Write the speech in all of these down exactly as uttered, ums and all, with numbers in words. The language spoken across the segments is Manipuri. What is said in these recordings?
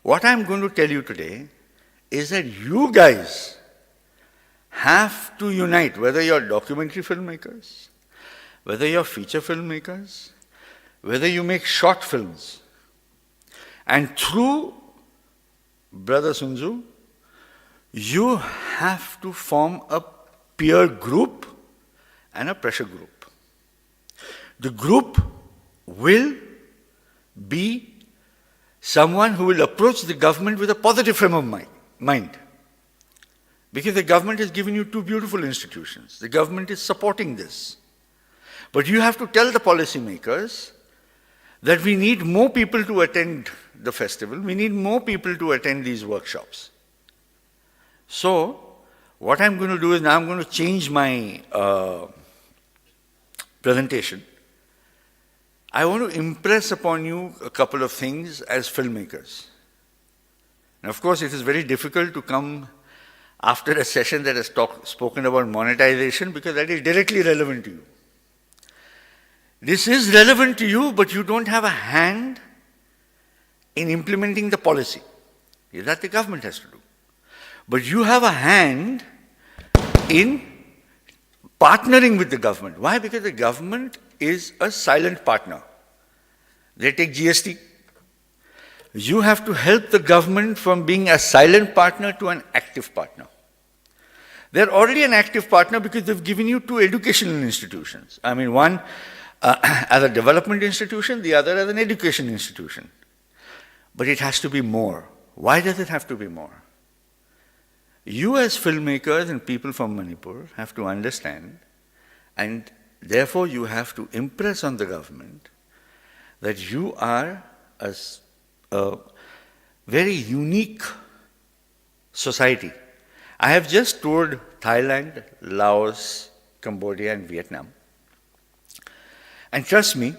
What I'm going to tell you today is that you guys have to unite, whether you're documentary filmmakers, whether you're feature filmmakers, whether you make short films. And through Brother Sun Tzu, you have to form a peer group and a pressure group. The group will be someone who will approach the government with a positive frame of mi-, mind. Because the government has given you two beautiful institutions. The government is supporting this. But you have to tell the policymakers that we need more people to attend the festival. We need more people to attend these workshops. So, what I'm going to do is now I'm going to change my uh, presentation. I want to impress upon you a couple of things as filmmakers. Now, of course, it is very difficult to come after a session that has talk, spoken about monetization, because that is directly relevant to you. This is relevant to you, but you don't have a hand in implementing the policy. That the government has to do. But you have a hand in partnering with the government. Why? Because the government is a silent partner. They take G S T. You have to help the government from being a silent partner to an active partner. They're already an active partner because they've given you two educational institutions. I mean, one uh, as a development institution, the other as an education institution. But it has to be more. Why does it have to be more? You, as filmmakers and people from Manipur, have to understand, and therefore you have to impress on the government that you are a, s- a very unique society. I have just toured Thailand, Laos, Cambodia, and Vietnam. And trust me,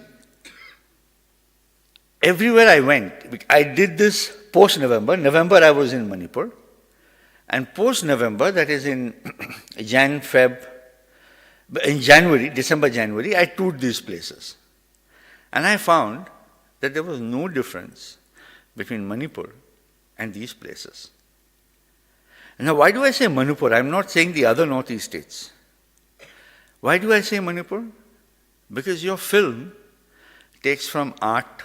everywhere I went, I did this post November. November, I was in Manipur. And post November, that is in Jan, Feb, in January, December, January, I toured these places. And I found that there was no difference between Manipur and these places. Now, why do I say Manipur? I'm not saying the other Northeast states. Why do I say Manipur? Because your film takes from art,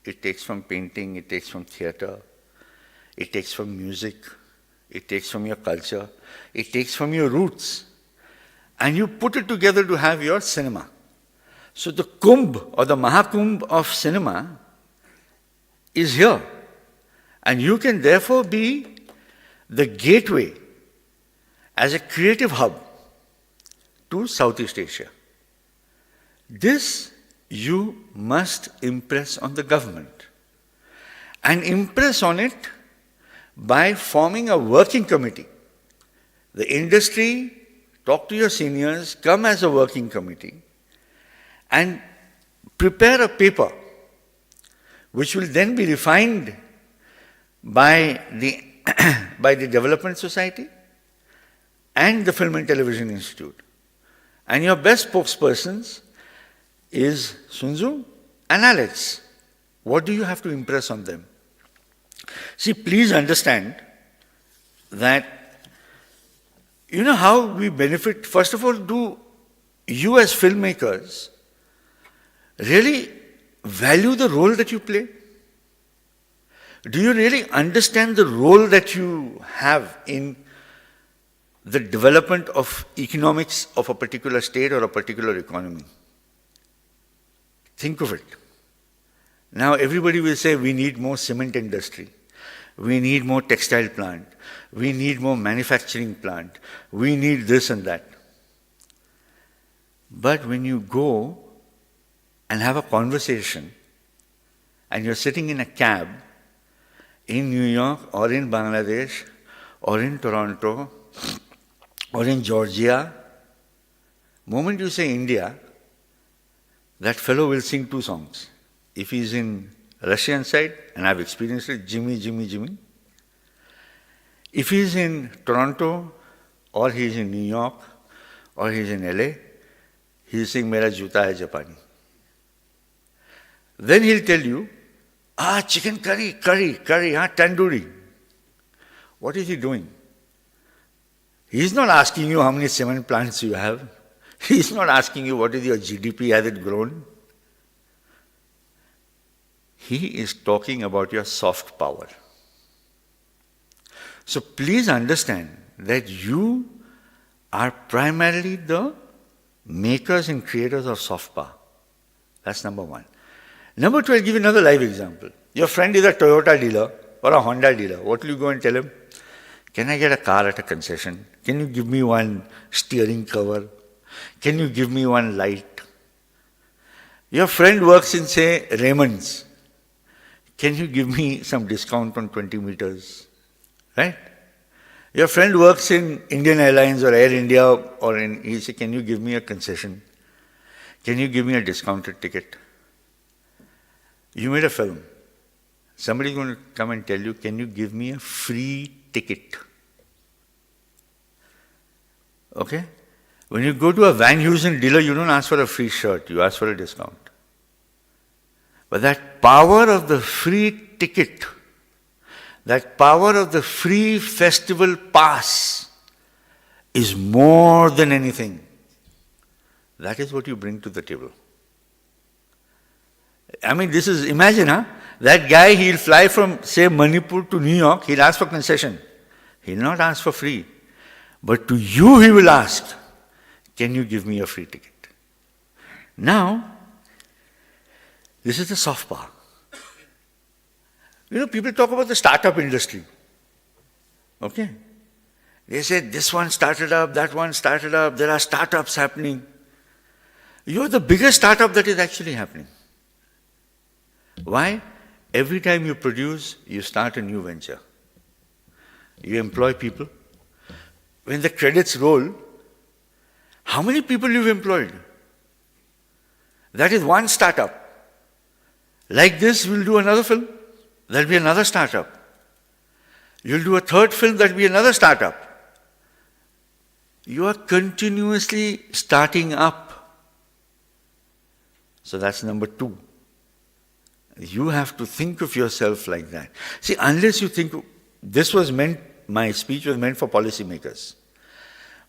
it takes from painting, it takes from theater, it takes from music, it takes from your culture, it takes from your roots, and you put it together to have your cinema. So the Kumbh or the Mahakumbh of cinema is here. And you can therefore be the gateway as a creative hub to Southeast Asia. This you must impress on the government, and impress on it by forming a working committee. The industry, talk to your seniors, come as a working committee, and prepare a paper which will then be refined by the, by the Development Society and the Film and Television Institute. And your best spokespersons is Sun Tzu and Alex. What do you have to impress on them? See, please understand that, you know, how we benefit. First of all, do you as filmmakers really value the role that you play? Do you really understand the role that you have in the development of economics of a particular state or a particular economy? Think of it. Now everybody will say, "We need more cement industry, we need more textile plant, we need more manufacturing plant, we need this and that." But when you go and have a conversation, and you're sitting in a cab in New York or in Bangladesh or in Toronto or in Georgia, moment you say India, that fellow will sing two songs. If he's in Russian side, and I've experienced it, "Jimmy, Jimmy, Jimmy." If he's in Toronto, or he's in New York, or he's in L A, he'll sing "Mera Juta Hai Japani." Then he'll tell you, Ah, chicken curry, curry, curry, huh? Tandoori. What is he doing? He's not asking you how many cement plants you have. He's not asking you what is your G D P, has it grown? He is talking about your soft power. So please understand that you are primarily the makers and creators of soft power. That's number one. Number two, I'll give you another live example. Your friend is a Toyota dealer or a Honda dealer. What will you go and tell him? Can I get a car at a concession? Can you give me one steering cover? Can you give me one light? Your friend works in, say, Raymond's. Can you give me some discount on twenty meters? Right? Your friend works in Indian Airlines or Air India, or in, he say, can you give me a concession? Can you give me a discounted ticket? You made a film. Somebody's going to come and tell you, can you give me a free ticket? Okay? When you go to a Van Heusen dealer, you don't ask for a free shirt, you ask for a discount. But that power of the free ticket, that power of the free festival pass is more than anything. That is what you bring to the table. I mean, this is, imagine, huh? That guy, he'll fly from, say, Manipur to New York, he'll ask for concession. He'll not ask for free. But to you, he will ask, can you give me a free ticket? Now, this is the soft power. You know, people talk about the startup industry. Okay? They say this one started up, that one started up, there are startups happening. You're the biggest startup that is actually happening. Why? Every time you produce, you start a new venture. You employ people. When the credits roll, how many people you've employed? That is one startup. Like this, we'll do another film. That'll be another startup. You'll do a third film, that'll be another startup. You are continuously starting up. So that's number two. You have to think of yourself like that. See, unless you think, this was meant, my speech was meant for policymakers.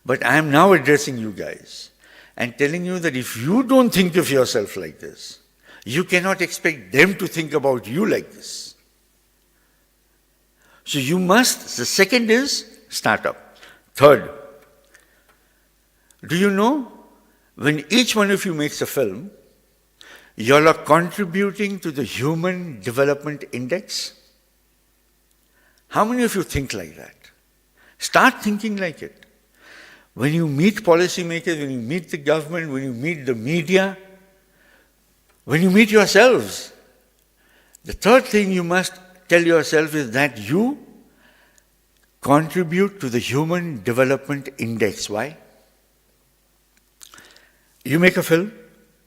But I am now addressing you guys and telling you that if you don't think of yourself like this, you cannot expect them to think about you like this. So you must, the second is start up. Third, do you know, when each one of you makes a film, you all are contributing to the Human Development Index? How many of you think like that? Start thinking like it. When you meet policymakers, when you meet the government, when you meet the media, when you meet yourselves, the third thing you must tell yourself is that you contribute to the Human Development Index. Why? You make a film,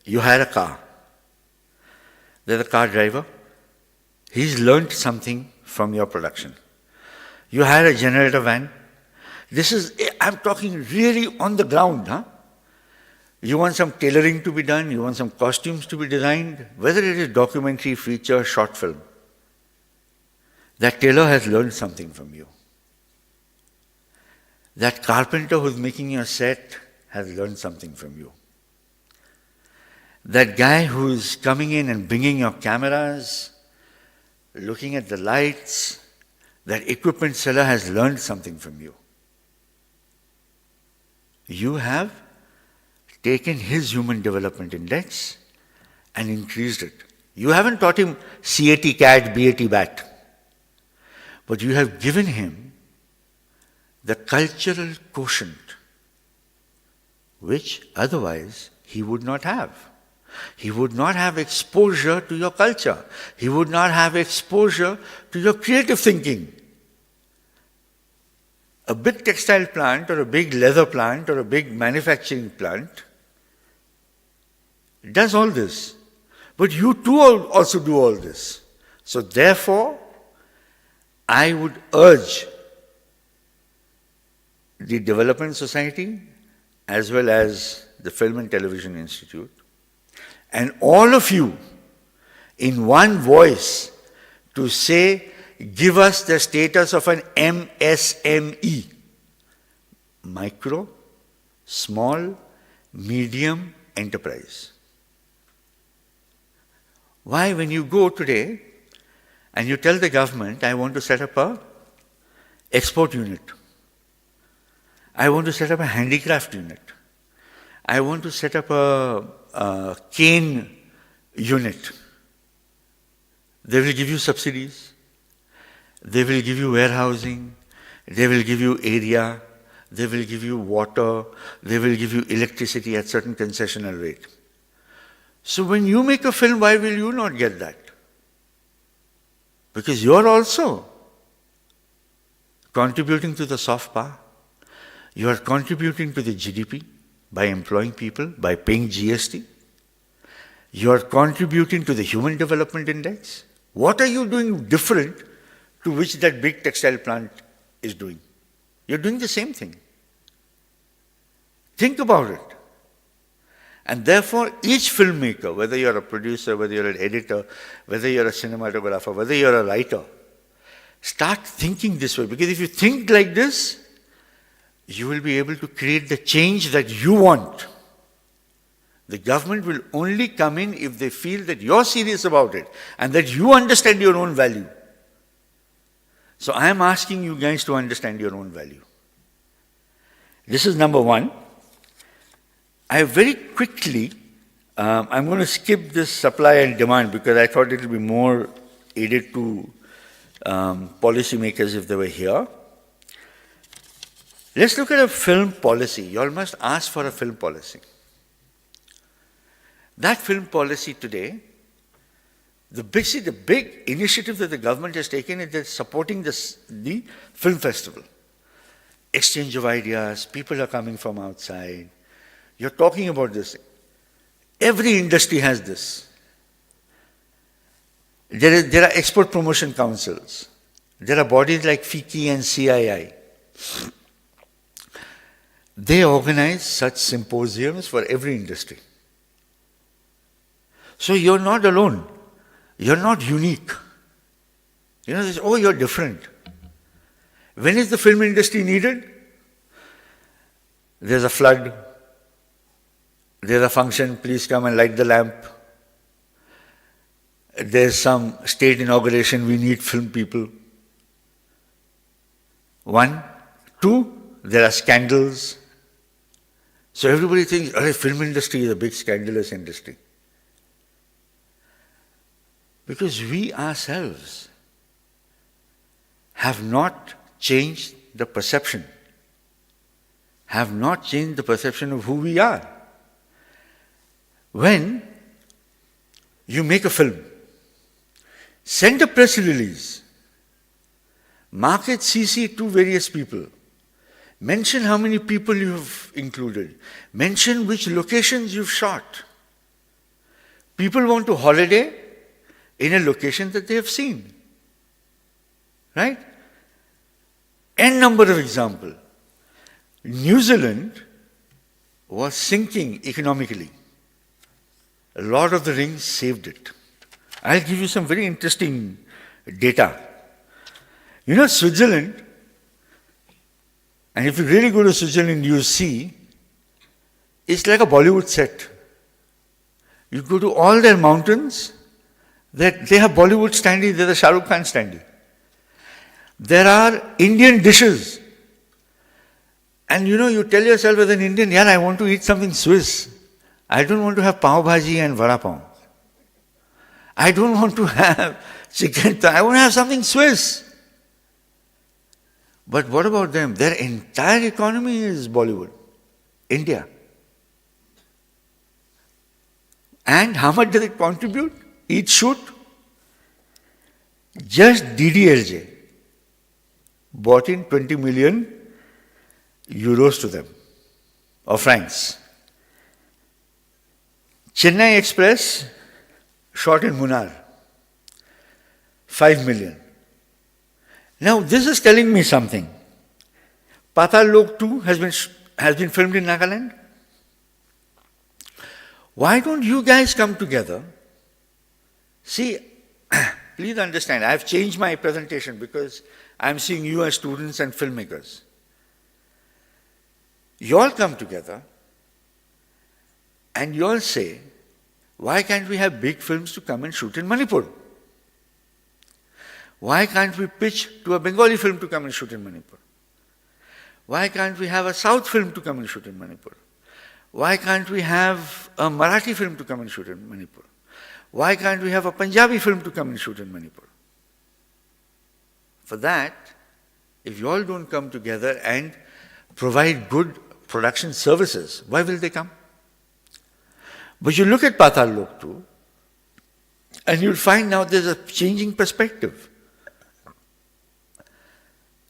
you hire a car. There's a car driver, he's learned something from your production. You hire a generator van. This is, I'm talking really on the ground, huh? You want some tailoring to be done, you want some costumes to be designed, whether it is documentary, feature, short film. That tailor has learned something from you. That carpenter who's making your set has learned something from you. That guy who's coming in and bringing your cameras, looking at the lights, that equipment seller has learned something from you. You have taken his Human Development Index and increased it. You haven't taught him C A T cat, B A T bat, but you have given him the cultural quotient which otherwise he would not have. He would not have exposure to your culture. He would not have exposure to your creative thinking. A big textile plant or a big leather plant or a big manufacturing plant does all this. But you too al- also do all this. So therefore, I would urge the Development Society as well as the Film and Television Institute and all of you in one voice to say, "Give us the status of an M S M E, micro, small, medium enterprise." Why, when you go today and you tell the government, "I want to set up a export unit, I want to set up a handicraft unit, I want to set up a, a cane unit," they will give you subsidies, they will give you warehousing, they will give you area, they will give you water, they will give you electricity at certain concessional rate. So when you make a film, why will you not get that? Because you are also contributing to the soft power. You are contributing to the G D P by employing people, by paying G S T. You are contributing to the Human Development Index. What are you doing different to which that big textile plant is doing? You're doing the same thing. Think about it. And therefore, each filmmaker, whether you're a producer, whether you're an editor, whether you're a cinematographer, whether you're a writer, start thinking this way. Because if you think like this, you will be able to create the change that you want. The government will only come in if they feel that you're serious about it and that you understand your own value. So I am asking you guys to understand your own value. This is number one. I very quickly, um, I'm going to skip this supply and demand because I thought it will be more aided to um, policymakers if they were here. Let's look at a film policy. You all must ask for a film policy. That film policy today, the big, see, the big initiative that the government has taken is that supporting this, the film festival. Exchange of ideas, people are coming from outside. You're talking about this. Every industry has this. There, is, there are export promotion councils. There are bodies like FICCI and C I I. They organize such symposiums for every industry. So you're not alone. You're not unique. You know, they say, "Oh, you're different." When is the film industry needed? There's a flood. There's a function, please come and light the lamp. There's some state inauguration, we need film people. One. Two, there are scandals. So everybody thinks, "Arey, film industry is a big scandalous industry." Because we ourselves have not changed the perception, have not changed the perception of who we are. When you make a film, send a press release, market C C to various people, mention how many people you have included, mention which locations you've shot. People want to holiday in a location that they have seen. Right? N number of example. New Zealand was sinking economically. Lord of the Rings saved it. I'll give you some very interesting data. You know, Switzerland, and if you really go to Switzerland, you see it's like a Bollywood set. You go to all their mountains, that they have Bollywood standee, there's a Shah Rukh Khan standee. There are Indian dishes. And you know, you tell yourself as an Indian, "Yeah, I want to eat something Swiss. I don't want to have pav bhaji and vada pav. I don't want to have chicken. I want to have something Swiss." But what about them? Their entire economy is Bollywood, India. And how much does it contribute? Each shoot? Just D D L J brought in twenty million euros to them, or francs. Chennai Express shot in Munnar, five million. Now, this is telling me something. Paatal Lok two has been, sh- has been filmed in Nagaland. Why don't you guys come together? See, Please understand, I have changed my presentation because I am seeing you as students and filmmakers. You all come together and you all say, "Why can't we have big films to come and shoot in Manipur? Why can't we pitch to a Bengali film to come and shoot in Manipur? Why can't we have a South film to come and shoot in Manipur? Why can't we have a Marathi film to come and shoot in Manipur? Why can't we have a Punjabi film to come and shoot in Manipur?" For that, if you all don't come together and provide good production services, why will they come? But you look at Patal Lok two, and you'll find now there's a changing perspective.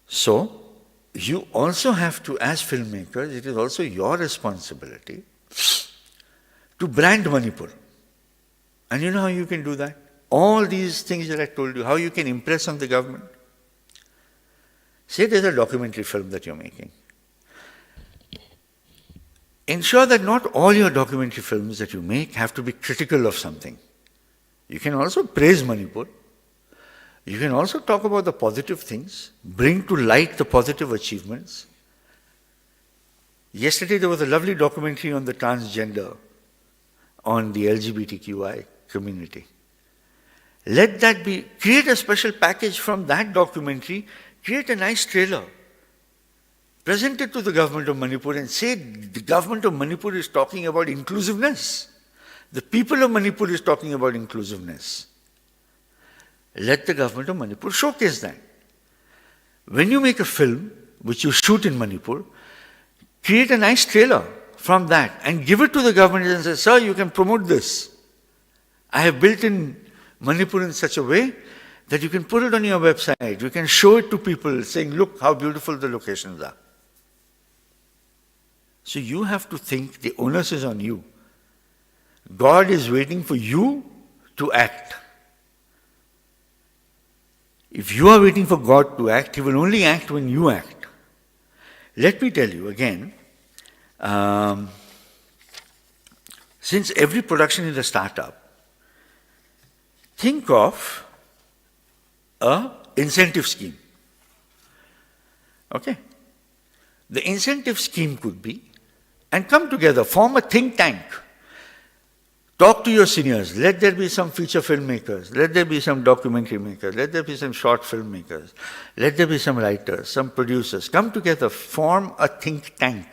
So, you also have to, as filmmakers, it is also your responsibility to brand Manipur. And you know how you can do that? All these things that I told you, how you can impress on the government. Say there's a documentary film that you're making. Ensure that not all your documentary films that you make have to be critical of something. You can also praise Manipur. You can also talk about the positive things, bring to light the positive achievements. Yesterday, there was a lovely documentary on the transgender, on the L G B T Q I community. Let that be, create a special package from that documentary, create a nice trailer, present it to the government of Manipur and say, "The government of Manipur is talking about inclusiveness. The people of Manipur is talking about inclusiveness." Let the government of Manipur showcase that. When you make a film, which you shoot in Manipur, create a nice trailer from that and give it to the government and say, "Sir, you can promote this. I have built in Manipur in such a way that you can put it on your website. You can show it to people saying, 'Look how beautiful the locations are.'" So you have to think the onus is on you. God is waiting for you to act. If you are waiting for God to act, He will only act when you act. Let me tell you again, um, since every production is a startup, think of a incentive scheme. Okay? The incentive scheme could be, and come together, form a think tank. Talk to your seniors. Let there be some feature filmmakers. Let there be some documentary makers. Let there be some short filmmakers. Let there be some writers, some producers. Come together, form a think tank.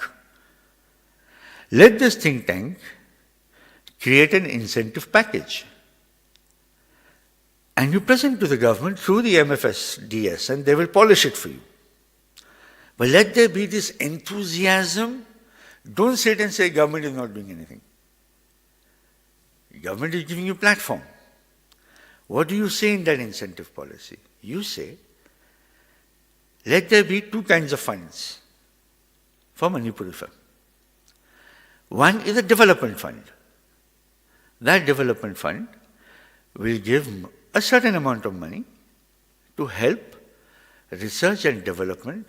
Let this think tank create an incentive package. And you present to the government through the M F S D S, and they will polish it for you. But let there be this enthusiasm. Don't sit and say government is not doing anything. Government is giving you platform. What do you say in that incentive policy? You say, let there be two kinds of funds for Manipuri film. One is a development fund. That development fund will give a certain amount of money to help research and development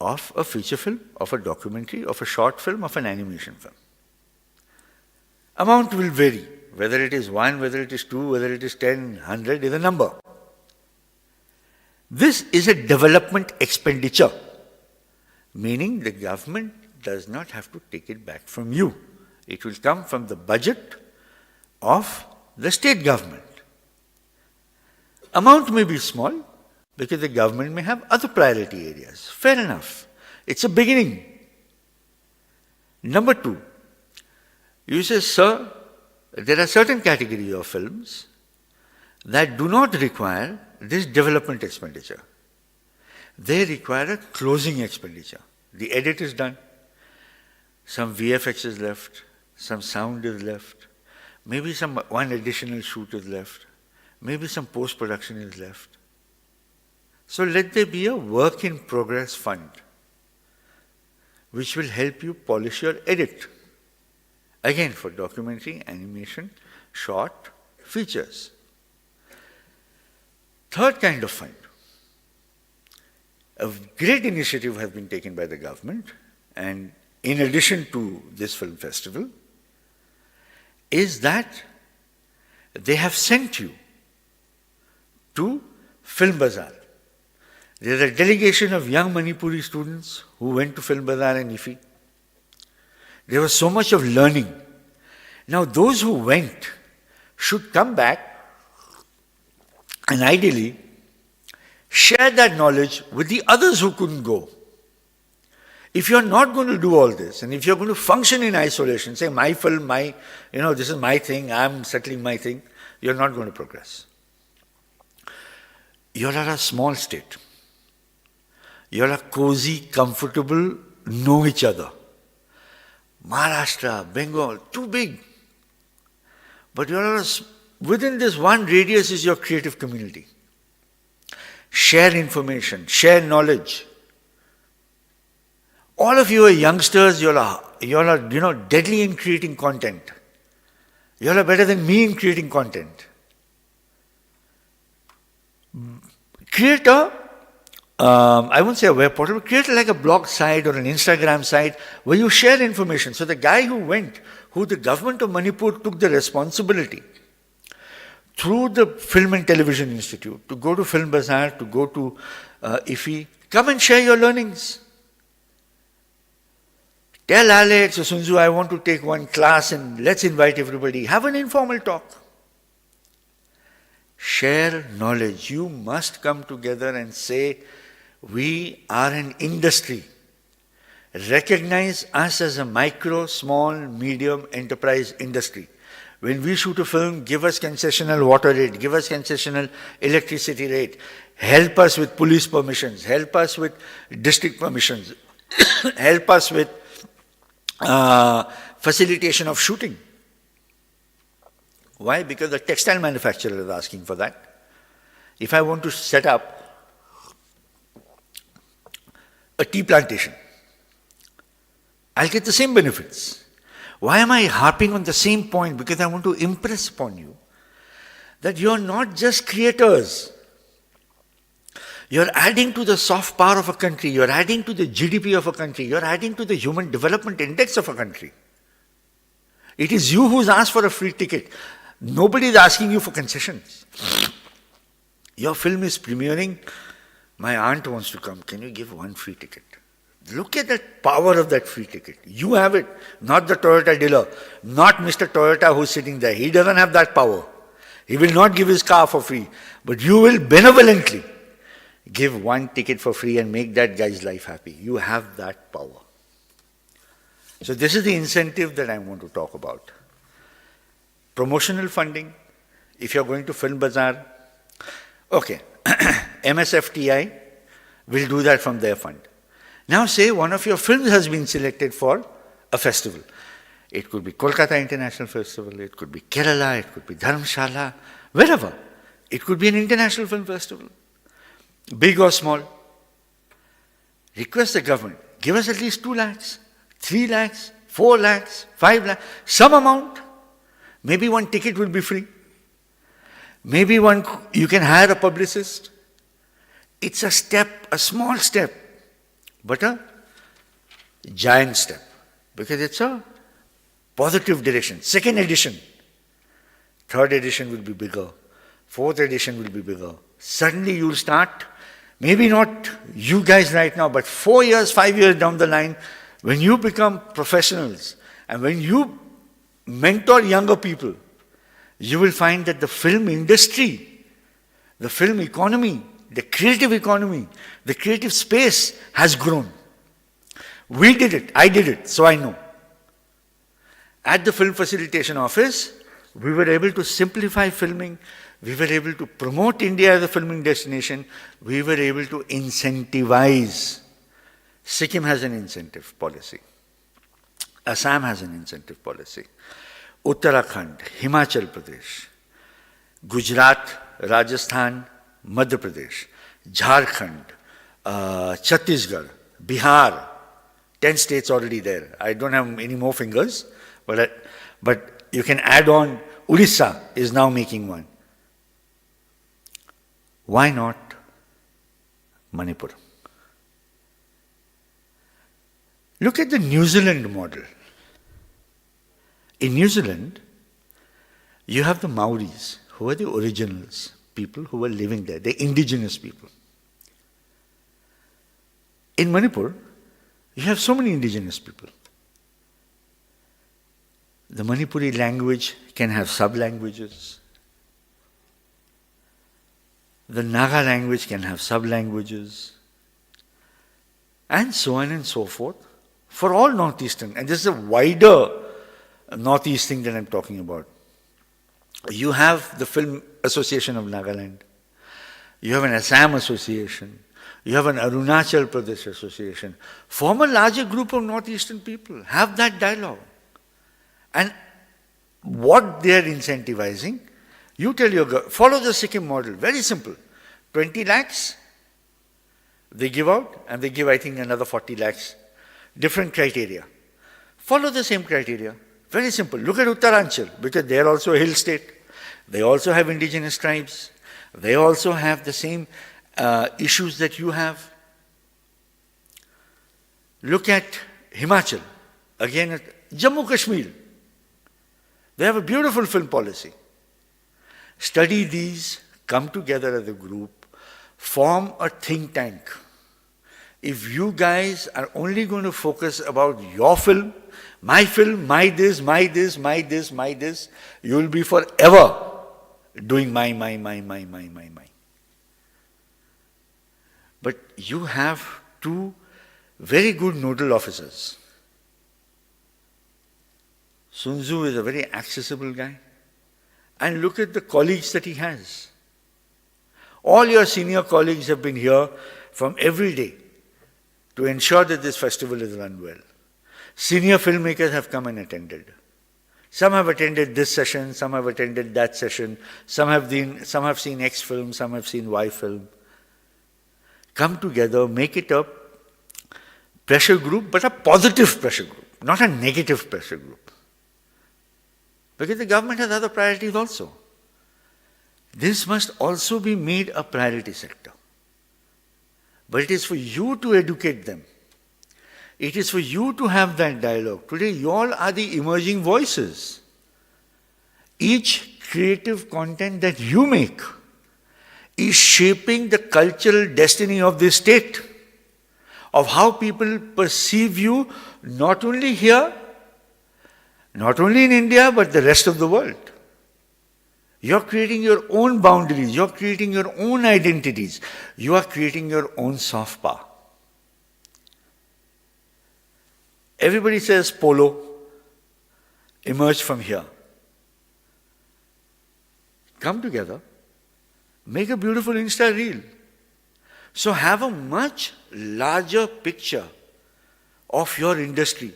of a feature film, of a documentary, of a short film, of an animation film. Amount will vary, whether it is one, whether it is two, whether it is ten, hundred is a number. This is a development expenditure, meaning the government does not have to take it back from you. It will come from the budget of the state government. Amount may be small because the government may have other priority areas. Fair enough. It's a beginning. Number two, you say, sir, there are certain category of films that do not require this development expenditure. They require a closing expenditure. The edit is done, some V F X is left, some sound is left, maybe some one additional shoot is left, maybe some post production is left. So let there be a work in progress fund which will help you polish your edit. Again, for documentary, animation, short, features. Third kind of fund. A great initiative has been taken by the government, and in addition to this film festival, is that they have sent you to Film Bazaar. There's a delegation of young Manipuri students who went to Film Bazaar and IFFI. There was so much of learning. Now, those who went should come back and ideally share that knowledge with the others who couldn't go. If you're not going to do all this, and if you're going to function in isolation, say, "My film, my, you know, this is my thing, I'm settling my thing," you're not going to progress. You're at a small state. You're a cozy, comfortable, know each other. Maharashtra, Bengal, too big. But you're at a s- within this one radius is your creative community. Share information, share knowledge. All of you are youngsters, you're, a, you're a, you know, deadly in creating content. You're better than me in creating content. Create a, um, I won't say a web portal, but create like a blog site or an Instagram site where you share information. So the guy who went, who the government of Manipur took the responsibility through the Film and Television Institute to go to Film Bazaar, to go to uh, IFFI, come and share your learnings. Tell Alex or Sunzu, "I want to take one class and let's invite everybody." Have an informal talk. Share knowledge. You must come together and say, "We are an industry. Recognize us as a micro, small, medium enterprise industry. When we shoot a film, give us concessional water rate, give us concessional electricity rate, help us with police permissions, help us with district permissions, help us with uh, facilitation of shooting." Why? Because the textile manufacturer is asking for that. If I want to set up a tea plantation, I'll get the same benefits. Why am I harping on the same point? Because I want to impress upon you that you're not just creators. You're adding to the soft power of a country. You're adding to the G D P of a country. You're adding to the human development index of a country. It is you who's asked for a free ticket. Nobody is asking you for concessions. Your film is premiering. My aunt wants to come. Can you give one free ticket? Look at the power of that free ticket. You have it, not the Toyota dealer, not Mister Toyota who's sitting there. He doesn't have that power. He will not give his car for free, but you will benevolently give one ticket for free and make that guy's life happy. You have that power. So, this is the incentive that I want to talk about. Promotional funding, if you're going to Film Bazaar, okay, M S F T I will do that from their fund. Now, say one of your films has been selected for a festival. It could be Kolkata International Festival, it could be Kerala, it could be Dharamshala, wherever. It could be an international film festival, big or small. Request the government, give us at least two lakhs, three lakhs, four lakhs, five lakhs, some amount. Maybe one ticket will be free. Maybe one, you can hire a publicist. It's a step, a small step, but a giant step, because it's a positive direction. Second edition, third edition will be bigger, fourth edition will be bigger. Suddenly you'll start, maybe not you guys right now, but four years, five years down the line, when you become professionals and when you mentor younger people, you will find that the film industry, the film economy, the creative economy, the creative space has grown. We did it, I did it, so I know. At the Film Facilitation Office, we were able to simplify filming, we were able to promote India as a filming destination, we were able to incentivize. Sikkim has an incentive policy, Assam has an incentive policy, Uttarakhand, Himachal Pradesh, Gujarat, Rajasthan, Madhya Pradesh, Jharkhand, uh, Chhattisgarh, Bihar, ten states already there. I don't have any more fingers, but, I, but you can add on. Orissa is now making one. Why not Manipur? Look at the New Zealand model. In New Zealand, you have the Maoris, who are the originals, people who were living there, the indigenous people. In Manipur, you have so many indigenous people. The Manipuri language can have sub-languages. The Naga language can have sub-languages. And so on and so forth for all Northeastern. And this is a wider Northeast thing that I'm talking about. You have the Film Association of Nagaland. You have an Assam Association. You have an Arunachal Pradesh Association. Form a larger group of Northeastern people. Have that dialogue. And what they are incentivizing, you tell your girl, follow the Sikkim model. Very simple. twenty lakhs, they give out, and they give, I think, another forty lakhs. Different criteria. Follow the same criteria. Very simple. Look at Uttaranchal, because they are also a hill state. They also have indigenous tribes. They also have the same uh, issues that you have. Look at Himachal. Again, at Jammu Kashmir. They have a beautiful film policy. Study these, come together as a group, form a think tank. If you guys are only going to focus about your film, my film, my this, my this, my this, my this, you will be forever doing my, my, my, my, my, my, my. But you have two very good nodal officers. Sun Tzu is a very accessible guy. And look at the colleagues that he has. All your senior colleagues have been here from every day to ensure that this festival is run well. Senior filmmakers have come and attended. Some have attended this session, some have attended that session, some have, been, some have seen X film, some have seen Y film. Come together, make it a pressure group, but a positive pressure group, not a negative pressure group. Because the government has other priorities also. This must also be made a priority sector. But it is for you to educate them. It is for you to have that dialogue. Today, you all are the emerging voices. Each creative content that you make is shaping the cultural destiny of this state, of how people perceive you, not only here, not only in India, but the rest of the world. You're creating your own boundaries, you're creating your own identities, you are creating your own soft power. Everybody says Polo emerged from here. Come together, make a beautiful Insta reel. So have a much larger picture of your industry.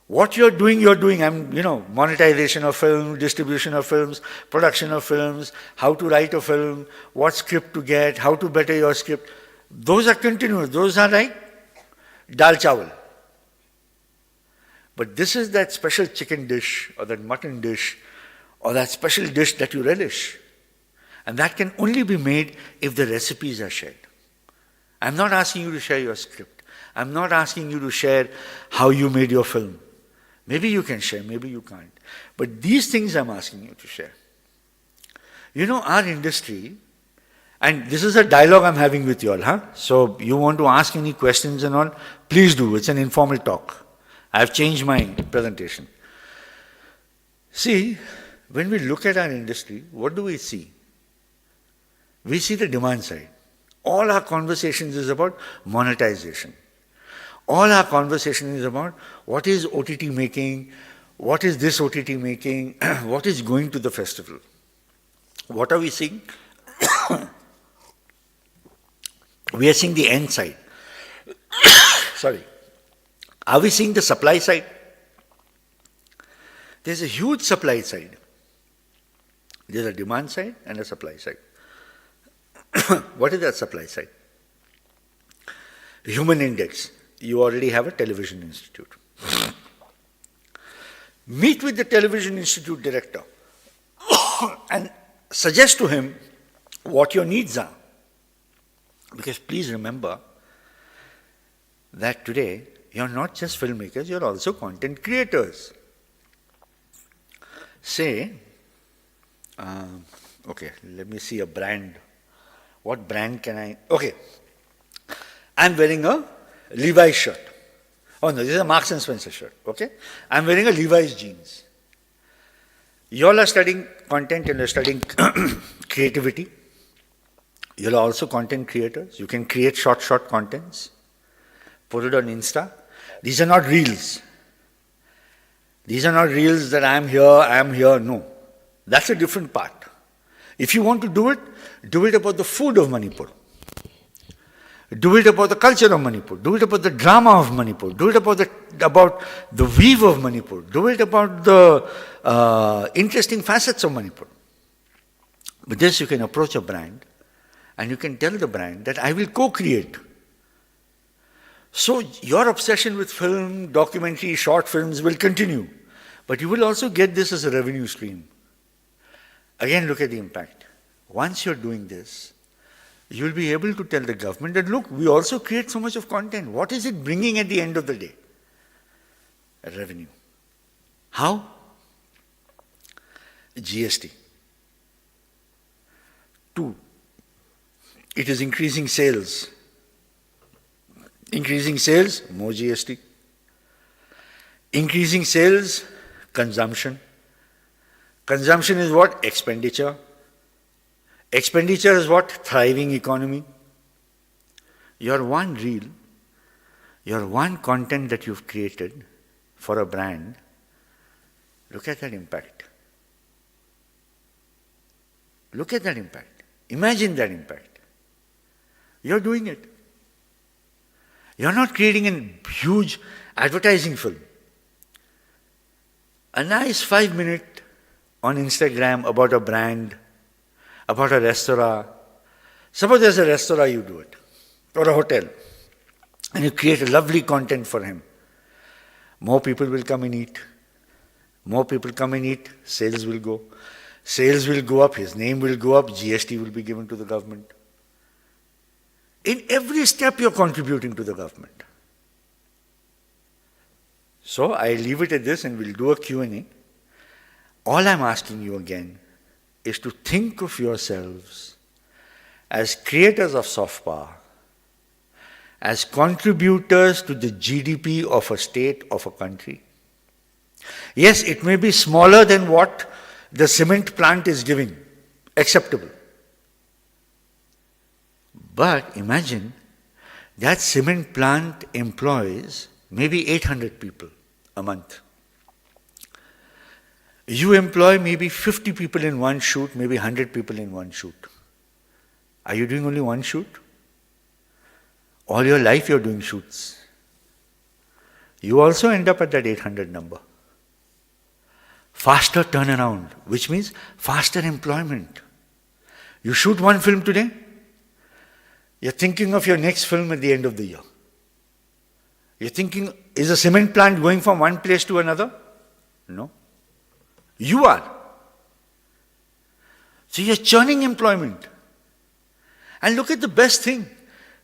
What you're doing, you're doing. I'm, you know, monetization of film, distribution of films, production of films, how to write a film, what script to get, how to better your script. Those are continuous. Those are like dal chawal. But this is that special chicken dish or that mutton dish or that special dish that you relish. And that can only be made if the recipes are shared. I'm not asking you to share your script. I'm not asking you to share how you made your film. Maybe you can share, maybe you can't. But these things I'm asking you to share. You know, our industry, and this is a dialogue I'm having with you all, huh? So you want to ask any questions and all, please do. It's an informal talk. I've changed my presentation. See, when we look at our industry, what do we see? We see the demand side. All our conversations is about monetization. All our conversation is about what is O T T making, what is this O T T making, what is going to the festival. What are we seeing? We are seeing the end side. Sorry. Are we seeing the supply side? There's a huge supply side. There's a demand side and a supply side. What is that supply side? Human index. You already have a television institute. Meet with the television institute director and suggest to him what your needs are. Because please remember that today you're not just filmmakers, you're also content creators. Say, uh, okay, let me see a brand. What brand can I? Okay. I'm wearing a Levi's shirt. Oh no, this is a Marks and Spencer shirt. Okay. I'm wearing a Levi's jeans. You all are studying content and you're studying creativity. You're also content creators. You can create short, short contents, put it on Insta. These are not reels. These are not reels that I'm here, I'm here. No. That's a different part. If you want to do it, do it about the food of Manipur. Do it about the culture of Manipur. Do it about the drama of Manipur. Do it about the, about the weave of Manipur. Do it about the uh, interesting facets of Manipur. With this, you can approach a brand and you can tell the brand that I will co-create. So your obsession with film, documentary, short films will continue. But you will also get this as a revenue stream. Again, look at the impact. Once you're doing this, you'll be able to tell the government that, look, we also create so much of content. What is it bringing at the end of the day? Revenue. How? G S T. Two, it is increasing sales. Increasing sales, more G S T. Increasing sales, consumption. Consumption is what? Expenditure. Expenditure is what? Thriving economy. Your one reel, your one content that you've created for a brand, look at that impact. Look at that impact. Imagine that impact. You're doing it. You're not creating a huge advertising film. A nice five minute on Instagram about a brand, about a restaurant. Suppose there's a restaurant, you do it, or a hotel, and you create a lovely content for him. More people will come and eat. More people come and eat, sales will go. Sales will go up, his name will go up, G S T will be given to the government. In every step, you're contributing to the government. So I leave it at this and we'll do a Q and A. All I'm asking you again is to think of yourselves as creators of soft power, as contributors to the G D P of a state, of a country. Yes, it may be smaller than what the cement plant is giving, acceptable. But imagine that cement plant employs maybe eight hundred people a month. You employ maybe fifty people in one shoot, maybe one hundred people in one shoot. Are you doing only one shoot? All your life you're doing shoots. You also end up at that eight hundred number. Faster turnaround, which means faster employment. You shoot one film today, you're thinking of your next film at the end of the year. You're thinking, is a cement plant going from one place to another? No. You are. So you're churning employment. And look at the best thing,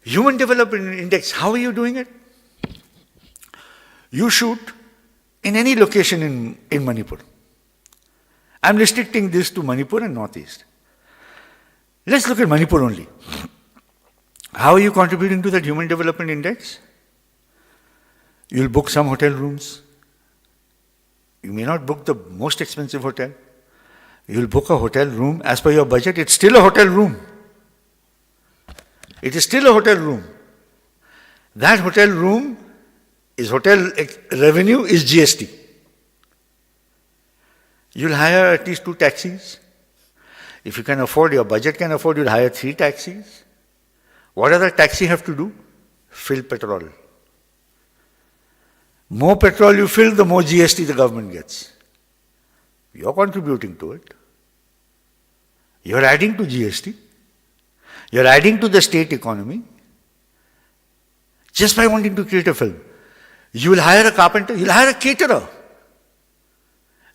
Human Development Index. How are you doing it? You shoot in any location in, in Manipur. I'm restricting this to Manipur and Northeast. Let's look at Manipur only. How are you contributing to that Human Development Index? You'll book some hotel rooms. You may not book the most expensive hotel. You'll book a hotel room as per your budget. It's still a hotel room. It is still a hotel room. That hotel room is hotel ex- revenue is G S T. You'll hire at least two taxis. If you can afford, your budget can afford, you'll hire three taxis. What does a taxi have to do? Fill petrol. More petrol you fill, the more G S T the government gets. You're contributing to it. You're adding to G S T. You're adding to the state economy just by wanting to create a film. You will hire a carpenter, you'll hire a caterer.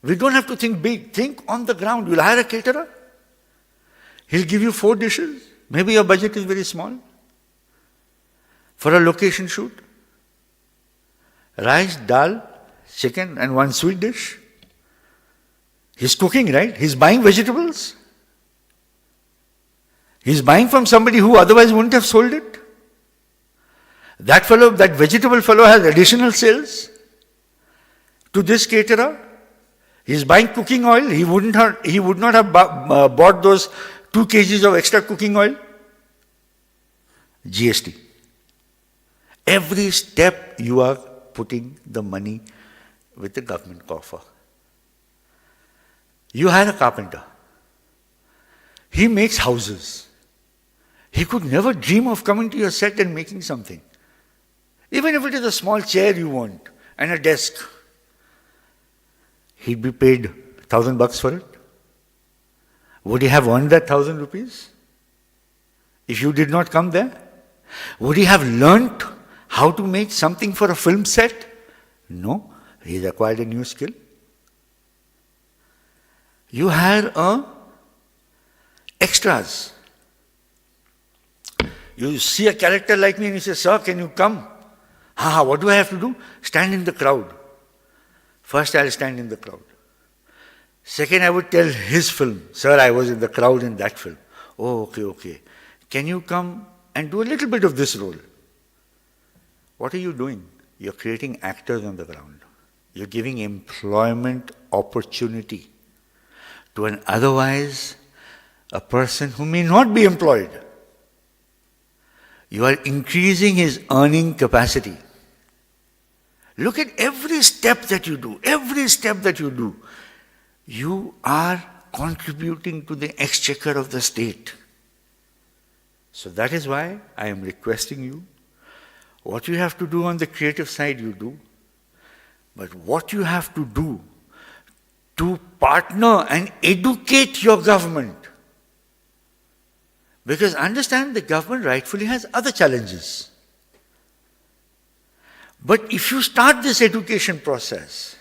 We don't have to think big, think on the ground. You'll hire a caterer, he'll give you four dishes. Maybe your budget is very small for a location shoot. Rice, dal, chicken, and one sweet dish. He's cooking, right? He's buying vegetables. He's buying from somebody who otherwise wouldn't have sold it. That fellow, that vegetable fellow has additional sales to this caterer. He's buying cooking oil. He wouldn't have, he would not have bu- uh, bought those two kgs of extra cooking oil. G S T. Every step you are putting the money with the government coffer. You hire a carpenter. He makes houses. He could never dream of coming to your set and making something. Even if it is a small chair you want and a desk, he'd be paid thousand bucks for it. Would he have earned that thousand rupees if you did not come there? Would he have learnt how to make something for a film set? No, he's acquired a new skill. You hire a extras. You see a character like me and you say, "Sir, can you come?" "Ha ha, what do I have to do?" "Stand in the crowd." First, I'll stand in the crowd. Second, I would tell his film, "Sir, I was in the crowd in that film." "Oh, okay, okay. Can you come and do a little bit of this role?" What are you doing? You're creating actors on the ground. You're giving employment opportunity to an otherwise a person who may not be employed. You are increasing his earning capacity. Look at every step that you do, every step that you do, you are contributing to the exchequer of the state. So that is why I am requesting you, what you have to do on the creative side, you do. But what you have to do to partner and educate your government. Because understand, the government rightfully has other challenges. But if you start this education process,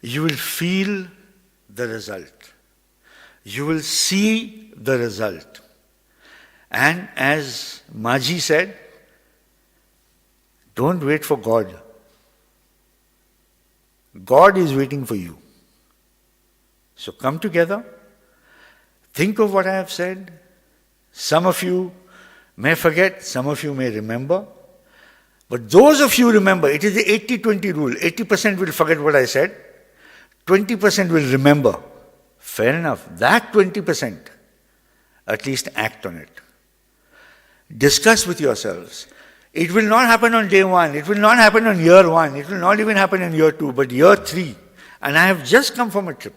you will feel the result. You will see the result. And as Maji said, don't wait for God. God is waiting for you. So come together, think of what I have said, Some of you may forget, some of you may remember. But those of you remember, it is the eighty twenty rule. Eighty percent will forget what I said, twenty percent will remember. Fair enough. That twenty percent, at least act on it. Discuss with yourselves. It will not happen on day one. It will not happen on year one. It will not even happen in year two, but year three. And I have just come from a trip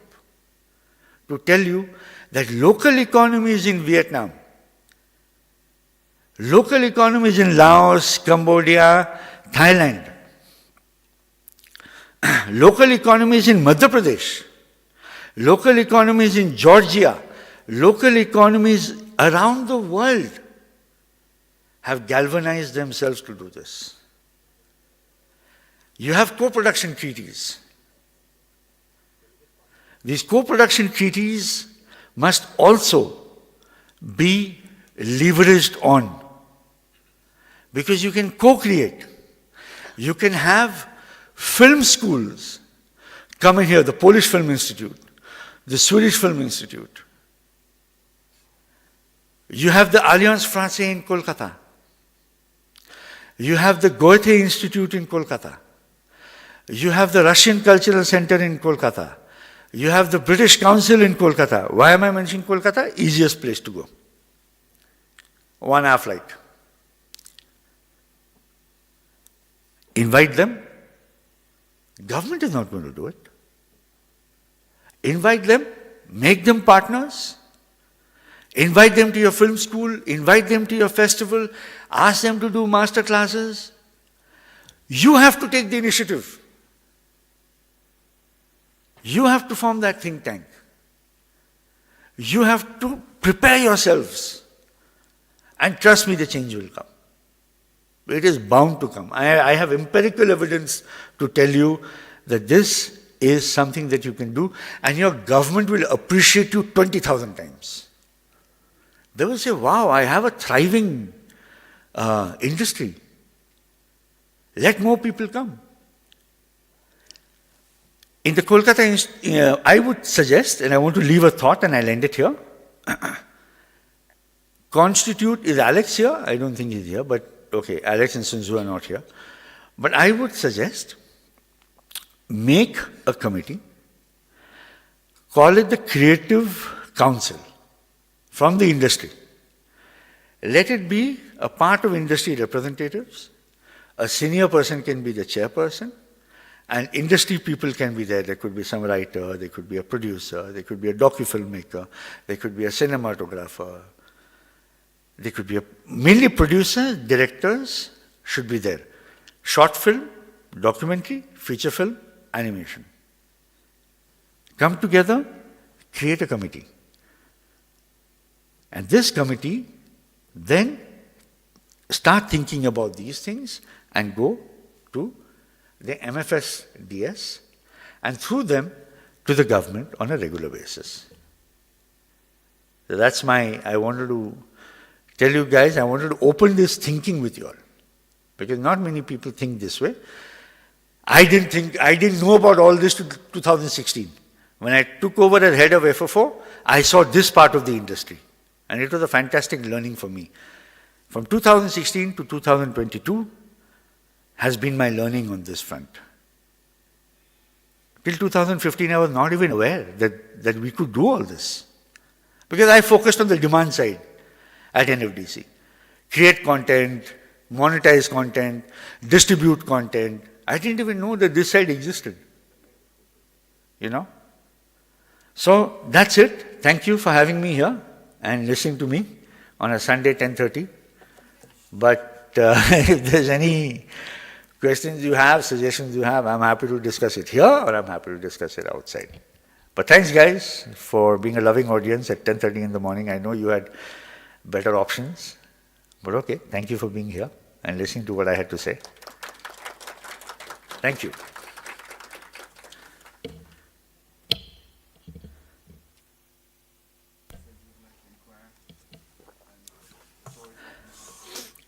to tell you that local economies in Vietnam, local economies in Laos, Cambodia, Thailand, local economies in Madhya Pradesh, local economies in Georgia, local economies around the world have galvanized themselves to do this. You have co-production treaties. These co-production treaties must also be leveraged on, because you can co-create. You can have film schools come in here, the Polish Film Institute, the Swedish Film Institute. You have the Alliance Française in Kolkata. You have the Goethe Institute in Kolkata. You have the Russian Cultural Center in Kolkata. You have the British Council in Kolkata. Why am I mentioning Kolkata? Easiest place to go. One hour flight. Invite them. Government is not going to do it. Invite them, make them partners, invite them to your film school, invite them to your festival, ask them to do master classes. You have to take the initiative. You have to form that think tank. You have to prepare yourselves. And trust me, the change will come. It is bound to come. I, I have empirical evidence to tell you that this is something that you can do, and your government will appreciate you twenty thousand times. They will say, "Wow, I have a thriving uh, industry. Let more people come." In the Kolkata, inst- uh, I would suggest, and I want to leave a thought, and I'll end it here. constitute, is Alex here? I don't think he's here, but okay, Alex and Sunzu are not here. But I would suggest make a committee, call it the Creative Council from the industry. Let it be a part of industry representatives. A senior person can be the chairperson, and industry people can be there. There could be some writer, there could be a producer, there could be a docu-filmmaker, there could be a cinematographer, there could be a, mainly producers, directors should be there. Short film, documentary, feature film, animation. Come together, create a committee. And this committee then start thinking about these things and go to the M F S D S and through them to the government on a regular basis. So that's my, I wanted to tell you guys, I wanted to open this thinking with you all. Because not many people think this way. I didn't think, I didn't know about all this to two thousand sixteen. When I took over as head of F F O, I saw this part of the industry. And it was a fantastic learning for me. From two thousand sixteen to two thousand twenty-two has been my learning on this front. Till two thousand fifteen, I was not even aware that, that we could do all this. Because I focused on the demand side at N F D C. Create content, monetize content, distribute content. I didn't even know that this side existed. You know? So that's it. Thank you for having me here and listening to me on a Sunday ten thirty. But uh, if there's any questions you have, suggestions you have, I'm happy to discuss it here or I'm happy to discuss it outside. But thanks, guys, for being a loving audience at ten thirty in the morning. I know you had better options, but okay, thank you for being here and listening to what I had to say. Thank you.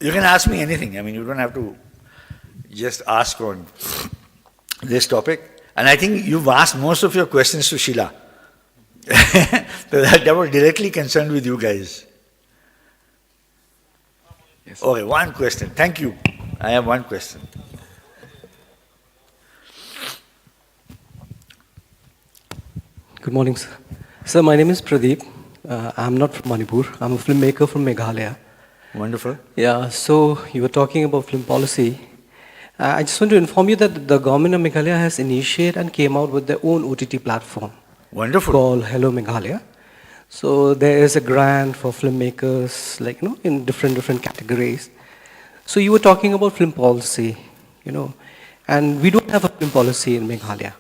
You can ask me anything. I mean, you don't have to just ask on this topic. And I think you've asked most of your questions to Sheila. So that, that was directly concerned with you guys. Okay, one question. Thank you. I have one question. Good morning, sir. Sir, my name is Pradeep. Uh, I'm not from Manipur. I'm a filmmaker from Meghalaya. Wonderful. Yeah, so you were talking about film policy. Uh, I just want to inform you that the government of Meghalaya has initiated and came out with their own O T T platform Wonderful. Called Hello Meghalaya. So there is a grant for filmmakers, like, you know, in different different categories. So you were talking about film policy, you know, and we don't have a film policy in Meghalaya.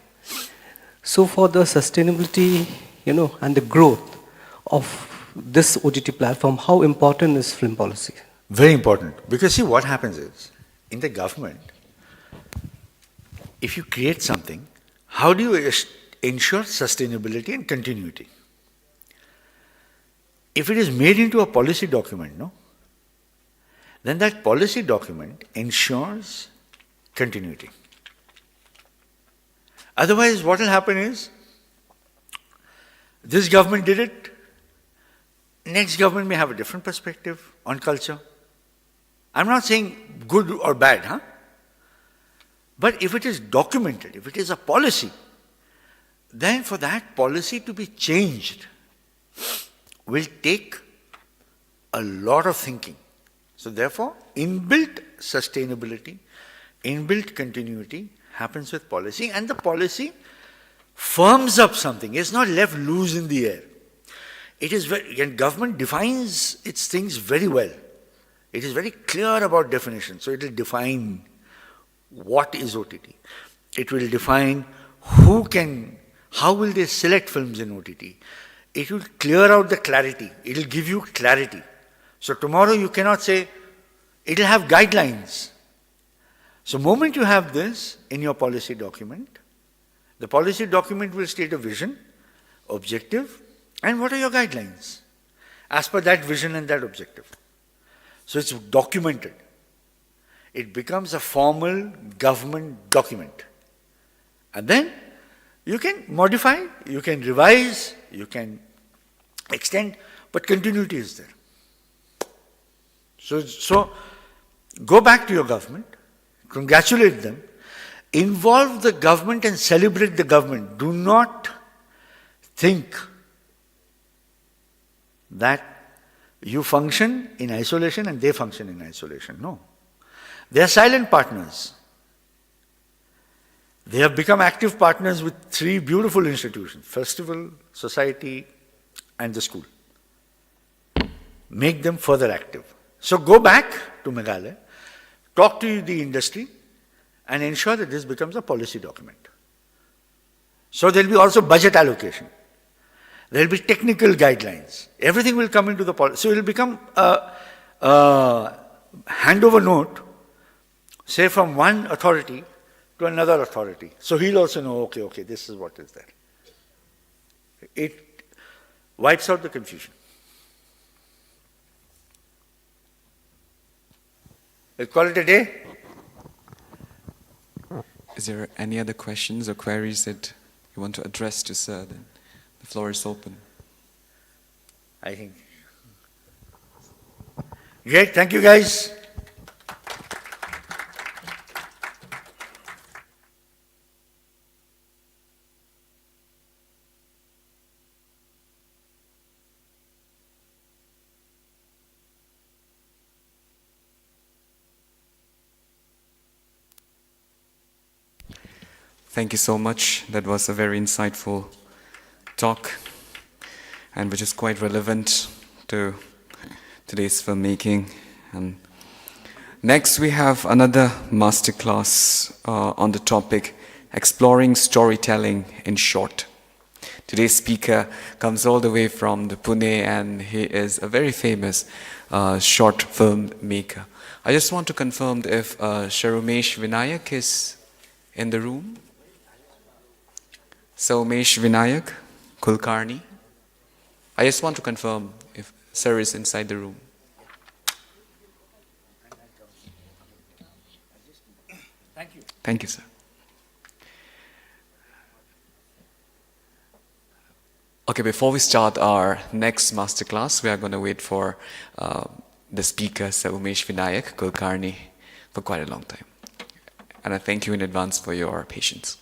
So for the sustainability, you know, and the growth of this O T T platform, how important is film policy? Very important. Because see, what happens is, in the government, if you create something, how do you ensure sustainability and continuity? If it is made into a policy document, no, then that policy document ensures continuity. Otherwise, what will happen is, this government did it, next government may have a different perspective on culture. I'm not saying good or bad, huh? But if it is documented, if it is a policy, then for that policy to be changed will take a lot of thinking. So therefore, inbuilt sustainability, inbuilt continuity happens with policy, and the policy firms up something. It's not left loose in the air. It is very, and government defines its things very well. It is very clear about definition. So it will define what is O T T. It will define who can, how will they select films in O T T. It will clear out the clarity. It will give you clarity. So tomorrow you cannot say, it will have guidelines. So moment you have this in your policy document, the policy document will state a vision, objective, and what are your guidelines as per that vision and that objective. So it's documented. It becomes a formal government document. And then you can modify, you can revise, you can extend, but continuity is there. So, so go back to your government, congratulate them, involve the government and celebrate the government. Do not think that you function in isolation and they function in isolation. No. They are silent partners. They have become active partners with three beautiful institutions: festival, society, and the school. Make them further active. So go back to Meghalaya, talk to the industry, and ensure that this becomes a policy document. So there'll be also budget allocation. There'll be technical guidelines. Everything will come into the policy. So it'll become a, a handover note, say, from one authority to another authority. So he'll also know, okay, okay, this is what is there. It wipes out the confusion. We'll call it a day. Is there any other questions or queries that you want to address to Sir? Then the floor is open. I think. Great, thank you, guys. Thank you so much. That was a very insightful talk, and which is quite relevant to today's filmmaking. And next, we have another masterclass uh, on the topic, exploring storytelling in short. Today's speaker comes all the way from the Pune, and he is a very famous uh, short filmmaker. I just want to confirm if uh, Sir Umesh Vinayak is in the room. Sir Umesh Vinayak Kulkarni. I just want to confirm if Sir is inside the room. Thank you. Thank you, sir. Okay, before we start our next masterclass, we are going to wait for uh, The speaker, Sir Umesh Vinayak Kulkarni, for quite a long time. And I thank you in advance for your patience.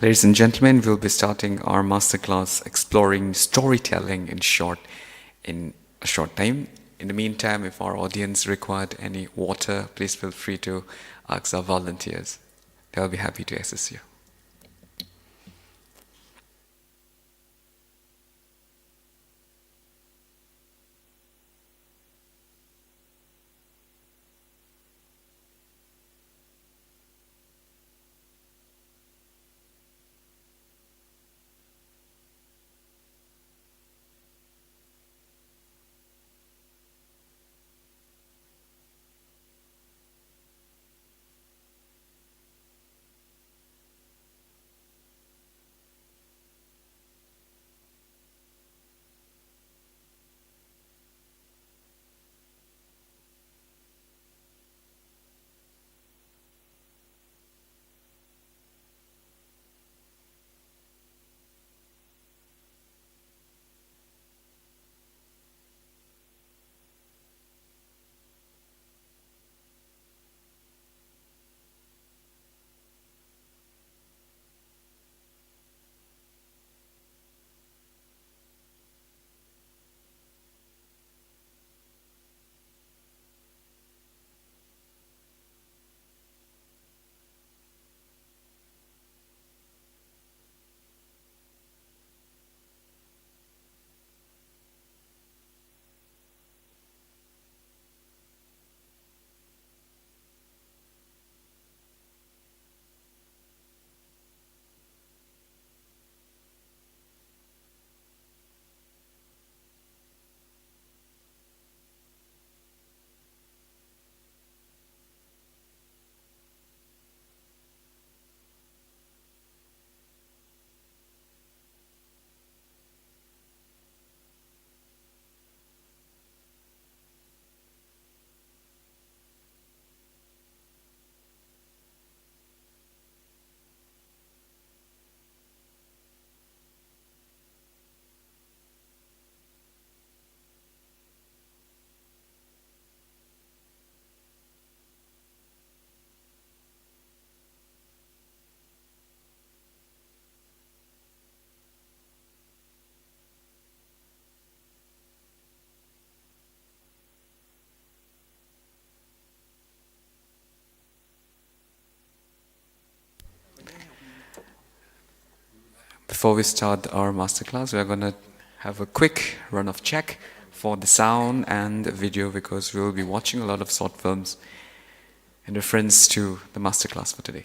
Ladies and gentlemen, we'll be starting our masterclass exploring storytelling in short in a short time. In the meantime, if our audience required any water, please feel free to ask our volunteers. They'll be happy to assist you. Before we start our masterclass, we are going to have a quick run of check for the sound and video, because we will be watching a lot of short films in reference to the masterclass for today.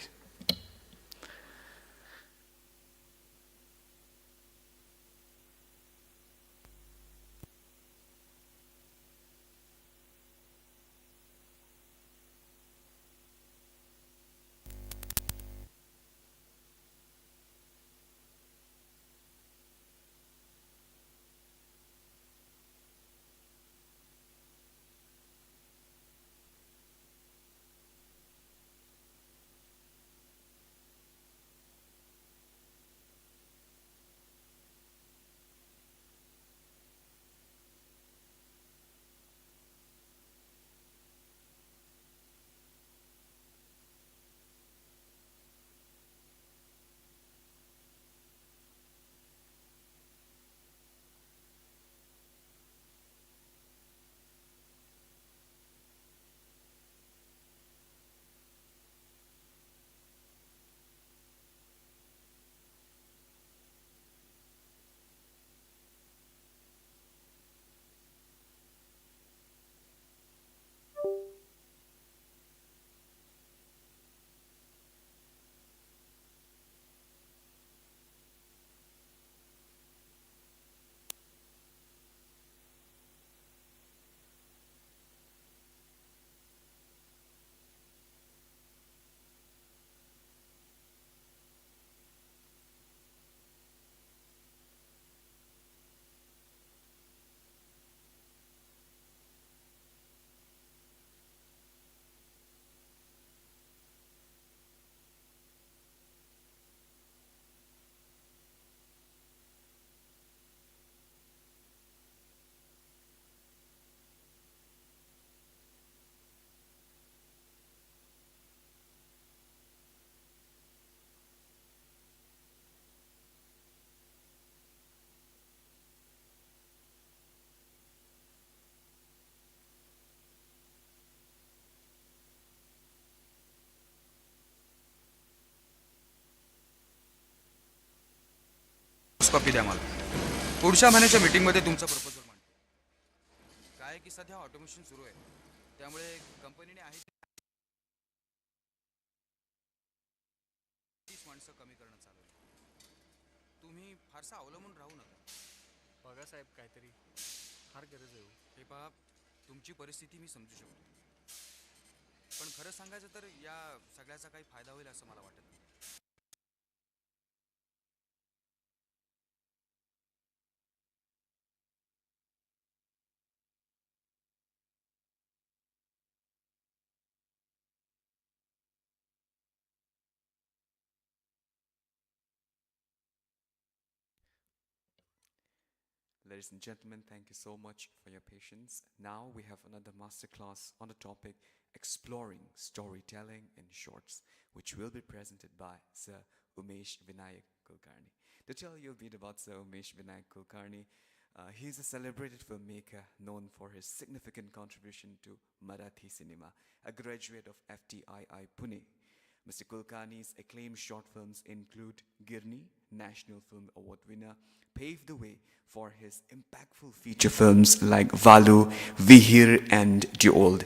Copy द्या मला. पुढच्या महिन्याच्या मीटिंगमध्ये तुमचा प्रपोजल मांडतो. काय की सध्या ऑटोमेशन सुरू आहे, त्यामुळे कंपनीने आहे तीस माणसं कमी करणं चालू आहे. तुम्ही फारसा अवलंबून राहू नका. बघा साहेब, काहीतरी फार गरज आहे हो. हे पहा, तुमची परिस्थिती मी समजू शकतो, पण खरं सांगायचं तर या सगळ्याचा काही फायदा होईल असं मला वाटत नाही. Ladies and gentlemen, thank you so much for your patience. Now we have another masterclass on the topic exploring storytelling in shorts, which will be presented by Sir Umesh Vinayak Kulkarni. To tell you a bit about Sir Umesh Vinayak Kulkarni, uh, he is a celebrated filmmaker known for his significant contribution to Marathi cinema. A graduate of F T I I Pune, Mister Kulkarni's acclaimed short films include Ghirni, National Film Award winner, paved the way for his impactful feature films like Valu, Vihir, and Dyo Old.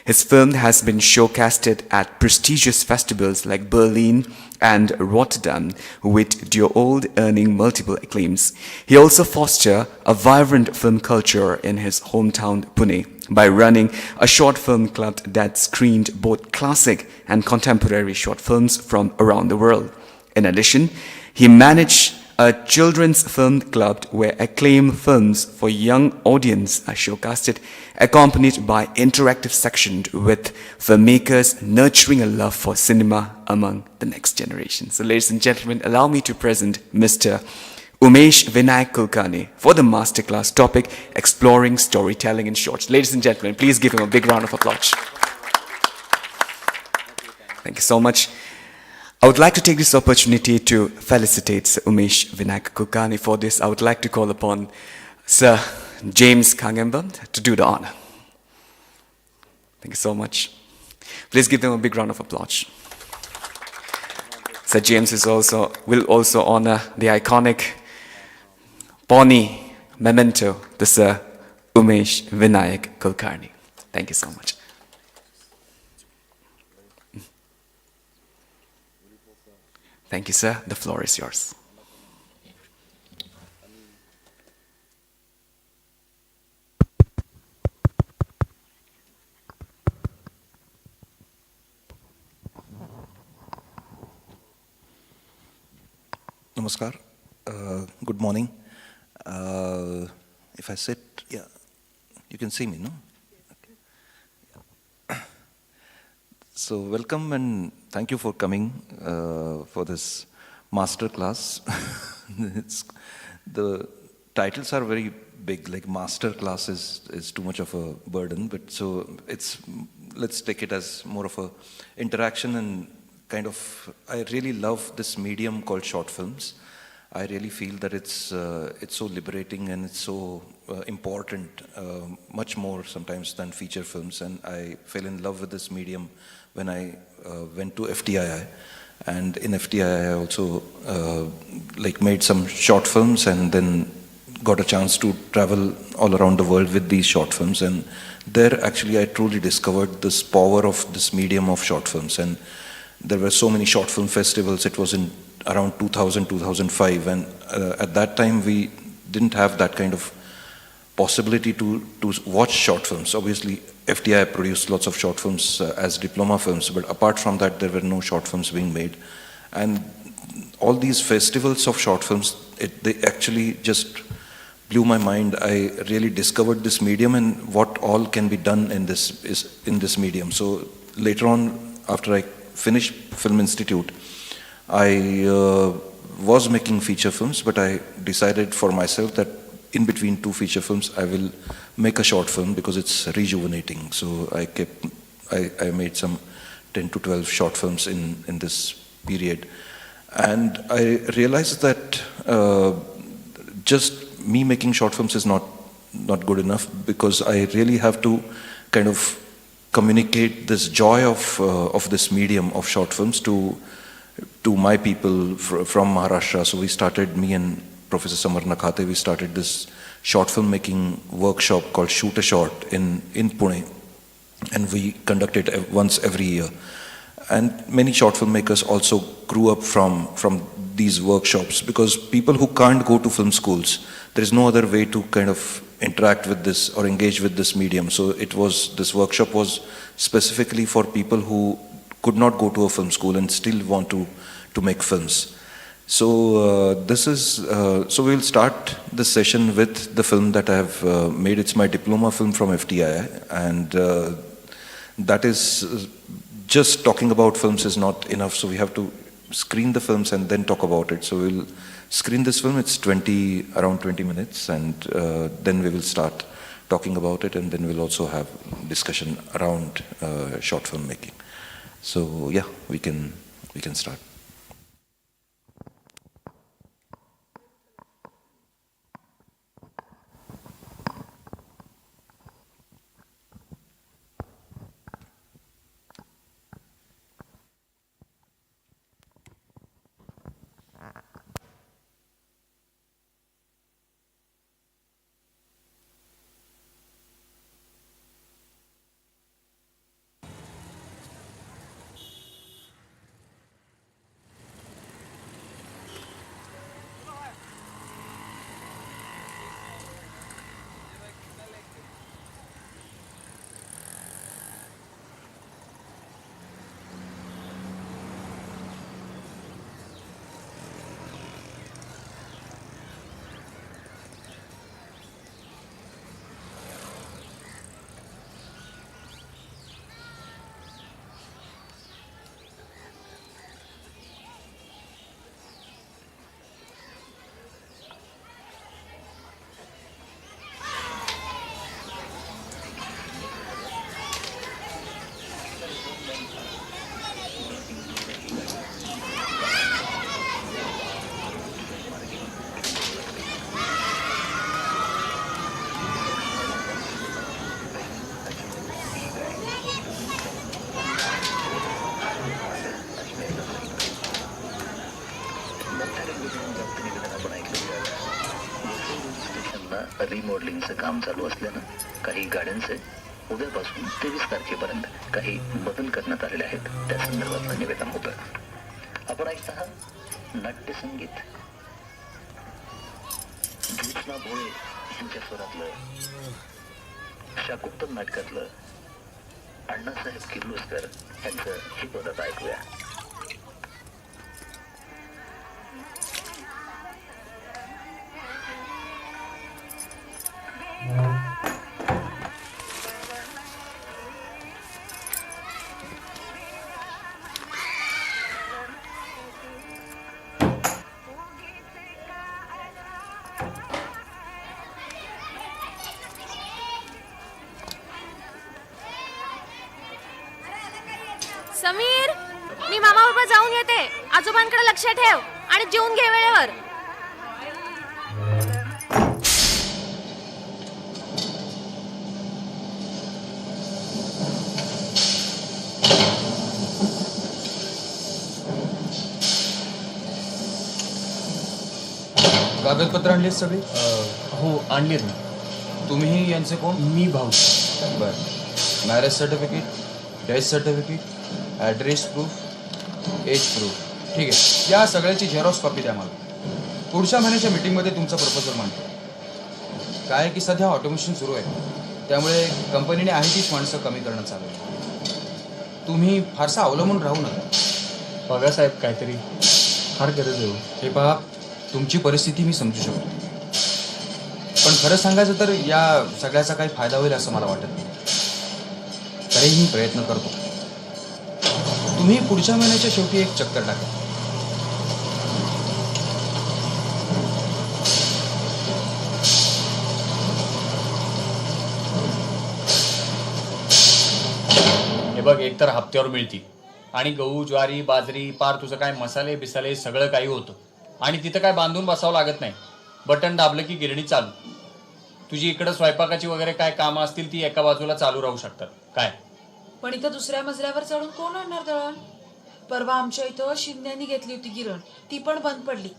His film has been showcasted at prestigious festivals like Berlin and Rotterdam, with Dyo Old earning multiple acclaims. He also fostered a vibrant film culture in his hometown Pune by running a short film club that screened both classic and contemporary short films from around the world. In addition, he managed a children's film club where acclaimed films for young audience are showcased, accompanied by interactive section with filmmakers nurturing a love for cinema among the next generation. So, ladies and gentlemen, allow me to present Mister Umesh Vinayak Kulkarni for the masterclass topic, Exploring Storytelling in Shorts. Ladies and gentlemen, please give him a big round of applause. Thank you so much. I would like to take this opportunity to felicitate Sir Umesh Vinayak Kulkarni for this. I would like to call upon Sir James Khangemba to do the honor. Thank you so much. Please give them a big round of applause. Sir James is also, will also honor the iconic Pawnee memento to Sir Umesh Vinayak Kulkarni. Thank you so much. Thank you, sir. The floor is yours. Namaskar. Uh, good morning. Uh, if I sit, yeah, you can see me, no? Okay. So, welcome and thank you for coming uh, for this master class. It's, the titles are very big, like master class is, is too much of a burden, but so it's, let's take it as more of a interaction and kind of, I really love this medium called short films. I really feel that it's, uh, it's so liberating and it's so uh, important, uh, much more sometimes than feature films. And I fell in love with this medium when I uh, went to F T I I, and in F T I I I also uh, like made some short films and then got a chance to travel all around the world with these short films. And there, actually, I truly discovered this power of this medium of short films. And there were so many short film festivals. It was in around two thousand, two thousand five, and uh, at that time we didn't have that kind of possibility to, to watch short films. Obviously, F T I I produced lots of short films uh, as diploma films, but apart from that, there were no short films being made. And all these festivals of short films, it, they actually just blew my mind. I really discovered this medium and what all can be done in this, is in this medium. So later on, after I finished Film Institute, I uh, was making feature films, but I decided for myself that in between two feature films, I will make a short film because it's rejuvenating. So I kept, I, I made some ten to twelve short films in, in this period. And I realized that uh, just me making short films is not, not good enough, because I really have to kind of communicate this joy of, uh, of this medium of short films to, to my people fr- from Maharashtra. So we started, me and Professor Samar Nakhate, we started this short filmmaking workshop called Shoot a Short in, in Pune. And we conduct it ev- once every year. And many short filmmakers also grew up from, from these workshops, because people who can't go to film schools, there is no other way to kind of interact with this or engage with this medium. So it was, this workshop was specifically for people who could not go to a film school and still want to, to make films. So uh, this is uh, so we'll start the session with the film that I have uh, made. It's my diploma film from F T I I, and uh, that is uh, just talking about films is not enough. So we have to screen the films and then talk about it. So we'll screen this film. It's twenty, around twenty minutes, and uh, then we will start talking about it, and then we'll also have discussion around uh, short filmmaking. So yeah, we can we can start. रिमॉडेलिंगचं काम चालू असल्यानं काही गाड्यांचे उद्यापासून तेवीस तारखेपर्यंत काही बदल करण्यात आलेले आहेत, त्या संदर्भातलं निवेदन होतं. आपण ऐकत आहात नाट्यसंगीत, ज्योत्स्ना भोळे यांच्या स्वरातलं शाकुंतल नाटकातलं अण्णासाहेब किर्लोस्कर यांचं हे पद आता ऐकूया. समीर, मी मामाबरोबर जाऊन येते. आजोबांकडे लक्ष ठेव आणि जेवून घे वेळेवर. कागदपत्र आणलीत सगळी? अ, हो, आणलीत ना. तुम्ही यांचे कोण? मी भाऊ. बरं. Marriage certificate, death certificate, address proof, age proof. ठीक आहे, या सगळ्याची झेरॉक्स कॉपी द्या मला. पुढच्या महिन्याच्या मीटिंगमध्ये तुमचा प्रपोजल मांडतो. काय आहे की सध्या ऑटोमेशन सुरू आहे, त्यामुळे कंपनीने आहे तीच माणसं कमी करणं चालू आहे. तुम्ही फारसा अवलंबून राहू नका. बघा साहेब, काहीतरी फार गरज आहे हो. हे पहा, तुमची परिस्थिती मी समजू शकतो, पण खरं सांगायचं तर या सगळ्याचा काही फायदा होईल असं मला वाटत नाही. तरीही मी प्रयत्न करतो. तुम्ही पुढच्या महिन्याच्या शेवटी एक चक्कर टाका. हे बघ, एकतर हप्त्यावर मिळतील आणि गहू, ज्वारी, बाजरी, पार तुझं काय मसाले बिसाले सगळं काही होतं. आणि तिथं काय बांधून बसावं लागत नाही. बटन दाबलं की गिरणी चालू. तुझी इकडं स्वयंपाकाची वगैरे काय कामं असतील, ती एका बाजूला चालू राहू शकतात. काय? पण इथं दुसऱ्या मजल्यावर चढून कोण आणणार दळण? परवा आमच्या इथं शिंद्यांनी घेतली होती गिरण, ती पण बंद पडली.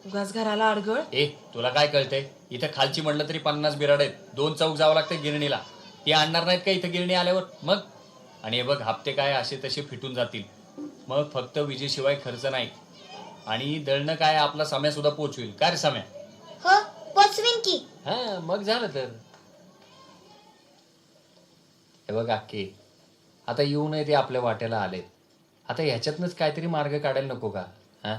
उगाच घराला अडगळ. ए, तुला काय कळतंय? इथं खालची म्हणलं तरी पन्नास बिराड आहेत. दोन चौक जावं लागतं गिरणीला. ती आणणार नाहीत का इथं गिरणी आल्यावर? मग आणि हे बघ, हप्ते काय असे तसे फिटून जातील. मग फक्त विजेशिवाय खर्च नाही. आणि दळणं काय, आपला सम्या सुद्धा पोचवेल. काय रे सम्या? हो, पोचवीन की. हा, मग झालं तर. हे बघ अक्की, आता येऊ नये ते आपल्या वाट्याला आलेत. आता ह्याच्यातनंच काहीतरी मार्ग काढायला नको का? हा.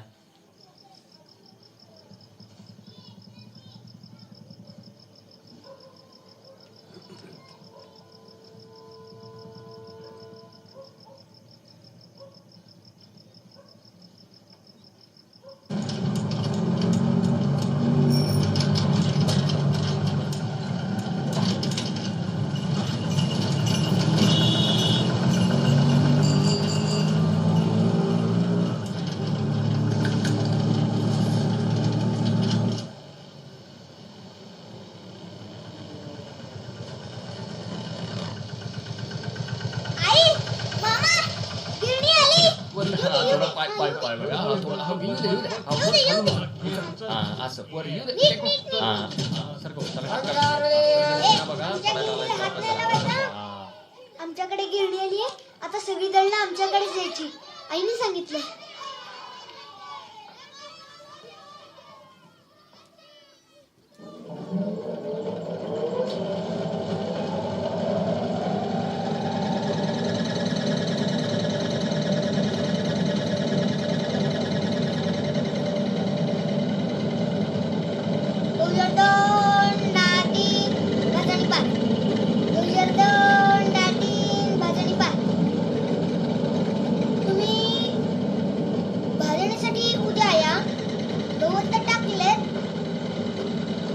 आई, मामा, गिरणी आली. थोडा पाय पाय पाय बघा. हा, थोडा हा, येऊ दे, येऊ दे. हा, येऊ दे, येऊ दे. हा, असं. वर येऊ दे. NEET NEET NEET. हा, सरकव, सरकव. ए, तुमच्या गिरणीला हात नाही लावायचा. आमच्याकडे गिरणी आली आहे. आता सगळी दळणं आमच्याकडेच यायची. आईने सांगितलं. दोन दोन दहा तीन भाजणी पाच. दोन दोन दहा तीन भाजणी पाच. तुम्ही भाजणीसाठी उद्या या. गवत तर टाकलेत,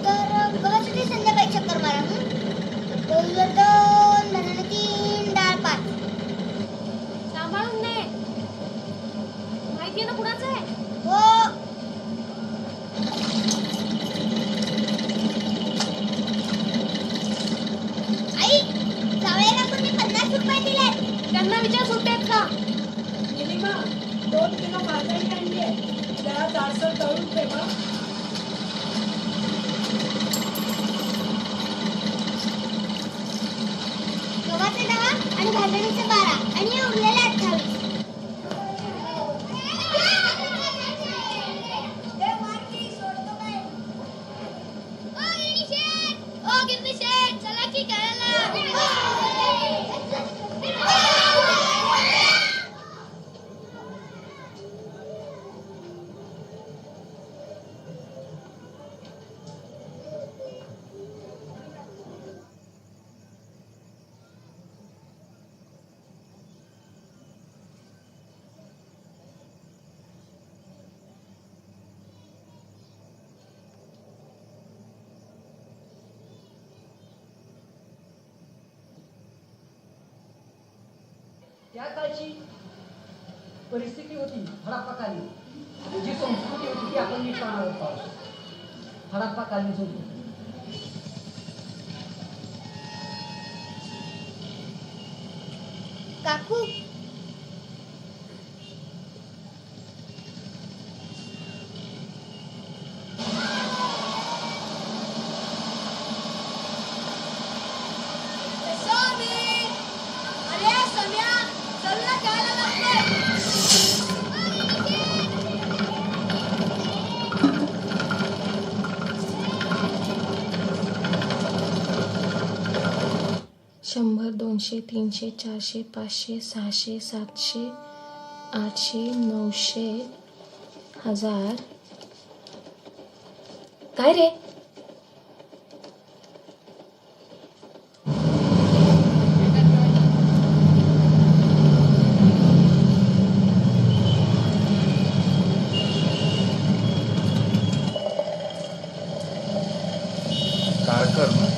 तर गव्हासाठी संध्याकाळी चक्कर मारा. हं? दोन दोन भाजणी तीन डाळ पाच. सांभाळून ने. माहितीये ना कुणाचं आहे? हो. आई, जावयाला तुम्ही पन्नास रुपये दिलेत. त्यांना विचार सुट्टेत का? निलिमा, दोन किलो बाजारी आणली आहे. जरा जाडसर तळून ठेवा. गव्हाचे दहा आणि भाजणीचे बारा आणि उरलेले अठ्ठावीस. ओ गिरणी शेठ, चला की करायला. त्या काळची परिस्थिती होती हडप्पाकालीन, जी संस्कृती होती ती आपण नीट पाहणार आहोत. हडप्पाकालीन संस्कृती. काकू, शंभर, दोनशे, तीनशे, चारशे, पाचशे, सहाशे, सातशे, आठशे, नऊशे, हजार. काय रे? काळकर ना?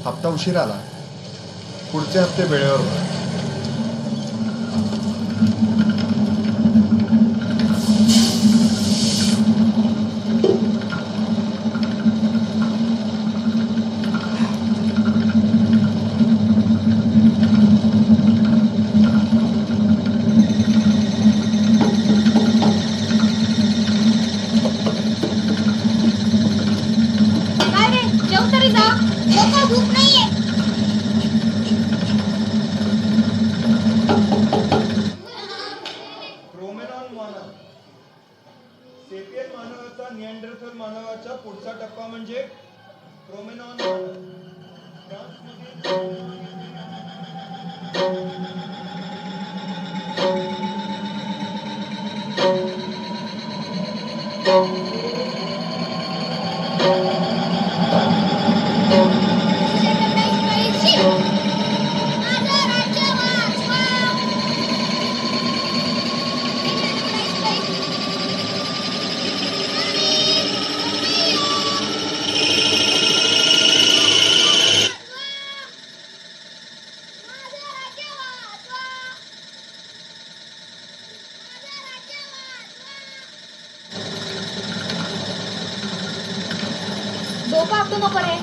हप्ता उशीर आला. पुढचे हप्ते वेळेवर भरा. मानवाचा पुढचा टप्पा म्हणजे क्रोमेनॉन. फ्रान्समधील डोकं आपटू नको रे.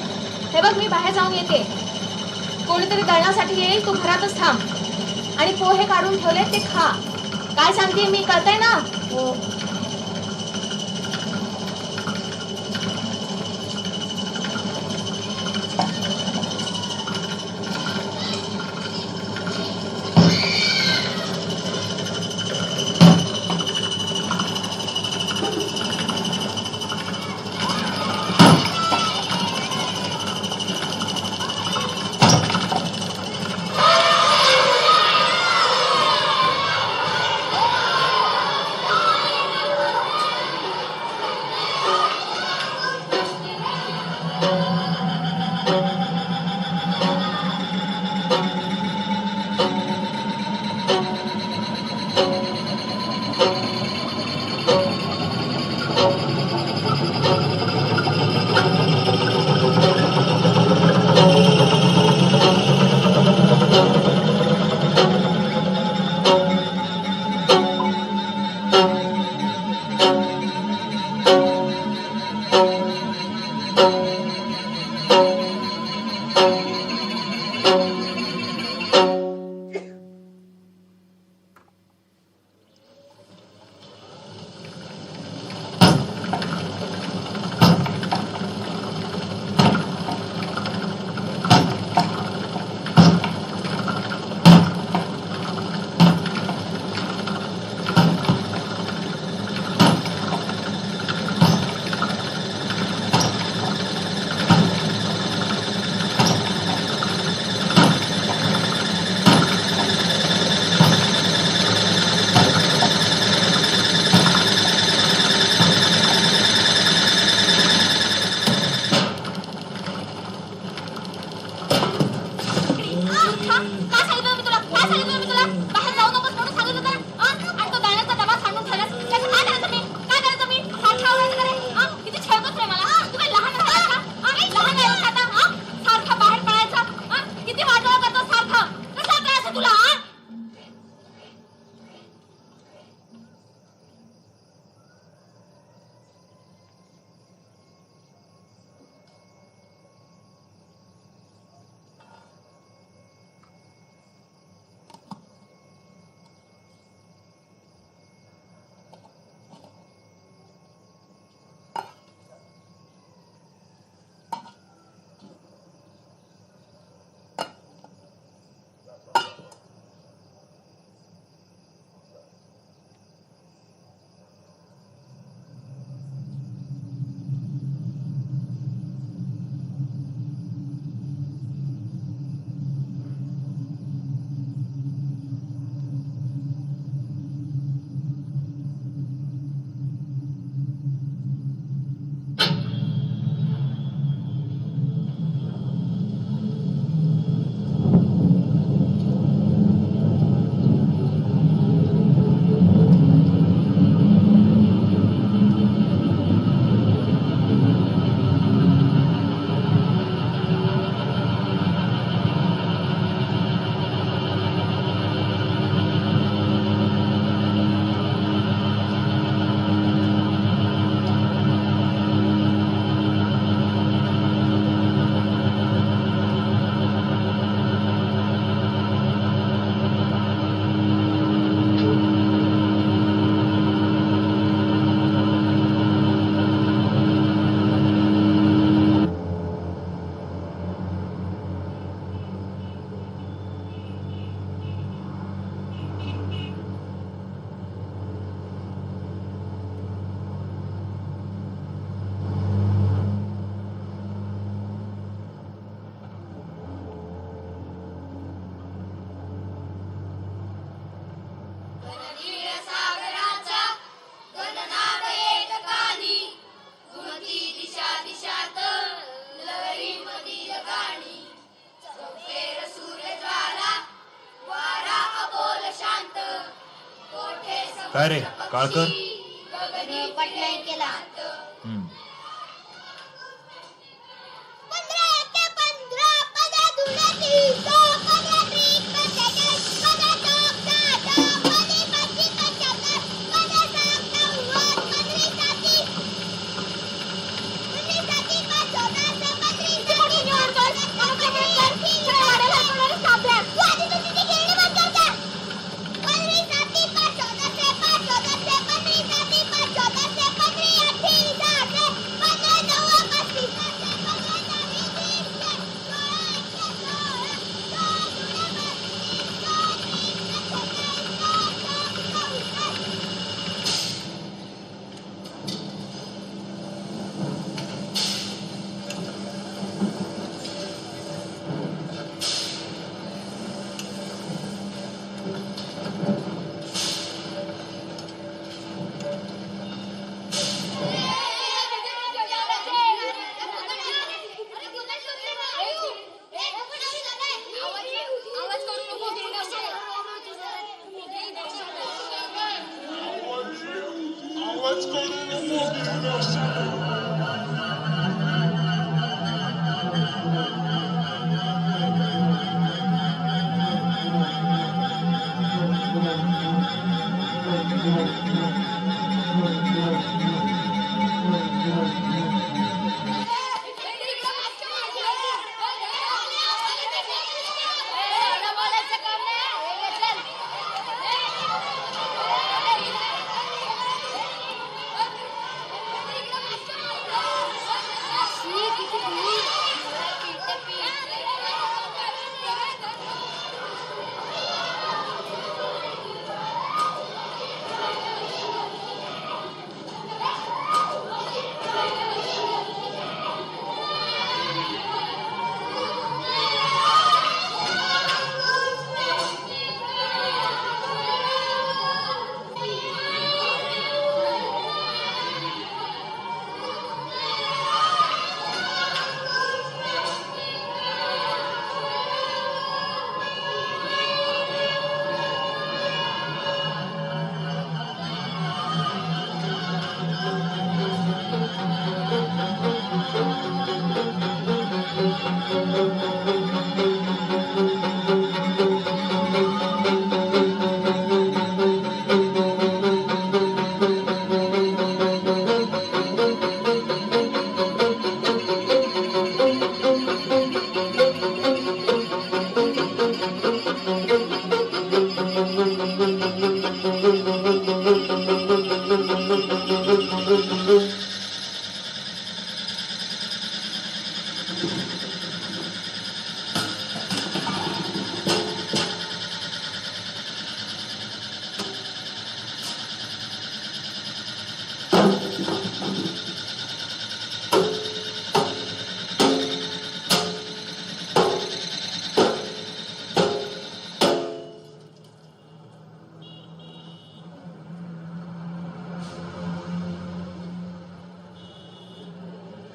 हे बघ, मी बाहेर जाऊन येते. कोणीतरी दळणासाठी येईल, तू घरातच थांब. आणि पोहे काढून ठेवले, ते खा. काय सांगते मी, कळतंय ना? हो. काय रे, काळकर? पटनायक केला. हम्म. पंधरा एके पंधरा, पंधरा दुने तीस, पंधरा त्रिक पंचेचाळीस, पंधरा चौक साठ, पंधरा पाची पंच्याहत्तर, पंधरा सात नव्वद, पंधरा साती, पंधरा साती पाच चौदा, पंधरा साती पाच चौदा, पंधरा ऐंशी, तू आधी तुझी ती खेळणी बंद कर जा. पंधरा साती पाच चौदा, पाच चौदा, पंधरा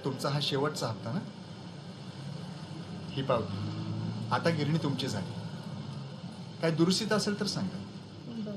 तुमचा हा शेवटचा हप्ता ना? ही पावती. आता गिरणी तुमची झाली. काय दुरुस्तीत असेल तर सांगा. बरं.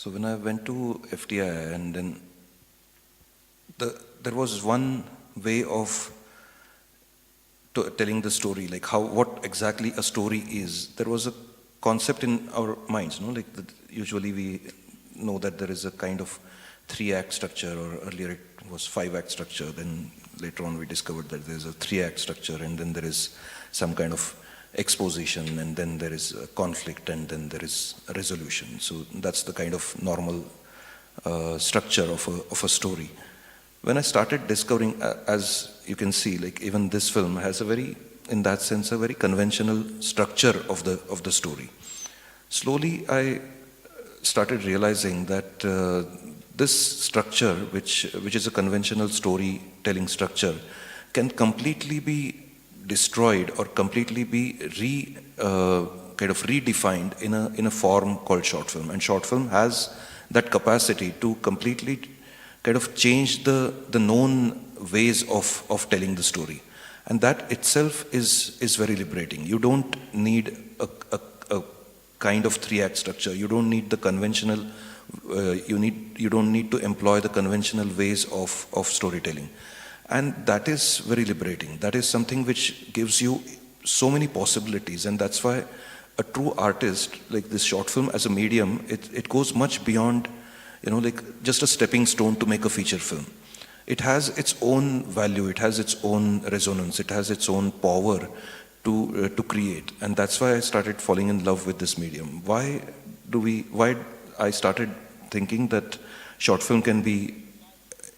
So when I went to F T I I and then the, there was one way of to telling the story, like how, what exactly a story is. There was a concept in our minds, no, like the, usually we know that there is a kind of three-act structure, or earlier it was five-act structure. Then later on we discovered that there's a three-act structure, and then there is some kind of exposition, and then there is a conflict, and then there is a resolution. So that's the kind of normal uh, structure of a, of a story. When I started discovering, uh, as you can see, like, even this film has a very, in that sense, a very conventional structure of the, of the story. Slowly, I started realizing that uh, this structure, which, which is a conventional storytelling structure, can completely be destroyed or completely be re, uh, kind of redefined in a, in a form called short film. And short film has that capacity to completely kind of change the, the known ways of, of telling the story. And that itself is, is very liberating. You don't need a, a, a kind of three-act structure. You don't need the conventional, uh, you need, you don't need to employ the conventional ways of, of storytelling. And that is very liberating. That is something which gives you so many possibilities, and that's why a true artist, like, this short film as a medium, it, it goes much beyond, you know, like, just a stepping stone to make a feature film. It has its own value, it has its own resonance, it has its own power to, uh, to create. And that's why I started falling in love with this medium. Why do we, why I started thinking that short film can be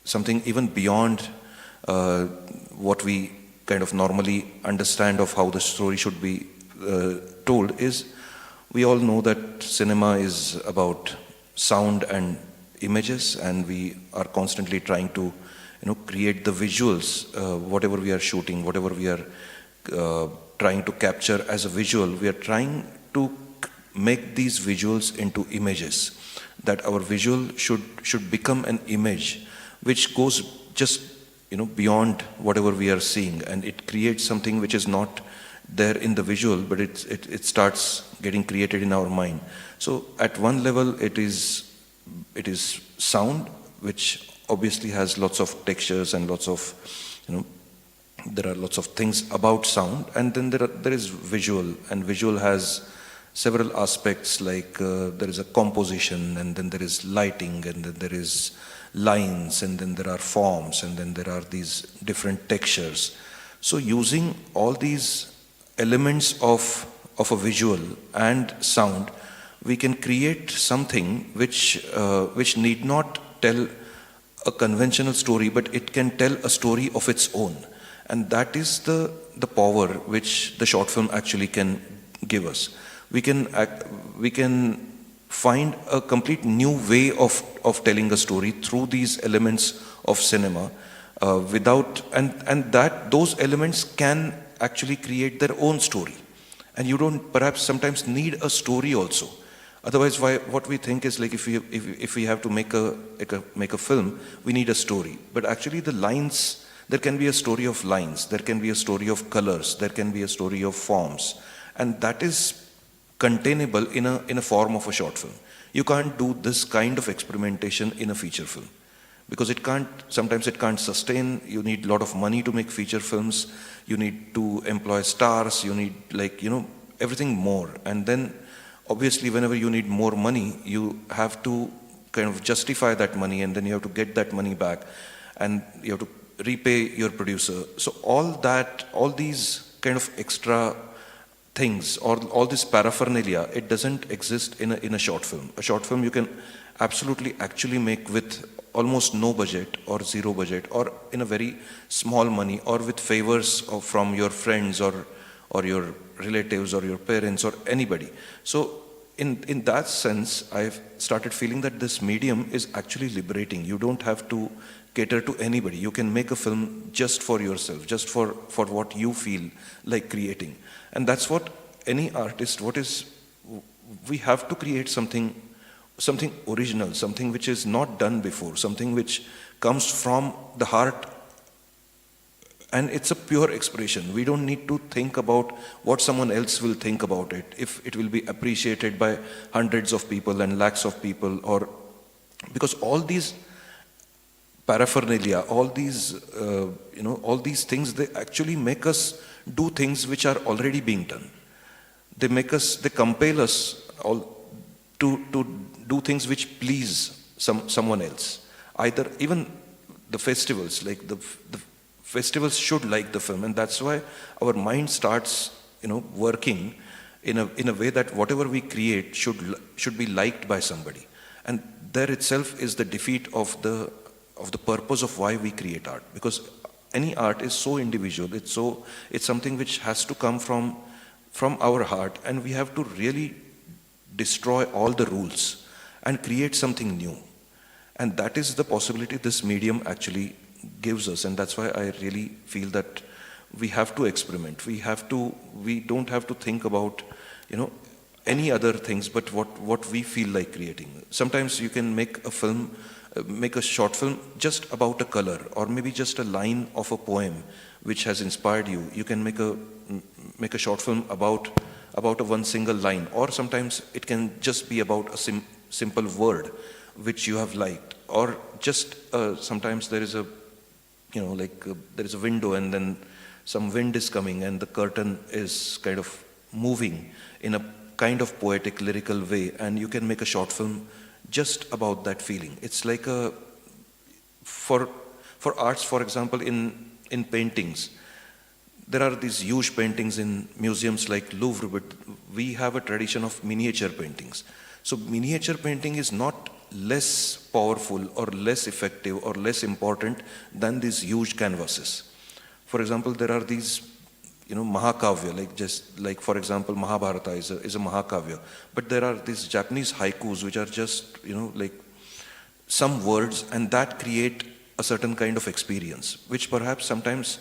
something even beyond, uh, what we kind of normally understand of how the story should be, uh, told is, we all know that cinema is about sound and images, and we are constantly trying to, you know, create the visuals, uh, whatever we are shooting, whatever we are, uh, trying to capture as a visual, we are trying to make these visuals into images, that our visual should, should become an image which goes just, you know, beyond whatever we are seeing, and it creates something which is not there in the visual, but it, it, it starts getting created in our mind. So at one level, it is, it is sound, which obviously has lots of textures and lots of, you know, there are lots of things about sound, and then there are, there is visual, and visual has several aspects, like, uh, there is a composition, and then there is lighting, and then there is lines, and then there are forms, and then there are these different textures. So using all these elements of, of a visual and sound, we can create something which, uh, which need not tell a conventional story, but it can tell a story of its own. And that is the, the power which the short film actually can give us. We can ac-, we can find a complete new way of, of telling a story through these elements of cinema, uh, without, and, and that, those elements can actually create their own story. And you don't perhaps sometimes need a story also. Otherwise, why, what we think is, like, if we, if, if we have to make a, make a, make a film, we need a story. But actually, the lines, there can be a story of lines, there can be a story of colors, there can be a story of forms. And that is containable in a, in a form of a short film. You can't do this kind of experimentation in a feature film because it can't, sometimes it can't sustain. You need a lot of money to make feature films. You need to employ stars. You need, like, you know, everything more. And then obviously, whenever you need more money, you have to kind of justify that money, and then you have to get that money back, and you have to repay your producer. So all that, all these kind of extra things, or all this paraphernalia, it doesn't exist in a, in a short film. A short film you can absolutely actually make with almost no budget or zero budget or in a very small money or with favors of, from your friends or, or your relatives or your parents or anybody. So in, in that sense, I've started feeling that this medium is actually liberating. You don't have to cater to anybody. You can make a film just for yourself, just for, for what you feel like creating. And that's what any artist, what is, we have to create something, something original, something which is not done before, something which comes from the heart, and it's a pure expression. We don't need to think about what someone else will think about it, if it will be appreciated by hundreds of people and lakhs of people, or, because all these paraphernalia, all these, uh, you know, all these things, they actually make us do things which are already being done. They make us, they compel us all to, to do things which please some, someone else. Either even the festivals, like the, the festivals should like the film, and that's why our mind starts, you know, working in a, in a way that whatever we create should, should be liked by somebody. And there itself is the defeat of the, of the purpose of why we create art, because any art is so individual. It's so, it's something which has to come from, from our heart, and we have to really destroy all the rules and create something new. And that is the possibility this medium actually gives us. And that's why I really feel that we have to experiment. We have to, we don't have to think about, you know, any other things but what, what we feel like creating. Sometimes you can make a film, uh, make a short film just about a color, or maybe just a line of a poem which has inspired you. You can make a, make a short film about about a one single line, or sometimes it can just be about a sim- simple word which you have liked, or just uh, sometimes there is a, you know, like uh, there is a window and then some wind is coming and the curtain is kind of moving in a kind of poetic lyrical way, and you can make a short film just about that feeling. It's like a, for for arts, for example, in in paintings, there are these huge paintings in museums like Louvre, but we have a tradition of miniature paintings. So miniature painting is not less powerful or less effective or less important than these huge canvases. For example, there are these, you know, mahakavya, like, just like, for example, Mahabharata is a, is a mahakavya, but there are these Japanese haikus which are just, you know, like, some words, and that create a certain kind of experience which perhaps sometimes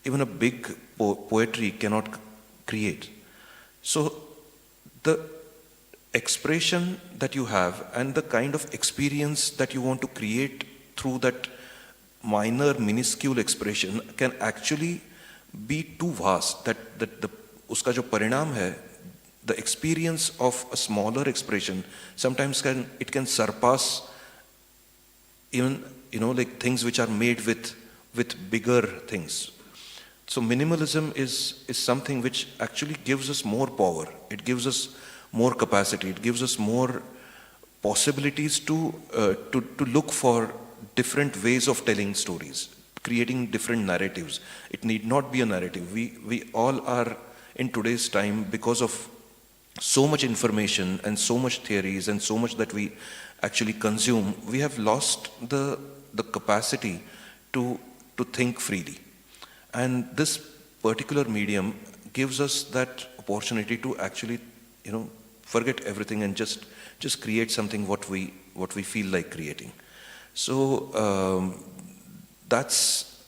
even a big po- poetry cannot create. So the expression that you have and the kind of experience that you want to create through that minor, minuscule expression can actually be too vast that, that the उसका जो परिणाम है, the experience of a smaller expression sometimes can, it can surpass even, you know, like, things which are made with with bigger things. So minimalism is is something which actually gives us more power. It gives us more capacity. It gives us more possibilities to uh, to to look for different ways of telling stories, creating different narratives. It need not be a narrative. We we all are, in today's time, because of so much information and so much theories and so much that we actually consume, we have lost the the capacity to to think freely. And this particular medium gives us that opportunity to actually, you know, forget everything and just just create something what we what we feel like creating. So um, that's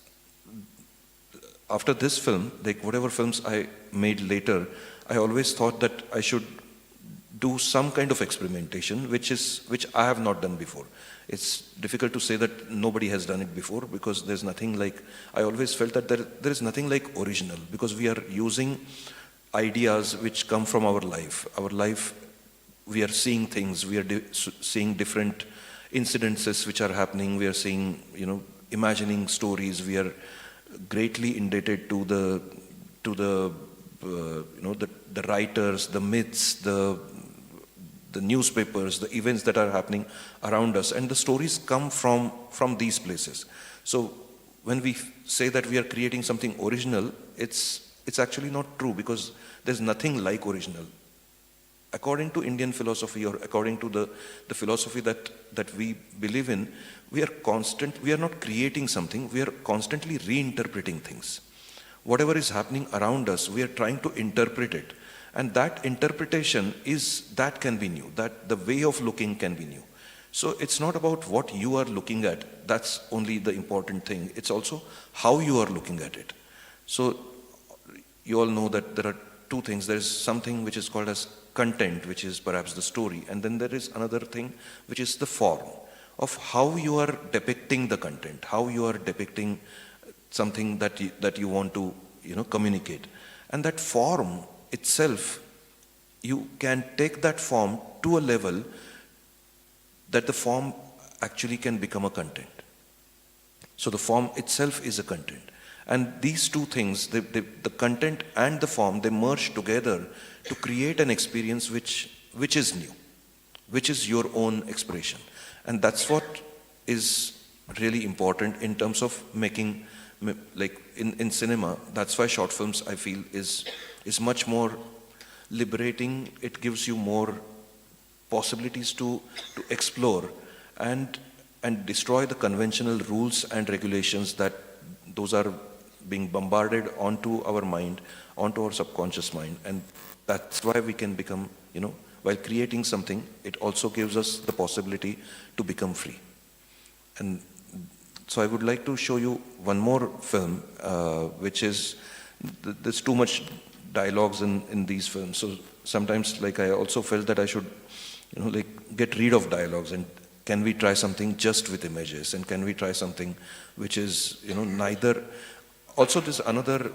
after this film, like, whatever films I made later, I always thought that I should do some kind of experimentation, which is which I have not done before. It's difficult to say that nobody has done it before, because there's nothing like, I always felt that there, there is nothing like original, because we are using ideas which come from our life. Our life, we are seeing things, we are di- s- seeing different incidences which are happening, we are seeing, you know, imagining stories, we are greatly indebted to the, to the, uh, you know, the, the writers, the myths, the, the newspapers, the events that are happening around us, and the stories come from, from these places. So when we f- say that we are creating something original, it's, it's actually not true, because there's nothing like original. According to Indian philosophy, or according to the, the philosophy that, that we believe in, we are constant, we are not creating something, we are constantly reinterpreting things. Whatever is happening around us, we are trying to interpret it. And that interpretation is, that can be new, that the way of looking can be new. So it's not about what you are looking at, that's only the important thing. It's also how you are looking at it. So you all know that there are two things. There is something which is called as content, which is perhaps the story, and then there is another thing, which is the form of how you are depicting the content, how you are depicting something that you, that you want to, you know, communicate. And that form itself, you can take that form to a level that the form actually can become a content. So the form itself is a content. And these two things, the, the, the content and the form, they merge together to create an experience which, which is new, which is your own expression. And that's what is really important in terms of making, m- like, in, in cinema. That's why short films, I feel, is, is much more liberating. It gives you more possibilities to, to explore and, and destroy the conventional rules and regulations that those are being bombarded onto our mind, onto our subconscious mind. And that's why we can become, you know, while creating something, it also gives us the possibility to become free. And so I would like to show you one more film, uh, which is, th- there's too much dialogues in, in these films. So sometimes, like, I also felt that I should, you know, like, get rid of dialogues, and can we try something just with images, and can we try something which is, you know, neither. Also, there's another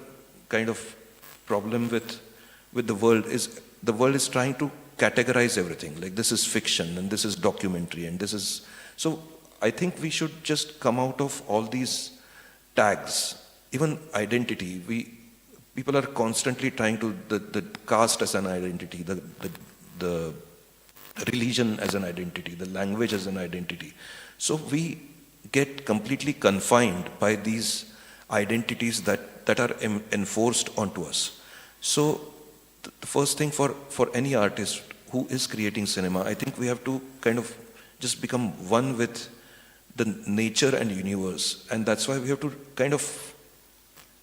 kind of problem with with the world is the world is trying to categorize everything. Like, this is fiction and this is documentary and this is, so I think we should just come out of all these tags. Even identity, we people are constantly trying to the, the caste as an identity, the, the the religion as an identity, the language as an identity. So we get completely confined by these identities that, that are em- enforced onto us. So th- the first thing for, for any artist who is creating cinema, I think we have to kind of just become one with the nature and universe. And that's why we have to kind of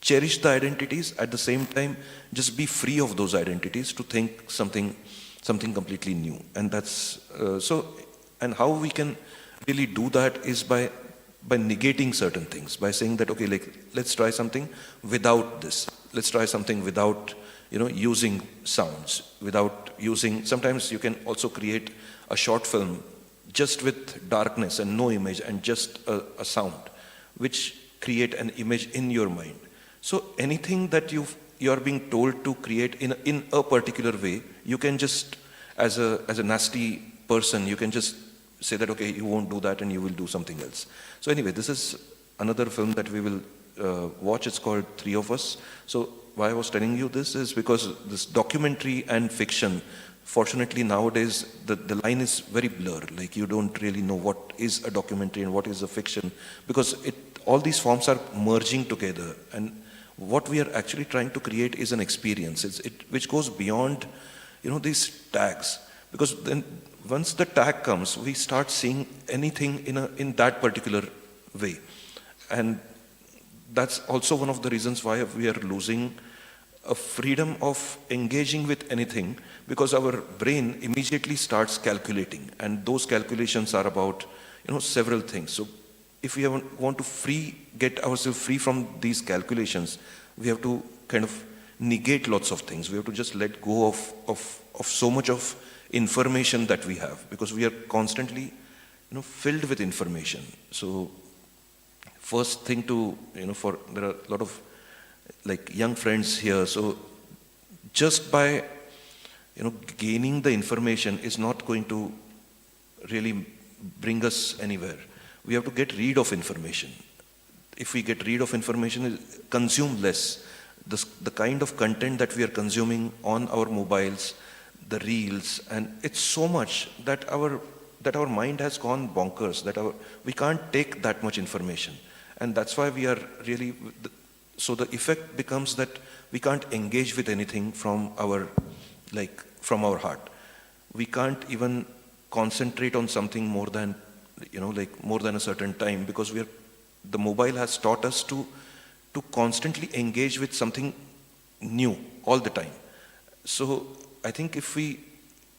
cherish the identities, at the same time just be free of those identities to think something, something completely new. And that's uh, so and how we can really do that is by by negating certain things, by saying that, okay, like, let's try something without this, let's try something without, you know, using sounds, without using, sometimes you can also create a short film just with darkness and no image and just a, a sound, which create an image in your mind. So anything that you you are being told to create in in a particular way, you can just, as a as a nasty person, you can just say that, okay, you won't do that and you will do something else. So anyway, this is another film that we will uh, watch. It's called Three of Us. So why I was telling you this is because this documentary and fiction, fortunately nowadays the, the line is very blur. Like, you don't really know what is a documentary and what is a fiction, because it all these forms are merging together. And what we are actually trying to create is an experience, it's, it, which goes beyond, you know, these tags. Because then once the tag comes, we start seeing anything in a in that particular way. And that's also one of the reasons why we are losing a freedom of engaging with anything, because our brain immediately starts calculating, and those calculations are about, you know, several things. So if we have, want to free get ourselves free from these calculations, we have to kind of negate lots of things. We have to just let go of of, of so much of information that we have, because we are constantly, you know, filled with information. So first thing to, you know, for there are a lot of, like, young friends here, so just by, you know, gaining the information is not going to really bring us anywhere. We have to get rid of information. If we get rid of information, consume less. This, the kind of content that we are consuming on our mobiles, the reels, and it's so much that our that our mind has gone bonkers. That our we can't take that much information, and that's why we are really. So the effect becomes that we can't engage with anything from our, like, from our heart. We can't even concentrate on something more than, you know, like, more than a certain time, because we are the mobile has taught us to to constantly engage with something new all the time. So I think if we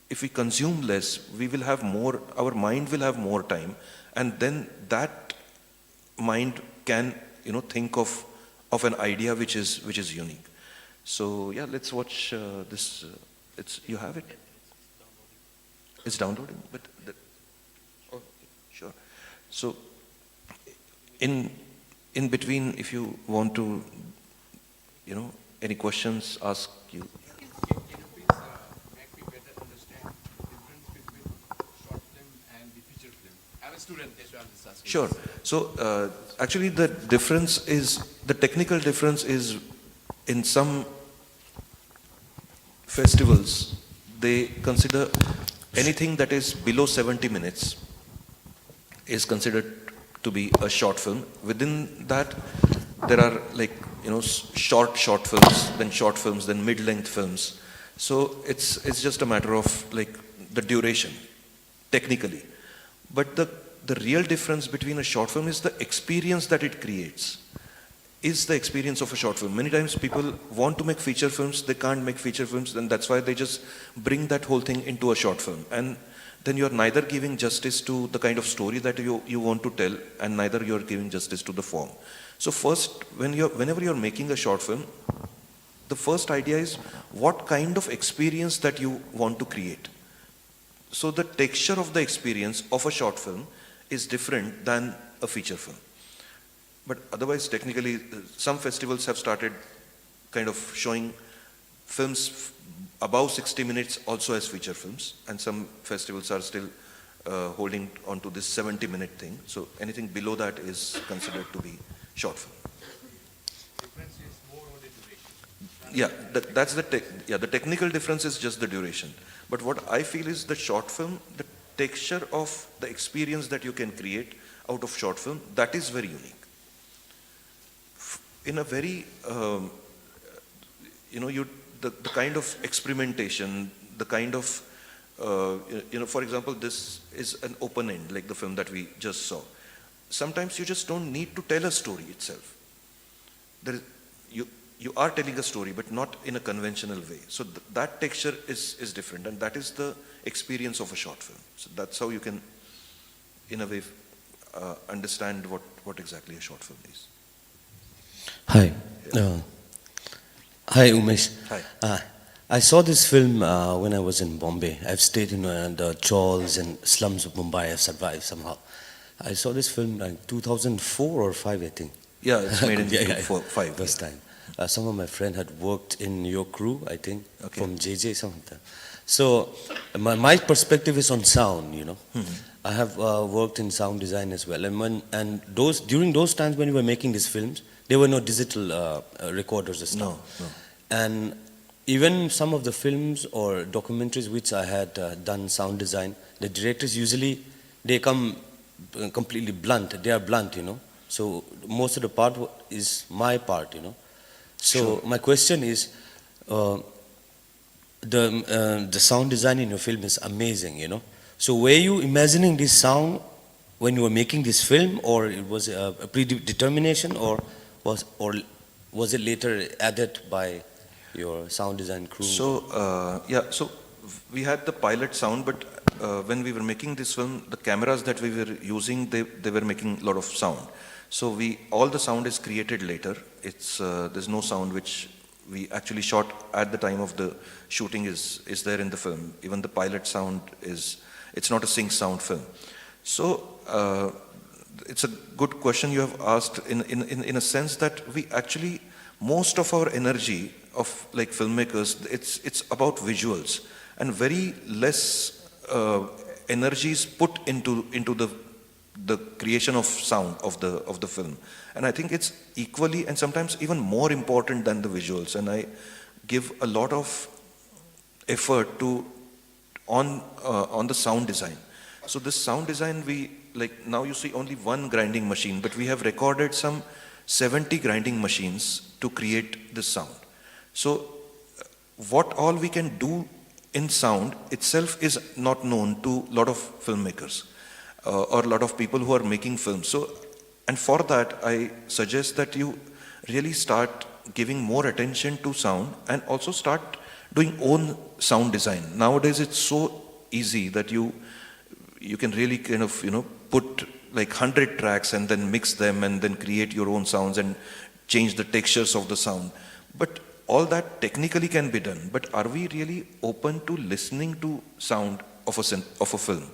if we consume less, we will have more, our mind will have more time, and then that mind can, you know, think of of an idea which is which is unique. So yeah, let's watch uh, this. Uh, it's you have it. It's downloading, but the, oh, sure. So in in between, if you want to, you know, any questions, ask you. Can you please uh, make me better understand the difference between short film and the feature film? I'm a student, that's why I'm just asking. Sure. So uh, actually, the difference is the technical difference is in some festivals they consider anything that is below seventy minutes is considered to be a short film. Within that, there are, like, you know, short short films, then short films, then mid-length films. So it's it's just a matter of, like, the duration, technically. But the the real difference between a short film is the experience that it creates, is the experience of a short film. Many times people want to make feature films, they can't make feature films, and that's why they just bring that whole thing into a short film. And then you're neither giving justice to the kind of story that you, you want to tell, and neither you're giving justice to the form. So first, when you're, whenever you're making a short film, the first idea is what kind of experience that you want to create. So the texture of the experience of a short film is different than a feature film. But otherwise, technically, uh, some festivals have started kind of showing films f- above sixty minutes also as feature films, and some festivals are still uh, holding on to this seventy minute thing. So anything below that is considered to be short film. Yeah, that, that's the tech yeah, the technical difference is just the duration. But what I feel is the short film, the texture of the experience that you can create out of short film, that is very unique. In a very um, you know you the, the kind of experimentation, the kind of uh, you know for example, this is an open end, like the film that we just saw. Sometimes you just don't need to tell a story itself. There is, you you are telling a story, but not in a conventional way. So th- that texture is is different, and that is the experience of a short film. So that's how you can, in a way, uh, understand what what exactly a short film is. Hi. Uh, hi, Umesh. Hi. Uh, I saw this film uh, when I was in Bombay. I've stayed in uh, the chawls and slums of Mumbai. I've survived somehow. I saw this film in two thousand four or five, I think. Yeah, it's made in Yeah, yeah, yeah. four, five. First time. Uh, some of my friend had worked in your crew, I think, Okay. from J J, some of them. So my, my perspective is on sound, you know. I have uh, worked in sound design as well. And when, and those during those times when we were making these films, there were no digital uh, uh, recorders and stuff. No, no. And even some of the films or documentaries which I had uh, done sound design, the directors usually, they come uh, completely blunt. They are blunt, you know. So most of the part wa- is my part, you know. So Sure. my question is, uh, the uh, the sound design in your film is amazing, you know. So were you imagining this sound when you were making this film, or it was a, a predetermination, or was or was it later added by your sound design crew? So uh, yeah, so we had the pilot sound, but uh, when we were making this film, the cameras that we were using, they, they were making a lot of sound. So we all the sound is created later. It's uh, there's no sound which we actually shot at the time of the shooting is is there in the film. Even the pilot sound is, it's not a sync sound film. So uh, it's a good question you have asked in, in, in, in a sense that we actually most of our energy of, like, filmmakers, it's it's about visuals, and very less uh, energy is put into into the the creation of sound of the of the film. And I think it's equally and sometimes even more important than the visuals, and I give a lot of effort to on uh, on the sound design. So this sound design, we, like, now you see only one grinding machine, but we have recorded some seventy grinding machines to create this sound. So what all we can do in sound itself is not known to a lot of filmmakers uh, or a lot of people who are making films. So, and for that, I suggest that you really start giving more attention to sound and also start doing own sound design. Nowadays, it's so easy that you you can really kind of, you know, put like hundred tracks and then mix them and then create your own sounds and change the textures of the sound. But all that technically can be done, but are we really open to listening to sound of a cin- of a film?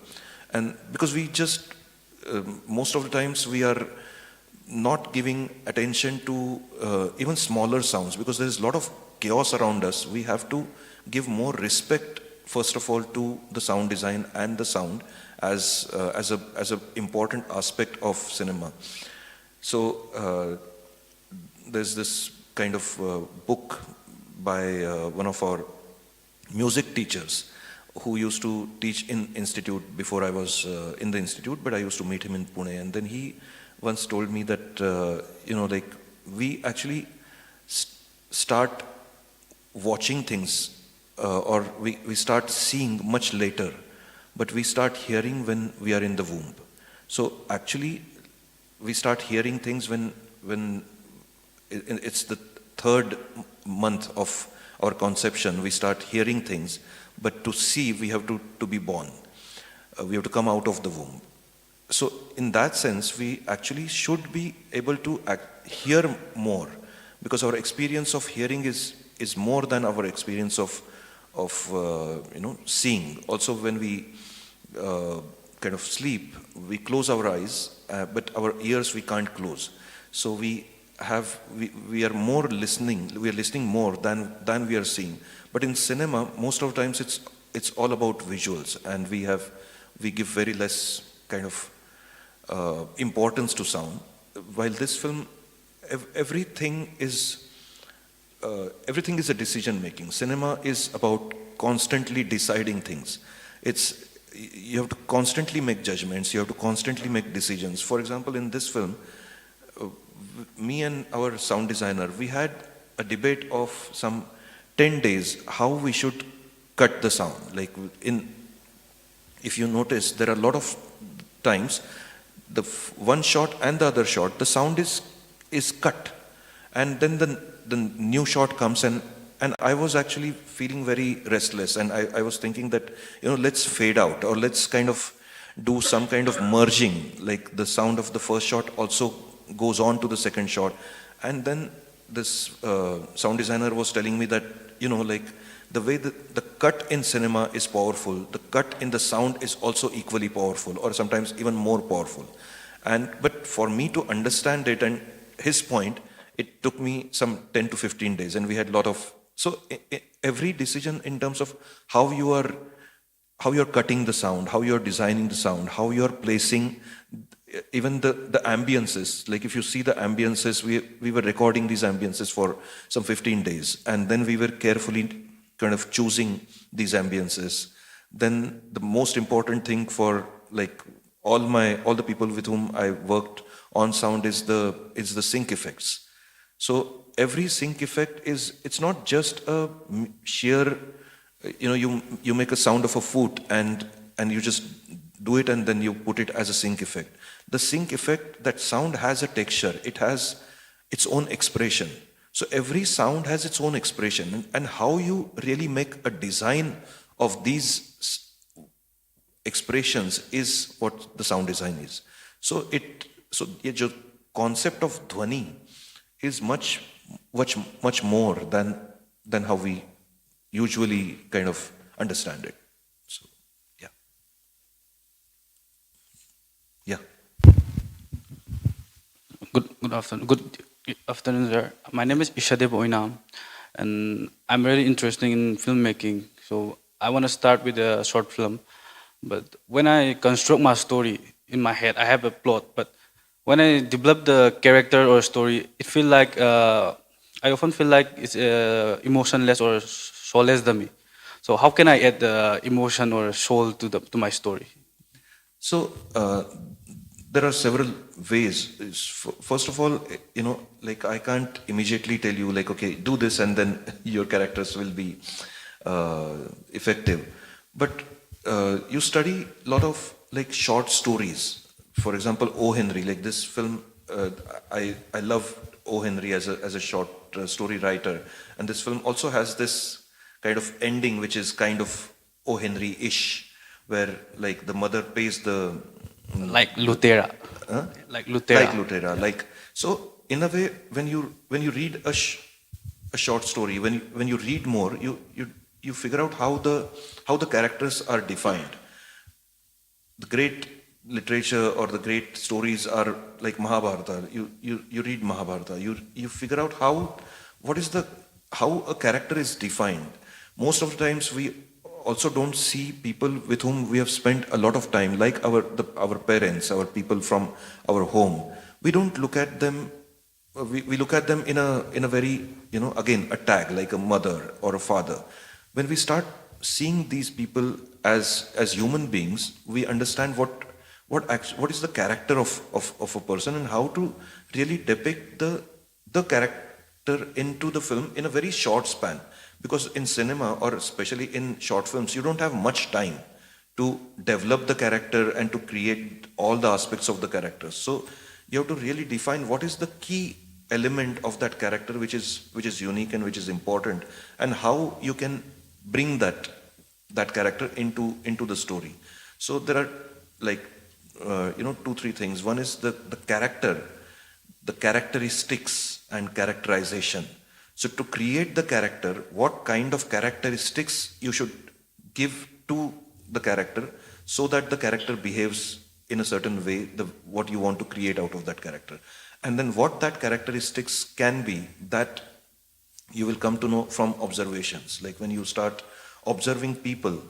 And because we just um, most of the times we are not giving attention to uh, even smaller sounds, because there is a lot of chaos around us. We have to give more respect, first of all, to the sound design and the sound as uh, as a as an important aspect of cinema. So uh, there's this kind of uh, book by uh, one of our music teachers who used to teach in institute before I was uh, in the institute, but I used to meet him in Pune, and then he once told me that uh, you know, like, we actually st- start watching things uh, or we, we start seeing much later, but we start hearing when we are in the womb. So actually, we start hearing things when when it's the third month of our conception. We start hearing things, but to see, we have to, to be born. Uh, we have to come out of the womb. So in that sense, we actually should be able to act, hear more, because our experience of hearing is is more than our experience of of uh, you know, seeing. Also, when we uh, kind of sleep, we close our eyes, uh, but our ears we can't close. So we have we, we are more listening, we are listening more than than we are seeing. But in cinema, most of the times it's it's all about visuals, and we have we give very less kind of uh, importance to sound. While this film, ev- everything is uh, everything is a decision making. Cinema is about constantly deciding things. It's you have to constantly make judgments. You have to constantly make decisions. For example, in this film, uh, me and our sound designer, we had a debate of some ten days how we should cut the sound. Like in, if you notice, there are a lot of times the f- one shot and the other shot, the sound is is cut, and then the the new shot comes, and and I was actually feeling very restless, and I, I was thinking that, you know, let's fade out, or let's kind of do some kind of merging, like the sound of the first shot also goes on to the second shot. And then this uh, sound designer was telling me that, you know, like, the way the, the cut in cinema is powerful, the cut in the sound is also equally powerful, or sometimes even more powerful. And but for me to understand it and his point, it took me some ten to fifteen days, and we had a lot of so i i every decision in terms of how you are how you're cutting the sound, how you're designing the sound, how you're placing even the, the ambiances. Like if you see the ambiances, we, we were recording these ambiances for some fifteen days, and then we were carefully kind of choosing these ambiances. Then the most important thing for, like, all my all the people with whom I worked on sound is the is the sync effects. So every sync effect is, it's not just a m- sheer, uh, you know, you you make a sound of a foot and and you just do it and then you put it as a sync effect. The sync effect, that sound has a texture. It has its own expression. So every sound has its own expression, and, and how you really make a design of these s- expressions is what the sound design is. So it so ये जो concept of ध्वनि is much much much more than than how we usually kind of understand it. So yeah. Yeah. Good, good afternoon. Good, Afternoon, sir. My name is Ishadev Oinam, and I'm really interested in filmmaking. So I want to start with a short film. But when I construct my story in my head, I have a plot. But when I develop the character or story, it feel like uh, I often feel like it's uh, emotionless or soulless than me. So how can I add the emotion or soul to the to my story? So uh, there are several ways. Is f- First of all, you know, like, I can't immediately tell you, like, okay, do this and then your characters will be uh, effective. But uh, you study a lot of, like, short stories. For example, O. Henry, like this film, uh, I I love O. Henry as a as a short uh, story writer, and this film also has this kind of ending which is kind of O. Henry-ish, where, like, the mother pays the Like Lutera. Huh? Like Lutera. Like Lutera. Like, so in a way, when you when you read a sh- a short story, when you, when you read more, you you you figure out how the how the characters are defined. The great literature or the great stories are like Mahabharata. You you you read Mahabharata. You you figure out how, what is the how a character is defined. Most of the times we also don't see people with whom we have spent a lot of time, like our the, our parents, our people from our home. We don't look at them. Uh, we, we look at them in a in a very, you know, again, a tag, like a mother or a father. When we start seeing these people as as human beings, we understand what what act, what is the character of, of of a person and how to really depict the the character into the film in a very short span. Because in cinema, or especially in short films, you don't have much time to develop the character and to create all the aspects of the character. So you have to really define what is the key element of that character which is which is unique and which is important, and how you can bring that that character into into the story. So there are, like, uh, you know, two, three things. One is the the character, the characteristics and characterization. So to create the character, what kind of characteristics you should give to the character so that the character behaves in a certain way, the what you want to create out of that character. And then what that characteristics can be, that you will come to know from observations. Like when you start observing people,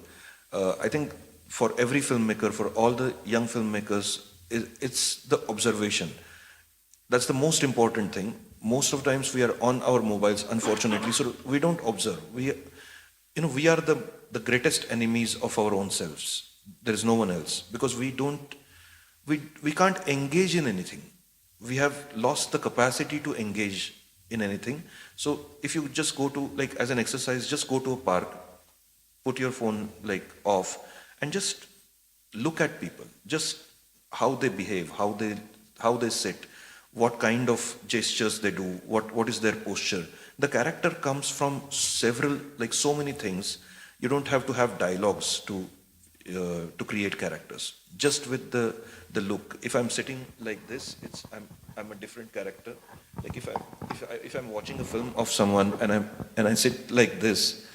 uh, I think for every filmmaker, for all the young filmmakers, i- it's the observation. That's the most important thing. Most of times we are on our mobiles, unfortunately, so we don't observe. We, you know, we are the, the greatest enemies of our own selves. There is no one else, because we don't, we, we can't engage in anything. We have lost the capacity to engage in anything. So if you just go to, like, as an exercise, just go to a park, put your phone, like, off, and just look at people, just how they behave, how they, how they sit, what kind of gestures they do, what, what is their posture. The character comes from several, like, so many things. You don't have to have dialogues to, uh, to create characters. Just with the, the look. If I'm sitting like this, it's, I'm, I'm a different character. Like if I, if I, if I'm watching a film of someone and I'm, and I sit like this,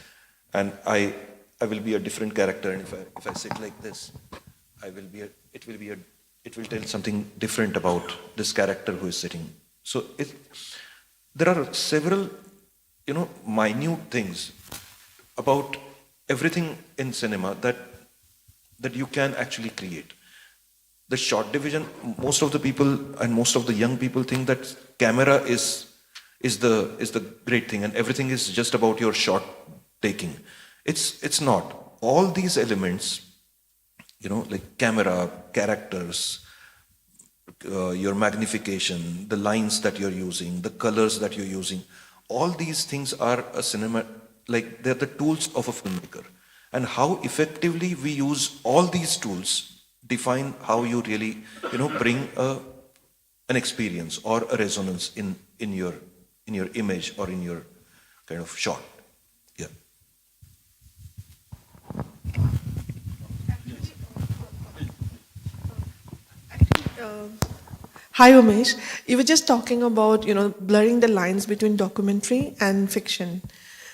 and I, I will be a different character. And if I, if I sit like this, I will be a, it will be a, it will tell something different about this character who is sitting. So it, there are several, you know, minute things about everything in cinema that, that you can actually create. The shot division, most of the people and most of the young people think that camera is, is the, is the great thing, and everything is just about your shot taking. It's, it's not. All these elements, you know, like camera, characters, uh, your magnification, the lines that you're using, the colors that you're using, all these things are a cinema, like, they're the tools of a filmmaker. And how effectively we use all these tools define how you really, you know, bring a, an experience or a resonance in, in your, in your image or in your kind of shot. Yeah. Hi, Umesh. You were just talking about, you know, blurring the lines between documentary and fiction.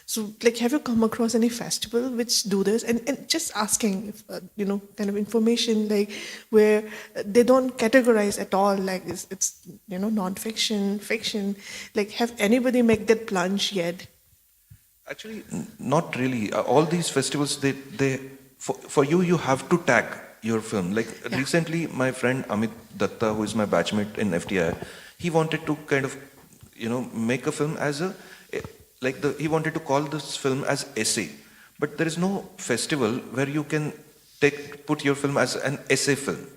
So, like, have you come across any festival which do this? And, and just asking, if, uh, you know, kind of information, like, where uh, they don't categorize at all, like, it's, it's, you know, non-fiction, fiction. Like, have anybody make that plunge yet? Actually, n- not really. Uh, all these festivals, they they for, for you, you have to tag your film. Like, recently, my friend Amit Datta, who is my batchmate in F T I, he wanted to kind of, you know, make a film as a, a like the he wanted to call this film as essay, but there is no festival where you can take put your film as an essay film.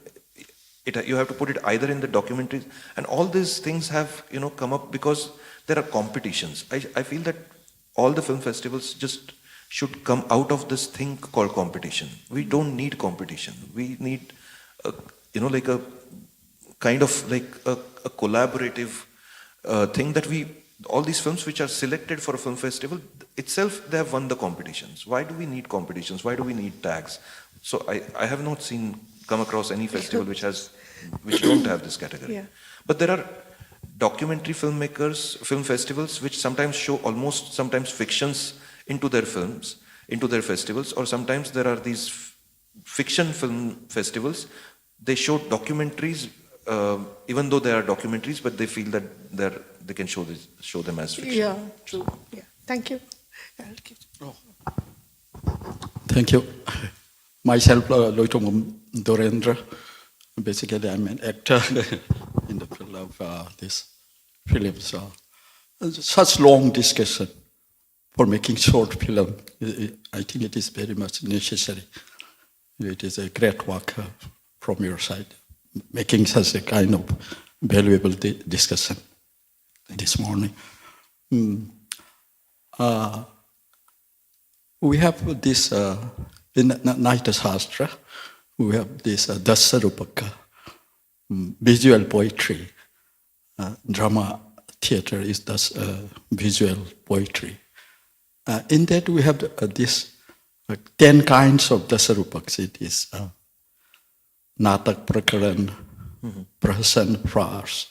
It, you have to put it either in the documentaries, and all these things have, you know, come up because there are competitions. I, I feel that all the film festivals just should come out of this thing called competition. We don't need competition. We need, a, you know, like a kind of like a, a collaborative uh, thing that we all these films which are selected for a film festival itself, they have won the competitions. Why do we need competitions? Why do we need tags? So I, I have not seen come across any festival which has which don't have this category. Yeah. But there are documentary filmmakers, film festivals, which sometimes show almost sometimes fictions into their films, into their festivals, or sometimes there are these f- fiction film festivals. They show documentaries, uh, even though they are documentaries, but they feel that they're they can show this, show them as fiction. Yeah, true. Yeah. Thank you. I'll give- Thank you. Myself, uh, Loitongam Dorendra. Basically, I'm an actor in the field of uh, this film. So, uh, such long discussion for making short film, I I think it is very much necessary. It is a great work uh, from your side, making such a kind of valuable di- discussion this morning. Mm. Uh, we have this uh, in Na- Naitya Shastra, we have this uh, Dasarupaka, mm, visual poetry. Uh, drama theater is thus uh, visual poetry. Uh, in that, we have uh, this uh, ten kinds of Dasarupaks. It is uh, Natak Prakaran, Prahasan Pras,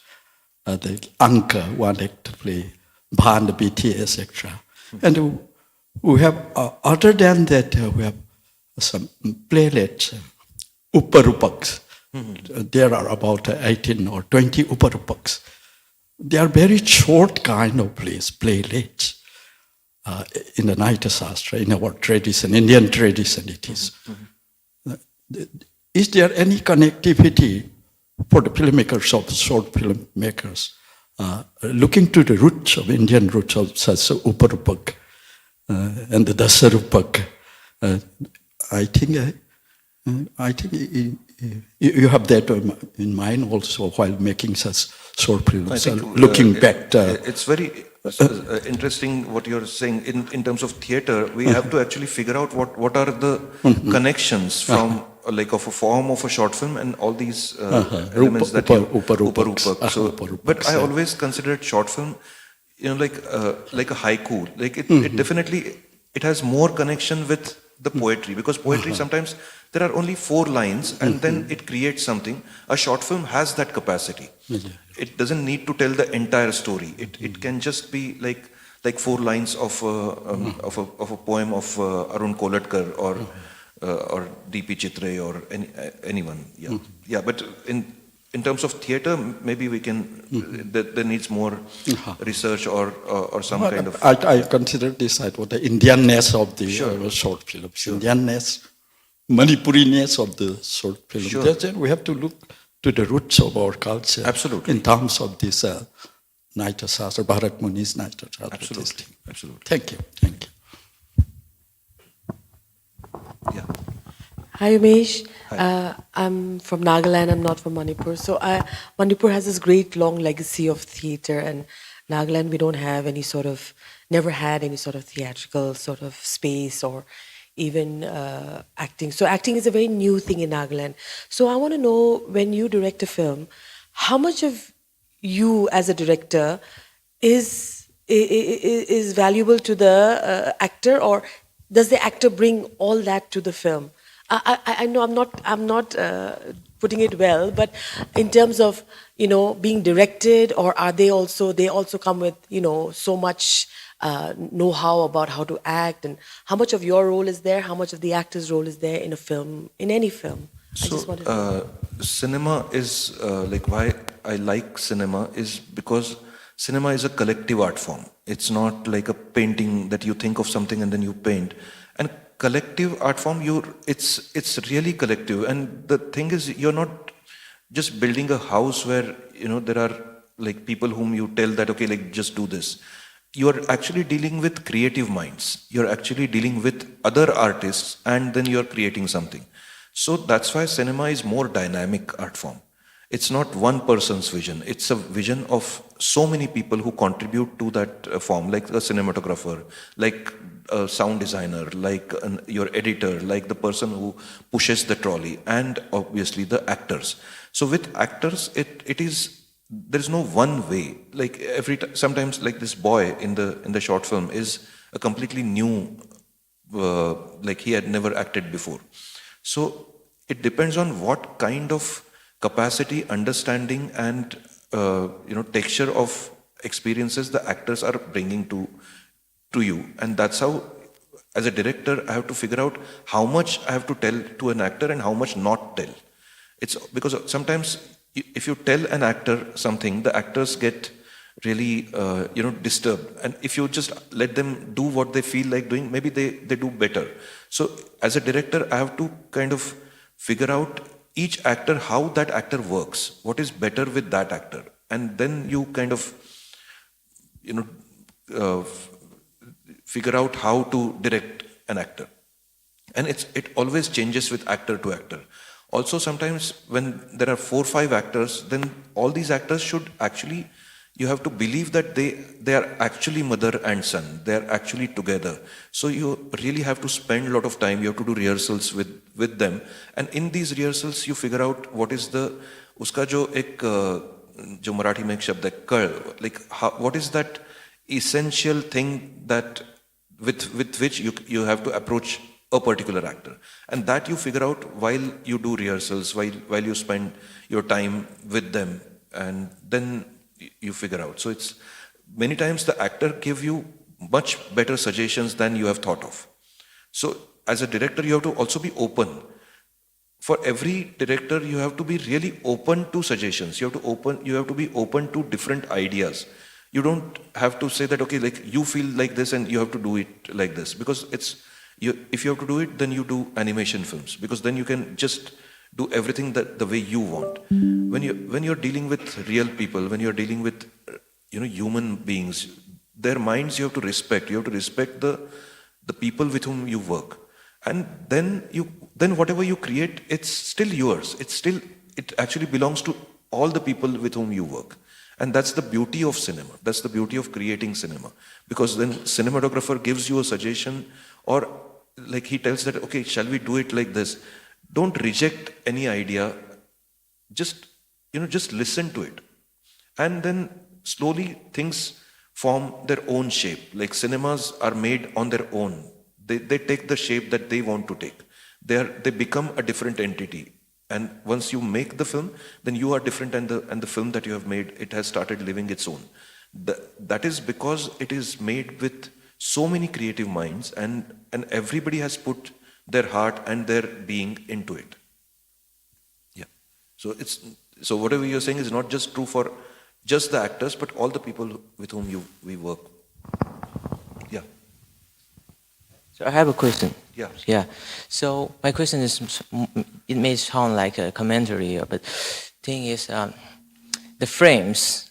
uh, the Anka, one act play, Bhand Biti, et cetera. And We have, uh, other than that, uh, we have some playlet, uh, Uparupaks. Uh, there are about, uh, eighteen or twenty Uparupaks. They are very short kind of plays, playlets, uh, in the Naitasastra, in our tradition, Indian tradition it is. Uh, is there any connectivity for the filmmakers, of short filmmakers, uh, looking to the roots of Indian roots of such Uparupak, uh, and the Dasarupak? Uh, I think, uh, uh, I think i- i- i- you have that, um, in mind also while making such short films. I think, Uh, looking uh, back, uh, it's very uh, interesting what you're saying in, in terms of theater. We have to actually figure out what, what are the connections from, uh, like, of a form of a short film and all these uh, Uh-huh. elements Upa- that upa- you uparupaks. uparupaks. Ah, So, uparupaks, but I yeah. always considered short film, you know, like uh, like a haiku. Like it, it definitely it has more connection with the poetry, because poetry sometimes there are only four lines and then it creates something. A short film has that capacity. It doesn't need to tell the entire story. It, it can just be like like four lines of a, um, of a, of a poem of uh, Arun Kolatkar or uh, or D P Chitre or any, uh, anyone. Yeah, yeah. But in in terms of theater, maybe we can. There, there needs more research or, or or some kind of. I, I consider this as what the Indianness of the uh, short films, Indianness, Manipuriness of the short film. Sure. That's it. We have to look to the roots of our culture. Absolutely. In terms of this uh, Naitya Shastra, Bharat Muni's Naitya Shastra. Absolutely, absolutely. Thank you. Thank you. Yeah. Hi, Umesh. Hi. Uh, I'm from Nagaland. I'm not from Manipur. So I, Manipur has this great long legacy of theater, and Nagaland, we don't have any sort of, never had any sort of theatrical sort of space or even uh, acting. So acting is a very new thing in Nagaland. So I want to know, when you direct a film, how much of you as a director is i- i- i- is valuable to the uh, actor, or does the actor bring all that to the film? I, I, I know I'm not I'm not uh, putting it well, but in terms of, you know, being directed, or are they also, they also come with, you know, so much uh, know-how about how to act, and how much of your role is there, how much of the actor's role is there in a film, in any film? I So, just wanted to uh, cinema is uh, like, why I like cinema is because cinema is a collective art form. It's not like a painting that you think of something and then you paint. And collective art form, you it's it's really collective. And the thing is, you're not just building a house where, you know, there are like people whom you tell that, okay, like, just do this. You are actually dealing with creative minds. You're actually dealing with other artists, and then you're creating something. So that's why cinema is more dynamic art form. It's not one person's vision. It's a vision of so many people who contribute to that uh, form, like a cinematographer, like a sound designer, like an, your editor, like the person who pushes the trolley, and obviously the actors. So with actors, it it is, there's no one way. Like, every t- sometimes, like, this boy in the in the short film is a completely new, uh, like, he had never acted before. So it depends on what kind of capacity, understanding, and uh, you know, texture of experiences the actors are bringing to to you. And that's how, as a director, I have to figure out how much I have to tell to an actor and how much not tell. It's because sometimes, y- if you tell an actor something, the actors get really uh, you know, disturbed. And if you just let them do what they feel like doing, maybe they they do better. So as a director, I have to kind of figure out each actor, how that actor works, what is better with that actor, and then you kind of, you know, uh, f- figure out how to direct an actor. And it's it always changes with actor to actor. Also, sometimes when there are four, five actors, then all these actors should actually, you have to believe that they they are actually mother and son. They are actually together. So you really have to spend a lot of time. You have to do rehearsals with with them, and in these rehearsals, you figure out what is the, उसका जो एक uh, जो मराठी में एक शब्द है, कळ, like, how, what is that essential thing that with with which you you have to approach a particular actor. And that you figure out while you do rehearsals, while, while you spend your time with them, and then y- you figure out. So it's many times the actor give you much better suggestions than you have thought of. So as a director, you have to also be open. For every director, you have to be really open to suggestions. You have to open, you have to be open to different ideas. You don't have to say that, okay, like, you feel like this and you have to do it like this, because it's, you, if you have to do it, then you do animation films, because then you can just do everything that the way you want. When you, when you're dealing with real people, when you're dealing with, uh, you know, human beings, their minds you have to respect. You have to respect the the people with whom you work, and then you, then whatever you create, it's still yours. It's still, it actually belongs to all the people with whom you work. And that's the beauty of cinema. That's the beauty of creating cinema, because then cinematographer gives you a suggestion, or, like, he tells that, okay, shall we do it like this? Don't reject any idea. Just, you know, just listen to it, and then slowly things form their own shape. Like, cinemas are made on their own. They, they take the shape that they want to take. They are, they become a different entity. And once you make the film, then you are different, and the, and the film that you have made, it has started living its own. The, that is because it is made with so many creative minds, and, and everybody has put their heart and their being into it. Yeah. So it's, so whatever you're saying is not just true for just the actors, but all the people with whom you, we work. Yeah. So I have a question. Yeah. Yeah. So my question is, it may sound like a commentary, but thing is, um, the frames.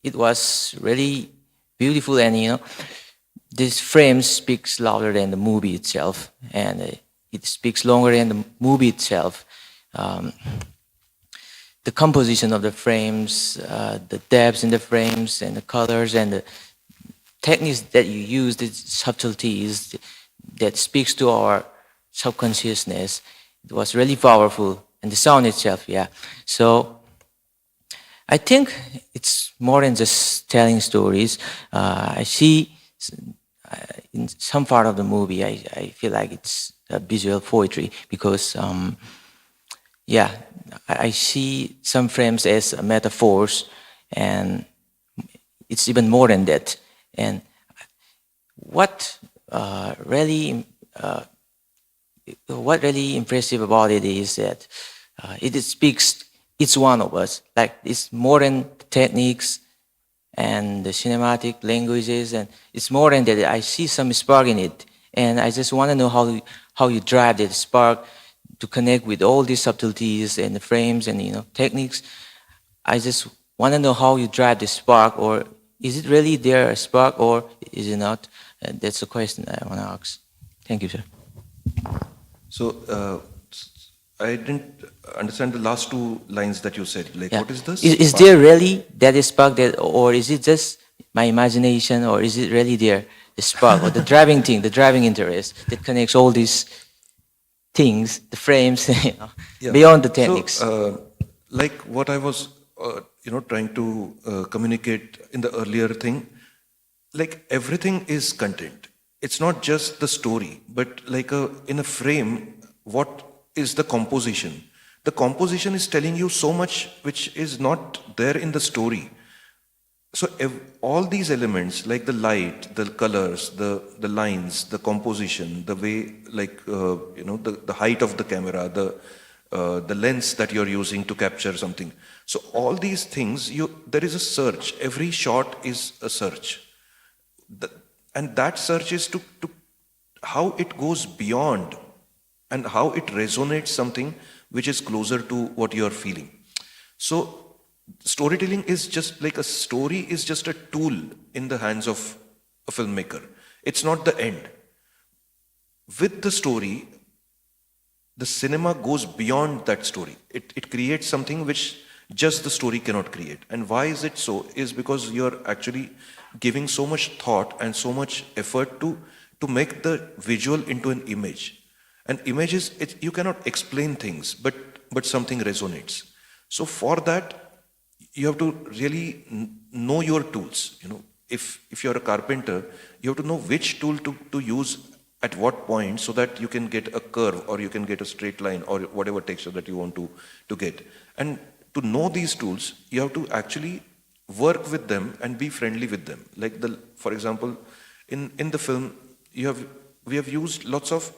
It was really beautiful, and you know, this frame speaks louder than the movie itself, and uh, it speaks longer than the movie itself. Um, the composition of the frames, uh, the depths in the frames, and the colors, and the techniques that you use, the subtleties that speaks to our subconsciousness. It was really powerful, and the sound itself, yeah. So I think it's more than just telling stories. Uh, I see s- uh, in some part of the movie, I, I feel like it's a visual poetry because, um, yeah, I, I see some frames as metaphors, and it's even more than that. And what uh, really uh, what really impressive about it is that uh, it speaks each one of us. Like, it's more than techniques and the cinematic languages, and it's more than that. I see some spark in it, and I just want to know how how you drive that spark to connect with all these subtleties and the frames and, you know, techniques. I just want to know how you drive the spark, or is it really there a spark, or is it not? Uh, that's the question I want to ask. Thank you, sir. So uh, s- I didn't understand the last two lines that you said. Like, Yeah. What is this? Is, is there really that spark that, or is it just my imagination, or is it really there, the spark or the driving thing, the driving interest that connects all these things, the frames, you know, Yeah. beyond the techniques? So, uh, like what I was, uh, you know, trying to uh, communicate in the earlier thing, like, everything is content. It's not just the story, but, like, a, in a frame, what is the composition? The composition is telling you so much which is not there in the story. So ev- all these elements, like the light, the colors, the the lines, the composition, the way, like, uh, you know, the, the height of the camera, the uh, the lens that you're using to capture something. So all these things, you there is a search. Every shot is a search. The, and that search is to, to how it goes beyond and how it resonates something which is closer to what you're feeling. So storytelling is just like a story is just a tool in the hands of a filmmaker. It's not the end. With the story, the cinema goes beyond that story. It, it creates something which just the story cannot create. And why is it so? Is because you're actually giving so much thought and so much effort to, to make the visual into an image. An image is, it, you cannot explain things, but, but something resonates. So for that, you have to really n- know your tools, you know, if if you're a carpenter, you have to know which tool to, to use at what point so that you can get a curve or you can get a straight line or whatever texture that you want to, to get. And to know these tools, you have to actually work with them and be friendly with them. Like the, for example, in, in the film, you have, we have used lots of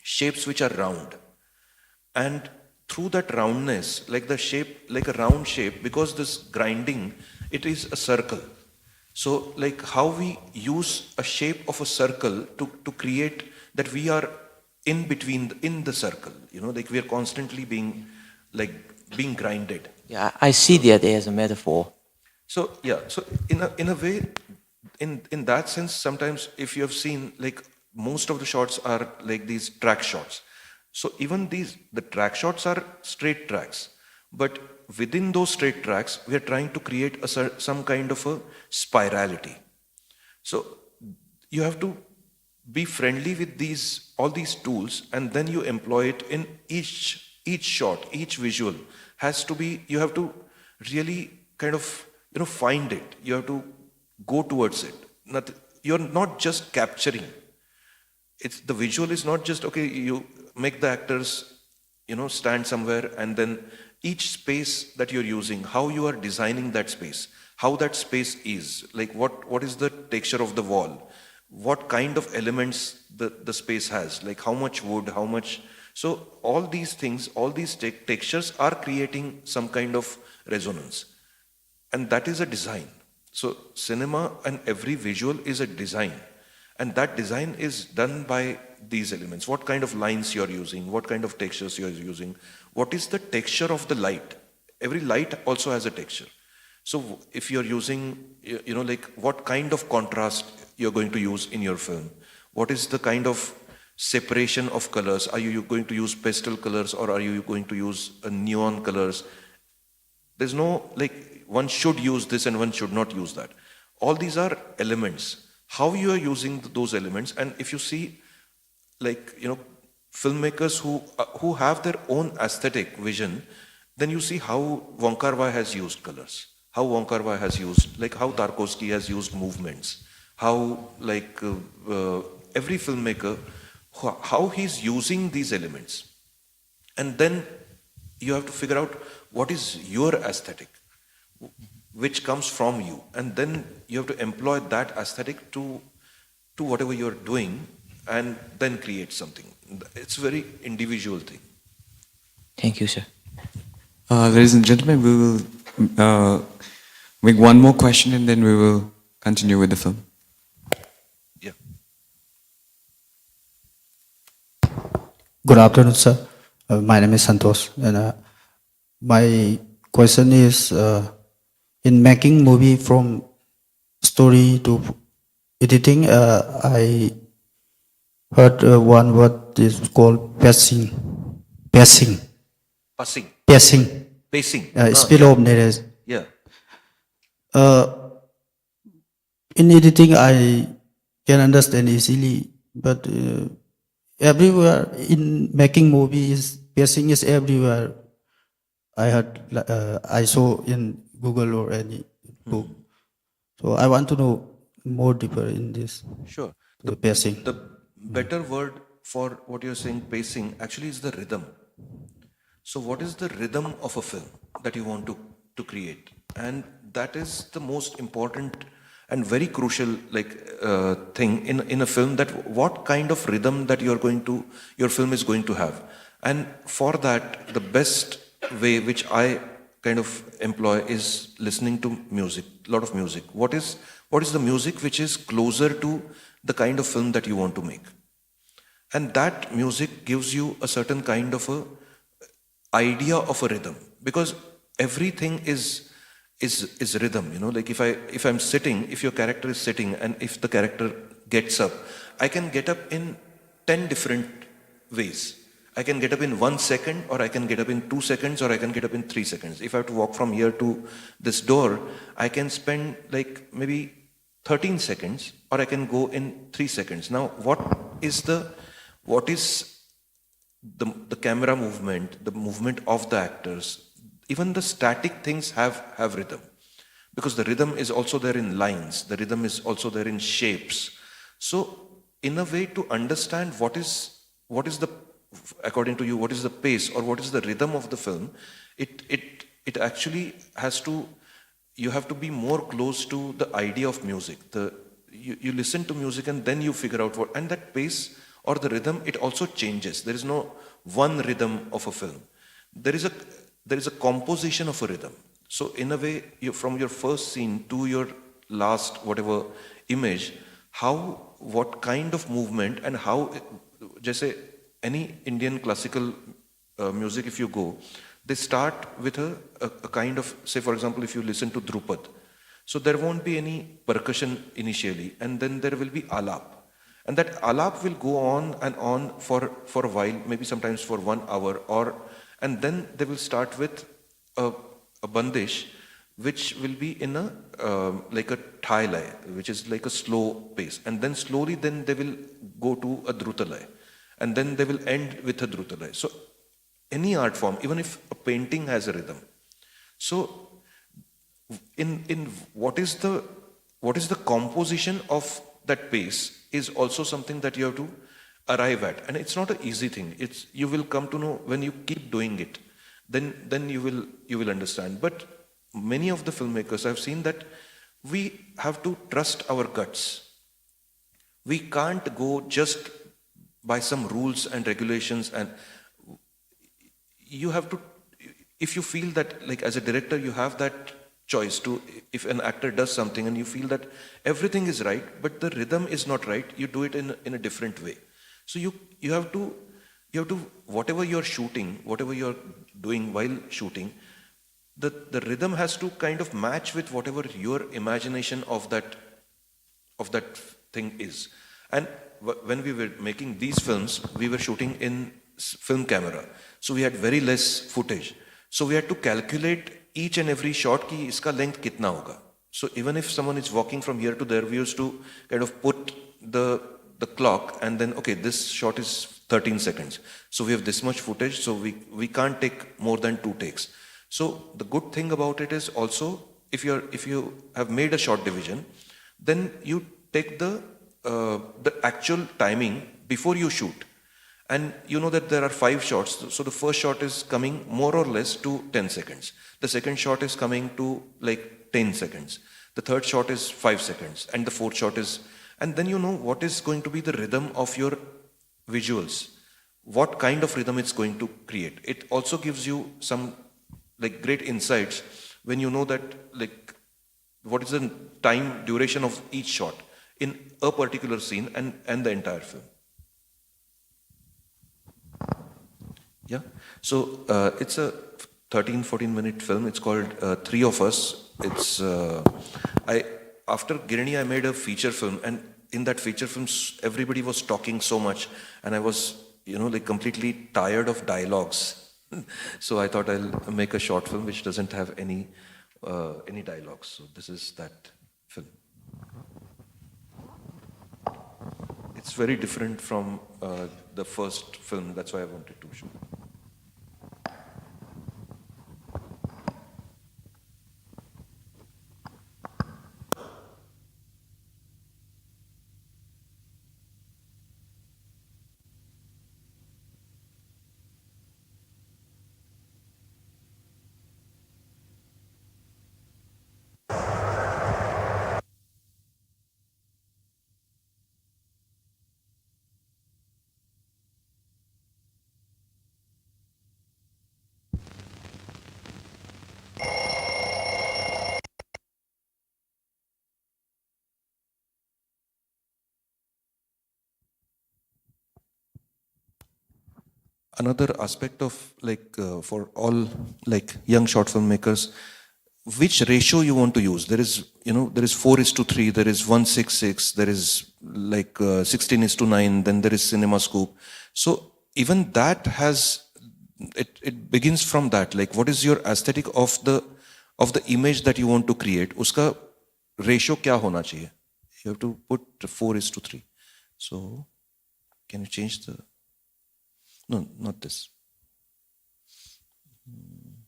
shapes which are round. And through that roundness, like the shape, like a round shape, because this grinding, it is a circle. So, like, how we use a shape of a circle to, to create that we are in between, in the circle, you know, like, we are constantly being, like, being grinded. Yeah, I see that as a metaphor. So yeah, so in a, in a way, in, in that sense, sometimes if you have seen, like, most of the shots are like these track shots. So even these, the track shots are straight tracks, but within those straight tracks, we are trying to create a cer-, some kind of a spirality. So you have to be friendly with these, all these tools, and then you employ it in each, each shot, each visual has to be, you have to really kind of, you know, find it. You have to go towards it. Not, you're not just capturing. It's, the visual is not just, okay, you make the actors, you know, stand somewhere, and then each space that you're using, how you are designing that space, how that space is, like, what, what is the texture of the wall, what kind of elements the, the space has, like, how much wood, how much. So all these things, all these te-, textures are creating some kind of resonance. And that is a design. So cinema and every visual is a design. And that design is done by these elements. What kind of lines you're using, what kind of textures you're using, what is the texture of the light? Every light also has a texture. So w-, if you're using, y-, you know, like, what kind of contrast you're going to use in your film? What is the kind of separation of colors? Are you going to use pastel colors or are you going to use, uh, neon colors? There's no, like, one should use this and one should not use that. All these are elements. How you are using th-, those elements, and if you see, like, you know, filmmakers who, uh, who have their own aesthetic vision, then you see how Wong Kar-wai has used colors, how Wong Kar Wai has used, like how Tarkovsky has used movements, how like uh, uh, every filmmaker, how, how he's using these elements, and then you have to figure out what is your aesthetic, which comes from you, and then you have to employ that aesthetic to to whatever you're doing, and then create something. It's a very individual thing. Thank you, sir. Uh, ladies and gentlemen, we will uh, make one more question and then we will continue with the film. Yeah. Good afternoon, sir. Uh, my name is Santosh, and uh, my question is, uh, in making movie from story to editing, uh, I heard uh, one word is called pacing, pacing, Passing, pacing, pacing. uh, Ah, speed of narration. Yeah. Uh, in editing, I can understand easily, but uh, everywhere in making movie is pacing is everywhere. I had uh, I saw in Google or any book, so I want to know more deeper in this Sure. the pacing. The better word for what you're saying, pacing, actually is the rhythm. So, what is the rhythm of a film that you want to, to create? And that is the most important and very crucial, like uh, thing in, in a film, that what kind of rhythm that you're going to, your film is going to have. And for that, the best way which I kind of employ is listening to music, a lot of music. What is, what is the music which is closer to the kind of film that you want to make? And that music gives you a certain kind of a idea of a rhythm, because everything is is is rhythm. You know, like if I, if I'm sitting, if your character is sitting, and if the character gets up, I can get up in ten different ways. I can get up in one second, or I can get up in two seconds, or I can get up in three seconds. If I have to walk from here to this door, I can spend like maybe thirteen seconds, or I can go in three seconds. Now, what is the, what is the, the camera movement, the movement of the actors, even the static things have, have rhythm. because the rhythm is also there in lines, the rhythm is also there in shapes. So in a way, to understand what is what is the, according to you, what is the pace or what is the rhythm of the film, it it it actually has to, you have to be more close to the idea of music. The you, you listen to music and then you figure out what, and that pace or the rhythm, it also changes. There is no one rhythm of a film. There is a there is a composition of a rhythm. So in a way, you, from your first scene to your last whatever image, how, what kind of movement and how, जैसे any Indian classical uh, music, if you go, they start with a, a, a kind of, say, for example, if you listen to Dhrupad, so there won't be any percussion initially, and then there will be alap. And that alap will go on and on for, for a while, maybe sometimes for one hour, or and then they will start with a, a bandish, which will be in a um, like a thai lay, which is like a slow pace, and then slowly then they will go to a druta lay, and then they will end with a druta lay. So any art form, even if a painting has a rhythm, so in in what is the, what is the composition of that pace is also something that you have to arrive at, and it's not an easy thing. It's, you will come to know when you keep doing it, then then you will you will understand. But many of the filmmakers, I've seen that we have to trust our guts. We can't go just by some rules and regulations, and you have to, if you feel that, like, as a director, you have that choice to, if an actor does something and you feel that everything is right but the rhythm is not right, you do it in in a different way. So you you have to you have to, whatever you're shooting, whatever you're doing while shooting, the the rhythm has to kind of match with whatever your imagination of that of that thing is. And w- when we were making these films, we were shooting in s- film camera, so we had very less footage. So we had to calculate each and every shot ki iska length kitna hoga. So even if someone is walking from here to there, we used to kind of put the the clock and then, okay, this shot is thirteen seconds, so we have this much footage, so we we can't take more than two takes. So the good thing about it is also if you're if you have made a shot division, then you take the uh, the actual timing before you shoot, and you know that there are five shots. So the first shot is coming more or less to ten seconds. The second shot is coming to, like, ten seconds. The third shot is five seconds, and the fourth shot is, and then you know what is going to be the rhythm of your visuals, what kind of rhythm it's going to create. It also gives you some, like, great insights when you know that, like, what is the time duration of each shot in a particular scene and and the entire film. Yeah. So uh, it's a thirteen, fourteen minute film. It's called uh, Three of Us. It's uh, I after Girini, I made a feature film, and in that feature film, s- everybody was talking so much, and I was, you know, like, completely tired of dialogues. So I thought I'll make a short film which doesn't have any uh, any dialogues. So this is that film. It's very different from uh, the first film. That's why I wanted to show. Another aspect of, like, uh, for all, like, young short filmmakers, which ratio you want to use. There is, you know, there is four is to three, there is one six six, there is, like, uh, sixteen is to nine, then there is CinemaScope. So even that has, it, it begins from that, like, what is your aesthetic of the of the image that you want to create, uska ratio kya hona chahiye? You have to put four is to three. So can you change the, no, not this. Hmm,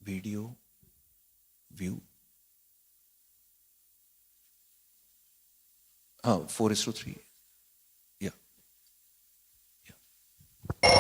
video, view. Oh, four is to three. Yeah. Yeah.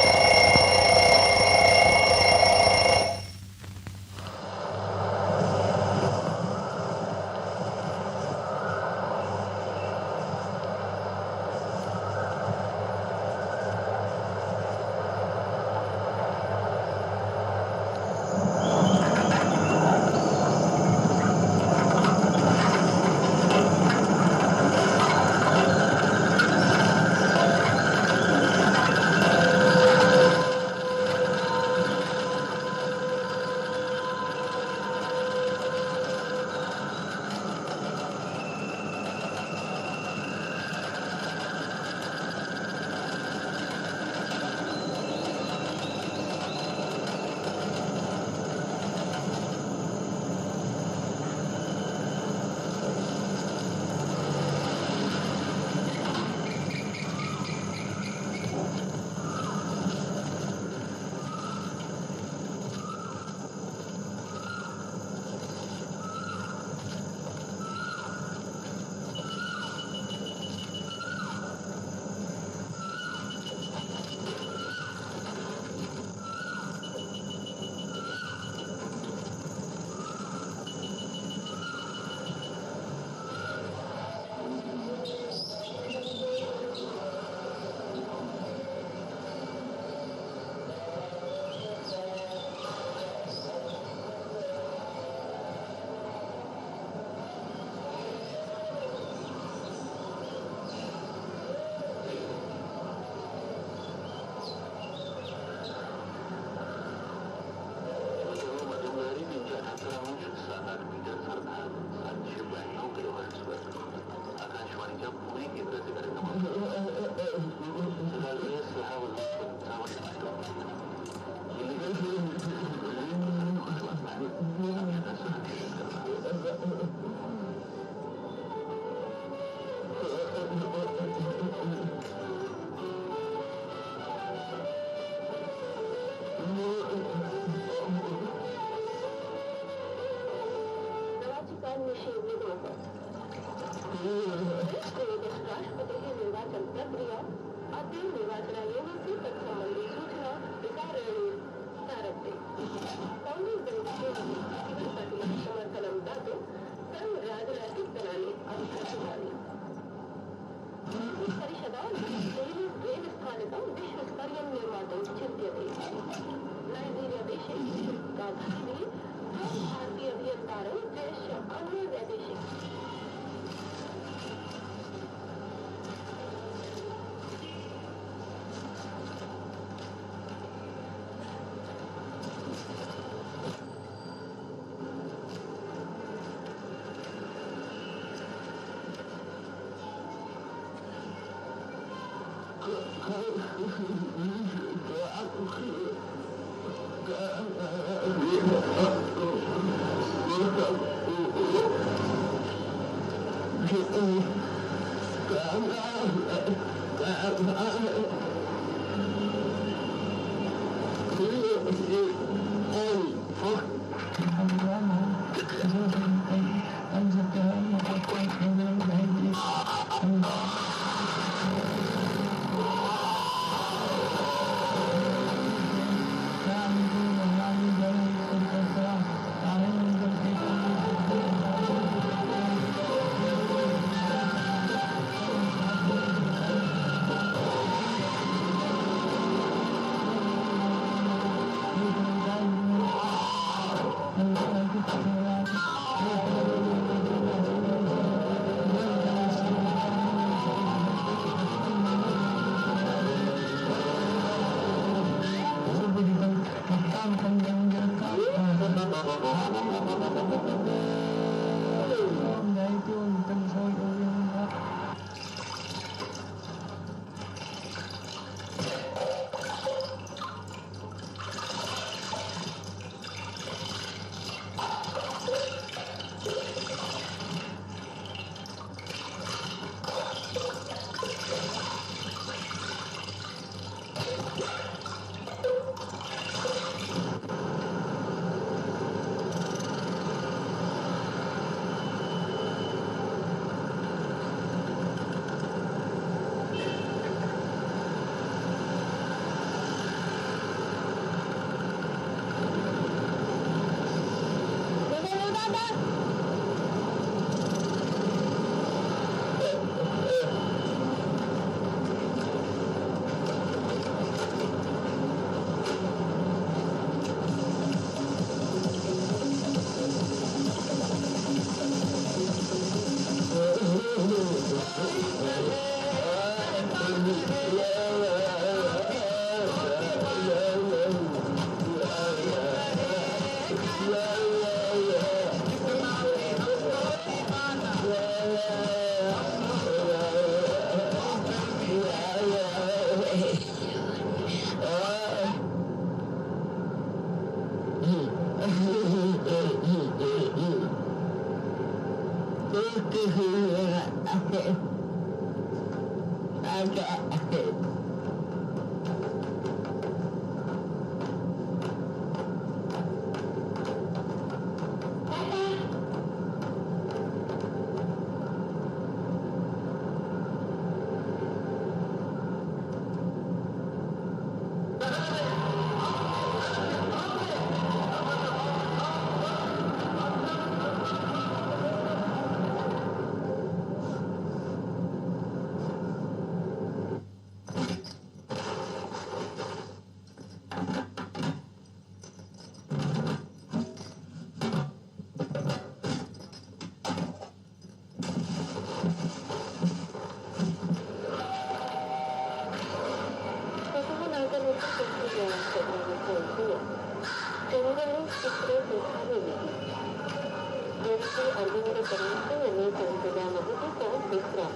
Arvind करीमची यांनी संचलनामध्ये सहज विश्राम.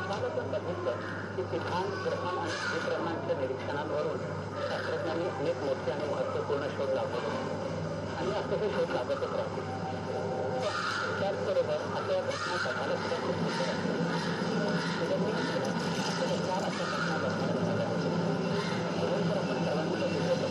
काल आपण बघितलं की सिद्धांत ग्रहण आणि विभ्रमांच्या निरीक्षणांवरून शास्त्रज्ञांनी अनेक मोठे आणि महत्त्वपूर्ण शोध लावले आणि असे हे शोध लागतच राहतील. त्याचबरोबर अशा या घटना घडायला सुद्धा खूप सुंदर आहे. निगमने अशा चार अशा घटना घडणार झाल्या होत्या. म्हणून तर आपण सर्वांनी बघितलं.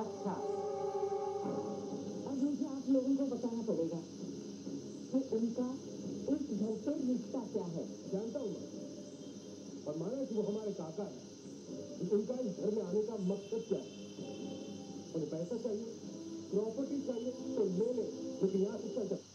अच्छा, अब मुझे आप लोगों को बताना पड़ेगा कि उनका इस घर से रिश्ता क्या है। जानता हूँ मैं, पर माना कि वो हमारे काका हैं, तो उनका इस घर में आने का मकसद क्या है? उन्हें पैसा चाहिए, प्रॉपर्टी चाहिए तो ले ले, लेकिन यहाँ से चल सकते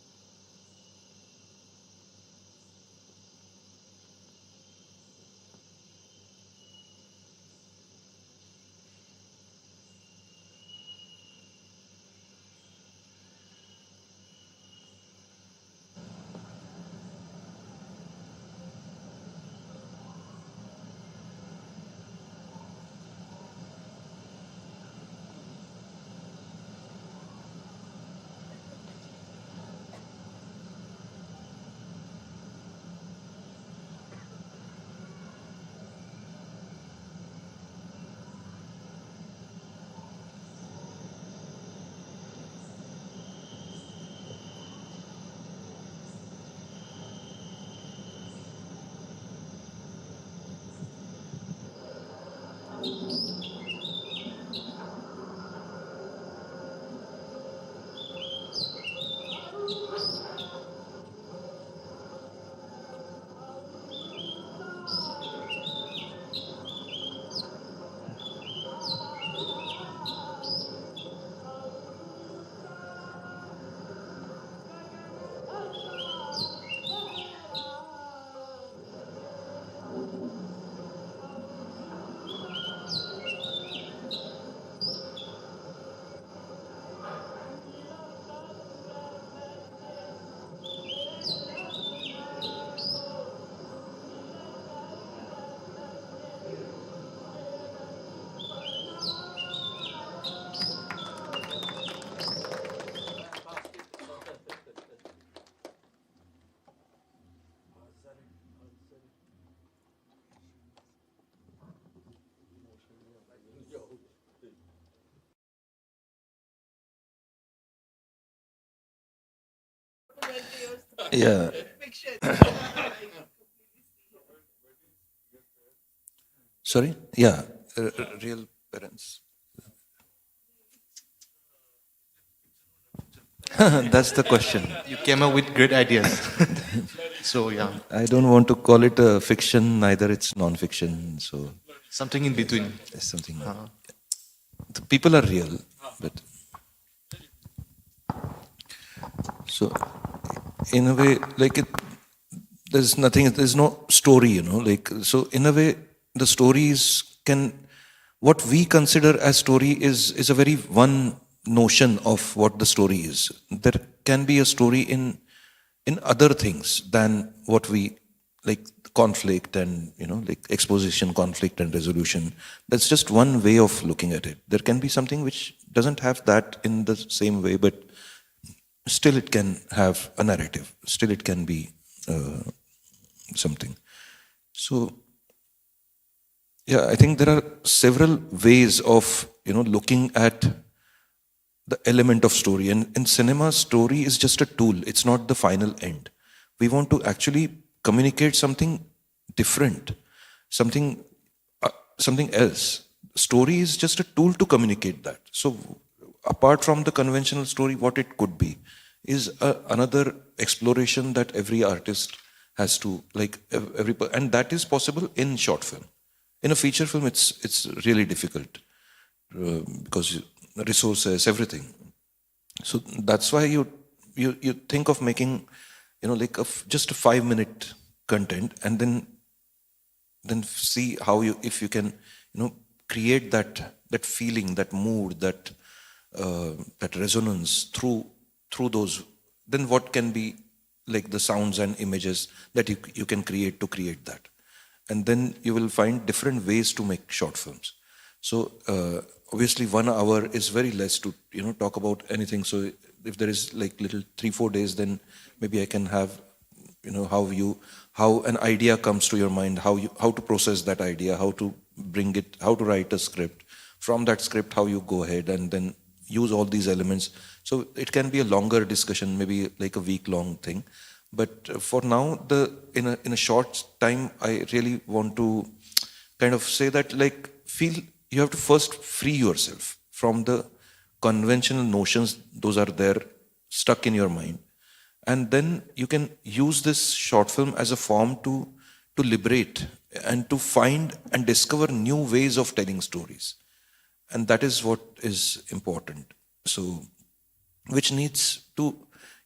Yeah. Sorry? Yeah. Uh, uh, real parents. That's the question. You came up with great ideas. So yeah. I don't want to call it a fiction, neither it's non-fiction. So Something in between. There's something. The people are real, but so in a way, like it, there's nothing. There's no story, you know. Like so, in a way, the stories can what we consider as story is is a very one notion of what the story is. There can be a story in in other things than what we like conflict and you know like exposition, conflict and resolution. That's just one way of looking at it. There can be something which doesn't have that in the same way, but still it can have a narrative, still it can be uh, something. So yeah, I think there are several ways of you know looking at the element of story. And in cinema, story is just a tool, it's not the final end. We want to actually communicate something different, something uh, something else. Story is just a tool to communicate that. So apart from the conventional story, what it could be is a, another exploration that every artist has to like ev- every per- and that is possible in short film. In a feature film, it's it's really difficult uh, because resources, everything. So that's why you you you think of making you know like a f- just a five minute content, and then then see how you, if you can you know create that that feeling, that mood, that uh, that resonance through through those. Then what can be like the sounds and images that you, you can create to create that? And then you will find different ways to make short films. So uh, obviously one hour is very less to you know talk about anything. So if there is like little three four days, then maybe I can have you know how you how an idea comes to your mind, how you how to process that idea, how to bring it, how to write a script. From that script, how you go ahead and then use all these elements. So it can be a longer discussion, maybe like a week long thing. But uh, for now, the in a in a short time, I really want to kind of say that, like, feel you have to first free yourself from the conventional notions, those are there stuck in your mind, and then you can use this short film as a form to to liberate and to find and discover new ways of telling stories. And that is what is important. So, which needs to,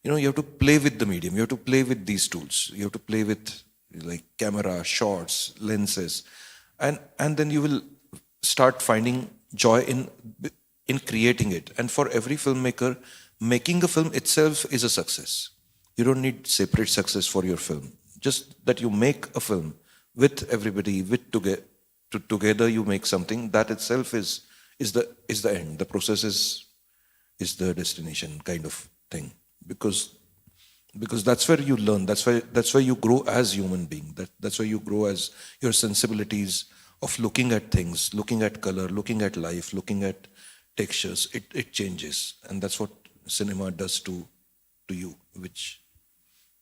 you know, you have to play with the medium, you have to play with these tools, you have to play with, like, camera, shots, lenses, and and then you will start finding joy in in creating it. And for every filmmaker, making a film itself is a success. You don't need separate success for your film. Just that you make a film with everybody, with together, to, together you make something, that itself is is the is the end. The process is is the destination kind of thing, because because that's where you learn, that's where that's where you grow as human being, that that's where you grow as your sensibilities of looking at things, looking at color, looking at life, looking at textures. It it changes, and that's what cinema does to to you, which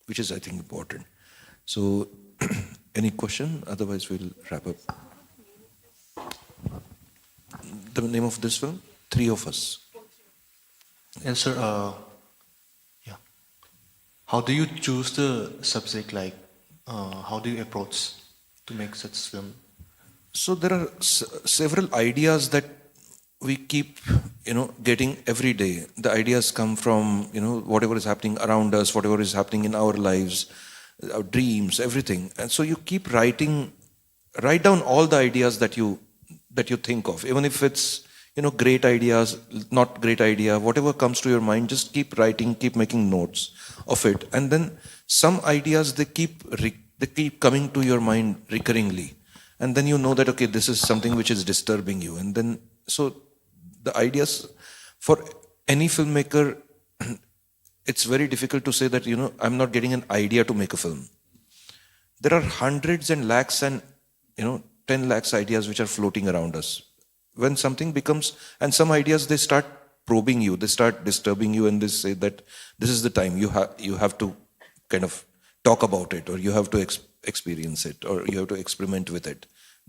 which is, I think, important. So, any question? Otherwise, we'll wrap up. The name of this film, Three of Us. Yes, sir. Uh, yeah. How do you choose the subject? Like, uh, how do you approach to make such film? So there are s- several ideas that we keep, you know, getting every day. The ideas come from, you know, whatever is happening around us, whatever is happening in our lives, our dreams, everything. And so you keep writing, write down all the ideas that you that you think of, even if it's, you know, great ideas, not great idea, whatever comes to your mind, just keep writing, keep making notes of it, and then some ideas, they keep re- they keep coming to your mind recurringly, and then you know that, okay, this is something which is disturbing you. And then, so the ideas for any filmmaker, it's very difficult to say that, you know, I'm not getting an idea to make a film. There are hundreds and lakhs and, you know, ten lakhs ideas which are floating around us. When something becomes, and some ideas, they start probing you, they start disturbing you, and they say that this is the time you have you have to kind of talk about it, or you have to ex- experience it, or you have to experiment with it.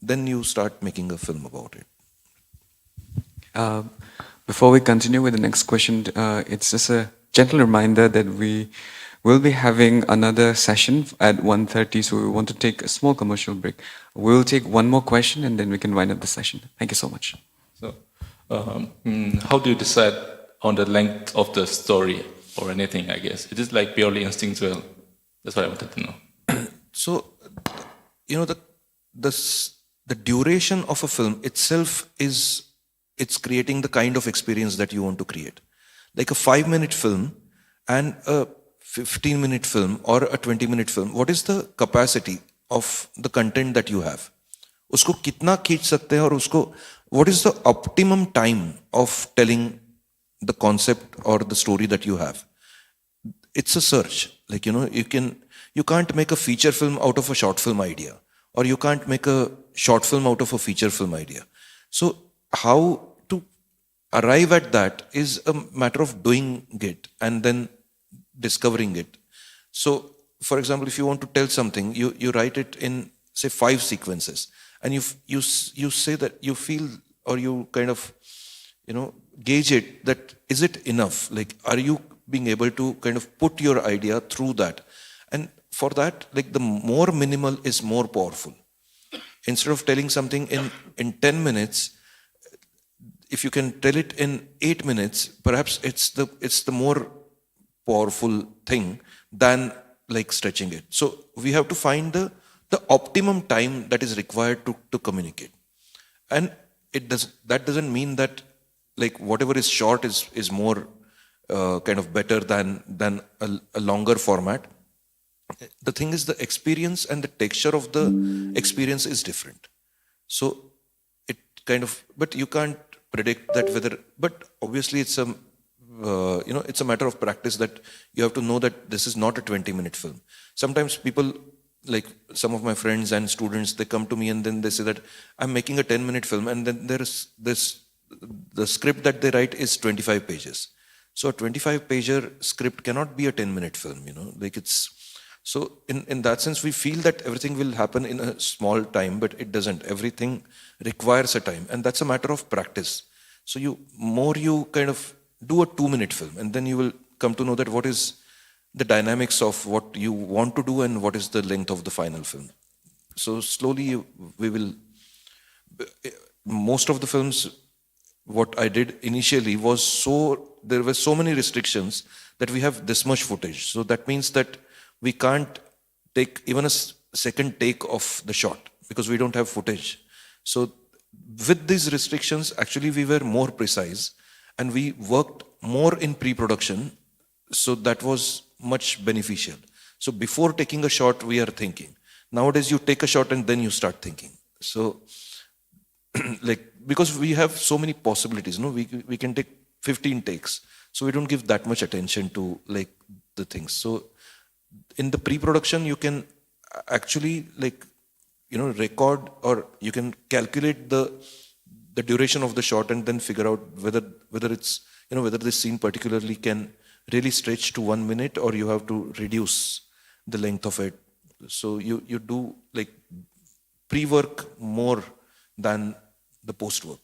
Then you start making a film about it. Uh, before we continue with the next question, uh, it's just a gentle reminder that we will be having another session at one thirty, so we want to take a small commercial break. We'll take one more question and then we can wind up the session. Thank you so much. So, um, mm, how do you decide on the length of the story or anything? I guess it is like purely instinctual. That's what I wanted to know. So, you know, the the s- the duration of a film itself is, it's creating the kind of experience that you want to create. Like a five minute film and a fifteen minute film or a twenty minute film, what is the capacity of the content that you have? उसको कितना खींच सकते हैं, और उसको, what is the optimum time of telling the concept or the story that you have? It's a search. Like, you know, you can, you can't make a feature film out of a short film idea, or you can't make a short film out of a feature film idea. So how to arrive at that is a matter of doing it and then discovering it. So, for example, if you want to tell something, you, you write it in, say, five sequences, and you f- you s- you say that you feel, or you kind of, you know, gauge it, that is it enough? Like, are you being able to kind of put your idea through that? And for that, like, the more minimal is more powerful. Instead of telling something in in ten minutes, if you can tell it in eight minutes, perhaps it's the it's the more powerful thing than, like, stretching it. So we have to find the the optimum time that is required to to communicate. And it does that doesn't mean that, like, whatever is short is is more uh, kind of better than than a, a longer format. The thing is, the experience and the texture of the experience is different. So it kind of, but you can't predict that whether, but obviously it's a uh, you know, it's a matter of practice that you have to know that this is not a twenty minute film. Sometimes people, like, some of my friends and students, they come to me and then they say that I'm making a ten minute film, and then there is this, the script that they write is twenty-five pages. So a twenty-five pager script cannot be a ten minute film, you know, like it's, so in, in that sense, we feel that everything will happen in a small time, but it doesn't. Everything requires a time, and that's a matter of practice. So you, more you kind of do a two minute film, and then you will come to know that what is the dynamics of what you want to do and what is the length of the final film. So slowly you, we will, most of the films, what I did initially was so, there were so many restrictions that we have this much footage. So that means that we can't take even a s- second take of the shot because we don't have footage. So with these restrictions, actually, we were more precise and we worked more in pre-production. So that was much beneficial. So before taking a shot, we are thinking. Nowadays, you take a shot and then you start thinking. So, like, because we have so many possibilities, no, we, we can take fifteen takes. So we don't give that much attention to, like, the things. So in the pre-production, you can actually, like, you know, record, or you can calculate the the duration of the shot and then figure out whether, whether it's, you know, whether this scene particularly can really stretch to one minute or you have to reduce the length of it. So you, you do, like, pre-work more than the post work.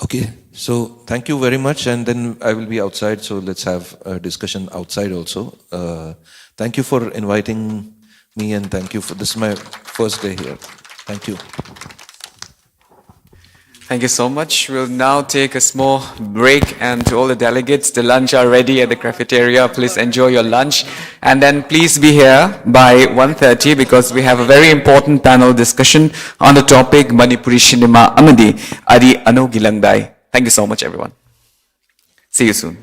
Okay, so thank you very much, and then I will be outside, so let's have a discussion outside also. Uh, thank you for inviting me, and thank you for, this is my first day here. Thank you. Thank you so much. We'll now take a small break, and to all the delegates, the lunch are ready at the cafeteria. Please enjoy your lunch, and then please be here by one thirty because we have a very important panel discussion on the topic Manipuri cinema amadi Ari Ano Gilangdai. Thank you so much, everyone. See you soon.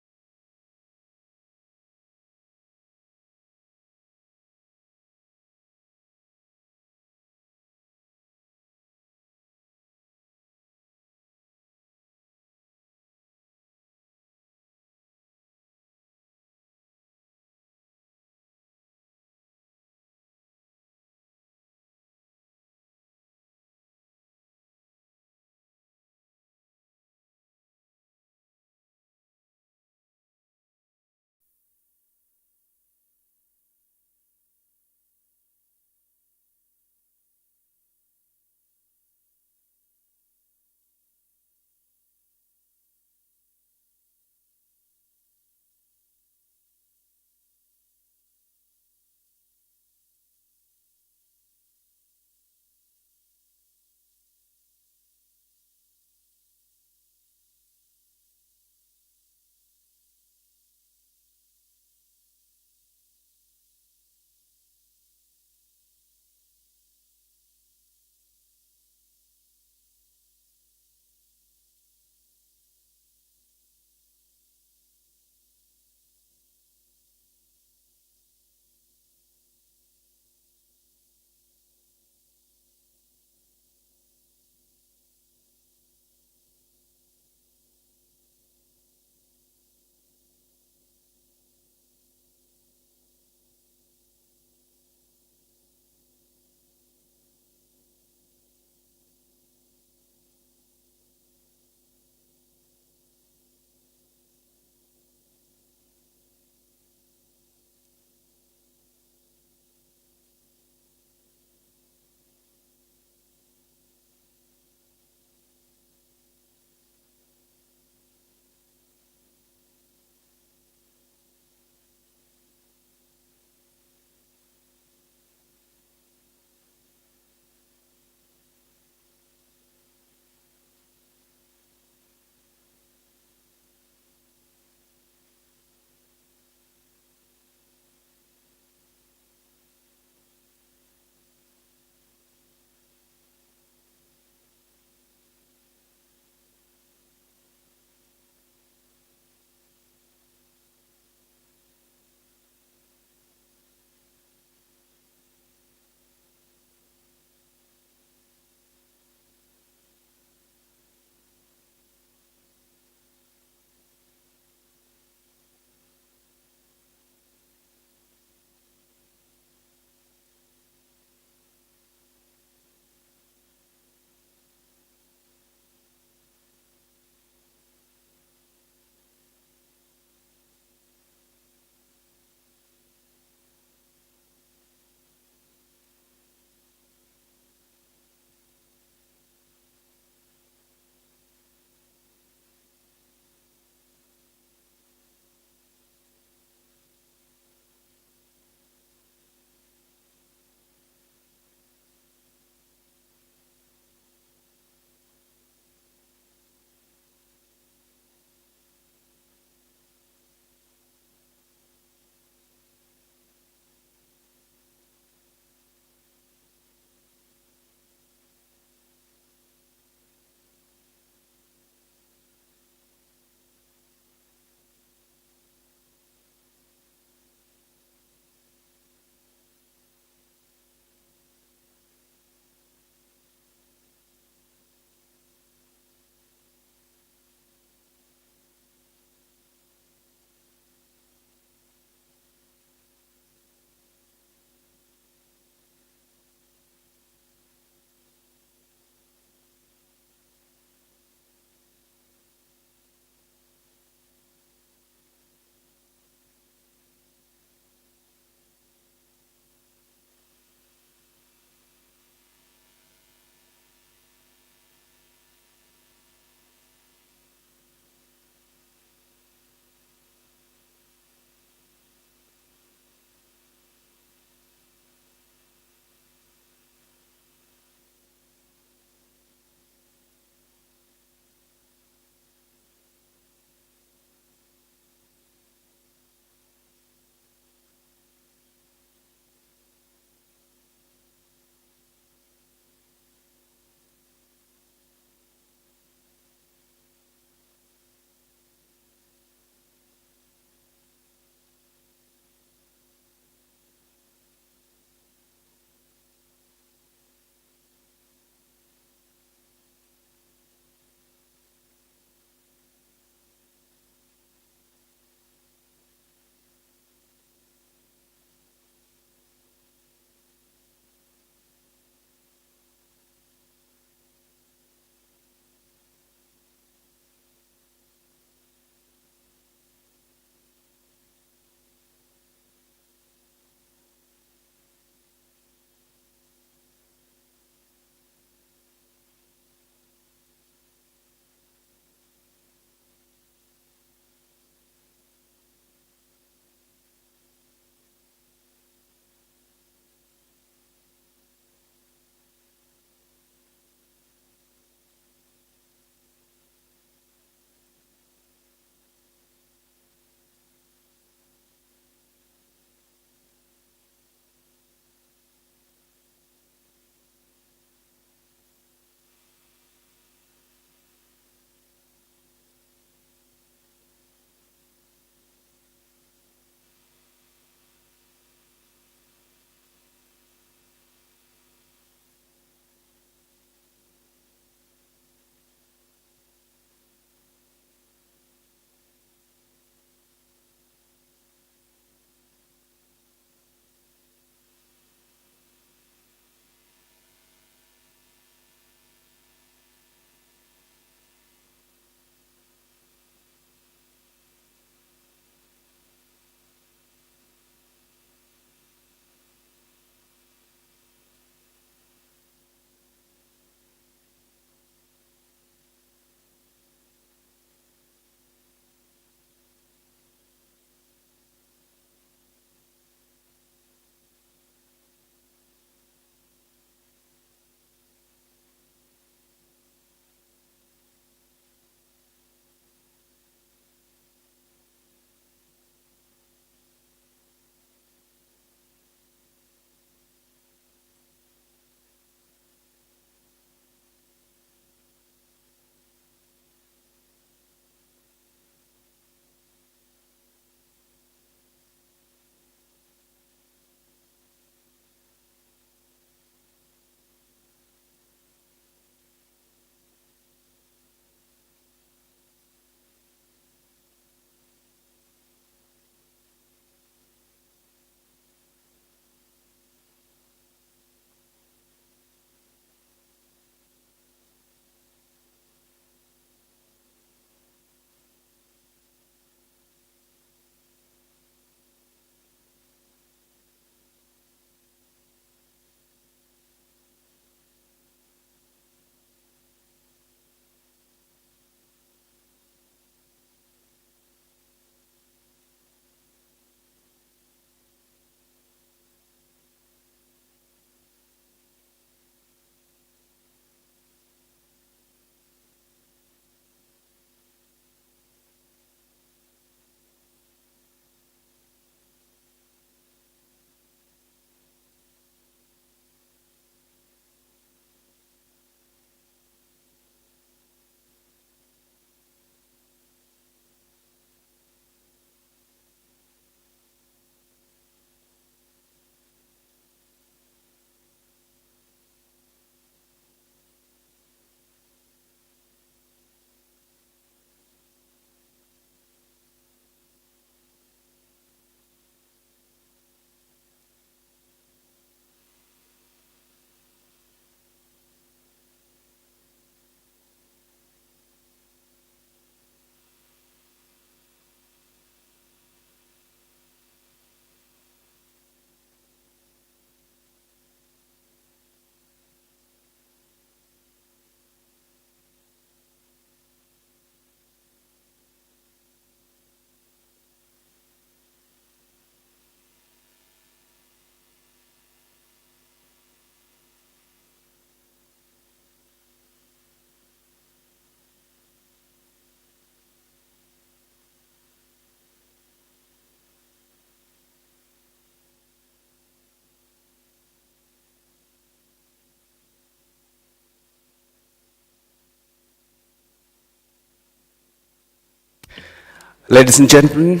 Ladies and gentlemen,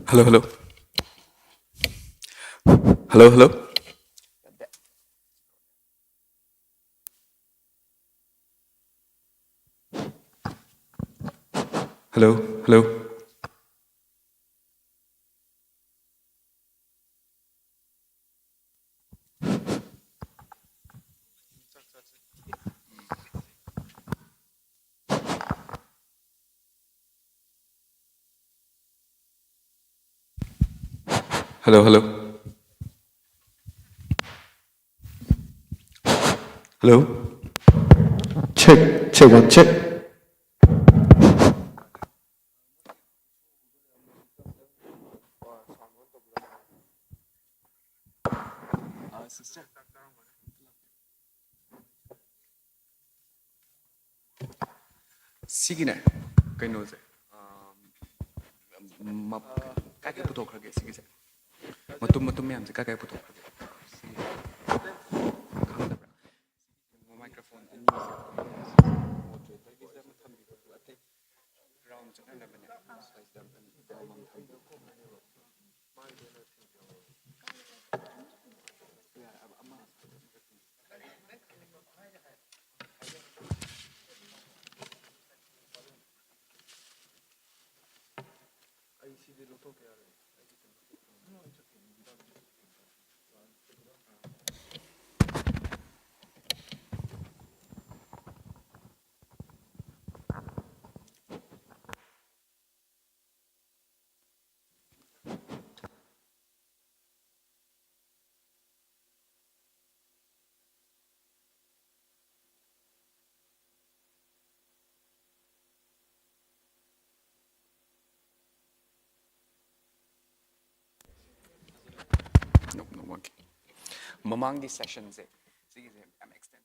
hello, hello. Hello, hello. Hello, hello. Hello, hello. Hello. Check, check, one, check. ꯁꯤꯒꯤꯅꯦ, ꯀꯩꯅꯣꯁꯦ, ꯑꯥ, ꯃ-, ꯀꯥꯏ ꯀꯥꯏ ꯄꯨꯊꯣꯛꯈ꯭ꯔꯒꯦ ꯁꯤꯒꯤꯁꯦ? ꯃꯇꯨꯝ ꯃꯇꯨꯝ ꯃꯌꯥꯝꯁꯦ ꯀꯥꯏ ꯀꯥꯏ ꯄꯨꯊꯣꯛꯈ꯭ꯔꯒꯦ? ꯁꯤꯒꯤ ꯈꯪꯗꯕ꯭ꯔꯥ? ꯃꯥꯏꯀ꯭ꯔꯣꯐꯣꯟ ꯑꯅꯤꯁꯦ ꯃꯣꯗꯔꯦꯇꯔꯒꯤꯁꯤꯗ ꯑꯃ ꯊꯝꯕꯤꯔꯣ, ꯑꯗꯨꯒ ꯑꯇꯩ ꯔꯥꯎꯟ ꯆꯠꯅꯅꯕꯅꯦ꯫ ꯁ꯭ꯋꯥꯏꯁꯤꯗ ꯑꯃ ꯊꯝꯕꯤꯔꯣ, ꯑꯃꯃꯝ ꯊꯝꯕꯤꯔꯣ꯫ ꯑꯩ ꯁꯤꯗꯤ ꯂꯧꯊꯣꯛꯀꯦ ꯌꯥꯔꯣꯏ꯫ No, no, okay. ꯃꯃꯥꯡꯒꯤ ꯁꯦꯁꯟꯁꯦ ꯁꯤꯒꯤꯁꯦ ꯌꯥꯝ ꯑꯦꯛꯁꯇꯦꯟ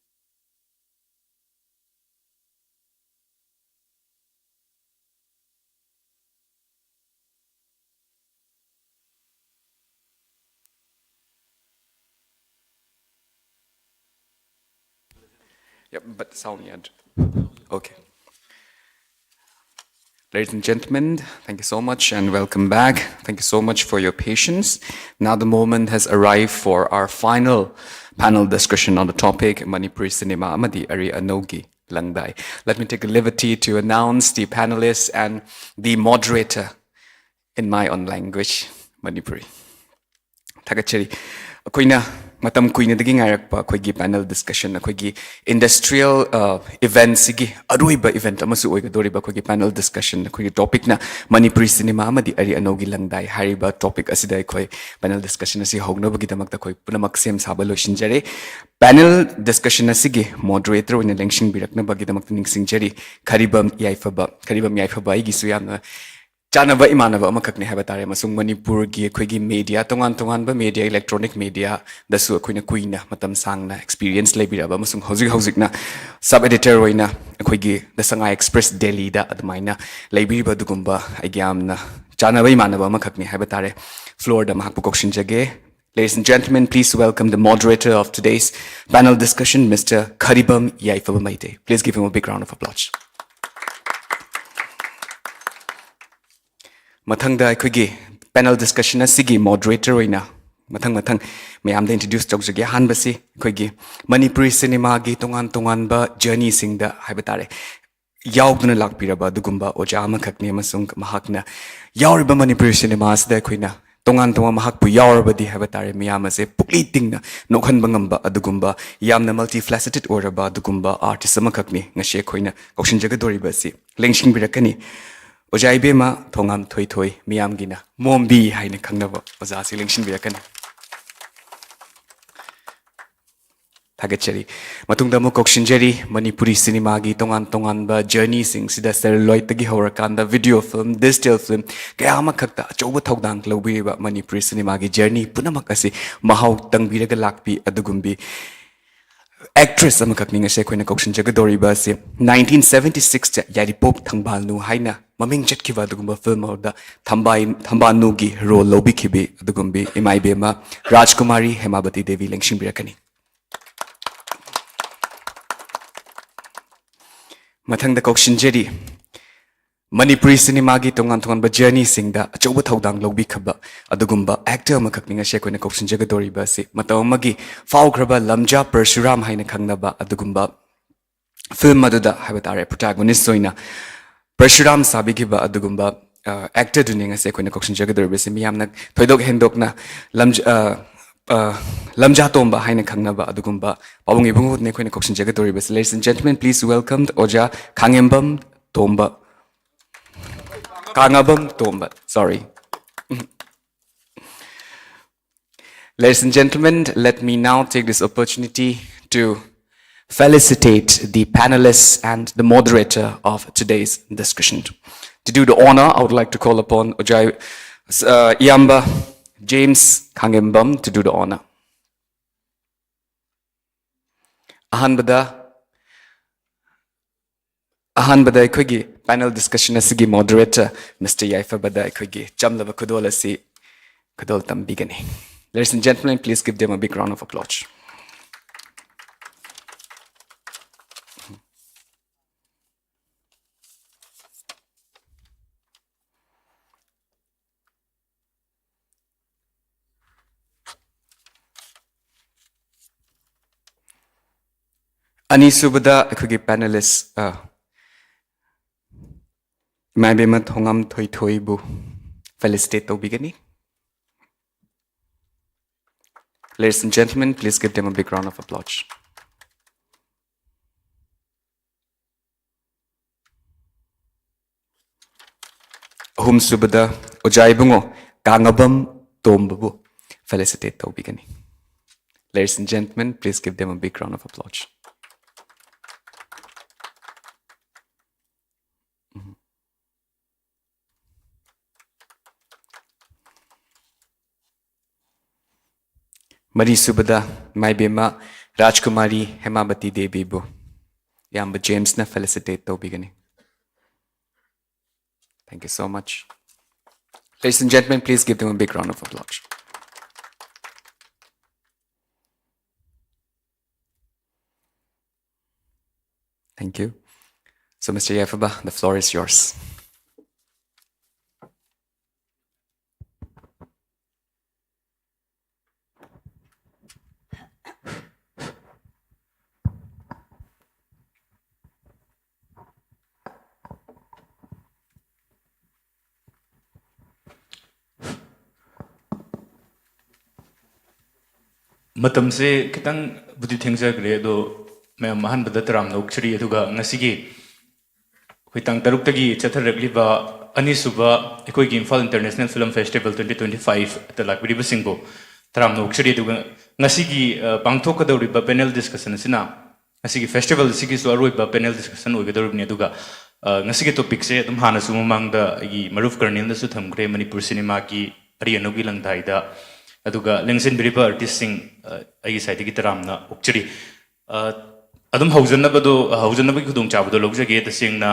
Yep, but sound ꯌꯥꯗ꯭ꯔꯦ. Okay. Ladies and gentlemen, thank you so much and welcome back. Thank you so much for your patience. Now the moment has arrived for our final panel discussion on the topic Manipuri cinema ꯑꯃꯗꯤ ꯑꯔꯤ ꯑꯅꯧꯒꯤ ꯂꯪꯗꯥꯏ. Let me take a liberty to announce the panelists and the moderator in my own language, Manipuri. ꯊꯥꯒꯠꯆꯔꯤ꯫ ꯑꯩꯈꯣꯏꯅ ꯃꯇꯝ ꯀꯨꯏꯅꯗꯒꯤ ꯉꯥꯏꯔꯛꯄ ꯑꯩꯈꯣꯏꯒꯤ panel discussion, ꯑꯩꯈꯣꯏꯒꯤ industrial, ꯑ, event ꯁꯤꯒꯤ ꯑꯔꯣꯏꯕ event ꯑꯃꯁꯨ ꯑꯣꯏꯒꯗꯧꯔꯤꯕ ꯑꯩꯈꯣꯏꯒꯤ panel discussion, ꯑꯩꯈꯣꯏꯒꯤ topic ꯅ ꯃꯅꯤꯄꯨꯔꯤ cinema ꯑꯃꯗꯤ ꯑꯔꯤ ꯑꯅꯧꯒꯤ ꯂꯪꯗꯥꯏ ꯍꯥꯏꯔꯤꯕ topic ꯑꯁꯤꯗ ꯑꯩꯈꯣꯏ panel discussion ꯑꯁꯤ ꯍꯧꯅꯕꯒꯤꯗꯃꯛꯇ ꯑꯩꯈꯣꯏ ꯄꯨꯝꯅꯃꯛ ꯁꯦꯝ ꯁꯥꯕ ꯂꯣꯏꯁꯤꯟꯖꯔꯦ꯫ Panel discussion ꯑꯁꯤꯒꯤ moderator ꯑꯣꯏꯅ ꯂꯦꯡꯁꯤꯟꯕꯤꯔꯛꯅꯕꯒꯤꯗꯃꯛꯇ ꯅꯤꯡꯁꯤꯡꯖꯔꯤ ꯈꯔꯤꯕꯝ ꯌꯥꯏꯐꯕ꯫ ꯈꯔꯤꯕꯝ ꯌꯥꯏꯐꯕ ꯑꯩꯒꯤꯁꯨ ꯌꯥꯝꯅ ꯆꯥꯟꯅꯕ ꯏꯃꯥꯟꯅꯕ ꯑꯃꯈꯛꯅꯤ ꯍꯥꯏꯕ ꯇꯥꯔꯦ, ꯑꯃꯁꯨꯡ ꯃꯅꯤꯄꯨꯔꯒꯤ ꯑꯩꯈꯣꯏꯒꯤ media ꯇꯣꯉꯥꯟ ꯇꯣꯉꯥꯟꯕ media, electronic media ꯗꯁꯨ ꯑꯩꯈꯣꯏꯅ ꯀꯨꯏꯅ ꯃꯇꯝ ꯁꯥꯡꯅ experience ꯂꯩꯕꯤꯔꯛꯑꯕ ꯑꯃꯁꯨꯡ ꯍꯧꯖꯤꯛ ꯍꯧꯖꯤꯛꯅ sub editor ꯑꯣꯏꯅ ꯑꯩꯈꯣꯏꯒꯤ The Sangai Express ꯗꯦꯜꯂꯤꯗ ꯑꯗꯨꯃꯥꯏꯅ ꯂꯩꯕꯤꯔꯤꯕ ꯑꯗꯨꯒꯨꯝꯕ ꯑꯩꯒꯤ ꯌꯥꯝꯅ ꯆꯥꯟꯅꯕ ꯏꯃꯥꯟꯅꯕ ꯑꯃꯈꯛꯅꯤ ꯍꯥꯏꯕ ꯇꯥꯔꯦ꯫ Floor ꯗ ꯃꯍꯥꯛꯄꯨ ꯀꯧꯁꯤꯟꯖꯒꯦ꯫ Ladies and gentlemen, please welcome the moderator of today's panel discussion, Mister ꯈꯔꯤꯕꯝ ꯌꯥꯏꯐꯕ Meitei. Please give him a big round of applause. ꯃꯊꯪꯗ ꯑꯩꯈꯣꯏꯒꯤ panel discussion ꯑꯁꯤꯒꯤ moderator ꯑꯣꯏꯅ ꯃꯊꯪ ꯃꯊꯪ ꯃꯌꯥꯝꯗ introduce ꯇꯧꯖꯒꯦ꯫ ꯑꯍꯥꯟꯕꯁꯤ ꯑꯩꯈꯣꯏꯒꯤ ꯃꯅꯤꯄꯨꯔꯤ cinema ꯒꯤ ꯇꯣꯉꯥꯟ ꯇꯣꯉꯥꯟꯕ journey ꯁꯤꯡꯗ ꯍꯥꯏꯕ ꯇꯥꯔꯦ ꯌꯥꯎꯗꯨꯅ ꯂꯥꯛꯄꯤꯔꯕ ꯑꯗꯨꯒꯨꯝꯕ ꯑꯣꯖꯥ ꯑꯃꯈꯛꯅꯤ, ꯑꯃꯁꯨꯡ ꯃꯍꯥꯛꯅ ꯌꯥꯎꯔꯤꯕ ꯃꯅꯤꯄꯨꯔꯤ cinema ꯑꯁꯤꯗ ꯑꯩꯈꯣꯏꯅ ꯇꯣꯉꯥꯟ ꯇꯣꯉꯥꯟ ꯃꯍꯥꯛꯄꯨ ꯌꯥꯎꯔꯕꯗꯤ ꯍꯥꯏꯕ ꯇꯥꯔꯦ ꯃꯤꯌꯥꯝ ꯑꯁꯦ ꯄꯨꯛꯂꯤ ꯇꯤꯡꯅ ꯅꯣꯛꯍꯟꯕ ꯉꯝꯕ ꯑꯗꯨꯒꯨꯝꯕ ꯌꯥꯝꯅ multifaceted ꯑꯣꯏꯔꯕ ꯑꯗꯨꯒꯨꯝꯕ artist ꯑꯃꯈꯛꯅꯤ ꯉꯁꯤ ꯑꯩꯈꯣꯏꯅ ꯀꯧꯁꯤꯟꯖꯒꯗꯧꯔꯤꯕ ꯑꯁꯤ꯫ ꯂꯦꯡꯁꯤꯟꯕꯤꯔꯛꯀꯅꯤ ꯑꯣꯖꯥ ꯏꯕꯦꯝꯃ ꯊꯣꯉꯥꯝ ꯊꯣꯏꯊꯣꯏ, ꯃꯤꯌꯥꯝꯒꯤꯅ ꯃꯣꯝꯕꯤ ꯍꯥꯏꯅ ꯈꯪꯅꯕ ꯑꯣꯖꯥꯁꯤ ꯂꯦꯡꯁꯤꯟꯕꯤꯔꯛꯀꯅꯤ꯫ ꯊꯥꯒꯠꯆꯔꯤ꯫ ꯃꯇꯨꯡꯗ ꯑꯃꯨꯛ ꯀꯧꯁꯤꯟꯖꯔꯤ, ꯃꯅꯤꯄꯨꯔꯤ cinema ꯒꯤ ꯇꯣꯉꯥꯟ ꯇꯣꯉꯥꯟꯕ journey ꯁꯤꯡꯁꯤꯗ celluloid ꯇꯒꯤ ꯍꯧꯔꯀꯥꯟꯗ video film, digital film ꯀꯌꯥ ꯑꯃꯈꯛꯇ ꯑꯆꯧꯕ ꯊꯧꯗꯥꯡ ꯂꯧꯕꯤꯔꯤꯕ ꯃꯅꯤꯄꯨꯔꯤ cinema ꯒꯤ journey ꯄꯨꯝꯅꯃꯛ ꯑꯁꯤ ꯃꯍꯥꯎ ꯇꯪꯕꯤꯔꯒ ꯂꯥꯛꯄꯤ ꯑꯗꯨꯒꯨꯝꯕꯤ actress ꯑꯃꯈꯛꯅꯤ ꯉꯁꯤ ꯑꯩꯈꯣꯏꯅ ꯀꯧꯁꯤꯟꯖꯒꯗꯧꯔꯤꯕ ꯑꯁꯤ꯫ Nineteen seventy six ꯇ ꯌꯥꯏꯔꯤꯄꯣꯛ ꯊꯝꯕꯥꯜꯅꯨ ꯍꯥꯏꯅ ꯃꯃꯤꯡ ꯆꯠꯈꯤꯕ ꯑꯗꯨꯒꯨꯝꯕ film ꯑꯗꯨꯗ ꯊꯝꯕꯥꯜ-, ꯊꯝꯕꯥꯜꯅꯨꯒꯤ role ꯂꯧꯕꯤꯈꯤꯕꯤ ꯑꯗꯨꯒꯨꯝꯕꯤ ꯏꯃꯥ ꯏꯕꯦꯝꯃ ꯔꯥꯖꯀꯨꯃꯥꯔꯤ ꯍꯦꯃꯥꯕꯇꯤ ꯗꯦꯕꯤ ꯂꯦꯡꯁꯤꯟꯕꯤꯔꯛꯀꯅꯤ꯫ ꯃꯊꯪꯗ ꯀꯧꯁꯤꯟꯖꯔꯤ, ꯃꯅꯤꯄꯨꯔꯤ ꯁꯤꯅꯦꯃꯥꯒꯤ ꯇꯣꯉꯥꯟ ꯇꯣꯉꯥꯟꯕ ꯖꯔꯅꯤꯁꯤꯡꯗ ꯑꯆꯧꯕ ꯊꯧꯗꯥꯡ ꯂꯧꯕꯤꯈ꯭ꯔꯕ ꯑꯗꯨꯒꯨꯝꯕ ꯑꯦꯛꯇꯔ ꯑꯃꯈꯛꯅꯤ ꯉꯁꯤ ꯑꯩꯈꯣꯏꯅ ꯀꯧꯁꯤꯟꯖꯒꯗꯧꯔꯤꯕ ꯑꯁꯤ꯫ ꯃꯇꯝ ꯑꯃꯒꯤ ꯐꯥꯎꯈ꯭ꯔꯕ ꯂꯝꯖꯥ ꯄꯔꯁꯨꯔꯥꯝ ꯍꯥꯏꯅ ꯈꯪꯅꯕ ꯑꯗꯨꯒꯨꯝꯕ ꯐꯤꯜꯝ ꯑꯗꯨꯗ ꯍꯥꯏꯕ ꯇꯥꯔꯦ, ꯄ꯭ꯔꯣꯇꯥꯒꯣꯅꯤꯁ ꯑꯣꯏꯅ ꯄꯔꯁꯨꯔꯥꯝ ꯁꯥꯕꯤꯈꯤꯕ ꯑꯗꯨꯒꯨꯝꯕ ꯑꯦꯛꯇꯔꯗꯨꯅꯤ ꯉꯁꯤ ꯑꯩꯈꯣꯏꯅ ꯀꯧꯁꯤꯟꯖꯒꯗꯧꯔꯤꯕꯁꯤ꯫ ꯃꯤꯌꯥꯝꯅ ꯊꯣꯏꯗꯣꯛ ꯍꯦꯟꯗꯣꯛꯅ ꯂꯝꯖ-, ꯑ, ꯑ, ꯂꯝꯖꯥ ꯇꯣꯝꯕ ꯍꯥꯏꯅ ꯈꯪꯅꯕ ꯑꯗꯨꯒꯨꯝꯕ ꯄꯥꯕꯨꯡ ꯏꯕꯨꯡꯉꯣꯗꯨꯅꯤ ꯑꯩꯈꯣꯏꯅ ꯀꯧꯁꯤꯟꯖꯒꯗꯧꯔꯤꯕꯁꯤ꯫ Ladies and gentlemen, please welcome ꯑꯣꯖꯥ ꯈꯥꯉꯦꯝꯕꯝ ꯇꯣꯝꯕ, ꯀꯥꯉꯕꯝ ꯇꯣꯝꯕ, sorry. Ladies and gentlemen, let me now take this opportunity to felicitate the panelists and the moderator of today's discussion. To do the honor, I would like to call upon Ojai, uh, Iyamba James Khangembam to do the honor. ꯑꯍꯥꯟꯕꯗ ꯑꯍꯥꯟꯕꯗ ꯑꯩꯈꯣꯏꯒꯤ ꯄꯦꯅꯦꯜ ꯗꯤꯁꯀꯁꯟ ꯑꯁꯤꯒꯤ ꯃꯣꯗꯔꯦꯇꯔ ꯃꯤꯁꯇꯔ ꯌꯥꯏꯐꯕꯗ ꯑꯩꯈꯣꯏꯒꯤ ꯆꯝꯂꯕ ꯈꯨꯗꯣꯜ ꯑꯁꯤ ꯈꯨꯗꯣꯜ ꯇꯝꯕꯤꯒꯅꯤ꯫ Ladies and gentlemen, please give them a big round of applause. ꯑꯅꯤꯁꯨꯕꯗ ꯑꯩꯈꯣꯏꯒꯤ ꯄꯦꯅꯦꯂꯤꯁ, ꯑ, ꯏꯃꯥ ꯏꯕꯦꯝꯃ ꯊꯣꯉꯝ ꯊꯣꯏꯊꯣꯏꯕꯨ ꯐꯦꯂꯤꯁꯤꯇꯦꯠ ꯇꯧꯕꯤꯒꯅꯤ꯫ Ladies and gentlemen, please give them a big round of applause. ꯑꯍꯨꯝꯁꯨꯕꯗ ꯑꯣꯖꯥ ꯏꯕꯨꯡꯉꯣ ꯀꯥꯉꯕꯝ ꯇꯣꯝꯕꯕꯨ ꯐꯦꯂꯤꯁꯤꯇꯦꯠ ꯇꯧꯕꯤꯒꯅꯤ꯫ Ladies and gentlemen, please give them a big round of applause. ꯃꯔꯤꯁꯨꯕꯗ ꯏꯃꯥ ꯏꯕꯦꯝꯃ ꯔꯥꯖꯀꯨꯃꯥꯔꯤ ꯍꯦꯃꯥꯕꯇꯤ ꯗꯦꯕꯤꯕꯨ ꯏꯌꯥꯝꯕ ꯖꯦꯝꯁꯅ ꯐꯦꯂꯤꯁꯤꯇꯦꯠ ꯇꯧꯕꯤꯒꯅꯤ꯫ Thank you so much. Ladies and gentlemen, please give them a big round of applause. Thank you. So, Mister Yafaba, the floor is yours. ꯃꯇꯝꯁꯦ ꯈꯤꯇꯪꯕꯨꯗꯤ ꯊꯦꯡꯖꯈ꯭ꯔꯦ, ꯑꯗꯣ ꯃꯌꯥꯝ ꯑꯍꯥꯟꯕꯗ ꯇꯔꯥꯝꯅ ꯑꯣꯛꯆꯔꯤ꯫ ꯑꯗꯨꯒ ꯉꯁꯤꯒꯤ ꯑꯩꯈꯣꯏ ꯇꯥꯡ ꯇꯔꯨꯛꯇꯒꯤ ꯆꯠꯊꯔꯛꯂꯤꯕ ꯑꯅꯤꯁꯨꯕ ꯑꯩꯈꯣꯏꯒꯤ Imphal international film festival twenty twenty ꯐꯥꯏꯚꯇ ꯂꯥꯛꯄꯤꯔꯤꯕꯁꯤꯡꯕꯨ ꯇꯔꯥꯝꯅ ꯑꯣꯛꯆꯔꯤ꯫ ꯑꯗꯨꯒ ꯉꯁꯤꯒꯤ, ꯑ, ꯄꯥꯡꯊꯣꯛꯀꯗꯧꯔꯤꯕ ꯄꯦꯅꯦꯜ ꯗꯤꯁꯀꯁꯟ ꯑꯁꯤꯅ, ꯉꯁꯤꯒꯤ ꯐꯦꯁꯇꯤꯚꯦꯜ ꯑꯁꯤꯒꯤꯁꯨ ꯑꯔꯣꯏꯕ ꯄꯦꯅꯦꯜ ꯗꯤꯁꯀꯁꯟ ꯑꯣꯏꯒꯗꯧꯔꯤꯕꯅꯤ꯫ ꯑꯗꯨꯒ, ꯑ, ꯉꯁꯤꯒꯤ ꯇꯣꯄꯤꯛꯁꯦ ꯑꯗꯨꯝ ꯍꯥꯟꯅꯁꯨ ꯃꯃꯥꯡꯗ ꯑꯩꯒꯤ ꯃꯔꯨꯞ ꯀꯔꯅꯦꯜꯅꯁꯨ ꯊꯝꯈ꯭ꯔꯦ, ꯃꯅꯤꯄꯨꯔ ꯁꯤꯅꯦꯃꯥꯒꯤ ꯑꯔꯤ ꯑꯅꯧꯒꯤ ꯂꯪꯗꯥꯏꯗ꯫ ꯑꯗꯨꯒ ꯂꯦꯡꯁꯤꯟꯕꯤꯔꯤꯕ ꯑꯥꯔꯇꯤꯁꯁꯤꯡ, ꯑ, ꯑꯩꯒꯤ ꯁꯥꯏꯠꯇꯒꯤ ꯇꯔꯥꯝꯅ ꯑꯣꯛꯆꯔꯤ꯫ ꯑ, ꯑꯗꯨꯝ ꯍꯧꯖꯅꯕꯗꯣ, ꯍꯧꯖꯅꯕꯒꯤ ꯈꯨꯗꯣꯡꯆꯥꯕꯗꯣ ꯂꯧꯖꯒꯦ꯫ ꯇꯁꯦꯡꯅ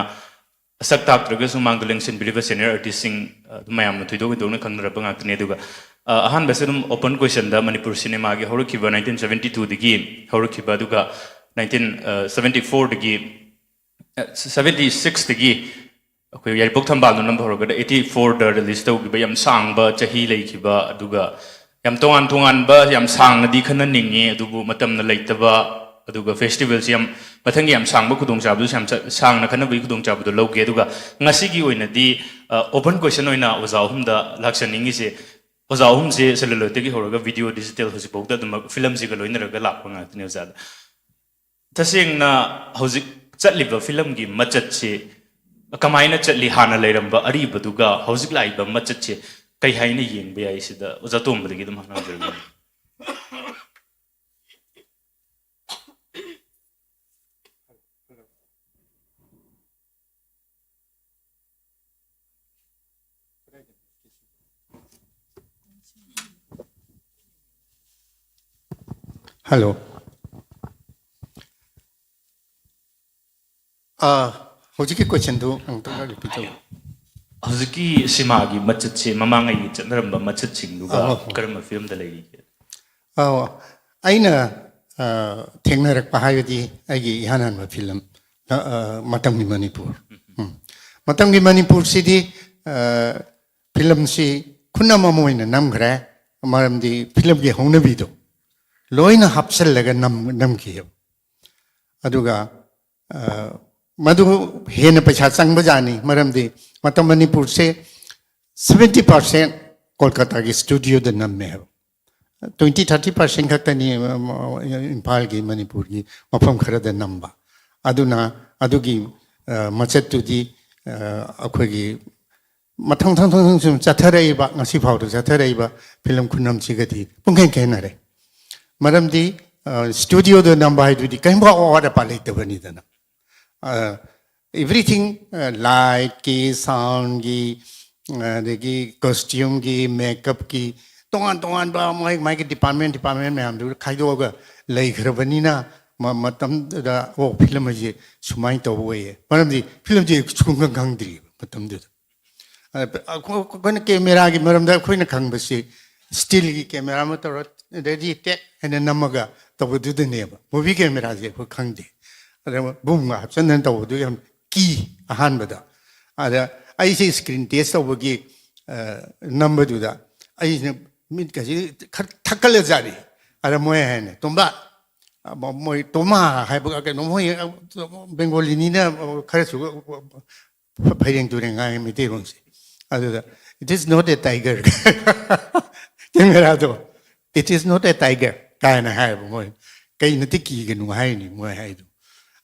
ꯁꯛ ꯇꯥꯛꯇ꯭ꯔꯒꯁꯨ ꯃꯥꯡꯗ ꯂꯦꯡꯁꯤꯟꯕꯤꯔꯤꯕ ꯁꯦꯅꯤꯌꯔ ꯑꯥꯔꯇꯤꯁꯁꯤꯡ, ꯑ, ꯑꯗꯨꯝ ꯃꯌꯥꯝꯅ ꯊꯣꯏꯗꯣꯛ ꯍꯦꯟꯗꯣꯛꯅ ꯈꯪꯅꯔꯕ ꯉꯥꯛꯇꯅꯤ꯫ ꯑꯗꯨꯒ, ꯑ, ꯑꯍꯥꯟꯕꯁꯦ ꯑꯗꯨꯝ ꯑꯣꯄꯟ ꯀꯣꯏꯁꯟꯗ, ꯃꯅꯤꯄꯨꯔ ꯁꯤꯅꯦꯃꯥꯒꯤ ꯍꯧꯔꯛꯈꯤꯕ ꯅꯥꯏꯟꯇꯤꯟ ꯁꯕꯦꯟꯇꯤ ꯇꯨꯗꯒꯤ ꯍꯧꯔꯛꯈꯤꯕ, ꯑꯗꯨꯒ ꯅꯥꯏꯟꯇꯤꯟ, ꯑ, ꯁꯕꯦꯟꯇꯤ ꯐꯣꯔꯗꯒꯤ, ꯑ, ꯁꯕꯦꯟꯇꯤ ꯁꯤꯛꯁꯇꯒꯤ ꯑꯩꯈꯣꯏ ꯌꯥꯏꯔꯤꯄꯣꯛ ꯊꯝꯕꯥꯜꯗꯨ ꯅꯝꯕ ꯍꯧꯔꯒꯗ ꯑꯩꯠꯇꯤ ꯐꯣꯔꯗ ꯔꯤꯂꯤꯁ ꯇꯧꯈꯤꯕ ꯌꯥꯝ ꯁꯥꯡꯕ ꯆꯍꯤ ꯂꯩꯈꯤꯕ, ꯑꯗꯨꯒ ꯌꯥꯝ ꯇꯣꯉꯥꯟ ꯇꯣꯉꯥꯟꯕ, ꯌꯥꯝ ꯁꯥꯡꯅꯗꯤ ꯈꯟꯅꯅꯤꯡꯉꯤ, ꯑꯗꯨꯕꯨ ꯃꯇꯝꯅ ꯂꯩꯇꯕ, ꯑꯗꯨꯒ ꯐꯦꯁꯇꯤꯚꯦꯜꯁꯤ ꯌꯥꯝ, ꯃꯊꯪꯒꯤ ꯌꯥꯝ ꯁꯥꯡꯕ ꯈꯨꯗꯣꯡꯆꯥꯕꯗꯨꯁꯨ ꯌꯥꯝ ꯆ-, ꯁꯥꯡꯅ ꯈꯟꯅꯕꯒꯤ ꯈꯨꯗꯣꯡꯆꯥꯕꯗꯨ ꯂꯧꯒꯦ꯫ ꯑꯗꯨꯒ ꯉꯁꯤꯒꯤ ꯑꯣꯏꯅꯗꯤ, ꯑ, ꯑꯣꯄꯟ ꯀꯣꯏꯁꯟ ꯑꯣꯏꯅ ꯑꯣꯖꯥ ꯑꯍꯨꯝꯗ ꯂꯥꯛꯆꯅꯤꯡꯉꯤꯁꯦ, ꯑꯣꯖꯥ ꯑꯍꯨꯝꯁꯦ ꯁꯦꯂꯨꯂꯣꯏꯗꯇꯒꯤ ꯍꯧꯔꯒ ꯚꯤꯗꯤꯑꯣ, ꯗꯤꯖꯤꯇꯦꯜ ꯍꯧꯖꯤꯛꯐꯥꯎꯗ ꯑꯗꯨꯃꯛ ꯐꯤꯂꯝꯁꯤꯒ ꯂꯣꯏꯅꯔꯒ ꯂꯥꯛꯄ ꯉꯥꯛꯇꯅꯤ ꯑꯣꯖꯥꯗ꯫ ꯇꯁꯦꯡꯅ ꯍꯧꯖꯤꯛ ꯆꯠꯂꯤꯕ ꯐꯤꯂꯝꯒꯤ ꯃꯆꯠꯁꯤ ꯀꯃꯥꯏꯅ ꯆꯠꯂꯤ? ꯍꯥꯟꯅ ꯂꯩꯔꯝꯕ ꯑꯔꯤꯕꯗꯨꯒ ꯍꯧꯖꯤꯛ ꯂꯥꯛꯏꯕ ꯃꯆꯠꯁꯦ ꯀꯩ ꯍꯥꯏꯅ ꯌꯦꯡꯕ ꯌꯥꯏ? ꯁꯤꯗ ꯑꯣꯖꯥ ꯇꯣꯝꯕꯗꯒꯤ ꯑꯗꯨꯝ ꯍꯪꯖꯔꯛꯀꯦ꯫ ꯍꯜꯂꯣ꯫ ꯑꯥ, ꯍꯧꯖꯤꯛꯀꯤ ꯀꯣꯏꯁꯟꯗꯨ ꯑꯃꯨꯛꯇꯪꯒ ꯔꯤꯄꯤꯠ ꯇꯧ꯫ ꯍꯧꯖꯤꯛꯀꯤ ꯁꯤꯃꯥꯒꯤ ꯃꯆꯠꯁꯦ ꯃꯃꯥꯡꯉꯩꯒꯤ ꯆꯠꯅꯔꯝꯕ ꯃꯆꯠꯁꯤꯡꯗꯨꯒ ꯑꯥ, ꯍꯣꯏ, ꯍꯣꯏ꯫ ꯀꯔꯝꯕ ꯐꯤꯕꯝꯗ ꯂꯩꯔꯤꯒꯦ? ꯑꯥ, ꯑꯩꯅ, ꯑꯥ, ꯊꯦꯡꯅꯔꯛꯄ ꯍꯥꯏꯔꯗꯤ ꯑꯩꯒꯤ ꯏꯍꯥꯟ ꯍꯥꯟꯕ ꯐꯤꯂꯝ, ꯑꯥ, ꯃꯇꯝꯒꯤ ꯃꯅꯤꯄꯨꯔ꯫ ꯎꯝ꯫ ꯃꯇꯝꯒꯤ ꯃꯅꯤꯄꯨꯔꯁꯤꯗꯤ, ꯑꯥ, ꯐꯤꯂꯝꯁꯤ ꯈꯨꯅꯝ ꯑꯃ ꯑꯣꯏꯅ ꯅꯝꯈ꯭ꯔꯦ꯫ ꯃꯔꯝꯗꯤ ꯐꯤꯂꯝꯒꯤ ꯍꯧꯅꯕꯤꯗꯣ ꯂꯣꯏꯅ ꯍꯥꯞꯆꯜꯂꯒ ꯅꯝ-, ꯅꯝꯈꯤꯑꯕ꯫ ꯑꯗꯨꯒ, ꯑꯥ, ꯃꯗꯨ ꯍꯦꯟꯅ ꯄꯩꯁꯥ ꯆꯪꯕꯖꯥꯠꯅꯤ꯫ ꯃꯔꯝꯗꯤ ꯃꯇꯝ ꯃꯅꯤꯄꯨꯔꯁꯦ ꯁꯕꯦꯟꯇꯤ ꯄꯥꯔꯁꯦꯟ ꯀꯣꯜꯀꯇꯥꯒꯤ ꯁ꯭ꯇꯨꯗꯤꯑꯣꯗ ꯅꯝꯃꯦ ꯍꯥꯏꯕ꯫ ꯇ꯭ꯋꯦꯟꯇꯤ ꯊꯥꯔꯇꯤ ꯄꯥꯔꯁꯦꯟ ꯈꯛꯇꯅꯤ, ꯑ, ꯏꯝꯐꯥꯜꯒꯤ, ꯃꯅꯤꯄꯨꯔꯒꯤ ꯃꯐꯝ ꯈꯔꯗ ꯅꯝꯕ꯫ ꯑꯗꯨꯅ ꯑꯗꯨꯒꯤ, ꯑ, ꯃꯆꯠꯇꯨꯗꯤ, ꯑ, ꯑꯩꯈꯣꯏꯒꯤ ꯃꯊꯪ ꯊꯪ ꯊꯪ ꯊꯪ ꯁꯨꯝ ꯆꯠꯊꯔꯛꯏꯕ, ꯉꯁꯤ ꯐꯥꯎꯗ ꯆꯠꯊꯔꯛꯏꯕ ꯐꯤꯂꯝ ꯈꯨꯅꯝꯁꯤꯒꯗꯤ ꯄꯨꯡꯈꯦꯟ ꯈꯦꯠꯅꯔꯦ꯫ ꯃꯔꯝꯗꯤ, ꯑ, ꯁ꯭ꯇꯨꯗꯤꯑꯣꯗ ꯅꯝꯕ ꯍꯥꯏꯗꯨꯗꯤ ꯀꯔꯤꯝꯐꯥꯎ ꯑꯋꯥꯠ ꯑꯄꯥ ꯂꯩꯇꯕꯅꯤꯗꯅ꯫ ꯑ, everything, ꯑ, ꯂꯥꯏꯠꯀꯤ, ꯁꯥꯎꯟꯒꯤ, ꯑꯗꯒꯤ ꯀꯣꯁꯇ꯭ꯌꯨꯝꯒꯤ, ꯃꯦꯀꯞꯀꯤ, ꯇꯣꯉꯥꯟ ꯇꯣꯉꯥꯟꯕ ꯃꯥꯒꯤ, ꯃꯥꯒꯤ ꯗꯤꯄꯥꯔꯠꯃꯦꯟ, ꯗꯤꯄꯥꯔꯠꯃꯦꯟ ꯃꯌꯥꯝꯗꯨ ꯈꯥꯏꯗꯣꯛꯑꯒ ꯂꯩꯈ꯭ꯔꯕꯅꯤꯅ, ꯃ-, ꯃꯇꯝꯗꯨꯗ, "ꯑꯣ, ꯐꯤꯂꯝ ꯑꯁꯤ ꯁꯨꯃꯥꯏꯅ ꯇꯧꯕ ꯑꯣꯏꯌꯦ"꯫ ꯃꯔꯝꯗꯤ ꯐꯤꯂꯝꯁꯦ ꯁꯨꯡꯈꯪ ꯈꯪꯗ꯭ꯔꯤꯕ ꯃꯇꯝꯗꯨꯗ꯫ ꯑ, ꯑꯩꯈꯣꯏ-, ꯑꯩꯈꯣꯏꯅ ꯀꯦꯃꯦꯔꯥꯒꯤ ꯃꯔꯝꯗ ꯑꯩꯈꯣꯏꯅ ꯈꯪꯕꯁꯤ ꯁ꯭ꯇꯤꯜꯒꯤ ꯀꯦꯃꯦꯔꯥ ꯑꯃ ꯇꯧꯔ, ꯔꯦꯗꯤ ꯇꯦꯛ ꯍꯥꯏꯅ ꯅꯝꯃꯒ ꯇꯧꯕꯗꯨꯗꯅꯦꯕ꯫ ꯃꯨꯚꯤ ꯀꯦꯃꯦꯔꯥꯁꯦ ꯑꯩꯈꯣꯏ ꯈꯪꯗꯦ꯫ ꯑꯗ ꯕꯨꯝꯒ ꯍꯥꯞꯆꯟꯗꯅ ꯇꯧꯕꯗꯨ ꯌꯥꯝ ꯀꯤ ꯑꯍꯥꯟꯕꯗ꯫ ꯑꯗ ꯑꯩꯁꯦ ꯁ꯭ꯀ꯭ꯔꯤꯟ ꯇꯦꯁ ꯇꯧꯕꯒꯤ, ꯑ, ꯅꯝꯕꯗꯨꯗ ꯑꯩꯁꯤꯅ ꯃꯤꯠꯀꯁꯤ ꯈꯔ ꯊꯛꯀꯠꯂꯖꯥꯠꯅꯤ꯫ ꯑꯗ ꯃꯣꯏ ꯍꯥꯏꯅꯦ, "ꯇꯣꯝꯕ", ꯑ, ꯃꯣꯏ ꯇꯣꯃꯥ ꯍꯥꯏꯕ ꯀꯩꯅꯣ, ꯃꯣꯏ, ꯑ, ꯕꯦꯡꯒꯣꯂꯤꯅꯤꯅ ꯈꯔꯁꯨ ꯐꯩꯔꯦꯡ ꯇꯨꯔꯦꯡ ꯉꯥꯡꯉꯤ ꯃꯩꯇꯩꯂꯣꯟꯁꯦ꯫ ꯑꯗꯨꯗ, "It is not a tiger." ꯀꯦꯃꯦꯔꯥꯗꯣ, "It is not a tiger" ꯀꯥꯏꯅ ꯍꯥꯏꯌꯦꯕ ꯃꯣꯏ꯫ "ꯀꯩ ꯅꯠꯇꯦ, ꯀꯤꯒꯅꯨ" ꯍꯥꯏꯅꯤ ꯃꯣꯏ ꯍꯥꯏꯗꯣ꯫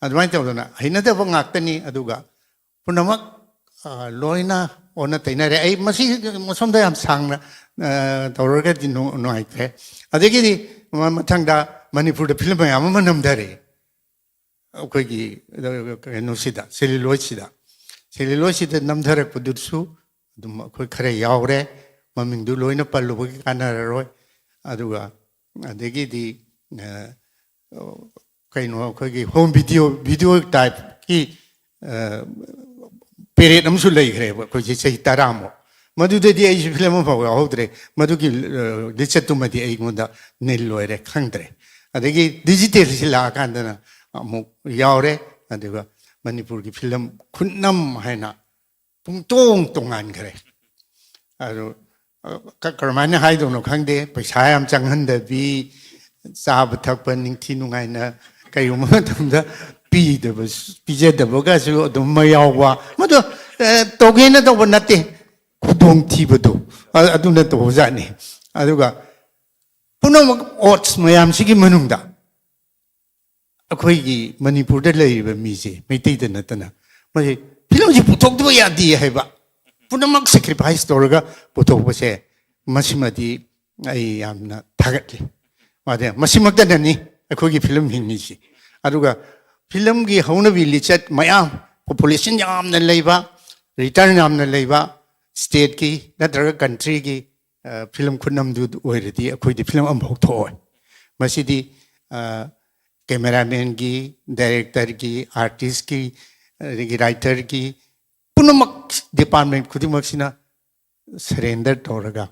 ꯑꯗꯨꯃꯥꯏꯅ ꯇꯧꯗꯅ ꯍꯩꯅꯗꯕ ꯉꯥꯛꯇꯅꯤ꯫ ꯑꯗꯨꯒ ꯄꯨꯝꯅꯃꯛ, ꯑ, ꯂꯣꯏꯅ ꯑꯣꯟꯅ ꯇꯩꯅꯔꯦ꯫ ꯑꯩ ꯃꯁꯤ ꯃꯁꯣꯝꯗ ꯌꯥꯝ ꯁꯥꯡꯅ, ꯑ, ꯇꯧꯔꯒꯗꯤ ꯅꯨ-, ꯅꯨꯡꯉꯥꯏꯇ꯭ꯔꯦ꯫ ꯑꯗꯒꯤꯗꯤ ꯃ-, ꯃꯊꯪꯗ ꯃꯅꯤꯄꯨꯔꯗ ꯐꯤꯂꯝ ꯃꯌꯥꯝ ꯑꯃ ꯅꯝꯊꯔꯦ꯫ ꯑꯩꯈꯣꯏꯒꯤ, ꯑ, ꯀꯩꯅꯣꯁꯤꯗ, ꯁꯦꯂꯨꯂꯣꯏꯗꯁꯤꯗ, ꯁꯦꯂꯨꯂꯣꯏꯗꯁꯤꯗ ꯅꯝꯊꯔꯛꯄꯗꯨꯁꯨ ꯑꯗꯨꯝ ꯑꯩꯈꯣꯏ ꯈꯔ ꯌꯥꯎꯔꯦ꯫ ꯃꯃꯤꯡꯗꯨ ꯂꯣꯏꯅ ꯄꯜꯂꯨꯕꯒꯤ ꯀꯥꯟꯅꯔꯔꯣꯏ꯫ ꯑꯗꯨꯒ ꯑꯗꯒꯤꯗꯤ, ꯑ, ꯀꯩꯅꯣ, ꯑꯩꯈꯣꯏꯒꯤ ꯍꯣꯝ ꯚꯤꯗꯤꯑꯣ, ꯚꯤꯗꯤꯑꯣ ꯇꯥꯏꯞꯀꯤ, ꯑ, ꯄꯦꯔꯦꯠ ꯑꯃꯁꯨ ꯂꯩꯈ꯭ꯔꯦꯕ ꯑꯩꯈꯣꯏꯁꯦ ꯆꯍꯤ ꯇꯔꯥꯃꯨꯛ꯫ ꯃꯗꯨꯗꯗꯤ ꯑꯩꯁꯨ ꯐꯤꯂꯝ ꯑꯃꯐꯥꯎ ꯌꯥꯎꯍꯧꯗ꯭ꯔꯦ꯫ ꯃꯗꯨꯒꯤ, ꯑ, ꯂꯤꯆꯠꯇꯨꯃꯗꯤ ꯑꯩꯉꯣꯟꯗ ꯅꯤꯜ ꯑꯣꯏꯔꯦ, ꯈꯪꯗ꯭ꯔꯦ꯫ ꯑꯗꯒꯤ ꯗꯤꯖꯤꯇꯦꯜꯁꯤ ꯂꯥꯛꯑꯀꯥꯟꯗꯅ ꯑꯃꯨꯛ ꯌꯥꯎꯔꯦ꯫ ꯑꯗꯨꯒ ꯃꯅꯤꯄꯨꯔꯒꯤ ꯐꯤꯂꯝ ꯈꯨꯠꯅꯝ ꯍꯥꯏꯅ ꯄꯨꯡꯇꯣꯡ ꯇꯣꯉꯥꯟꯈ꯭ꯔꯦ꯫ ꯑꯗꯨ, ꯑ, ꯀ-, ꯀꯔꯝꯍꯥꯏꯅ ꯍꯥꯏꯗꯧꯅꯣ ꯈꯪꯗꯦ꯫ ꯄꯩꯁꯥ ꯌꯥꯝ ꯆꯪꯍꯟꯗꯕꯤ, ꯆꯥꯕ ꯊꯛꯄ ꯅꯤꯡꯊꯤ ꯅꯨꯡꯉꯥꯏꯅ ꯀꯩꯒꯨꯝꯕ ꯃꯇꯝꯗ ꯄꯤꯗꯕ, ꯄꯤꯖꯗꯕꯒꯁꯨ ꯑꯗꯨꯝ ꯑꯃ ꯌꯥꯎꯕ꯫ ꯃꯗꯨ, ꯑ, ꯇꯧꯒꯦꯅ ꯇꯧꯕ ꯅꯠꯇꯦ, ꯈꯨꯗꯣꯡꯊꯤꯕꯗꯣ, ꯑ-, ꯑꯗꯨꯅ ꯇꯧꯕꯖꯥꯠꯅꯤ꯫ ꯑꯗꯨꯒ ꯄꯨꯝꯅꯃꯛ ꯑꯣꯠꯁ ꯃꯌꯥꯝꯁꯤꯒꯤ ꯃꯅꯨꯡꯗ ꯑꯩꯈꯣꯏꯒꯤ ꯃꯅꯤꯄꯨꯔꯗ ꯂꯩꯔꯤꯕ ꯃꯤꯁꯦ, ꯃꯩꯇꯩꯗ ꯅꯠꯇꯅ, ꯃꯁꯤ ꯐꯤꯂꯝꯁꯤ ꯄꯨꯊꯣꯛꯇꯕ ꯌꯥꯗꯦ ꯍꯥꯏꯕ, ꯄꯨꯝꯅꯃꯛ ꯁꯦꯀ꯭ꯔꯤꯐꯥꯏꯁ ꯇꯧꯔꯒ ꯄꯨꯊꯣꯛꯄꯁꯦ, ꯃꯁꯤꯃꯗꯤ ꯑꯩ ꯌꯥꯝꯅ ꯊꯥꯒꯠꯂꯤ꯫ ꯑꯗ ꯃꯁꯤꯃꯛꯇꯅꯅꯤ ꯑꯩꯈꯣꯏꯒꯤ ꯐꯤꯂꯝ ꯍꯤꯡꯉꯤꯁꯤ꯫ ꯑꯗꯨꯒ ꯐꯤꯂꯝꯒꯤ ꯍꯧꯅꯕꯤ ꯂꯤꯆꯠ ꯃꯌꯥꯝ, ꯄꯣꯄꯨꯂꯦꯁꯟ ꯌꯥꯝꯅ ꯂꯩꯕ, ꯔꯤꯇꯔꯟ ꯌꯥꯝꯅ ꯂꯩꯕ ꯁ꯭ꯇꯦꯠꯀꯤ ꯅꯠꯇ꯭ꯔꯒ ꯀꯟꯇ꯭ꯔꯤꯒꯤ ꯐꯤꯂꯝ ꯈꯨꯠꯅꯝꯗꯨ ꯑꯣꯏꯔꯗꯤ ꯑꯩꯈꯣꯏꯗꯤ ꯐꯤꯂꯝ ꯑꯃꯐꯥꯎ ꯊꯣꯛꯑꯣꯏ꯫ ꯃꯁꯤꯗꯤ ꯀꯦꯃꯦꯔꯥꯃꯦꯟꯒꯤ, ꯗꯥꯏꯔꯦꯛꯇꯔꯒꯤ, ꯑꯥꯔꯇꯤꯁꯀꯤ, ꯑꯗꯒꯤ ꯔꯥꯏꯇꯔꯒꯤ, ꯄꯨꯝꯅꯃꯛ, ꯗꯤꯄꯥꯔꯠꯃꯦꯟ ꯈꯨꯗꯤꯡꯃꯛꯁꯤꯅ ꯁꯔꯦꯟꯗꯔ ꯇꯧꯔꯒ,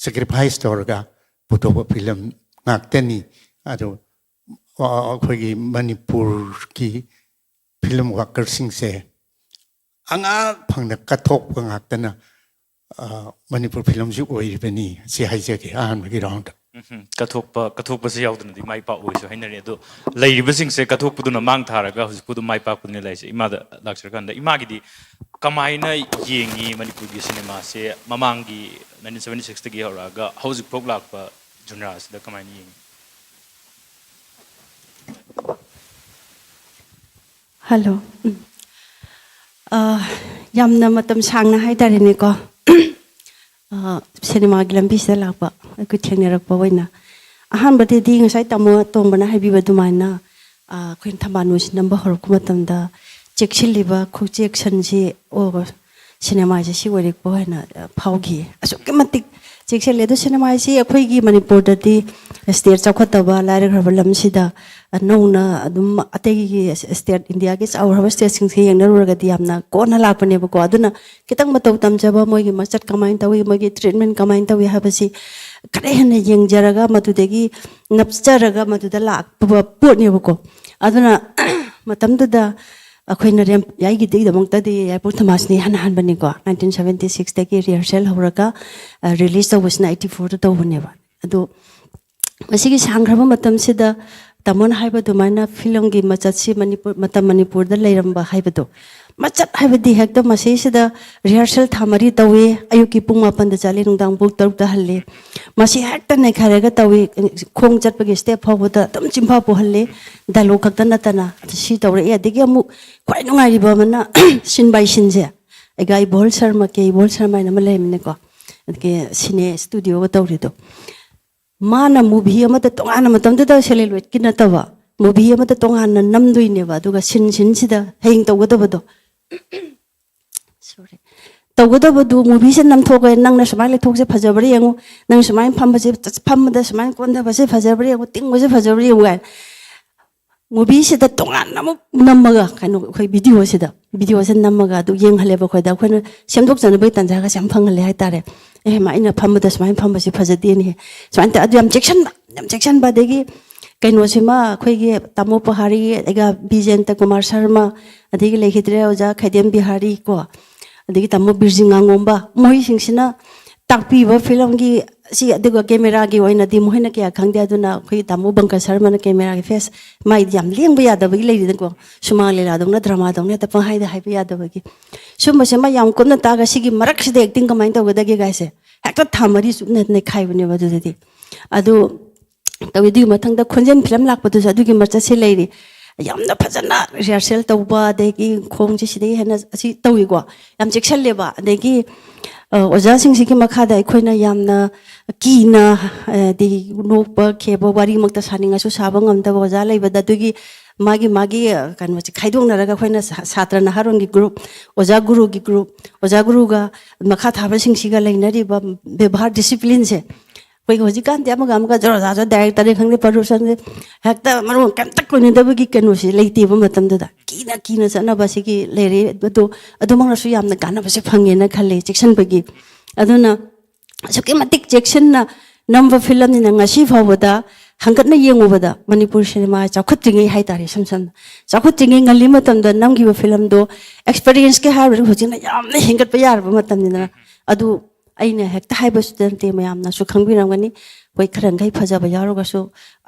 ꯁꯦꯀ꯭ꯔꯤꯐꯥꯏꯁ ꯇꯧꯔꯒ ꯄꯨꯊꯣꯛꯄ ꯐꯤꯂꯝ ꯉꯥꯛꯇꯅꯤ꯫ ꯑꯗꯨ ꯑꯩꯈꯣꯏꯒꯤ ꯃꯅꯤꯄꯨꯔꯒꯤ ꯐꯤꯂꯝ ꯋꯥꯀꯔꯁꯤꯡꯁꯦ ꯑꯉꯥꯡ ꯐꯪꯅ ꯀꯠꯊꯣꯛꯄ ꯉꯥꯛꯇꯅ ꯃꯅꯤꯄꯨꯔ ꯐꯤꯂꯝꯁꯤ ꯑꯣꯏꯔꯤꯕꯅꯤ꯫ ꯁꯤ ꯍꯥꯏꯖꯒꯦ ꯑꯍꯥꯟꯕꯒꯤ ꯔꯥꯎꯟꯗ꯫ ꯎꯝ, ꯀꯠꯊꯣꯛꯄ ꯀꯠꯊꯣꯛꯄꯁꯦ ꯌꯥꯎꯗꯅꯗꯤ ꯃꯥꯏ ꯄꯥꯛꯑꯣꯏꯁꯨ ꯍꯥꯏꯅꯔꯤ꯫ ꯑꯗꯣ ꯂꯩꯔꯤꯕꯁꯤꯡꯁꯦ ꯀꯠꯊꯣꯛꯄꯗꯨꯅ ꯃꯥꯡ ꯊꯥꯔꯒ ꯍꯧꯖꯤꯛꯄꯨ ꯑꯗꯨꯝ ꯃꯥꯏ ꯄꯥꯛꯄꯗꯨꯅ ꯂꯩꯔꯤꯁꯦ꯫ ꯏꯃꯥꯗ ꯂꯥꯛꯆꯔꯀꯥꯟꯗ, ꯏꯃꯥꯒꯤꯗꯤ ꯀꯃꯥꯏꯅ ꯌꯦꯡꯉꯤ ꯃꯅꯤꯄꯨꯔꯒꯤ ꯁꯤꯅꯦꯃꯥꯁꯦ? ꯃꯃꯥꯡꯒꯤ ꯅꯥꯏꯟꯇꯤꯟ ꯁꯕꯦꯟꯇꯤ ꯁꯤꯛꯁꯇꯒꯤ ꯍꯧꯔꯛꯑꯒ ꯍꯧꯖꯤꯛꯐꯥꯎ ꯂꯥꯛꯄ ꯖꯨꯅ꯭ꯔꯥꯁꯤꯗ ꯀꯃꯥꯏꯅ ꯌꯦꯡꯉꯤ? ꯍꯜꯂꯣ꯫ ꯎꯝ꯫ ꯑ, ꯌꯥꯝꯅ ꯃꯇꯝ ꯁꯥꯡꯅ ꯍꯥꯏꯇꯥꯔꯦꯅꯦꯀꯣ꯫ ꯑ, ꯁꯤꯅꯦꯃꯥꯒꯤ ꯂꯝꯕꯤꯁꯤꯗ ꯂꯥꯛꯄ ꯑꯩꯈꯣꯏ ꯊꯦꯡꯅꯔꯛꯄ ꯑꯣꯏꯅ, ꯑꯍꯥꯟꯕꯗꯗꯤ ꯉꯁꯥꯏ ꯇꯥꯃꯣ ꯇꯣꯝꯕꯅ ꯍꯥꯏꯕꯤꯕ ꯑꯗꯨꯃꯥꯏꯅ, ꯑ, ꯑꯩꯈꯣꯏꯅ ꯊꯝꯕꯥꯜ ꯅꯨꯡꯁꯤ ꯅꯝꯕ ꯍꯧꯔꯛꯄ ꯃꯇꯝꯗ ꯆꯦꯛꯁꯤꯜꯂꯤꯕ ꯈꯨꯆꯦꯛꯁꯟꯁꯤ, ꯑꯣ, ꯁꯤꯅꯦꯃꯥꯁꯦ ꯁꯤ ꯑꯣꯏꯔꯦꯀꯣ ꯍꯥꯏꯅ, ꯑ, ꯐꯥꯎꯈꯤ꯫ ꯑꯁꯨꯛꯀꯤ ꯃꯇꯤꯛ ꯆꯦꯛꯁꯤꯜꯂꯦ꯫ ꯑꯗꯣ ꯁꯤꯅꯦꯃꯥ ꯍꯥꯏꯁꯤ ꯑꯩꯈꯣꯏꯒꯤ ꯃꯅꯤꯄꯨꯔꯗꯗꯤ ꯁ꯭ꯇꯦꯠ ꯆꯥꯎꯈꯠꯇꯕ, ꯂꯥꯏꯔꯈ꯭ꯔꯕ ꯂꯝꯁꯤꯗ, ꯑ, ꯅꯧꯅ ꯑꯗꯨꯝ ꯑꯇꯩꯒꯤ ꯁ꯭ꯇꯦꯠ, ꯏꯟꯗꯤꯌꯥꯒꯤ ꯆꯥꯎꯈ꯭ꯔꯕ ꯁ꯭ꯇꯦꯠꯁꯤꯡꯁꯦ ꯌꯦꯡꯅꯔꯨꯔꯒꯗꯤ ꯌꯥꯝꯅ ꯀꯣꯟꯅ ꯂꯥꯛꯄꯅꯦꯕꯀꯣ꯫ ꯑꯗꯨꯅ ꯈꯤꯇꯪ ꯃꯇꯧ ꯇꯝꯖꯕ, ꯃꯣꯏꯒꯤ ꯃꯆꯠ ꯀꯃꯥꯏꯅ ꯇꯧꯏ, ꯃꯣꯏꯒꯤ ꯇ꯭ꯔꯤꯠꯃꯦꯟ ꯀꯃꯥꯏꯅ ꯇꯧꯏ ꯍꯥꯏꯕꯁꯤ ꯈꯔ ꯍꯦꯟꯅ ꯌꯦꯡꯖꯔꯒ, ꯃꯗꯨꯗꯒꯤ ꯅꯞꯆꯔꯒ ꯃꯗꯨꯗ ꯂꯥꯛꯄ ꯄꯣꯠꯅꯦꯕꯀꯣ꯫ ꯑꯗꯨꯅ ꯃꯇꯝꯗꯨꯗ ꯑꯩꯈꯣꯏꯅ ꯔꯦꯝ-, ꯑꯩꯒꯤꯗꯃꯛꯇꯗꯤ ꯌꯥꯏꯄꯣꯛ ꯊꯃꯥꯁꯅꯤ ꯏꯍꯥꯟ ꯍꯥꯟꯕꯅꯤꯀꯣ꯫ ꯅꯥꯏꯟꯇꯤꯟ ꯁꯕꯦꯟꯇꯤ ꯁꯤꯛꯁꯇꯒꯤ ꯔꯤꯍꯔꯁꯦꯜ ꯍꯧꯔꯒ, ꯑ, ꯔꯤꯂꯤꯖ ꯇꯧꯕꯁꯤꯅ ꯑꯩꯠꯇꯤ ꯐꯣꯔꯗ ꯇꯧꯕꯅꯦꯕ꯫ ꯑꯗꯣ ꯃꯁꯤꯒꯤ ꯁꯥꯡꯈ꯭ꯔꯕ ꯃꯇꯝꯁꯤꯗ ꯇꯥꯃꯣꯅ ꯍꯥꯏꯕ ꯑꯗꯨꯃꯥꯏꯅ ꯐꯤꯂꯝꯒꯤ ꯃꯆꯠꯁꯤ ꯃꯅꯤꯄꯨꯔ, ꯃꯇꯝ ꯃꯅꯤꯄꯨꯔꯗ ꯂꯩꯔꯝꯕ ꯍꯥꯏꯕꯗꯣ, ꯃꯆꯠ ꯍꯥꯏꯕꯗꯤ ꯍꯦꯛꯇ ꯃꯁꯤꯁꯤꯗ rehearsal ꯊꯥ ꯃꯔꯤ ꯇꯧꯏ꯫ ꯑꯌꯨꯛꯀꯤ ꯄꯨꯡ ꯃꯥꯄꯟꯗ ꯆꯠꯂꯤ, ꯅꯨꯡꯗꯥꯡ ꯄꯨꯡ ꯇꯔꯨꯛꯇ ꯍꯜꯂꯤ꯫ ꯃꯁꯤ ꯍꯦꯛꯇ ꯅꯩꯈꯥꯏꯔꯒ ꯇꯧꯏ꯫ ꯈꯣꯡ ꯆꯠꯄꯒꯤ step ꯐꯥꯎꯕꯗ ꯑꯗꯨꯝ ꯆꯤꯟꯐꯥ ꯄꯨꯍꯜꯂꯤ꯫ Dialogue ꯈꯛꯇ ꯅꯠꯇꯅ ꯑꯗꯨ ꯁꯤ ꯇꯧꯔꯛꯏ꯫ ꯑꯑꯗꯒꯤ ꯑꯃꯨꯛ ꯈ꯭ꯋꯥꯏ ꯅꯨꯡꯉꯥꯏꯔꯤꯕ ꯑꯃꯅ scene by sceneꯁꯦ꯫ ꯑꯩꯒ ꯏꯕꯣꯍꯜ ꯁꯔꯃ, ꯀꯦ ꯏꯕꯣꯍꯜ ꯁꯔꯃ ꯍꯥꯏꯅ ꯑꯃ ꯂꯩꯔꯝꯃꯤꯅꯦꯀꯣ꯫ ꯑꯗꯒꯤ cine studioꯒ ꯇꯧꯔꯤꯗꯣ꯫ ꯃꯥꯅ movie ꯑꯃꯗ ꯇꯣꯉꯥꯟꯅ, ꯃꯇꯝꯗꯨꯗ celluloidꯀꯤ ꯅꯠꯇꯕ, movie ꯑꯃꯗ ꯇꯣꯉꯥꯟꯅ ꯅꯝꯗꯣꯏꯅꯦꯕ꯫ ꯑꯗꯨꯒ scene sceneꯁꯤꯗ ꯍꯌꯦꯡ ꯇꯧꯒꯗꯕꯗꯣ꯫ Sorry. ꯇꯧꯒꯗꯕꯗꯨ movieꯁꯦ ꯅꯝꯊꯣꯛꯑꯒ ꯅꯪꯅ ꯁꯨꯃꯥꯏꯅ ꯂꯩꯊꯣꯛꯁꯦ ꯐꯖꯕ꯭ꯔꯥ ꯌꯦꯡꯉꯨ, ꯅꯪ ꯁꯨꯃꯥꯏꯅ ꯐꯝꯕꯁꯦ, ꯐꯝꯕꯗ ꯁꯨꯃꯥꯏꯅ ꯀꯣꯟꯊꯕꯁꯦ ꯐꯖꯕ꯭ꯔꯥ ꯌꯦꯡꯉꯨ, ꯇꯤꯡꯕꯁꯦ ꯐꯖꯕ꯭ꯔꯥ ꯌꯦꯡꯉꯨ ꯀꯥꯏꯅ꯫ Movieꯁꯤꯗ ꯇꯣꯉꯥꯟꯅ ꯑꯃꯨꯛ ꯅꯝꯃꯒ, ꯀꯩꯅꯣ, ꯑꯩꯈꯣꯏ videoꯁꯤꯗ, videoꯁꯦ ꯅꯝꯃꯒ ꯑꯗꯨ ꯌꯦꯡꯍꯜꯂꯦꯕ ꯑꯩꯈꯣꯏꯗ꯫ ꯑꯩꯈꯣꯏꯅ ꯁꯦꯝꯗꯣꯛꯆꯅꯕꯒꯤ ꯇꯥꯟꯖꯥꯒꯁꯦ ꯌꯥꯝ ꯐꯪꯍꯜꯂꯦ ꯍꯥꯏꯇꯥꯔꯦ꯫ ꯑꯦ, ꯃꯥ, ꯑꯩꯅ ꯐꯝꯕꯗ ꯁꯨꯃꯥꯏꯅ ꯐꯝꯕꯁꯦ ꯐꯖꯗꯦꯅꯦ꯫ ꯁꯨꯃꯥꯏꯅ ꯇꯧ-, ꯑꯗꯨ ꯌꯥꯝ ꯆꯦꯛꯁꯤꯟꯕ, ꯌꯥꯝ ꯆꯦꯛꯁꯤꯟꯕ꯫ ꯑꯗꯒꯤ ꯀꯩꯅꯣꯁꯤꯃ, ꯑꯩꯈꯣꯏꯒꯤ ꯇꯥꯃꯣ ꯄꯣꯍꯥꯔꯤ, ꯑꯩꯒ ꯕꯤ ꯖꯌꯟꯇ ꯀꯨꯃꯥꯔ ꯁꯔꯃ, ꯑꯗꯒꯤ ꯂꯩꯈꯤꯗ꯭ꯔꯦ ꯑꯣꯖꯥ ꯈꯩꯗꯦꯝ ꯕꯤꯍꯥꯔꯤ ꯀꯣ, ꯑꯗꯒꯤ ꯇꯥꯃꯣ ꯕꯤꯔꯖꯤꯡ ꯉꯥꯉꯣꯝꯕ, ꯃꯈꯣꯏꯁꯤꯡꯁꯤꯅ ꯇꯥꯛꯄꯤꯕ filmꯒꯤ ꯁꯤ, ꯑꯗꯨꯒ cameraꯒꯤ ꯑꯣꯏꯅꯗꯤ ꯃꯈꯣꯏꯅ ꯀꯌꯥ ꯈꯪꯗꯦ꯫ ꯑꯗꯨꯅ ꯑꯩꯈꯣꯏꯒꯤ ꯇꯥꯃꯣ ꯕꯪꯀꯖ ꯁꯔꯃꯅ cameraꯒꯤ face, ꯃꯥꯏꯗꯤ ꯌꯥꯝ ꯂꯦꯡꯕ ꯌꯥꯗꯕꯒꯤ ꯂꯩꯔꯤꯗꯅꯀꯣ, ꯁꯨꯃꯥꯡ ꯂꯤꯂꯥꯗꯧꯅ, dramaꯗꯧꯅ ꯍꯦꯛꯇ ꯄꯪꯍꯥꯏꯗ ꯍꯥꯏꯕ ꯌꯥꯗꯕꯒꯤ꯫ ꯁꯨꯝꯕꯁꯦ ꯃꯥ ꯌꯥꯝ ꯀꯨꯞꯅ ꯇꯥꯛꯑꯒ ꯁꯤꯒꯤ ꯃꯔꯛꯁꯤꯗ acting ꯀꯃꯥꯏꯅ ꯇꯧꯒꯗꯒꯦ ꯒꯥꯏꯁꯦ ꯍꯦꯛꯇ ꯊꯥ ꯃꯔꯤ ꯆꯨꯞꯅ ꯅꯩꯈꯥꯏꯕꯅꯦꯕ ꯑꯗꯨꯗꯗꯤ꯫ ꯑꯗꯨ ꯇꯧꯋꯤ꯫ ꯑꯗꯨꯒꯤ ꯃꯊꯪꯗ ꯈꯣꯟꯖꯦꯜ film ꯂꯥꯛꯄꯗꯨꯁꯨ ꯑꯗꯨꯒꯤ ꯃꯆꯠꯁꯦ ꯂꯩꯔꯤ꯫ ꯌꯥꯝꯅ ꯐꯖꯅ rehearsal ꯇꯧꯕ, ꯑꯗꯒꯤ ꯈꯣꯡꯁꯦ ꯁꯤꯗꯒꯤ ꯍꯦꯟꯅ ꯑꯁꯤ ꯇꯧꯏꯀꯣ꯫ ꯌꯥꯝ ꯆꯦꯛꯁꯤꯜꯂꯦꯕ꯫ ꯑꯗꯒꯤ, ꯑ, ꯑꯣꯖꯥꯁꯤꯡꯁꯤꯒꯤ ꯃꯈꯥꯗ ꯑꯩꯈꯣꯏꯅ ꯌꯥꯝꯅ ꯀꯤꯅ, ꯑ, ꯑꯗꯒꯤ ꯅꯣꯛꯄ ꯈꯦꯕ ꯋꯥꯔꯤꯃꯛꯇ ꯁꯥꯅꯤꯡꯉꯁꯨ ꯁꯥꯕ ꯉꯝꯗꯕ ꯑꯣꯖꯥ ꯂꯩꯕꯗ, ꯑꯗꯨꯒꯤ ꯃꯥꯒꯤ, ꯃꯥꯒꯤ, ꯑ, ꯀꯩꯅꯣꯁꯦ ꯈꯥꯏꯗꯣꯛꯅꯔꯒ ꯑꯩꯈꯣꯏꯅ ꯁꯥ-, ꯁꯥꯇ꯭ꯔ ꯅꯍꯥꯔꯣꯟꯒꯤ group, ꯑꯣꯖꯥ ꯒꯨꯔꯨꯒꯤ group, ꯑꯣꯖꯥ ꯒꯨꯔꯨꯒ ꯃꯈꯥ ꯊꯥꯕꯁꯤꯡꯁꯤꯒ ꯂꯩꯅꯔꯤꯕ ꯕꯦꯕꯥꯔ, disciplineꯁꯦ, ꯑꯩꯈꯣꯏꯒꯤ ꯍꯧꯖꯤꯛꯀꯥꯟꯗꯤ ꯑꯃꯒ ꯑꯃꯒ ꯖꯣꯔꯣ ꯖꯥ ꯖꯣ, directorꯅꯤ ꯈꯪꯗꯦ, producerꯅꯤ ꯈꯪꯗꯦ, ꯍꯦꯛꯇ ꯃꯔꯣꯟ ꯀꯩꯝꯇ ꯀꯣꯏꯅꯗꯕꯒꯤ ꯀꯩꯅꯣꯁꯦ ꯂꯩꯇꯦꯕ ꯃꯇꯝꯗꯨꯗ꯫ ꯀꯤꯅ ꯀꯤꯅ ꯆꯠꯅꯕ ꯁꯤꯒꯤ ꯂꯩꯔꯦ꯫ ꯑꯗꯣ ꯑꯗꯨꯃꯛꯅꯁꯨ ꯌꯥꯝꯅ ꯀꯥꯟꯅꯕꯁꯦ ꯐꯪꯉꯦꯅ ꯈꯜꯂꯦ, ꯆꯦꯛꯁꯤꯟꯕꯒꯤ꯫ ꯑꯗꯨꯅ ꯑꯁꯨꯛꯀꯤ ꯃꯇꯤꯛ ꯆꯦꯛꯁꯤꯟꯅ ꯅꯝꯕ filmꯅꯤꯅ ꯉꯁꯤ ꯐꯥꯎꯕꯗ ꯍꯪꯒꯠꯅ ꯌꯦꯡꯉꯨꯕꯗ ꯃꯅꯤꯄꯨꯔ cinema ꯆꯥꯎꯈꯠꯇ꯭ꯔꯤꯉꯩ ꯍꯥꯏꯇꯥꯔꯦ, ꯏꯁꯝ ꯁꯝꯅ ꯆꯥꯎꯈꯠꯇ꯭ꯔꯤꯉꯩ ꯉꯜꯂꯤ ꯃꯇꯝꯗ ꯅꯝꯈꯤꯕ filmꯗꯣ experienceꯀꯤ ꯍꯥꯏꯔꯨꯔꯗꯤ ꯍꯧꯖꯤꯛꯅ ꯌꯥꯝꯅ ꯍꯦꯟꯒꯠꯄ ꯌꯥꯔꯕ ꯃꯇꯝꯅꯤꯗꯅ꯫ ꯑꯗꯨ ꯑꯩꯅ ꯍꯦꯛꯇ ꯍꯥꯏꯕꯁꯨ ꯅꯠꯇꯦ, ꯃꯌꯥꯝꯅꯁꯨ ꯈꯪꯕꯤꯔꯝꯒꯅꯤ꯫ ꯑꯩꯈꯣꯏ ꯈꯔ ꯃꯈꯩ ꯐꯖꯕ ꯌꯥꯎꯔꯒꯁꯨ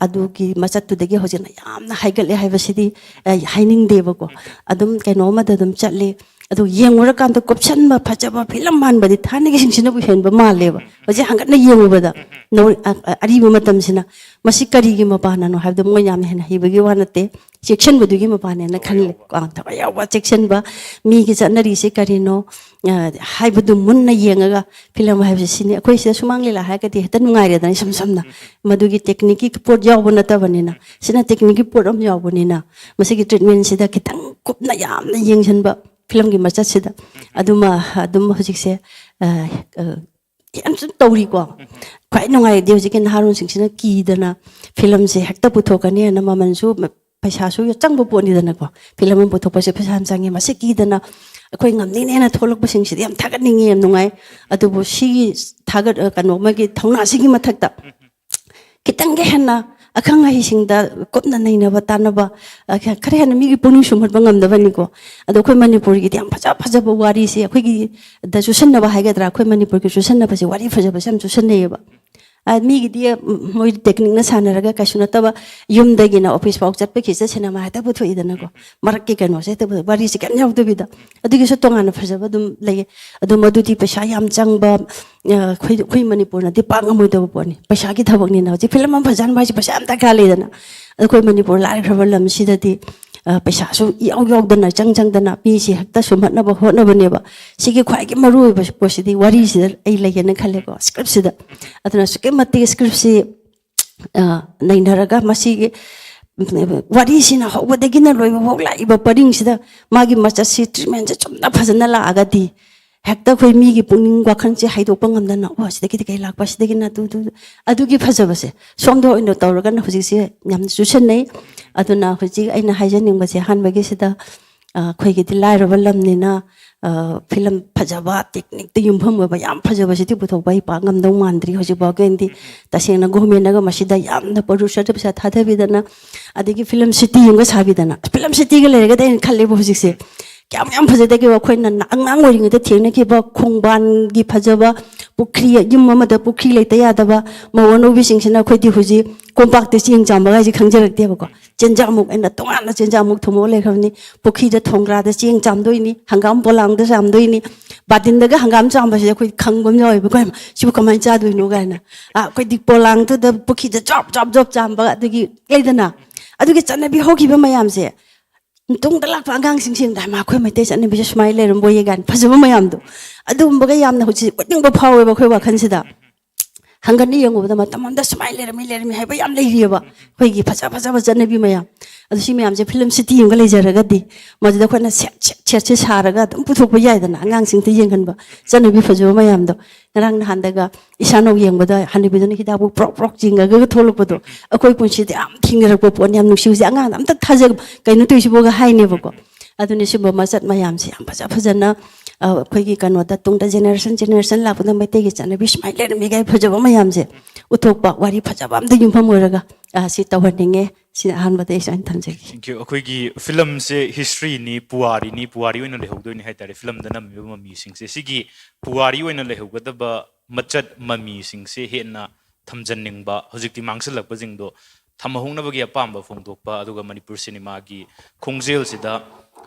ꯑꯗꯨꯒꯤ ꯃꯆꯠꯇꯨꯗꯒꯤ ꯍꯧꯖꯤꯛꯅ ꯌꯥꯝꯅ ꯍꯥꯏꯒꯠꯂꯦ ꯍꯥꯏꯕꯁꯤꯗꯤ ꯑꯩ ꯍꯥꯏꯅꯤꯡꯗꯦꯕꯀꯣ꯫ ꯑꯗꯨꯝ ꯀꯩꯅꯣ ꯑꯃꯗ ꯑꯗꯨꯝ ꯆꯠꯂꯤ꯫ ꯑꯗꯨ ꯌꯦꯡꯉꯨꯔꯀꯥꯟꯗ ꯀꯨꯞꯁꯟꯕ, ꯐꯖꯕ ꯐꯤꯂꯝ ꯃꯥꯟꯕꯗꯤ ꯊꯥꯏꯅꯒꯤꯁꯤꯡꯁꯤꯅꯕꯨ ꯍꯦꯟꯕ ꯃꯥꯜꯂꯦꯕ꯫ ꯍꯧꯖꯤꯛ ꯍꯪꯒꯠꯅ ꯌꯦꯡꯉꯨꯕꯗ ꯅꯧ-, ꯑ-, ꯑ-, ꯑꯔꯤꯕ ꯃꯇꯝꯁꯤꯅ ꯃꯁꯤ ꯀꯔꯤꯒꯤ ꯃꯄꯥꯟꯅꯅꯣ ꯍꯥꯏꯕꯗꯣ ꯃꯣꯏ ꯌꯥꯝꯅ ꯍꯦꯟꯅ ꯍꯩꯕꯒꯤ ꯋꯥ ꯅꯠꯇꯦ, ꯆꯦꯛꯁꯤꯟꯕꯗꯨꯒꯤ ꯃꯄꯥꯟꯅꯦꯅ ꯈꯜꯂꯦ꯫ ꯑ, ꯊꯋꯥꯏ ꯌꯥꯎꯕ ꯆꯦꯛꯁꯤꯟꯕ, ꯃꯤꯒꯤ ꯆꯠꯅꯔꯤꯁꯦ ꯀꯔꯤꯅꯣ, ꯑ, ꯍꯥꯏꯕꯗꯨ ꯃꯨꯟꯅ ꯌꯦꯡꯉꯒ ꯐꯤꯂꯝ ꯍꯥꯏꯕꯁꯦ ꯁꯤꯅꯤ꯫ ꯑꯩꯈꯣꯏ ꯁꯤꯗ ꯁꯨꯃꯥꯡ ꯂꯤꯂꯥ ꯍꯥꯏꯔꯒꯗꯤ ꯍꯦꯛꯇ ꯅꯨꯡꯉꯥꯏꯔꯦꯗꯅ, ꯏꯁꯝ ꯁꯝꯅ꯫ ꯃꯗꯨꯒꯤ ꯇꯦꯛꯅꯤꯛꯀꯤ ꯄꯣꯠ ꯌꯥꯎꯕ ꯅꯠꯇꯕꯅꯤꯅ, ꯁꯤꯅ ꯇꯦꯛꯅꯤꯛꯀꯤ ꯄꯣꯠ ꯑꯃ ꯌꯥꯎꯕꯅꯤꯅ, ꯃꯁꯤꯒꯤ ꯇ꯭ꯔꯤꯠꯃꯦꯟꯁꯤꯗ ꯈꯤꯇꯪ ꯀꯨꯞꯅ ꯌꯥꯝꯅ ꯌꯦꯡꯁꯤꯟꯕ ꯐꯤꯂꯝꯒꯤ ꯃꯆꯠꯁꯤꯗ꯫ ꯑꯗꯨꯃ ꯑꯗꯨꯝ ꯍꯧꯖꯤꯛꯁꯦ, ꯑ, ꯑ, ꯌꯥꯝ ꯁꯨꯝ ꯇꯧꯔꯤꯀꯣ꯫ ꯈ꯭ꯋꯥꯏ ꯅꯨꯡꯉꯥꯏꯔꯗꯤ ꯍꯧꯖꯤꯛꯀꯤ ꯅꯍꯥꯔꯣꯟꯁꯤꯡꯁꯤꯅ ꯀꯤꯗꯅ ꯐꯤꯂꯝꯁꯦ ꯍꯦꯛꯇ ꯄꯨꯊꯣꯛꯀꯅꯤ ꯍꯥꯏꯅ, ꯃꯃꯜꯁꯨ, ꯄꯩꯁꯥꯁꯨ ꯆꯪꯕ ꯄꯣꯠꯅꯤꯗꯅꯀꯣ꯫ ꯐꯤꯂꯝ ꯑꯃ ꯄꯨꯊꯣꯛꯄꯁꯦ ꯄꯩꯁꯥ ꯌꯥꯝ ꯆꯪꯉꯤ, ꯃꯁꯤ ꯀꯤꯗꯅ ꯑꯩꯈꯣꯏ ꯉꯝꯅꯤꯅꯦꯅ ꯊꯣꯛꯂꯛꯄꯁꯤꯡꯁꯤꯗꯤ ꯌꯥꯝ ꯊꯥꯒꯠꯅꯤꯡꯉꯤ, ꯌꯥꯝ ꯅꯨꯡꯉꯥꯏ꯫ ꯑꯗꯨꯕꯨ ꯁꯤꯒꯤ ꯊꯥꯒꯠ-, ꯀꯩꯅꯣ, ꯑꯃꯒꯤ ꯊꯧꯅꯥꯁꯤꯒꯤ ꯃꯊꯛꯇ ꯈꯤꯇꯪꯒ ꯍꯦꯟꯅ ꯑꯈꯪ ꯑꯍꯩꯁꯤꯡꯗ ꯀꯨꯞꯅ ꯅꯩꯅꯕ ꯇꯥꯟꯅꯕ, ꯑ, ꯈ-, ꯈꯔ ꯍꯦꯟꯅ ꯃꯤꯒꯤ ꯄꯨꯛꯅꯤꯡ ꯁꯨꯝꯍꯠꯄ ꯉꯝꯗꯕꯅꯤꯀꯣ꯫ ꯑꯗꯣ ꯑꯩꯈꯣꯏ ꯃꯅꯤꯄꯨꯔꯒꯤꯗꯤ ꯌꯥꯝ ꯐꯖ ꯐꯖꯕ ꯋꯥꯔꯤꯁꯦ, ꯑꯩꯈꯣꯏꯒꯤ ꯗ ꯆꯨꯁꯟꯅꯕ ꯍꯥꯏꯒꯗ꯭ꯔꯥ, ꯑꯩꯈꯣꯏ ꯃꯅꯤꯄꯨꯔꯒꯤ ꯆꯨꯁꯟꯅꯕꯁꯦ, ꯋꯥꯔꯤ ꯐꯖꯕꯁꯦ ꯌꯥꯝ ꯆꯨꯁꯟꯅꯩꯌꯦꯕ꯫ ꯑ, ꯃꯤꯒꯤꯗꯤ, ꯎꯝ, ꯃꯣꯏ ꯇꯦꯛꯅꯤꯛꯅ ꯁꯥꯟꯅꯔꯒ ꯀꯩꯁꯨ ꯅꯠꯇꯕ ꯌꯨꯝꯗꯒꯤꯅ ꯑꯣꯐꯤꯁ ꯐꯥꯎ ꯆꯠꯄꯒꯤꯁꯦ ꯁꯤꯅꯦꯃꯥ ꯍꯦꯛꯇ ꯄꯨꯊꯣꯛꯏꯗꯅꯀꯣ꯫ ꯃꯔꯛꯀꯤ ꯀꯩꯅꯣꯁꯦ ꯍꯦꯛꯇ ꯄꯨꯊꯣꯛ-, ꯋꯥꯔꯤꯁꯦ ꯀꯩꯝ ꯌꯥꯎꯗꯕꯤꯗ꯫ ꯑꯗꯨꯒꯤꯁꯨ ꯇꯣꯉꯥꯟꯅ ꯐꯖꯕ ꯑꯗꯨꯝ ꯂꯩꯌꯦ꯫ ꯑꯗꯣ ꯃꯗꯨꯗꯤ ꯄꯩꯁꯥ ꯌꯥꯝ ꯆꯪꯕ, ꯑ, ꯑꯩꯈꯣꯏ, ꯑꯩꯈꯣꯏ ꯃꯅꯤꯄꯨꯔꯅꯗꯤ ꯄꯥꯛ ꯉꯝꯃꯣꯏꯗꯕ ꯄꯣꯠꯅꯤ꯫ ꯄꯩꯁꯥꯒꯤ ꯊꯕꯛꯅꯤꯅ ꯍꯧꯖꯤꯛ ꯐꯤꯂꯝ ꯑꯃ ꯐꯖꯍꯟꯕ ꯍꯥꯏꯁꯦ ꯄꯩꯁꯥ ꯌꯥꯝ ꯗꯔꯀꯥꯔ ꯂꯩꯗꯅ꯫ ꯑꯗꯣ ꯑꯩꯈꯣꯏ ꯃꯅꯤꯄꯨꯔ ꯂꯥꯏꯔꯈ꯭ꯔꯕ ꯂꯝꯁꯤꯗꯗꯤ, ꯑ, ꯄꯩꯁꯥꯁꯨ ꯏꯌꯥꯎ ꯌꯥꯎꯗꯅ, ꯆꯪ ꯆꯪꯗꯅ ꯃꯤꯁꯤ ꯍꯦꯛꯇ ꯁꯨꯝꯍꯠꯅꯕ ꯍꯣꯠꯅꯕꯅꯦꯕ꯫ ꯁꯤꯒꯤ ꯈ꯭ꯋꯥꯏꯒꯤ ꯃꯔꯨ ꯑꯣꯏꯕ ꯄꯣꯠꯁꯤꯗꯤ ꯋꯥꯔꯤꯁꯤꯗ ꯑꯩ ꯂꯩꯒꯦꯅ ꯈꯜꯂꯦꯀꯣ, ꯁ꯭ꯀ꯭ꯔꯤꯞꯁꯤꯗ꯫ ꯑꯗꯨꯅ ꯑꯁꯨꯛꯀꯤ ꯃꯇꯤꯛ ꯁ꯭ꯀ꯭ꯔꯤꯞꯁꯤ, ꯑ, ꯅꯩꯅꯔꯒ ꯃꯁꯤꯒꯤ, ꯎꯝ, ꯋꯥꯔꯤꯁꯤꯅ ꯍꯧꯕꯗꯒꯤꯅ ꯂꯣꯏꯕ ꯐꯥꯎ ꯂꯥꯛꯏꯕ ꯄꯔꯤꯡꯁꯤꯗ ꯃꯥꯒꯤ ꯃꯆꯠꯁꯤ ꯇ꯭ꯔꯤꯠꯃꯦꯟꯁꯦ ꯆꯨꯝꯅ ꯐꯖꯅ ꯂꯥꯛꯑꯒꯗꯤ ꯍꯦꯛꯇ ꯑꯩꯈꯣꯏ ꯃꯤꯒꯤ ꯄꯨꯛꯅꯤꯡ ꯋꯥꯈꯜꯁꯦ ꯍꯩꯗꯣꯛꯄ ꯉꯝꯗꯅ, "ꯑꯣ, ꯁꯤꯗꯒꯤꯗꯤ ꯀꯩ ꯂꯥꯛꯄ, ꯁꯤꯗꯒꯤꯅ ꯑꯗꯨ, ꯑꯗꯨ", ꯑꯗꯨꯒꯤ ꯐꯖꯕꯁꯦ ꯁꯣꯝꯗ ꯑꯣꯏꯅ ꯇꯧꯔꯒꯅ ꯍꯧꯖꯤꯛꯁꯦ ꯌꯥꯝ ꯆꯨꯁꯟꯅꯩ꯫ ꯑꯗꯨꯅ ꯍꯧꯖꯤꯛ ꯑꯩꯅ ꯍꯥꯏꯖꯅꯤꯡꯕꯁꯦ ꯑꯍꯥꯟꯕꯒꯤꯁꯤꯗ, ꯑ, ꯑꯩꯈꯣꯏꯒꯤꯗꯤ ꯂꯥꯏꯔꯕ ꯂꯝꯅꯤꯅ, ꯑ, ꯐꯤꯂꯝ ꯐꯖꯕ, ꯇꯦꯛꯅꯤꯛꯇ ꯌꯨꯝꯐꯝ ꯑꯣꯏꯕ ꯌꯥꯝ ꯐꯖꯕꯁꯤꯗꯤ ꯄꯨꯊꯣꯛꯄ ꯑꯩ ꯄꯥꯛ ꯉꯝꯗꯧ ꯃꯥꯟꯗ꯭ꯔꯤ ꯍꯧꯖꯤꯛ ꯐꯥꯎꯒꯤ ꯑꯣꯏꯅꯗꯤ꯫ ꯇꯁꯦꯡꯅ ꯒꯣꯔꯃꯦꯟꯅꯒ ꯃꯁꯤꯗ ꯌꯥꯝꯅ ꯄ꯭ꯔꯣꯗ꯭ꯌꯨꯁꯔꯗ ꯄꯩꯁꯥ ꯊꯥꯗꯕꯤꯗꯅ, ꯑꯗꯒꯤ ꯐꯤꯂꯝ ꯁꯤꯇꯤ ꯑꯃꯒ ꯁꯥꯕꯤꯗꯅ, ꯐꯤꯂꯝ ꯁꯤꯇꯤꯒ ꯂꯩꯔꯒꯗꯤ ꯑꯩꯅ ꯈꯜꯂꯦꯕ ꯍꯧꯖꯤꯛꯁꯦ, ꯀꯌꯥꯝ ꯌꯥꯝ ꯐꯖꯗꯒꯦꯕ꯫ ꯑꯩꯈꯣꯏꯅ ꯑꯉꯥꯡ ꯑꯣꯏꯔꯤꯉꯩꯗ ꯊꯦꯡꯅꯈꯤꯕ ꯈꯣꯡꯕꯥꯟꯒꯤ ꯐꯖꯕ, ꯄꯨꯈ꯭ꯔꯤ, ꯌꯨꯝ ꯑꯃꯗ ꯄꯨꯈ꯭ꯔꯤ ꯂꯩꯇ ꯌꯥꯗꯕ, ꯃꯧ ꯑꯅꯧꯕꯤꯁꯤꯡꯁꯤꯅ ꯑꯩꯈꯣꯏꯗꯤ ꯍꯧꯖꯤꯛ ꯀꯣꯝꯄꯥꯛꯇ ꯆꯦꯡ ꯆꯥꯝꯕ ꯍꯥꯏꯁꯦ ꯈꯪꯖꯔꯛꯇꯦꯕꯀꯣ꯫ ꯆꯦꯟꯖꯥꯃꯨꯛ ꯑꯩꯅ ꯇꯣꯉꯥꯟꯅ ꯆꯦꯟꯖꯥꯃꯨꯛ ꯊꯣꯡꯉꯒ ꯂꯩꯈ꯭ꯔꯕꯅꯤ꯫ ꯄꯨꯈ꯭ꯔꯤꯗ ꯊꯣꯡꯒ꯭ꯔꯥꯗ ꯆꯦꯡ ꯆꯥꯝꯗꯣꯏꯅꯤ, ꯍꯪꯒꯥꯝ ꯄꯣꯂꯥꯡꯗ ꯆꯥꯝꯗꯣꯏꯅꯤ꯫ ꯕꯥꯇꯤꯟꯗꯒ ꯍꯪꯒꯥꯝ ꯆꯥꯝꯕꯁꯤꯗ ꯑꯩꯈꯣꯏ ꯈꯪꯕ ꯑꯃ ꯌꯥꯎꯋꯦꯕꯀꯣ, "ꯁꯤꯕꯨ ꯀꯃꯥꯏꯅ ꯆꯥꯗꯣꯏꯅꯣ?" ꯀꯥꯏꯅ꯫ ꯑ, ꯑꯩꯈꯣꯏꯗꯤ ꯄꯣꯂꯥꯡꯗꯨꯗ ꯄꯨꯈ꯭ꯔꯤꯗ ꯖꯣꯞ ꯖꯣꯞ ꯖꯣꯞ ꯆꯥꯝꯕ, ꯑꯗꯨꯒꯤ ꯂꯩꯗꯅ꯫ ꯑꯗꯨꯒꯤ ꯆꯠꯅꯕꯤ ꯍꯧꯈꯤꯕ ꯃꯌꯥꯝꯁꯦ ꯇꯨꯡꯗ ꯂꯥꯛꯄ ꯑꯉꯥꯡꯁꯤꯡꯁꯤꯅ, "ꯍꯩꯃꯥ, ꯑꯩꯈꯣꯏ ꯃꯩꯇꯩ ꯆꯠꯅꯕꯤꯁꯦ ꯁꯨꯃꯥꯏꯅ ꯂꯩꯔꯝꯕꯣꯏꯌꯦ" ꯀꯥꯏꯅ ꯐꯖꯕ ꯃꯌꯥꯝꯗꯣ, ꯑꯗꯨꯒꯨꯝꯕꯒ ꯌꯥꯝꯅ ꯍꯧꯖꯤꯛ ꯎꯠꯅꯤꯡꯕ ꯐꯥꯎꯋꯦꯕ ꯑꯩꯈꯣꯏ ꯋꯥꯈꯜꯁꯤꯗ꯫ ꯍꯪꯒꯠꯅ ꯌꯦꯡꯉꯨꯕꯗ ꯃꯇꯝ ꯑꯃꯗ ꯁꯨꯃꯥꯏꯅ ꯂꯩꯔꯝꯃꯤ, ꯂꯩꯔꯝꯃꯤ ꯍꯥꯏꯕ ꯌꯥꯝ ꯂꯩꯔꯤꯑꯕ ꯑꯩꯈꯣꯏꯒꯤ ꯐꯖ ꯐꯖꯕ ꯆꯠꯅꯕꯤ ꯃꯌꯥꯝ꯫ ꯑꯗꯨ ꯁꯤ ꯃꯌꯥꯝꯁꯦ ꯐꯤꯂꯝ ꯁꯤꯇꯤ ꯑꯃꯒ ꯂꯩꯖꯔꯒꯗꯤ ꯃꯗꯨꯗ ꯑꯩꯈꯣꯏꯅ ꯁꯦꯠ, ꯁꯦꯠ, ꯁꯦꯠꯁꯦ ꯁꯥꯔꯒ ꯑꯗꯨꯝ ꯄꯨꯊꯣꯛꯄ ꯌꯥꯏꯗꯅ, ꯑꯉꯥꯡꯁꯤꯡꯗ ꯌꯦꯡꯍꯟꯕ ꯆꯠꯅꯕꯤ ꯐꯖꯕ ꯃꯌꯥꯝꯗꯣ꯫ ꯉꯔꯥꯡ ꯅꯍꯥꯟꯗꯒ ꯏꯁꯥꯅꯧ ꯌꯦꯡꯕꯗ ꯍꯅꯨꯕꯤꯗꯨꯅ ꯍꯤꯗꯥꯛꯄꯨ ꯄ꯭ꯔꯣꯛ ꯄ꯭ꯔꯣꯛ ꯆꯤꯡꯉꯒ ꯊꯣꯛꯂꯛꯄꯗꯣ, ꯑꯩꯈꯣꯏ ꯄꯨꯟꯁꯤꯗ ꯌꯥꯝ ꯊꯦꯡꯅꯔꯛꯄ ꯄꯣꯠꯅꯤ, ꯌꯥꯝ ꯅꯨꯡꯁꯤ꯫ ꯍꯧꯖꯤꯛ ꯑꯉꯥꯡꯗ ꯑꯝꯇ ꯊꯥꯖ, "ꯀꯩꯅꯣ ꯇꯧꯔꯤꯁꯤꯕꯣꯒ" ꯍꯥꯏꯅꯦꯕꯀꯣ꯫ ꯑꯗꯨꯅ ꯁꯤꯒꯨꯝꯕ ꯃꯆꯠ ꯃꯌꯥꯝꯁꯦ ꯌꯥꯝ ꯐꯖ ꯐꯖꯅ, ꯑ, ꯑꯩꯈꯣꯏꯒꯤ ꯀꯩꯅꯣꯗ ꯇꯨꯡꯗ ꯖꯦꯅꯦꯔꯦꯁꯟ ꯖꯦꯅꯦꯔꯦꯁꯟ ꯂꯥꯛꯄꯗ ꯃꯩꯇꯩꯒꯤ ꯆꯠꯅꯕꯤ ꯁꯨꯃꯥꯏꯅ ꯂꯩꯔꯝꯃꯤ ꯀꯥꯏ ꯐꯖꯕ ꯃꯌꯥꯝꯁꯦ ꯎꯠꯊꯣꯛꯄ, ꯋꯥꯔꯤ ꯐꯖꯕ ꯑꯝꯗ ꯌꯨꯝꯐꯝ ꯑꯣꯏꯔꯒ, ꯑ, ꯁꯤ ꯇꯧꯍꯟꯅꯤꯡꯉꯦ꯫ ꯁꯤꯅ ꯑꯍꯥꯟꯕꯗ ꯑꯩ ꯁꯨꯃꯥꯏꯅ ꯊꯝꯖꯒꯦ꯫ Thank you. ꯑꯩꯈꯣꯏꯒꯤ ꯐꯤꯂꯝꯁꯦ ꯍꯤꯁꯇ꯭ꯔꯤꯅꯤ, ꯄꯨꯋꯥꯔꯤꯅꯤ, ꯄꯨꯋꯥꯔꯤ ꯑꯣꯏꯅ ꯂꯩꯍꯧꯗꯣꯏꯅꯤ ꯍꯥꯏꯇꯥꯔꯦ꯫ ꯐꯤꯂꯝꯗ ꯅꯝꯃꯤꯕ ꯃꯃꯤꯁꯤꯡꯁꯦ, ꯁꯤꯒꯤ ꯄꯨꯋꯥꯔꯤ ꯑꯣꯏꯅ ꯂꯩꯍꯧꯒꯗꯕ ꯃꯆꯠ ꯃꯃꯤꯁꯤꯡꯁꯦ ꯍꯦꯟꯅ ꯊꯝꯖꯟꯅꯤꯡꯕ, ꯍꯧꯖꯤꯛꯇꯤ ꯃꯥꯡꯁꯤꯜꯂꯛꯄꯁꯤꯡꯗꯣ ꯊꯝꯍꯧꯅꯕꯒꯤ ꯑꯄꯥꯝꯕ ꯐꯣꯡꯗꯣꯛꯄ, ꯑꯗꯨꯒ ꯃꯅꯤꯄꯨꯔ ꯁꯤꯅꯦꯃꯥꯒꯤ ꯈꯣꯡꯖꯦꯜꯁꯤꯗ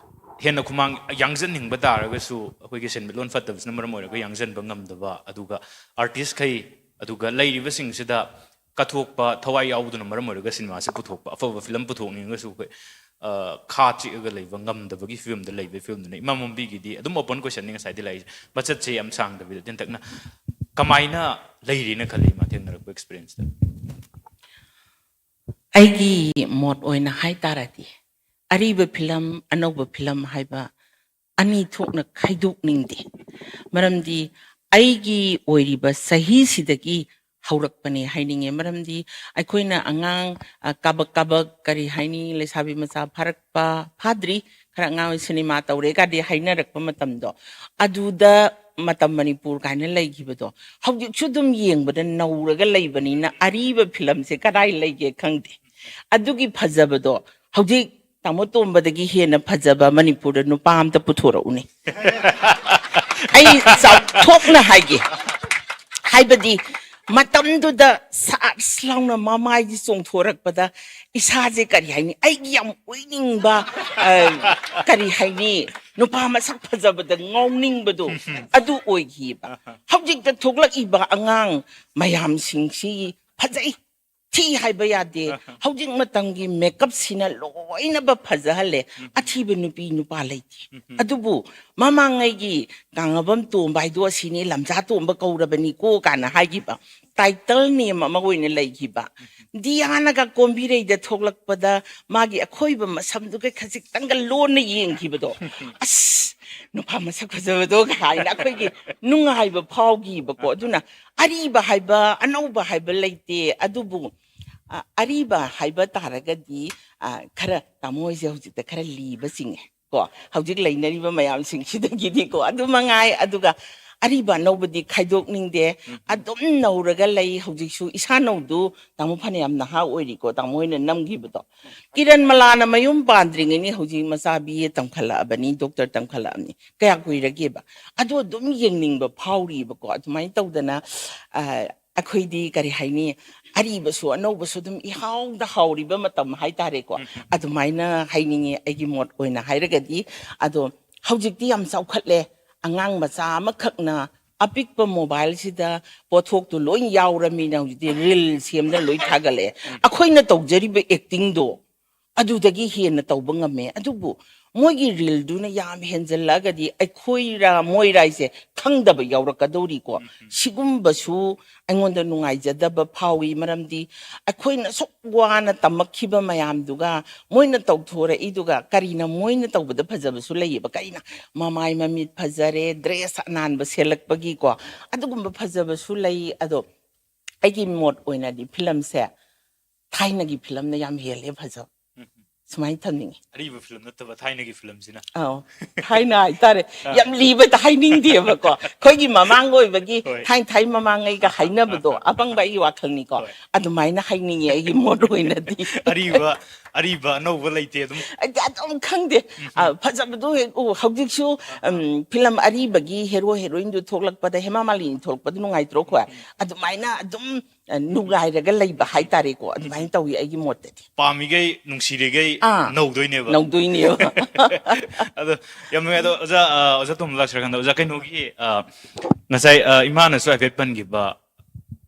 ꯍꯦꯟꯅ ꯈꯨꯃꯥꯡ ꯌꯥꯡꯖꯟꯅꯤꯡꯕ ꯇꯥꯔꯒꯁꯨ, ꯑꯩꯈꯣꯏꯒꯤ ꯁꯦꯟꯃꯤꯠꯂꯣꯟ ꯐꯠꯇꯕꯁꯤꯅ ꯃꯔꯝ ꯑꯣꯏꯔꯒ ꯌꯥꯡꯖꯟꯕ ꯉꯝꯗꯕ, ꯑꯗꯨꯒ ꯑꯥꯔꯇꯤꯁꯈꯩ, ꯑꯗꯨꯒ ꯂꯩꯔꯤꯕꯁꯤꯡꯁꯤꯗ ꯀꯠꯊꯣꯛꯄ ꯊꯋꯥꯏ ꯌꯥꯎꯗꯨꯅ ꯃꯔꯝ ꯑꯣꯏꯔꯒ ꯁꯤꯅꯦꯃꯥꯁꯦ ꯄꯨꯊꯣꯛꯄ, ꯑꯐꯕ ꯐꯤꯂꯝ ꯄꯨꯊꯣꯛꯅꯤꯡꯉꯒꯁꯨ ꯑꯩꯈꯣꯏ, ꯑ, ꯈꯥ ꯆꯤꯛꯑꯒ ꯂꯩꯕ ꯉꯝꯗꯕꯒꯤ ꯐꯤꯕꯝꯗ ꯂꯩꯕ ꯐꯤꯂꯝꯗꯨꯅ꯫ ꯏꯃꯥ ꯃꯣꯝꯕꯤꯒꯤꯗꯤ ꯑꯗꯨꯝ open questionꯅꯤ ꯉꯁꯥꯏꯗꯤ ꯂꯥꯛꯏꯁꯦ, ꯃꯆꯠꯁꯦ ꯌꯥꯝ ꯁꯥꯡꯗꯕꯤꯗ ꯇꯦꯟꯇꯛꯅ ꯀꯃꯥꯏꯅ ꯂꯩꯔꯤꯅ ꯈꯜꯂꯤ ꯃꯥ ꯊꯦꯡꯅꯔꯛꯄ experienceꯇ? ꯑꯩꯒꯤ ꯃꯣꯠ ꯑꯣꯏꯅ ꯍꯥꯏ ꯇꯥꯔꯗꯤ, ꯑꯔꯤꯕ ꯐꯤꯂꯝ, ꯑꯅꯧꯕ ꯐꯤꯂꯝ ꯍꯥꯏꯕ ꯑꯅꯤ ꯊꯣꯛꯅ ꯈꯥꯏꯗꯣꯛꯅꯤꯡꯗꯦ꯫ ꯃꯔꯝꯗꯤ ꯑꯩꯒꯤ ꯑꯣꯏꯔꯤꯕ ꯆꯍꯤꯁꯤꯗꯒꯤ ꯍꯧꯔꯛꯄꯅꯦ ꯍꯥꯏꯅꯤꯡꯉꯦ꯫ ꯃꯔꯝꯗꯤ ꯑꯩꯈꯣꯏꯅ ꯑꯉꯥꯡ, ꯑ, ꯀꯥꯕꯛ ꯀꯥꯕꯛ, ꯀꯔꯤ ꯍꯥꯏꯅꯤ, ꯂꯩꯁꯥꯕꯤ ꯃꯆꯥ ꯐꯥꯔꯛꯄ, ꯐꯥꯗ꯭ꯔꯤ, ꯈꯔ ꯑꯉꯥꯡ ꯑꯣꯏ, ꯁꯤꯅꯦꯃꯥ ꯇꯧꯔꯦ ꯀꯥꯗꯤ ꯍꯥꯏꯅꯔꯛꯄ ꯃꯇꯝꯗꯣ, ꯑꯗꯨꯗ ꯃꯇꯝ ꯃꯅꯤꯄꯨꯔ ꯀꯥꯏꯅ ꯂꯩꯈꯤꯕꯗꯣ, ꯍꯧꯖꯤꯛꯁꯨ ꯑꯗꯨꯝ ꯌꯦꯡꯕꯗ ꯅꯧꯔꯒ ꯂꯩꯕꯅꯤꯅ ꯑꯔꯤꯕ ꯐꯤꯂꯝꯁꯦ ꯀꯗꯥꯏ ꯂꯩꯒꯦ ꯈꯪꯗꯦ꯫ ꯑꯗꯨꯒꯤ ꯐꯖꯕꯗꯣ ꯍꯧꯖꯤꯛ ꯇꯥꯃꯣ ꯇꯣꯝꯕꯗꯒꯤ ꯍꯦꯟꯅ ꯐꯖꯕ ꯃꯅꯤꯄꯨꯔꯗ ꯅꯨꯄꯥ ꯑꯝꯇ ꯄꯨꯊꯣꯔꯛꯎꯅꯦ꯫ ꯑꯩ ꯆꯥꯎꯊꯣꯛꯅ ꯍꯥꯏꯒꯦ꯫ ꯍꯥꯏꯕꯗꯤ ꯃꯇꯝꯗꯨꯗ ꯁꯥꯠꯁ ꯂꯥꯎꯅ ꯃꯃꯥꯏꯁꯤ ꯆꯣꯡꯊꯣꯔꯛꯄꯗ ꯏꯁꯥꯁꯦ ꯀꯔꯤ ꯍꯥꯏꯅꯤ, ꯑꯩꯒꯤ ꯌꯥꯝ ꯑꯣꯏꯅꯤꯡꯕ, ꯑ, ꯀꯔꯤ ꯍꯥꯏꯅꯤ, ꯅꯨꯄꯥ ꯃꯁꯛ ꯐꯖꯕꯗ ꯉꯥꯎꯅꯤꯡꯕꯗꯣ, ꯑꯗꯨ ꯑꯣꯏꯈꯤꯕ꯫ ꯍꯧꯖꯤꯛꯇ ꯊꯣꯛꯂꯛꯏꯕ ꯑꯉꯥꯡ ꯃꯌꯥꯝꯁꯤꯡꯁꯤ ꯐꯖꯩ, ꯊꯤ ꯍꯥꯏꯕ ꯌꯥꯗꯦ꯫ ꯍꯧꯖꯤꯛ ꯃꯇꯝꯒꯤ ꯃꯦꯀꯞꯁꯤꯅ ꯂꯣꯏꯅꯕ ꯐꯖꯍꯜꯂꯦ꯫ ꯑꯊꯤꯕ ꯅꯨꯄꯤ ꯅꯨꯄꯥ ꯂꯩꯇꯦ꯫ ꯑꯗꯨꯕꯨ ꯃꯃꯥꯡꯉꯩꯒꯤ ꯀꯥꯡꯉꯕꯝ ꯇꯣꯝꯕ ꯍꯥꯏꯗꯣ ꯑꯁꯤꯅꯤ, ꯂꯝꯖꯥ ꯇꯣꯝꯕ ꯀꯧꯔꯕꯅꯤꯀꯣ ꯀꯥꯏꯅ ꯍꯥꯏꯈꯤꯕ title name ꯑꯃ ꯑꯣꯏꯅ ꯂꯩꯈꯤꯕ꯫ ꯗꯤꯌꯥꯅꯒ ꯀꯣꯝꯕꯤꯔꯩꯗ ꯊꯣꯛꯂꯛꯄꯗ ꯃꯥꯒꯤ ꯑꯈꯣꯏꯕ ꯃꯁꯝꯗꯨꯒ ꯈꯖꯤꯛꯇꯪꯒ ꯂꯣꯟꯅ ꯌꯦꯡꯈꯤꯕꯗꯣ, "ꯑꯁ, ꯅꯨꯄꯥ ꯃꯁꯛ ꯐꯖꯕꯗꯣ" ꯍꯥꯏꯅ ꯑꯩꯈꯣꯏꯒꯤ ꯅꯨꯡꯉꯥꯏꯕ ꯐꯥꯎꯈꯤꯕꯀꯣ꯫ ꯑꯗꯨꯅ ꯑꯔꯤꯕ ꯍꯥꯏꯕ, ꯑꯅꯧꯕ ꯍꯥꯏꯕ ꯂꯩꯇꯦ꯫ ꯑꯗꯨꯕꯨ, ꯑ, ꯑꯔꯤꯕ ꯍꯥꯏꯕ ꯇꯥꯔꯒꯗꯤ, ꯑ, ꯈꯔ ꯇꯥꯃꯣ ꯍꯣꯏꯁꯦ ꯍꯧꯖꯤꯛꯇ ꯈꯔ ꯂꯤꯕ ꯆꯤꯡꯉꯦ ꯀꯣ, ꯍꯧꯖꯤꯛ ꯂꯩꯅꯔꯤꯕ ꯃꯌꯥꯝꯁꯤꯡꯁꯤꯗꯒꯤꯗꯤꯀꯣ꯫ ꯑꯗꯨ ꯃꯉꯥꯏ꯫ ꯑꯗꯨꯒ ꯑꯔꯤꯕ ꯑꯅꯧꯕꯗꯤ ꯈꯥꯏꯗꯣꯛꯅꯤꯡꯗꯦ꯫ ꯑꯗꯨꯝ ꯅꯧꯔꯒ ꯂꯩ꯫ ꯍꯧꯖꯤꯛꯁꯨ ꯏꯁꯥ ꯅꯧꯗꯨ ꯇꯥꯃꯣ ꯐꯅꯌꯥꯝ ꯅꯍꯥ ꯑꯣꯏꯔꯤꯀꯣ, ꯇꯥꯃꯣ ꯍꯣꯏꯅ ꯅꯝꯈꯤꯕꯗꯣ꯫ ꯀꯤꯔꯟ ꯃꯂꯥꯅ ꯃꯌꯨꯝ ꯄꯥꯟꯗ꯭ꯔꯤꯉꯩꯅꯤ ꯍꯧꯖꯤꯛ ꯃꯆꯥ ꯕꯤ ꯑꯦ ꯇꯝꯈꯠꯂꯛꯑꯕꯅꯤ, ꯗꯣꯛꯇꯔ ꯇꯝꯈꯠꯂꯛꯑꯕꯅꯤ꯫ ꯀꯌꯥ ꯀꯨꯏꯔꯒꯦꯕ? ꯑꯗꯨ ꯑꯗꯨꯝ ꯌꯦꯡꯅꯤꯡꯕ ꯐꯥꯎꯔꯤꯕꯀꯣ꯫ ꯑꯗꯨꯃꯥꯏꯅ ꯇꯧꯗꯅ, ꯑ, ꯑꯩꯈꯣꯏꯗꯤ ꯀꯔꯤ ꯍꯥꯏꯅꯤ, ꯑꯔꯤꯕꯁꯨ ꯑꯅꯧꯕꯁꯨ ꯑꯗꯨꯝ ꯏꯍꯥꯎꯗ ꯍꯥꯎꯔꯤꯕ ꯃꯇꯝ ꯍꯥꯏꯇꯥꯔꯦꯀꯣ꯫ ꯑꯗꯨꯃꯥꯏꯅ ꯍꯥꯏꯅꯤꯡꯉꯤ ꯑꯩꯒꯤ ꯃꯣꯠ ꯑꯣꯏꯅ ꯍꯥꯏꯔꯒꯗꯤ꯫ ꯑꯗꯣ ꯍꯧꯖꯤꯛꯇꯤ ꯌꯥꯝ ꯆꯥꯎꯈꯠꯂꯦ꯫ ꯑꯉꯥꯡ ꯃꯆꯥ ꯑꯃꯈꯛꯅ ꯑꯄꯤꯛꯄ mobileꯁꯤꯗ ꯄꯣꯠꯊꯣꯛꯇꯨ ꯂꯣꯏ ꯌꯥꯎꯔꯃꯤꯅ ꯍꯧꯖꯤꯛꯇꯤ reel ꯁꯦꯝꯗꯅ ꯂꯣꯏ ꯊꯥꯒꯠꯂꯛꯑꯦ꯫ ꯑꯩꯈꯣꯏꯅ ꯇꯧꯖꯔꯤꯕ actingꯗꯣ ꯑꯗꯨꯗꯒꯤ ꯍꯦꯟꯅ ꯇꯧꯕ ꯉꯝꯃꯦ꯫ ꯑꯗꯨꯕꯨ ꯃꯣꯏꯒꯤ reelꯗꯨꯅ ꯌꯥꯝ ꯍꯦꯟꯖꯜꯂꯛꯑꯒꯗꯤ ꯑꯩꯈꯣꯏꯔ ꯃꯣꯏꯔ ꯍꯥꯏꯁꯦ ꯈꯪꯗꯕ ꯌꯥꯎꯔꯛꯀꯗꯧꯔꯤꯀꯣ꯫ ꯁꯤꯒꯨꯝꯕꯁꯨ ꯑꯩꯉꯣꯟꯗ ꯅꯨꯡꯉꯥꯏꯖꯗꯕ ꯐꯥꯎꯏ꯫ ꯃꯔꯝꯗꯤ ꯑꯩꯈꯣꯏꯅ ꯑꯁꯨꯛ ꯋꯥꯅ ꯇꯝꯃꯛꯈꯤꯕ ꯃꯌꯥꯝꯗꯨꯒ ꯃꯣꯏꯅ ꯇꯧꯊꯣꯔꯛꯏꯗꯨꯒ ꯀꯔꯤꯅ ꯃꯣꯏꯅ ꯇꯧꯕꯗ ꯐꯖꯕꯁꯨ ꯂꯩꯌꯦꯕ꯫ ꯀꯔꯤꯅ ꯃꯃꯥꯏ ꯃꯃꯤꯠ ꯐꯖꯔꯦ, dress ꯑꯅꯥꯟꯕ ꯁꯦꯠꯂꯛꯄꯒꯤꯀꯣ, ꯑꯗꯨꯒꯨꯝꯕ ꯐꯖꯕꯁꯨ ꯂꯩ꯫ ꯑꯗꯣ ꯑꯩꯒꯤ ꯃꯣꯠ ꯑꯣꯏꯅꯗꯤ ꯐꯤꯂꯝꯁꯦ ꯊꯥꯏꯅꯒꯤ ꯐꯤꯂꯝꯅ ꯌꯥꯝ ꯍꯦꯜꯂꯦ ꯐꯖꯕ꯫ ꯁꯨꯃꯥꯏꯅ ꯊꯝꯅꯤꯡꯉꯤ꯫ ꯑꯔꯤꯕ ꯐꯤꯂꯝ ꯅꯠꯇꯕ ꯊꯥꯏꯅꯒꯤ ꯐꯤꯂꯝꯁꯤꯅ꯫ ꯑꯧ, ꯊꯥꯏꯅ ꯍꯥꯏꯇꯥꯔꯦ꯫ ꯑꯥ꯫ ꯌꯥꯝ ꯂꯤꯕꯗ ꯍꯥꯏꯅꯤꯡꯗꯦꯕꯀꯣ꯫ ꯑꯩꯈꯣꯏꯒꯤ ꯃꯃꯥꯡ ꯑꯣꯏꯕꯒꯤ ꯍꯣꯏ꯫ ꯊꯥꯏꯅ ꯊꯥꯏꯅ ꯃꯃꯥꯡꯉꯩꯒ ꯍꯥꯏꯅꯕꯗꯣ ꯑꯄꯪꯕ ꯑꯩꯒꯤ ꯋꯥꯈꯜꯅꯤꯀꯣ꯫ ꯍꯣꯏ꯫ ꯑꯗꯨꯃꯥꯏꯅ ꯍꯥꯏꯅꯤꯡꯉꯤ ꯑꯩꯒꯤ ꯃꯣꯠ ꯑꯣꯏꯅꯗꯤ꯫ ꯑꯔꯤꯕ ꯑꯔꯤꯕ ꯑꯅꯧꯕ ꯂꯩꯇꯦ ꯑꯗꯨꯝ꯫ ꯑꯩꯗꯤ ꯑꯗꯨꯝ ꯈꯪꯗꯦ꯫ ꯑ, ꯐꯖꯕꯗꯨ ꯍꯦꯛ ꯎ꯫ ꯍꯧꯖꯤꯛꯁꯨ, ꯎꯝ, ꯐꯤꯂꯝ ꯑꯔꯤꯕꯒꯤ ꯍꯦꯔꯣ ꯍꯦꯔꯣꯏꯟꯗꯨ ꯊꯣꯛꯂꯛꯄꯗ, ꯍꯦꯃꯥ ꯃꯥꯂꯤꯅꯤ ꯊꯣꯛꯂꯛꯄꯗꯨ ꯅꯨꯡꯉꯥꯏꯇ꯭ꯔꯣ ꯑꯩꯈꯣꯏ? ꯑꯗꯨꯃꯥꯏꯅ ꯑꯗꯨꯝ, ꯑ, ꯅꯨꯡꯉꯥꯏꯔꯒ ꯂꯩꯕ ꯍꯥꯏꯇꯥꯔꯦꯀꯣ꯫ ꯑꯗꯨꯃꯥꯏꯅ ꯇꯧꯏ ꯑꯩꯒꯤ ꯃꯣꯠꯇꯗꯤ꯫ ꯄꯥꯝꯃꯤꯈꯩ ꯅꯨꯡꯁꯤꯔꯤꯈꯩ ꯑꯥ꯫ ꯅꯧꯗꯣꯏꯅꯦꯕ꯫ ꯅꯧꯗꯣꯏꯅꯦꯕ꯫ ꯑꯗꯣ ꯌꯥꯝ ꯅꯨꯡꯉꯥꯏ꯫ ꯑꯗꯣ ꯑꯣꯖꯥ, ꯑ, ꯑꯣꯖꯥ ꯇꯣꯝꯕ ꯂꯥꯛꯆꯔꯀꯥꯟꯗ, ꯑꯣꯖꯥ, ꯀꯩꯅꯣꯒꯤ, ꯑ, ꯉꯁꯥꯏ, ꯑ, ꯏꯃꯥꯅꯁꯨ ꯍꯥꯏꯐꯦꯠ ꯄꯟꯈꯤꯕ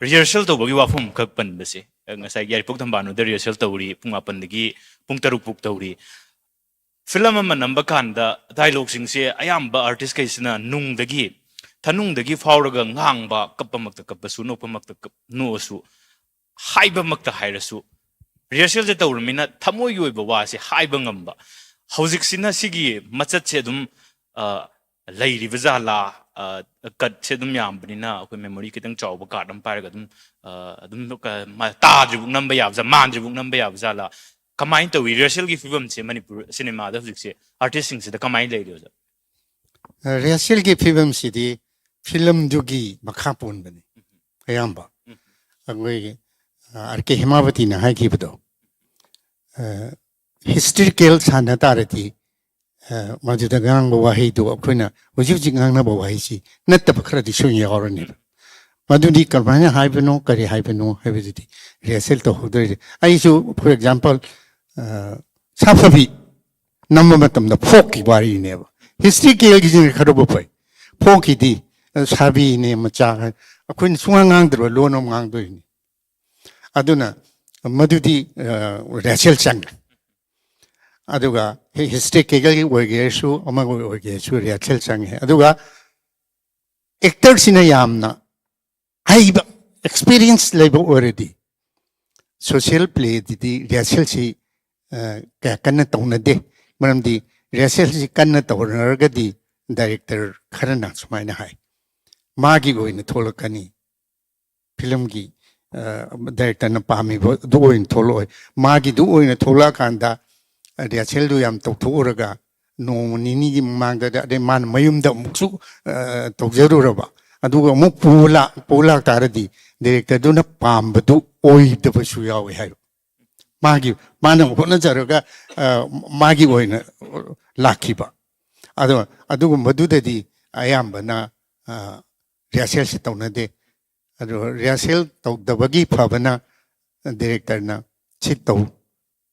ꯔꯤꯍꯔꯁꯦꯜ ꯇꯧꯕꯒꯤ ꯋꯥꯐꯝ ꯑꯃꯈꯛ ꯄꯟꯕꯁꯦ, ꯑ, ꯉꯁꯥꯏꯒꯤ ꯌꯥꯏꯔꯤꯄꯣꯛ ꯊꯝꯕꯥꯜꯅꯨꯗ ꯔꯤꯍꯔꯁꯦꯜ ꯇꯧꯔꯤ, ꯄꯨꯡ ꯃꯥꯄꯟꯗꯒꯤ ꯄꯨꯡ ꯇꯔꯨꯛ ꯐꯥꯎ ꯇꯧꯔꯤ꯫ ꯐꯤꯂꯝ ꯑꯃ ꯅꯝꯕ ꯀꯥꯟꯗ ꯗꯥꯏꯂꯣꯛꯁꯤꯡꯁꯦ ꯑꯌꯥꯝꯕ ꯑꯥꯔꯇꯤꯁꯈꯩꯁꯤꯅ ꯅꯨꯡꯗꯒꯤ, ꯊꯅꯨꯡꯗꯒꯤ ꯐꯥꯎꯔꯒ ꯉꯥꯡꯕ, ꯀꯞꯄꯃꯛꯇ ꯀꯞꯄꯁꯨ, ꯅꯣꯛꯄꯃꯛꯇ ꯀꯞ-, ꯅꯣꯛꯑꯁꯨ, ꯍꯥꯏꯕꯃꯛꯇ ꯍꯥꯏꯔꯁꯨ, ꯔꯤꯍꯔꯁꯦꯜꯁꯦ ꯇꯧꯔꯃꯤꯅ ꯊꯃꯣꯏꯒꯤ ꯑꯣꯏꯕ ꯋꯥꯁꯦ ꯍꯥꯏꯕ ꯉꯝꯕ꯫ ꯍꯧꯖꯤꯛꯁꯤꯅ ꯁꯤꯒꯤ ꯃꯆꯠꯁꯦ ꯑꯗꯨꯝ, ꯑ, ꯂꯩꯔꯤꯕ ꯖꯥꯠꯂꯥ? ꯑ, ꯀꯠꯁꯦ ꯑꯗꯨꯝ ꯌꯥꯝꯕꯅꯤꯅ ꯑꯩꯈꯣꯏ ꯃꯦꯃꯣꯔꯤ ꯈꯤꯇꯪ ꯆꯥꯎꯕ ꯀꯥꯔꯠ ꯑꯃ ꯄꯥꯏꯔꯒ ꯑꯗꯨꯝ, ꯑ, ꯑꯗꯨꯝ ꯀ-, ꯃ-, ꯇꯥꯗ꯭ꯔꯤꯕꯨꯛ ꯅꯝꯕ ꯌꯥꯕ ꯖꯥꯠ, ꯃꯥꯟꯗ꯭ꯔꯤꯕꯨꯛ ꯅꯝꯕ ꯌꯥꯕ ꯖꯥꯠꯂꯥ? ꯀꯃꯥꯏꯅ ꯇꯧꯏ ꯔꯤꯍꯔꯁꯦꯜꯒꯤ ꯐꯤꯕꯝꯁꯦ ꯃꯅꯤꯄꯨꯔ ꯁꯤꯅꯦꯃꯥꯗ ꯍꯧꯖꯤꯛꯁꯦ ꯑꯥꯔꯇꯤꯁꯁꯤꯡꯁꯤꯗ ꯀꯃꯥꯏꯅ ꯂꯩꯔꯤ ꯑꯣꯖꯥ? ꯔꯤꯍꯔꯁꯦꯜꯒꯤ ꯐꯤꯕꯝꯁꯤꯗꯤ ꯐꯤꯂꯝꯗꯨꯒꯤ ꯃꯈꯥ ꯄꯣꯟꯕꯅꯤ ꯑꯌꯥꯝꯕ꯫ ꯑꯩꯈꯣꯏꯒꯤ ꯑꯥꯔ ꯀꯦ ꯍꯦꯃꯥꯕꯇꯤꯅ ꯍꯥꯏꯈꯤꯕꯗꯣ, ꯍꯤꯁꯇ꯭ꯔꯤꯀꯦꯜ ꯁꯥꯟꯅ ꯇꯥꯔꯗꯤ, ꯑ, ꯃꯗꯨꯗ ꯉꯥꯡꯕ ꯋꯥꯍꯩꯗꯨ ꯑꯩꯈꯣꯏꯅ ꯍꯧꯖꯤꯛ ꯍꯧꯖꯤꯛ ꯉꯥꯡꯅꯕ ꯋꯥꯍꯩꯁꯤ ꯅꯠꯇꯕ ꯈꯔꯗꯤ ꯁꯣꯏꯅ ꯌꯥꯎꯔꯅꯦꯕ꯫ ꯃꯗꯨꯗꯤ ꯀꯃꯥꯏꯅ ꯍꯥꯏꯕꯅꯣ, ꯀꯔꯤ ꯍꯥꯏꯕꯅꯣ ꯍꯥꯏꯕꯗꯨꯗꯤ ꯔꯤꯍꯔꯁꯦꯜ ꯇꯧꯍꯧꯗꯣꯏꯁꯦ꯫ ꯑꯩꯁꯨ, ꯐꯣꯔ ꯑꯦꯛꯖꯥꯝꯄꯜ, ꯁꯥꯐꯕꯤ ꯅꯝꯕ ꯃꯇꯝꯗ ꯐꯣꯛꯀꯤ ꯋꯥꯔꯤꯅꯦꯕ꯫ ꯍꯤꯁꯇ꯭ꯔꯤꯀꯦꯜꯒꯤꯁꯤꯅ ꯈꯔꯕꯨ ꯐꯩ, ꯐꯣꯛꯀꯤꯗꯤ, ꯑ, ꯁꯥꯕꯤꯅꯦ, ꯃꯆꯥ, ꯑꯩꯈꯣꯏꯅ ꯁꯨꯡꯉꯥꯡ ꯉꯥꯡꯗ꯭ꯔꯕ ꯂꯣꯟ ꯑꯃ ꯉꯥꯡꯗꯣꯏꯅꯤ꯫ ꯑꯗꯨꯅ ꯃꯗꯨꯗꯤ, ꯑ, ꯔꯤꯍꯔꯁꯦꯜ ꯆꯪꯉꯦ꯫ ꯑꯗꯨꯒ ꯍꯤ-, ꯍꯤꯁꯇ꯭ꯔꯤꯀꯦꯜꯒꯤ ꯑꯣꯏꯒꯦꯔꯁꯨ, ꯑꯃꯒꯤ ꯑꯣꯏꯒꯦꯔꯁꯨ ꯔꯤꯍꯔꯁꯦꯜ ꯆꯪꯉꯦ꯫ ꯑꯗꯨꯒ ꯑꯦꯛꯇꯔꯁꯤꯅ ꯌꯥꯝꯅ ꯍꯩꯕ, ꯑꯦꯛꯁꯄꯤꯔꯤꯌꯦꯟꯁ ꯂꯩꯕ ꯑꯣꯏꯔꯗꯤ ꯁꯣꯁꯤꯌꯦꯜ ꯄ꯭ꯂꯦꯗꯗꯤ ꯔꯤꯍꯔꯁꯦꯜꯁꯤ, ꯑ, ꯀꯌꯥ ꯀꯟꯅ ꯇꯧꯅꯗꯦ꯫ ꯃꯔꯝꯗꯤ ꯔꯤꯍꯔꯁꯦꯜꯁꯤ ꯀꯟꯅ ꯇꯧꯅꯔꯒꯗꯤ ꯗꯥꯏꯔꯦꯛꯇꯔ ꯈꯔꯅ ꯁꯨꯃꯥꯏꯅ ꯍꯥꯏ, "ꯃꯥꯒꯤ ꯑꯣꯏꯅ ꯊꯣꯛꯂꯛꯀꯅꯤ, ꯐꯤꯂꯝꯒꯤ, ꯑ, ꯗꯥꯏꯔꯦꯛꯇꯔꯅ ꯄꯥꯝꯃꯤꯕ ꯑꯗꯨ ꯑꯣꯏꯅ ꯊꯣꯛꯂꯛꯑꯣꯏ꯫ ꯃꯥꯒꯤꯗꯨ ꯑꯣꯏꯅ ꯊꯣꯛꯂꯛꯑꯀꯥꯟꯗ ꯔꯤꯍꯔꯁꯦꯜꯗꯨ ꯌꯥꯝ ꯇꯧꯊꯣꯛꯎꯔꯒ ꯅꯣꯡꯃ ꯅꯤꯅꯤꯒꯤ ꯃꯃꯥꯡꯗ, ꯑꯗꯩ ꯃꯥꯅ ꯃꯌꯨꯝꯗ ꯑꯃꯨꯛꯁꯨ, ꯑ, ꯇꯧꯖꯔꯨꯔꯕ, ꯑꯗꯨꯒ ꯑꯃꯨꯛ ꯄꯨ ꯂꯥꯛ-, ꯄꯨ ꯂꯥꯛꯇꯥꯔꯗꯤ ꯗꯥꯏꯔꯦꯛꯇꯔꯗꯨꯅ ꯄꯥꯝꯕꯗꯨ ꯑꯣꯏꯗꯕꯁꯨ ꯌꯥꯎꯏ" ꯍꯥꯏꯕ꯫ ꯃꯥꯒꯤ, ꯃꯥꯅ ꯍꯣꯠꯅꯖꯔꯒ, ꯑ, ꯃꯥꯒꯤ ꯑꯣꯏꯅ ꯂꯥꯛꯈꯤꯕ꯫ ꯑꯗꯣ ꯑꯗꯨꯒꯨꯝꯕꯗꯨꯗꯗꯤ ꯑꯌꯥꯝꯕꯅ, ꯑ, ꯔꯤꯍꯔꯁꯦꯜꯁꯦ ꯇꯧꯅꯗꯦ꯫ ꯑꯗꯣ ꯔꯤꯍꯔꯁꯦꯜ ꯇꯧꯗꯕꯒꯤ ꯐꯕꯅ ꯗꯤꯔꯦꯛꯇꯔꯅ "ꯁꯤ ꯇꯧ,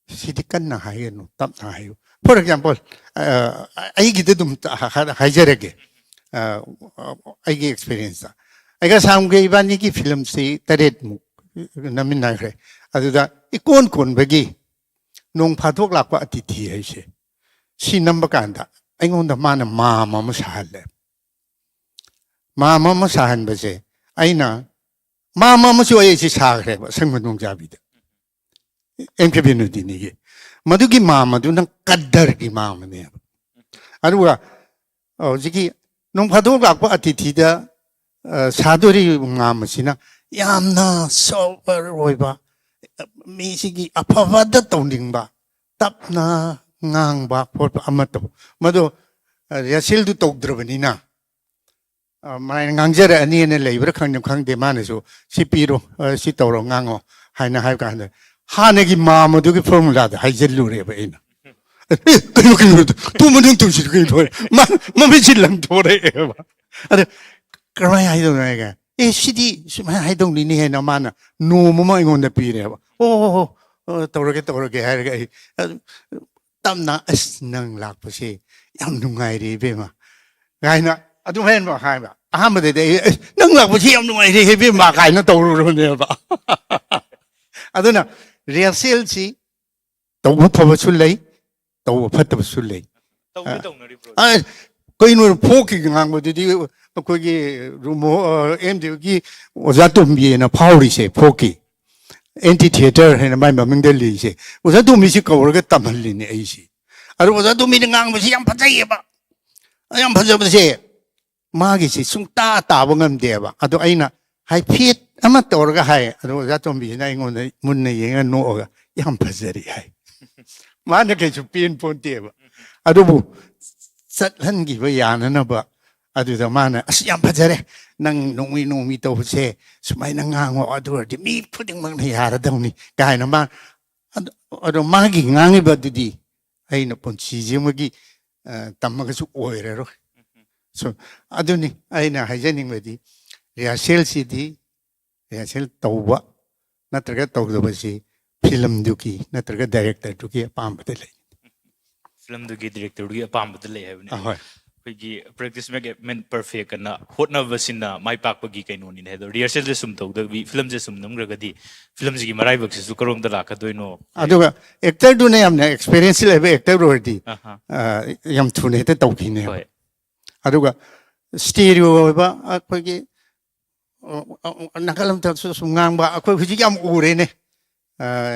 ꯁꯤꯗꯤ ꯀꯟꯅ ꯍꯥꯏꯒꯅꯨ, ꯇꯞꯅ ꯍꯥꯏꯌꯨ"꯫ For example, ꯑ, ꯑꯩꯒꯤꯗ ꯑꯗꯨꯝ ꯍꯥꯏꯖꯔꯒꯦ꯫ ꯑ, ꯑꯩꯒꯤ ꯑꯦꯛꯁꯄꯤꯔꯤꯌꯦꯟꯁꯇ ꯑꯩꯒ ꯁꯥꯝꯒ ꯏꯕꯥꯅꯤꯒꯤ ꯐꯤꯂꯝꯁꯤ ꯇꯔꯦꯠꯃꯨꯛ ꯅꯝꯃꯤꯟꯅꯈ꯭ꯔꯦ꯫ ꯑꯗꯨꯗ ꯏꯀꯣꯟ ꯀꯣꯟꯕꯒꯤ ꯅꯣꯡ ꯐꯥꯗꯣꯛ ꯂꯥꯛꯄ ꯑꯇꯤꯊꯤ ꯍꯥꯏꯁꯦ, ꯁꯤ ꯅꯝꯕ ꯀꯥꯟꯗ ꯑꯩꯉꯣꯟꯗ ꯃꯥꯅ ꯃꯥꯝ ꯑꯃ ꯁꯥꯍꯜꯂꯦ꯫ ꯃꯥꯝ ꯑꯃ ꯁꯥꯍꯟꯕꯁꯦ ꯑꯩꯅ, ꯃꯥꯝ ꯑꯃꯁꯨ ꯑꯩ ꯁꯤ ꯁꯥꯈ꯭ꯔꯦꯕ ꯑꯁꯪꯕ ꯅꯣꯡꯖꯥꯕꯤꯗ, ꯑꯦꯝ ꯀꯦ ꯕꯤꯅꯣꯗꯤꯅꯤꯒꯤ꯫ ꯃꯗꯨꯒꯤ ꯃꯥꯝ ꯑꯗꯨꯅ ꯀꯗꯔꯒꯤ ꯃꯥꯝ ꯑꯃꯅꯦꯕ꯫ ꯑꯗꯨꯒ ꯍꯧꯖꯤꯛꯀꯤ ꯅꯣꯡ ꯐꯥꯗꯣꯛ ꯂꯥꯛꯄ ꯑꯇꯤꯊꯤꯗ, ꯑ, ꯁꯥꯗꯣꯔꯤꯕ ꯃꯥꯝ ꯑꯁꯤꯅ ꯌꯥꯝꯅ ꯁꯣꯕꯔ ꯑꯣꯏꯕ, ꯃꯤꯁꯤꯒꯤ ꯑꯐꯕꯗ ꯇꯧꯅꯤꯡꯕ, ꯇꯞꯅ ꯉꯥꯡꯕ ꯈꯣꯠꯄ ꯑꯃ ꯇꯧ꯫ ꯃꯗꯣ, ꯑ, ꯔꯤꯍꯔꯁꯦꯜꯗꯨ ꯇꯧꯗ꯭ꯔꯕꯅꯤꯅ, ꯑ, ꯃꯥꯏꯅ ꯉꯥꯡꯖꯔꯛꯑꯅꯤꯅ ꯂꯩꯕ꯭ꯔꯥ ꯈꯪꯗꯦ, ꯈꯪꯗꯦ, ꯃꯥꯅꯁꯨ "ꯁꯤ ꯄꯤꯔꯣ, ꯑ, ꯁꯤ ꯇꯧꯔꯣ, ꯉꯥꯡꯉꯣ" ꯍꯥꯏꯅ ꯍꯥꯏꯕ ꯀꯥꯟꯗ, ꯍꯥꯟꯅꯒꯤ ꯃꯥꯝ ꯑꯗꯨꯒꯤ ꯐꯣꯔꯃꯨꯂꯥꯗ ꯍꯥꯏꯖꯤꯜꯂꯨꯔꯦꯕ ꯑꯩꯅ꯫ "ꯑꯦ, ꯀꯩꯅꯣ, ꯀꯩꯅꯣ, ꯇꯨ ꯃꯅꯨꯡ ꯇꯨꯁꯤꯗ ꯀꯩꯅꯣ?" ꯃꯥ, ꯃꯃꯤꯠꯁꯤ ꯂꯪꯊꯣꯔꯛꯑꯦꯕ꯫ ꯑꯗ ꯀꯔꯝꯍꯥꯏꯅ ꯍꯥꯏꯗꯧꯅꯣ ꯍꯥꯏꯒꯦ? "ꯑꯦ, ꯁꯤꯗꯤ ꯁꯨꯃꯥꯏꯅ ꯍꯥꯏꯗꯧꯅꯤꯅꯦ" ꯍꯥꯏꯅ ꯃꯥꯅ ꯅꯣꯝ ꯑꯃ ꯑꯩꯉꯣꯟꯗ ꯄꯤꯔꯦꯕ꯫ "ꯑꯣ, ꯑꯣ, ꯑꯣ, ꯑꯣ, ꯇꯧꯔꯒꯦ, ꯇꯧꯔꯒꯦ" ꯍꯥꯏꯔꯒ ꯑꯩ, ꯑꯗꯨ, ꯇꯞꯅ, "ꯑꯁ, ꯅꯪ ꯂꯥꯛꯄꯁꯦ ꯌꯥꯝ ꯅꯨꯡꯉꯥꯏꯔꯦ, ꯏꯕꯦꯝꯃ" ꯀꯥꯏꯅ ꯑꯗꯨꯃꯥꯏꯅ ꯍꯥꯏꯕ꯫ ꯑꯍꯥꯟꯕꯗꯗꯤ ꯑꯩ, "ꯑꯁ, ꯅꯪ ꯂꯥꯛꯄꯁꯤ ꯌꯥꯝ ꯅꯨꯡꯉꯥꯏꯔꯦ, ꯏꯕꯦꯝꯃ" ꯀꯥꯏꯅ ꯇꯧꯔꯨꯔꯕꯅꯦꯕ꯫ ꯑꯗꯨꯅ ꯔꯤꯍꯔꯁꯦꯜꯁꯤ ꯇꯧꯕ ꯐꯕꯁꯨ ꯂꯩ, ꯇꯧꯕ ꯐꯠꯇꯕꯁꯨ ꯂꯩ꯫ ꯇꯧꯗꯤ ꯑ, ꯇꯧꯅꯔꯤꯕ꯭ꯔꯣ? ꯑ, ꯀꯩꯅꯣ, ꯐꯣꯛꯀꯤ ꯉꯥꯡꯕꯗꯨꯗꯤ ꯑꯩꯈꯣꯏꯒꯤ ꯔꯨꯃꯣ-, ꯑ, ꯑꯦꯝ ꯗꯤ ꯌꯨꯒꯤ ꯑꯣꯖꯥ ꯇꯣꯝꯕꯤꯅ ꯐꯥꯎꯔꯤꯁꯦ, ꯐꯣꯛꯀꯤ ꯑꯦꯟꯇꯤ ꯊꯤꯌꯦꯇꯔ ꯍꯥꯏꯅ ꯃꯥꯏ ꯃꯃꯤꯡꯗ ꯂꯩꯔꯤꯁꯦ꯫ ꯑꯣꯖꯥ ꯇꯣꯝꯕꯤꯁꯤ ꯀꯧꯔꯒ ꯇꯝꯍꯜꯂꯤꯅꯦ ꯑꯩꯁꯦ꯫ ꯑꯗꯣ ꯑꯣꯖꯥ ꯇꯣꯝꯕꯤꯅ ꯉꯥꯡꯕꯁꯤ ꯌꯥꯝ ꯐꯖꯩꯌꯦꯕ꯫ ꯌꯥꯝ ꯐꯖꯕꯁꯦ ꯃꯥꯒꯤꯁꯤ ꯁꯨꯡꯇꯥ ꯇꯥꯕ ꯉꯝꯗꯦꯕ꯫ ꯑꯗꯣ ꯑꯩꯅ ꯍꯥꯏꯐꯦꯠ ꯑꯃ ꯇꯧꯔꯒ ꯍꯥꯏ꯫ ꯑꯗꯣ ꯑꯣꯖꯥ ꯇꯣꯝꯕꯤꯁꯤꯅ ꯑꯩꯉꯣꯟꯗ ꯃꯨꯟꯅ ꯌꯦꯡꯉ ꯅꯣꯛꯑꯒ "ꯌꯥꯝ ꯐꯖꯔꯤ" ꯍꯥꯏ꯫ ꯃꯥꯅ ꯀꯩꯁꯨ ꯄꯦꯟ ꯄꯣꯟꯇꯦꯕ꯫ ꯑꯗꯨꯕꯨ ꯆꯠꯍꯟꯈꯤꯕ ꯌꯥꯅꯅꯕ ꯑꯗꯨꯗ ꯃꯥꯅ, "ꯑꯁ, ꯌꯥꯝ ꯐꯖꯔꯦ, ꯅꯪ ꯅꯣꯡꯃꯤ ꯅꯣꯡꯃꯤ ꯇꯧꯕꯁꯦ, ꯁꯨꯃꯥꯏꯅ ꯉꯥꯡꯉꯣ, ꯑꯗꯨ ꯑꯣꯏꯔꯗꯤ ꯃꯤ ꯈꯨꯗꯤꯡꯃꯛꯅ ꯌꯥꯔꯗꯧꯅꯤ" ꯀꯥꯏꯅ ꯃꯥ ꯑꯗꯣ ꯃꯥꯒꯤ ꯉꯥꯡꯉꯤꯕꯗꯨꯗꯤ ꯑꯩꯅ ꯄꯨꯟꯁꯤꯁꯤꯃꯒꯤ ꯇꯝꯃꯒꯁꯨ ꯑꯣꯏꯔꯔꯣꯏ꯫ So ꯑꯗꯨꯅꯤ ꯑꯩꯅ ꯍꯥꯏꯖꯅꯤꯡꯕꯗꯤ, ꯔꯤꯍꯔꯁꯦꯜꯁꯤꯗꯤ, ꯔꯤꯍꯔꯁꯦꯜ ꯇꯧꯕ ꯅꯠꯇ꯭ꯔꯒ ꯇꯧꯗꯕꯁꯤ ꯐꯤꯂꯝꯗꯨꯒꯤ ꯅꯠꯇ꯭ꯔꯒ ꯗꯥꯏꯔꯦꯛꯇꯔꯗꯨꯒꯤ ꯑꯄꯥꯝꯕꯗ ꯂꯩ꯫ ꯐꯤꯂꯝꯗꯨꯒꯤ ꯗꯤꯔꯦꯛꯇꯔꯗꯨꯒꯤ ꯑꯄꯥꯝꯕꯗ ꯂꯩ ꯍꯥꯏꯕꯅꯤ꯫ ꯑꯍꯣꯏ꯫ ꯑꯩꯈꯣꯏꯒꯤ practice makes perfect ꯑꯅ ꯍꯣꯠꯅꯕꯁꯤꯅ ꯃꯥꯏ ꯄꯥꯛꯄꯒꯤ ꯀꯩꯅꯣꯅꯤꯅ ꯍꯥꯏꯗꯣ, ꯔꯤꯍꯔꯁꯦꯜꯁꯦ ꯁꯨꯝ ꯇꯧꯗꯕꯤ ꯐꯤꯂꯝꯁꯦ ꯁꯨꯝ ꯅꯝꯈ꯭ꯔꯒꯗꯤ ꯐꯤꯂꯝꯁꯤꯒꯤ ꯃꯔꯥꯏꯕꯛꯁꯤꯁꯨ ꯀꯔꯣꯝꯗ ꯂꯥꯛꯀꯗꯣꯏꯅꯣ? ꯑꯗꯨꯒ ꯑꯦꯛꯇꯔꯗꯨꯅ ꯌꯥꯝꯅ ꯑꯦꯛꯁꯄꯤꯔꯤꯌꯦꯟꯁ ꯂꯩꯕ ꯑꯦꯛꯇꯔ ꯑꯣꯏꯔꯗꯤ ꯑꯍꯥ꯫ ꯌꯥꯝ ꯊꯨꯅ ꯍꯦꯛꯇ ꯇꯧꯈꯤꯅꯦꯕ꯫ ꯍꯣꯏ꯫ ꯑꯗꯨꯒ ꯁ꯭ꯇꯦꯔꯤꯑꯣ ꯑꯣꯏꯕ ꯑꯩꯈꯣꯏꯒꯤ ꯅꯥꯀꯜ ꯑꯃꯗꯁꯨ ꯁꯨꯝ ꯉꯥꯡꯕ ꯑꯩꯈꯣꯏ ꯍꯧꯖꯤꯛ ꯌꯥꯝ ꯎꯔꯦꯅꯦ꯫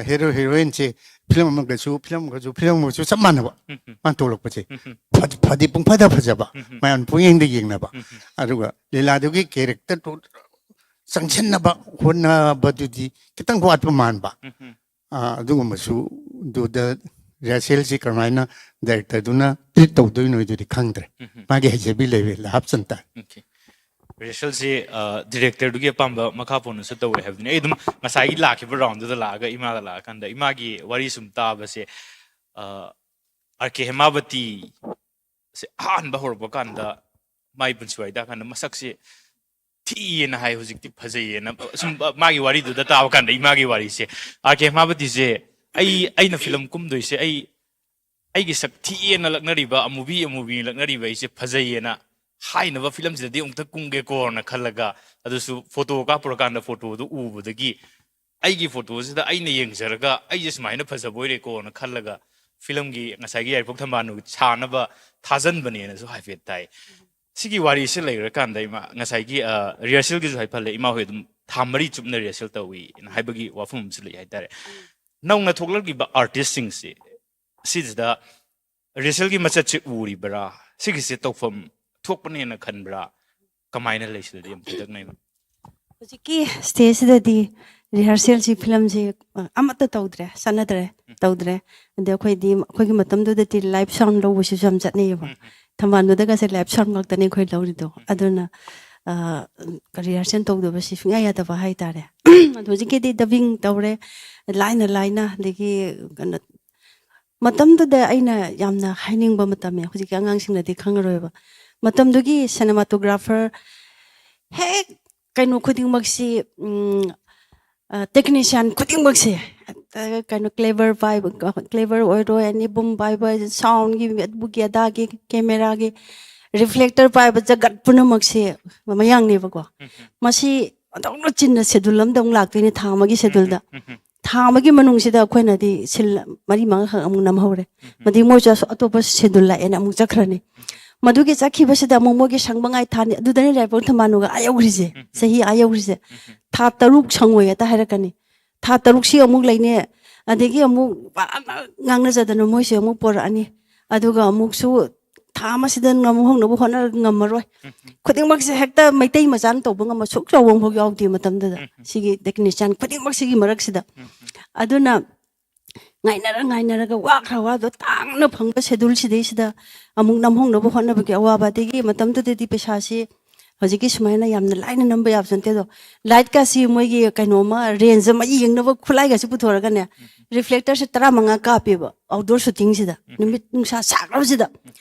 ꯍꯦꯔꯣ ꯍꯦꯔꯣꯏꯟꯁꯦ ꯐꯤꯂꯝ ꯑꯃꯒꯁꯨ ꯐꯤꯂꯝ ꯑꯃꯒꯁꯨ ꯐꯤꯂꯝ ꯑꯃꯒꯁꯨ ꯆꯞ ꯃꯥꯟꯅꯕ꯫ ꯃꯥꯅ ꯊꯣꯛꯂꯛꯄꯁꯦ ꯐꯗꯤ ꯄꯨꯡꯐꯗ ꯐꯖꯕ, ꯃꯌꯥꯝ ꯄꯨꯡꯌꯦꯡꯗ ꯌꯦꯡꯅꯕ꯫ ꯑꯗꯨꯒ ꯂꯤꯂꯥꯗꯨꯒꯤ ꯀꯦꯔꯦꯛꯇꯔꯗꯨ ꯆꯪꯁꯤꯟꯅꯕ ꯍꯣꯠꯅꯕꯗꯨꯗꯤ ꯈꯤꯇꯪ ꯋꯥꯠꯄ ꯃꯥꯟꯕ꯫ ꯑꯗꯨꯒꯨꯝꯕꯁꯨ ꯑꯗꯨꯗ ꯔꯤꯍꯔꯁꯦꯜꯁꯤ ꯀꯔꯝꯍꯥꯏꯅ ꯗꯥꯏꯔꯦꯛꯇꯔꯗꯨꯅ ꯇ꯭ꯔꯤꯠ ꯇꯧꯗꯣꯏꯅꯣ ꯑꯗꯨꯗꯤ ꯈꯪꯗ꯭ꯔꯦ꯫ ꯃꯥꯒꯤ ꯍꯩꯖꯕꯤ ꯂꯩꯔꯦ ꯍꯥꯞꯆꯟ ꯇꯥꯏ꯫ ꯔꯤꯍꯔꯁꯦꯜꯁꯤ ꯗꯤꯔꯦꯛꯇꯔꯗꯨꯒꯤ ꯑꯄꯥꯝꯕ ꯃꯈꯥ ꯄꯣꯟꯅꯁꯨ ꯇꯧꯋꯦ ꯍꯥꯏꯕꯗꯨꯅꯤ꯫ ꯑꯩ ꯑꯗꯨꯝ ꯉꯁꯥꯏꯒꯤ ꯂꯥꯛꯈꯤꯕ ꯔꯥꯎꯟꯗꯨꯗ ꯂꯥꯛꯑꯒ ꯏꯃꯥꯗ ꯂꯥꯛꯑꯀꯥꯟꯗ ꯏꯃꯥꯒꯤ ꯋꯥꯔꯤ ꯁꯨꯝ ꯇꯥꯕꯁꯦ, ꯑꯥꯔ ꯀꯦ ꯍꯦꯃꯥꯕꯇꯤ ꯁꯦ ꯑꯍꯥꯟꯕ ꯍꯧꯔꯛꯄ ꯀꯥꯟꯗ ꯃꯥꯏ ꯄꯨꯟꯁꯤ ꯋꯥꯔꯤ ꯇꯥꯀꯥꯟꯗ ꯃꯁꯛꯁꯦ ꯊꯤꯌꯦꯅ ꯍꯥꯏ, ꯍꯧꯖꯤꯛꯇꯤ ꯐꯖꯩꯌꯦꯅ꯫ ꯁꯨꯝ ꯃꯥꯒꯤ ꯋꯥꯔꯤꯗꯨꯗ ꯇꯥꯕ ꯀꯥꯟꯗ ꯏꯃꯥꯒꯤ ꯋꯥꯔꯤꯁꯦ, ꯑꯥꯔ ꯀꯦ ꯍꯦꯃꯥꯕꯇꯤꯁꯦ ꯑꯩ ꯑꯩꯅ ꯐꯤꯂꯝ ꯀꯨꯝꯗꯣꯏꯁꯦ, ꯑꯩ ꯑꯩꯒꯤ ꯁꯛ ꯊꯤꯌꯦꯅ ꯂꯛꯅꯔꯤꯕ, ꯑꯃꯨꯕꯤ ꯑꯃꯨꯕꯤ ꯂꯛꯅꯔꯤꯕ ꯑꯩꯁꯦ ꯐꯖꯩꯌꯦꯅ ꯍꯥꯏꯅꯕ ꯐꯤꯂꯝꯁꯤꯗꯗꯤ ꯑꯃꯨꯛꯇ ꯀꯨꯝꯒꯦꯀꯣꯅ ꯈꯜꯂꯒ, ꯑꯗꯨꯁꯨ ꯐꯣꯇꯣ ꯀꯥꯞꯄꯨꯔꯀꯥꯟꯗ ꯐꯣꯇꯣꯗꯨ ꯎꯕꯗꯒꯤ ꯑꯩꯒꯤ ꯐꯣꯇꯣꯁꯤꯗ ꯑꯩꯅ ꯌꯦꯡꯖꯔꯒ ꯑꯩꯁꯦ ꯁꯨꯃꯥꯏꯅ ꯐꯖꯕ ꯑꯣꯏꯔꯦꯀꯣꯅ ꯈꯜꯂꯒ ꯐꯤꯂꯝꯒꯤ ꯉꯁꯥꯏꯒꯤ ꯌꯥꯏꯔꯤꯄꯣꯛ ꯊꯝꯕꯥꯜꯅꯨ ꯁꯥꯅꯕ ꯊꯥꯖꯟꯕꯅꯦꯅꯁꯨ ꯍꯥꯏꯐꯦꯠ ꯇꯥꯏ꯫ ꯁꯤꯒꯤ ꯋꯥꯔꯤꯁꯦ ꯂꯩꯔꯀꯥꯟꯗ ꯏꯃꯥ ꯉꯁꯥꯏꯒꯤ ꯔꯤꯍꯔꯁꯦꯜꯒꯤꯁꯨ ꯍꯥꯏꯐꯠꯂꯦ, ꯏꯃꯥ ꯍꯣꯏ ꯑꯗꯨꯝ ꯊꯥ ꯃꯔꯤ ꯆꯨꯞꯅ ꯔꯤꯍꯔꯁꯦꯜ ꯇꯧꯏꯅ ꯍꯥꯏꯕꯒꯤ ꯋꯥꯐꯝ ꯑꯃꯁꯨ ꯂꯩ ꯍꯥꯏꯇꯥꯔꯦ꯫ ꯅꯧꯅ ꯊꯣꯛꯂꯛꯂꯤꯕ ꯑꯥꯔꯇꯤꯁꯁꯤꯡꯁꯦ ꯁꯤꯁꯤꯗ ꯔꯤꯍꯔꯁꯦꯜꯒꯤ ꯃꯆꯠꯁꯦ ꯎꯔꯤꯕ꯭ꯔꯥ? ꯁꯤꯒꯤꯁꯦ ꯇꯧꯐꯝ ꯊꯣꯛꯄꯅꯦꯅ ꯈꯟꯕ꯭ꯔꯥ? ꯀꯃꯥꯏꯅ ꯂꯩ ꯁꯤꯗꯗꯤ ꯌꯥꯝ ꯈꯤꯇꯪ ꯅꯩꯅ꯫ ꯍꯧꯖꯤꯛꯀꯤ ꯁ꯭ꯇꯦꯖꯁꯤꯗꯗꯤ ꯔꯤꯍꯔꯁꯦꯜꯁꯤ ꯐꯤꯂꯝꯁꯤ ꯑ, ꯑꯃꯠꯇ ꯇꯧꯗ꯭ꯔꯦ, ꯆꯠꯅꯗ꯭ꯔꯦ, ꯇꯧꯗ꯭ꯔꯦ꯫ ꯑꯗ ꯑꯩꯈꯣꯏꯗꯤ ꯑꯩꯈꯣꯏꯒꯤ ꯃꯇꯝꯗꯨꯗꯗꯤ ꯂꯥꯏꯚ ꯁꯥꯎꯟ ꯂꯧꯕꯁꯤꯁꯨ ꯌꯥꯝ ꯆꯠꯅꯩꯌꯦꯕ꯫ ꯊꯝꯕꯥꯜꯅꯨꯗꯒꯁꯦ ꯂꯥꯏꯚ ꯁꯥꯎꯟ ꯉꯥꯛꯇꯅꯦ ꯑꯩꯈꯣꯏ ꯂꯧꯔꯤꯗꯣ꯫ ꯑꯗꯨꯅ ꯑ, ꯀꯔꯤ rehearsal ꯇꯧꯗꯕꯁꯤ ꯁꯨꯡꯌꯥ ꯌꯥꯗꯕ ꯍꯥꯏꯇꯥꯔꯦ꯫ ꯑꯗꯣ ꯍꯧꯖꯤꯛꯀꯤꯗꯤ dubbing ꯇꯧꯔꯦ, ꯂꯥꯏꯅ ꯂꯥꯏꯅ, ꯑꯗꯒꯤ ꯀꯩꯅꯣ, ꯃꯇꯝꯗꯨꯗ ꯑꯩꯅ ꯌꯥꯝꯅ ꯍꯥꯏꯅꯤꯡꯕ ꯃꯇꯝꯅꯦ, ꯍꯧꯖꯤꯛꯀꯤ ꯑꯉꯥꯡꯁꯤꯡꯅꯗꯤ ꯈꯪꯉꯔꯣꯏꯕ꯫ ꯃꯇꯝꯗꯨꯒꯤ cinematographer ꯍꯦꯛ ꯀꯩꯅꯣ ꯈꯨꯗꯤꯡꯃꯛꯁꯤ, ꯎꯝ, ꯑ, technician ꯈꯨꯗꯤꯡꯃꯛꯁꯦ, ꯍꯦꯛꯇ ꯀꯩꯅꯣ, clever ꯄꯥꯏꯕ, clever ꯑꯣꯏꯔꯣꯏ, ꯑꯅꯤꯕꯨꯝ ꯄꯥꯏꯕ, soundꯒꯤ, ꯑꯗꯨꯒꯤ ꯑꯗꯥꯒꯤ, cameraꯒꯤ, reflector ꯄꯥꯏꯕ ꯖꯒꯠ ꯄꯨꯝꯅꯃꯛꯁꯦ ꯃꯌꯥꯡꯅꯦꯕꯀꯣ꯫ ꯃꯁꯤ ꯑꯣꯟꯊꯣꯛꯅ ꯆꯤꯟꯅ schedule ꯑꯃꯗ ꯑꯃꯨꯛ ꯂꯥꯛꯇꯣꯏꯅꯦ, ꯊꯥ ꯑꯃꯒꯤ scheduleꯗ꯫ ꯊꯥ ꯑꯃꯒꯤ ꯃꯅꯨꯡꯁꯤꯗ ꯑꯩꯈꯣꯏꯅꯗꯤ scene ꯃꯔꯤ ꯃꯉꯥꯈꯛ ꯑꯃꯨꯛ ꯅꯝꯍꯧꯔꯦ꯫ ꯃꯗꯤ ꯃꯣꯏꯁꯨ ꯑꯁ-, ꯑꯇꯣꯞꯄ schedule ꯂꯥꯛꯑꯦꯅ ꯑꯃꯨꯛ ꯆꯠꯈ꯭ꯔꯅꯤ꯫ ꯃꯗꯨꯒꯤ ꯆꯠꯈꯤꯕꯁꯤꯗ ꯑꯃꯨꯛ ꯃꯣꯏꯒꯤ ꯁꯪꯕꯉꯥꯏ ꯊꯥꯅꯤ꯫ ꯑꯗꯨꯗꯅꯤ ꯔꯥꯏꯕꯣꯛ ꯊꯝꯕꯥꯜꯅꯨꯒ ꯑꯥ ꯌꯧꯈ꯭ꯔꯤꯁꯦ, ꯆꯍꯤ ꯑꯥ ꯌꯧꯈ꯭ꯔꯤꯁꯦ꯫ ꯊꯥ ꯇꯔꯨꯛ ꯁꯪꯉꯣꯏ ꯍꯦꯛꯇ ꯍꯥꯏꯔꯛꯀꯅꯤ꯫ ꯊꯥ ꯇꯔꯨꯛꯁꯤ ꯑꯃꯨꯛ ꯂꯩꯅꯦ, ꯑꯗꯒꯤ ꯑꯃꯨꯛ ꯄꯥꯛꯅ ꯉꯥꯡꯅꯖꯗꯅ ꯃꯣꯏꯁꯦ ꯑꯃꯨꯛ ꯄꯣꯔꯛꯑꯅꯤ꯫ ꯑꯗꯨꯒ ꯑꯃꯨꯛꯁꯨ ꯊꯥ ꯑꯃꯁꯤꯗ ꯉꯝꯍꯧꯅꯕ ꯍꯣꯠꯅꯔꯒ ꯉꯝꯃꯔꯣꯏ꯫ ꯈꯨꯗꯤꯡꯃꯛꯁꯦ ꯍꯦꯛꯇ ꯃꯩꯇꯩ ꯃꯆꯥꯅ ꯇꯧꯕ ꯉꯝꯕ ꯁꯨꯛ ꯆꯥꯎꯕ ꯑꯃꯐꯥꯎ ꯌꯥꯎꯗꯦ ꯃꯇꯝꯗꯨꯗ꯫ ꯁꯤꯒꯤ technician ꯈꯨꯗꯤꯡꯃꯛꯁꯤꯒꯤ ꯃꯔꯛꯁꯤꯗ꯫ ꯑꯗꯨꯅ ꯉꯥꯏꯅꯔ ꯉꯥꯏꯅꯔꯒ ꯋꯥꯈ꯭ꯔ ꯋꯥꯗꯣ ꯇꯥꯡꯅ ꯐꯪꯕ scheduleꯁꯤꯗꯩꯁꯤꯗ ꯑꯃꯨꯛ ꯅꯝꯍꯧꯅꯕ ꯍꯣꯠꯅꯕꯒꯤ ꯑꯋꯥꯕ, ꯑꯗꯒꯤ ꯃꯇꯝꯗꯨꯗꯗꯤ ꯄꯩꯁꯥꯁꯤ ꯍꯧꯖꯤꯛꯀꯤ ꯁꯨꯃꯥꯏꯅ ꯌꯥꯝꯅ ꯂꯥꯏꯅ ꯅꯝꯕ ꯌꯥꯕꯁꯨ ꯅꯠꯇꯦ꯫ ꯑꯗꯣ lightꯀꯥꯁꯤ ꯃꯣꯏꯒꯤ ꯀꯩꯅꯣꯝꯃ range ꯑꯃ ꯌꯦꯡꯅꯕ ꯈꯨꯠꯂꯥꯏꯒꯁꯤ ꯄꯨꯊꯣꯔꯒꯅꯦ, reflectorꯁꯦ ꯇꯔꯥꯃꯉꯥ ꯀꯥꯞꯄꯦꯕ outdoor shootingꯁꯤꯗ, ꯅꯨꯃꯤꯠ ꯅꯨꯡꯁꯥ ꯁꯥꯈ꯭ꯔꯕꯁꯤꯗ꯫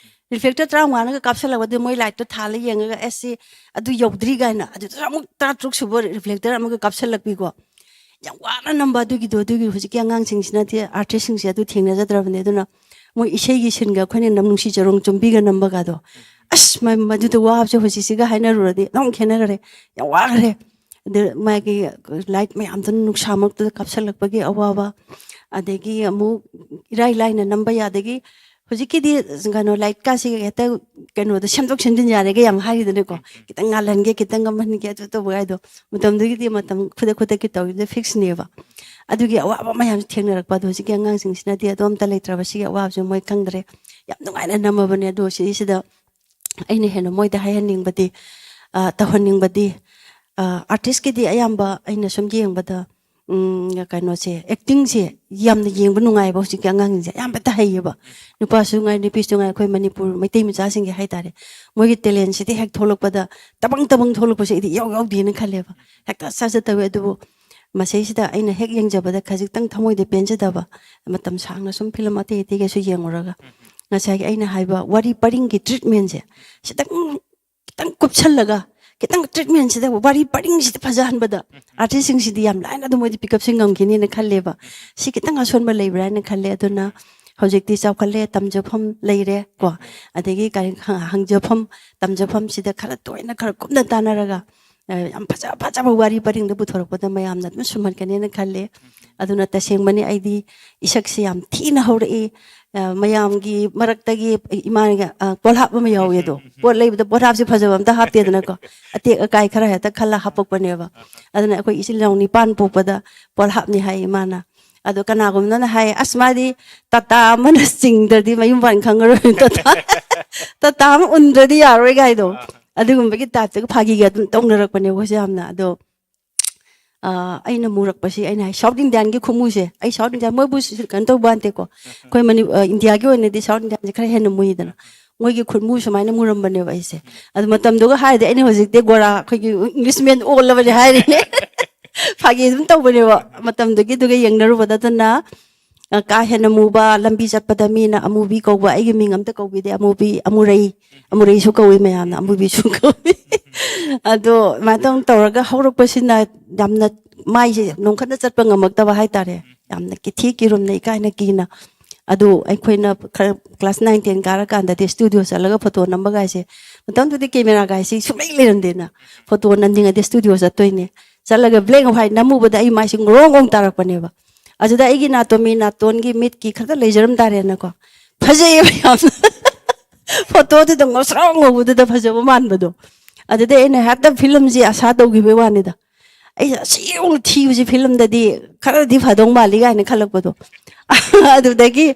Reflector ꯇꯔꯥꯃꯉꯥꯅꯒ ꯀꯥꯞꯁꯜꯂꯛꯄꯗ ꯃꯣꯏ lightꯇꯣ ꯊꯥꯜꯂ ꯌꯦꯡꯉꯒ, "ꯑꯦꯁ, ꯁꯤ ꯑꯗꯨ ꯌꯧꯗ꯭ꯔꯤ" ꯀꯥꯏꯅ, ꯑꯗꯨꯗꯁꯨ ꯑꯃꯨꯛ ꯇꯔꯥꯇꯔꯨꯛ ꯁꯨꯕ reflector ꯑꯃꯒ ꯀꯥꯞꯁꯜꯂꯛꯄꯤꯀꯣ꯫ ꯌꯥꯝ ꯋꯥꯅ ꯅꯝꯕ ꯑꯗꯨꯒꯤꯗꯣ꯫ ꯑꯗꯨꯒꯤ ꯍꯧꯖꯤꯛꯀꯤ ꯑꯉꯥꯡꯁꯤꯡꯁꯤꯅꯗꯤ, artistꯁꯤꯡꯁꯦ ꯑꯗꯨ ꯊꯦꯡꯅꯖꯗ꯭ꯔꯕꯅꯦ꯫ ꯑꯗꯨꯅ ꯃꯣꯏ ꯏꯁꯩꯒꯤ sceneꯒ ꯑꯩꯈꯣꯏꯅ ꯅꯝ-, ꯅꯨꯡꯁꯤ ꯆꯔꯣꯡ ꯆꯨꯝꯕꯤꯒ ꯅꯝꯕꯒꯗꯣ, ꯑꯁ, ꯃ-, ꯃꯗꯨꯗ ꯋꯥꯕꯁꯦ ꯍꯧꯖꯤꯛꯁꯤꯒ ꯍꯥꯏꯅꯔꯨꯔꯗꯤ ꯑꯗꯨꯝ ꯈꯦꯠꯅꯈ꯭ꯔꯦ꯫ ꯌꯥꯝ ꯋꯥꯈ꯭ꯔꯦ꯫ ꯑꯗ ꯃꯥꯒꯤ light ꯃꯌꯥꯝꯗꯨꯅ ꯅꯨꯡꯁꯥꯃꯛꯇꯨꯗ ꯀꯥꯞꯁꯤꯜꯂꯛꯄꯒꯤ ꯑꯋꯥꯕ, ꯑꯗꯒꯤ ꯑꯃꯨꯛ ꯏꯔꯥꯏ ꯂꯥꯏꯅ ꯅꯝꯕ ꯌꯥꯗꯒꯤ, ꯍꯧꯖꯤꯛꯀꯤꯗꯤ ꯀꯩꯅꯣ, lightꯀꯥꯁꯤ ꯍꯦꯛꯇ ꯀꯩꯅꯣꯗ ꯁꯦꯝꯗꯣꯛ ꯁꯦꯝꯖꯤꯟ ꯌꯥꯔꯦꯒ ꯌꯥꯝ ꯍꯥꯏꯔꯤꯗꯅꯀꯣ꯫ ꯈꯤꯇꯪ ꯉꯥꯜꯍꯟꯒꯦ, ꯈꯤꯇꯪ ꯃꯝꯍꯟꯒꯦ, ꯑꯗꯨ ꯇꯧꯕ ꯍꯥꯏꯗꯣ꯫ ꯃꯇꯝꯗꯨꯒꯤꯗꯤ ꯃꯇꯝ ꯈꯨꯗꯛ ꯈꯨꯗꯛꯀꯤ ꯇꯧꯔꯤꯗꯣ fixꯅꯦꯕ꯫ ꯑꯗꯨꯒꯤ ꯑꯋꯥꯕ ꯃꯌꯥꯝꯁꯦ ꯊꯦꯡꯅꯔꯛꯄ꯫ ꯑꯗꯣ ꯍꯧꯖꯤꯛꯀꯤ ꯑꯉꯥꯡꯁꯤꯡꯁꯤꯅꯗꯤ ꯑꯗꯨ ꯑꯝꯇ ꯂꯩꯇ꯭ꯔꯕ, ꯁꯤꯒꯤ ꯑꯋꯥꯕꯁꯦ ꯃꯣꯏ ꯈꯪꯗ꯭ꯔꯦ꯫ ꯌꯥꯝ ꯅꯨꯡꯉꯥꯏꯅ ꯅꯝꯃꯕꯅꯦ꯫ ꯑꯗꯣ ꯁꯤꯁꯤꯗ ꯑꯩꯅ ꯍꯦꯟꯅ ꯃꯣꯏꯗ ꯍꯥꯏꯍꯟꯅꯤꯡꯕꯗꯤ, ꯑ, ꯇꯧꯍꯟꯅꯤꯡꯕꯗꯤ, ꯑ, artistꯀꯤꯗꯤ ꯑꯌꯥꯝꯕ ꯑꯩꯅ ꯁꯨꯝ ꯌꯦꯡꯕꯗ, ꯎꯝ, ꯀꯩꯅꯣꯁꯦ, ꯑꯦꯛꯇꯤꯡꯁꯦ ꯌꯥꯝꯅ ꯌꯦꯡꯕ ꯅꯨꯡꯉꯥꯏꯕ꯫ ꯍꯧꯖꯤꯛꯀꯤ ꯑꯉꯥꯡꯁꯤꯡꯁꯦ ꯑꯌꯥꯝꯕꯇ ꯍꯩꯌꯦꯕ, ꯅꯨꯄꯥꯁꯨ ꯉꯥꯏ, ꯅꯨꯄꯤꯁꯨ ꯉꯥꯏ, ꯑꯩꯈꯣꯏ ꯃꯅꯤꯄꯨꯔ ꯃꯩꯇꯩ ꯃꯆꯥꯁꯤꯡꯒꯤ ꯍꯥꯏꯇꯥꯔꯦ꯫ ꯃꯣꯏꯒꯤ ꯇꯦꯂꯦꯟꯁꯤꯗꯤ ꯍꯦꯛ ꯊꯣꯛꯂꯛꯄꯗ, ꯇꯕꯪ ꯇꯕꯪ ꯊꯣꯛꯂꯛꯄꯁꯦ ꯑꯩꯗꯤ ꯏꯌꯥꯎ ꯌꯥꯎꯗꯦꯅ ꯈꯜꯂꯦꯕ, ꯍꯦꯛꯇ ꯁꯠ ꯁꯠ ꯇꯧꯋꯦ꯫ ꯑꯗꯨꯕꯨ ꯃꯁꯤꯁꯤꯗ ꯑꯩꯅ ꯍꯦꯛ ꯌꯦꯡꯖꯕꯗ ꯈꯖꯤꯛꯇꯪ ꯊꯃꯣꯏꯗ ꯄꯦꯟꯖꯗꯕ, ꯃꯇꯝ ꯁꯥꯡꯅ ꯁꯨꯝ ꯐꯤꯂꯝ ꯑꯇꯩ ꯑꯇꯩꯒꯁꯨ ꯌꯦꯡꯉꯨꯔꯒ, ꯉꯁꯥꯏꯒꯤ ꯑꯩꯅ ꯍꯥꯏꯕ ꯋꯥꯔꯤ ꯄꯔꯤꯡꯒꯤ ꯇ꯭ꯔꯤꯠꯃꯦꯟꯁꯦ ꯈꯤꯇꯪ, ꯈꯤꯇꯪ ꯀꯨꯞꯁꯜꯂꯒ, ꯈꯤꯇꯪ ꯇ꯭ꯔꯤꯠꯃꯦꯟꯁꯤꯗ, ꯋꯥꯔꯤ ꯄꯔꯤꯡꯁꯤꯗ ꯐꯖꯍꯟꯕꯗ, ꯑꯥꯔꯇꯤꯁꯁꯤꯡꯁꯤꯗꯤ ꯌꯥꯝ ꯂꯥꯏꯅ ꯑꯗꯨꯝ ꯃꯣꯏꯗꯤ ꯄꯤꯛꯑꯞꯁꯦ ꯉꯝꯈꯤꯅꯤꯅ ꯈꯜꯂꯦꯕ꯫ ꯁꯤ ꯈꯤꯇꯪ ꯑꯁꯣꯟꯕ ꯂꯩꯕ꯭ꯔꯥ ꯍꯥꯏꯅ ꯈꯜꯂꯦ꯫ ꯑꯗꯨꯅ ꯍꯧꯖꯤꯛꯇꯤ ꯆꯥꯎꯈꯠꯂꯦ, ꯇꯝꯖꯐꯝ ꯂꯩꯔꯦ ꯀꯣ, ꯑꯗꯒꯤ ꯀꯔꯤ ꯈ-, ꯍꯪꯖꯐꯝ, ꯇꯝꯖꯐꯝꯁꯤꯗ ꯈꯔ ꯇꯣꯏꯅ, ꯈꯔ ꯀꯨꯞꯅ ꯇꯥꯟꯅꯔꯒ, ꯑ, ꯌꯥꯝ ꯐꯖ ꯐꯖꯕ ꯋꯥꯔꯤ ꯄꯔꯤꯡꯗ ꯄꯨꯊꯣꯔꯛꯄꯗ ꯃꯌꯥꯝꯅ ꯑꯗꯨꯝ ꯁꯨꯝꯍꯠꯀꯅꯦꯅ ꯈꯜꯂꯦ꯫ ꯑꯗꯨꯅ ꯇꯁꯦꯡꯕꯅꯤ, ꯑꯩꯗꯤ ꯏꯁꯛꯁꯦ ꯌꯥꯝ ꯊꯤꯅ ꯍꯧꯔꯛꯏ꯫ ꯑ, ꯃꯌꯥꯝꯒꯤ ꯃꯔꯛꯇꯒꯤ ꯏꯃꯥꯒ, ꯑ, ꯄꯣꯠꯍꯥꯞ ꯑꯃ ꯌꯥꯎꯋꯦ ꯑꯗꯣ꯫ ꯄꯣꯠ ꯂꯩꯕꯗ ꯄꯣꯠꯍꯥꯞꯁꯦ ꯐꯖꯕ ꯑꯝꯇ ꯍꯥꯞꯇꯦꯗꯅꯀꯣ꯫ ꯑꯇꯦꯛ ꯑꯀꯥꯏ ꯈꯔ ꯍꯦꯛꯇ ꯈꯜꯂ ꯍꯥꯞꯄꯛꯄꯅꯦꯕ꯫ ꯑꯗꯨꯅ ꯑꯩꯈꯣꯏ ꯏꯆꯤꯜ ꯏꯅꯥꯎ ꯅꯤꯄꯥꯟ ꯄꯣꯛꯄꯗ ꯄꯣꯠꯍꯥꯞꯅꯤ ꯍꯥꯏ ꯏꯃꯥꯅ꯫ ꯑꯗꯣ ꯀꯅꯥꯒꯨꯝꯕꯅ ꯍꯥꯏ, "ꯑꯁ, ꯃꯥꯗꯤ ꯇꯥꯇꯥ ꯑꯃꯅ ꯆꯤꯡꯗ꯭ꯔꯗꯤ ꯃꯌꯨꯝ ꯄꯥꯟ ꯈꯪꯉꯔꯣꯏ, ꯇꯥꯇꯥ, ꯇꯥꯇꯥ ꯑꯃ ꯎꯟꯗ꯭ꯔꯗꯤ ꯌꯥꯔꯣꯏ" ꯀꯥꯏꯗꯣ꯫ ꯑꯗꯨꯒꯨꯝꯕꯒꯤ ꯇꯥꯏꯞꯇꯒ ꯐꯥꯒꯤꯒ ꯑꯗꯨꯝ ꯇꯧꯅꯔꯛꯄꯅꯦ ꯑꯩꯈꯣꯏꯁꯦ ꯌꯥꯝꯅ꯫ ꯑꯗꯣ, ꯑ, ꯑꯩꯅ ꯃꯨꯔꯛꯄꯁꯤ, ꯑꯩꯅ ꯍꯥꯏ, ꯁꯥꯎꯠ ꯏꯟꯗꯤꯌꯥꯟꯒꯤ ꯈꯨꯃꯨꯁꯦ, ꯑꯩ ꯁꯥꯎꯠ ꯏꯟꯗꯤꯌꯥꯟ, ꯃꯣꯏꯕꯨ ꯁꯤ-, ꯀꯩꯅꯣ ꯇꯧꯕ ꯅꯠꯇꯦꯀꯣ, ꯑꯩꯈꯣꯏ ꯃꯅꯤ-, ꯑ, ꯏꯟꯗꯤꯌꯥꯒꯤ ꯑꯣꯏꯅꯗꯤ ꯁꯥꯎꯠ ꯏꯟꯗꯤꯌꯥꯟꯁꯦ ꯈꯔ ꯍꯦꯟꯅ ꯃꯨꯏꯗꯅ, ꯃꯣꯏꯒꯤ ꯈꯨꯔꯃꯨ ꯁꯨꯃꯥꯏꯅ ꯃꯨꯔꯝꯕꯅꯦꯕ ꯑꯩꯁꯦ꯫ ꯑꯗꯨ ꯃꯇꯝꯗꯨꯒ ꯍꯥꯏꯔꯗꯤ ꯑꯩꯅ ꯍꯧꯖꯤꯛꯇꯤ ꯒꯣꯔꯥ, ꯑꯩꯈꯣꯏꯒꯤ ꯏꯪꯂꯤꯁꯃꯦꯟ ꯑꯣꯜꯂꯕꯅꯦ ꯍꯥꯏꯔꯤꯅꯦ꯫ ꯐꯥꯒꯤ ꯑꯗꯨꯝ ꯇꯧꯕꯅꯦꯕ ꯃꯇꯝꯗꯨꯒꯤꯗꯨꯒ ꯌꯦꯡꯅꯔꯨꯕꯗ꯫ ꯑꯗꯨꯅ, ꯑ, ꯀꯥ ꯍꯦꯟꯅ ꯃꯨꯕ, ꯂꯝꯕꯤ ꯆꯠꯄꯗ ꯃꯤꯅ ꯑꯃꯨꯕꯤ ꯀꯧꯕ, ꯑꯩꯒꯤ ꯃꯤꯡ ꯑꯝꯇ ꯀꯧꯕꯤꯗꯦ, ꯑꯃꯨꯕꯤ, ꯑꯃꯨꯔꯩ, ꯑꯃꯨꯔꯩꯁꯨ ꯀꯧꯏ ꯃꯌꯥꯝꯅ, ꯑꯃꯨꯕꯤꯁꯨ ꯀꯧꯏ꯫ ꯑꯗꯣ ꯑꯗꯨꯃꯥꯏꯅ ꯇꯧ-, ꯇꯧꯔꯒ ꯍꯧꯔꯛꯄꯁꯤꯅ ꯌꯥꯝꯅ ꯃꯥꯏꯁꯦ ꯅꯣꯡꯈꯠꯅ ꯆꯠꯄ ꯉꯝꯃꯛꯇꯕ ꯍꯥꯏꯇꯥꯔꯦ꯫ ꯌꯥꯝꯅ ꯀꯤꯊꯤ ꯀꯤꯔꯨꯝꯅ, ꯏꯀꯥꯏꯅ ꯀꯤꯅ꯫ ꯑꯗꯨ ꯑꯩꯈꯣꯏꯅ ꯈꯔ ꯀ꯭ꯂꯥꯁ ꯅꯥꯏꯟ, ꯇꯦꯟ ꯀꯥꯔꯀꯥꯟꯗꯗꯤ ꯁ꯭ꯇꯨꯗꯤꯑꯣ ꯆꯠꯂꯒ ꯐꯣꯇꯣ ꯅꯝꯕ ꯀꯥꯏꯁꯦ, ꯃꯇꯝꯗꯨꯗꯤ ꯀꯦꯃꯦꯔꯥ ꯀꯥꯏꯁꯤ ꯁꯨꯡꯂꯩ ꯂꯩꯔꯝꯗꯦꯅ꯫ ꯐꯣꯇꯣ ꯅꯝꯅꯤꯡꯉꯗꯤ ꯁ꯭ꯇꯨꯗꯤꯑꯣ ꯆꯠꯇꯣꯏꯅꯦ꯫ ꯆꯠꯂꯒ ꯕ꯭ꯂꯦꯛ ꯑꯦꯟ ꯋꯥꯏꯠ ꯅꯝꯃꯨꯕꯗ ꯑꯩ ꯃꯥꯏꯁꯦ ꯉꯣꯔꯣꯡ ꯉꯣꯡ ꯇꯥꯔꯛꯄꯅꯦꯕ꯫ ꯑꯗꯨꯗ ꯑꯩꯒꯤ ꯅꯥꯇꯣꯟ, ꯃꯤ ꯅꯥꯇꯣꯟꯒꯤ ꯃꯤꯠꯀꯤ ꯈꯔ ꯂꯩꯖꯔꯝ ꯇꯥꯔꯦꯅꯀꯣ꯫ ꯐꯖꯩꯌꯦꯕ ꯌꯥꯝꯅ꯫ ꯐꯣꯇꯣꯗꯨꯗ ꯉꯧꯁ꯭ꯔꯣꯛ ꯉꯧꯕꯗꯨꯗ ꯐꯖꯕ ꯃꯥꯟꯕꯗꯣ꯫ ꯑꯗꯨꯗꯩ ꯑꯩꯅ ꯍꯦꯛꯇ ꯐꯤꯂꯝꯁꯤ ꯑꯁꯥ ꯇꯧꯈꯤꯕꯩ ꯋꯥꯅꯤꯗ꯫ ꯑꯩ ꯑꯁꯤ ꯌꯧꯅ ꯊꯤꯕꯁꯤ ꯐꯤꯂꯝꯗꯗꯤ ꯈꯔꯗꯤ ꯐꯗꯧ ꯃꯥꯜꯂꯤ ꯀꯥꯏꯅ ꯈꯜꯂꯛꯄꯗꯣ꯫ ꯑꯗꯨꯗꯒꯤ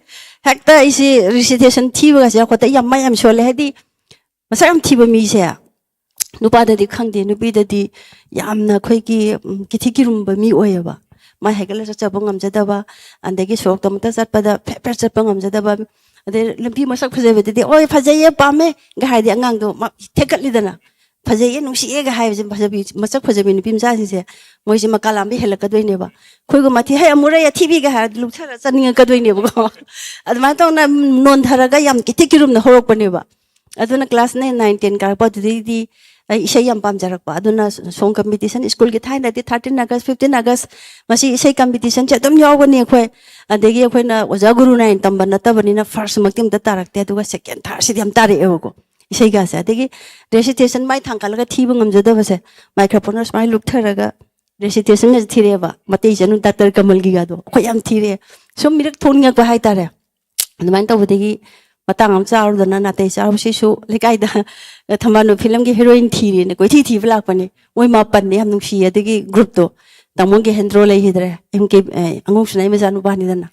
ꯍꯦꯛꯇ ꯑꯩꯁꯤ ꯔꯤꯁꯤꯇꯦꯁꯟ ꯊꯤꯕꯒꯁꯦ ꯌꯥꯎꯈꯠꯇ, ꯑꯩ ꯌꯥꯝ ꯃꯥꯏ ꯌꯥꯝ ꯁꯣꯜꯂꯦ꯫ ꯍꯥꯏꯗꯤ ꯃꯁꯛ ꯌꯥꯝ ꯊꯤꯕ ꯃꯤꯁꯦ ꯅꯨꯄꯥꯗꯗꯤ ꯈꯪꯗꯦ, ꯅꯨꯄꯤꯗꯗꯤ ꯌꯥꯝꯅ ꯑꯩꯈꯣꯏꯒꯤ, ꯎꯝ, ꯀꯤꯊꯤ ꯀꯤꯔꯨꯝꯕ ꯃꯤ ꯑꯣꯏꯌꯦꯕ꯫ ꯃꯥꯏ ꯍꯥꯏꯒꯠꯂ ꯆꯠꯆꯕ ꯉꯝꯖꯗꯕ, ꯑꯗꯒꯤ ꯁꯣꯔꯣꯛꯇꯃꯛꯇ ꯆꯠꯄꯗ ꯐꯦꯠ ꯐꯦꯠ ꯆꯠꯄ ꯉꯝꯖꯗꯕ, ꯑꯗꯩ ꯂꯝꯕꯤ ꯃꯁꯛ ꯐꯖꯕꯗꯗꯤ "ꯑꯣꯏ, ꯐꯖꯩꯌꯦ, ꯄꯥꯝꯃꯦ"ꯒ ꯍꯥꯏꯔꯗꯤ ꯑꯉꯥꯡꯗꯣ ꯃ-, ꯊꯦꯛꯀꯠꯂꯤꯗꯅ꯫ "ꯐꯖꯩꯌꯦ, ꯅꯨꯡꯁꯤꯌꯦꯒ" ꯍꯥꯏꯕꯁꯦ, ꯐꯖꯕꯤ, ꯃꯁꯛ ꯐꯖꯕꯤ ꯅꯨꯄꯤ ꯃꯆꯥꯁꯤꯡꯁꯦ, ꯃꯣꯏꯁꯦ ꯃꯀꯥ ꯂꯥꯝꯕ ꯍꯦꯜꯂꯛꯀꯗꯣꯏꯅꯦꯕ꯫ ꯑꯩꯈꯣꯏꯒꯨꯝꯕ ꯊꯤ, "ꯍꯩ, ꯑꯃꯨꯔꯩ, ꯑꯊꯤꯕꯤꯒ" ꯍꯥꯏꯔꯗꯤ ꯂꯨꯞꯊꯔ ꯆꯠꯅꯤꯡꯉꯛꯀꯗꯣꯏꯅꯦꯕꯀꯣ꯫ ꯑꯗꯨꯃꯥꯏꯅ ꯇꯧꯅ ꯅꯣꯟꯊꯔꯒ ꯌꯥꯝ ꯀꯤꯊꯤꯛ ꯀꯤꯔꯨꯝꯅ ꯍꯧꯔꯛꯄꯅꯦꯕ꯫ ꯑꯗꯨꯅ class nine, nine, ten ꯀꯥꯔꯛꯄ ꯑꯗꯨꯗꯩꯗꯤ ꯑꯩ ꯏꯁꯩ ꯌꯥꯝ ꯄꯥꯝꯖꯔꯛꯄ꯫ ꯑꯗꯨꯅ song competition, ꯁ꯭ꯀꯨꯜꯒꯤ ꯊꯥꯏꯅꯗꯤ thirteen August, fifteen August, ꯃꯁꯤ ꯏꯁꯩ competitionꯁꯦ ꯑꯗꯨꯝ ꯌꯥꯎꯒꯅꯤ ꯑꯩꯈꯣꯏ꯫ ꯑꯗꯒꯤ ꯑꯩꯈꯣꯏꯅ ꯑꯣꯖꯥ ꯒꯨꯔꯨ ꯅꯥꯏꯅ ꯇꯝꯕ ꯅꯠꯇꯕꯅꯤꯅ firstꯃꯛꯇꯤ ꯑꯝꯇ ꯇꯥꯔꯛꯇꯦ, ꯑꯗꯨꯒ second, thirdꯁꯤꯗꯤ ꯌꯥꯝ ꯇꯥꯔꯛꯑꯦꯕꯀꯣ ꯏꯁꯩꯒꯁꯦ꯫ ꯑꯗꯒꯤ recitation ꯃꯥꯏ ꯊꯥꯡꯀꯠꯂꯒ ꯊꯤꯕ ꯉꯝꯖꯗꯕꯁꯦ, microphoneꯅ ꯁꯨꯃꯥꯏꯅ ꯂꯨꯞꯊꯔꯒ recitation ꯊꯤꯔꯛꯑꯦꯕ, ꯃꯇꯩ ꯆꯅꯨ ꯗꯥꯛꯇꯔ ꯀꯃꯜꯒꯤꯒꯗꯣ ꯑꯩꯈꯣꯏ ꯌꯥꯝ ꯊꯤꯔꯛꯑꯦ꯫ ꯁꯨꯝ ꯃꯤꯔꯛ ꯊꯣꯛꯅꯤꯡꯉꯛꯄ ꯍꯥꯏꯇꯥꯔꯦ꯫ ꯑꯗꯨꯃꯥꯏꯅ ꯇꯧꯕꯗꯒꯤ ꯃꯇꯥꯡ ꯑꯃ ꯆꯥꯔꯨꯗꯅ ꯅꯥꯇꯩ ꯆꯥꯔꯨꯕꯁꯤꯁꯨ ꯂꯩꯀꯥꯏꯗ ꯊꯝꯕꯥꯜꯅꯨ ꯐꯤꯂꯝꯒꯤ heroine ꯊꯤꯔꯦꯅ ꯀꯣꯏꯊꯤ ꯊꯤꯕ ꯂꯥꯛꯄꯅꯦ꯫ ꯃꯣꯏ ꯃꯥꯄꯟꯅꯦ, ꯌꯥꯝ ꯅꯨꯡꯁꯤꯌꯦ꯫ ꯑꯗꯨꯒꯤ groupꯇꯣ ꯇꯥꯃꯣ ꯒꯦꯍꯦꯟꯗ꯭ꯔꯣ ꯂꯩꯈꯤꯗ꯭ꯔꯦ, ꯑꯦꯝ ꯀꯦ, ꯑꯦ, ꯑꯉꯧꯁꯅꯥꯏ ꯃꯆꯥꯅꯨꯄꯥꯅꯤꯗꯅ꯫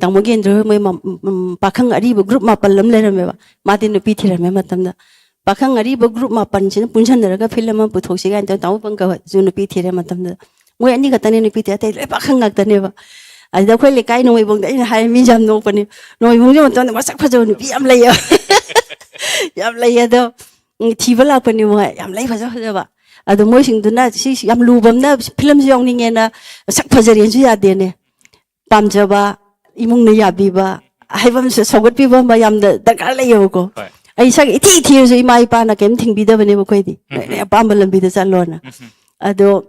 ꯇꯥꯃꯣ ꯒꯦꯍꯦꯟꯗ꯭ꯔꯣ ꯍꯣꯏ ꯃꯣꯏ ꯃ-, ꯎꯝ, ꯄꯥꯈꯪ ꯑꯔꯤꯕ group ꯃꯥꯄꯜ ꯑꯃ ꯂꯩꯔꯝꯃꯦꯕ꯫ ꯃꯥꯗꯤ ꯅꯨꯄꯤ ꯊꯤꯔꯝꯃꯦ ꯃꯇꯝꯗ꯫ ꯄꯥꯈꯪ ꯑꯔꯤꯕ group ꯃꯥꯄꯟꯁꯤꯅ ꯄꯨꯟꯁꯤꯟꯅꯔꯒ ꯐꯤꯂꯝ ꯑꯃ ꯄꯨꯊꯣꯛꯁꯤ ꯀꯥꯏꯅ ꯇꯧꯔ ꯇꯥꯃꯣ ꯄꯪꯀꯖꯁꯨ ꯅꯨꯄꯤ ꯊꯤꯔꯦ ꯃꯇꯝꯗꯨꯗ꯫ ꯃꯣꯏ ꯑꯅꯤ ꯈꯛꯇꯅꯦ ꯅꯨꯄꯤ ꯊꯤꯔꯦ, ꯑꯇꯩ ꯂꯣꯏ ꯄꯥꯈꯪ ꯉꯥꯛꯇꯅꯦꯕ꯫ ꯑꯗꯨꯗ ꯑꯩꯈꯣꯏ ꯂꯩꯀꯥꯏ ꯅꯣꯡꯃꯩꯕꯨꯡꯗ ꯑꯩꯅ ꯍꯥꯏ, ꯃꯤ ꯌꯥꯝ ꯅꯣꯛꯄꯅꯦ, "ꯅꯣꯡꯃꯩꯕꯨꯡꯁꯦ ꯃꯇꯝꯗ ꯃꯁꯛ ꯐꯖꯕ ꯅꯨꯄꯤ ꯌꯥꯝ ꯂꯩꯌꯦꯕ"꯫ ꯌꯥꯝ ꯂꯩꯌꯦ ꯑꯗꯣ, ꯎꯝ, ꯊꯤꯕ ꯂꯥꯛꯄꯅꯦ ꯃꯣꯏ, ꯌꯥꯝ ꯂꯩ ꯐꯖ ꯐꯖꯕ꯫ ꯑꯗꯣ ꯃꯣꯏꯁꯤꯡꯗꯨꯅ ꯁꯤ ꯌꯥꯝ ꯂꯨꯕ ꯑꯃꯅ ꯐꯤꯂꯝꯁꯨ ꯌꯥꯎꯅꯤꯡꯉꯦꯅ ꯃꯁꯛ ꯐꯖꯔꯦꯅꯁꯨ ꯌꯥꯗꯦꯅꯦ꯫ ꯄꯥꯝꯖꯕ, ꯏꯃꯨꯡꯅ ꯌꯥꯕꯤꯕ, ꯍꯥꯏꯕ ꯑꯃꯁꯨ ꯁꯧꯒꯠꯄꯤꯕ ꯑꯃ ꯌꯥꯝꯅ ꯗꯔꯀꯥꯔ ꯂꯩꯌꯦꯕꯀꯣ꯫ ꯍꯣꯏ꯫ ꯑꯩ ꯁꯛ ꯏꯊꯤ ꯊꯤꯔꯁꯨ ꯏꯃꯥ ꯏꯄꯥꯅ ꯀꯩꯝ ꯊꯤꯡꯕꯤꯗꯕꯅꯦꯕ ꯑꯩꯈꯣꯏꯗꯤ꯫ ꯎꯝ꯫ ꯅꯣꯏ ꯑꯄꯥꯝꯕ ꯂꯝꯕꯤꯗ ꯆꯠꯂꯣꯅ꯫ ꯎꯝ꯫ ꯑꯗꯣ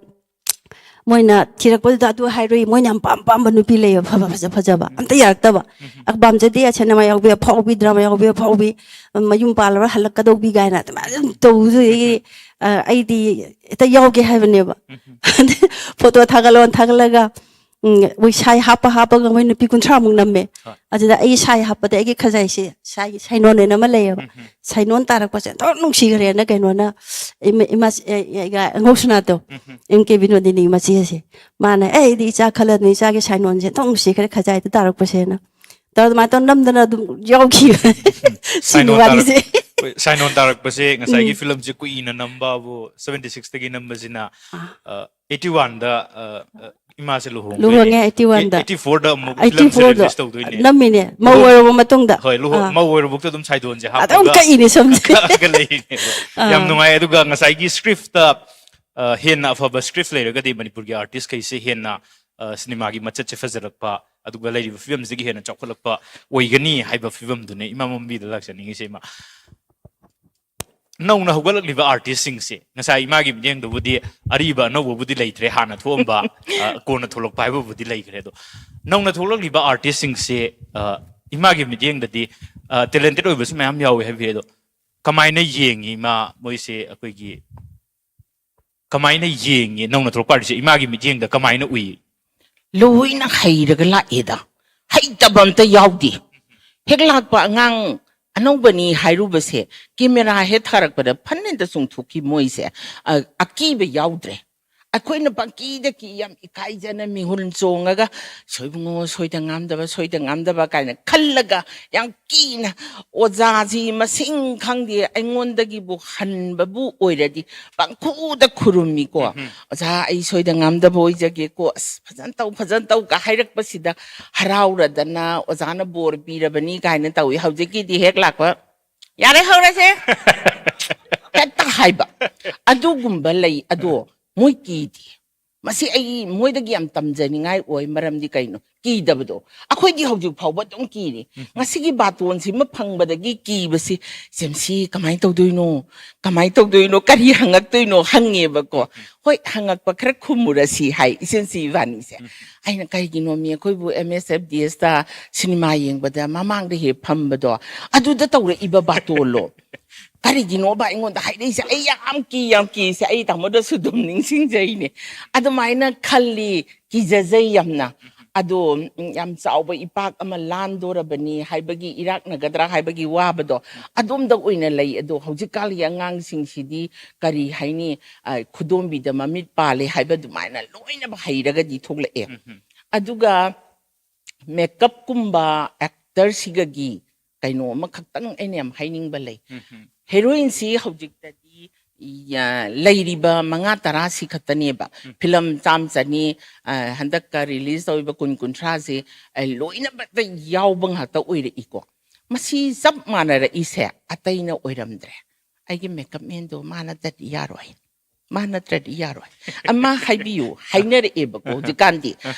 ꯃꯣꯏꯅ ꯊꯤꯔꯛꯄꯗꯨꯗ ꯑꯗꯨ ꯍꯥꯏꯔꯨꯏ, ꯃꯣꯏꯅ ꯌꯥꯝ ꯄꯥꯝ ꯄꯥꯝꯕ ꯅꯨꯄꯤ ꯂꯩꯌꯦꯕ, ꯐꯕ ꯐꯖ ꯐꯖꯕ꯫ ꯎꯝ꯫ ꯑꯝꯇ ꯌꯥꯔꯛꯇꯕ꯫ ꯎꯝ꯫ ꯑ, ꯄꯥꯝꯖꯗꯦ, ꯁꯦꯅꯦꯃꯥ ꯌꯥꯎꯕꯤ ꯑꯐꯥꯎꯕꯤ, ꯗ꯭ꯔꯃꯥ ꯌꯥꯎꯕꯤ ꯑꯐꯥꯎꯕꯤ, ꯃꯌꯨꯝ ꯄꯥꯜꯂꯕ ꯍꯜꯂꯛꯀꯗꯧꯕꯤ ꯀꯥꯏꯅ ꯑꯗꯨꯃꯥꯏꯅ ꯑꯗꯨꯝ ꯇꯧꯕꯗꯨꯗꯒꯤ, ꯎꯝ꯫ ꯑ, ꯑꯩꯗꯤ ꯍꯦꯛꯇ ꯌꯥꯎꯒꯦ ꯍꯥꯏꯕꯅꯦꯕ꯫ ꯎꯝ꯫ ꯐꯣꯇꯣ ꯊꯥꯒꯠꯂꯣꯅ ꯊꯥꯒꯠꯂꯒ, ꯎꯝ, ꯃꯣꯏ ꯁꯥꯏ ꯍꯥꯞꯄ ꯍꯥꯞꯄꯒ ꯃꯣꯏ ꯅꯨꯄꯤ ꯀꯨꯟꯊ꯭ꯔꯥꯃꯨꯛ ꯅꯝꯃꯦ꯫ ꯍꯣꯏ꯫ ꯑꯗꯨꯗ ꯑꯩꯒꯤ ꯁꯥꯏ ꯍꯥꯞꯄꯗ ꯑꯩꯒꯤ ꯈꯖꯥꯏꯁꯦ, ꯁꯥꯏ, ꯁꯥꯏꯅꯣꯟ ꯍꯥꯏꯅ ꯑꯃ ꯂꯩꯌꯦꯕ꯫ ꯎꯝ, ꯎꯝ꯫ ꯁꯥꯏꯅꯣꯟ ꯇꯥꯔꯛꯄꯁꯦ ꯑꯣꯟꯊꯣꯛ ꯅꯨꯡꯁꯤꯈ꯭ꯔꯦꯅ ꯀꯩꯅꯣꯅ, ꯏꯃꯥ, ꯏꯃꯥ, ꯑꯦ, ꯑꯦ, ꯑꯦ, ꯑꯉꯧꯁꯅꯥꯗꯣ, ꯎꯝ, ꯎꯝ꯫ ꯑꯦꯝ ꯀꯦ ꯕꯤꯅꯣꯗꯤꯅꯤ ꯃꯆꯦꯁꯦ꯫ ꯃꯥꯅ, "ꯑꯦ, ꯑꯩꯗꯤ ꯏꯆꯥ ꯈꯜꯂꯅꯤ, ꯏꯆꯥꯒꯤ ꯁꯥꯏꯅꯣꯟꯁꯦ ꯑꯣꯟꯊꯣꯛ ꯅꯨꯡꯁꯤꯈ꯭ꯔꯦ ꯈꯖꯥꯏꯗ ꯇꯥꯔꯛꯄꯁꯦꯅ"꯫ ꯇꯧꯔ ꯑꯗꯨꯃꯥꯏꯅ ꯇꯧꯔ ꯅꯝꯗꯅ ꯑꯗꯨꯝ ꯌꯥꯎꯈꯤꯕ꯫ ꯁꯤꯒꯤ ꯁꯥꯏꯅꯣꯟ ꯋꯥꯔꯤꯁꯦ꯫ ꯇꯥꯔꯛ-, ꯍꯣꯏ, ꯁꯥꯏꯅꯣꯟ ꯇꯥꯔꯛꯄꯁꯦ ꯉꯁꯥꯏꯒꯤ ꯐꯤꯂꯝꯁꯦ ꯀꯨꯏꯅ ꯅꯝꯕꯕꯨ, ꯁꯚꯦꯟꯇꯤ ꯁꯤꯛꯁꯇꯒꯤ ꯅꯝꯕꯁꯤꯅ, ꯑ, ꯑꯩꯠꯇꯤ ꯋꯥꯟꯗ, ꯑ, ꯑ, ꯏꯃꯥꯁꯦ ꯂꯨꯍꯣꯡꯗꯣꯏꯅꯦ꯫ ꯂꯨꯍꯣꯡꯉꯦ, ꯑꯩꯠꯇꯤ ꯋꯥꯟꯗ꯫ ꯑꯩꯠꯇꯤ ꯐꯣꯔꯗ ꯑꯃꯨꯛ ꯐꯤꯂꯝꯁꯦ ꯑꯩꯠꯇꯤ ꯐꯣꯔꯗ ꯔꯤꯂꯤꯁ ꯇꯧꯗꯣꯏꯅꯦ꯫ ꯅꯝꯃꯤꯅꯦ, ꯃꯧ ꯂꯨꯍꯣꯡ-, ꯑꯣꯏꯔꯕ ꯃꯇꯨꯡꯗ꯫ ꯍꯣꯏ, ꯂꯨꯍꯣꯡ-, ꯑꯥ꯫ ꯃꯧ ꯑꯣꯏꯔꯕꯨꯛꯇ ꯑꯗꯨꯝ ꯁꯥꯏꯗꯣꯟꯁꯦ ꯑꯗꯨꯝ ꯍꯥꯞꯄꯒ ꯀꯛꯏꯅꯦ ꯁꯝꯁꯦ꯫ ꯀꯛꯑꯒ ꯂꯩꯔꯤꯅꯦꯕ꯫ ꯑꯥ꯫ ꯌꯥꯝ ꯅꯨꯡꯉꯥꯏ꯫ ꯑꯗꯨꯒ ꯉꯁꯥꯏꯒꯤ ꯁ꯭ꯀ꯭ꯔꯤꯞꯇ, ꯑ, ꯍꯦꯟꯅ ꯑꯐꯕ ꯁ꯭ꯀ꯭ꯔꯤꯞ ꯂꯩꯔꯒꯗꯤ ꯃꯅꯤꯄꯨꯔꯒꯤ ꯑꯥꯔꯇꯤꯁꯈꯩꯁꯦ ꯍꯦꯟꯅ, ꯑ, ꯁꯤꯅꯦꯃꯥꯒꯤ ꯃꯆꯠꯁꯦ ꯐꯖꯔꯛꯄ, ꯑꯗꯨꯒ ꯂꯩꯔꯤꯕ ꯐꯤꯕꯝꯁꯤꯗꯒꯤ ꯍꯦꯟꯅ ꯆꯥꯎꯈꯠꯂꯛꯄ ꯑꯣꯏꯒꯅꯤ ꯍꯥꯏꯕ ꯐꯤꯕꯝꯗꯨꯅꯦ ꯏꯃꯥ ꯃꯝꯕꯤꯗ ꯂꯥꯛꯆꯅꯤꯡꯉꯤꯁꯦ, ꯏꯃꯥ꯫ ꯅꯧꯅ ꯍꯧꯒꯠꯂꯛꯂꯤꯕ ꯑꯥꯔꯇꯤꯁꯁꯤꯡꯁꯦ, ꯉꯁꯥꯏ ꯏꯃꯥꯒꯤ ꯃꯤꯠꯌꯦꯡꯗꯕꯨꯗꯤ ꯑꯔꯤꯕ ꯑꯅꯧꯕꯕꯨꯗꯤ ꯂꯩꯇ꯭ꯔꯦ, ꯍꯥꯟꯅ ꯊꯣꯛꯑꯝꯕ, ꯑ, ꯀꯣꯟꯅ ꯊꯣꯛꯂꯛꯄ ꯍꯥꯏꯕꯕꯨꯗꯤ ꯂꯩꯈ꯭ꯔꯦ꯫ ꯑꯗꯣ ꯅꯧꯅ ꯊꯣꯛꯂꯛꯂꯤꯕ ꯑꯥꯔꯇꯤꯁꯁꯤꯡꯁꯦ, ꯑ, ꯏꯃꯥꯒꯤ ꯃꯤꯠꯌꯦꯡꯗꯗꯤ, ꯑ, ꯇꯦꯂꯦꯟꯇꯦꯠ ꯑꯣꯏꯕꯁꯨ ꯃꯌꯥꯝ ꯌꯥꯎꯋꯦ ꯍꯥꯏꯕꯤꯔꯦ꯫ ꯑꯗꯣ ꯀꯃꯥꯏꯅ ꯌꯦꯡꯉꯤ ꯏꯃꯥ? ꯃꯣꯏꯁꯦ ꯑꯩꯈꯣꯏꯒꯤ ꯀꯃꯥꯏꯅ ꯌꯦꯡꯉꯤ? ꯅꯧꯅ ꯊꯣꯛꯂꯛꯄ ꯑꯥꯔꯇꯤꯁꯁꯦ ꯏꯃꯥꯒꯤ ꯃꯤꯠꯌꯦꯡꯗ ꯀꯃꯥꯏꯅ ꯎꯏ? ꯂꯣꯏꯅ ꯍꯩꯔꯒ ꯂꯥꯛꯑꯦꯗ꯫ ꯍꯩꯇꯕ ꯑꯝꯇ ꯌꯥꯎꯗꯦ꯫ ꯍꯦꯛ ꯂꯥꯛꯄ ꯑꯉꯥꯡ ꯑꯅꯧꯕꯅꯤ ꯍꯥꯏꯔꯨꯕꯁꯦ, ꯀꯦꯃꯦꯔꯥ ꯍꯦꯛ ꯊꯥꯔꯛꯄꯗ ꯐꯟꯅꯦꯟꯗ ꯆꯣꯡꯊꯣꯛꯈꯤ ꯃꯣꯏꯁꯦ꯫ ꯑ-, ꯑꯀꯤꯕ ꯌꯥꯎꯗ꯭ꯔꯦ꯫ ꯑꯩꯈꯣꯏꯅ ꯄꯪꯀꯤꯗ ꯀꯤ, ꯌꯥꯝ ꯏꯀꯥꯏꯖꯅ ꯃꯤꯍꯨꯟ ꯆꯣꯡꯉꯒ, "ꯁꯣꯏꯕꯨꯡꯉꯣ, ꯁꯣꯏꯗ ꯉꯥꯝꯗꯕ, ꯁꯣꯏꯗ ꯉꯥꯝꯗꯕ" ꯀꯥꯏꯅ ꯈꯜꯂꯒ ꯌꯥꯝ ꯀꯤꯅ, ꯑꯣꯖꯥꯁꯤ ꯃꯁꯤꯡ ꯈꯪꯗꯦ, ꯑꯩꯉꯣꯟꯗꯒꯤꯕꯨ ꯍꯟꯕꯕꯨ ꯑꯣꯏꯔꯗꯤ ꯄꯪꯈꯨꯗ ꯈꯨꯔꯨꯝꯃꯤꯀꯣ꯫ "ꯑꯣꯖꯥ, ꯑꯩ ꯁꯣꯏꯗ ꯉꯥꯝꯗꯕ ꯑꯣꯏꯖꯒꯦꯀꯣ, ꯑꯁ, ꯐꯖꯅ ꯇꯧ, ꯐꯖꯅ ꯇꯧ" ꯀ ꯍꯥꯏꯔꯛꯄꯁꯤꯗ ꯍꯔꯥꯎꯔꯗꯅ, "ꯑꯣꯖꯥꯅ ꯕꯣꯔ ꯄꯤꯔꯕꯅꯤ" ꯀꯥꯏꯅ ꯇꯧꯏ꯫ ꯍꯧꯖꯤꯛꯀꯤꯗꯤ ꯍꯦꯛ ꯂꯥꯛꯄ, "ꯌꯥꯔꯦ, ꯍꯧꯔꯁꯦ" ꯍꯦꯛꯇ ꯍꯥꯏꯕ꯫ ꯑꯗꯨꯒꯨꯝꯕ ꯂꯩ꯫ ꯑꯗꯣ ꯃꯣꯏ ꯀꯤꯗꯦ꯫ ꯃꯁꯤ ꯑꯩ ꯃꯣꯏꯗꯒꯤ ꯌꯥꯝ ꯇꯝꯖꯅꯤꯡꯉꯥꯏ ꯑꯣꯏ꯫ ꯃꯔꯝꯗꯤ ꯀꯩꯅꯣ? ꯀꯤꯗꯕꯗꯣ꯫ ꯑꯩꯈꯣꯏꯗꯤ ꯍꯧꯖꯤꯛ ꯐꯥꯎꯕ ꯑꯗꯨꯝ ꯀꯤꯔꯤ꯫ ꯉꯁꯤꯒꯤ ꯕꯥꯇꯣꯟꯁꯤꯃ ꯐꯪꯕꯗꯒꯤ ꯀꯤꯕꯁꯤ, "ꯖꯦꯝꯁꯤ, ꯀꯃꯥꯏꯅ ꯇꯧꯗꯣꯏꯅꯣ? ꯀꯃꯥꯏꯅ ꯇꯧꯗꯣꯏꯅꯣ? ꯀꯔꯤ ꯍꯪꯉꯛꯇꯣꯏꯅꯣ?" ꯍꯪꯉꯦꯕꯀꯣ꯫ "ꯍꯣꯏ, ꯍꯪꯉꯛꯄ ꯈꯔ ꯈꯨꯝꯃꯨꯔꯁꯤ" ꯍꯥꯏ ꯏꯆꯤꯟꯁꯤ ꯏꯕꯥꯅꯤꯁꯦ꯫ ꯑꯩꯅ, "ꯀꯩꯒꯤꯅꯣ ꯃꯤ, ꯑꯩꯈꯣꯏꯕꯨ ꯑꯦꯝ ꯑꯦꯁ ꯑꯦꯐ ꯗꯤ ꯑꯦꯁꯇ ꯁꯤꯅꯦꯃꯥ ꯌꯦꯡꯕꯗ ꯃꯃꯥꯡꯗ ꯍꯦꯛ ꯐꯝꯕꯗꯣ, ꯑꯗꯨꯗ ꯇꯧꯔꯛꯏꯕ ꯕꯥꯇꯣꯟꯂꯣ? ꯀꯔꯤꯒꯤꯅꯣꯕ ꯑꯩꯉꯣꯟꯗ ꯍꯥꯏꯔꯛꯏꯁꯦ?" ꯑꯩ ꯌꯥꯝ ꯀꯤ, ꯌꯥꯝ ꯀꯤꯁꯦ ꯑꯩ ꯇꯥꯃꯣꯗꯁꯨ ꯑꯗꯨꯝ ꯅꯤꯡꯁꯤꯡꯖꯩꯅꯦ꯫ ꯑꯗꯨꯃꯥꯏꯅ ꯈꯜꯂꯤ, ꯀꯤꯖꯖꯩ ꯌꯥꯝꯅ꯫ ꯑꯗꯣ, ꯎꯝ, ꯌꯥꯝ ꯆꯥꯎꯕ ꯏꯄꯥꯛ ꯑꯃ ꯂꯥꯟꯗꯣꯔꯕꯅꯤ ꯍꯥꯏꯕꯒꯤ, ꯏꯔꯥꯛꯅꯒꯗ꯭ꯔꯥ ꯍꯥꯏꯕꯒꯤ ꯋꯥꯕꯗꯣ ꯑꯗꯣꯝꯗ ꯑꯣꯏꯅ ꯂꯩ꯫ ꯑꯗꯣ ꯍꯧꯖꯤꯛꯀꯥꯟꯒꯤ ꯑꯉꯥꯡꯁꯤꯡꯁꯤꯗꯤ ꯀꯔꯤ ꯍꯥꯏꯅꯤ, ꯑ, ꯈꯨꯗꯣꯝꯕꯤꯗ ꯃꯃꯤꯠ ꯄꯥꯜꯂꯦ ꯍꯥꯏꯕ ꯑꯗꯨꯃꯥꯏꯅ ꯂꯣꯏꯅꯃꯛ ꯍꯩꯔꯒꯗꯤ ꯊꯣꯛꯂꯛꯑꯦ꯫ ꯑꯗꯨꯒ ꯃꯦꯀꯞꯀꯨꯝꯕ ꯑꯦꯛꯇꯔꯁꯤꯒꯒꯤ ꯀꯩꯅꯣ ꯑꯃꯈꯛꯇꯪ ꯑꯩꯅ ꯌꯥꯝ ꯍꯥꯏꯅꯤꯡꯕ ꯂꯩ꯫ ꯎꯝ, ꯎꯝ. ꯍꯦꯔꯣꯏꯟꯁꯤ ꯍꯧꯖꯤꯛꯇꯗꯤ ꯂꯩꯔꯤꯕ ꯃꯉꯥ ꯇꯔꯥꯁꯤ ꯈꯛꯇꯅꯦꯕ꯫ ꯎꯝ. ꯐꯤꯂꯝ ꯆꯥꯝ ꯆꯅꯤ, ꯑ, ꯍꯟꯗꯛꯀ ꯔꯤꯂꯤꯁ ꯇꯧꯔꯤꯕ ꯀꯨꯟ ꯀꯨꯟꯊ꯭ꯔꯥꯁꯤ, ꯑ, ꯂꯣꯏꯅꯃꯛꯇ ꯌꯥꯎꯕ ꯉꯥꯛꯇ ꯑꯣꯏꯔꯛꯏꯀꯣ꯫ ꯃꯁꯤ ꯆꯞ ꯃꯥꯟꯅꯔꯛꯏꯁꯦ ꯑꯇꯩꯅ ꯑꯣꯏꯔꯝꯗ꯭ꯔꯦ꯫ ꯑꯩꯒꯤ ꯃꯦꯀꯞ ꯃꯦꯟꯗꯣ ꯃꯥ ꯅꯠꯇ꯭ꯔꯗꯤ ꯌꯥꯔꯣꯏ, ꯃꯥ ꯅꯠꯇ꯭ꯔꯗꯤ ꯌꯥꯔꯣꯏ꯫ ꯑꯃ ꯍꯥꯏꯕꯤꯌꯨ, ꯍꯥꯏꯅꯔꯛꯑꯦꯕꯀꯣ ꯍꯧꯖꯤꯛꯀꯥꯟꯗꯤ꯫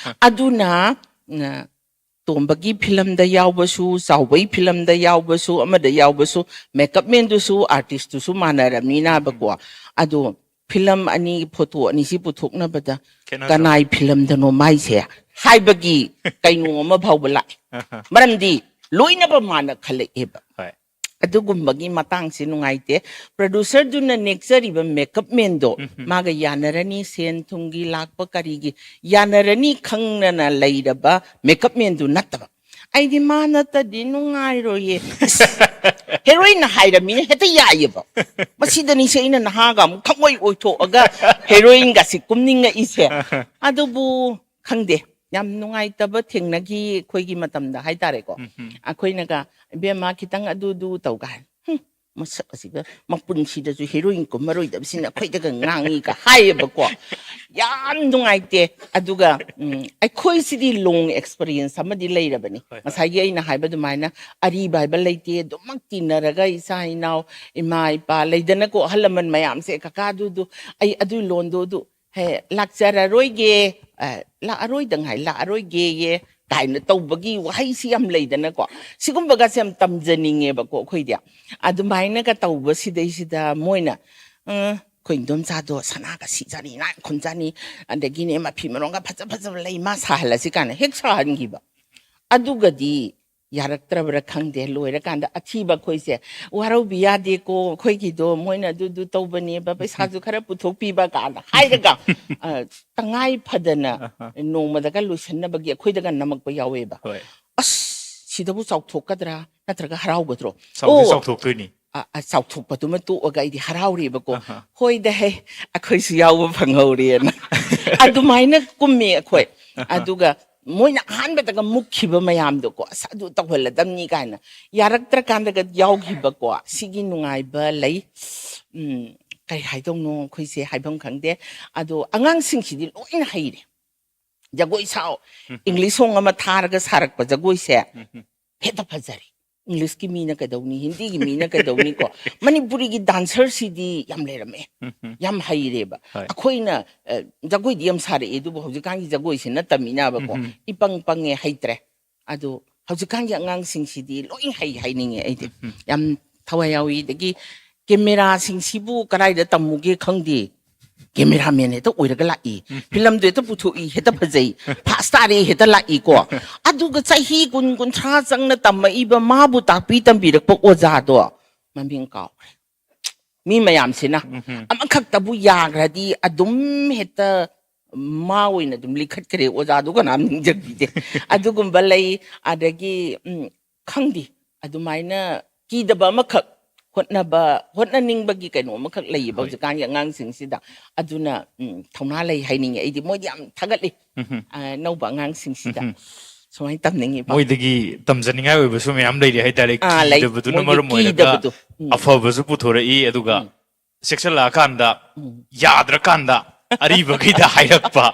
ꯑꯗꯨꯅ, ꯑ, ꯇꯣꯝꯕꯒꯤ ꯐꯤꯂꯝꯗ ꯌꯥꯎꯕꯁꯨ, ꯆꯥꯎꯕꯒꯤ ꯐꯤꯂꯝꯗ ꯌꯥꯎꯕꯁꯨ, ꯑꯃꯗ ꯌꯥꯎꯕꯁꯨ, ꯃꯦꯀꯞ ꯃꯦꯟꯗꯨꯁꯨ, ꯑꯥꯔꯇꯤꯁꯇꯨꯁꯨ ꯃꯥꯟꯅꯔꯕꯅꯤꯅꯕꯀꯣ꯫ ꯑꯗꯣ ꯐꯤꯂꯝ ꯑꯅꯤ, ꯐꯣꯇꯣ ꯑꯅꯤꯁꯤ ꯄꯨꯊꯣꯛꯅꯕꯗ ꯈꯦꯠꯅꯗ꯭ꯔꯣ? ꯀꯅꯥꯏ ꯐꯤꯂꯝꯗꯅꯣ ꯃꯥꯏꯁꯦ ꯍꯥꯏꯕꯒꯤ ꯀꯩꯅꯣ ꯑꯃ ꯐꯥꯎꯕ ꯂꯥꯛꯑꯦ꯫ ꯃꯔꯝꯗꯤ ꯂꯣꯏꯅꯕ ꯃꯥꯅ ꯈꯜꯂꯛꯑꯦꯕ꯫ ꯍꯣꯏ. ꯑꯗꯨꯒꯨꯝꯕꯒꯤ ꯃꯇꯥꯡꯁꯤ ꯅꯨꯡꯉꯥꯏꯇꯦ꯫ ꯄ꯭ꯔꯗ꯭ꯌꯨꯁꯔꯗꯨꯅ ꯅꯦꯛꯆꯔꯤꯕ ꯃꯦꯀꯞ ꯃꯦꯟꯗꯣ ꯎꯝ, ꯎꯝ. ꯃꯥꯒ ꯌꯥꯅꯔꯅꯤ, ꯁꯦꯟ ꯊꯨꯝꯒꯤ ꯂꯥꯛꯄ ꯀꯔꯤꯒꯤ ꯌꯥꯅꯔꯅꯤ ꯈꯪꯅꯅ ꯂꯩꯔꯕ ꯃꯦꯀꯞ ꯃꯦꯟꯗꯨ ꯅꯠꯇꯕ꯫ ꯑꯩꯗꯤ ꯃꯥ ꯅꯠꯇꯗꯤ ꯅꯨꯡꯉꯥꯏꯔꯣꯏꯌꯦ꯫ ꯍꯦꯔꯣꯏꯟꯅ ꯍꯥꯏꯔꯝꯃꯤꯅ ꯍꯦꯛꯇ ꯌꯥꯏꯌꯦꯕ꯫ ꯃꯁꯤꯗꯅꯤꯁꯦ ꯑꯩꯅ ꯅꯍꯥꯒ ꯑꯃꯨꯛ ꯊꯃꯣꯏ ꯑꯣꯏꯊꯣꯛꯑꯒ ꯍꯦꯔꯣꯏꯟꯒꯁꯤ ꯀꯨꯝꯅꯤꯡꯉꯛꯏꯁꯦ꯫ ꯑꯗꯨꯕꯨ ꯈꯪꯗꯦ, ꯌꯥꯝ ꯅꯨꯡꯉꯥꯏꯇꯕ ꯊꯦꯡꯅꯈꯤ ꯑꯩꯈꯣꯏꯒꯤ ꯃꯇꯝꯗ ꯍꯥꯏꯇꯥꯔꯦꯀꯣ꯫ ꯎꯝ, ꯎꯝ. ꯑꯩꯈꯣꯏꯅꯒ, "ꯏꯕꯦꯝꯃ, ꯈꯤꯇꯪ ꯑꯗꯨꯗꯨ ꯇꯧꯒ" ꯍꯥꯏ꯫ "ꯍꯨꯝ, ꯃꯁꯛ ꯑꯁꯤꯒ ꯃꯄꯨꯟꯁꯤꯗꯁꯨ ꯍꯦꯔꯣꯏꯟ ꯀꯨꯝꯃꯔꯣꯏꯗꯕꯁꯤꯅ ꯑꯩꯈꯣꯏꯗꯒ ꯉꯥꯡꯉꯤꯒ" ꯍꯥꯏꯌꯦꯕꯀꯣ꯫ ꯌꯥꯝ ꯅꯨꯡꯉꯥꯏꯇꯦ꯫ ꯑꯗꯨꯒ, ꯎꯝ, ꯑꯩꯈꯣꯏꯁꯤꯗꯤ ꯂꯣꯡ ꯑꯦꯛꯁꯄꯔꯤꯌꯦꯟꯁ ꯑꯃꯗꯤ ꯂꯩꯔꯕꯅꯤ꯫ ꯍꯣꯏ, ꯍꯣꯏ. ꯉꯁꯥꯏꯒꯤ ꯑꯩꯅ ꯍꯥꯏꯕ ꯑꯗꯨꯃꯥꯏꯅ ꯑꯔꯤꯕ ꯍꯥꯏꯕ ꯂꯩꯇꯦ꯫ ꯑꯗꯨꯃꯛ ꯇꯤꯟꯅꯔꯒ ꯏꯆꯥ ꯏꯅꯥꯎ, ꯏꯃꯥ ꯏꯄꯥ ꯂꯩꯗꯅꯀꯣ, ꯑꯍꯜ ꯂꯃꯟ ꯃꯌꯥꯝꯁꯦ, "ꯀꯀꯥ ꯑꯗꯨꯗꯨ, ꯑꯩ ꯑꯗꯨꯏ ꯂꯣꯟꯗꯣ ꯑꯗꯨ, ꯍꯦ, ꯂꯥꯛꯆꯔꯔꯣꯏꯒꯦ, ꯑ, ꯂꯥꯛꯑꯔꯣꯏꯗꯪ ꯍꯥꯏ, ꯂꯥꯛꯑꯔꯣꯏꯒꯦꯌꯦ" ꯀꯥꯏꯅ ꯇꯧꯕꯒꯤ ꯋꯥꯍꯩꯁꯤ ꯌꯥꯝ ꯂꯩꯗꯅꯀꯣ꯫ ꯁꯤꯒꯨꯝꯕꯒꯁꯦ ꯌꯥꯝ ꯇꯝꯖꯅꯤꯡꯉꯦꯕꯀꯣ ꯑꯩꯈꯣꯏꯗꯤ꯫ ꯑꯗꯨꯃꯥꯏꯅꯒ ꯇꯧꯕꯁꯤꯗꯩꯁꯤꯗ ꯃꯣꯏꯅ, "ꯑ, ꯑꯩꯈꯣꯏ ꯏꯟꯗꯣꯝꯆꯥꯗꯣ ꯁꯅꯥꯒ ꯁꯤꯖꯥꯅꯤ, ꯅꯥꯟ ꯈꯨꯝꯖꯥꯅꯤ, ꯑꯗꯒꯤꯅꯦ ꯃꯐꯤ ꯃꯔꯣꯟꯒ ꯐꯖ ꯐꯖꯕ ꯂꯩ, ꯃꯥ ꯁꯥꯍꯜꯂꯁꯤ" ꯀꯥꯏꯅ ꯍꯦꯛ ꯁꯥꯍꯟꯈꯤꯕ꯫ ꯑꯗꯨꯒꯗꯤ ꯌꯥꯔꯛꯇ꯭ꯔꯕ꯭ꯔꯥ ꯈꯪꯗꯦ, ꯂꯣꯏꯔꯀꯥꯟꯗ ꯑꯊꯤꯕ ꯑꯩꯈꯣꯏꯁꯦ, "ꯋꯥꯔꯧꯕꯤ ꯌꯥꯗꯦꯀꯣ, ꯑꯩꯈꯣꯏꯒꯤꯗꯣ ꯃꯣꯏꯅ ꯑꯗꯨꯗꯨ ꯇꯧꯕꯅꯦꯕ, ꯄꯩꯁꯥꯁꯨ ꯈꯔ ꯄꯨꯊꯣꯛꯄꯤꯕ" ꯀꯥꯏꯅ ꯍꯥꯏꯔꯒ, ꯑ, ꯇꯉꯥꯏ ꯐꯗꯅ ꯑꯍ. ꯅꯣꯡꯃꯗꯒ ꯂꯣꯏꯁꯟꯅꯕꯒꯤ ꯑꯩꯈꯣꯏꯗꯒ ꯅꯝꯃꯛꯄ ꯌꯥꯎꯋꯦꯕ꯫ ꯍꯣꯏ. "ꯑꯁ, ꯁꯤꯗꯕꯨ ꯆꯥꯎꯊꯣꯛꯀꯗ꯭ꯔꯥ, ꯅꯠꯇ꯭ꯔꯒ ꯍꯔꯥꯎꯒꯗ꯭ꯔꯣ?" ꯆꯥꯎꯗꯤ ꯑꯣ, ꯆꯥꯎꯊꯣꯛꯇꯣꯏꯅꯤ. ꯑ, ꯑ, ꯆꯥꯎꯊꯣꯛꯄꯗꯨꯃ ꯇꯣꯛꯑꯒ ꯑꯩꯗꯤ ꯍꯔꯥꯎꯔꯦꯕꯀꯣ꯫ ꯑꯍ. "ꯍꯣꯏꯗ ꯍꯦ, ꯑꯩꯈꯣꯏꯁꯨ ꯌꯥꯎꯕ ꯐꯪꯍꯧꯔꯦꯅ" ꯑꯗꯨꯃꯥꯏꯅ ꯀꯨꯝꯃꯦ ꯑꯩꯈꯣꯏ꯫ ꯑꯍ. ꯑꯗꯨꯒ ꯃꯣꯏꯅ ꯑꯍꯥꯟꯕꯗꯒ ꯃꯨꯛꯈꯤꯕ ꯃꯌꯥꯝꯗꯣꯀꯣ, "ꯑꯁ, ꯑꯗꯨ ꯇꯧꯍꯜꯂꯗꯝꯅꯤ" ꯀꯥꯏꯅ ꯌꯥꯔꯛꯇ꯭ꯔꯀꯥꯟꯗꯒ ꯌꯥꯎꯈꯤꯕꯀꯣ, ꯁꯤꯒꯤ ꯅꯨꯡꯉꯥꯏꯕ ꯂꯩ꯫ ꯎꯝ, ꯀꯩ ꯍꯥꯏꯗꯧꯅꯣ ꯑꯩꯈꯣꯏꯁꯦ, ꯍꯥꯏꯐꯝ ꯈꯪꯗꯦ꯫ ꯑꯗꯣ ꯑꯉꯥꯡꯁꯤꯡꯁꯤꯗꯤ ꯂꯣꯏꯅ ꯍꯩꯔꯦ꯫ "ꯖꯒꯣꯏ ꯁꯥꯎ", ꯏꯪꯂꯤꯁ ꯁꯣꯡ ꯑꯃ ꯊꯥꯔꯒ ꯁꯥꯔꯛꯄ ꯖꯒꯣꯏꯁꯦ ꯍꯦꯛꯇ ꯐꯖꯔꯦ꯫ ꯏꯪꯂꯤꯁꯀꯤ ꯃꯤꯅ ꯀꯩꯗꯧꯅꯤ, ꯍꯤꯟꯗꯤꯒꯤ ꯃꯤꯅ ꯀꯩꯗꯧꯅꯤꯀꯣ? ꯃꯅꯤꯄꯨꯔꯤꯒꯤ ꯗꯥꯟꯁꯔꯁꯤꯗꯤ ꯌꯥꯝ ꯂꯩꯔꯝꯃꯦ, ꯌꯥꯝ ꯍꯩꯔꯦꯕ꯫ ꯍꯣꯏ꯫ ꯑꯩꯈꯣꯏꯅ ꯑ, ꯖꯒꯣꯏꯗꯤ ꯌꯥꯝ ꯁꯥꯔꯛꯑꯦ, ꯑꯗꯨꯕꯨ ꯍꯧꯖꯤꯛꯀꯥꯟꯒꯤ ꯖꯒꯣꯏꯁꯤ ꯅꯠꯇꯃꯤꯅꯕꯀꯣ, ꯏꯄꯪ ꯄꯪꯉꯦ, ꯍꯩꯇ꯭ꯔꯦ꯫ ꯑꯗꯣ ꯍꯧꯖꯤꯛꯀꯥꯟꯒꯤ ꯑꯉꯥꯡꯁꯤꯡꯁꯤꯗꯤ ꯂꯣꯏ ꯍꯩ ꯍꯥꯏꯅꯤꯡꯉꯦ ꯑꯩꯗꯤ꯫ ꯌꯥꯝ ꯊꯋꯥꯏ ꯌꯥꯎꯏ꯫ ꯑꯗꯒꯤ ꯀꯦꯃꯦꯔꯥꯁꯤꯡꯁꯤꯕꯨ ꯀꯗꯥꯏꯗ ꯇꯝꯃꯨꯒꯦ ꯈꯪꯗꯦ, ꯀꯦꯃꯦꯔꯥꯃꯦꯟ ꯍꯦꯛꯇ ꯑꯣꯏꯔꯒ ꯂꯥꯛꯏ, ꯐꯤꯂꯝꯗꯣ ꯍꯦꯛꯇ ꯄꯨꯊꯣꯛꯏ, ꯍꯦꯛꯇ ꯐꯖꯩ, ꯐꯥꯁ ꯇꯥꯔꯦ ꯍꯦꯛꯇ ꯂꯥꯛꯏꯀꯣ꯫ ꯑꯗꯨꯒ ꯆꯍꯤ ꯀꯨꯟ, ꯀꯨꯟꯊ꯭ꯔꯥ ꯆꯪꯅ ꯇꯝꯃꯛꯏꯕ ꯃꯥꯕꯨ ꯇꯥꯛꯄꯤ ꯇꯝꯕꯤꯔꯛꯄ ꯑꯣꯖꯥꯗꯣ ꯃꯃꯤꯡ ꯀꯥꯎꯈ꯭ꯔꯦ꯫ ꯃꯤ ꯃꯌꯥꯝꯁꯤꯅ ꯑꯃꯈꯛꯇꯕꯨ ꯌꯥꯈ꯭ꯔꯗꯤ ꯑꯗꯨꯝ ꯍꯦꯛꯇ ꯃꯥ ꯑꯣꯏꯅ ꯑꯗꯨꯝ ꯂꯤꯈꯠꯈ꯭ꯔꯦ, ꯑꯣꯖꯥꯗꯣ ꯀꯅꯥꯝ ꯅꯤꯡꯁꯤꯡꯕꯤꯗꯦ꯫ ꯑꯗꯨꯒꯨꯝꯕ ꯂꯩ꯫ ꯑꯗꯒꯤ, ꯎꯝ, ꯈꯪꯗꯦ, ꯑꯗꯨꯃꯥꯏꯅ ꯀꯤꯗꯕ ꯑꯃꯈꯛ, ꯍꯣꯠꯅꯕ, ꯍꯣꯠꯅꯅꯤꯡꯕꯒꯤ ꯀꯩꯅꯣ ꯑꯃꯈꯛ ꯂꯩꯌꯦꯕ ꯍꯧꯖꯤꯛꯀꯥꯟꯒꯤ ꯑꯉꯥꯡꯁꯤꯡꯁꯤꯗ꯫ ꯑꯗꯨꯅ, ꯎꯝ, ꯊꯧꯅꯥ ꯂꯩ ꯍꯥꯏꯅꯤꯡꯉꯦ ꯑꯩꯗꯤ꯫ ꯃꯣꯏꯗꯤ ꯌꯥꯝ ꯊꯥꯒꯠꯂꯤ, ꯑ, ꯑꯅꯧꯕ ꯑꯉꯥꯡꯁꯤꯡꯁꯤꯗ꯫ ꯁꯨꯃꯥꯏꯅ ꯇꯝꯅꯤꯡꯉꯤꯕ꯫ ꯃꯣꯏꯗꯒꯤ ꯇꯝꯖꯅꯤꯡꯉꯥꯏ ꯑꯣꯏꯕꯁꯨ ꯃꯌꯥꯝ ꯂꯩꯔꯤ ꯍꯥꯏꯇꯥꯔꯦ꯫ ꯑꯥ, ꯂꯩ꯫ ꯀꯤꯗꯕꯗꯨꯅ ꯃꯣꯏꯒꯤ ꯃꯔꯝ ꯑꯣꯏꯔꯒ ꯀꯤꯗꯕꯗꯣ꯫ ꯎꯝ꯫ ꯑꯐꯕꯁꯨ ꯄꯨꯊꯣꯔꯛꯏ, ꯑꯗꯨꯒ ꯎꯝ꯫ ꯆꯦꯛꯁꯤꯜꯂꯛꯑꯀꯥꯟꯗ ꯎꯝ꯫ ꯌꯥꯗ꯭ꯔꯀꯥꯟꯗ ꯑꯔꯤꯕꯈꯩꯗ ꯍꯥꯏꯔꯛꯄ꯫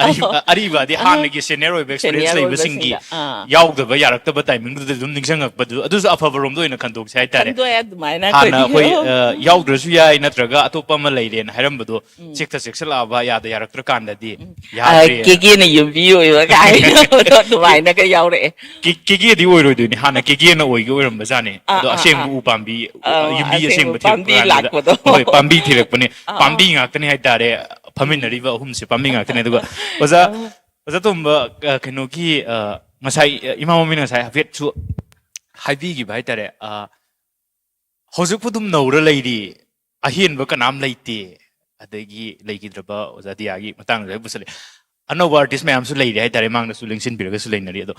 ꯑꯔꯤꯕ, ꯑꯔꯤꯕꯗꯤ ꯑꯥ꯫ ꯍꯥꯟꯅꯒꯤ ꯁꯦꯅꯤꯌꯔ ꯑꯣꯏꯕ ꯑꯦꯛꯁꯄꯤꯔꯤꯌꯦꯟꯁ ꯁꯦꯅꯤꯌꯔ ꯂꯩꯕꯁꯤꯡꯒꯤ ꯑꯣꯏꯕꯁꯤꯡꯗ꯫ ꯑꯥ꯫ ꯌꯥꯎꯗꯕ, ꯌꯥꯔꯛꯇꯕ ꯇꯥꯏꯃꯤꯡꯗꯨꯗ ꯑꯗꯨꯝ ꯅꯤꯡꯁꯤꯡꯉꯛꯄꯗꯨ, ꯑꯗꯨꯁꯨ ꯑꯐꯕꯔꯣꯝꯗ ꯑꯣꯏꯅ ꯈꯟꯗꯣꯛꯁꯦ ꯍꯥꯏꯇꯥꯔꯦ꯫ ꯈꯟꯗꯣꯛꯑꯦ ꯑꯗꯨꯃꯥꯏꯅ ꯍꯥꯟꯅ ꯑꯩꯈꯣꯏꯗꯤ꯫ ꯑꯩꯈꯣꯏ, ꯑ, ꯌꯥꯎꯗ꯭ꯔꯁꯨ ꯌꯥꯏ, ꯅꯠꯇ꯭ꯔꯒ ꯑꯇꯣꯞꯄ ꯑꯃ ꯂꯩꯔꯦꯅ ꯍꯥꯏꯔꯝꯕꯗꯣ ꯎꯝ꯫ ꯆꯦꯛꯇ ꯆꯦꯛꯁꯤꯜꯂꯛꯑꯕ, ꯌꯥꯗ ꯌꯥꯔꯛꯇ꯭ꯔꯀꯥꯟꯗꯗꯤ ꯎꯝ꯫ ꯌꯥꯗ꯭ꯔꯦ꯫ ꯑ, ꯀꯦꯒꯦꯅ ꯌꯨꯝꯕꯤ ꯑꯣꯏꯕ ꯀꯥꯏꯅ ꯑꯗꯨꯃꯥꯏꯅꯒ ꯌꯥꯎꯔꯛꯑꯦ꯫ ꯀꯦ-, ꯀꯦꯒꯦꯗꯤ ꯑꯣꯏꯔꯣꯏꯗꯣꯏꯅꯤ, ꯍꯥꯟꯅ ꯀꯦꯒꯦꯅ ꯑꯣꯏꯒꯦ ꯑꯣꯏꯔꯝꯕꯖꯥꯠꯅꯤ꯫ ꯑꯥ, ꯑꯗꯣ ꯑꯥ, ꯑꯁꯦꯡꯕ ꯑꯥ꯫ ꯎ ꯄꯥꯝꯕꯤ, ꯑꯥ, ꯌꯨꯝꯕꯤ ꯑꯁꯦꯡꯕ ꯑꯁꯦꯡꯕ ꯄꯥꯝꯕꯤ ꯊꯤꯔꯛꯄ ꯀꯥꯟꯗꯨꯗ, ꯂꯥꯛꯄꯗꯣ꯫ ꯍꯣꯏ, ꯄꯥꯝꯕꯤ ꯊꯤꯔꯛꯄꯅꯦ꯫ ꯑꯥ, ꯑꯥ꯫ ꯄꯥꯝꯕꯤ ꯉꯥꯛꯇꯅꯦ ꯍꯥꯏꯇꯥꯔꯦ꯫ ꯎꯝ꯫ ꯐꯝꯃꯤꯟꯅꯔꯤꯕ ꯑꯍꯨꯝꯁꯦ ꯄꯥꯝꯕꯤ ꯉꯥꯛꯇꯅꯦ꯫ ꯑꯗꯨꯒ ꯑꯣꯖꯥ, ꯑꯥ꯫ ꯑꯣꯖꯥ ꯇꯣꯝꯕ, ꯑ, ꯀꯩꯅꯣꯒꯤ, ꯑ, ꯉꯁꯥꯏ, ꯑ, ꯏꯃꯥ ꯃꯣꯃꯤꯅ ꯉꯁꯥꯏ ꯍꯥꯏꯐꯦꯠꯁꯨ ꯍꯥꯏꯕꯤꯈꯤꯕ ꯍꯥꯏꯇꯥꯔꯦ꯫ ꯑ, ꯍꯧꯖꯤꯛꯄꯨ ꯑꯗꯨꯝ ꯅꯧꯔ ꯂꯩꯔꯤ, ꯑꯍꯦꯟꯕ ꯀꯅꯥꯝ ꯂꯩꯇꯦ, ꯑꯗꯒꯤ ꯂꯩꯈꯤꯗ꯭ꯔꯕ ꯑꯣꯖꯥ ꯗꯤꯌꯥꯒꯤ ꯃꯇꯥꯡꯗ ꯍꯦꯛ ꯄꯨꯁꯜꯂꯛꯑꯦ꯫ ꯑꯅꯧꯕ ꯑꯥꯔꯇꯤꯁ ꯃꯌꯥꯝꯁꯨ ꯂꯩꯔꯤ ꯍꯥꯏꯇꯥꯔꯦ, ꯃꯥꯡꯗꯁꯨ ꯂꯦꯡꯁꯤꯟꯕꯤꯔꯒꯁꯨ ꯂꯩꯅꯔꯤ꯫ ꯑꯗꯣ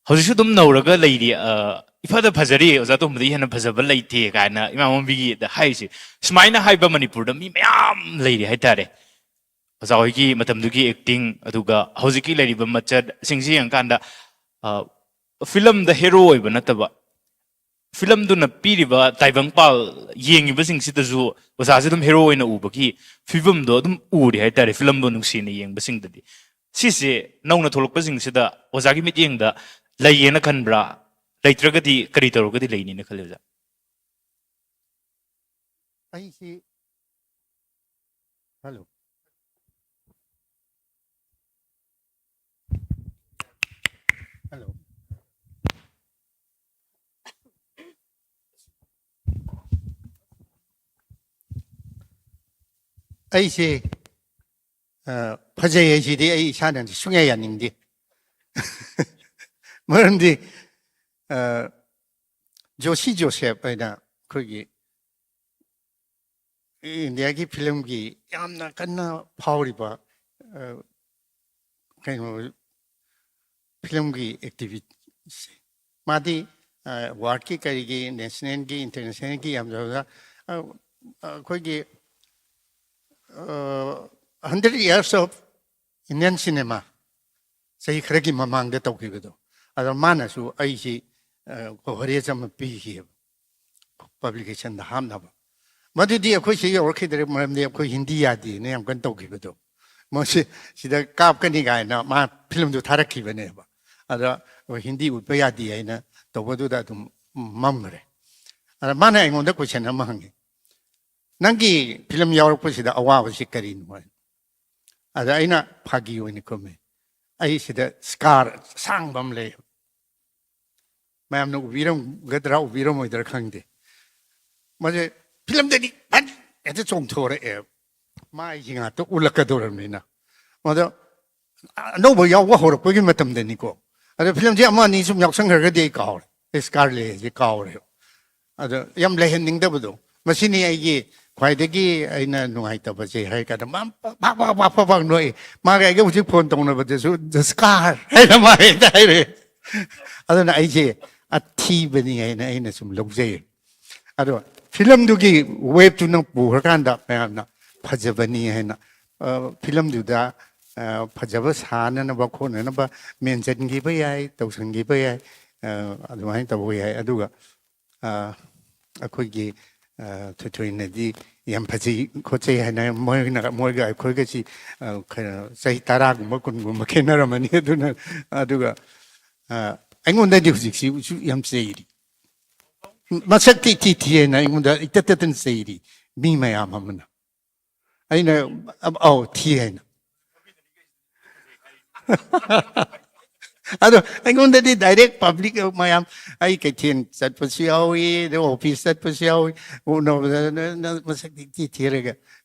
ꯍꯧꯖꯤꯛꯁꯨ ꯑꯗꯨꯝ ꯅꯧꯔꯒ ꯂꯩꯔꯤ꯫ ꯑ, ꯏꯐꯗ ꯐꯖꯔꯤ, ꯑꯣꯖꯥ ꯇꯣꯝꯕꯗꯒꯤ ꯍꯦꯟꯅ ꯐꯖꯕ ꯂꯩꯇꯦ ꯀꯥꯏꯅ ꯏꯃꯥ ꯃꯣꯝꯕꯤꯒꯤꯗ ꯍꯥꯏꯔꯤꯁꯦ꯫ ꯁꯨꯃꯥꯏꯅ ꯍꯥꯏꯕ ꯃꯅꯤꯄꯨꯔꯗ ꯃꯤ ꯃꯌꯥꯝ ꯂꯩꯔꯤ ꯍꯥꯏꯇꯥꯔꯦ꯫ ꯑꯣꯖꯥ ꯍꯣꯏꯒꯤ ꯃꯇꯝꯗꯨꯒꯤ ꯑꯦꯛꯇꯤꯡ, ꯑꯗꯨꯒ ꯍꯧꯖꯤꯛꯀꯤ ꯂꯩꯔꯤꯕ ꯃꯆꯠꯁꯤꯡꯁꯤ ꯌꯦꯡꯉꯀꯥꯟꯗ, ꯑ, ꯐꯤꯂꯝꯗ ꯍꯦꯔꯣ ꯑꯣꯏꯕ ꯅꯠꯇꯕ, ꯐꯤꯂꯝꯗꯨꯅ ꯄꯤꯔꯤꯕ ꯇꯥꯏꯕꯪꯄꯥꯜ ꯌꯦꯡꯉꯤꯕꯁꯤꯡꯁꯤꯗꯁꯨ ꯑꯣꯖꯥꯁꯦ ꯑꯗꯨꯝ ꯍꯦꯔꯣ ꯑꯣꯏꯅ ꯎꯕꯒꯤ ꯐꯤꯕꯝꯗꯣ ꯑꯗꯨꯝ ꯎꯔꯤ ꯍꯥꯏꯇꯥꯔꯦ, ꯐꯤꯂꯝꯕꯨ ꯅꯨꯡꯁꯤꯅ ꯌꯦꯡꯕꯁꯤꯡꯗꯗꯤ꯫ ꯁꯤꯁꯦ ꯅꯧꯅ ꯊꯣꯛꯂꯛꯄꯁꯤꯡꯁꯤꯗ ꯑꯣꯖꯥꯒꯤ ꯃꯤꯠꯌꯦꯡꯗ ꯂꯩꯌꯦꯅ ꯈꯟꯕ꯭ꯔꯥ? ꯂꯩꯇ꯭ꯔꯒꯗꯤ ꯀꯔꯤ ꯇꯧꯔꯒꯗꯤ ꯂꯩꯅꯤꯅ ꯈꯜꯂꯤ, ꯑꯣꯖꯥ? ꯑꯩꯁꯤ, ꯍꯜꯂꯣ꯫ ꯍꯜꯂꯣ꯫ ꯑꯩꯁꯦ, ꯑ, ꯐꯖꯩ ꯍꯥꯏꯁꯤꯗꯤ ꯑꯩ ꯏꯁꯥꯅꯗꯤ ꯁꯨꯡꯌꯥ ꯌꯥꯅꯤꯡꯗꯦ꯫ ꯃꯔꯝꯗꯤ, ꯑ, ꯖꯣꯁꯤ ꯖꯣꯁꯦꯞ ꯍꯥꯏꯅ ꯑꯩꯈꯣꯏꯒꯤ ꯏꯟꯗꯤꯌꯥꯒꯤ ꯐꯤꯂꯝꯒꯤ ꯌꯥꯝꯅ ꯀꯟꯅ ꯐꯥꯎꯔꯤꯕ, ꯑ, ꯀꯩꯅꯣ, ꯐꯤꯂꯝꯒꯤ ꯑꯦꯛꯇꯤꯚꯤꯁ-, ꯃꯥꯗꯤ, ꯑ, ꯋꯥꯔꯜꯗꯀꯤ ꯀꯔꯤꯒꯤ, ꯅꯦꯁꯅꯦꯜꯒꯤ, ꯏꯟꯇꯔꯅꯦꯁꯅꯦꯜꯒꯤ ꯌꯥꯝ ꯌꯥꯎꯅ, ꯑ, ꯑꯩꯈꯣꯏꯒꯤ, ꯑ, Hundred Years of Indian Cinema ꯆꯍꯤ ꯈꯔꯒꯤ ꯃꯃꯥꯡꯗ ꯇꯧꯈꯤꯕꯗꯣ, ꯑꯗꯣ ꯃꯥꯅꯁꯨ ꯑꯩꯁꯤ, ꯑ, ꯀꯣꯚꯔꯦꯖ ꯑꯃ ꯄꯤꯈꯤꯑꯕ, ꯄꯕ꯭ꯂꯤꯀꯦꯁꯟꯗ ꯍꯥꯞꯅꯕ꯫ ꯃꯗꯨꯗꯤ ꯑꯩꯈꯣꯏ ꯁꯤ ꯌꯧꯔꯛꯈꯤꯗ꯭ꯔꯦ, ꯃꯔꯝꯗꯤ ꯑꯩꯈꯣꯏ ꯍꯤꯟꯗꯤ ꯌꯥꯗꯦꯅ ꯌꯥꯝ ꯀꯟꯅ ꯇꯧꯈꯤꯕꯗꯣ꯫ ꯃꯁꯤ ꯁꯤꯗ ꯀꯥꯞꯀꯅꯤ ꯀꯥꯏꯅ ꯃꯥ ꯐꯤꯂꯝꯗꯨ ꯊꯥꯔꯛꯈꯤꯕꯅꯦꯕ꯫ ꯑꯗ ꯑꯩꯈꯣꯏ ꯍꯤꯟꯗꯤ ꯎꯠꯄ ꯌꯥꯗꯦ ꯍꯥꯏꯅ ꯇꯧꯕꯗꯨꯗ ꯑꯗꯨꯝ ꯃꯝꯈ꯭ꯔꯦ꯫ ꯑꯗ ꯃꯥꯅ ꯑꯩꯉꯣꯟꯗ ꯀꯣꯏꯁꯟ ꯑꯃ ꯍꯪꯉꯤ, "ꯅꯪꯒꯤ ꯐꯤꯂꯝ ꯌꯥꯎꯔꯛꯄꯁꯤꯗ ꯑꯋꯥꯕꯁꯤ ꯀꯔꯤꯅꯣ?" ꯍꯥꯏ꯫ ꯑꯗ ꯑꯩꯅ ꯐꯥꯒꯤ ꯑꯣꯏꯅ ꯈꯨꯝꯃꯦ, "ꯑꯩ ꯁꯤꯗ ꯁ꯭ꯀꯥꯔ ꯑꯁꯥꯡꯕ ꯑꯃ ꯂꯩ꯫ ꯃꯌꯥꯝꯅ ꯎꯕꯤꯔꯝꯒꯗ꯭ꯔꯥ ꯎꯕꯤꯔꯝꯃꯣꯏꯗ꯭ꯔꯥ ꯈꯪꯗꯦ꯫ ꯃꯁꯦ ꯐꯤꯂꯝꯗꯗꯤ ꯐꯠ ꯍꯦꯛꯇ ꯆꯣꯡꯊꯣꯔꯛꯑꯦ꯫ ꯃꯥꯏꯁꯤ ꯉꯥꯛꯇ ꯎꯠꯂꯛꯀꯗꯧꯔꯕꯅꯤꯅ꯫ ꯃꯗꯣ ꯑꯅꯧꯕ ꯌꯥꯎꯕ ꯍꯧꯔꯛꯄꯒꯤ ꯃꯇꯝꯗꯅꯤꯀꯣ꯫ ꯑꯗꯣ ꯐꯤꯂꯝꯁꯦ ꯑꯃ ꯑꯅꯤ ꯁꯨꯝ ꯌꯥꯎꯁꯟꯈ꯭ꯔꯒꯗꯤ ꯑꯩ ꯀꯥꯎꯔꯦ꯫ ꯑꯩ ꯁ꯭ꯀꯥꯔ ꯂꯩꯔꯤꯁꯦ ꯀꯥꯎꯔꯦ꯫ ꯑꯗꯣ ꯌꯥꯝ ꯂꯩꯍꯟꯅꯤꯡꯗꯕꯗꯣ꯫ ꯃꯁꯤꯅꯤ ꯑꯩꯒꯤ ꯈ꯭ꯋꯥꯏꯗꯒꯤ ꯑꯩꯅ ꯅꯨꯡꯉꯥꯏꯇꯕꯁꯦ ꯍꯥꯏ ꯀꯥꯟꯗ, ꯃꯥ ꯄꯥꯛ ꯄꯥꯛ ꯄꯥꯛ ꯄꯥꯛ ꯄꯥꯛ ꯅꯣꯛꯏ꯫ ꯃꯥꯒ ꯑꯩꯒ ꯍꯧꯖꯤꯛ ꯐꯣꯟ ꯇꯧꯅꯕꯗꯁꯨ "ꯖꯁꯀꯥꯔ" ꯍꯥꯏꯅ ꯃꯥ ꯍꯦꯛꯇ ꯍꯥꯏꯔꯛꯑꯦ꯫ ꯑꯗꯨꯅ ꯑꯩꯁꯦ ꯑꯊꯤꯕꯅꯤ ꯍꯥꯏꯅ ꯑꯩꯅ ꯁꯨꯝ ꯂꯧꯖꯩ꯫ ꯑꯗꯣ ꯐꯤꯂꯝꯗꯨꯒꯤ ꯋꯦꯕꯇꯨꯅ ꯄꯨꯈ꯭ꯔꯀꯥꯟꯗ ꯃꯌꯥꯝꯅ ꯐꯖꯕꯅꯤ ꯍꯥꯏꯅ ꯐꯤꯂꯝꯗꯨꯗ ꯐꯖꯕ ꯁꯥꯅꯅꯕ ꯈꯣꯠꯅꯅꯕ ꯃꯦꯟꯁꯤꯟꯈꯤꯕ ꯌꯥꯏ, ꯇꯧꯁꯤꯟꯈꯤꯕ ꯌꯥꯏ, ꯑꯗꯨꯃꯥꯏꯅ ꯇꯧꯕ ꯌꯥꯏ꯫ ꯑꯗꯨꯒ ꯑꯩꯈꯣꯏꯒꯤ ꯊꯣꯏꯊꯣꯏꯅꯗꯤ ꯌꯥꯝ ꯐꯖꯩ ꯈꯣꯠꯆꯩ ꯍꯥꯏꯅ, ꯃꯣꯏꯅ, ꯃꯣꯏꯒ ꯑꯩꯈꯣꯏꯒꯁꯤ ꯆꯍꯤ ꯇꯔꯥꯒꯨꯝꯕ ꯀꯨꯟꯒꯨꯝꯕ ꯈꯦꯠꯅꯔꯝꯃꯅꯤ꯫ ꯑꯗꯨꯅ, ꯑꯗꯨꯒ ꯑꯩꯉꯣꯟꯗꯗꯤ ꯍꯧꯖꯤꯛꯁꯤꯁꯨ ꯌꯥꯝ ꯆꯩꯔꯤ꯫ ꯃꯁꯛꯇꯤ ꯊꯤ ꯊꯤ ꯍꯥꯏꯅ ꯑꯩꯉꯣꯟꯗ ꯏꯇꯠ ꯇꯠꯇꯅ ꯆꯩꯔꯤ ꯃꯤ ꯃꯌꯥꯝ ꯑꯃꯅ꯫ ꯑꯩꯅ, ꯑꯧ, ꯊꯤ ꯍꯥꯏꯅ꯫ ꯑꯗꯣ ꯑꯩꯉꯣꯟꯗꯗꯤ ꯗꯥꯏꯔꯦꯛ ꯄꯕ꯭ꯂꯤꯛ ꯃꯌꯥꯝ, ꯑꯩ ꯀꯩꯊꯦꯜ ꯆꯠꯄꯁꯨ ꯌꯥꯎꯏ, ꯑꯗꯩ ꯑꯣꯐꯤꯁ ꯆꯠꯄꯁꯨ ꯌꯥꯎꯏ, ꯎꯅꯕꯗ "ꯅ-, ꯅ-, ꯃꯁꯛꯇꯤ ꯊꯤ ꯊꯤꯔꯒ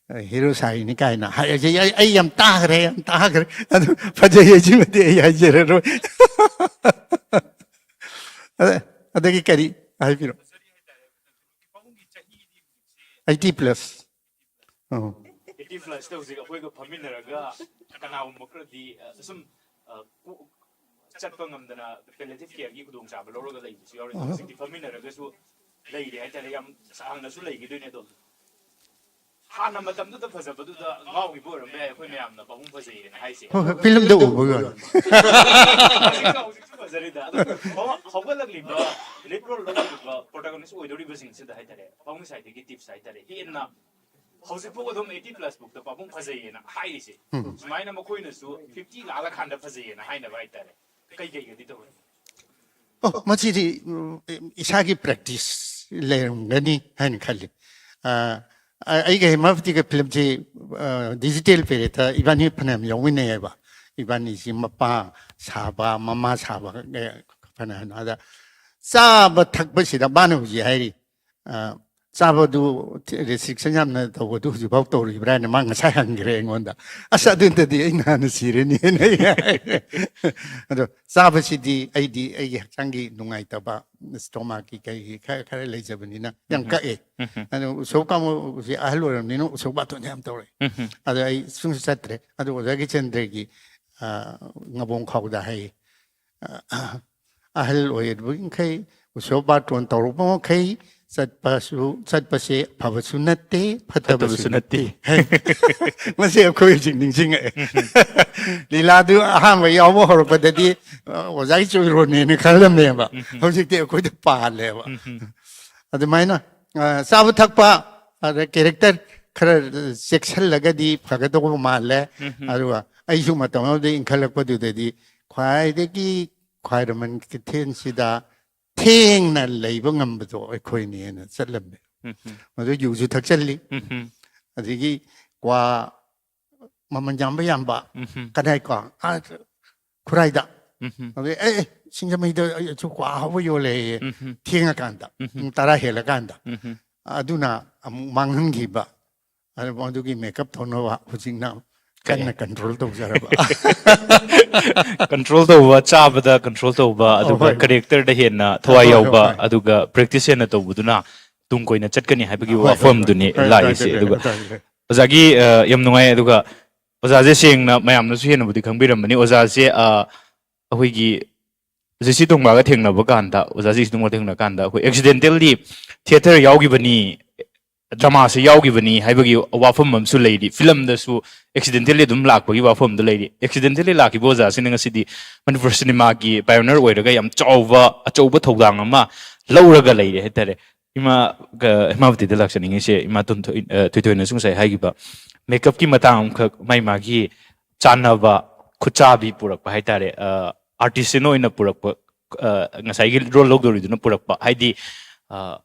ꯍꯤꯔꯣ ꯁꯥꯔꯤꯅꯤ" ꯀꯥꯏꯅ ꯍꯥꯏ꯫ ꯑꯩ, ꯑꯩ, ꯑꯩ ꯌꯥꯝ ꯇꯥꯈ꯭ꯔꯦ, ꯌꯥꯝ ꯇꯥꯈ꯭ꯔꯦ꯫ ꯑꯗꯨ ꯐꯖꯩ ꯍꯥꯏꯁꯤꯃꯗꯤ ꯑꯩ ꯍꯥꯏꯖꯔꯔꯣꯏ꯫ ꯑꯗ-, ꯑꯗꯒꯤ ꯀꯔꯤ ꯍꯥꯏꯕꯤꯔꯣ? Eighty plus. ꯑꯣ꯫ ꯑꯩꯠꯇꯤ ꯄ꯭ꯂꯁꯇ ꯍꯧꯖꯤꯛ ꯑꯩꯈꯣꯏꯒ ꯐꯝꯃꯤꯟꯅꯔꯒ ꯀꯅꯥꯒꯨꯝꯕ ꯈꯔꯗꯤ, ꯑ, ꯁꯨꯝ, ꯑ, ꯀꯣ-, ꯆꯠꯄ ꯉꯝꯗꯅ ꯄꯦꯂꯦꯇꯤꯚ ꯀꯦꯌꯔꯒꯤ ꯈꯨꯗꯣꯡꯆꯥꯕ ꯂꯧꯔꯒ ꯂꯩꯕꯁꯨ ꯌꯥꯎꯔꯤ꯫ ꯑꯍ꯫ ꯍꯧꯖꯤꯛꯇꯤ ꯐꯝꯃꯤꯟꯅꯔꯒꯁꯨ ꯂꯩꯔꯦ ꯍꯥꯏꯇꯥꯔꯦ꯫ ꯌꯥꯝ ꯁꯥꯡꯅꯁꯨ ꯂꯩꯈꯤꯗꯣꯏꯅꯦ꯫ ꯑꯗꯣ ꯍꯥꯟꯅ ꯃꯇꯝꯗꯨꯗ ꯐꯖꯕꯗꯨꯗ ꯉꯥꯎꯈꯤꯕ ꯑꯣꯏꯔꯝꯕ ꯌꯥꯏ ꯑꯩꯈꯣꯏ ꯃꯌꯥꯝꯅ ꯄꯥꯕꯨꯡ ꯐꯖꯩꯌꯦꯅ ꯍꯥꯏꯁꯦ꯫ ꯍꯣꯏ, ꯍꯣꯏ, ꯐꯤꯂꯝꯗ ꯎꯕꯒꯤ ꯋꯥꯅꯤ꯫ ꯍꯧꯖꯤꯛꯁꯨ, ꯍꯧꯖꯤꯛꯁꯨ ꯐꯖꯔꯤꯗ꯫ ꯑꯗꯣ ꯍꯧꯒꯠꯂꯛꯂꯤꯕ, ꯂꯤꯗ ꯔꯣꯜ ꯂꯧꯔꯤꯕ ꯄ꯭ꯔꯣꯇꯥꯒꯣꯅꯤꯁ ꯑꯣꯏꯗꯧꯔꯤꯕꯁꯤꯡꯁꯤꯗ ꯍꯥꯏꯇꯥꯔꯦ, ꯄꯥꯕꯨꯡ ꯁꯥꯏꯠꯇꯒꯤ ꯇꯤꯞꯁ ꯍꯥꯏꯇꯥꯔꯦ, ꯍꯦꯟꯅ ꯍꯧꯖꯤꯛꯐꯥꯎ ꯑꯗꯨꯝ ꯑꯩꯠꯇꯤ ꯄ꯭ꯂꯁ ꯐꯥꯎꯗ ꯄꯥꯕꯨꯡ ꯐꯖꯩꯌꯦꯅ ꯍꯥꯏꯔꯤꯁꯦ꯫ ꯎꯝ꯫ ꯁꯨꯃꯥꯏꯅ ꯃꯈꯣꯏꯅꯁꯨ ꯐꯤꯐꯇꯤ ꯂꯥꯜꯂꯀꯥꯟꯗ ꯐꯖꯩꯌꯦꯅ ꯍꯥꯏꯅꯕ ꯍꯥꯏꯇꯥꯔꯦ꯫ ꯀꯩ ꯀꯩꯒꯗꯤ ꯇꯧꯔꯤ? ꯑꯣ, ꯃꯁꯤꯗꯤ, ꯎꯝ, ꯏꯁꯥꯒꯤ ꯄ꯭ꯔꯦꯛꯇꯤꯁ ꯂꯩꯔꯝꯒꯅꯤ ꯍꯥꯏꯅ ꯈꯜꯂꯤ꯫ ꯑ, ꯑ, ꯑꯩꯒ ꯍꯦꯃꯥꯕꯇꯤꯒ ꯐꯤꯂꯝꯁꯤ, ꯑ, ꯗꯤꯖꯤꯇꯦꯜ ꯄꯦꯔꯦꯠꯇ ꯏꯕꯥꯅꯤ ꯐꯅꯌꯥꯝ ꯌꯥꯎꯃꯤꯟꯅꯩꯌꯦꯕ꯫ ꯏꯕꯥꯅꯤꯁꯤ ꯃꯄꯥ ꯁꯥꯕ, ꯃꯃꯥ ꯁꯥꯕ, ꯑ, ꯐꯅꯌꯥꯝ꯫ ꯑꯗ ꯆꯥꯕ ꯊꯛꯄꯁꯤꯗ ꯃꯥꯅ ꯍꯧꯖꯤꯛ ꯍꯥꯏꯔꯤ, ꯑ, ꯆꯥꯕꯗꯨ ꯔꯦꯁꯇ꯭ꯔꯤꯛꯁꯟ ꯌꯥꯝꯅ ꯇꯧꯕꯗꯨ ꯍꯧꯖꯤꯛꯐꯥꯎ ꯇꯧꯔꯤꯕ꯭ꯔꯥ ꯍꯥꯏꯅ ꯃꯥ ꯉꯁꯥꯏ ꯍꯪꯈ꯭ꯔꯦ ꯑꯩꯉꯣꯟꯗ꯫ "ꯑꯁ, ꯑꯗꯨꯗꯗꯤ ꯑꯩ ꯅꯍꯥꯟꯅ ꯁꯤꯔꯅꯤ" ꯍꯥꯏꯅ ꯑꯩ ꯍꯥꯏꯔꯦ꯫ ꯑꯗꯣ ꯆꯥꯕꯁꯤꯗꯤ ꯑꯩꯗꯤ ꯑꯩꯒꯤ ꯍꯛꯆꯥꯡꯒꯤ ꯅꯨꯡꯉꯥꯏꯇꯕ, ꯁ꯭ꯇꯣꯃꯥꯛꯀꯤ ꯀꯩꯒꯤ ꯈꯔ, ꯈꯔ ꯂꯩꯖꯕꯅꯤꯅ ꯌꯥꯝ ꯎꯝ꯫ ꯀꯛꯑꯦ꯫ ꯎꯝ꯫ ꯑꯗꯣ ꯎꯁꯣꯞ ꯀꯥꯡꯕꯨꯁꯦ ꯑꯍꯜ ꯑꯣꯏꯔꯕꯅꯤꯅ ꯎꯁꯣꯞ ꯕꯥꯇꯣꯟ ꯌꯥꯝ ꯇꯧꯔꯛꯑꯦ꯫ ꯎꯝ꯫ ꯑꯗꯣ ꯑꯩ ꯁꯨꯝꯁꯨ ꯆꯠꯇ꯭ꯔꯦ꯫ ꯑꯗꯣ ꯑꯣꯖꯥ ꯒꯤꯆꯟꯗ꯭ꯔꯒꯤ, ꯑ, ꯉꯕꯣꯡ ꯈꯥꯎꯗ ꯍꯥꯏ, ꯑ, ꯑꯍꯜ ꯑꯣꯏꯔꯕ ꯃꯈꯩ, ꯎꯁꯣꯞ ꯕꯥꯇꯣꯟ ꯇꯧꯔꯛꯄ ꯃꯈꯩ, ꯆꯠꯄꯁꯨ ꯆꯠꯄꯁꯦ ꯐꯕꯁꯨ ꯅꯠꯇꯦ, ꯐꯠꯇꯕꯁꯨ ꯅꯠꯇꯦ꯫ ꯃꯁꯤ ꯑꯩꯈꯣꯏ ꯍꯧꯖꯤꯛ ꯅꯤꯡꯁꯤꯡꯉꯛꯑꯦ꯫ ꯂꯤꯂꯥꯗꯨ ꯑꯍꯥꯟꯕ ꯌꯥꯎꯕ ꯍꯧꯔꯛꯄꯗꯗꯤ ꯑ, ꯑꯣꯖꯥꯒꯤ ꯆꯣꯏꯔꯣꯟꯅꯦꯅ ꯈꯜꯂꯝꯃꯦꯕ꯫ ꯍꯧꯖꯤꯛꯇꯤ ꯑꯩꯈꯣꯏꯗ ꯄꯥꯜꯂꯦꯕ꯫ ꯑꯗꯨꯃꯥꯏꯅ ꯑ, ꯆꯥꯕ ꯊꯛꯄ, ꯑꯗ ꯀꯦꯔꯦꯛꯇꯔ ꯈꯔ ꯆꯦꯛꯁꯤꯜꯂꯒꯗꯤ ꯐꯒꯗꯧꯕ ꯃꯥꯜꯂꯦ꯫ ꯑꯗꯨꯒ ꯑꯩꯁꯨ ꯃꯇꯝ ꯑꯃꯗ ꯏꯟꯈꯠꯂꯛꯄꯗꯨꯗꯗꯤ ꯈ꯭ꯋꯥꯏꯗꯒꯤ ꯈ꯭ꯋꯥꯏꯔꯝꯕꯟ ꯀꯩꯊꯦꯜꯁꯤꯗ ꯊꯦꯡꯅ ꯂꯩꯕ ꯉꯝꯕꯗꯣ ꯑꯩꯈꯣꯏꯅꯦꯅ ꯆꯠꯂꯝꯃꯦ꯫ ꯃꯗꯨ ꯌꯨꯁꯨ ꯊꯛꯆꯜꯂꯤ, ꯑꯗꯒꯤ ꯀ꯭ꯋꯥ ꯃꯃꯜ ꯌꯥꯝꯕ ꯌꯥꯝꯕ, ꯀꯗꯥꯏ ꯀꯣ, ꯑꯥ, ꯈꯨꯔꯥꯏꯗ꯫ ꯑꯗꯩ, "ꯑꯦ, ꯑꯦ, ꯁꯤꯡꯖꯃꯩꯗ ꯑꯩꯁꯨ ꯀ꯭ꯋꯥ ꯑꯍꯥꯎꯕ ꯌꯣꯜꯂꯦꯌꯦ", ꯊꯦꯡꯉꯀꯥꯟꯗ, ꯄꯨꯡ ꯇꯔꯥ ꯍꯦꯜꯂꯀꯥꯟꯗ꯫ ꯑꯗꯨꯅ ꯑꯃꯨꯛ ꯃꯥꯡꯍꯟꯈꯤꯕ꯫ ꯑꯗꯨ ꯃꯗꯨꯒꯤ ꯃꯦꯀꯞ ꯊꯧꯅꯕ ꯍꯧꯖꯤꯛꯅ ꯀꯟꯅ ꯀꯟꯇ꯭ꯔꯣꯜ ꯇꯧꯖꯔꯕ꯫ ꯀꯟꯇ꯭ꯔꯣꯜ ꯇꯧꯕ, ꯆꯥꯕꯗ ꯀꯟꯇ꯭ꯔꯣꯜ ꯇꯧꯕ, ꯑꯗꯨꯒ ꯍꯣꯏ꯫ ꯀꯦꯔꯦꯛꯇꯔꯗ ꯍꯦꯟꯅ ꯊꯋꯥꯏ ꯍꯣꯏ, ꯍꯣꯏ, ꯌꯥꯎꯕ, ꯍꯣꯏ꯫ ꯑꯗꯨꯒ ꯄ꯭ꯔꯦꯛꯇꯤꯁ ꯍꯦꯟꯅ ꯇꯧꯕꯗꯨꯅ ꯇꯨꯡ ꯀꯣꯏꯅ ꯆꯠꯀꯅꯤ ꯍꯥꯏꯕꯒꯤ ꯍꯣꯏ, ꯍꯣꯏ, ꯋꯥꯐꯝꯗꯨꯅꯤ ꯍꯣꯏ, ꯍꯣꯏ, ꯂꯥꯛꯏꯁꯦ꯫ ꯍꯣꯏ, ꯑꯗꯨꯒ ꯍꯣꯏ, ꯍꯣꯏ꯫ ꯑꯣꯖꯥꯒꯤ, ꯑ, ꯌꯥꯝ ꯅꯨꯡꯉꯥꯏ꯫ ꯑꯗꯨꯒ ꯑꯣꯖꯥꯁꯦ ꯁꯦꯡꯅ ꯃꯌꯥꯝꯅꯁꯨ ꯍꯦꯟꯅꯕꯨꯗꯤ ꯈꯪꯕꯤꯔꯝꯃꯅꯤ꯫ ꯑꯣꯖꯥꯁꯦ, ꯑ, ꯑꯩꯈꯣꯏꯒꯤ ꯖꯦ ꯁꯤ ꯇꯣꯡꯕ꯭ꯔꯥꯒ ꯊꯦꯡꯅꯕ ꯀꯥꯟꯗ, ꯑꯣꯖꯥ ꯖꯦ ꯁꯤ ꯇꯣꯡꯕ꯭ꯔꯥ ꯊꯦꯡꯅꯕ ꯀꯥꯟꯗ ꯑꯩꯈꯣꯏ ꯑꯦꯛꯁꯤꯗꯦꯟꯇꯦꯜꯂꯤ ꯊꯤꯌꯦꯇꯔ ꯌꯥꯎꯈꯤꯕꯅꯤ, ꯗ꯭ꯔꯃꯥꯁꯦ ꯌꯥꯎꯈꯤꯕꯅꯤ ꯍꯥꯏꯕꯒꯤ ꯋꯥꯐꯝ ꯑꯃꯁꯨ ꯂꯩꯔꯤ꯫ ꯐꯤꯂꯝꯗꯁꯨ ꯑꯦꯛꯁꯤꯗꯦꯟꯇꯦꯜꯂꯤ ꯑꯗꯨꯝ ꯂꯥꯛꯄꯒꯤ ꯋꯥꯐꯝꯗꯣ ꯂꯩꯔꯤ꯫ ꯑꯦꯛꯁꯤꯗꯦꯟꯇꯦꯜꯂꯤ ꯂꯥꯛꯈꯤꯕ ꯑꯣꯖꯥꯁꯤꯅ ꯉꯁꯤꯗꯤ ꯃꯅꯤꯄꯨꯔ ꯁꯤꯅꯦꯃꯥꯒꯤ ꯄꯥꯏꯑꯣꯅꯔ ꯑꯣꯏꯔꯒ ꯌꯥꯝ ꯆꯥꯎꯕ, ꯑꯆꯧꯕ ꯊꯧꯗꯥꯡ ꯑꯃ ꯂꯧꯔꯒ ꯂꯩꯔꯦ ꯍꯥꯏꯇꯥꯔꯦ꯫ ꯏꯃꯥ, ꯀ-, ꯏꯃꯥꯕꯇꯤꯗ ꯂꯥꯛꯆꯅꯤꯡꯉꯤꯁꯦ, ꯏꯃꯥ ꯇꯣꯟꯊꯣꯏ-, ꯑ, ꯊꯣꯏꯊꯣꯏꯅꯁꯨ ꯉꯁꯥꯏ ꯍꯥꯏꯈꯤꯕ ꯃꯦꯀꯞꯀꯤ ꯃꯇꯥꯡ ꯑꯃꯈꯛ, ꯃꯥꯏ ꯃꯥꯒꯤ ꯆꯥꯟꯅꯕ ꯈꯨꯠꯆꯥꯕꯤ ꯄꯨꯔꯛꯄ ꯍꯥꯏꯇꯥꯔꯦ꯫ ꯑ, ꯑꯥꯔꯇꯤꯁꯁꯤꯅ ꯑꯣꯏꯅ ꯄꯨꯔꯛꯄ, ꯑ, ꯉꯁꯥꯏꯒꯤ ꯔꯣꯜ ꯂꯧꯗꯧꯔꯤꯗꯨꯅ ꯄꯨꯔꯛꯄ ꯍꯥꯏꯗꯤ, ꯑ,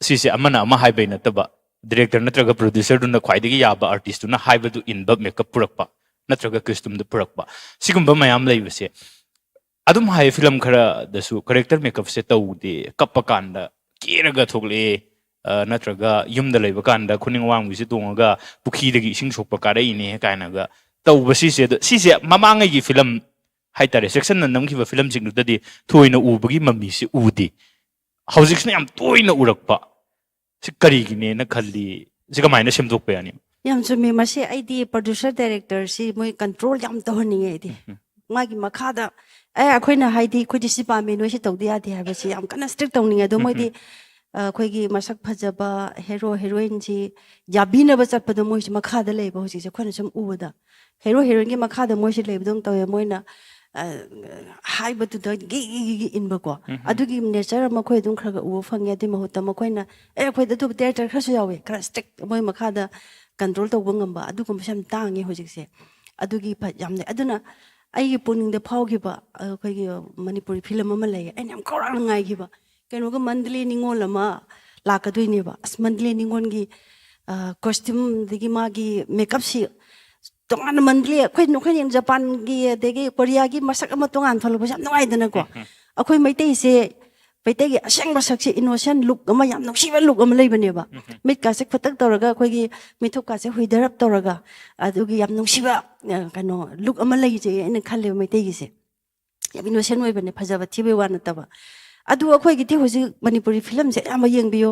ꯁꯤꯁꯦ ꯑꯃꯅ ꯑꯃ ꯍꯥꯏꯕꯩ ꯅꯠꯇꯕ, ꯗꯤꯔꯦꯛꯇꯔ ꯅꯠꯇ꯭ꯔꯒ ꯄ꯭ꯔꯣꯗ꯭ꯌꯨꯁꯔꯗꯨꯅ ꯈ꯭ꯋꯥꯏꯗꯒꯤ ꯌꯥꯕ ꯑꯥꯔꯇꯤꯁꯇꯨꯅ ꯍꯥꯏꯕꯗꯨ ꯏꯟꯕ ꯃꯦꯀꯞ ꯄꯨꯔꯛꯄ ꯅꯠꯇ꯭ꯔꯒ ꯀ꯭ꯔꯤꯁꯇꯨꯝꯗ ꯄꯨꯔꯛꯄ, ꯁꯤꯒꯨꯝꯕ ꯃꯌꯥꯝ ꯂꯩꯕꯁꯦ꯫ ꯑꯗꯨꯝ ꯍꯥꯏ, ꯐꯤꯂꯝ ꯈꯔꯗꯁꯨ ꯀꯦꯔꯦꯛꯇꯔ ꯃꯦꯀꯞꯁꯦ ꯇꯧꯗꯦ, ꯀꯞꯄ ꯀꯥꯟꯗ ꯀꯦꯔꯒ ꯊꯣꯛꯂꯛꯑꯦ, ꯑ, ꯅꯠꯇ꯭ꯔꯒ ꯌꯨꯝꯗ ꯂꯩꯕ ꯀꯥꯟꯗ ꯈꯨꯅꯤꯡ ꯑꯋꯥꯡꯕꯤꯁꯦ ꯇꯣꯡꯉꯒ ꯄꯨꯈ꯭ꯔꯤꯗꯒꯤ ꯏꯁꯤꯡ ꯁꯣꯛꯄ ꯀꯥꯔꯛꯏꯅꯦ ꯀꯥꯏꯅꯒ ꯇꯧꯕ ꯁꯤꯁꯦ꯫ ꯑꯗꯣ ꯁꯤꯁꯦ ꯃꯃꯥꯡꯉꯩꯒꯤ ꯐꯤꯂꯝ ꯍꯥꯏꯇꯥꯔꯦ, ꯖꯦꯛꯁꯟꯅ ꯅꯝꯈꯤꯕ ꯐꯤꯂꯝꯁꯤꯡꯗꯨꯗꯗꯤ ꯊꯣꯏꯅ ꯎꯕꯒꯤ ꯃꯃꯤꯁꯦ ꯎꯗꯦ꯫ ꯍꯧꯖꯤꯛꯁꯤꯅ ꯌꯥꯝ ꯇꯣꯏꯅ ꯎꯔꯛꯄ꯫ ꯁꯤ ꯀꯔꯤꯒꯤꯅꯦꯅ ꯈꯜꯂꯤ? ꯁꯤ ꯀꯃꯥꯏꯅ ꯁꯦꯝꯗꯣꯛꯄ ꯌꯥꯅꯤ? ꯌꯥꯝ ꯆꯨꯝꯃꯤ꯫ ꯃꯁꯤ ꯑꯩꯗꯤ ꯄ꯭ꯔꯣꯗ꯭ꯌꯨꯁꯔ ꯗꯥꯏꯔꯦꯛꯇꯔꯁꯤ ꯃꯣꯏ ꯀꯟꯇ꯭ꯔꯣꯜ ꯌꯥꯝ ꯇꯧꯍꯟꯅꯤꯡꯉꯦ ꯑꯩꯗꯤ꯫ ꯃꯥꯒꯤ ꯃꯈꯥꯗ, "ꯑꯦ, ꯑꯩꯈꯣꯏꯅ ꯍꯥꯏꯗꯤ ꯑꯩꯈꯣꯏꯗꯤ ꯁꯤ ꯄꯥꯝꯃꯦ, ꯅꯣꯏ ꯁꯤ ꯇꯧꯗ ꯌꯥꯗꯦ" ꯍꯥꯏꯕꯁꯤ ꯌꯥꯝ ꯀꯟꯅ ꯁ꯭ꯇ꯭ꯔꯤꯛ ꯇꯧꯅꯤꯡꯉꯦ꯫ ꯑꯗꯣ ꯃꯣꯏꯗꯤ ꯑꯩꯈꯣꯏꯒꯤ ꯃꯁꯛ ꯐꯖꯕ ꯍꯦꯔꯣ ꯍꯦꯔꯣꯏꯟꯁꯤ ꯌꯥꯕꯤꯅꯕ ꯆꯠꯄꯗꯣ ꯃꯣꯏꯁꯤ ꯃꯈꯥꯗ ꯂꯩꯕ ꯍꯧꯖꯤꯛꯁꯦ ꯑꯩꯈꯣꯏꯅ ꯁꯨꯝ ꯎꯕꯗ꯫ ꯍꯦꯔꯣ ꯍꯦꯔꯣꯏꯟꯒꯤ ꯃꯈꯥꯗ ꯃꯣꯏꯁꯤ ꯂꯩꯕꯗꯧꯅ ꯇꯧꯋꯦ꯫ ꯃꯣꯏꯅ ꯍꯥꯏꯕꯗꯨꯗ ꯒꯤ ꯒꯤ ꯒꯤ ꯒꯤ ꯏꯟꯕꯀꯣ꯫ ꯑꯗꯨꯒꯤ ꯅꯦꯆꯔ ꯑꯃ ꯑꯩꯈꯣꯏ ꯑꯗꯨꯝ ꯈꯔ ꯈꯔ ꯎꯕ ꯐꯪꯉꯦ꯫ ꯑꯗꯨꯒꯤ ꯃꯍꯨꯠꯇ ꯃꯈꯣꯏꯅ ꯑꯦ ꯑꯩꯈꯣꯏꯗ ꯑꯗꯨꯕꯨ ꯗꯥꯏꯔꯦꯛꯇꯔ ꯈꯔꯁꯨ ꯌꯥꯎꯋꯦ, ꯈꯔ ꯏꯁꯇ꯭ꯔꯤꯛ, ꯃꯣꯏ ꯃꯈꯥꯗ ꯀꯟꯇ꯭ꯔꯣꯜ ꯇꯧꯕ ꯉꯝꯕ ꯑꯗꯨꯒꯨꯝꯕꯁꯨ ꯌꯥꯝ ꯇꯥꯡꯉꯦ ꯍꯧꯖꯤꯛꯁꯦ꯫ ꯑꯗꯨꯒꯤ ꯐ- ꯌꯥꯝ ꯂꯩ꯫ ꯑꯗꯨꯅ ꯑꯩꯒꯤ ꯄꯨꯛꯅꯤꯡꯗ ꯐꯥꯎꯈꯤꯕ ꯑꯩꯈꯣꯏꯒꯤ ꯃꯅꯤꯄꯨꯔꯤ ꯐꯤꯂꯝ ꯑꯃ ꯂꯩꯌꯦ, ꯑꯩꯅ ꯌꯥꯝ ꯈꯧꯔꯥꯡꯅ ꯉꯥꯏꯈꯤꯕ꯫ ꯀꯩꯅꯣꯒ ꯃꯟꯗꯂꯦ ꯅꯤꯉꯣꯜ ꯑꯃ ꯂꯥꯛꯀꯗꯣꯏꯅꯦꯕ꯫ ꯑꯁ, ꯃꯟꯗꯂꯦ ꯅꯤꯉꯣꯜꯒꯤ ꯀꯣꯁꯇ꯭ꯌꯨꯝꯗꯒꯤ ꯃꯥꯒꯤ ꯃꯦꯀꯞꯁꯤ ꯇꯣꯉꯥꯟꯅ ꯃꯟꯗꯂꯦ, ꯑꯩꯈꯣꯏ ꯑꯩꯈꯣꯏꯅ ꯌꯦꯡ ꯖꯄꯥꯟꯒꯤ ꯑꯗꯒꯤ ꯀꯣꯔꯤꯌꯥꯒꯤ ꯃꯁꯛ ꯑꯃ ꯇꯣꯉꯥꯟ ꯊꯣꯛꯂꯛꯄꯁꯦ ꯌꯥꯝ ꯅꯨꯡꯉꯥꯏꯗꯅꯀꯣ꯫ ꯑꯩꯈꯣꯏ ꯃꯩꯇꯩꯁꯦ, ꯃꯩꯇꯩꯒꯤ ꯑꯁꯦꯡꯕ ꯁꯛꯁꯦ ꯏꯅꯣꯁꯦꯟ ꯂꯨꯛ ꯑꯃ, ꯌꯥꯝ ꯅꯨꯡꯁꯤꯕ ꯂꯨꯛ ꯑꯃ ꯂꯩꯕꯅꯦꯕ꯫ ꯃꯤꯠꯀꯥꯁꯦ ꯈꯨꯠꯇꯛ ꯇꯧꯔꯒ ꯑꯩꯈꯣꯏꯒꯤ ꯃꯤꯊꯨꯞꯀꯥꯁꯦ ꯍꯨꯏꯗꯔꯞ ꯇꯧꯔꯒ ꯑꯗꯨꯒꯤ ꯌꯥꯝ ꯅꯨꯡꯁꯤꯕ ꯑ, ꯀꯩꯅꯣ ꯂꯨꯛ ꯑꯃ ꯂꯩꯖꯩ ꯑꯩꯅ ꯈꯜꯂꯦꯕ ꯃꯩꯇꯩꯒꯤꯁꯦ꯫ ꯌꯥꯝ ꯏꯅꯣꯁꯦꯟ ꯑꯣꯏꯕꯅꯦ, ꯐꯖꯕ ꯊꯤꯕꯩ ꯋꯥ ꯅꯠꯇꯕ꯫ ꯑꯗꯨ ꯑꯩꯈꯣꯏꯒꯤꯗꯤ ꯍꯧꯖꯤꯛ ꯃꯅꯤꯄꯨꯔꯤ ꯐꯤꯂꯝꯁꯦ ꯑꯌꯥꯝꯕ ꯌꯦꯡꯕꯤꯌꯨ,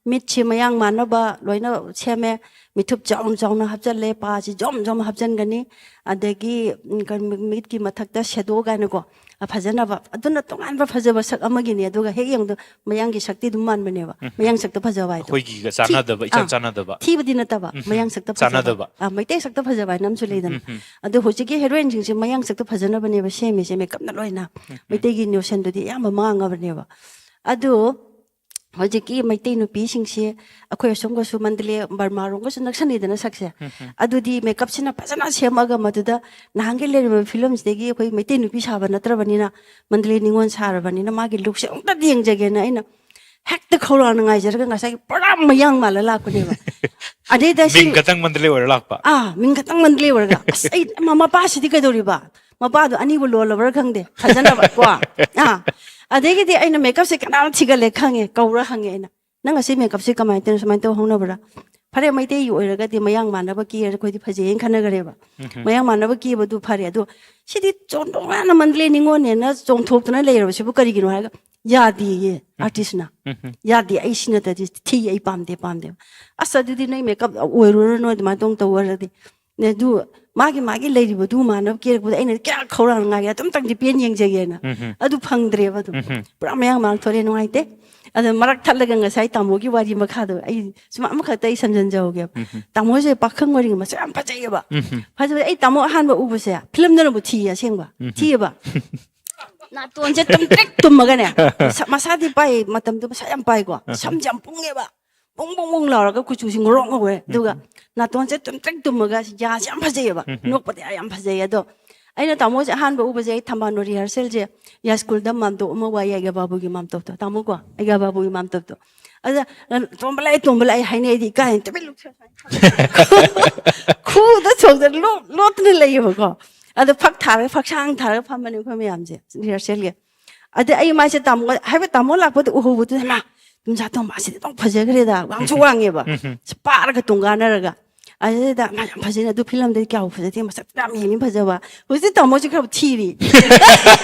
ꯃꯤꯠꯁꯦ ꯃꯌꯥꯡ ꯃꯥꯟꯅꯕ ꯂꯣꯏꯅ ꯁꯦꯝꯃꯦ꯫ ꯃꯤꯊꯨꯞ ꯆꯥꯎꯅ ꯆꯥꯎꯅ ꯍꯥꯞꯆꯜꯂꯦ, ꯄꯥꯁꯤ ꯖꯣꯝ ꯖꯣꯝ ꯍꯥꯞꯆꯟꯒꯅꯤ, ꯑꯗꯒꯤ ꯎꯝ, ꯀꯩꯅꯣ, ꯃꯤꯠꯀꯤ ꯃꯊꯛꯇ ꯁꯦꯗꯣ ꯀꯥꯏꯅꯀꯣ, ꯑ, ꯐꯖꯅꯕ꯫ ꯑꯗꯨꯅ ꯇꯣꯉꯥꯟꯕ ꯐꯖꯕ ꯁꯛ ꯑꯃꯒꯤꯅꯤ꯫ ꯑꯗꯨꯒ ꯍꯦꯛ ꯌꯦꯡꯕꯗ ꯃꯌꯥꯡꯒꯤ ꯁꯛꯇꯤ ꯑꯗꯨꯝ ꯃꯥꯟꯕꯅꯦꯕ꯫ ꯃꯌꯥꯡ ꯁꯛꯇ ꯐꯖꯕ ꯍꯥꯏꯗꯣ꯫ ꯑꯩꯈꯣꯏꯒꯤꯒ ꯆꯥꯟꯅꯗꯕ, ꯊꯤ-, ꯏꯆꯥꯟ ꯑꯥ, ꯆꯥꯟꯅꯗꯕ꯫ ꯊꯤꯕꯗꯤ ꯅꯠꯇꯕ, ꯃꯌꯥꯡ ꯁꯛꯇ ꯐꯖꯕ꯫ ꯆꯥꯟꯅꯗꯕ꯫ ꯑꯥ, ꯃꯩꯇꯩ ꯁꯛꯇ ꯐꯖꯕ ꯍꯥꯏꯅ ꯑꯃꯁꯨ ꯂꯩꯗꯅ꯫ ꯑꯗꯣ ꯍꯧꯖꯤꯛꯀꯤ ꯍꯦꯔꯣꯏꯟꯁꯤꯡꯁꯦ ꯃꯌꯥꯡ ꯁꯛꯇ ꯐꯖꯅꯕꯅꯦꯕ ꯁꯦꯝꯃꯤꯁꯦ, ꯃꯦꯀꯞꯅ ꯂꯣꯏꯅ꯫ ꯃꯩꯇꯩꯒꯤ ꯅꯣꯁꯟꯗꯨꯗꯤ ꯑꯌꯥꯝꯕ ꯃꯥꯡꯉꯕꯅꯦꯕ꯫ ꯑꯗꯣ ꯍꯧꯖꯤꯛꯀꯤ ꯃꯩꯇꯩ ꯅꯨꯄꯤꯁꯤꯡꯁꯦ ꯑꯩꯈꯣꯏ ꯑꯁꯣꯝꯒꯁꯨ ꯃꯟꯗꯂꯦ, ꯕꯔꯃꯥꯔꯣꯝꯒꯁꯨ ꯅꯛꯁꯟꯅꯩꯗꯅ ꯁꯛꯁꯦ꯫ ꯑꯗꯨꯗꯤ ꯃꯦꯀꯞꯁꯤꯅ ꯐꯖꯅ ꯁꯦꯝꯃꯒ ꯃꯗꯨꯗ ꯅꯍꯥꯟꯒꯩ ꯂꯩꯔꯝꯕ ꯐꯤꯂꯝꯁꯤꯗꯒꯤ ꯑꯩꯈꯣꯏ ꯃꯩꯇꯩ ꯅꯨꯄꯤ ꯁꯥꯕ ꯅꯠꯇ꯭ꯔꯕꯅꯤꯅ, ꯃꯟꯗꯂꯦ ꯅꯤꯉꯣꯜ ꯁꯥꯔꯕꯅꯤꯅ ꯃꯥꯒꯤ ꯂꯨꯛꯁꯦ ꯑꯃꯨꯛꯇ ꯌꯦꯡꯖꯒꯦꯅ ꯑꯩꯅ ꯍꯦꯛꯇ ꯈꯧꯔꯥꯡꯅ ꯉꯥꯏꯖꯔꯒ ꯉꯁꯥꯏꯒꯤ ꯄꯨꯔꯥ ꯃꯌꯥꯡ ꯃꯥꯜꯂ ꯂꯥꯛꯄꯅꯦꯕ꯫ ꯑꯗꯩꯗ ꯁꯤ ꯃꯤꯡ ꯈꯛꯇꯪ ꯃꯟꯗꯂꯦ ꯑꯣꯏꯔ ꯂꯥꯛꯄ꯫ ꯑꯥ, ꯃꯤꯡ ꯈꯛꯇꯪ ꯃꯟꯗꯂꯦ ꯑꯣꯏꯔꯒ꯫ ꯑꯁ, ꯑꯩ ꯃ-, ꯃꯄꯥꯁꯤꯗꯤ ꯀꯩꯗꯧꯔꯤꯕ? ꯃꯄꯥꯗꯣ ꯑꯅꯤꯕꯨ ꯂꯣꯜꯂꯕ꯭ꯔꯥ ꯈꯪꯗꯦ, ꯐꯖꯅꯕ ꯀꯣ꯫ ꯑꯥ, ꯑꯗꯒꯤꯗꯤ ꯑꯩꯅ ꯃꯦꯀꯞꯁꯦ ꯀꯅꯥꯅ ꯊꯤꯒꯠꯂꯦ ꯈꯪꯉꯦ, ꯀꯧꯔ ꯍꯪꯉꯦ ꯑꯩꯅ, "ꯅꯪ ꯑꯁꯤ ꯃꯦꯀꯞꯁꯦ ꯀꯃꯥꯏꯅ ꯇꯧꯔꯤꯅꯣ, ꯁꯨꯃꯥꯏꯅ ꯇꯧ ꯍꯧꯅꯕ꯭ꯔꯥ?" ꯐꯔꯦ, ꯃꯩꯇꯩꯒꯤ ꯑꯣꯏꯔꯒꯗꯤ ꯃꯌꯥꯡ ꯃꯥꯟꯅꯕ ꯀꯦꯔꯗꯤ ꯑꯩꯈꯣꯏꯗꯤ ꯐꯖꯩꯌꯦꯅ ꯈꯟꯅꯈ꯭ꯔꯦꯕ꯫ ꯃꯌꯥꯡ ꯃꯥꯟꯅꯕ ꯀꯦꯕꯗꯨ ꯐꯔꯦ, ꯑꯗꯣ ꯁꯤꯗꯤ ꯆꯣꯟꯊꯣꯛꯅ ꯃꯟꯗꯂꯦ ꯅꯤꯉꯣꯜꯅꯦꯅ ꯆꯣꯡꯊꯣꯛꯇꯅ ꯂꯩꯔꯕꯁꯤꯕꯨ ꯀꯔꯤꯒꯤꯅꯣ ꯍꯥꯏꯔꯒ, ꯌꯥꯗꯦꯌꯦ ꯑꯥꯔꯇꯤꯁꯅ꯫ ꯌꯥꯗꯦ, ꯑꯩ ꯁꯤ ꯅꯠꯇ꯭ꯔꯗꯤ ꯊꯤ, ꯑꯩ ꯄꯥꯝꯗꯦ, ꯄꯥꯝꯗꯦ꯫ ꯑꯁ, ꯑꯗꯨꯗꯤ ꯅꯣꯏ ꯃꯦꯀꯞ ꯑꯣꯏꯔꯨꯔꯅꯨ, ꯑꯗꯨꯃꯥꯏꯅ ꯇꯧ ꯇꯧꯔꯗꯤ꯫ ꯑꯗꯨ ꯃꯥꯒꯤ ꯃꯥꯒꯤ ꯂꯩꯔꯤꯕꯗꯨ ꯃꯥꯟꯅꯕ ꯀꯦꯔꯛꯄꯗ ꯑꯩꯅ ꯀꯌꯥ ꯈꯧꯔꯥꯡꯅ ꯉꯥꯏꯒꯦ, ꯑꯗꯨꯝꯇꯪꯗꯤ ꯄꯦꯟ ꯌꯦꯡꯖꯒꯦꯅ꯫ ꯎꯝꯍꯨꯝ꯫ ꯑꯗꯨ ꯐꯪꯗ꯭ꯔꯦꯕ꯫ ꯑꯗꯨꯝ ꯎꯝꯍꯨꯝ꯫ ꯄꯨꯔꯥ ꯃꯌꯥꯡ ꯃꯥꯡ ꯊꯣꯛꯂꯦ, ꯅꯨꯡꯉꯥꯏꯇꯦ꯫ ꯑꯗ ꯃꯔꯛ ꯊꯠꯂꯒ ꯉꯁꯥꯏ ꯇꯥꯃꯣꯒꯤ ꯋꯥꯔꯤ ꯃꯈꯥꯗꯣ ꯑꯩ ꯁꯨꯝ ꯑꯃꯈꯛꯇ ꯑꯩ ꯁꯝꯖꯟꯖꯍꯧꯒꯦꯕ꯫ ꯎꯝꯍꯨꯝ꯫ ꯇꯥꯃꯣꯁꯦ ꯄꯥꯈꯪ ꯑꯣꯏꯔꯤꯉꯩ ꯃꯁꯛ ꯌꯥꯝ ꯐꯖꯩꯌꯦꯕ꯫ ꯎꯝꯍꯨꯝ꯫ ꯐꯖꯕ, ꯑꯩ ꯇꯥꯃꯣ ꯑꯍꯥꯟꯕ ꯎꯕꯁꯦ ꯐꯤꯂꯝꯗꯅꯕꯨ ꯊꯤꯌꯦ ꯑꯁꯦꯡꯕ꯫ ꯎꯝꯍꯨꯝ꯫ ꯊꯤꯌꯦꯕ꯫ ꯅꯥꯇꯣꯟꯁꯦ ꯇꯨꯝꯇ꯭ꯔꯤꯛ ꯇꯨꯝꯃꯒꯅꯦ, ꯃꯁꯥ-, ꯃꯁꯥꯗꯤ ꯄꯥꯏ, ꯃꯇꯝꯗꯨ ꯃꯁꯥ ꯌꯥꯝ ꯄꯥꯏꯀꯣ, ꯑꯍꯥ꯫ ꯁꯝꯁꯦ ꯌꯥꯝ ꯄꯨꯡꯉꯦꯕ, ꯕꯨꯡ ꯕꯨꯡ ꯕꯨꯡ ꯂꯥꯎꯔꯒ ꯀꯨꯆꯨꯁꯤ ꯉꯧꯔꯣꯛ ꯉꯧꯔꯦ꯫ ꯑꯗꯨꯒ ꯎꯝ꯫ ꯅꯥꯇꯣꯟꯁꯦ ꯇꯨꯝꯇ꯭ꯔꯤꯛ ꯇꯨꯝꯃꯒ ꯌꯥꯁꯦ ꯌꯥꯝ ꯐꯖꯩꯌꯦꯕ, ꯎꯝ꯫ ꯅꯣꯛꯄꯗꯤ ꯌꯥꯝ ꯐꯖꯩꯌꯦ꯫ ꯑꯗꯣ ꯑꯩꯅ ꯇꯥꯃꯣꯁꯦ ꯑꯍꯥꯟꯕ ꯎꯕꯁꯦ ꯑꯩ ꯊꯝꯕꯥꯜꯅꯨ ꯔꯤꯍꯔꯁꯦꯜꯁꯦ, ꯌꯥꯏ ꯁ꯭ꯀꯨꯜꯗ ꯃꯥꯝꯇꯣꯞ ꯑꯃ ꯋꯥꯏ, ꯑꯩꯒ ꯕꯥꯕꯨꯒꯤ ꯃꯥꯝꯇꯣꯞꯇꯣ, ꯇꯥꯃꯣꯀꯣ, ꯑꯩꯒ ꯕꯥꯕꯨꯒꯤ ꯃꯥꯝꯇꯣꯞꯇꯣ꯫ ꯑꯗ "ꯇꯣꯝꯕ ꯂꯥꯛꯑꯦ, ꯇꯣꯝꯕ ꯂꯥꯛꯑꯦ" ꯍꯥꯏꯅꯩ, ꯑꯩꯗꯤ ꯏꯀꯥꯏꯅ ꯇꯨꯃꯤꯟ ꯂꯨꯞꯊꯣꯛꯑꯦ꯫ ꯈꯨꯗ ꯆꯣꯡꯗꯅ ꯂꯣꯠ-, ꯂꯣꯠꯇꯅ ꯂꯩꯌꯦꯕꯀꯣ꯫ ꯑꯗꯣ ꯐꯛ ꯊꯥꯔꯒ, ꯐꯛꯁꯥꯡ ꯊꯥꯔꯒ ꯐꯝꯕꯅꯦ ꯑꯩꯈꯣꯏ ꯃꯌꯥꯝꯁꯦ ꯔꯤꯍꯔꯁꯦꯜꯒꯤ꯫ ꯑꯗ ꯑꯩ ꯃꯥꯏꯁꯦ ꯇꯥꯃꯣ, ꯍꯥꯏꯕ ꯇꯥꯃꯣ ꯂꯥꯛꯄꯗ ꯎꯍꯧꯕꯗꯨꯗ, "ꯃꯥ, ꯇꯨꯝꯖꯥ ꯇꯣꯝꯕ ꯑꯁꯤꯗꯤ ꯑꯗꯨꯝ ꯐꯖꯈ꯭ꯔꯦꯗ, ꯋꯥꯡꯁꯨ ꯋꯥꯡꯉꯦꯕ, ꯎꯝ꯫ ꯁꯤ ꯄꯥꯔꯒ ꯇꯣꯡꯒꯥꯟꯅꯔꯒ"꯫ ꯑꯗꯨꯗ "ꯃꯥ ꯌꯥꯝ ꯐꯖꯩꯅꯦ, ꯑꯗꯨ ꯐꯤꯂꯝꯗꯗꯤ ꯀꯌꯥꯕꯨ ꯐꯖꯗꯦ, ꯃꯁꯛ ꯌꯥꯝ ꯍꯦꯟꯅ ꯐꯖꯕ"꯫ ꯍꯧꯖꯤꯛ ꯇꯥꯃꯣꯁꯦ ꯈꯔ ꯊꯤꯔꯤ꯫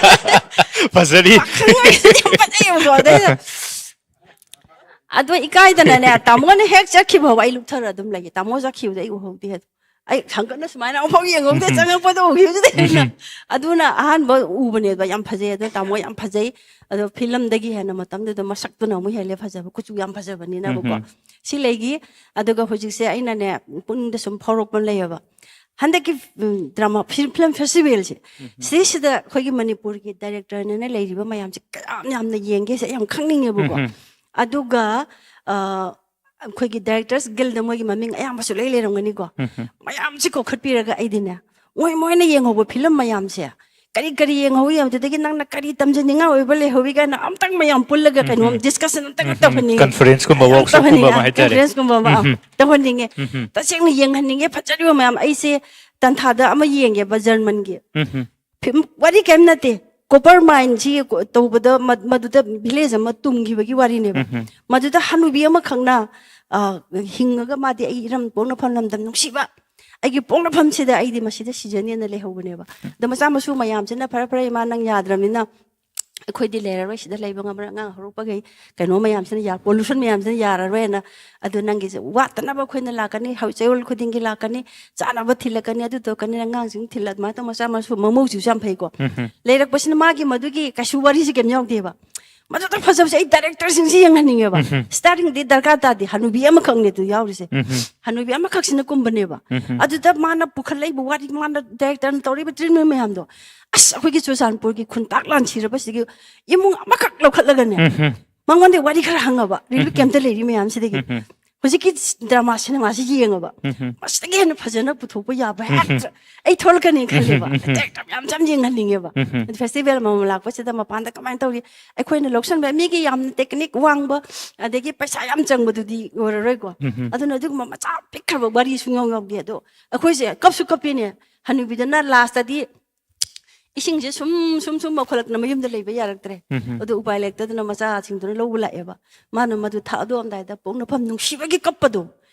ꯐꯖꯔꯤ꯫ ꯄꯥꯈꯪ ꯑꯣꯏꯔꯤꯉꯩꯗꯗꯤ ꯌꯥꯝ ꯐꯖꯩꯌꯦꯕꯀꯣ꯫ ꯑꯗꯩꯗ ꯑꯗꯣ ꯏꯀꯥꯏꯗꯅꯅꯦ, ꯇꯥꯃꯣꯅ ꯍꯦꯛ ꯆꯠꯈꯤꯕ ꯐꯥꯎꯕ ꯑꯩ ꯂꯨꯞꯊꯔ ꯑꯗꯨꯝ ꯂꯩꯌꯦ꯫ ꯇꯥꯃꯣ ꯆꯠꯈꯤꯕꯗ ꯑꯩ ꯎꯍꯧꯗꯦ꯫ ꯑꯗꯣ ꯑꯩ ꯍꯪꯒꯠꯅ ꯁꯨꯃꯥꯏꯅ ꯑꯃꯨꯛꯐꯥꯎ ꯌꯦꯡꯍꯧꯗꯦ, ꯎꯝ꯫ ꯆꯪꯉꯛꯄꯗ ꯎꯈꯤꯕꯗꯨꯗ ꯍꯦꯟꯅ꯫ ꯎꯝ꯫ ꯑꯗꯨꯅ ꯑꯍꯥꯟꯕ ꯎꯕꯅꯦꯕ, ꯌꯥꯝ ꯐꯖꯩ꯫ ꯑꯗꯣ ꯇꯥꯃꯣ ꯌꯥꯝ ꯐꯖꯩ꯫ ꯑꯗꯣ ꯐꯤꯂꯝꯗꯒꯤ ꯍꯦꯟꯅ ꯃꯇꯝꯗꯨꯗ ꯃꯁꯛꯇꯨꯅ ꯑꯃꯨꯛ ꯍꯦꯜꯂꯦ ꯐꯖꯕ, ꯀꯨꯆꯨ ꯌꯥꯝ ꯐꯖꯕꯅꯤꯅꯕꯀꯣ꯫ ꯎꯝ꯫ ꯁꯤ ꯂꯩꯒꯤ꯫ ꯑꯗꯨꯒ ꯍꯧꯖꯤꯛꯁꯦ ꯑꯩꯅꯅꯦ, ꯄꯨꯛꯅꯤꯡꯗ ꯁꯨꯝ ꯐꯥꯎꯔꯛꯄ ꯑꯃ ꯂꯩꯌꯦꯕ꯫ ꯍꯟꯗꯛꯀꯤ, ꯎꯝ, ꯗ꯭ꯔꯃꯥ ꯐꯤ-, ꯐꯤꯂꯝ ꯐꯦꯁꯇꯤꯚꯦꯜꯁꯦ, ꯎꯝ꯫ ꯁꯤꯗꯩꯁꯤꯗ ꯑꯩꯈꯣꯏꯒꯤ ꯃꯅꯤꯄꯨꯔꯒꯤ ꯗꯥꯏꯔꯦꯛꯇꯔꯅꯦꯅ ꯂꯩꯔꯤꯕ ꯃꯌꯥꯝꯁꯦ ꯀꯌꯥꯝ ꯌꯥꯝꯅ ꯌꯦꯡꯒꯦꯁꯦ ꯑꯩ ꯌꯥꯝ ꯈꯪꯅꯤꯡꯉꯦꯕꯀꯣ꯫ ꯎꯝ꯫ ꯑꯗꯨꯒ, ꯑ, ꯑꯩꯈꯣꯏꯒꯤ ꯗꯥꯏꯔꯦꯛꯇꯔꯁ ꯒꯤꯜꯗ ꯃꯣꯏꯒꯤ ꯃꯃꯤꯡ ꯑꯌꯥꯝꯕꯁꯨ ꯂꯣꯏ ꯂꯩꯔꯝꯒꯅꯤꯀꯣ꯫ ꯎꯝ꯫ ꯃꯌꯥꯝꯁꯦ ꯀꯧꯈꯠꯄꯤꯔꯒ ꯑꯩꯗꯤꯅꯦ, ꯃꯣꯏ, ꯃꯣꯏꯅ ꯌꯦꯡꯍꯧꯕ ꯐꯤꯂꯝ ꯃꯌꯥꯝꯁꯦ ꯀꯔꯤ ꯀꯔꯤ ꯌꯦꯡꯍꯧꯏ ꯍꯥꯏꯕꯗꯨꯗꯒꯤ ꯅꯪꯅ ꯀꯔꯤ ꯇꯝꯖꯅꯤꯡꯉꯥꯏ ꯑꯣꯏꯕ ꯂꯩꯍꯧꯏ ꯀꯥꯏꯅ ꯑꯝꯇꯪ ꯃꯌꯥꯝ ꯄꯨꯜꯂꯒ ꯎꯝ, ꯀꯩꯅꯣꯝ ꯎꯝ꯫ ꯗꯤꯁꯀꯁꯟ ꯑꯝꯇꯪ ꯎꯝ, ꯎꯝ꯫ ꯇꯧꯍꯟꯅꯤꯡꯉꯤ꯫ ꯀꯟꯐꯔꯦꯟꯁꯀꯨꯝꯕ, ꯌꯥꯝ ꯋꯥꯔꯛꯁꯣꯞꯀꯨꯝꯕ ꯇꯧꯍꯟꯅꯤꯡꯉꯤ, ꯑꯃ ꯑ, ꯍꯥꯏꯇꯥꯔꯦ꯫ ꯀꯟꯐꯔꯦꯟꯁꯀꯨꯝꯕ ꯑꯃ, ꯑ, ꯎꯝ, ꯎꯝ꯫ ꯇꯧꯍꯟꯅꯤꯡꯉꯦ꯫ ꯎꯝ, ꯎꯝ꯫ ꯇꯁꯦꯡꯅ ꯌꯦꯡꯍꯟꯅꯤꯡꯉꯦ, ꯐꯖꯔꯤꯕ ꯃꯌꯥꯝ꯫ ꯑꯩꯁꯦ ꯇꯟꯊꯥꯗ ꯑꯃ ꯌꯦꯡꯉꯦꯕ, ꯖꯔꯃꯟꯒꯤ꯫ ꯎꯝ, ꯎꯝ꯫ ꯐꯤꯂꯝ, ꯋꯥꯔꯤ ꯀꯔꯤꯝ ꯅꯠꯇꯦ꯫ ꯀꯣꯄꯔ ꯃꯥꯏꯟꯁꯤ ꯀꯣ-, ꯇꯧꯕꯗ ꯃ-, ꯃꯗꯨꯗ ꯚꯤꯂꯦꯖ ꯑꯃ ꯇꯨꯝꯈꯤꯕꯒꯤ ꯋꯥꯔꯤꯅꯦꯕ꯫ ꯎꯝ, ꯎꯝ꯫ ꯃꯗꯨꯗ ꯍꯅꯨꯕꯤ ꯑꯃꯈꯛꯅ, ꯑ, ꯍꯤꯡꯉꯒ ꯃꯥꯗꯤ "ꯑꯩ ꯏꯔꯝ ꯄꯣꯛꯅꯐꯝ ꯂꯝꯗꯝ ꯅꯨꯡꯁꯤꯕ, ꯑꯩꯒꯤ ꯄꯣꯛꯅꯐꯝꯁꯤꯗ ꯑꯩꯗꯤ ꯃꯁꯤꯗ ꯁꯤꯖꯅꯦꯅ" ꯂꯩꯍꯧꯕꯅꯦꯕ꯫ ꯑꯗ ꯃꯆꯥ ꯃꯁꯨ ꯃꯌꯥꯝꯁꯤꯅ "ꯐꯔꯦ, ꯐꯔꯦ, ꯏꯃꯥ, ꯅꯪ ꯌꯥꯗ꯭ꯔꯕꯅꯤꯅ ꯑꯩꯈꯣꯏꯗꯤ ꯂꯩꯔꯔꯣꯏ, ꯁꯤꯗ ꯂꯩꯕ ꯉꯝꯃꯔꯣꯏ, ꯑꯉꯥꯡ ꯍꯧꯔꯛꯄꯈꯩ ꯀꯩꯅꯣ ꯃꯌꯥꯝꯁꯤꯅ ꯌꯥ-, pollution ꯃꯌꯥꯝꯁꯤꯅ ꯌꯥꯔꯔꯣꯏꯅ꯫ ꯑꯗꯨ ꯅꯪꯒꯤꯁꯦ ꯋꯥꯠꯇꯅꯕ ꯑꯩꯈꯣꯏꯅ ꯂꯥꯛꯀꯅꯤ, ꯍꯧ-, ꯆꯌꯣꯜ ꯈꯨꯗꯤꯡꯒꯤ ꯂꯥꯛꯀꯅꯤ, ꯆꯥꯅꯕ ꯊꯤꯜꯂꯛꯀꯅꯤ, ꯑꯗꯨ ꯇꯧꯔꯛꯀꯅꯤ, ꯑꯉꯥꯡꯁꯤꯡ ꯊꯤꯜꯂꯛ-, ꯑꯗꯨꯃꯥꯏꯅ ꯇꯧ-, ꯃꯆꯥ ꯃꯁꯨ ꯃꯃꯧꯁꯤꯁꯨ ꯌꯥꯝ ꯐꯩꯀꯣ꯫ ꯂꯩꯔꯛꯄꯁꯤꯅ ꯃꯥꯒꯤ ꯃꯗꯨꯒꯤ ꯀꯩꯁꯨ ꯋꯥꯔꯤꯁꯦ ꯀꯩꯝ ꯌꯥꯎꯗꯦꯕ꯫ ꯃꯗꯨꯗ ꯐꯖꯕꯁꯦ ꯑꯩ ꯗꯥꯏꯔꯦꯛꯇꯔꯁꯤꯡꯁꯤ ꯌꯦꯡꯍꯟꯅꯤꯡꯉꯦꯕ꯫ Startingꯗꯤ ꯗꯔꯀꯥꯔ ꯇꯥꯗꯦ, ꯍꯅꯨꯕꯤ ꯑꯃꯈꯛꯅꯦ ꯑꯗꯨ ꯌꯥꯎꯔꯤꯁꯦ꯫ ꯍꯅꯨꯕꯤ ꯑꯃꯈꯛꯁꯤꯅ ꯀꯨꯝꯕꯅꯦꯕ꯫ ꯑꯗꯨꯗ ꯃꯥꯅ ꯄꯨꯈꯠꯂꯛꯏꯕ ꯋꯥꯔꯤ, ꯃꯥꯅ ꯗꯥꯏꯔꯦꯛꯇꯔꯅ ꯇꯧꯔꯤꯕ treatment ꯃꯌꯥꯝꯗꯣ, ꯑꯁ, ꯑꯩꯈꯣꯏꯒꯤ ꯆꯨꯔꯆꯥꯟꯄꯨꯔꯒꯤ ꯈꯨꯟꯇꯥꯛ ꯂꯥꯟꯁꯤꯔꯕꯁꯤꯗꯒꯤ ꯏꯃꯨꯡ ꯑꯃꯈꯛ ꯂꯧꯈꯠꯂꯒꯅꯦ, ꯃꯉꯣꯟꯗ ꯋꯥꯔꯤ ꯈꯔ ꯍꯪꯉꯕ, relief campꯇ ꯂꯩꯔꯤ ꯃꯌꯥꯝꯁꯤꯗꯒꯤ꯫ ꯍꯧꯖꯤꯛꯀꯤ drama cinemaꯁꯤ ꯌꯦꯡꯉꯕ, ꯃꯁꯤꯗꯒꯤ ꯍꯦꯟꯅ ꯐꯖꯅ ꯄꯨꯊꯣꯛꯄ ꯌꯥꯕ ꯍꯦꯛꯇ ꯑꯩ ꯊꯣꯛꯂꯛꯀꯅꯤ ꯈꯜꯂꯦꯕ꯫ Director ꯃꯌꯥꯝꯁꯦ ꯌꯥꯝ ꯌꯦꯡꯍꯟꯅꯤꯡꯉꯦꯕ꯫ Festival ꯑꯃꯃꯝ ꯂꯥꯛꯄꯁꯤꯗ ꯃꯄꯥꯟꯗ ꯀꯃꯥꯏꯅ ꯇꯧꯔꯤ, ꯑꯩꯈꯣꯏꯅ ꯂꯧꯁꯟꯕ ꯃꯤꯒꯤ ꯌꯥꯝꯅ technique ꯋꯥꯡꯕ, ꯑꯗꯒꯤ ꯄꯩꯁꯥ ꯌꯥꯝ ꯆꯪꯕꯗꯨꯗꯤ ꯑꯣꯏꯔꯔꯣꯏꯀꯣ꯫ ꯑꯗꯨꯅ ꯑꯗꯨꯒꯨꯝꯕ ꯃꯆꯥ ꯄꯤꯛꯈ꯭ꯔꯕ ꯋꯥꯔꯤ ꯁꯨꯡꯌꯥꯎ ꯌꯥꯎꯗꯦ꯫ ꯑꯗꯣ ꯑꯩꯈꯣꯏꯁꯦ ꯀꯞꯁꯨ ꯀꯞꯄꯤꯅꯦ, ꯍꯅꯨꯕꯤꯗꯨꯅ lastꯇꯗꯤ ꯏꯁꯤꯡꯁꯦ ꯁꯨꯝ, ꯁꯨꯝ, ꯁꯨꯝ ꯃꯧꯈꯠꯂꯛꯇꯅ ꯃꯌꯨꯝꯗ ꯂꯩꯕ ꯌꯥꯔꯛꯇ꯭ꯔꯦ꯫ ꯑꯗꯨ ꯎꯄꯥꯏ ꯂꯩꯔꯛꯇꯗꯅ ꯃꯆꯥꯁꯤꯡꯗꯨꯅ ꯂꯧꯕ ꯂꯥꯛꯑꯦꯕ꯫ ꯃꯥꯅ ꯃꯗꯨ ꯊꯥꯗꯣꯛꯑꯝꯗꯥꯏꯗ ꯄꯣꯛꯅꯐꯝ ꯅꯨꯡꯁꯤꯕꯒꯤ ꯀꯞꯄꯗꯣ,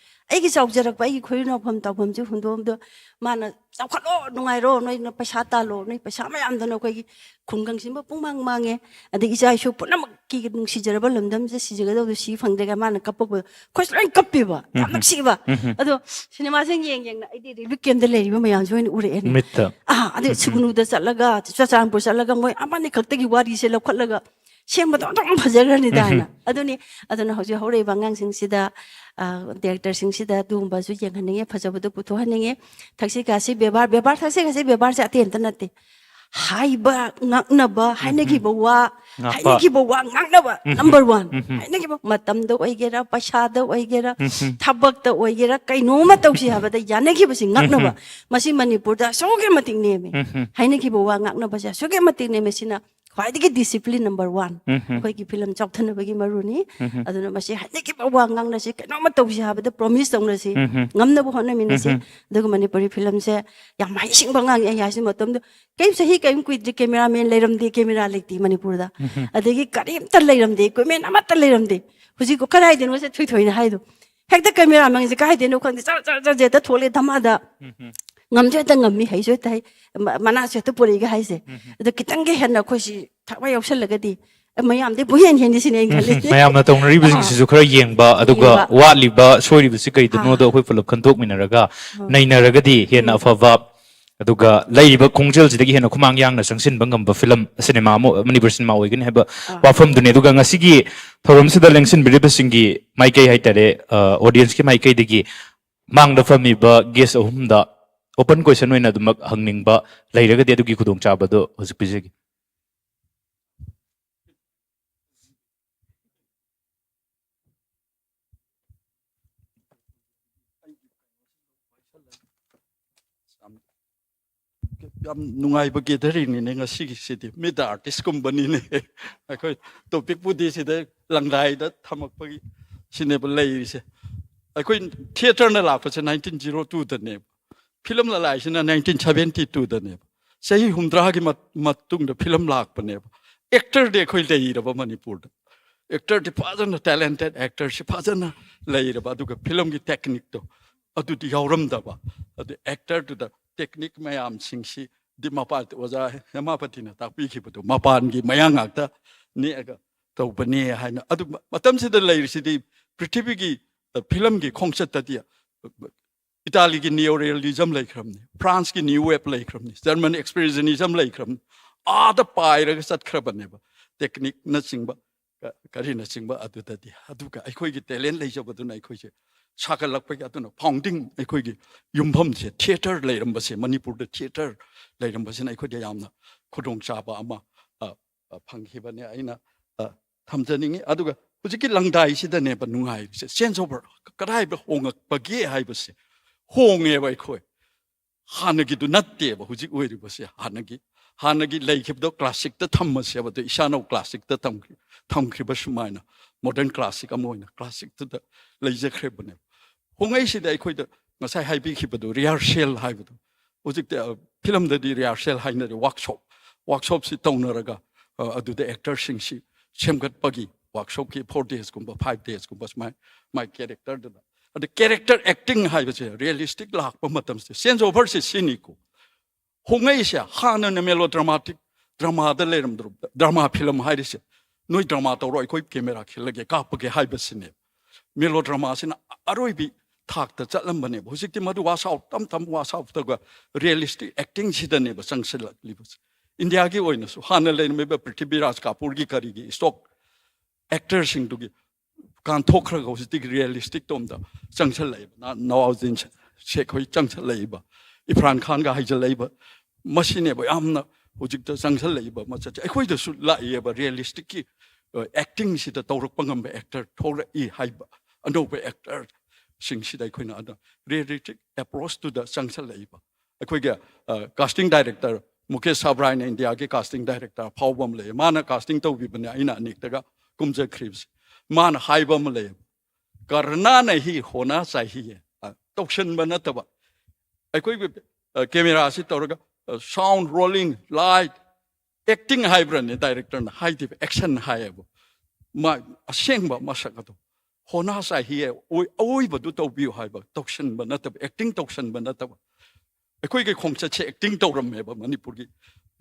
ꯑꯩꯒꯤ ꯆꯥꯎꯖꯔꯛꯄ, ꯑꯩꯒꯤ ꯈꯣꯏꯔꯤ ꯅꯥꯎꯐꯝ ꯇꯥꯎꯐꯝꯁꯦ ꯍꯨꯟꯗꯣꯛꯑꯝꯗ, ꯃꯥꯅ "ꯆꯥꯎꯈꯠꯂꯣ, ꯅꯨꯡꯉꯥꯏꯔꯣ, ꯅꯣꯏꯅ ꯄꯩꯁꯥ ꯇꯥꯜꯂꯣ, ꯅꯣꯏ ꯄꯩꯁꯥ ꯃꯌꯥꯝꯗꯨꯅ ꯑꯩꯈꯣꯏꯒꯤ ꯈꯨꯡꯒꯪꯁꯤꯃ ꯄꯨꯡꯃꯥꯡ ꯃꯥꯡꯉꯦ, ꯑꯗꯩ ꯏꯆꯥ ꯏꯁꯨ ꯄꯨꯝꯅꯃꯛꯀꯤ ꯅꯨꯡꯁꯤꯖꯔꯕ ꯂꯝꯗꯝꯁꯦ ꯁꯤꯖꯒꯗꯧꯗꯣ ꯁꯤ ꯐꯪꯗ꯭ꯔꯦꯒ" ꯃꯥꯅ ꯀꯞꯄꯛꯄꯗꯣ ꯑꯩꯈꯣꯏꯁꯨ ꯂꯣꯏ ꯀꯞꯄꯦꯕ, ꯌꯥꯝ ꯅꯨꯡꯁꯤꯕ꯫ ꯑꯗꯣ cinemaꯁꯦ ꯌꯦꯡ ꯌꯦꯡꯅ ꯑꯩꯗꯤ relief campꯇ ꯂꯩꯔꯤꯕ ꯃꯌꯥꯝꯁꯦ ꯑꯣꯏꯅ ꯎꯔꯛꯑꯦꯅꯦ꯫ ꯃꯤꯠꯇ꯫ ꯑꯥ, ꯑꯗꯩ ꯁꯨꯒꯨꯅꯨꯗ ꯆꯠꯂꯒ, ꯆꯨꯔꯆꯥꯟꯄꯨꯔ ꯆꯠꯂꯒ ꯃꯣꯏ ꯑꯃꯅꯤ ꯈꯛꯇꯒꯤ ꯋꯥꯔꯤꯁꯦ ꯂꯧꯈꯠꯂꯒ ꯁꯦꯝꯕꯗꯣ ꯑꯗꯨꯝ ꯐꯖꯈ꯭ꯔꯅꯤꯗ ꯍꯥꯏꯅ꯫ ꯑꯗꯨꯅꯤ, ꯑꯗꯨꯅ ꯍꯧꯖꯤꯛ ꯍꯧꯔꯛꯏꯕ ꯑꯉꯥꯡꯁꯤꯡꯁꯤꯗ, ꯑ, directorꯁꯤꯡꯁꯤꯗ ꯑꯗꯨꯒꯨꯝꯕꯁꯨ ꯌꯦꯡꯍꯟꯅꯤꯡꯉꯦ, ꯐꯖꯕꯗꯣ ꯄꯨꯊꯣꯛꯍꯟꯅꯤꯡꯉꯦ꯫ ꯊꯛꯁꯤ ꯈꯥꯁꯤ ꯕꯦꯕꯥꯔ, ꯕꯦꯕꯥꯔ ꯊꯛꯁꯤ ꯈꯥꯁꯤ ꯕꯦꯕꯥꯔꯁꯦ ꯑꯇꯩ ꯑꯝꯇ ꯅꯠꯇꯦ꯫ ꯍꯥꯏꯕ, ꯉꯥꯡꯅꯕ, ꯍꯥꯏꯅꯈꯤꯕ ꯋꯥ, ꯉꯥꯛꯄ꯫ ꯍꯥꯏꯅꯈꯤꯕ ꯋꯥ ꯉꯥꯡꯅꯕ, number one꯫ ꯍꯥꯏꯅꯈꯤꯕ ꯃꯇꯝꯗ ꯑꯣꯏꯒꯦꯔꯥ, ꯄꯩꯁꯥꯗ ꯑꯣꯏꯒꯦꯔꯥ, ꯊꯕꯛꯇ ꯑꯣꯏꯒꯦꯔꯥ, ꯀꯩꯅꯣꯝꯃ ꯇꯧꯁꯤ ꯍꯥꯏꯕꯗ ꯌꯥꯅꯈꯤꯕꯁꯤ ꯉꯥꯛꯅꯕ꯫ ꯃꯁꯤ ꯃꯅꯤꯄꯨꯔꯗ ꯑꯁꯨꯛꯀꯤ ꯃꯇꯤꯛ ꯅꯦꯝꯃꯤ꯫ ꯍꯥꯏꯅꯈꯤꯕ ꯋꯥ ꯉꯥꯛꯅꯕꯁꯦ ꯑꯁꯨꯛꯀꯤ ꯃꯇꯤꯛ ꯅꯦꯝꯃꯤ꯫ ꯁꯤꯅ ꯈ꯭ꯋꯥꯏꯗꯒꯤ discipline number one꯫ ꯑꯩꯈꯣꯏꯒꯤ film ꯆꯥꯎꯊꯅꯕꯒꯤ ꯃꯔꯨꯅꯤ꯫ ꯑꯗꯨꯅ ꯃꯁꯤ ꯍꯥꯏꯅꯈꯤꯕ ꯋꯥ ꯉꯥꯡꯅꯁꯤ, ꯀꯩꯅꯣꯝꯃ ꯇꯧꯁꯤ ꯍꯥꯏꯕꯗ promise ꯇꯧꯅꯁꯤ, ꯉꯝꯅꯕ ꯍꯣꯠꯅꯃꯤꯟꯅꯁꯤ꯫ ꯑꯗꯨꯒ ꯃꯅꯤꯄꯨꯔꯤ filmꯁꯦ ꯌꯥꯝ ꯍꯩꯁꯤꯡꯕ ꯑꯉꯥꯡꯅꯤ꯫ ꯑꯩ ꯍꯥꯏꯁꯤ ꯃꯇꯝꯗꯨ ꯀꯔꯤꯝ, ꯆꯍꯤ ꯀꯔꯤꯝ ꯀꯨꯏꯗ꯭ꯔꯤ cameraman ꯂꯩꯔꯝꯗꯦ, camera ꯂꯩꯇꯦ ꯃꯅꯤꯄꯨꯔꯗ꯫ ꯑꯗꯒꯤ ꯀꯔꯤꯝꯇ ꯂꯩꯔꯝꯗꯦ, equipment ꯑꯃꯠꯇ ꯂꯩꯔꯝꯗꯦ꯫ ꯍꯧꯖꯤꯛ ꯀꯗꯥꯏꯗꯅꯣ ꯁꯦ ꯊꯣꯏ ꯊꯣꯏꯅ ꯍꯥꯏꯗꯣ꯫ ꯍꯦꯛꯇ cameramanꯁꯦ ꯀꯥꯏꯗꯩꯅꯣ ꯈꯪꯗꯦ, ꯆꯔ ꯆꯔ ꯆꯔ ꯍꯦꯛꯇ ꯊꯣꯛꯂꯛꯑꯦ ꯙꯃꯥꯗ꯫ ꯉꯝꯁꯨ ꯍꯦꯛꯇ ꯉꯝꯃꯤ, ꯍꯩꯁꯨ ꯍꯦꯛꯇ ꯍꯩ, ꯃ- ꯃꯅꯥꯁꯨ ꯍꯦꯛꯇ ꯄꯨꯔꯛꯏꯒ ꯍꯥꯏꯁꯦ꯫ ꯑꯗꯣ ꯈꯤꯇꯪꯒ ꯍꯦꯟꯅ ꯑꯩꯈꯣꯏꯁꯤ ꯊꯋꯥꯏ ꯌꯥꯎꯁꯜꯂꯒꯗꯤ ꯃꯌꯥꯝꯗꯤ ꯄꯨꯍꯦꯟ ꯍꯦꯟꯅꯤ ꯁꯤꯅꯦ ꯑꯩꯅ ꯈꯜꯂꯤꯁꯦ꯫ ꯃꯌꯥꯝꯅ ꯇꯧꯅꯔꯤꯕꯁꯤꯡꯁꯤꯁꯨ ꯈꯔ ꯌꯦꯡꯕ, ꯑꯗꯨꯒ ꯌꯦꯡꯕ꯫ ꯋꯥꯠꯂꯤꯕ ꯁꯣꯏꯔꯤꯕꯁꯤ ꯀꯩꯗꯅꯣꯗꯣ ꯑꯥ꯫ ꯑꯩꯈꯣꯏ ꯄꯨꯂꯞ ꯈꯟꯗꯣꯛꯃꯤꯟꯅꯔꯒ ꯑꯥ꯫ ꯅꯩꯅꯔꯒꯗꯤ ꯍꯦꯟꯅ ꯎꯝ꯫ ꯑꯐꯕ, ꯑꯗꯨꯒ ꯂꯩꯔꯤꯕ ꯈꯣꯡꯖꯦꯜꯁꯤꯗꯒꯤ ꯍꯦꯟꯅ ꯈꯨꯃꯥꯡ ꯌꯥꯡꯅ ꯆꯪꯁꯤꯟꯕ ꯉꯝꯕ ꯐꯤꯂꯝ, ꯁꯤꯅꯦꯃꯥ ꯑꯃ, ꯃꯅꯤꯄꯨꯔ ꯁꯤꯅꯦꯃꯥ ꯑꯣꯏꯒꯅꯤ ꯍꯥꯏꯕ ꯑꯥ꯫ ꯋꯥꯐꯝꯗꯨꯅꯤ꯫ ꯑꯗꯨꯒ ꯉꯁꯤꯒꯤ ꯊꯧꯔꯝꯁꯤꯗ ꯂꯦꯡꯁꯤꯟꯕꯤꯔꯤꯕꯁꯤꯡꯒꯤ ꯃꯥꯏꯀꯩ ꯍꯥꯏꯇꯥꯔꯦ, ꯑ, audienceꯀꯤ ꯃꯥꯏꯀꯩꯗꯒꯤ ꯃꯥꯡꯗ ꯐꯝꯃꯤꯕ guest ꯑꯍꯨꯝꯗ open question ꯑꯣꯏꯅ ꯑꯗꯨꯃꯛ ꯍꯪꯅꯤꯡꯕ ꯂꯩꯔꯒꯗꯤ ꯑꯗꯨꯒꯤ ꯈꯨꯗꯣꯡꯆꯥꯕꯗꯣ ꯍꯧꯖꯤꯛ ꯄꯤꯖꯒꯦ꯫ ꯌꯥꯝ ꯅꯨꯡꯉꯥꯏꯕ ꯒꯦꯗꯔꯤꯡꯅꯤꯅꯦ ꯉꯁꯤꯒꯤꯁꯤꯗꯤ, ꯃꯤꯠ ꯑꯥꯔꯇꯤꯁꯀꯨꯝꯕꯅꯤꯅꯦ꯫ ꯑꯩꯈꯣꯏ ꯇꯣꯄꯤꯛꯄꯨꯗꯤ ꯁꯤꯗ ꯂꯪꯗꯥꯏꯗ ꯊꯝꯃꯛꯄꯒꯤ ꯁꯤꯅꯦꯕ ꯂꯩꯔꯤꯁꯦ꯫ ꯑꯩꯈꯣꯏ ꯊꯤꯌꯦꯇꯔꯅ ꯂꯥꯛꯄꯁꯦ ꯅꯥꯏꯟꯇꯤꯟ ꯖꯤꯔꯣ ꯇꯨꯗꯅꯦꯕ, ꯐꯤꯂꯝ ꯂꯂꯥꯏꯁꯤꯅ ꯅꯥꯏꯟꯇꯤꯟ ꯁꯚꯦꯟꯇꯤ ꯇꯨꯗꯅꯦꯕ꯫ ꯆꯍꯤ ꯍꯨꯝꯗ꯭ꯔꯥꯒꯤ ꯃꯠ- ꯃꯇꯨꯡꯗ ꯐꯤꯂꯝ ꯂꯥꯛꯄꯅꯦꯕ꯫ ꯑꯦꯛꯇꯔꯗꯤ ꯑꯩꯈꯣꯏ ꯂꯩꯔꯕ ꯃꯅꯤꯄꯨꯔꯗ, ꯑꯦꯛꯇꯔꯗꯤ ꯐꯖꯅ, ꯇꯦꯂꯦꯟꯇꯦꯠ ꯑꯦꯛꯇꯔꯁꯤ ꯐꯖꯅ ꯂꯩꯔꯕ, ꯑꯗꯨꯒ ꯐꯤꯂꯝꯒꯤ ꯇꯦꯛꯅꯤꯛꯇꯣ ꯑꯗꯨꯗꯤ ꯌꯥꯎꯔꯝꯗꯕ꯫ ꯑꯗꯨ ꯑꯦꯛꯇꯔꯗꯨꯗ ꯇꯦꯛꯅꯤꯛ ꯃꯌꯥꯝꯁꯤꯡꯁꯤ ꯗꯤ ꯃꯄꯥ ꯑꯣꯖꯥ ꯍꯦꯃꯥꯄꯇꯤꯅ ꯇꯥꯛꯄꯤꯈꯤꯕꯗꯣ ꯃꯄꯥꯟꯒꯤ ꯃꯌꯥꯡ ꯉꯥꯛꯇ ꯅꯦꯛꯑꯒ ꯇꯧꯕꯅꯦ ꯍꯥꯏꯅ꯫ ꯑꯗꯨ ꯃ- ꯃꯇꯝꯁꯤꯗ ꯂꯩꯔꯤꯁꯤꯗꯤ ꯄ꯭ꯔꯤꯊꯤꯕꯤꯒꯤ, ꯑ, ꯐꯤꯂꯝꯒꯤ ꯈꯣꯡꯆꯠꯇꯗꯤ, ꯑ, ꯏꯇꯥꯂꯤꯒꯤ ꯅꯤꯑꯣ ꯔꯤꯌꯦꯂꯤꯖꯝ ꯂꯩꯈ꯭ꯔꯕꯅꯤ, ꯐ꯭ꯔꯥꯟꯁꯀꯤ ꯅ꯭ꯌꯨ ꯋꯦꯕ ꯂꯩꯈ꯭ꯔꯕꯅꯤ, ꯖꯔꯃꯟ ꯑꯦꯛꯁꯄ꯭ꯔꯦꯁꯅꯤꯖꯝ ꯂꯩꯈ꯭ꯔꯕꯅꯤ꯫ ꯑꯥꯗ ꯄꯥꯏꯔꯒ ꯆꯠꯈ꯭ꯔꯕꯅꯦꯕ, ꯇꯦꯛꯅꯤꯛꯅꯆꯤꯡꯕ, ꯀ- ꯀꯔꯤꯅꯆꯤꯡꯕ ꯑꯗꯨꯗꯗꯤ꯫ ꯑꯗꯨꯒ ꯑꯩꯈꯣꯏꯒꯤ ꯇꯦꯂꯦꯟ ꯂꯩꯖꯕꯗꯨꯅ ꯑꯩꯈꯣꯏꯁꯦ ꯁꯥꯒꯠꯂꯛꯄꯒꯤ, ꯑꯗꯨꯅ ꯐꯥꯎꯟꯗꯤꯡ ꯑꯩꯈꯣꯏꯒꯤ ꯌꯨꯝꯐꯝꯁꯦ ꯊꯤꯌꯦꯇꯔ ꯂꯩꯔꯝꯕꯁꯦ, ꯃꯅꯤꯄꯨꯔꯗ ꯊꯤꯌꯦꯇꯔ ꯂꯩꯔꯝꯕꯁꯤꯅ ꯑꯩꯈꯣꯏꯗ ꯌꯥꯝꯅ ꯈꯨꯗꯣꯡꯆꯥꯕ ꯑꯃ, ꯑ, ꯑ, ꯐꯪꯈꯤꯕꯅꯦ ꯑꯩꯅ, ꯑ, ꯊꯝꯖꯅꯤꯡꯉꯤ꯫ ꯑꯗꯨꯒ ꯍꯧꯖꯤꯛꯀꯤ ꯂꯪꯗꯥꯏꯁꯤꯗꯅꯦꯕ ꯅꯨꯡꯉꯥꯏꯔꯤꯁꯦ, ꯆꯦꯟꯖ ꯑꯣꯚꯔ ꯀꯗꯥꯏꯗ ꯍꯣꯡꯉꯛꯄꯒꯦ ꯍꯥꯏꯕꯁꯦ꯫ ꯍꯣꯡꯉꯦꯕ ꯑꯩꯈꯣꯏ꯫ ꯍꯥꯟꯅꯒꯤꯗꯨ ꯅꯠꯇꯦꯕ ꯍꯧꯖꯤꯛ ꯑꯣꯏꯔꯤꯕꯁꯦ꯫ ꯍꯥꯟꯅꯒꯤ, ꯍꯥꯟꯅꯒꯤ ꯂꯩꯈꯤꯕꯗꯣ ꯀ꯭ꯂꯥꯁꯤꯛꯇ ꯊꯝꯃꯁꯦꯕ꯫ ꯑꯗꯣ ꯏꯁꯥꯅ ꯀ꯭ꯂꯥꯁꯤꯛꯇ ꯊꯝꯈ꯭ꯔꯤ-, ꯊꯝꯈ꯭ꯔꯤꯕ ꯁꯨꯃꯥꯏꯅ, ꯃꯣꯗꯔꯟ ꯀ꯭ꯂꯥꯁꯤꯛ ꯑꯃ ꯑꯣꯏꯅ ꯀ꯭ꯂꯥꯁꯤꯛꯇꯨꯗ ꯂꯩꯖꯈ꯭ꯔꯤꯕꯅꯦꯕ꯫ ꯍꯣꯡꯉꯛꯏꯁꯤꯗꯤ ꯑꯩꯈꯣꯏꯗ ꯉꯁꯥꯏ ꯍꯥꯏꯕꯤꯈꯤꯕꯗꯣ, ꯔꯤꯍꯥꯔꯁꯦꯜ ꯍꯥꯏꯕꯗꯣ꯫ ꯍꯧꯖꯤꯛꯇꯤ, ꯑ, ꯐꯤꯂꯝꯗꯗꯤ ꯔꯤꯍꯥꯔꯁꯦꯜ ꯍꯥꯏꯅꯔꯦ, ꯋꯥꯛꯁꯣꯞ, ꯋꯥꯛꯁꯣꯞꯁꯤ ꯇꯧꯅꯔꯒ, ꯑ, ꯑꯗꯨꯗ ꯑꯦꯛꯇꯔꯁꯤꯡꯁꯤ ꯁꯦꯝꯒꯠꯄꯒꯤ ꯋꯥꯛꯁꯣꯞꯀꯤ ꯐꯣꯔ ꯗꯦꯖꯀꯨꯝꯕ, ꯐꯥꯏꯚ ꯗꯦꯖꯀꯨꯝꯕ ꯁꯨꯃꯥꯏ, ꯃꯥꯏ ꯀꯦꯔꯦꯛꯇꯔꯗꯨꯗ ꯑꯗ character acting ꯍꯥꯏꯕꯁꯦ realistic ꯂꯥꯛꯄ ꯃꯇꯝꯁꯦ change overꯁꯦ ꯁꯤꯅꯤꯀꯣ꯫ ꯍꯣꯡꯉꯛꯏꯁꯦ ꯍꯥꯟꯅꯅ melodramatic dramaꯗ ꯂꯩꯔꯝꯗ꯭ꯔꯣ, drama film ꯍꯥꯏꯔꯤꯁꯦ? ꯅꯣꯏ drama ꯇꯧꯔꯣ, ꯑꯩꯈꯣꯏ camera ꯈꯤꯜꯂꯒꯦ, ꯀꯥꯞꯄꯒꯦ ꯍꯥꯏꯕꯁꯤꯅꯦ꯫ Melodramaꯁꯤꯅ ꯑꯔꯣꯏꯕꯤ ꯊꯥꯛꯇ ꯆꯠꯂꯝꯕꯅꯦꯕ꯫ ꯍꯧꯖꯤꯛꯇꯤ ꯃꯗꯨ wash out, ꯇꯞ ꯇꯞ wash outꯇꯒ realistic actingꯁꯤꯗꯅꯦꯕ ꯆꯪꯁꯤꯜꯂꯛꯂꯤꯕꯁꯦ꯫ ꯏꯟꯗꯤꯌꯥꯒꯤ ꯑꯣꯏꯅꯁꯨ ꯍꯥꯟꯅ ꯂꯩꯔꯝꯃꯤꯕ ꯄ꯭ꯔꯤꯊꯤꯕꯤꯔꯥꯖ ꯀꯥꯄꯨꯔꯒꯤ ꯀꯔꯤꯒꯤ stock actorꯁꯤꯡꯗꯨꯒꯤ ꯀꯥꯟꯊꯣꯛꯈ꯭ꯔꯒ ꯍꯧꯖꯤꯛꯇꯤ realistic ꯇꯣꯝꯗ ꯆꯪꯁꯜꯂꯛꯏꯕ꯫ ꯅ-, ꯅꯋꯥꯖꯨꯗꯤꯟ ꯁꯦ-, ꯁꯦꯈ ꯍꯣꯏ ꯆꯪꯁꯜꯂꯛꯏꯕ, ꯏꯔꯐꯥꯟ ꯈꯥꯟꯒ ꯍꯥꯏꯖꯜꯂꯛꯏꯕ, ꯃꯁꯤꯅꯦꯕ ꯌꯥꯝꯅ ꯍꯧꯖꯤꯛꯇ ꯆꯪꯁꯜꯂꯛꯏꯕ ꯃꯆꯠꯁꯦ꯫ ꯑꯩꯈꯣꯏꯗꯁꯨ ꯂꯥꯛꯏꯑꯕ realisticꯀꯤ, ꯑ, actingꯁꯤꯗ ꯇꯧꯔꯛꯄ ꯉꯝꯕ actor ꯊꯣꯛꯂꯛꯏ ꯍꯥꯏꯕ ꯑꯅꯧꯕ actorꯁꯤꯡꯁꯤꯗ ꯑꯩꯈꯣꯏꯅ ꯑꯗ realistic approachꯇꯨꯗ ꯆꯪꯁꯜꯂꯛꯏꯕ꯫ ꯑꯩꯈꯣꯏꯒꯤ, ꯑ, casting director ꯃꯨꯀꯦꯁ ꯁꯥꯕ꯭ꯔꯥꯏꯅ ꯏꯟꯗꯤꯌꯥꯒꯤ casting director ꯑꯐꯥꯎꯕ ꯑꯃ ꯂꯩꯌꯦ꯫ ꯃꯥꯅ casting ꯇꯧꯕꯤꯕꯅꯦ ꯑꯩꯅ ꯑꯅꯦꯛꯇꯒ ꯀꯨꯝꯖꯈ꯭ꯔꯤꯕꯁꯦ꯫ ꯃꯥꯅ ꯍꯥꯏꯕ ꯑꯃ ꯂꯩꯌꯦ, "ꯀꯔꯅꯥ ꯅꯍꯤ ꯍꯣꯅꯥ ꯆꯥꯍꯤꯌꯦ"꯫ ꯑ, ꯇꯧꯁꯟꯕ ꯅꯠꯇꯕ꯫ ꯑꯩꯈꯣꯏꯒꯤ, ꯑ, cameraꯁꯤ ꯇꯧꯔꯒ, ꯑ, sound rolling, light, acting ꯍꯥꯏꯕ꯭ꯔꯅꯦ directorꯅ ꯍꯥꯏꯗꯦꯕ, action ꯍꯥꯏꯌꯦꯕ꯫ ꯃꯥ ꯑꯁꯦꯡꯕ ꯃꯁꯛ ꯑꯗꯣ, "ꯍꯣꯅꯥ ꯆꯥꯍꯤꯌꯦ", ꯑꯣꯏ-, ꯑꯋꯣꯏꯕꯗꯨ ꯇꯧꯕꯤꯌꯨ ꯍꯥꯏꯕ, ꯇꯧꯁꯟꯕ ꯅꯠꯇꯕ, acting ꯇꯧꯁꯟꯕ ꯅꯠꯇꯕ꯫ ꯑꯩꯈꯣꯏꯒꯤ ꯈꯣꯡꯆꯠꯁꯦ acting ꯇꯧꯔꯝꯃꯦꯕ, ꯃꯅꯤꯄꯨꯔꯒꯤ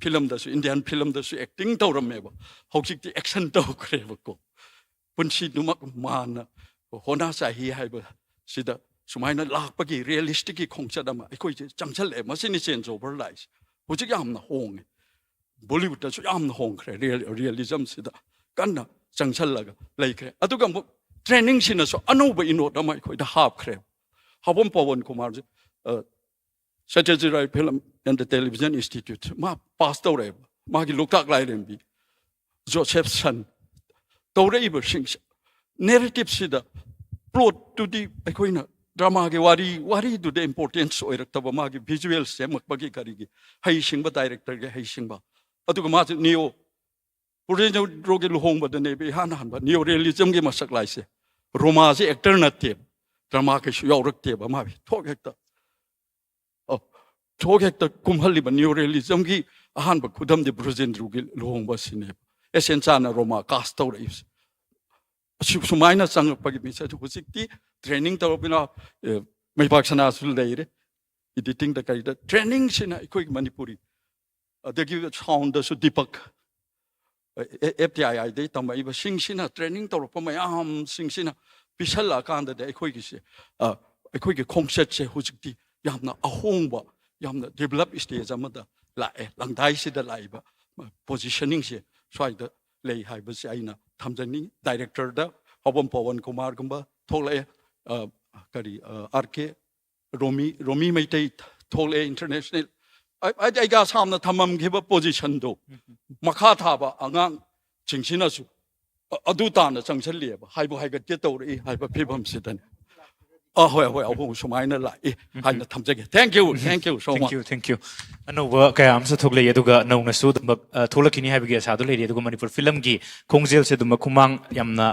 filmꯗꯁꯨ, Indian filmꯗꯁꯨ acting ꯇꯧꯔꯝꯃꯦꯕ꯫ ꯍꯧꯖꯤꯛꯇꯤ action ꯇꯧꯈ꯭ꯔꯦꯕꯀꯣ꯫ ꯄꯨꯟꯁꯤꯗꯨꯃꯛ ꯃꯥꯅ ꯍꯣꯅꯥ ꯆꯥꯍꯤ ꯍꯥꯏꯕ ꯁꯤꯗ ꯁꯨꯃꯥꯏꯅ ꯂꯥꯛꯄꯒꯤ realisticꯀꯤ ꯈꯣꯡꯆꯠ ꯑꯃ ꯑꯩꯈꯣꯏꯁꯦ ꯆꯪꯁꯜꯂꯛꯑꯦ꯫ ꯃꯁꯤꯅꯤ change over ꯂꯥꯛꯏꯁꯦ꯫ ꯍꯧꯖꯤꯛ ꯌꯥꯝꯅ ꯍꯣꯡꯉꯦ꯫ Bollywoodꯇꯁꯨ ꯌꯥꯝꯅ ꯍꯣꯡꯈ꯭ꯔꯦ꯫ Real-, realismꯁꯤꯗ ꯀꯟꯅ ꯆꯪꯁꯜꯂꯒ ꯂꯩꯈ꯭ꯔꯦ꯫ ꯑꯗꯨꯒ ꯑꯃꯨꯛ trainingꯁꯤꯅꯁꯨ ꯑꯅꯧꯕ ꯏꯅꯣꯠ ꯑꯃ ꯑꯩꯈꯣꯏꯗ ꯍꯥꯞꯈ꯭ꯔꯦ꯫ ꯍꯥꯕꯝ ꯄꯋꯟ ꯀꯨꯃꯥꯔꯁꯦ, ꯑ, Satyajit Ray Film and the Television Institute ꯃꯥ pass ꯇꯧꯔꯛꯑꯦꯕ꯫ ꯃꯥꯒꯤ ꯂꯣꯛꯇꯥꯛ ꯂꯥꯏꯔꯦꯝꯕꯤ, ꯖꯣꯁꯦꯐꯁꯟ, ꯇꯧꯔꯛꯏꯕꯁꯤꯡꯁꯦ, narrativeꯁꯤꯗ, plotꯇꯨꯗꯤ ꯑꯩꯈꯣꯏꯅ dramaꯒꯤ ꯋꯥꯔꯤ, ꯋꯥꯔꯤꯗꯨꯗ importance ꯑꯣꯏꯔꯛꯇꯕ, ꯃꯥꯒꯤ visual ꯁꯦꯝꯃꯛꯄꯒꯤ ꯀꯔꯤꯒꯤ ꯍꯩꯁꯤꯡꯕ, directorꯒꯤ ꯍꯩꯁꯤꯡꯕ꯫ ꯑꯗꯨꯒ ꯃꯥꯁꯦ neo ꯕ꯭ꯔꯖꯦꯟꯗ꯭ꯔꯣꯒꯤ ꯂꯨꯍꯣꯡꯕꯗꯅꯦꯕ ꯏꯍꯥꯟ ꯍꯥꯟꯕ neo realismꯒꯤ ꯃꯁꯛ ꯂꯥꯛꯏꯁꯦ꯫ ꯔꯣꯃꯥꯁꯦ actor ꯅꯠꯇꯦꯕ, drama ꯀꯩꯁꯨ ꯌꯥꯎꯔꯛꯇꯦꯕ꯫ ꯃꯥ ꯊꯣꯛ ꯍꯦꯛꯇ, ꯑꯣ, ꯊꯣꯛ ꯍꯦꯛꯇ ꯀꯨꯝꯍꯜꯂꯤꯕ neo realismꯒꯤ ꯑꯍꯥꯟꯕ ꯈꯨꯗꯝꯗꯤ ꯕ꯭ꯔꯖꯦꯟꯗ꯭ꯔꯣꯒꯤ ꯂꯨꯍꯣꯡꯕ ꯑꯁꯤꯅꯦꯕ꯫ ꯑꯦꯁ ꯑꯦꯟ ꯆꯥꯅ ꯔꯣꯃꯥ cast ꯇꯧꯔꯛꯏꯕꯁꯦ꯫ ꯑꯁꯨ-, ꯁꯨꯃꯥꯏꯅ ꯆꯪꯉꯛꯄꯒꯤ ꯃꯤꯁꯛ ꯍꯧꯖꯤꯛꯇꯤ ꯇ꯭ꯔꯦꯅꯤꯡ ꯇꯧꯔꯛꯄꯅ, ꯑꯦ, ꯃꯩꯄꯥꯛ ꯁꯅꯥꯁꯨ ꯂꯩꯔꯦ, ꯏꯗꯤꯇꯤꯡꯗ ꯀꯩꯗ ꯇ꯭ꯔꯦꯅꯤꯡꯁꯤꯅ ꯑꯩꯈꯣꯏꯒꯤ ꯃꯅꯤꯄꯨꯔꯤ, ꯑꯗꯒꯤ ꯁꯥꯎꯟꯗꯁꯨ ꯗꯤꯄꯛ, ꯑꯦꯐ ꯇꯤ ꯑꯥꯏ ꯑꯥꯏꯗꯒꯤ ꯇꯝꯃꯛꯏꯕꯁꯤꯡꯁꯤꯅ ꯇ꯭ꯔꯦꯅꯤꯡ ꯇꯧꯔꯛꯄ ꯃꯌꯥꯝꯁꯤꯡꯁꯤꯅ ꯄꯤꯁꯜꯂꯛꯑꯀꯥꯟꯗꯗꯤ ꯑꯩꯈꯣꯏꯒꯤꯁꯦ, ꯑ, ꯑꯩꯈꯣꯏꯒꯤ ꯈꯣꯡꯆꯠꯁꯦ ꯍꯧꯖꯤꯛꯇꯤ ꯌꯥꯝꯅ ꯑꯍꯣꯡꯕ, ꯌꯥꯝꯅ ꯗꯤꯕꯂꯞ ꯁ꯭ꯇꯦꯖ ꯑꯃꯗ ꯂꯥꯛꯑꯦ꯫ ꯂꯪꯗꯥꯏꯁꯤꯗ ꯂꯥꯛꯏꯕ ꯄꯣꯖꯤꯁꯟꯅꯤꯡꯁꯦ ꯁ꯭ꯋꯥꯏꯗ ꯂꯩ ꯍꯥꯏꯕꯁꯦ ꯑꯩꯅ ꯊꯝꯖꯅꯤꯡꯉꯤ꯫ ꯗꯥꯏꯔꯦꯛꯇꯔꯗ ꯍꯥꯎꯕꯝ ꯄꯋꯟ ꯀꯨꯃꯥꯔꯒꯨꯝꯕ ꯊꯣꯛꯂꯛꯑꯦ, ꯑ, ꯀꯔꯤ, ꯑ, ꯑꯥꯔ ꯀꯦ ꯔꯣꯃꯤ, ꯔꯣꯃꯤ ꯃꯩꯇꯩ ꯊꯣꯛꯂꯛꯑꯦ, ꯏꯟꯇꯔꯅꯦꯁꯅꯦꯜ꯫ ꯑꯩ, ꯑꯩ, ꯑꯩꯒ ꯁꯥꯝꯅ ꯊꯝꯃꯝꯈꯤꯕ ꯄꯣꯖꯤꯁꯟꯗꯣ ꯃꯈꯥ ꯊꯥꯕ ꯑꯉꯥꯡꯁꯤꯡꯁꯤꯅꯁꯨ ꯑ-, ꯑꯗꯨ ꯇꯥꯅ ꯆꯪꯁꯤꯜꯂꯤꯑꯕ, ꯍꯥꯏꯕꯨ ꯍꯥꯏꯒꯠꯀꯦ ꯇꯧꯔꯛꯏ ꯍꯥꯏꯕ ꯐꯤꯕꯝꯁꯤꯗꯅꯤ꯫ ꯑ, ꯍꯣꯏ, ꯍꯣꯏ, ꯑꯍꯣꯡ ꯁꯨꯃꯥꯏꯅ ꯂꯥꯛꯏ ꯍꯥꯏꯅ ꯊꯝꯖꯒꯦ꯫ Thank you, thank you so much. Thank you, thank you. ꯑꯅꯧꯕ ꯀꯌꯥ ꯑꯃꯁꯨ ꯊꯣꯛꯂꯛꯏ, ꯑꯗꯨꯒ ꯅꯧꯅꯁꯨ ꯑꯗꯨꯝꯕ, ꯑ, ꯊꯣꯛꯂꯛꯈꯤꯅꯤ ꯍꯥꯏꯕꯒꯤ ꯑꯁꯥꯗꯣ ꯂꯩꯔꯤ꯫ ꯑꯗꯨꯒ ꯃꯅꯤꯄꯨꯔ ꯐꯤꯂꯝꯒꯤ ꯈꯣꯡꯖꯦꯜꯁꯦ ꯑꯗꯨꯝꯕ ꯈꯨꯃꯥꯡ ꯌꯥꯝꯅ,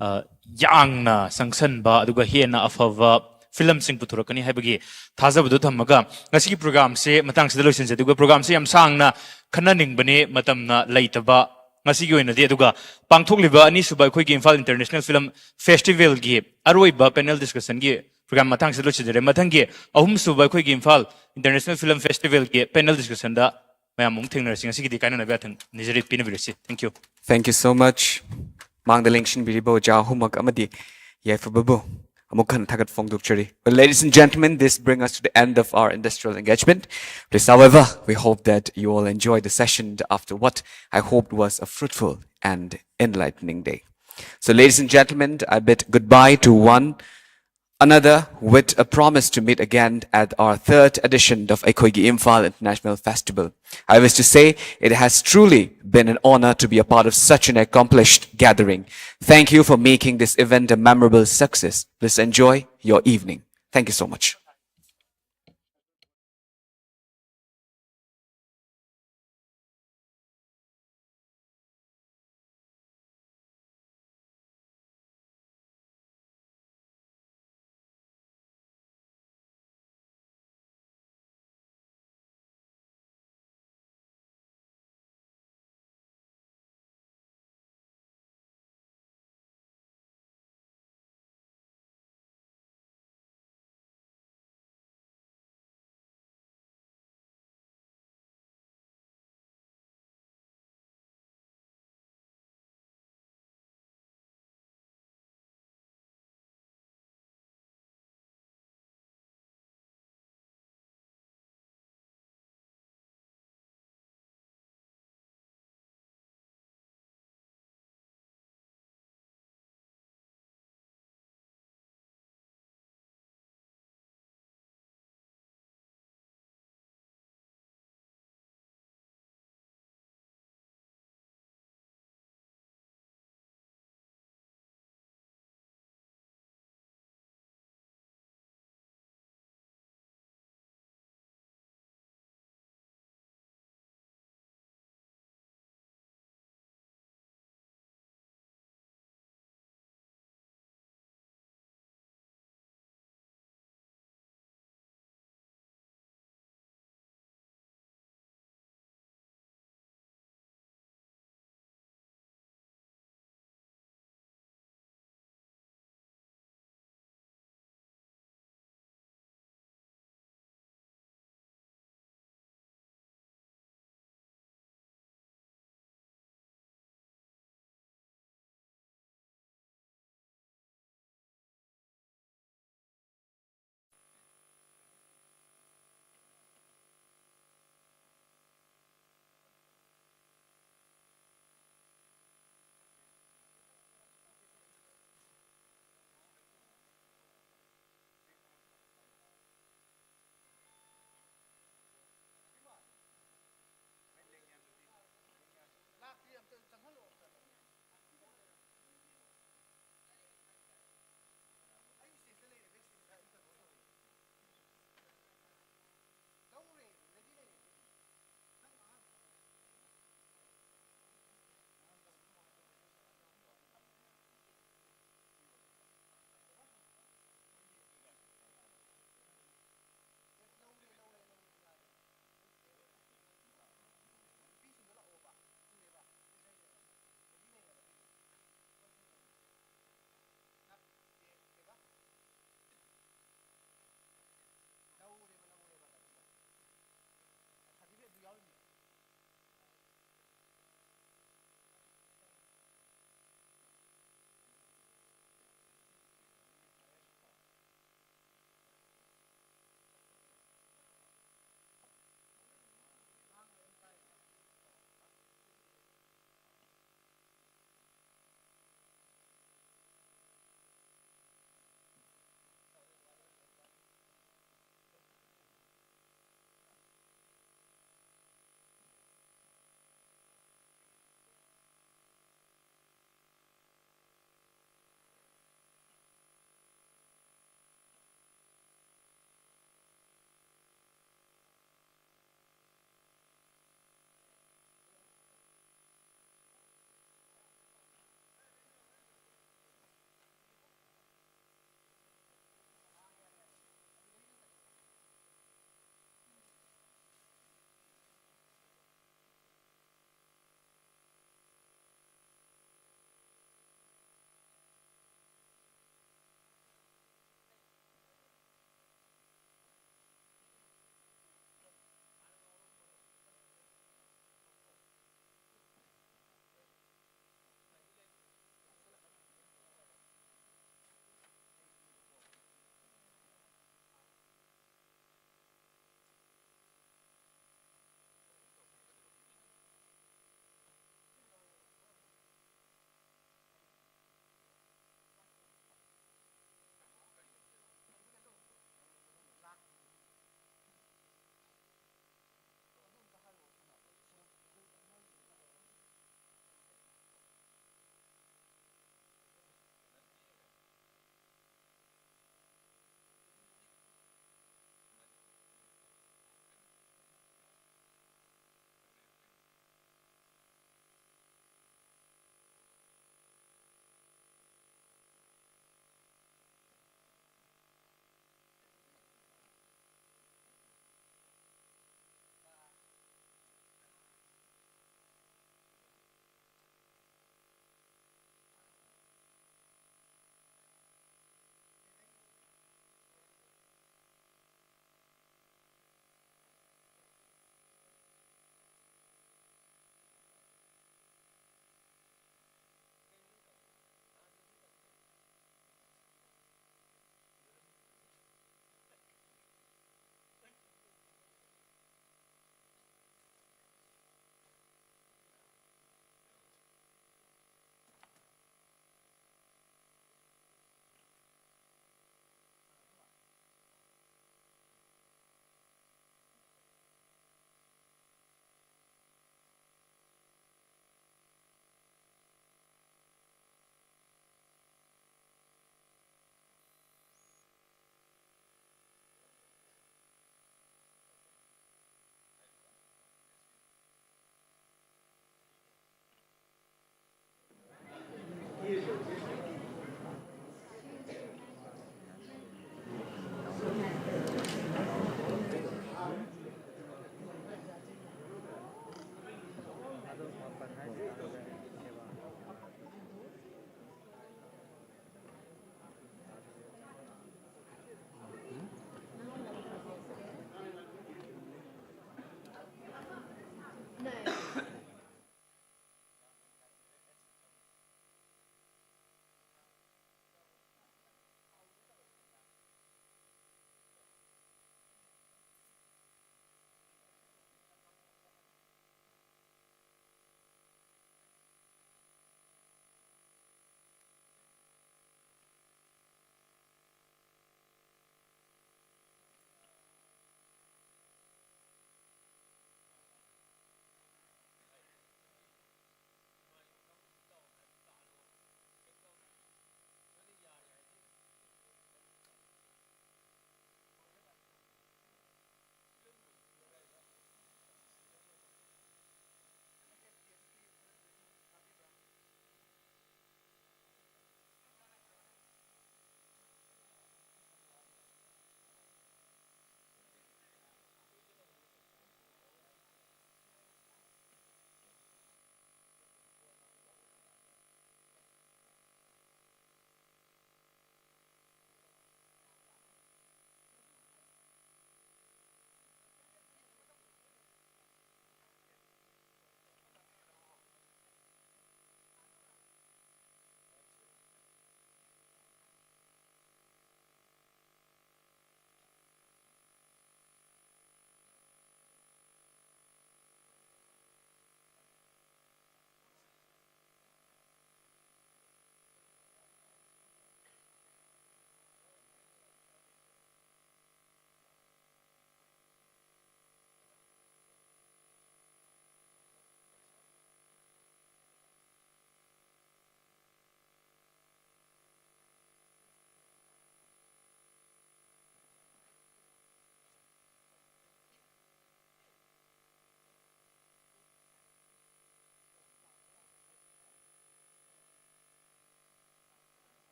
ꯑ, ꯌꯥꯡꯅ ꯆꯪꯁꯟꯕ, ꯑꯗꯨꯒ ꯍꯦꯟꯅ ꯑꯐꯕ ꯐꯤꯂꯝꯁꯤꯡ ꯄꯨꯊꯣꯔꯛꯀꯅꯤ ꯍꯥꯏꯕꯒꯤ ꯊꯥꯖꯕꯗꯨ ꯊꯝꯃꯒ ꯉꯁꯤꯒꯤ ꯄ꯭ꯔꯣꯒꯥꯝꯁꯦ ꯃꯇꯥꯡꯁꯤꯗ ꯂꯣꯏꯁꯤꯟꯖꯦ꯫ ꯑꯗꯨꯒ ꯄ꯭ꯔꯣꯒꯥꯝꯁꯦ ꯌꯥꯝ ꯁꯥꯡꯅ ꯈꯟꯅꯅꯤꯡꯕꯅꯤ, ꯃꯇꯝꯅ ꯂꯩꯇꯕ꯫ ꯉꯁꯤꯒꯤ ꯑꯣꯏꯅꯗꯤ꯫ ꯑꯗꯨꯒ ꯄꯥꯡꯊꯣꯛꯂꯤꯕ ꯑꯅꯤꯁꯨꯕ ꯑꯩꯈꯣꯏꯒꯤ ꯏꯝꯐꯥꯜ ꯏꯟꯇꯔꯅꯦꯁꯅꯦꯜ ꯐꯤꯂꯝ ꯐꯦꯁꯇꯤꯚꯦꯜꯒꯤ ꯑꯔꯣꯏꯕ ꯄꯦꯅꯦꯜ ꯗꯤꯁꯀꯁꯟꯒꯤ ꯄ꯭ꯔꯣꯒ꯭ꯔꯥꯝ ꯃꯇꯥꯡꯁꯤꯗ ꯂꯣꯏꯁꯤꯟꯖꯔꯦ꯫ ꯃꯊꯪꯒꯤ ꯑꯍꯨꯝꯁꯨꯕ ꯑꯩꯈꯣꯏꯒꯤ ꯏꯝꯐꯥꯜ ꯏꯟꯇꯔꯅꯦꯁꯅꯦꯜ ꯐꯤꯂꯝ ꯐꯦꯁꯇꯤꯚꯦꯜꯒꯤ ꯄꯦꯅꯦꯜ ꯗꯤꯁꯀꯁꯟꯗ ꯃꯌꯥꯝ ꯑꯃꯨꯛ ꯊꯦꯡꯅꯔꯁꯤ꯫ ꯉꯁꯤꯒꯤꯗꯤ ꯀꯥꯏꯅꯅꯕ ꯌꯥꯊꯪ ꯅꯤꯖꯔꯤ, ꯄꯤꯅꯕꯤꯔꯁꯤ꯫ Thank you. Thank you so much. ꯃꯥꯡꯗ ꯂꯦꯡꯁꯤꯟꯕꯤꯔꯤꯕ ꯑꯣꯖꯥ ꯑꯍꯨꯝꯃꯛ ꯑꯃꯗꯤ ꯌꯥꯏꯐꯕꯕꯨ ꯑꯃꯨꯛ ꯍꯟꯅ ꯊꯥꯒꯠ ꯐꯣꯡꯗꯣꯛꯆꯔꯤ꯫ Well, ladies and gentlemen, this brings us to the end of our industrial engagement. Please, however, we hope that you all enjoy the session after what I hoped was a fruitful and enlightening day. So, ladies and gentlemen, I bid goodbye to one another with a promise to meet again at our third edition of Aikoigi Imphal International Festival. I wish to say it has truly been an honor to be a part of such an accomplished gathering. Thank you for making this event a memorable success. Please enjoy your evening. Thank you so much.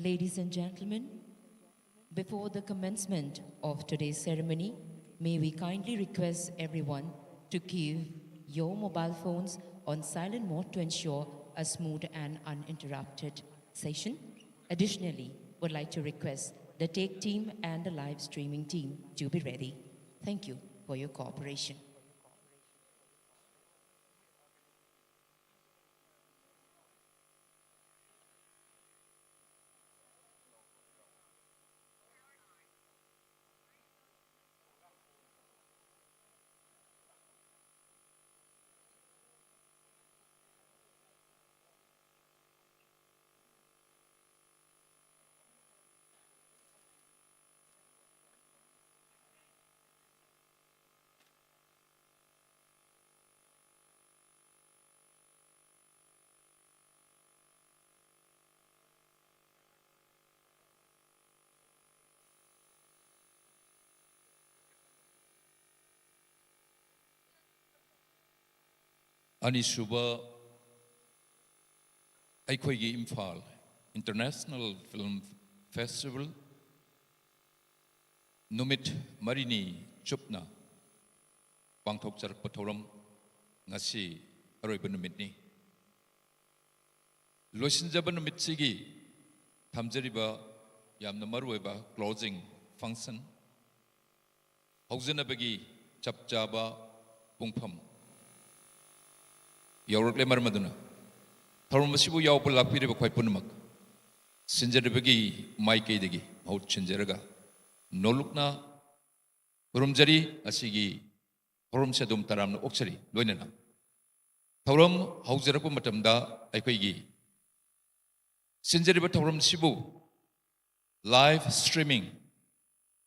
Ladies and gentlemen, before the commencement of today's ceremony, may we kindly request everyone to keep your mobile phones on silent mode to ensure a smooth and uninterrupted session. Additionally, would like to request the tech team and the live streaming team to be ready. Thank you for your cooperation. ꯑꯅꯤꯁꯨꯕ ꯑꯩꯈꯣꯏꯒꯤ ꯏꯝꯐꯥꯜ International Film Festival ꯅꯨꯃꯤꯠ ꯃꯔꯤꯅꯤ ꯆꯨꯞꯅ ꯄꯥꯡꯊꯣꯛꯆꯔꯛꯄ ꯊꯧꯔꯝ ꯉꯁꯤ ꯑꯔꯣꯏꯕ ꯅꯨꯃꯤꯠꯅꯤ꯫ ꯂꯣꯏꯁꯤꯟꯖꯕ ꯅꯨꯃꯤꯠꯁꯤꯒꯤ ꯊꯝꯖꯔꯤꯕ ꯌꯥꯝꯅ ꯃꯔꯨꯑꯣꯏꯕ closing function ꯍꯧꯖꯅꯕꯒꯤ ꯆꯞ ꯆꯥꯕ ꯄꯨꯡꯐꯝ ꯌꯧꯔꯛꯂꯦ꯫ ꯃꯔꯝ ꯑꯗꯨꯅ ꯊꯧꯔꯝ ꯑꯁꯤꯕꯨ ꯌꯥꯎꯕ ꯂꯥꯛꯄꯤꯔꯤꯕ ꯑꯩꯈꯣꯏ ꯄꯨꯝꯅꯃꯛ ꯁꯤꯟꯖꯔꯤꯕꯒꯤ ꯃꯥꯏꯀꯩꯗꯒꯤ ꯃꯍꯨꯠ ꯁꯤꯟꯖꯔꯒ ꯅꯣꯂꯨꯛꯅ ꯈꯨꯔꯨꯝꯖꯔꯤ꯫ ꯉꯁꯤꯒꯤ ꯊꯧꯔꯝꯁꯦ ꯑꯗꯨꯝ ꯇꯔꯥꯝꯅ ꯑꯣꯛꯆꯔꯤ꯫ ꯂꯣꯏꯅꯅ ꯊꯧꯔꯝ ꯍꯧꯖꯔꯛꯄ ꯃꯇꯝꯗ ꯑꯩꯈꯣꯏꯒꯤ ꯁꯤꯟꯖꯔꯤꯕ ꯊꯧꯔꯝꯁꯤꯕꯨ live streaming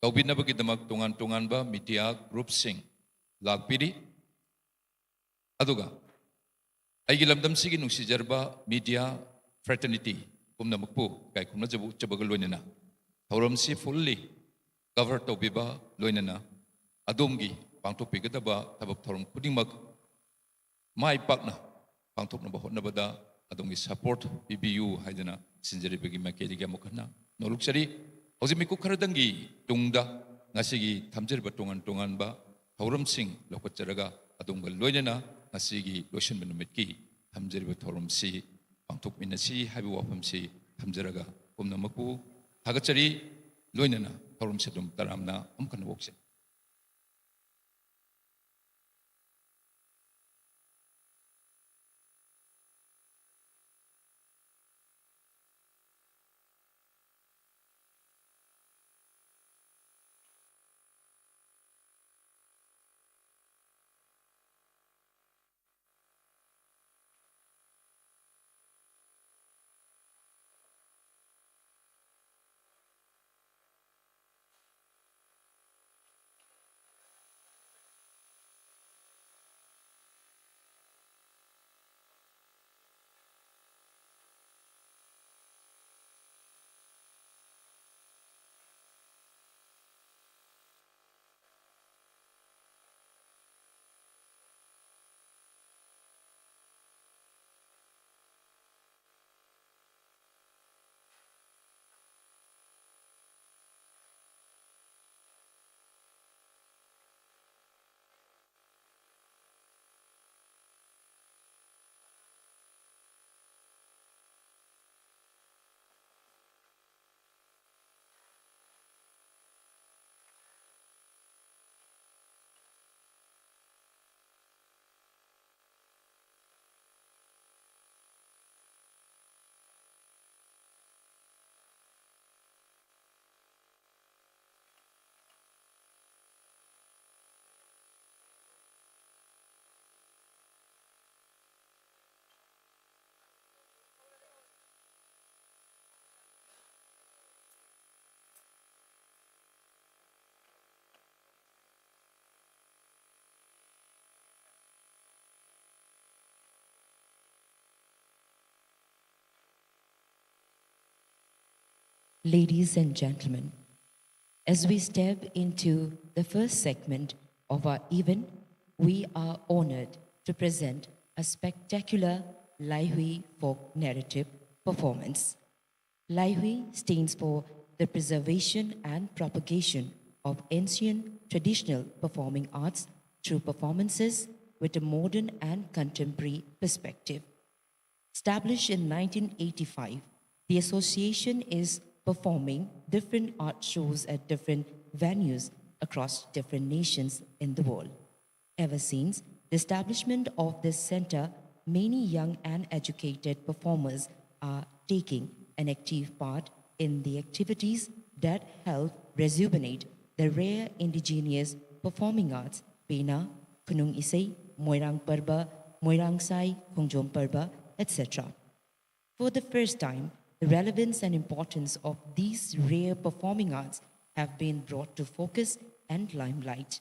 ꯇꯧꯕꯤꯅꯕꯒꯤꯗꯃꯛ ꯇꯣꯉꯥꯟ ꯇꯣꯉꯥꯟꯕ media groupꯁꯤꯡ ꯂꯥꯛꯄꯤꯔꯤ꯫ ꯑꯗꯨꯒ ꯑꯩꯒꯤ ꯂꯝꯗꯝꯁꯤꯒꯤ ꯅꯨꯡꯁꯤꯖꯔꯕ media fraternity ꯄꯨꯝꯅꯃꯛꯄꯨ ꯏꯀꯥꯏ ꯈꯨꯝꯅꯖꯕ ꯎꯠꯆꯕꯒ ꯂꯣꯏꯅꯅ ꯊꯧꯔꯝꯁꯤ fully cover ꯇꯧꯕꯤꯕ ꯂꯣꯏꯅꯅ ꯑꯗꯣꯝꯒꯤ ꯄꯥꯡꯊꯣꯛꯄꯤꯒꯗꯕ ꯊꯕꯛ ꯊꯧꯔꯝ ꯈꯨꯗꯤꯡꯃꯛ ꯃꯥꯏ ꯄꯥꯛꯅ ꯄꯥꯡꯊꯣꯛꯅꯕ ꯍꯣꯠꯅꯕꯗ ꯑꯗꯣꯝꯒꯤ support ꯄꯤꯕꯤꯌꯨ ꯍꯥꯏꯗꯅ ꯁꯤꯟꯖꯔꯤꯕꯒꯤ ꯃꯥꯏꯀꯩꯗꯒꯤ ꯑꯃꯨꯛ ꯍꯟꯅ ꯅꯣꯂꯨꯛꯆꯔꯤ꯫ ꯍꯧꯖꯤꯛ ꯃꯤꯀꯨꯞ ꯈꯔꯗꯪꯒꯤ ꯇꯨꯡꯗ ꯉꯁꯤꯒꯤ ꯊꯝꯖꯔꯤꯕ ꯇꯣꯉꯥꯟ ꯇꯣꯉꯥꯟꯕ ꯊꯧꯔꯝꯁꯤꯡ ꯂꯧꯈꯠꯆꯔꯒ ꯑꯗꯣꯝꯒ ꯂꯣꯏꯅꯅ ꯉꯁꯤꯒꯤ ꯂꯣꯏꯁꯤꯟꯕ ꯅꯨꯃꯤꯠꯀꯤ ꯊꯝꯖꯔꯤꯕ ꯊꯧꯔꯝꯁꯤ ꯄꯥꯡꯊꯣꯛꯃꯤꯟꯅꯁꯤ ꯍꯥꯏꯕ ꯋꯥꯐꯝꯁꯤ ꯊꯝꯖꯔꯒ ꯄꯨꯝꯅꯃꯛꯄꯨ ꯊꯥꯒꯠꯆꯔꯤ꯫ ꯂꯣꯏꯅꯅ ꯊꯧꯔꯝꯁꯤ ꯑꯗꯨꯝ ꯇꯔꯥꯝꯅ ꯑꯃꯨꯛ ꯍꯟꯅ ꯑꯣꯛꯆꯔꯤ꯫ Ladies and gentlemen, as we step into the first segment of our event, we are honored to present a spectacular Laihui Folk Narrative Performance. Laihui stands for the preservation and propagation of ancient traditional performing arts through performances with a modern and contemporary perspective. Established in nineteen eighty-five, the association is performing different art shows at different venues across different nations in the world. Ever since the establishment of this center, many young and educated performers are taking an active part in the activities that help rejuvenate the rare indigenous performing arts, Pena, Khunung Isei, Moirang Parba, Moirang Sai, Khongjom Parba, et cetera. For the first time, the relevance and importance of these rare performing arts have been brought to focus and limelight.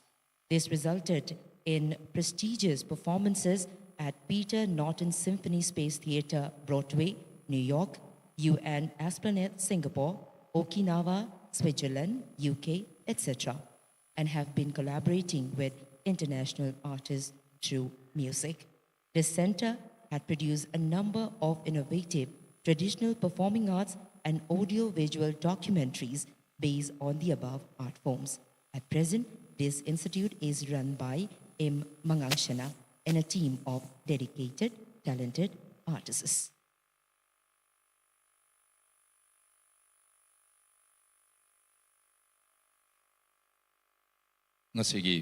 This resulted in prestigious performances at Peter Norton Symphony Space Theatre, Broadway, New York, U N Esplanade, Singapore, Okinawa, Switzerland, U K, et cetera, and have been collaborating with international artists through music. This center had produced a number of innovative traditional performing arts and audio-visual documentaries based on the above art forms. At present, this institute is run by M Mangangshana and a team of dedicated, talented artists. ꯉꯁꯤꯒꯤ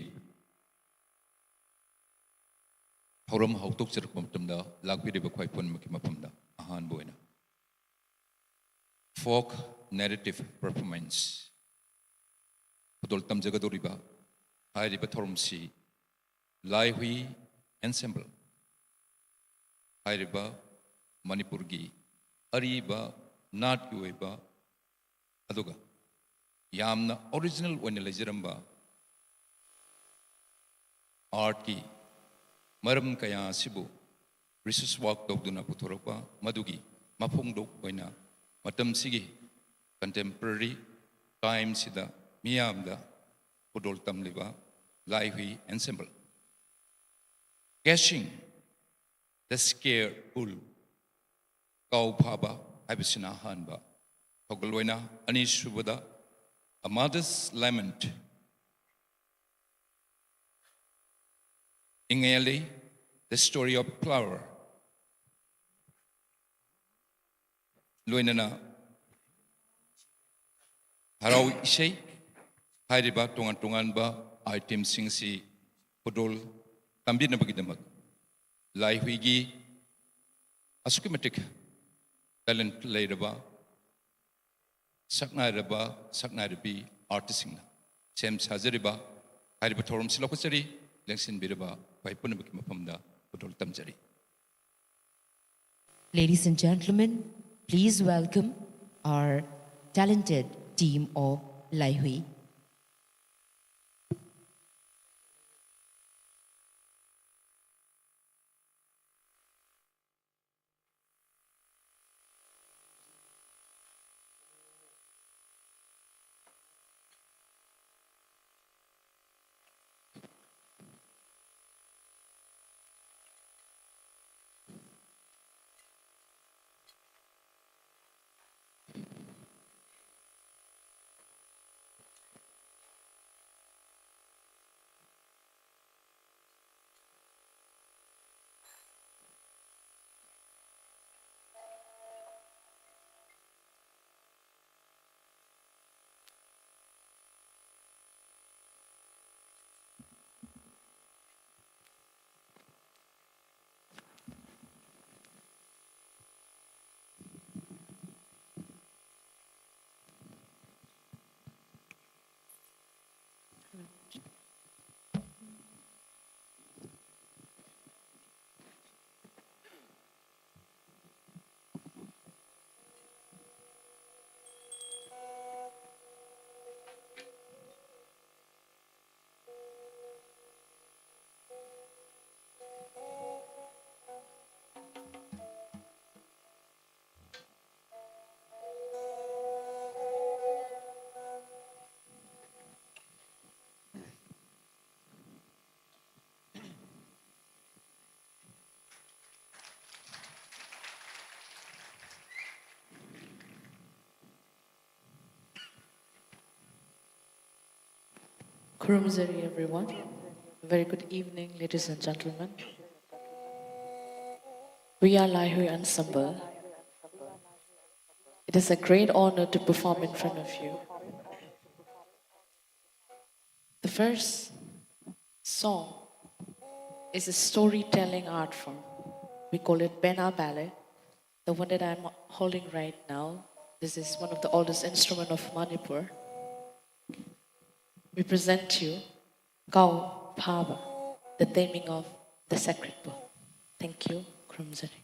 ꯊꯧꯔꯝ ꯍꯧꯗꯣꯛꯆꯔꯛꯄ ꯃꯇꯝꯗ ꯂꯥꯛꯄꯤꯔꯤꯕ ꯈ꯭ꯋꯥꯏ ꯄꯨꯝꯅꯃꯛꯀꯤ ꯃꯐꯝꯗ ꯑꯍꯥꯟꯕ ꯑꯣꯏꯅ folk narrative performance ꯈꯨꯗꯣꯜ ꯇꯝꯖꯒꯗꯧꯔꯤꯕ ꯍꯥꯏꯔꯤꯕ ꯊꯧꯔꯝꯁꯤ ꯂꯥꯏꯍꯨꯏ ensemble ꯍꯥꯏꯔꯤꯕ ꯃꯅꯤꯄꯨꯔꯒꯤ ꯑꯔꯤꯕ ꯅꯥꯠꯀꯤ ꯑꯣꯏꯕ ꯑꯗꯨꯒ ꯌꯥꯝꯅ original ꯑꯣꯏꯅ ꯂꯩꯖꯔꯝꯕ artꯀꯤ ꯃꯔꯝ ꯀꯌꯥ ꯑꯁꯤꯕꯨ research work ꯇꯧꯗꯨꯅ ꯄꯨꯊꯣꯔꯛꯄ, ꯃꯗꯨꯒꯤ ꯃꯐꯣꯡꯗꯣꯛ ꯑꯣꯏꯅ ꯃꯇꯝꯁꯤꯒꯤ contemporary timeꯁꯤꯗ ꯃꯤꯌꯥꯝꯗ ꯈꯨꯗꯣꯜ ꯇꯝꯂꯤꯕ ꯂꯥꯏꯍꯨꯏ ensemble꯫ Caching The Scared Bull, ꯀꯥꯎ ꯐꯥꯕ ꯍꯥꯏꯕꯁꯤꯅ ꯑꯍꯥꯟꯕ ꯊꯧꯒꯜ ꯑꯣꯏꯅ, ꯑꯅꯤꯁꯨꯕꯗ A Mother's Lament, ꯏꯉꯦꯜꯂꯤ, The Story of Flower, ꯂꯣꯏꯅꯅ ꯍꯔꯥꯎ ꯏꯁꯩ ꯍꯥꯏꯔꯤꯕ ꯇꯣꯉꯥꯟ ꯇꯣꯉꯥꯟꯕ itemꯁꯤꯡꯁꯤ ꯈꯨꯗꯣꯜ ꯇꯝꯕꯤꯅꯕꯒꯤꯗꯃꯛ ꯂꯥꯏꯍꯨꯏꯒꯤ ꯑꯁꯨꯛꯀꯤ ꯃꯇꯤꯛ talent ꯂꯩꯔꯕ ꯁꯛꯅꯥꯏꯔꯕ, ꯁꯛꯅꯥꯏꯔꯕꯤ artistꯁꯤꯡꯅ ꯁꯦꯝ ꯁꯥꯖꯔꯤꯕ ꯍꯥꯏꯔꯤꯕ ꯊꯧꯔꯝꯁꯤ ꯂꯧꯈꯠꯆꯔꯤ꯫ ꯂꯦꯡꯁꯤꯟꯕꯤꯔꯕ ꯑꯩꯈꯣꯏ ꯄꯨꯝꯅꯃꯛꯀꯤ ꯃꯐꯝꯗ ꯈꯨꯗꯣꯜ ꯇꯝꯖꯔꯤ꯫ Ladies and gentlemen, please welcome our talented team of Laihui. Khurumjari, everyone. Very good evening, ladies and gentlemen. We are Laihui Ensemble. It is a great honor to perform in front of you. The first song is a storytelling art form. We call it Pena Ballet. The one that I'm holding right now, this is one of the oldest instrument of Manipur. We present you Kau Phaba, the taming of the sacred bull. Thank you. Khurumjari.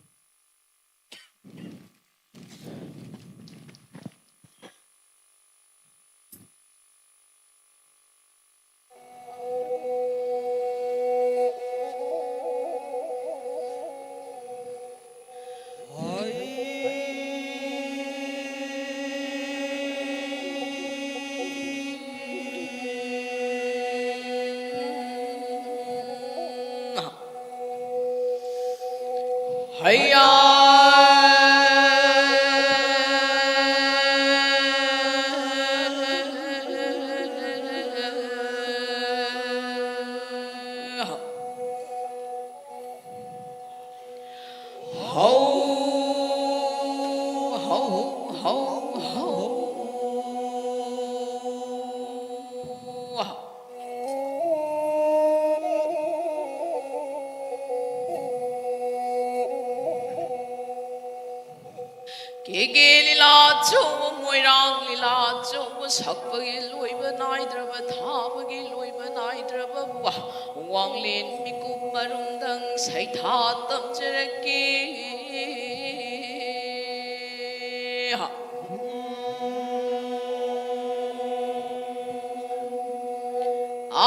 Hiya. Ho, ho, ho, ho. ꯀꯦꯒꯦ ꯂꯤꯂꯥ ꯆꯧꯕ, ꯃꯣꯏꯔꯥꯡ ꯂꯤꯂꯥ ꯆꯧꯕ, ꯁꯛꯄꯒꯤ ꯂꯣꯏꯕ ꯅꯥꯏꯗ꯭ꯔꯕ, ꯊꯥꯕꯒꯤ ꯂꯣꯏꯕ ꯅꯥꯏꯗ꯭ꯔꯕ, ꯋꯥ-, ꯋꯥꯡꯂꯦꯟ ꯃꯤꯀꯨꯞ ꯃꯔꯨꯝꯗꯪ ꯁꯩꯊꯥ ꯇꯝꯖꯔꯛꯀꯦ꯫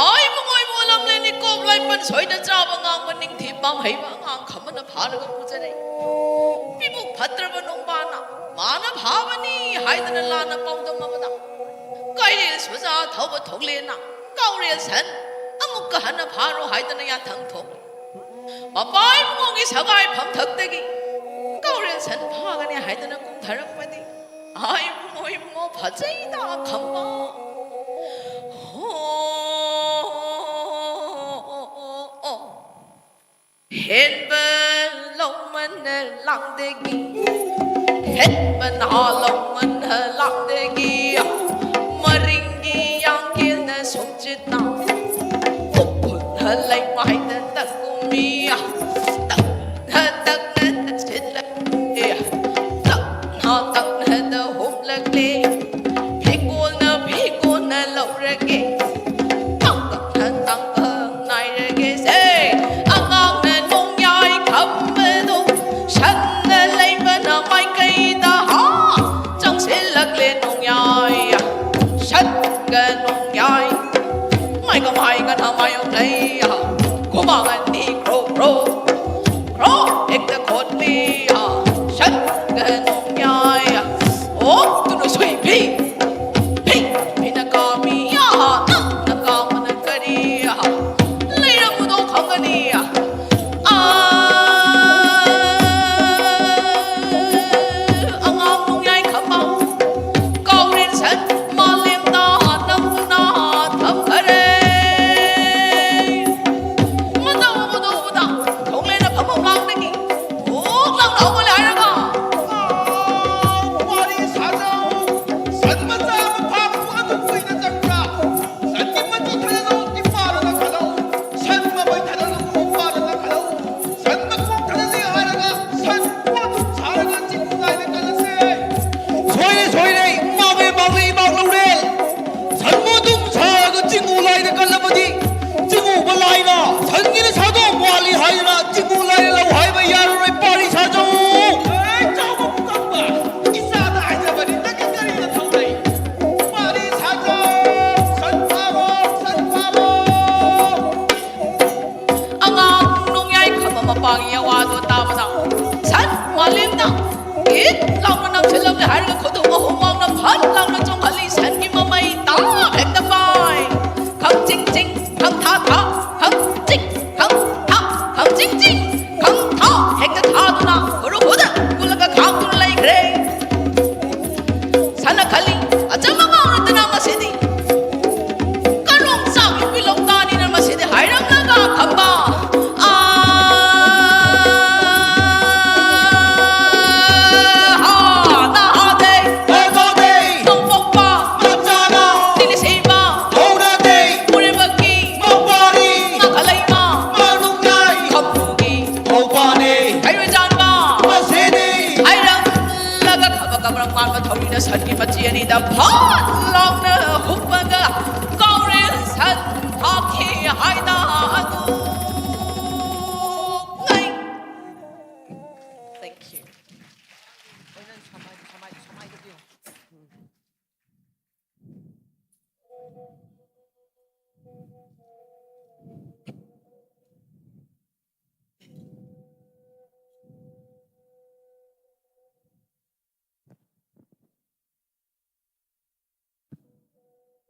ꯑꯥꯏ ꯃꯉꯣꯏ ꯃꯣꯂꯝꯂꯦ ꯅꯤꯀꯣꯞ ꯂꯥꯏꯄꯟ ꯁꯣꯏꯗ ꯆꯥꯕ ꯉꯥꯡꯕ ꯅꯤꯡꯊꯤ ꯄꯥꯝꯍꯩꯕ ꯑꯉꯥꯡ ꯈꯝꯕꯅ ꯐꯥꯔꯒ ꯄꯨꯖꯔꯛꯏ꯫ ꯃꯤꯕꯨ ꯐꯠꯇ꯭ꯔꯕ ꯅꯣꯡꯕꯥꯅ ꯃꯥꯅ ꯐꯥꯕꯅꯤ ꯍꯥꯏꯗꯅ ꯂꯥꯟꯅ ꯄꯥꯎꯗꯝꯃꯕꯗ ꯀꯩꯔꯦꯜ ꯁꯨꯖꯥ ꯊꯧꯕ ꯊꯣꯛꯂꯦꯅ ꯀꯥꯎꯔꯦꯜ ꯁꯟ ꯑꯃꯨꯛꯀ ꯍꯟꯅ ꯐꯥꯔꯣ ꯍꯥꯏꯗꯅ ꯌꯥꯊꯪ ꯊꯣꯛꯂꯦ꯫ ꯃꯄꯥ ꯏꯕꯨꯡꯉꯣꯒꯤ ꯁꯒꯥꯏ ꯐꯝꯊꯛꯇꯒꯤ ꯀꯥꯎꯔꯦꯜ ꯁꯟ ꯐꯥꯒꯅꯤ ꯍꯥꯏꯗꯅ ꯀꯨꯝꯊꯔꯛꯄꯅꯤ꯫ ꯑꯥꯏ ꯏꯕꯨꯡꯉꯣ, ꯏꯕꯨꯡꯉꯣ ꯐꯖꯩꯗ ꯈꯝꯕ꯫ ꯍꯣ꯫ ꯍꯦꯟꯕ ꯂꯧꯃꯟꯅ ꯂꯥꯡꯗꯒꯤ, ꯍꯦꯟꯕ ꯅꯍꯥ ꯂꯧꯃꯟꯅ ꯂꯥꯡꯗꯒꯤ, ꯃꯔꯤꯡꯒꯤ ꯌꯥꯡꯒꯦꯜꯅ ꯁꯨꯝꯆꯤꯠꯅ, ꯎꯐꯨꯜꯅ ꯂꯩꯃꯥꯏꯗ ꯇꯛꯀꯨꯝꯃꯤ, ꯇꯛꯅ ꯇꯛꯅ ꯇꯛꯁꯤꯜꯂꯛꯂꯦ, ꯇꯛꯅ ꯇꯛꯅꯗ ꯍꯨꯝꯂꯛꯂꯦ, ꯐꯤꯀꯣꯜꯅ ꯐꯤꯀꯣꯜꯅ ꯂꯧꯔꯒꯦ, ꯇꯥꯡꯀꯛꯅ ꯇꯥꯡꯀꯛ ꯅꯥꯏꯔꯒꯦꯁꯦ꯫ ꯑꯉꯥꯡꯅ ꯅꯣꯡꯌꯥꯏ ꯈꯝꯕꯗꯣ, ꯁꯟꯅ ꯂꯩꯕꯅ ꯃꯥꯏꯀꯩꯗ ꯍꯥ ꯆꯪꯁꯤꯜꯂꯛꯂꯦ ꯅꯣꯡꯌꯥꯏ꯫ ꯁꯟꯒ ꯅꯣꯡꯌꯥꯏ ꯃꯥꯏꯒ ꯃꯥꯏꯒꯅ ꯃꯥꯌꯣꯛꯅꯩ꯫ ꯈꯨꯃꯥꯡ ꯑꯅꯤ ꯈ꯭ꯔꯣ ꯈ꯭ꯔꯣ ꯈ꯭ꯔꯣ ꯍꯦꯛꯇ ꯈꯣꯠꯂꯤ꯫ ꯁꯟꯒ ꯅꯣꯡꯌꯥꯏ ꯑꯣꯛꯇꯨꯅ ꯁꯨꯏ ꯐꯤ ꯐꯤ ꯐꯤꯅ ꯀꯥꯝꯃꯤ꯫ ꯅꯪꯅ ꯀꯥꯝꯕꯅ ꯀꯔꯤ ꯂꯩꯔꯝꯕꯗꯣ ꯈꯪꯒꯅꯤ꯫ ꯑꯥ, ꯑꯉꯥꯡ ꯅꯣꯡꯌꯥꯏ ꯈꯝꯕ ꯀꯥꯎꯔꯦꯟ ꯁꯟ ꯃꯥꯂꯦꯝꯗ ꯅꯝꯗꯨꯅ ꯊꯝꯈꯔꯦ꯫ ꯃꯇꯧ ꯃꯇꯧꯕꯗ ꯊꯣꯡꯂꯦꯅ ꯐꯝꯐꯝ ꯂꯥꯡꯗꯒꯤ ꯍꯣꯛ ꯂꯥꯎꯅ ꯍꯧꯒꯠꯂꯦ ꯍꯥꯏꯔꯒ, ꯋꯥꯔꯤ ꯁꯥꯖꯧ꯫ ꯁꯟ ꯃꯆꯥ ꯑꯃ ꯐꯥꯕꯕꯨ ꯑꯗꯨꯛ ꯀꯨꯏꯅ ꯆꯪꯕ꯭ꯔꯥ? ꯁꯟꯒꯤ ꯃꯇꯤ ꯊꯥꯗꯠꯂꯨ, ꯏꯄꯥꯅ ꯂꯪꯈꯠꯂꯧ꯫ ꯁꯟ ꯃꯃꯩ ꯊꯥꯗꯠꯂꯨ, ꯏꯄꯥꯅ ꯂꯪꯈꯠꯂꯧ꯫ ꯁꯟ ꯃꯈꯣꯡ ꯊꯥꯗꯠꯂꯦ ꯍꯥꯏꯔꯒ ꯁꯟ ꯄꯣꯠ ꯁꯥꯔꯒ ꯆꯤꯡ ꯂꯥꯏꯗ ꯀꯜꯂꯁꯦ꯫ ꯁꯣꯏꯔꯦ, ꯁꯣꯏꯔꯦ, ꯏꯃꯥꯒꯤ ꯃꯥꯡꯂꯦ, ꯏꯃꯥ ꯂꯧꯔꯦ꯫ ꯁꯟ ꯃꯇꯨꯝ ꯁꯥꯔꯒ ꯆꯤꯡꯉꯨ ꯂꯥꯏꯗ ꯀꯜꯂꯕꯗꯤ, ꯆꯤꯡꯉꯨꯕ ꯂꯥꯏꯅ ꯁꯟꯒꯤ ꯅꯁꯥꯗꯣ ꯋꯥꯠꯂꯤ ꯍꯥꯏꯗꯅ ꯆꯤꯡꯉꯨ ꯂꯥꯏꯅ ꯂꯧ ꯍꯥꯏꯕ ꯌꯥꯔꯔꯣꯏ꯫ ꯄꯥꯔꯤ ꯁꯥꯖꯧ꯫ ꯑꯦ, ꯆꯥꯎꯕ ꯄꯨꯀꯪꯕ, ꯏꯆꯥꯗ ꯍꯥꯏꯖꯕꯅꯤ, ꯅꯪꯒꯤ ꯀꯔꯤꯅ ꯊꯧꯅꯩ? ꯄꯥꯔꯤ ꯁꯥꯖꯧ꯫ ꯁꯟ ꯐꯥꯔꯣ, ꯁꯟ ꯐꯥꯔꯣ꯫ ꯑꯉꯥꯡ ꯅꯣꯡꯌꯥꯏ ꯈꯝꯕ ꯃꯄꯥꯒꯤ ꯑꯋꯥꯗꯣ ꯇꯥꯕꯗ ꯁꯟ ꯃꯥꯂꯦꯝꯗ ꯏꯠ ꯂꯥꯎꯅ ꯅꯝꯁꯤꯜꯂꯝꯂꯦ ꯍꯥꯏꯔꯒ ꯈꯨꯗꯣꯡ ꯑꯍꯨꯝ ꯋꯥꯡꯅ ꯐꯠ ꯂꯥꯎꯅ ꯆꯣꯡꯈꯠꯂꯤ꯫ ꯁꯟꯒꯤ ꯃꯃꯩ ꯇꯥ ꯍꯦꯛꯇ ꯄꯥꯏ꯫ ꯈꯪ ꯆꯤꯡ ꯆꯤꯡ, ꯈꯪ ꯊꯥ ꯊꯥ, ꯈꯪ ꯆꯤꯡ, ꯈꯪ ꯊꯥ, ꯈꯪ ꯆꯤꯡ ꯆꯤꯡ, ꯈꯪ ꯊꯥ ꯍꯦꯛꯇ ꯊꯥꯗꯨꯅ ꯍꯨꯔꯨ ꯍꯨꯗ ꯀꯨꯜꯂꯒ ꯈꯥꯡꯗꯨꯅ ꯂꯩꯈ꯭ꯔꯦ꯫ ꯁꯟꯅ ꯈꯜꯂꯤ, "ꯑꯆꯝꯕ ꯉꯥꯎꯔꯗꯅ ꯃꯁꯤꯗꯤ ꯀꯔꯣꯡ ꯆꯥꯛ ꯌꯨꯝꯒꯤ ꯂꯧꯇꯥꯅꯤꯅ ꯃꯁꯤꯗꯤ ꯍꯥꯏꯔꯝꯂꯒ ꯈꯝꯕ, ꯑꯥ, ꯗ ꯐꯠ ꯂꯥꯎꯅ ꯍꯨꯞꯄꯒ ꯀꯥꯎꯔꯦꯟ ꯁꯟ ꯍꯥꯞꯈꯤ ꯍꯥꯏꯅ ꯑꯗꯨ ꯉꯥꯏ꯫ Thank you.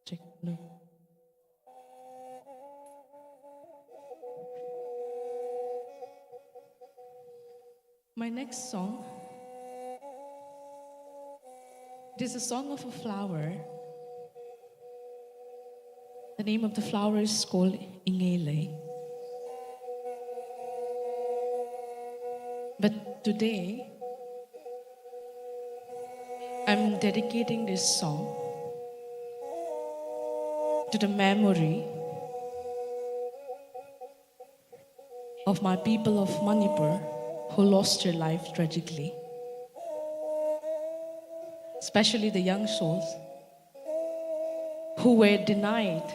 Check. No. My next song, it is a song of a flower. The name of the flower is called Ingelei. But today, I'm dedicating this song to the memory of my people of Manipur who lost their life tragically, especially the young souls who were denied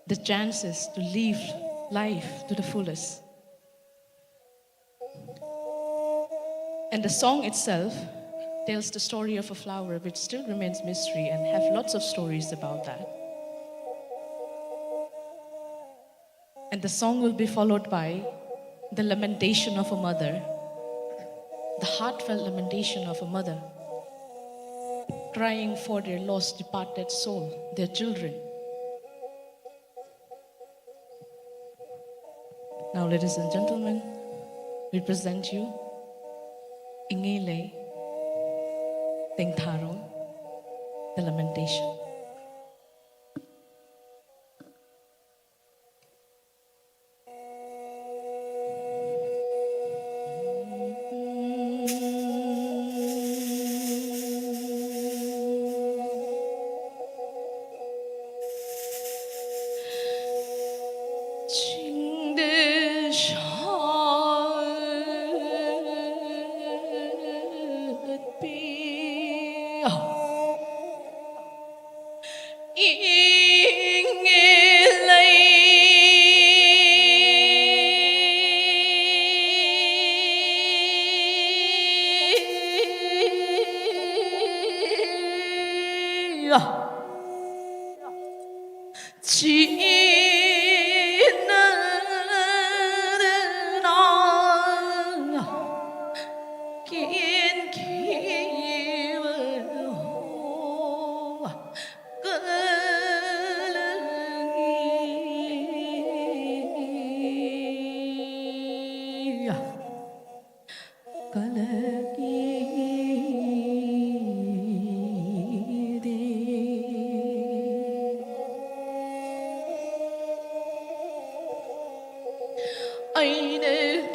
the chances to live life to the fullest. And the song itself tells the story of a flower which still remains mystery and have lots of stories about that. And the song will be followed by the lamentation of a mother, the heartfelt lamentation of a mother crying for their lost, departed soul, their children. Now, ladies and gentlemen, we present you Ingelei Tengtharong, the lamentation.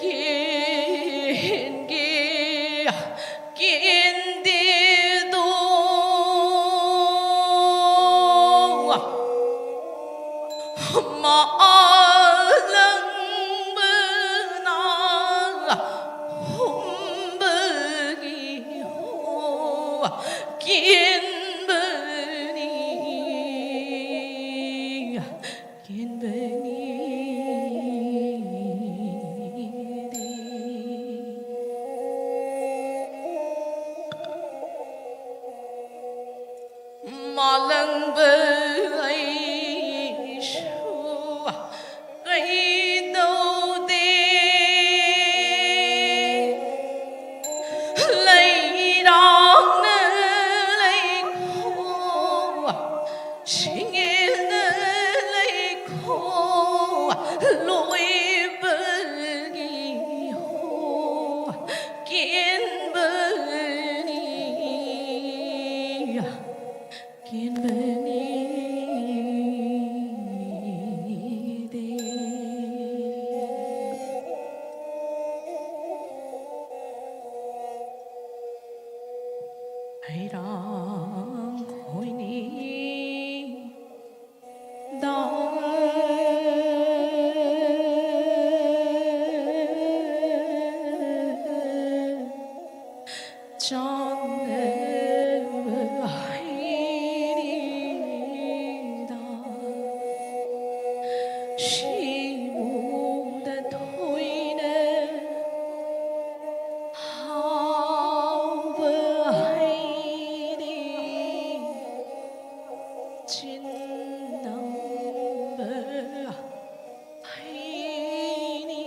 ꯀꯦꯟꯒꯦ ꯀꯦꯟꯗꯦꯗꯣ ꯃꯥꯂꯪꯕꯅ ꯍꯨꯝꯕꯒꯤ ꯍꯣ ꯀꯦꯟꯕꯅꯤ꯫ ꯀꯦꯟꯕꯅꯤ ꯃꯥꯂꯪꯕ ꯑꯩꯁꯨ ꯀꯩꯗꯧꯗꯦ ꯂꯩꯔꯥꯡꯅ ꯂꯩꯈꯣ ꯁꯤꯡꯉꯦꯜꯅ ꯂꯩꯈꯣ ꯂꯣꯏꯕꯒꯤ ꯍꯣ ꯀꯦꯟꯕꯅꯤ ꯀꯦꯟꯕꯅꯤ ꯗꯦ꯫ ꯍꯩꯔꯥꯡ ꯈꯣꯏꯅꯤ ꯗꯥ ꯆꯥꯡꯅꯕ ꯍꯩꯔꯤꯗ ꯁꯤꯃꯨꯗ ꯊꯣꯏꯅ ꯍꯥꯎꯕ ꯍꯩꯔꯤ ꯆꯤꯟꯅꯝꯕ ꯍꯩꯔꯤꯗ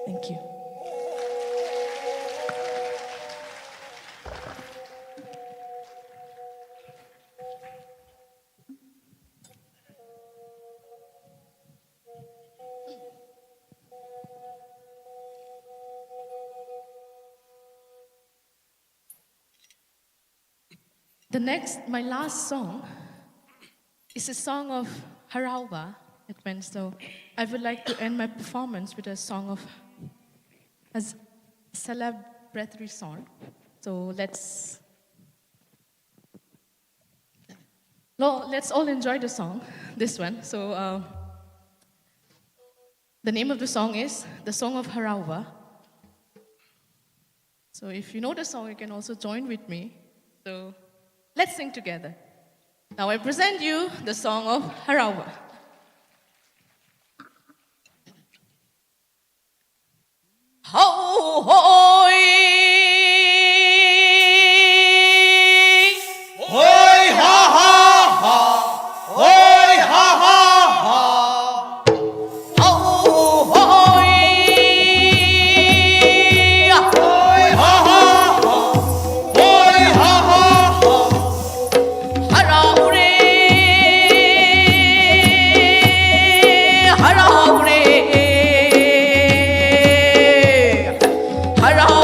Thank you. The next, my last song, is a song of Haraoba. It means, so I would like to end my performance with a song of, as celebratory song. So let's, no, let's all enjoy the song, this one. So uh, the name of the song is The Song of Haraoba. So if you know the song, you can also join with me. So let's sing together. Now I present you the song of Haraoba. Ho, hoi! Hoi, ha, ha, ha! Hoi, ha, ha, ha! Ho, hoi! Hoi, ha, ha, ha! Hoi, ha, ha, ha! Haraure, haraure, haraure.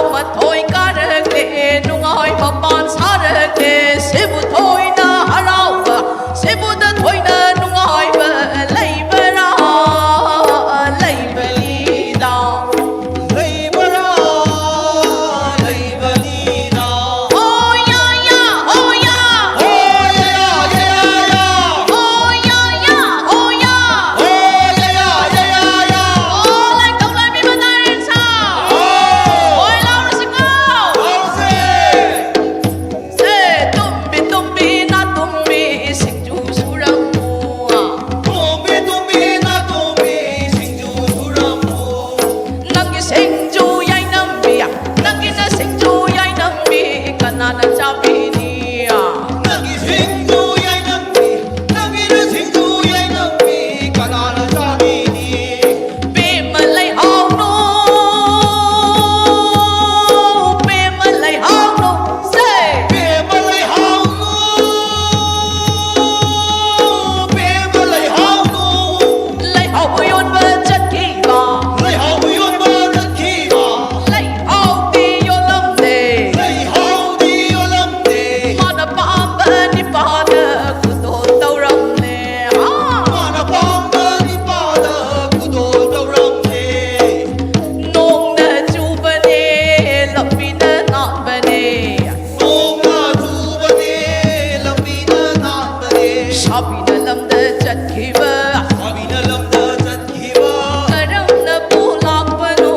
ꯁꯥꯕꯤꯅ ꯂꯝꯗ ꯆꯠꯈꯤꯕ, ꯁꯥꯕꯤꯅ ꯂꯝꯗ ꯆꯠꯈꯤꯕ, ꯀꯔꯝꯅꯕꯨ ꯂꯥꯛꯄꯅꯣ?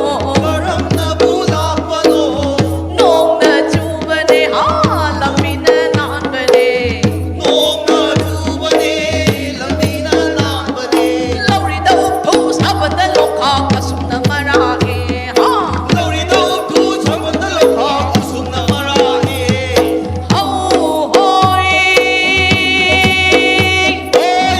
ꯀꯔꯝꯅꯕꯨ ꯂꯥꯛꯄꯅꯣ? ꯅꯣꯡꯅ ꯆꯨꯕꯅꯦ, ꯍꯥ, ꯂꯝꯕꯤꯅ ꯅꯥꯟꯕꯅꯦ꯫ ꯅꯣꯡꯅ ꯆꯨꯕꯅꯦ, ꯂꯝꯕꯤꯅ ꯅꯥꯟꯕꯅꯦ꯫ ꯂꯧꯔꯤꯗ ꯎꯛꯊꯨ ꯁꯥꯕꯗ ꯂꯣꯛꯈꯥꯛ ꯑꯁꯨꯝꯅ ꯃꯔꯥꯛꯑꯦ, ꯍꯥ꯫ ꯂꯧꯔꯤꯗ ꯎꯛꯊꯨ ꯁꯥꯕꯗ ꯂꯣꯛꯈꯥꯛ ꯑꯁꯨꯝꯅ ꯃꯔꯥꯛꯑꯦ꯫ ꯍꯧ ꯍꯣꯏ, ꯍꯣꯏ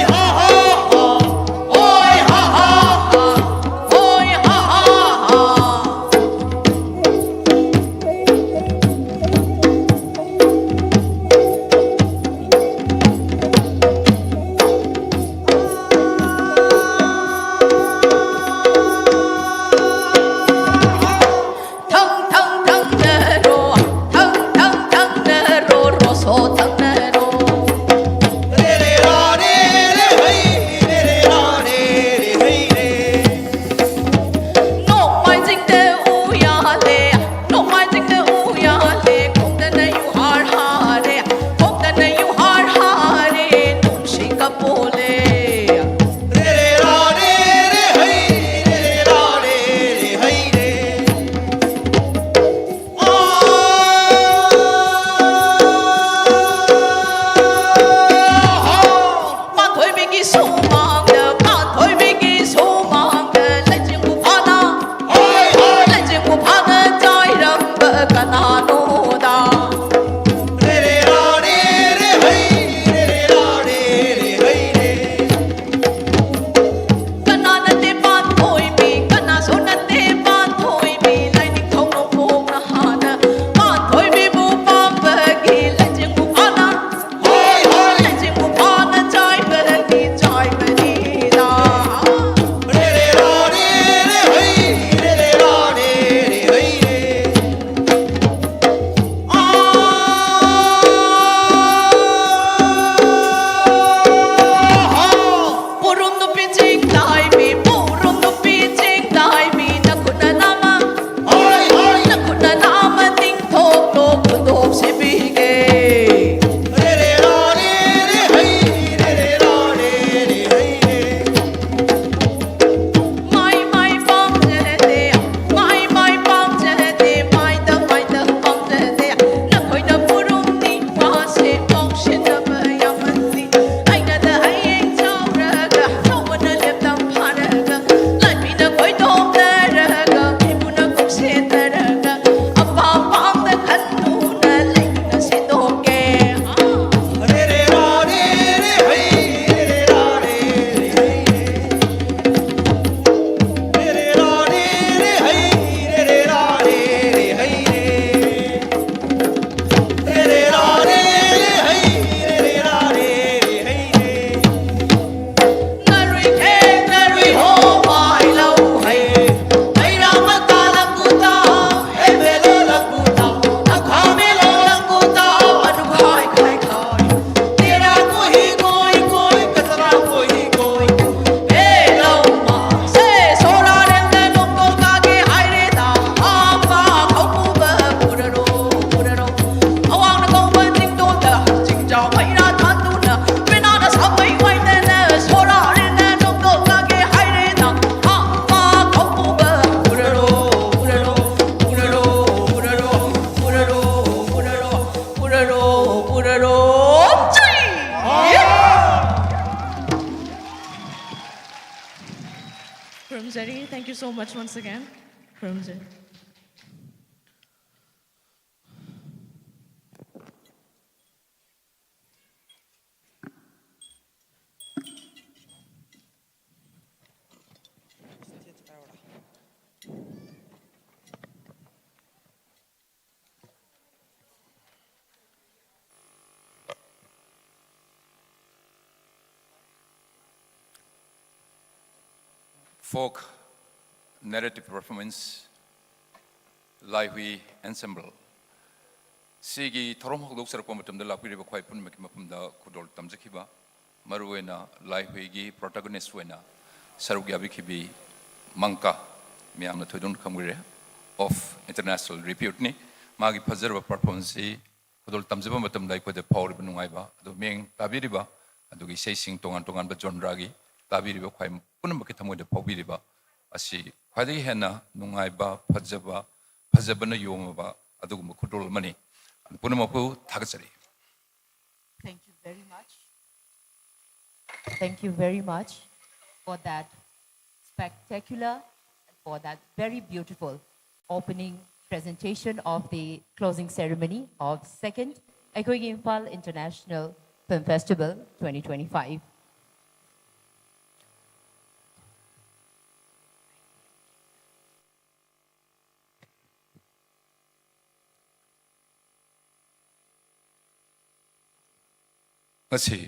ꯈꯨꯔꯨꯝꯖꯔꯤ꯫ Thank you so much once again. ꯈꯨꯔꯨꯝꯖꯔꯤ꯫ Folk narrative performance, Laihui Ensemble꯫ ꯁꯤꯒꯤ ꯊꯧꯔꯝ ꯍꯧꯗꯣꯛꯆꯔꯛꯄ ꯃꯇꯝꯗ ꯂꯥꯛꯄꯤꯔꯤꯕ ꯈ꯭ꯋꯥꯏ ꯄꯨꯝꯅꯃꯛꯀꯤ ꯃꯐꯝꯗ ꯈꯨꯗꯣꯜ ꯇꯝꯖꯈꯤꯕ, ꯃꯔꯨꯑꯣꯏꯅ ꯂꯥꯏꯍꯨꯏꯒꯤ protagonist ꯑꯣꯏꯅ ꯁꯔꯨꯛ ꯌꯥꯕꯤꯈꯤꯕꯤ ꯃꯪꯀꯥ, ꯃꯌꯥꯝꯅ ꯊꯣꯏꯗꯣꯛꯅ ꯈꯪꯕꯤꯔꯦ, of international reputeꯅꯤ꯫ ꯃꯥꯒꯤ ꯐꯖꯔꯕ performanceꯁꯤ ꯈꯨꯗꯣꯜ ꯇꯝꯖꯕ ꯃꯇꯝꯗ ꯑꯩꯈꯣꯏꯗ ꯐꯥꯎꯔꯤꯕ ꯅꯨꯡꯉꯥꯏꯕ, ꯑꯗꯨ ꯃꯤꯌꯦꯡ ꯇꯥꯕꯤꯔꯤꯕ, ꯑꯗꯨꯒ ꯏꯁꯩꯁꯤꯡ ꯇꯣꯉꯥꯟ ꯇꯣꯉꯥꯟꯕ genreꯒꯤ ꯇꯥꯕꯤꯔꯤꯕ ꯈ꯭ꯋꯥꯏ ꯄꯨꯝꯅꯃꯛꯀꯤ ꯊꯃꯣꯏꯗ ꯐꯥꯎꯕꯤꯔꯤꯕ ꯑꯁꯤ ꯈ꯭ꯋꯥꯏꯗꯒꯤ ꯍꯦꯟꯅ ꯅꯨꯡꯉꯥꯏꯕ, ꯐꯖꯕ, ꯐꯖꯕꯅ ꯌꯣꯝꯃꯕ ꯑꯗꯨꯒꯨꯝꯕ ꯈꯨꯗꯣꯜ ꯑꯃꯅꯤ꯫ ꯄꯨꯝꯅꯃꯛꯄꯨ ꯊꯥꯒꯠꯆꯔꯤ꯫ Thank you very much. Thank you very much for that spectacular, for that very beautiful opening presentation of the closing ceremony of second ꯑꯩꯈꯣꯏꯒꯤ Imphal International Film Festival twenty twenty-five. ꯉꯁꯤ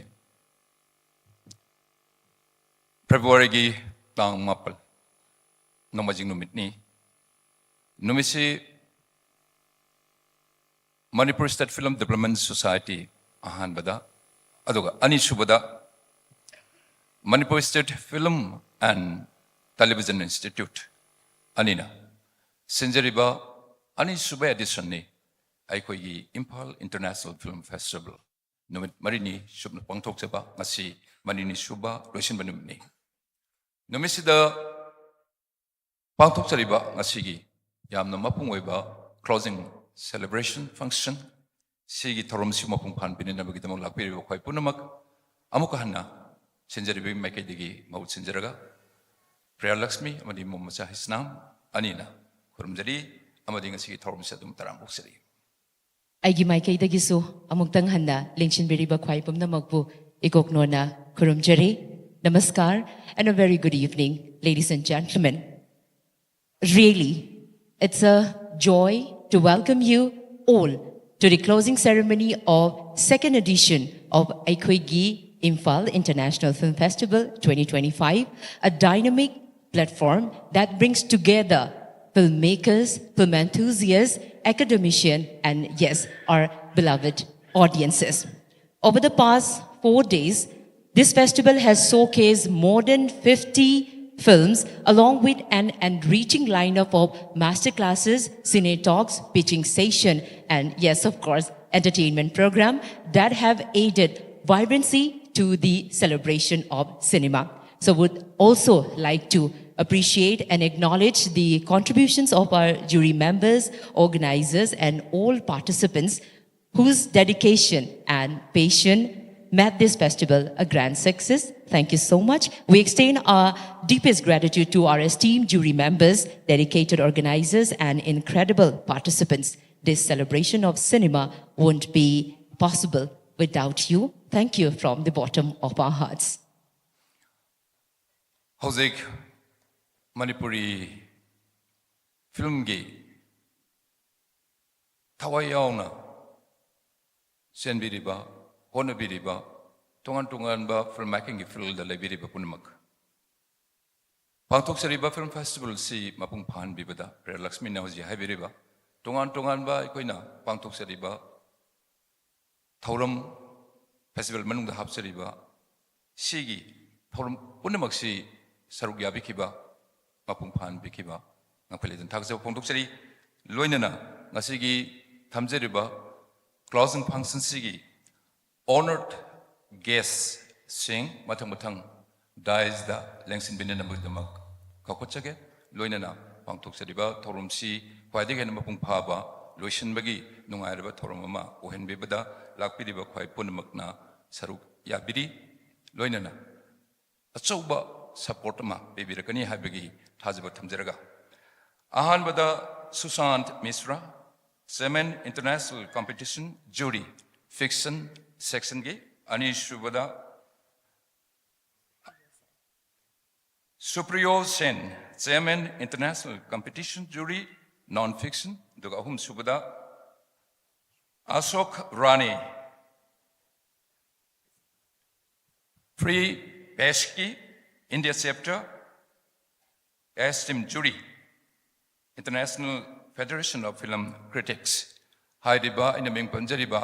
Februaryꯒꯤ ꯇꯥꯡ ꯃꯥꯄꯜ, ꯅꯣꯡꯃꯥꯏꯖꯤꯡ ꯅꯨꯃꯤꯠꯅꯤ꯫ ꯅꯨꯃꯤꯠꯁꯤ Manipur State Film Development Society ꯑꯍꯥꯟꯕꯗ, ꯑꯗꯨꯒ ꯑꯅꯤꯁꯨꯕꯗ Manipur State Film and Television Institute ꯑꯅꯤꯅ ꯁꯤꯟꯖꯔꯤꯕ ꯑꯅꯤꯁꯨꯕ editionꯅꯤ꯫ ꯑꯩꯈꯣꯏꯒꯤ ꯏꯝꯐꯥꯜ International Film Festival ꯅꯨꯃꯤꯠ ꯃꯔꯤꯅꯤ ꯆꯨꯞꯅ ꯄꯥꯡꯊꯣꯛꯆꯕ ꯉꯁꯤ ꯃꯔꯤꯅꯤ ꯁꯨꯕ ꯂꯣꯏꯁꯤꯟꯕ ꯅꯨꯃꯤꯠꯅꯤ꯫ ꯅꯨꯃꯤꯠꯁꯤꯗ ꯄꯥꯡꯊꯣꯛꯆꯔꯤꯕ ꯉꯁꯤꯒꯤ ꯌꯥꯝꯅ ꯃꯄꯨꯡ ꯑꯣꯏꯕ closing celebration function ꯁꯤꯒꯤ ꯊꯧꯔꯝꯁꯤ ꯃꯄꯨꯡ ꯐꯥꯍꯟꯕꯤꯅꯅꯕꯒꯤꯗꯃꯛ ꯂꯥꯛꯄꯤꯔꯤꯕ ꯑꯩꯈꯣꯏ ꯄꯨꯝꯅꯃꯛ ꯑꯃꯨꯛꯀ ꯍꯟꯅ ꯁꯤꯟꯖꯔꯤꯕꯒꯤ ꯃꯥꯏꯀꯩꯗꯒꯤ ꯃꯍꯨꯠ ꯁꯤꯟꯖꯔꯒ ꯄ꯭ꯔꯤꯌꯥ ꯂꯛꯁꯃꯤ ꯑꯃꯗꯤ ꯃꯣꯃꯣꯆꯥ ꯍꯤꯁꯅꯥꯝ ꯑꯅꯤꯅ ꯈꯨꯔꯨꯝꯖꯔꯤ ꯑꯃꯗꯤ ꯉꯁꯤꯒꯤ ꯊꯧꯔꯝꯁꯦ ꯑꯗꯨꯝ ꯇꯔꯥꯝꯅ ꯑꯣꯛꯆꯔꯤ꯫ ꯑꯩꯒꯤ ꯃꯥꯏꯀꯩꯗꯒꯤꯁꯨ ꯑꯃꯨꯛꯇꯪ ꯍꯟꯅ ꯂꯦꯡꯁꯤꯟꯕꯤꯔꯤꯕ ꯈ꯭ꯋꯥꯏ ꯄꯨꯝꯅꯃꯛꯄꯨ ꯏꯀꯣꯛꯅꯣꯅ ꯈꯨꯔꯨꯝꯖꯔꯤ꯫ Namaskar and a very good evening, ladies and gentlemen. Really, it's a joy to welcome you all to the closing ceremony of second edition of ꯑꯩꯈꯣꯏꯒꯤ Imphal International Film Festival twenty twenty-five, a dynamic platform that brings together filmmakers, film enthusiasts, academicians, and yes, our beloved audiences. Over the past four days, this festival has showcased more than fifty films, along with an enriching lineup of masterclasses, cine talks, pitching session, and yes, of course, entertainment program that have added vibrancy to the celebration of cinema. So, would also like to appreciate and acknowledge the contributions of our jury members, organizers, and all participants whose dedication and passion made this festival a grand success. Thank you so much. We extend our deepest gratitude to our esteemed jury members, dedicated organizers, and incredible participants. This celebration of cinema won't be possible without you. Thank you from the bottom of our hearts. ꯍꯧꯖꯤꯛ ꯃꯅꯤꯄꯨꯔꯤ ꯐꯤꯂꯝꯒꯤ ꯊꯋꯥꯏ ꯌꯥꯎꯅ ꯆꯦꯟꯕꯤꯔꯤꯕ, ꯍꯣꯠꯅꯕꯤꯔꯤꯕ, ꯇꯣꯉꯥꯟ ꯇꯣꯉꯥꯟꯕ ꯐꯤꯜꯝ ꯃꯦꯀꯤꯡꯒꯤ ꯐꯤꯜꯗ ꯂꯩꯕꯤꯔꯤꯕ ꯄꯨꯝꯅꯃꯛ, ꯄꯥꯡꯊꯣꯛꯆꯔꯤꯕ ꯐꯤꯜꯝ ꯐꯦꯁꯇꯤꯚꯦꯜꯁꯤ ꯃꯄꯨꯡ ꯐꯥꯍꯟꯕꯤꯕꯗ ꯄ꯭ꯔꯤꯌꯥ ꯂꯛꯁꯃꯤꯅ ꯍꯧꯖꯤꯛ ꯍꯥꯏꯕꯤꯔꯤꯕ ꯇꯣꯉꯥꯟ ꯇꯣꯉꯥꯟꯕ ꯑꯩꯈꯣꯏꯅ ꯄꯥꯡꯊꯣꯛꯆꯔꯤꯕ ꯊꯧꯔꯝ, ꯐꯦꯁꯇꯤꯚꯦꯜ ꯃꯅꯨꯡꯗ ꯍꯥꯞꯆꯔꯤꯕ ꯁꯤꯒꯤ ꯊꯧꯔꯝ ꯄꯨꯝꯅꯃꯛꯁꯤ ꯁꯔꯨꯛ ꯌꯥꯕꯤꯈꯤꯕ, ꯃꯄꯨꯡ ꯐꯥꯍꯟꯕꯤꯈꯤꯕ ꯉꯝꯈꯩ ꯂꯩꯇꯅ ꯊꯥꯒꯠꯆꯕ ꯐꯣꯡꯗꯣꯛꯆꯔꯤ꯫ ꯂꯣꯏꯅꯅ ꯉꯁꯤꯒꯤ ꯊꯝꯖꯔꯤꯕ closing functionꯁꯤꯒꯤ honoured guestꯁꯤꯡ ꯃꯊꯪ ꯃꯊꯪ daisꯇ ꯂꯦꯡꯁꯤꯟꯕꯤꯅꯅꯕꯒꯤꯗꯃꯛ ꯀꯧꯈꯠꯆꯒꯦ꯫ ꯂꯣꯏꯅꯅ ꯄꯥꯡꯊꯣꯛꯆꯔꯤꯕ ꯊꯧꯔꯝꯁꯤ ꯈ꯭ꯋꯥꯏꯗꯒꯤ ꯍꯦꯟꯅ ꯃꯄꯨꯡ ꯐꯥꯕ, ꯂꯣꯏꯁꯤꯟꯕꯒꯤ ꯅꯨꯡꯉꯥꯏꯔꯕ ꯊꯧꯔꯝ ꯑꯃ ꯑꯣꯏꯍꯟꯕꯤꯕꯗ ꯂꯥꯛꯄꯤꯔꯤꯕ ꯈ꯭ꯋꯥꯏ ꯄꯨꯝꯅꯃꯛꯅ ꯁꯔꯨꯛ ꯌꯥꯕꯤꯔꯤ꯫ ꯂꯣꯏꯅꯅ ꯑꯆꯧꯕ ꯁꯄꯣꯔꯠ ꯑꯃ ꯄꯤꯕꯤꯔꯛꯀꯅꯤ ꯍꯥꯏꯕꯒꯤ ꯊꯥꯖꯕ ꯊꯝꯖꯔꯒ, ꯑꯍꯥꯟꯕꯗ ꯁꯨꯁꯥꯟꯠ ꯃꯤꯁ꯭ꯔꯥ, Chairman International Competition Jury, Fiction Sectionꯒꯤ, ꯑꯅꯤꯁꯨꯕꯗ ꯁꯨꯄ꯭ꯔꯤꯌꯣ ꯁꯦꯟ, Chairman International Competition Jury, Non Fiction, ꯑꯗꯨꯒ ꯑꯍꯨꯝꯁꯨꯕꯗ ꯑꯁꯣꯛ ꯔꯥꯅꯤ, Free Bashki, India Chapter, Esteemed Jury, International Federation of Film Critics ꯍꯥꯏꯔꯤꯕ ꯑꯩꯅ ꯃꯤꯡ ꯄꯟꯖꯔꯤꯕ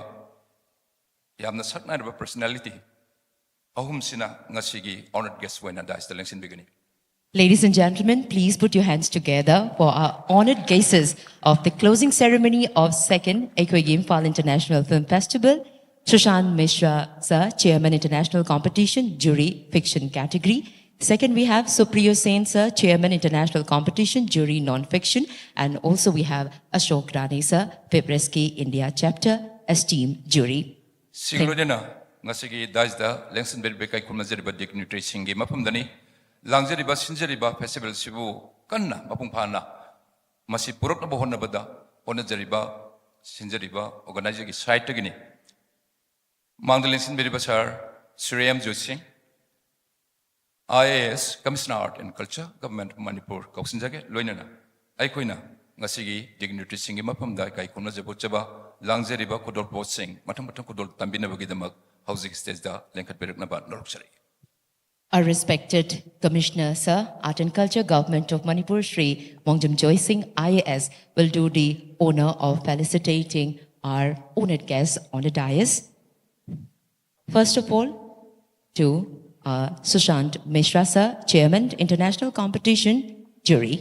ꯌꯥꯝꯅ ꯁꯛꯅꯥꯏꯔꯕ personality ꯑꯍꯨꯝꯁꯤꯅ ꯉꯁꯤꯒꯤ honoured guest ꯑꯣꯏꯅ dais ꯇ ꯂꯦꯡꯁꯤꯟꯕꯤꯒꯅꯤ꯫ Ladies and gentlemen, please put your hands together for our honoured guests of the closing ceremony of second ꯑꯩꯈꯣꯏꯒꯤ Imphal International Film Festival, Sushant Mishra sir, Chairman International Competition, Jury, Fiction category. Second, we have Supriyo Sen sir, Chairman International Competition, Jury, Non-Fiction, and also we have Ashok Rane sir, Vibreski India Chapter, Esteemed Jury. ꯁꯤꯒ ꯂꯣꯏꯅꯅ ꯉꯁꯤꯒꯤ dais ꯇ ꯂꯦꯡꯁꯤꯟꯕꯤꯔꯤꯕ ꯏꯀꯥꯏ ꯈꯨꯝꯅꯖꯔꯤꯕ dignitary ꯁꯤꯡꯒꯤ ꯃꯐꯝꯗꯅꯤ꯫ ꯂꯥꯡꯖꯔꯤꯕ ꯁꯤꯟꯖꯔꯤꯕ festival ꯁꯤꯕꯨ ꯀꯟꯅ ꯃꯄꯨꯡ ꯐꯥꯅ ꯃꯁꯤ ꯄꯨꯔꯛꯅꯕ ꯍꯣꯠꯅꯕꯗ ꯍꯣꯠꯅꯖꯔꯤꯕ ꯁꯤꯟꯖꯔꯤꯕ organizer ꯒꯤ side ꯇꯒꯤꯅꯤ꯫ ꯃꯥꯡꯗ ꯂꯦꯡꯁꯤꯟꯕꯤꯔꯤꯕ sir Shri M Joising, IAS, Commissioner Art and Culture, Government of Manipur ꯀꯧꯁꯤꯟꯖꯒꯦ꯫ ꯂꯣꯏꯅꯅ ꯑꯩꯈꯣꯏꯅ ꯉꯁꯤꯒꯤ dignitary ꯁꯤꯡꯒꯤ ꯃꯐꯝꯗ ꯏꯀꯥꯏ ꯈꯨꯝꯅꯖꯕ ꯎꯠꯆꯕ ꯂꯥꯡꯖꯔꯤꯕ ꯈꯨꯗꯣꯜꯄꯣꯠꯁꯤꯡ ꯃꯊꯪ ꯃꯊꯪ ꯈꯨꯗꯣꯜ ꯇꯝꯕꯤꯅꯕꯒꯤꯗꯃꯛ ꯍꯧꯖꯤꯛ stage ꯇ ꯂꯦꯡꯈꯠꯄꯤꯔꯛꯅꯕ ꯅꯣꯜꯂꯛꯆꯔꯤ꯫ Our respected Commissioner, sir, Art and Culture, Government of Manipur, Shri Mongjum Joy Singh, IAS, will do the honor of felicitating our honoured guests on the dais. First of all, to uh, Sushant Mishra, sir, Chairman, International Competition Jury.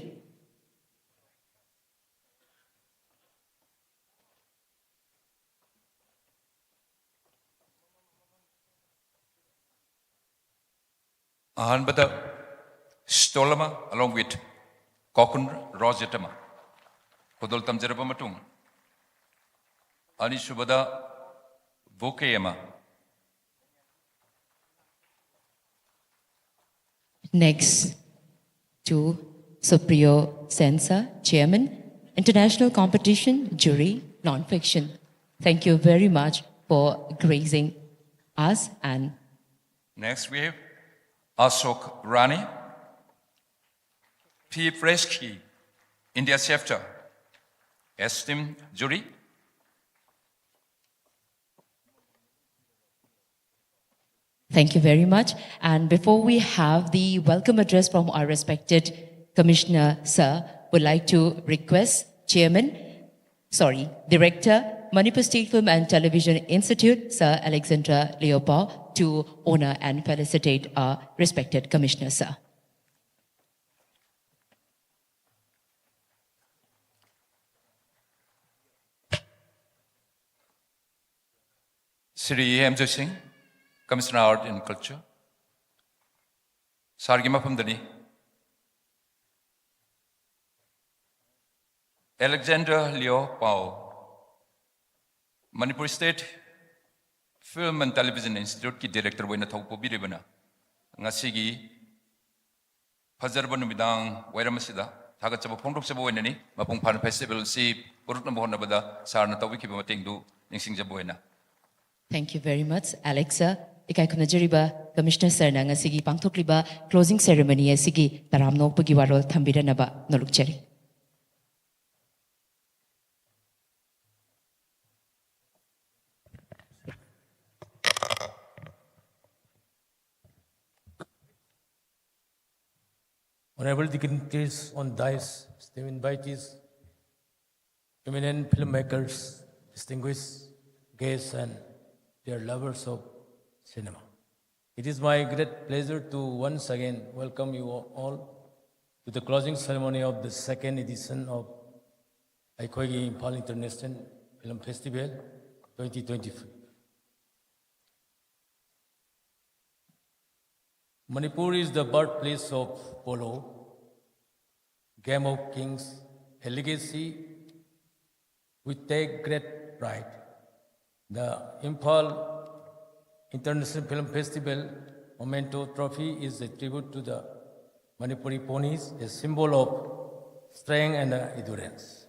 ꯑꯍꯥꯟꯕꯗ stole ꯑꯃ along with cocoon rosette ꯑꯃ ꯈꯨꯗꯣꯜ ꯇꯝꯖꯔꯕ ꯃꯇꯨꯡ, ꯑꯅꯤꯁꯨꯕꯗ bouquet ꯑꯃ, Next to Supriyo Sen sir, Chairman, International Competition Jury, Non-Fiction. Thank you very much for gracing us and Next, we have Ashok Rani, P. Freshki, India Chapter, esteemed jury. Thank you very much. And before we have the welcome address from our respected Commissioner, sir, would like to request Chairman, sorry, Director, Manipur State Film and Television Institute, Sir Alexander Leopold, to honor and felicitate our respected Commissioner, sir. Shri M J Singh, Commissioner Art and Culture. ꯁꯥꯔꯒꯤ ꯃꯐꯝꯗꯅꯤ꯫ Alexander Leo Pau, Manipur state film and television ꯏꯟꯁꯇꯤꯇ꯭ꯌꯨꯠꯀꯤ ꯗꯤꯔꯦꯛꯇꯔ ꯑꯣꯏꯅ ꯊꯧ ꯄꯨꯕꯤꯔꯤꯕꯅ ꯉꯁꯤꯒꯤ ꯐꯖꯔꯕ ꯅꯨꯃꯤꯗꯥꯡ ꯋꯥꯏꯔꯝ ꯑꯁꯤꯗ ꯊꯥꯒꯠꯆꯕ ꯐꯣꯡꯗꯣꯛꯆꯕ ꯑꯣꯏꯅꯅꯤ꯫ ꯃꯄꯨꯡ ꯐꯥꯅ ꯐꯦꯁꯇꯤꯚꯦꯜ ꯑꯁꯤ ꯄꯨꯔꯛꯅꯕ ꯍꯣꯠꯅꯕꯗ ꯁꯥꯔꯅ ꯇꯧꯕꯤꯈꯤꯕ ꯃꯇꯦꯡꯗꯨ ꯅꯤꯡꯁꯤꯡꯖꯕ ꯑꯣꯏꯅ꯫ Thank you very much, Alex sir. ꯏꯀꯥꯏ ꯈꯨꯝꯅꯖꯔꯤꯕ Commissioner ꯁꯔꯅ ꯉꯁꯤꯒꯤ ꯄꯥꯡꯊꯣꯛꯂꯤꯕ closing ceremony ꯑꯁꯤꯒꯤ ꯇꯔꯥꯝꯅ ꯑꯣꯛꯄꯒꯤ ꯋꯥꯔꯣꯜ ꯊꯝꯕꯤꯔꯅꯕ ꯅꯣꯂꯨꯛꯆꯔꯤ꯫ Honorable dignitaries on dais, esteemed invitees, eminent filmmakers, distinguished guests, and dear lovers of cinema. It is my great pleasure to once again welcome you all to the closing ceremony of the second edition of ꯑꯩꯈꯣꯏꯒꯤ Imphal International Film Festival twenty twenty-three. Manipur is the birthplace of polo, Game of Kings, a legacy we take great pride. The Imphal International Film Festival memento trophy is a tribute to the Manipuri ponies, a symbol of strength and uh, endurance.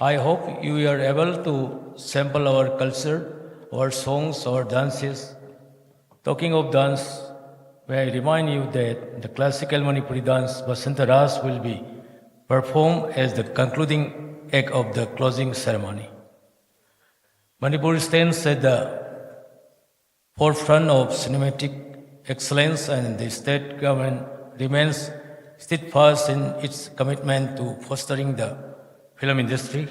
I hope you are able to sample our culture, our songs, our dances. Talking of dance, may I remind you that the classical Manipuri dance Basanta Ras will be performed as the concluding act of the closing ceremony. Manipur stands at the forefront of cinematic excellence, and the state government remains steadfast in its commitment to fostering the film industry.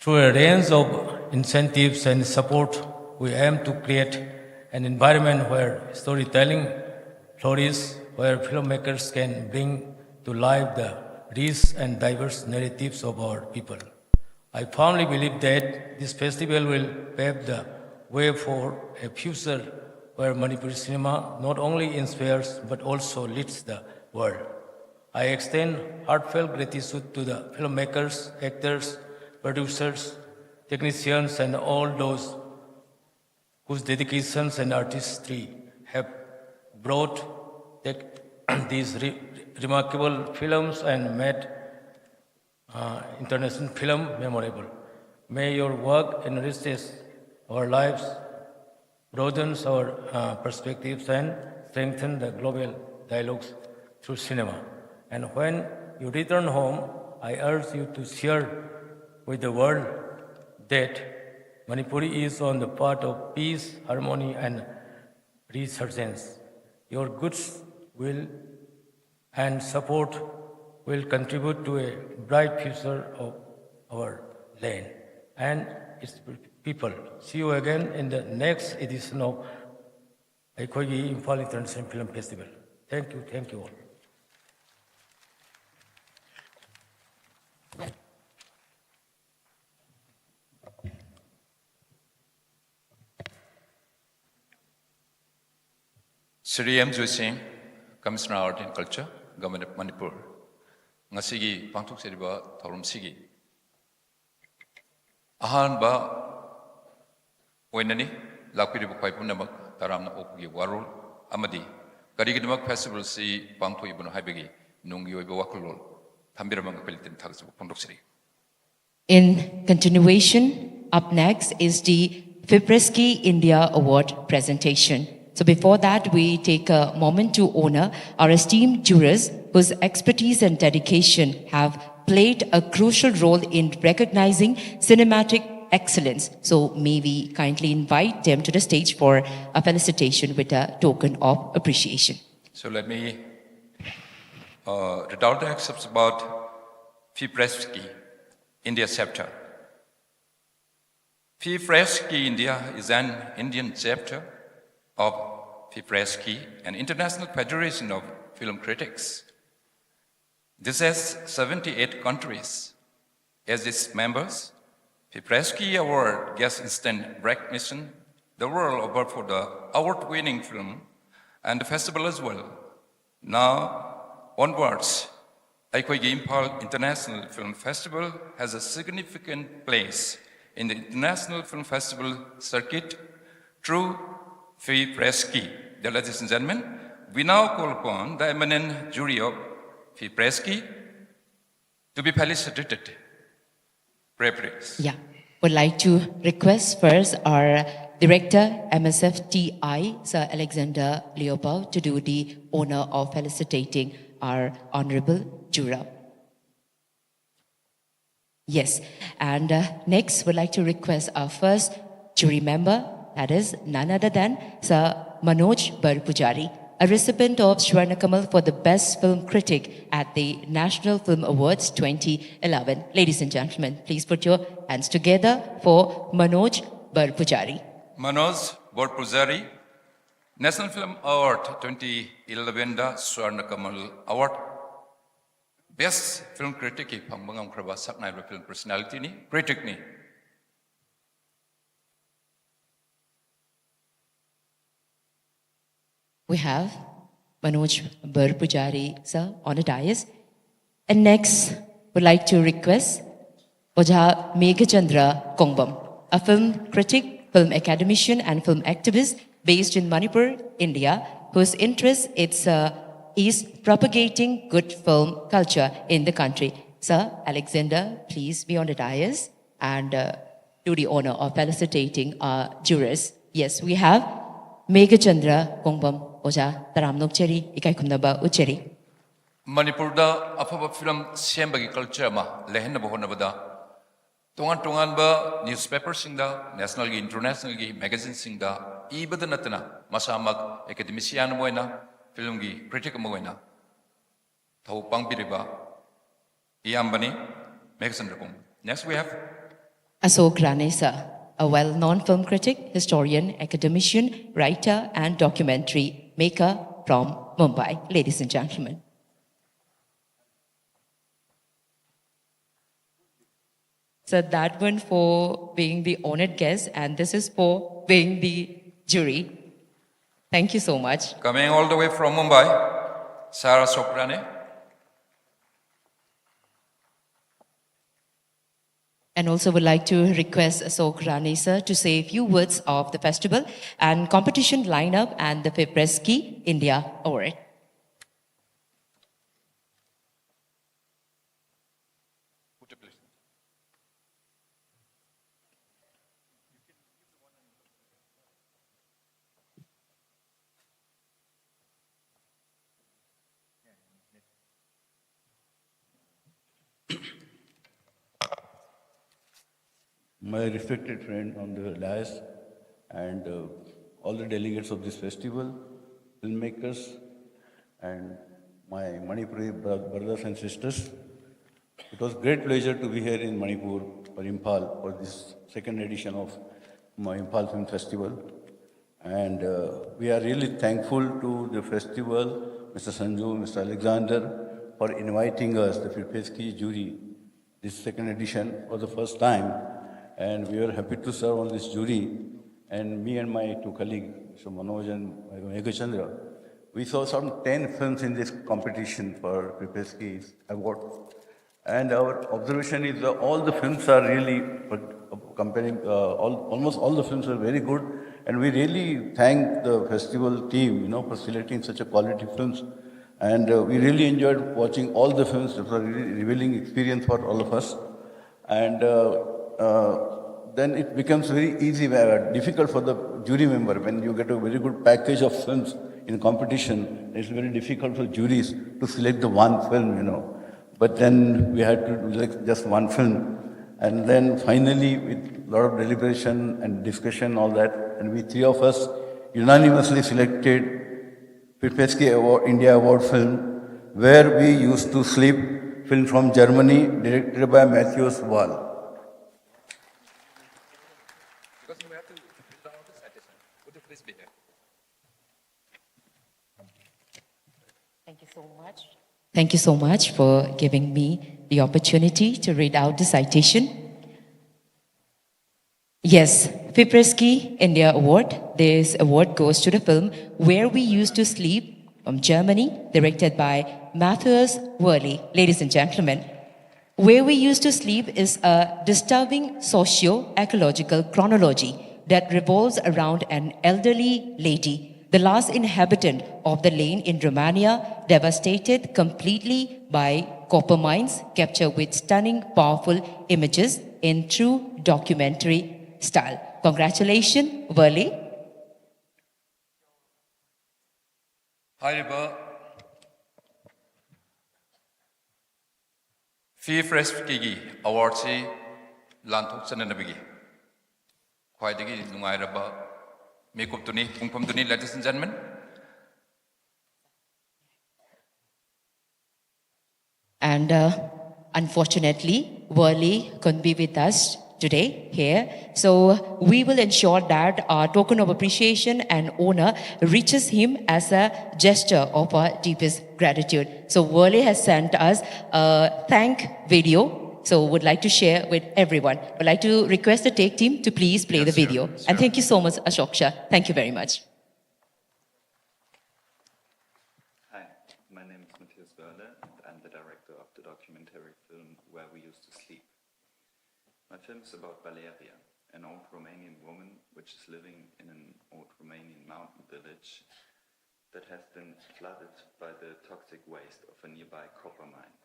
Through a range of incentives and support, we aim to create an environment where storytelling flourishes, where filmmakers can bring to life the rich and diverse narratives of our people. I firmly believe that this festival will pave the way for a future where Manipuri cinema not only inspires but also leads the world. I extend heartfelt gratitude to the filmmakers, actors, producers, technicians, and all those whose dedications and artistry have brought the- these re- remarkable films and made uh, international film memorable. May your work enriches our lives, broadens our uh, perspectives, and strengthens the global dialogues through cinema. And when you return home, I urge you to share with the world that Manipuri is on the path of peace, harmony, and resurgence. Your goods will and support will contribute to a bright future of our land and its people. See you again in the next edition of ꯑꯩꯈꯣꯏꯒꯤ Imphal International Film Festival. Thank you, thank you all. Shri M Joysing, Commissioner Art and Culture, Government of Manipur. ꯉꯁꯤꯒꯤ ꯄꯥꯡꯊꯣꯛꯆꯔꯤꯕ ꯊꯧꯔꯝꯁꯤꯒꯤ ꯑꯍꯥꯟꯕ ꯑꯣꯏꯅꯅꯤ꯫ ꯂꯥꯛꯄꯤꯔꯤꯕ ꯈ꯭ꯋꯥꯏ ꯄꯨꯝꯅꯃꯛ ꯇꯔꯥꯝꯅ ꯑꯣꯛꯄꯒꯤ ꯋꯥꯔꯣꯜ ꯑꯃꯗꯤ ꯀꯔꯤꯒꯤꯗꯃꯛ ꯐꯦꯁꯇꯤꯚꯦꯜꯁꯤ ꯄꯥꯡꯊꯣꯛꯏꯕꯅꯣ ꯍꯥꯏꯕꯒꯤ ꯅꯨꯡꯒꯤ ꯑꯣꯏꯕ ꯋꯥꯈꯜꯂꯣꯟ ꯊꯝꯕꯤꯔꯝꯕ ꯃꯈꯣꯏ ꯂꯤꯇꯤꯟ ꯊꯥꯒꯠꯆꯕ ꯐꯣꯡꯗꯣꯛꯆꯔꯤ꯫ In continuation, up next is the FIPRESCI India Award presentation. So before that, we take a moment to honor our esteemed jurors whose expertise and dedication have played a crucial role in recognizing cinematic excellence. So may we kindly invite them to the stage for a felicitation with a token of appreciation. So let me uh, read out the excerpts about FIPRESCI India chapter. FIPRESCI India is an Indian chapter of FIPRESCI, an international federation of film critics. This has seventy-eight countries as its members. FIPRESCI award gets instant recognition the world over for the award-winning film and the festival as well. Now, onwards, ꯑꯩꯈꯣꯏꯒꯤ Imphal International Film Festival has a significant place in the international film festival circuit through FIPRESCI. Dear ladies and gentlemen, we now call upon the eminent jury of FIPRESCI to be felicitated. Pray, please. Yeah. Would like to request first our Director, M S F T I, Sir Alexander Leopold, to do the honor of felicitating our honorable juror. Yes, and uh, next, would like to request our first jury member, that is none other than Sir Manoj Barpujari, a recipient of Swarna Kamal for the Best Film Critic at the National Film Awards twenty eleven. Ladies and gentlemen, please put your hands together for Manoj Barpujari. Manoj Barpujari, National Film Award twenty eleven the Swarna Kamal Award, Best Film Critic ꯀꯤ ꯐꯪꯕ ꯉꯝꯈ꯭ꯔꯕ ꯁꯛꯅꯥꯏꯔꯕ film personality ꯅꯤ, critic ꯅꯤ꯫ We have Manoj Barpujari, sir, on a dais. And next, would like to request Ojha Meghachandra Kongbam, a film critic, film academician, and film activist based in Manipur, India, whose interest is, uh, is propagating good film culture in the country. Sir Alexander, please be on the dais and, uh, do the honor of felicitating our jurors. Yes, we have Meghachandra Kongbam Ojha, ꯇꯔꯥꯝꯅ ꯑꯣꯛꯆꯔꯤ, ꯏꯀꯥꯏ ꯈꯨꯝꯅꯕ ꯎꯠꯆꯔꯤ꯫ ꯃꯅꯤꯄꯨꯔꯗ ꯑꯐꯕ ꯐꯤꯂꯝ ꯁꯦꯝꯕꯒꯤ ꯀꯜꯆꯔ ꯑꯃ ꯂꯩꯍꯟꯅꯕ ꯍꯣꯠꯅꯕꯗ ꯇꯣꯉꯥꯟ ꯇꯣꯉꯥꯟꯕ ꯅ꯭ꯌꯨꯁꯄꯦꯄꯔꯁꯤꯡꯗ, ꯅꯦꯁꯅꯦꯜꯒꯤ ꯏꯟꯇꯔꯅꯦꯁꯅꯦꯜꯒꯤ ꯃꯦꯒꯥꯖꯤꯟꯁꯤꯡꯗ ꯏꯕꯗ ꯅꯠꯇꯅ ꯃꯁꯥꯃꯛ ꯑꯦꯀꯥꯗꯦꯃꯤꯁꯤꯌꯥꯟ ꯑꯃ ꯑꯣꯏꯅ, ꯐꯤꯂꯝꯒꯤ ꯀ꯭ꯔꯤꯇꯤꯛ ꯑꯃ ꯑꯣꯏꯅ ꯊꯧ ꯄꯥꯡꯕꯤꯔꯤꯕ ꯏꯌꯥꯝꯕꯅꯤ ꯃꯦꯘꯆꯟꯗ꯭ꯔ ꯀꯣꯡ꯫ Next we have Ashok Rane sir, a well-known film critic, historian, academician, writer, and documentary maker from Mumbai. Ladies and gentlemen. So that one for being the honored guest, and this is for being the jury. Thank you so much. Coming all the way from Mumbai, Sir Ashok Rane. And also would like to request Ashok Rane sir to say a few words of the festival and competition lineup and the FIFPreSCI India Award. My respected friend on the dais and, uh, all the delegates of this festival, filmmakers, and my Manipuri bro- brothers and sisters. It was great pleasure to be here in Manipur or Imphal for this second edition of my Imphal Film Festival. And, uh, we are really thankful to the festival, Mister Sanju, Mister Alexander, for inviting us, the FIFPreSCI jury, this second edition for the first time. And we are happy to serve on this jury. And me and my two colleagues, Mister Manoj and Meghachandra, We saw some ten films in this competition for Pipersky's award. And our observation is that all the films are really, uh, comparing, uh, all, almost all the films are very good. And we really thank the festival team, you know, for selecting such a quality films. And uh, we really enjoyed watching all the films. It was a really revealing experience for all of us. And uh, uh, then it becomes very easy, uh, difficult for the jury member when you get a very good package of films in competition. It's very difficult for juries to select the one film, you know. But then we had to select just one film. And then finally, with a lot of deliberation and discussion, all that, and we three of us unanimously selected Pipersky Award, India Award film, Where We Used to Sleep, film from Germany, directed by Matthias Wall. Thank you so much. Thank you so much for giving me the opportunity to read out the citation. Yes, Pipersky India Award. This award goes to the film Where We Used to Sleep from Germany, directed by Matthias Wöhrle. Ladies and gentlemen, Where We Used to Sleep is a disturbing socio ecological chronology that revolves around an elderly lady, the last inhabitant of the lane in Romania, devastated completely by copper mines, captured with stunning, powerful images in true documentary style. Congratulations, Wöhrle. ꯍꯥꯏꯔꯤꯕ ꯐꯤꯞ ꯄꯤꯄꯔꯁꯀꯤꯒꯤ ꯑꯦꯋꯥꯔꯗꯁꯤ ꯂꯥꯟꯊꯣꯛꯆꯅꯅꯕꯒꯤ ꯈ꯭ꯋꯥꯏꯗꯒꯤ ꯅꯨꯡꯉꯥꯏꯔꯕ ꯃꯤꯀꯨꯞꯇꯨꯅꯤ, ꯄꯨꯡꯐꯝꯗꯨꯅꯤ, ladies and gentlemen. And uh, unfortunately, Wöhrle couldn't be with us today here. So we will ensure that our token of appreciation and honor reaches him as a gesture of our deepest gratitude. So Wöhrle has sent us a thank video. So would like to share with everyone. Would like to request the take team to please play the video. And thank you so much, Ashok Shah. Thank you very much. We Used to Sleep. My film is about Valeria, an old Romanian woman which is living in an old Romanian mountain village that has been flooded by the toxic waste of a nearby copper mine.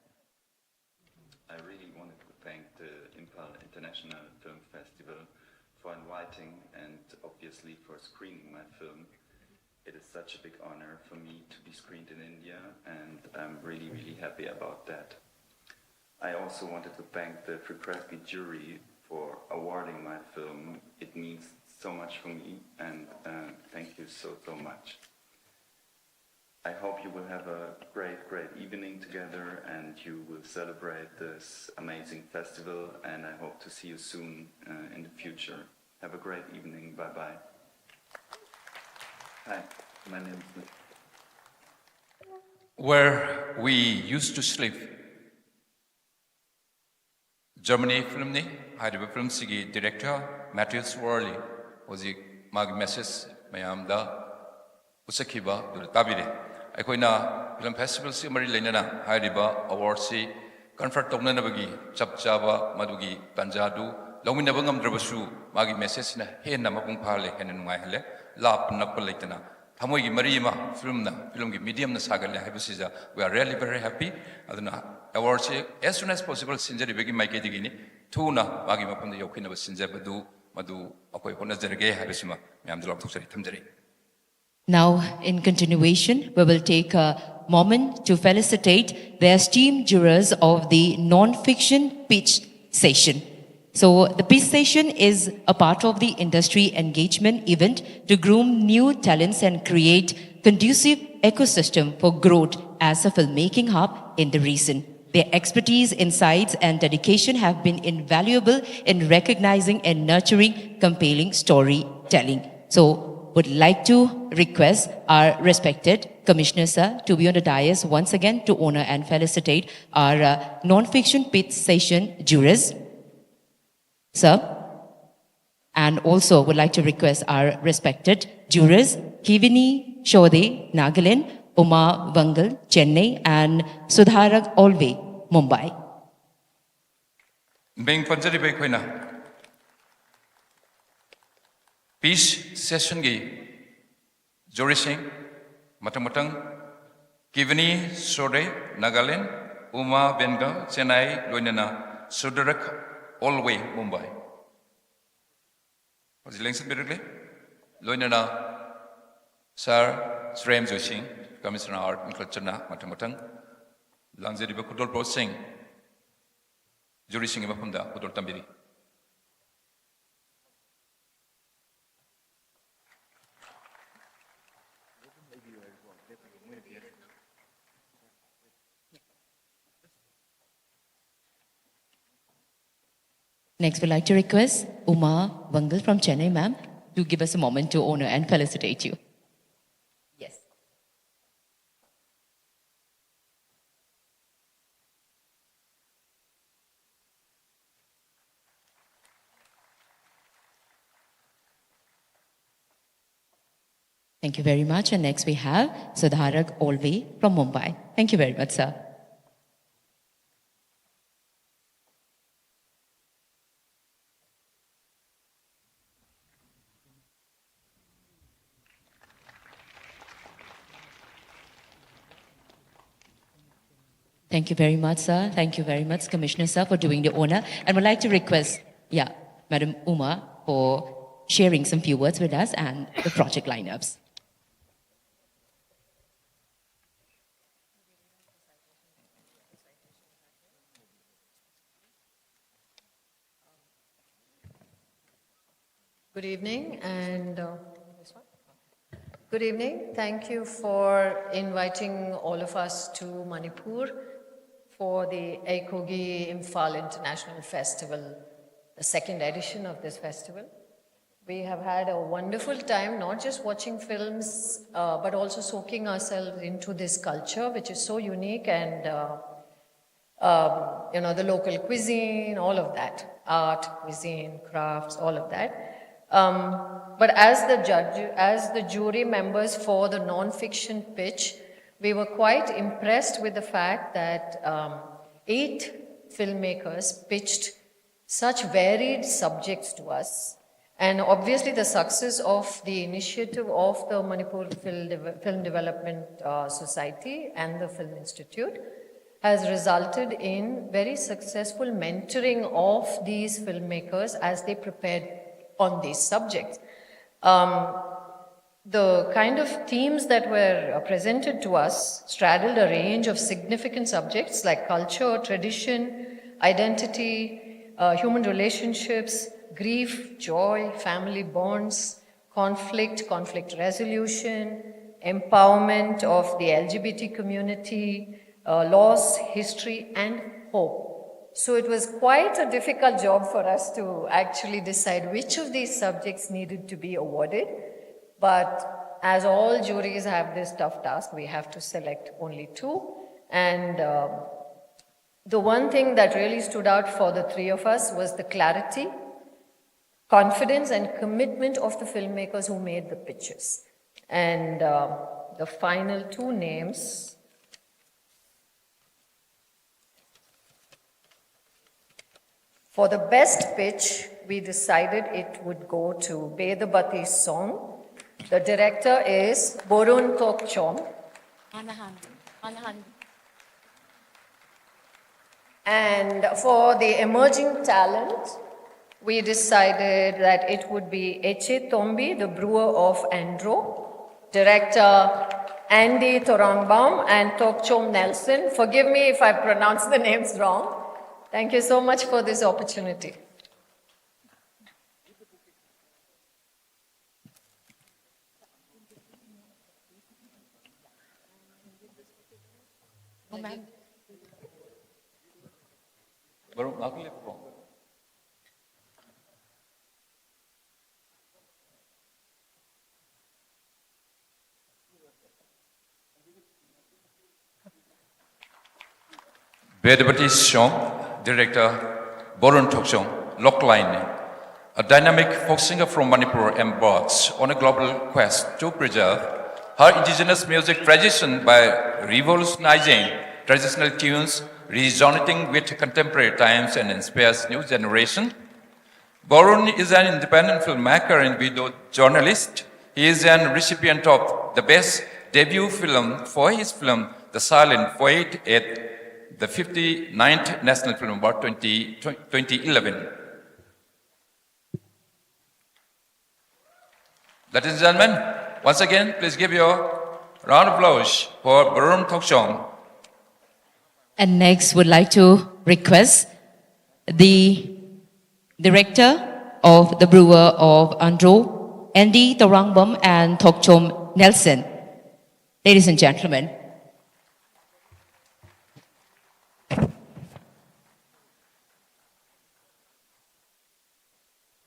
I really wanted to thank the Imphal International Film Festival for inviting and obviously for screening my film. It is such a big honor for me to be screened in India, and I'm really, really happy about that. I also wanted to thank the Free Press Beat jury for awarding my film. It means so much for me, and uh, thank you so, so much. I hope you will have a great, great evening together, and you will celebrate this amazing festival, and I hope to see you soon uh, in the future. Have a great evening. Bye bye. Hi, my name is Where We Used to Sleep. ꯖꯔꯃꯅꯤ ꯐꯤꯂꯝꯅꯤ꯫ ꯍꯥꯏꯔꯤꯕ ꯐꯤꯂꯝꯁꯤꯒꯤ ꯗꯤꯔꯦꯛꯇꯔ ꯃꯦꯊ꯭ꯌꯨꯁ ꯋꯥꯔꯂꯤ ꯍꯧꯖꯤꯛ ꯃꯥꯒꯤ ꯃꯦꯁꯦꯖ ꯃꯌꯥꯝꯗ ꯎꯠꯆꯈꯤꯕ ꯑꯗꯨꯗ ꯇꯥꯕꯤꯔꯦ꯫ ꯑꯩꯈꯣꯏꯅ ꯐꯤꯂꯝ ꯐꯦꯁꯇꯤꯚꯦꯜꯁꯤꯒ ꯃꯔꯤ ꯂꯩꯅꯅ ꯍꯥꯏꯔꯤꯕ ꯑꯦꯋꯥꯔꯗꯁꯤ ꯀꯟꯐꯔ ꯇꯧꯅꯅꯕꯒꯤ ꯆꯞ ꯆꯥꯕ ꯃꯗꯨꯒꯤ ꯇꯥꯟꯖꯥꯗꯨ ꯂꯧꯃꯤꯟꯅꯕ ꯉꯝꯗ꯭ꯔꯕꯁꯨ, ꯃꯥꯒꯤ ꯃꯦꯁꯦꯖꯁꯤꯅ ꯍꯦꯟꯅ ꯃꯄꯨꯡ ꯐꯥꯍꯜꯂꯦ, ꯍꯦꯟꯅ ꯅꯨꯡꯉꯥꯏꯍꯜꯂꯦ꯫ ꯂꯥꯞꯄ ꯅꯛꯄ ꯂꯩꯇꯅ ꯊꯃꯣꯏꯒꯤ ꯃꯔꯤ ꯑꯃ ꯐꯤꯂꯝꯅ, ꯐꯤꯂꯝꯒꯤ ꯃꯤꯗꯤꯌꯝꯅ ꯁꯥꯒꯠꯂꯦ ꯍꯥꯏꯕꯁꯤꯗ we are really very happy꯫ ꯑꯗꯨꯅ ꯑꯦꯋꯥꯔꯗꯁꯤ as soon as possible ꯁꯤꯟꯖꯔꯤꯕꯒꯤ ꯃꯥꯏꯀꯩꯗꯒꯤꯅꯤ꯫ ꯊꯨꯅ ꯃꯥꯒꯤ ꯃꯐꯝꯗ ꯌꯧꯈꯤꯅꯕ ꯁꯤꯟꯖꯕꯗꯨ ꯃꯗꯨ ꯑꯩꯈꯣꯏ ꯍꯣꯠꯅꯖꯔꯒꯦ ꯍꯥꯏꯕꯁꯤꯃ ꯃꯌꯥꯝꯗ ꯂꯥꯎꯊꯣꯛꯆꯔꯤ, ꯊꯝꯖꯔꯤ꯫ Now, in continuation, we will take a moment to felicitate the esteemed jurors of the non-fiction pitch session. So, the pitch session is a part of the industry engagement event to groom new talents and create conducive ecosystem for growth as a filmmaking hub in the region. Their expertise, insights, and dedication have been invaluable in recognizing and nurturing compelling storytelling. So, would like to request our respected Commissioner sir to be on the dais once again to honor and felicitate our uh, non-fiction pitch session jurors. Sir, and also would like to request our respected jurors, Kivini Shode, Nagaland, Uma Vangal, Chennai, and Sudharak Olve, Mumbai. ꯃꯤꯡ ꯄꯟꯖꯔꯤꯕ ꯑꯩꯈꯣꯏꯅ ꯄꯤꯁ ꯁꯦꯁꯟꯒꯤ ꯖꯨꯔꯤꯁꯤꯡ ꯃꯊꯪ ꯃꯊꯪ ꯀꯤꯚꯅꯤ ꯁꯣꯔꯦ, ꯅꯥꯒꯥꯂꯦꯟ, ꯎꯃꯥ ꯕꯦꯟꯒꯜ, ꯆꯦꯟꯅꯥꯏ, ꯂꯣꯏꯅꯅ ꯁꯨꯗꯔꯛ ꯑꯣꯜꯋꯦ, ꯃꯨꯝꯕꯥꯏ꯫ ꯍꯧꯖꯤꯛ ꯂꯦꯡꯁꯤꯟꯕꯤꯔꯛꯂꯤ꯫ ꯂꯣꯏꯅꯅ ꯁꯥꯔ ꯁ꯭ꯔꯦꯝ ꯖꯣꯏꯁꯤꯡ, ꯀꯃꯤꯁꯅꯔ ꯑꯥꯔꯠ ꯑꯦꯟ ꯀꯜꯆꯔꯅ ꯃꯊꯪ ꯃꯊꯪ ꯂꯥꯡꯖꯔꯤꯕ ꯈꯨꯗꯣꯜꯄꯣꯠꯁꯤꯡ ꯖꯨꯔꯤꯁꯤꯡꯒꯤ ꯃꯐꯝꯗ ꯈꯨꯗꯣꯜ ꯇꯝꯕꯤꯔꯤ꯫ Next, we'd like to request Uma Vangal from Chennai, ma'am, to give us a moment to honor and felicitate you. Yes. Thank you very much. And next we have Sudharak Olve from Mumbai. Thank you very much, sir. Thank you very much, sir. Thank you very much, Commissioner, sir, for doing the honor. And would like to request, yeah, Madam Uma for sharing some few words with us and the project lineups. Good evening and, uh, this one? Good evening. Thank you for inviting all of us to Manipur for the Eikogi Imphal International Festival, the second edition of this festival. We have had a wonderful time, not just watching films, uh, but also soaking ourselves into this culture, which is so unique and, uh, um, you know, the local cuisine, all of that, art, cuisine, crafts, all of that. Um, but as the judge, as the jury members for the non-fiction pitch, we were quite impressed with the fact that, um, eight filmmakers pitched such varied subjects to us. And obviously, the success of the initiative of the Manipur Film, Deve- Film Development uh, Society and the Film Institute has resulted in very successful mentoring of these filmmakers as they prepared on these subjects. Um, the kind of themes that were uh, presented to us straddled a range of significant subjects like culture, tradition, identity, uh, human relationships, grief, joy, family bonds, conflict, conflict resolution, empowerment of the L G B T community, uh, loss, history, and hope. So it was quite a difficult job for us to actually decide which of these subjects needed to be awarded. But as all juries have this tough task, we have to select only two. And um, the one thing that really stood out for the three of us was the clarity, confidence, and commitment of the filmmakers who made the pitches. And um, the final two names for the best pitch, we decided it would go to Bedabati Song. The director is Borun Tokchom. Manahan. Manahan. And for the emerging talent, we decided that it would be Eche Tombi, the brewer of Andro, director Andy Thorangbam, and Tokchom Nelson. Forgive me if I pronounce the names wrong. Thank you so much for this opportunity. ꯃꯔꯨꯞ ꯉꯥꯏꯍꯥꯛ ꯂꯦꯞꯄꯨꯀꯣ꯫ Bedabati Song, director Borun Tokchom, Lokline, a dynamic folk singer from Manipur embarks on a global quest to preserve her indigenous music tradition by revolutionizing traditional tunes resonating with contemporary times and inspires new generation. Barun is an independent filmmaker and video journalist. He is an recipient of the best debut film for his film The Silent Void at the fifty-ninth National Film Award twenty, twenty eleven. Ladies and gentlemen, once again, please give your round of applause for Barun Thokchom. And next, would like to request the director of the Brewer of Andro, Andy Tarangbam and Thokchom Nelson. Ladies and gentlemen,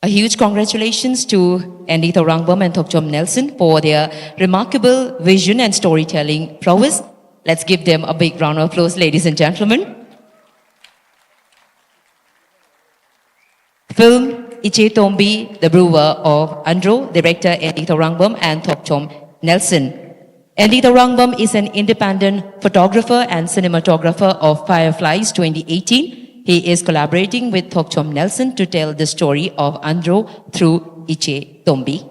a huge congratulations to Andy Tarangbam and Thokchom Nelson for their remarkable vision and storytelling prowess. Let's give them a big round of applause, ladies and gentlemen. Film Iche Tombi, The Brewer of Andro, director Andy Tarangbam and Thokchom Nelson. Andy Tarangbam is an independent photographer and cinematographer of Fireflies twenty eighteen. He is collaborating with Thokchom Nelson to tell the story of Andro through Iche Tombi.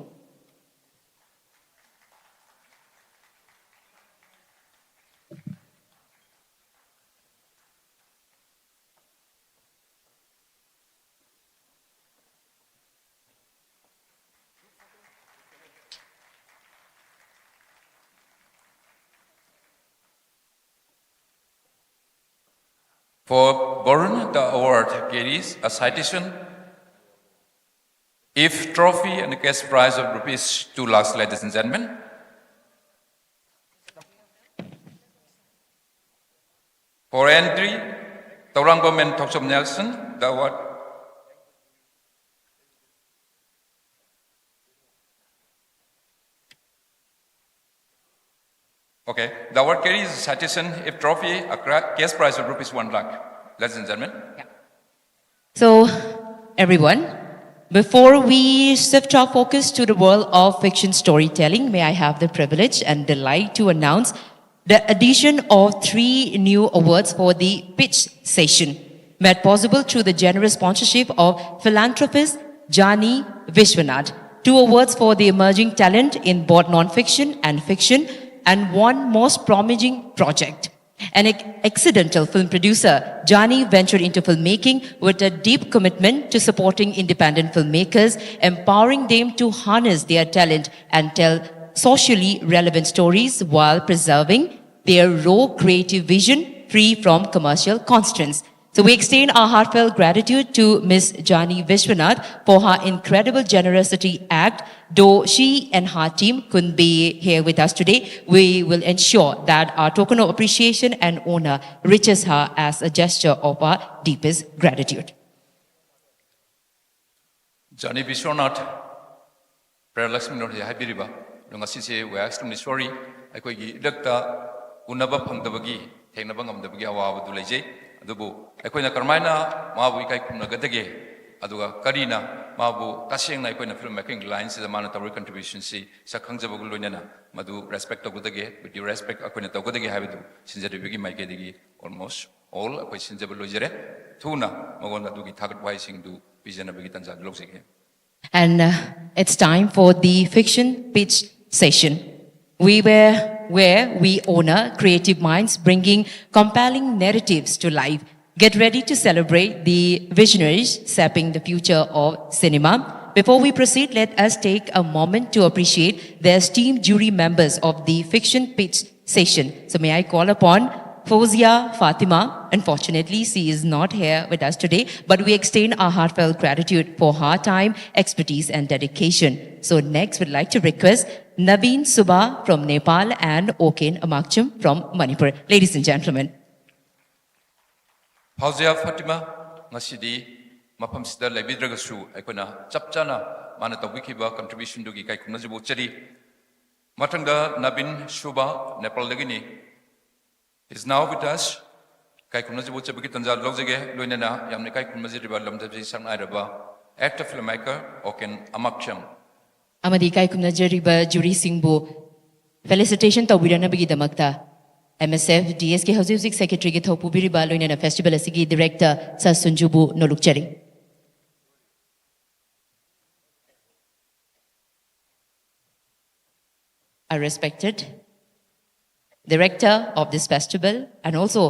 For Barun, the award carries a citation if trophy and a cash prize of rupees two lakhs, ladies and gentlemen. For Andy Tarangbam and Thokchom Nelson, the award. Okay, the award carries a citation if trophy, a cra- cash prize of rupees one lakh, ladies and gentlemen. So, everyone, before we shift our focus to the world of fiction storytelling, may I have the privilege and delight to announce The addition of three new awards for the pitch session, made possible through the generous sponsorship of philanthropist Jani Vishwanath. Two awards for the emerging talent in both non-fiction and fiction, and one most promising project. An ac- accidental film producer, Jani ventured into filmmaking with a deep commitment to supporting independent filmmakers, empowering them to harness their talent and tell socially relevant stories while preserving their raw creative vision free from commercial constraints. So we extend our heartfelt gratitude to Miss Jani Vishwanath for her incredible generosity act. Though she and her team couldn't be here with us today, we will ensure that our token of appreciation and honor reaches her as a gesture of our deepest gratitude. Jani Vishwanath, Prayer Lakshmi ꯅꯣꯏꯅ ꯍꯥꯏꯕꯤꯔꯤꯕ ꯑꯗꯣ ꯉꯁꯤꯁꯦ we are extremely sorry, ꯑꯩꯈꯣꯏꯒꯤ ꯏꯔꯛꯇ ꯎꯅꯕ ꯐꯪꯗꯕꯒꯤ, ꯊꯦꯡꯅꯕ ꯉꯝꯗꯕꯒꯤ ꯑꯋꯥꯕꯗꯨ ꯂꯩꯖꯩ꯫ ꯑꯗꯨꯕꯨ ꯑꯩꯈꯣꯏꯅ ꯀꯔꯝꯍꯥꯏꯅ ꯃꯥꯕꯨ ꯏꯀꯥꯏ ꯈꯨꯝꯅꯒꯗꯒꯦ, ꯑꯗꯨꯒ ꯀꯔꯤꯅ ꯃꯥꯕꯨ ꯇꯁꯦꯡꯅ ꯑꯩꯈꯣꯏꯅ ꯐꯤꯜꯝ ꯃꯦꯀꯤꯡ ꯂꯥꯏꯟꯁꯤꯗ ꯃꯥꯅ ꯇꯧꯔꯤ ꯀꯟꯇ꯭ꯔꯤꯕ꯭ꯌꯨꯁꯟꯁꯤ ꯁꯛ ꯈꯪꯖꯕꯒ ꯂꯣꯏꯅꯅ ꯃꯗꯨ ꯔꯦꯁꯄꯦꯛ ꯇꯧꯒꯗꯒꯦ, with due respect ꯑꯩꯈꯣꯏꯅ ꯇꯧꯒꯗꯒꯦ ꯍꯥꯏꯕꯗꯨ ꯁꯤꯟꯖꯔꯤꯕꯒꯤ ꯃꯥꯏꯀꯩꯗꯒꯤ almost all ꯑꯩꯈꯣꯏ ꯁꯤꯟꯖꯕ ꯂꯣꯏꯖꯔꯦ꯫ ꯊꯨꯅ ꯃꯉꯣꯟꯗ ꯑꯗꯨꯒꯤ ꯊꯥꯒꯠ ꯋꯥꯍꯩꯁꯤꯡꯗꯨ ꯄꯤꯖꯅꯕꯒꯤ ꯇꯥꯟꯖꯥꯗꯨ ꯂꯧꯖꯒꯦ꯫ And uh, it's time for the fiction pitch session. We were where we honor creative minds bringing compelling narratives to life. Get ready to celebrate the visionaries shaping the future of cinema. Before we proceed, let us take a moment to appreciate the esteemed jury members of the fiction pitch session. So may I call upon Fozia Fatima. Unfortunately, she is not here with us today, but we extend our heartfelt gratitude for her time, expertise, and dedication. So next, we'd like to request Naveen Subha from Nepal and Oken Amakcham from Manipur. Ladies and gentlemen. ꯐꯥꯎꯖꯤꯌꯥ Fatima ꯉꯁꯤꯗꯤ ꯃꯐꯝꯁꯤꯗ ꯂꯩꯕꯤꯗ꯭ꯔꯒꯁꯨ ꯑꯩꯈꯣꯏꯅ ꯆꯞ ꯆꯥꯅ ꯃꯥꯅ ꯇꯧꯕꯤꯈꯤꯕ ꯀꯟꯇ꯭ꯔꯤꯕ꯭ꯌꯨꯁꯟꯗꯨꯒꯤ ꯏꯀꯥꯏ ꯈꯨꯝꯅꯖꯕ ꯎꯠꯆꯔꯤ꯫ ꯃꯊꯪꯗ ꯅꯕꯤꯟ ꯁꯨꯕꯥ, ꯅꯦꯄꯥꯜꯗꯒꯤꯅꯤ, is now with us. ꯏꯀꯥꯏ ꯈꯨꯝꯅꯖꯕ ꯎꯠꯆꯕꯒꯤ ꯇꯥꯟꯖꯥ ꯂꯧꯖꯒꯦ꯫ ꯂꯣꯏꯅꯅ ꯌꯥꯝꯅ ꯏꯀꯥꯏ ꯈꯨꯝꯅꯖꯔꯤꯕ ꯂꯝꯗꯝꯁꯤ ꯁꯛꯅꯥꯏꯔꯕ actor filmmaker Oken Amakcham꯫ ꯑꯃꯗꯤ ꯏꯀꯥꯏ ꯈꯨꯝꯅꯖꯔꯤꯕ ꯖꯨꯔꯤꯁꯤꯡꯕꯨ ꯐꯦꯂꯤꯁꯤꯇꯦꯁꯟ ꯇꯧꯕꯤꯔꯛꯅꯕꯒꯤꯗꯃꯛꯇ ꯑꯦꯝ ꯑꯦꯁ ꯑꯦꯐ ꯗꯤ ꯑꯦꯁꯀꯤ ꯍꯧꯖꯤꯛ ꯍꯧꯖꯤꯛ ꯁꯦꯀ꯭ꯔꯦꯇꯔꯤꯒꯤ ꯊꯧꯄꯨꯕꯤꯔꯤꯕ ꯂꯣꯏꯅꯅ ꯐꯦꯁꯇꯤꯚꯦꯜ ꯑꯁꯤꯒꯤ ꯗꯤꯔꯦꯛꯇꯔ ꯁꯥꯔ ꯁꯨꯟꯖꯨꯕꯨ ꯅꯣꯂꯨꯛꯆꯔꯤ꯫ Our respected director of this festival and also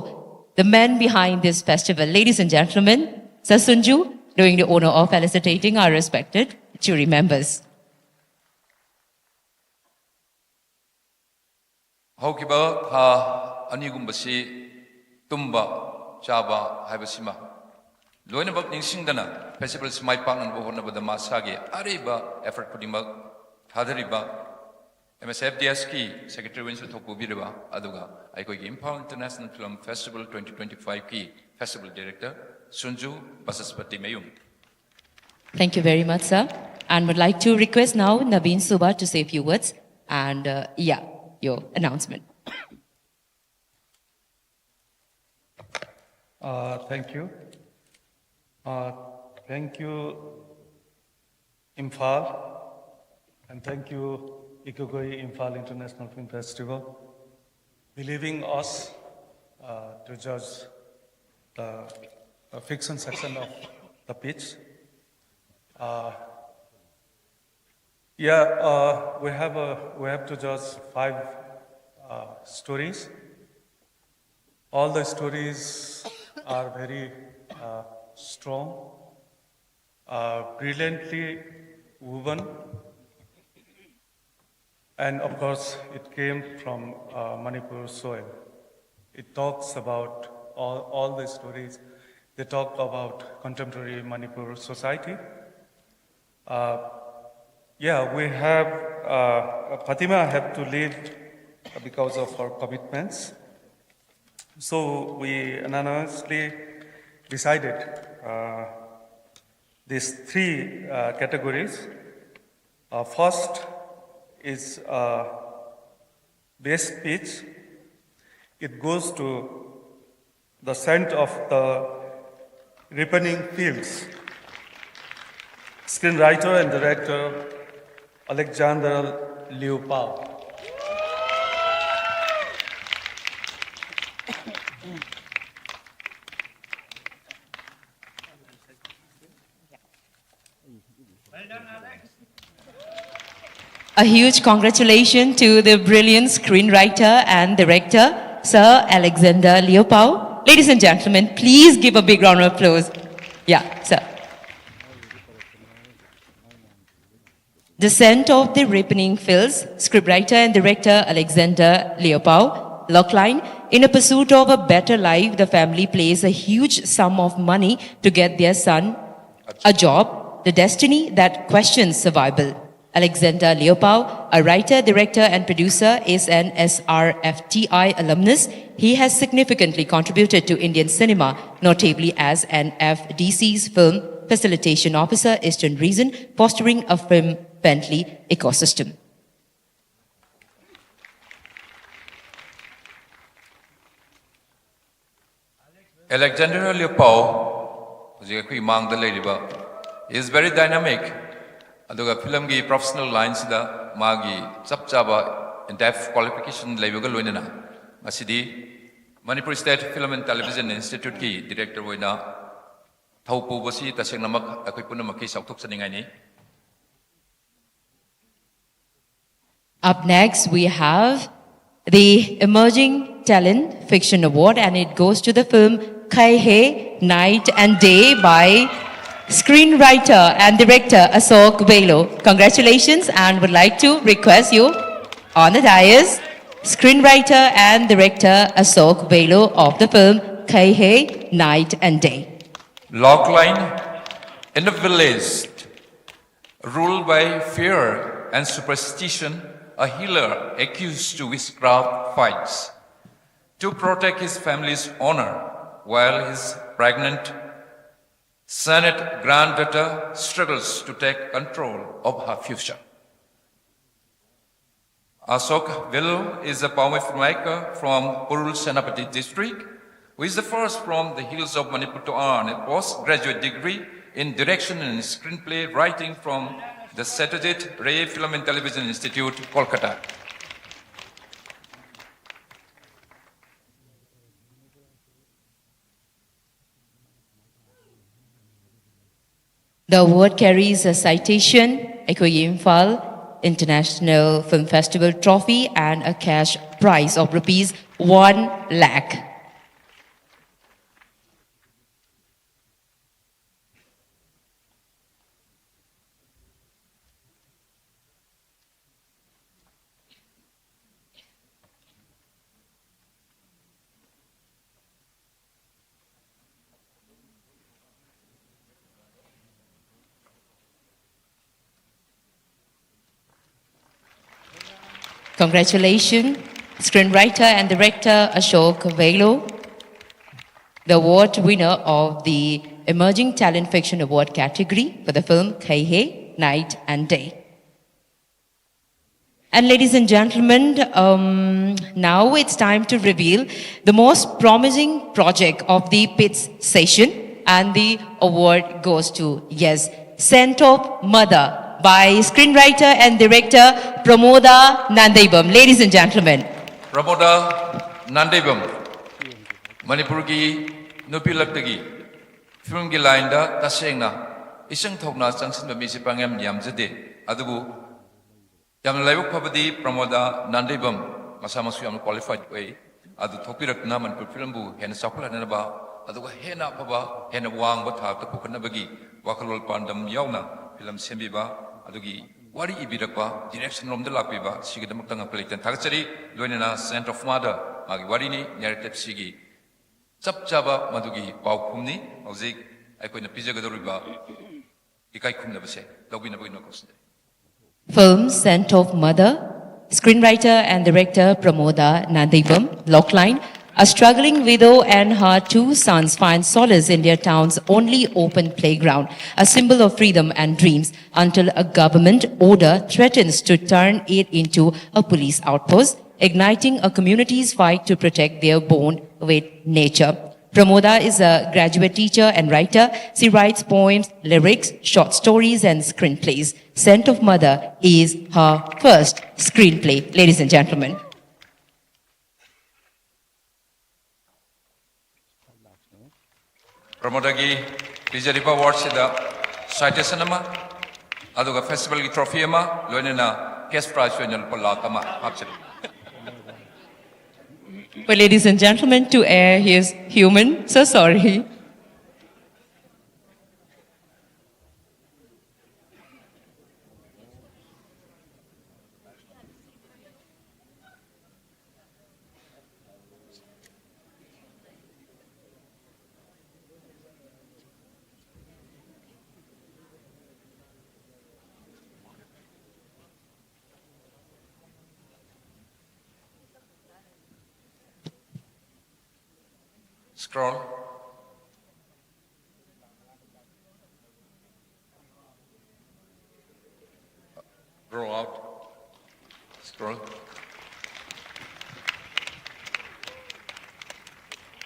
the man behind this festival, ladies and gentlemen, Sir Sunju, doing the honor of felicitating our respected jury members. ꯍꯧꯈꯤꯕ ꯊꯥ ꯑꯅꯤꯒꯨꯝꯕꯁꯤ ꯇꯨꯝꯕ ꯆꯥꯕ ꯍꯥꯏꯕꯁꯤꯃ ꯂꯣꯏꯅꯃꯛ ꯅꯤꯡꯁꯤꯡꯗꯅ ꯐꯦꯁꯇꯤꯚꯦꯜꯁꯤ ꯃꯥꯏ ꯄꯥꯛꯅꯅꯕ ꯍꯣꯠꯅꯕꯗ ꯃꯁꯥꯒꯤ ꯑꯔꯩꯕ ꯑꯦꯐꯔꯠ ꯈꯨꯗꯤꯡꯃꯛ ꯊꯥꯗꯔꯤꯕ ꯑꯦꯝ ꯑꯦꯁ ꯑꯦꯐ ꯗꯤ ꯑꯦꯁꯀꯤ ꯁꯦꯀ꯭ꯔꯦꯇꯔꯤ ꯑꯣꯏꯅꯁꯨ ꯊꯧꯄꯨꯕꯤꯔꯤꯕ ꯑꯗꯨꯒ ꯑꯩꯈꯣꯏꯒꯤ Imphal international film festival twenty twenty ꯐꯥꯏꯚꯀꯤ ꯐꯦꯁꯇꯤꯚꯦꯜ ꯗꯤꯔꯦꯛꯇꯔ ꯁꯨꯟꯖꯨ ꯕꯁꯁꯄꯇꯤ ꯃꯌꯨꯝ꯫ Thank you very much, sir. And would like to request now Naveen Suba to say a few words and, uh, yeah, your announcement. Uh, thank you. Uh, thank you, Imphal, and thank you, Ikugoi Imphal International Film Festival, believing us uh, to judge the, the fiction section of the pitch. Uh, yeah, uh, we have a, we have to judge five uh, stories. All the stories are very uh, strong, uh, brilliantly woven, and of course, it came from uh, Manipur soil. It talks about all, all the stories. They talk about contemporary Manipur society. Uh, yeah, we have uh, Fatima had to leave because of her commitments. So we unanimously decided uh, these three uh, categories. Uh, first is uh, best pitch. It goes to the scent of the ripening fields. Screenwriter and director Alexander Liu Pao. A huge congratulations to the brilliant screenwriter and director, Sir Alexander Leopold. Ladies and gentlemen, please give a big round of applause. Yeah, sir. Descent of the Rapening Fields, scriptwriter and director Alexander Leopold. Logline: in a pursuit of a better life, the family plays a huge sum of money to get their son a job, the destiny that questions survival. Alexander Leopold, a writer, director, and producer, is an S R F T I alumnus. He has significantly contributed to Indian cinema, notably as an F D C's film facilitation officer, Eastern Region, fostering a film friendly ecosystem. Alexander Leopold, ꯍꯧꯖꯤꯛ ꯑꯩꯈꯣꯏ ꯃꯥꯡꯗ ꯂꯩꯔꯤꯕ, is very dynamic. ꯑꯗꯨꯒ ꯐꯤꯂꯝꯒꯤ ꯄ꯭ꯔꯣꯐꯦꯁꯅꯦꯜ ꯂꯥꯏꯟꯁꯤꯗ ꯃꯥꯒꯤ ꯆꯞ ꯆꯥꯕ ꯏꯟ ꯗꯦꯞꯊ ꯀ꯭ꯋꯥꯂꯤꯐꯤꯀꯦꯁꯟ ꯂꯩꯕꯒ ꯂꯣꯏꯅꯅ ꯉꯁꯤꯗꯤ Manipur state film and television ꯏꯟꯁꯇꯤꯇ꯭ꯌꯨꯠꯀꯤ ꯗꯤꯔꯦꯛꯇꯔ ꯑꯣꯏꯅ ꯊꯧ ꯄꯨꯕꯁꯤ ꯇꯁꯦꯡꯅꯃꯛ ꯑꯩꯈꯣꯏ ꯄꯨꯝꯅꯃꯛꯀꯤ ꯆꯥꯎꯊꯣꯛꯆꯅꯤꯡꯉꯥꯏꯅꯤ꯫ Up next, we have the Emerging Talent Fiction Award, and it goes to the film Kaihe Night and Day by screenwriter and director Ashok Belo. Congratulations, and would like to request you on the dais, screenwriter and director Ashok Belo of the film Kaihe Night and Day. Logline: in a village ruled by fear and superstition, a healer accused to witchcraft fights to protect his family's honor while his pregnant Senate granddaughter struggles to take control of her future. Ashok Belo is a Poumi filmmaker from Purul Senapati district, who is the first from the hills of Manipur to earn a postgraduate degree in direction and screenplay writing from the Satyajit Ray Film and Television Institute, Kolkata. The award carries a citation, ꯑꯩꯈꯣꯏꯒꯤ Imphal International Film Festival trophy and a cash prize of rupees one lakh. Congratulations, screenwriter and director Ashok Velo, the award winner of the Emerging Talent Fiction Award category for the film Khaihe Night and Day. And ladies and gentlemen, um, now it's time to reveal the most promising project of the pits session, and the award goes to, yes, Scent of Mother by screenwriter and director Pramoda Nandeibam. Ladies and gentlemen. Pramoda Nandeibam, ꯃꯅꯤꯄꯨꯔꯒꯤ ꯅꯨꯄꯤ ꯂꯛꯇꯒꯤ ꯐꯤꯂꯝꯒꯤ ꯂꯥꯏꯟꯗ ꯇꯁꯦꯡꯅ ꯏꯆꯪ ꯊꯧꯅ ꯆꯪꯁꯤꯟꯕ ꯃꯤꯁꯦ ꯄꯪꯌꯥꯝ ꯌꯥꯝꯖꯗꯦ꯫ ꯑꯗꯨꯕꯨ ꯌꯥꯝꯅ ꯂꯥꯏꯕꯛ ꯐꯕꯗꯤ ꯄ꯭ꯔꯃꯣꯗꯥ ꯅꯥꯟꯗꯩꯕꯝ ꯃꯁꯥꯃꯛꯁꯨ ꯌꯥꯝꯅ ꯀ꯭ꯋꯥꯂꯤꯐꯥꯏꯗ ꯑꯣꯏ꯫ ꯑꯗꯨ ꯊꯣꯛꯄꯤꯔꯛꯇꯨꯅ ꯃꯅꯤꯄꯨꯔ ꯐꯤꯂꯝꯕꯨ ꯍꯦꯟꯅ ꯆꯥꯎꯈꯠꯍꯟꯅꯕ, ꯑꯗꯨꯒ ꯍꯦꯟꯅ ꯑꯐꯕ, ꯍꯦꯟꯅ ꯋꯥꯡꯕ ꯊꯥꯛꯇ ꯄꯨꯈꯠꯅꯕꯒꯤ ꯋꯥꯈꯜꯂꯣꯟ ꯄꯥꯟꯗꯝ ꯌꯥꯎꯅ ꯐꯤꯂꯝ ꯁꯦꯝꯕꯤꯕ, ꯑꯗꯨꯒꯤ ꯋꯥꯔꯤ ꯏꯕꯤꯔꯛꯄ, ꯗꯤꯔꯦꯛꯁꯟ ꯔꯣꯝꯗ ꯂꯥꯛꯄꯤꯕ, ꯁꯤꯒꯤꯗꯃꯛꯇ ꯉꯛꯄ ꯂꯩꯇꯅ ꯊꯥꯒꯠꯆꯔꯤ꯫ ꯂꯣꯏꯅꯅ Scent of Mother, ꯃꯥꯒꯤ ꯋꯥꯔꯤꯅꯤ, ꯅꯦꯔꯦꯇꯤꯞ ꯁꯤꯒꯤ ꯆꯞ ꯆꯥꯕ ꯃꯗꯨꯒꯤ ꯄꯥꯎꯈꯨꯝꯅꯤ꯫ ꯍꯧꯖꯤꯛ ꯑꯩꯈꯣꯏꯅ ꯄꯤꯖꯒꯗꯧꯔꯤꯕ ꯏꯀꯥꯏ ꯈꯨꯝꯅꯕꯁꯦ ꯂꯧꯕꯤꯅꯕꯒꯤ ꯅꯣꯀꯣꯁꯤꯅꯦ꯫ Film Scent of Mother, screenwriter and director Pramoda Nandeibam, logline. A struggling widow and her two sons find solace in their town's only open playground, a symbol of freedom and dreams, until a government order threatens to turn it into a police outpost, igniting a community's fight to protect their bond with nature. Pramoda is a graduate teacher and writer. She writes poems, lyrics, short stories, and screenplays. Scent of Mother is her first screenplay, ladies and gentlemen. ꯄ꯭ꯔꯃꯣꯗꯥꯒꯤ ꯄꯤꯖꯔꯤꯕ ꯑꯦꯋꯥꯔꯗꯁꯤꯗ Citation ꯑꯃ, ꯑꯗꯨꯒ festivalꯒꯤ trophy ꯑꯃ, ꯂꯣꯏꯅꯅ cash prize ꯑꯣꯏꯅ ꯂꯨꯄꯥ ꯂꯥꯈ ꯑꯃ ꯍꯥꯞꯆꯔꯤ. Well, ladies and gentlemen, to err, he is human. So sorry. Scroll. Roll out. Scroll.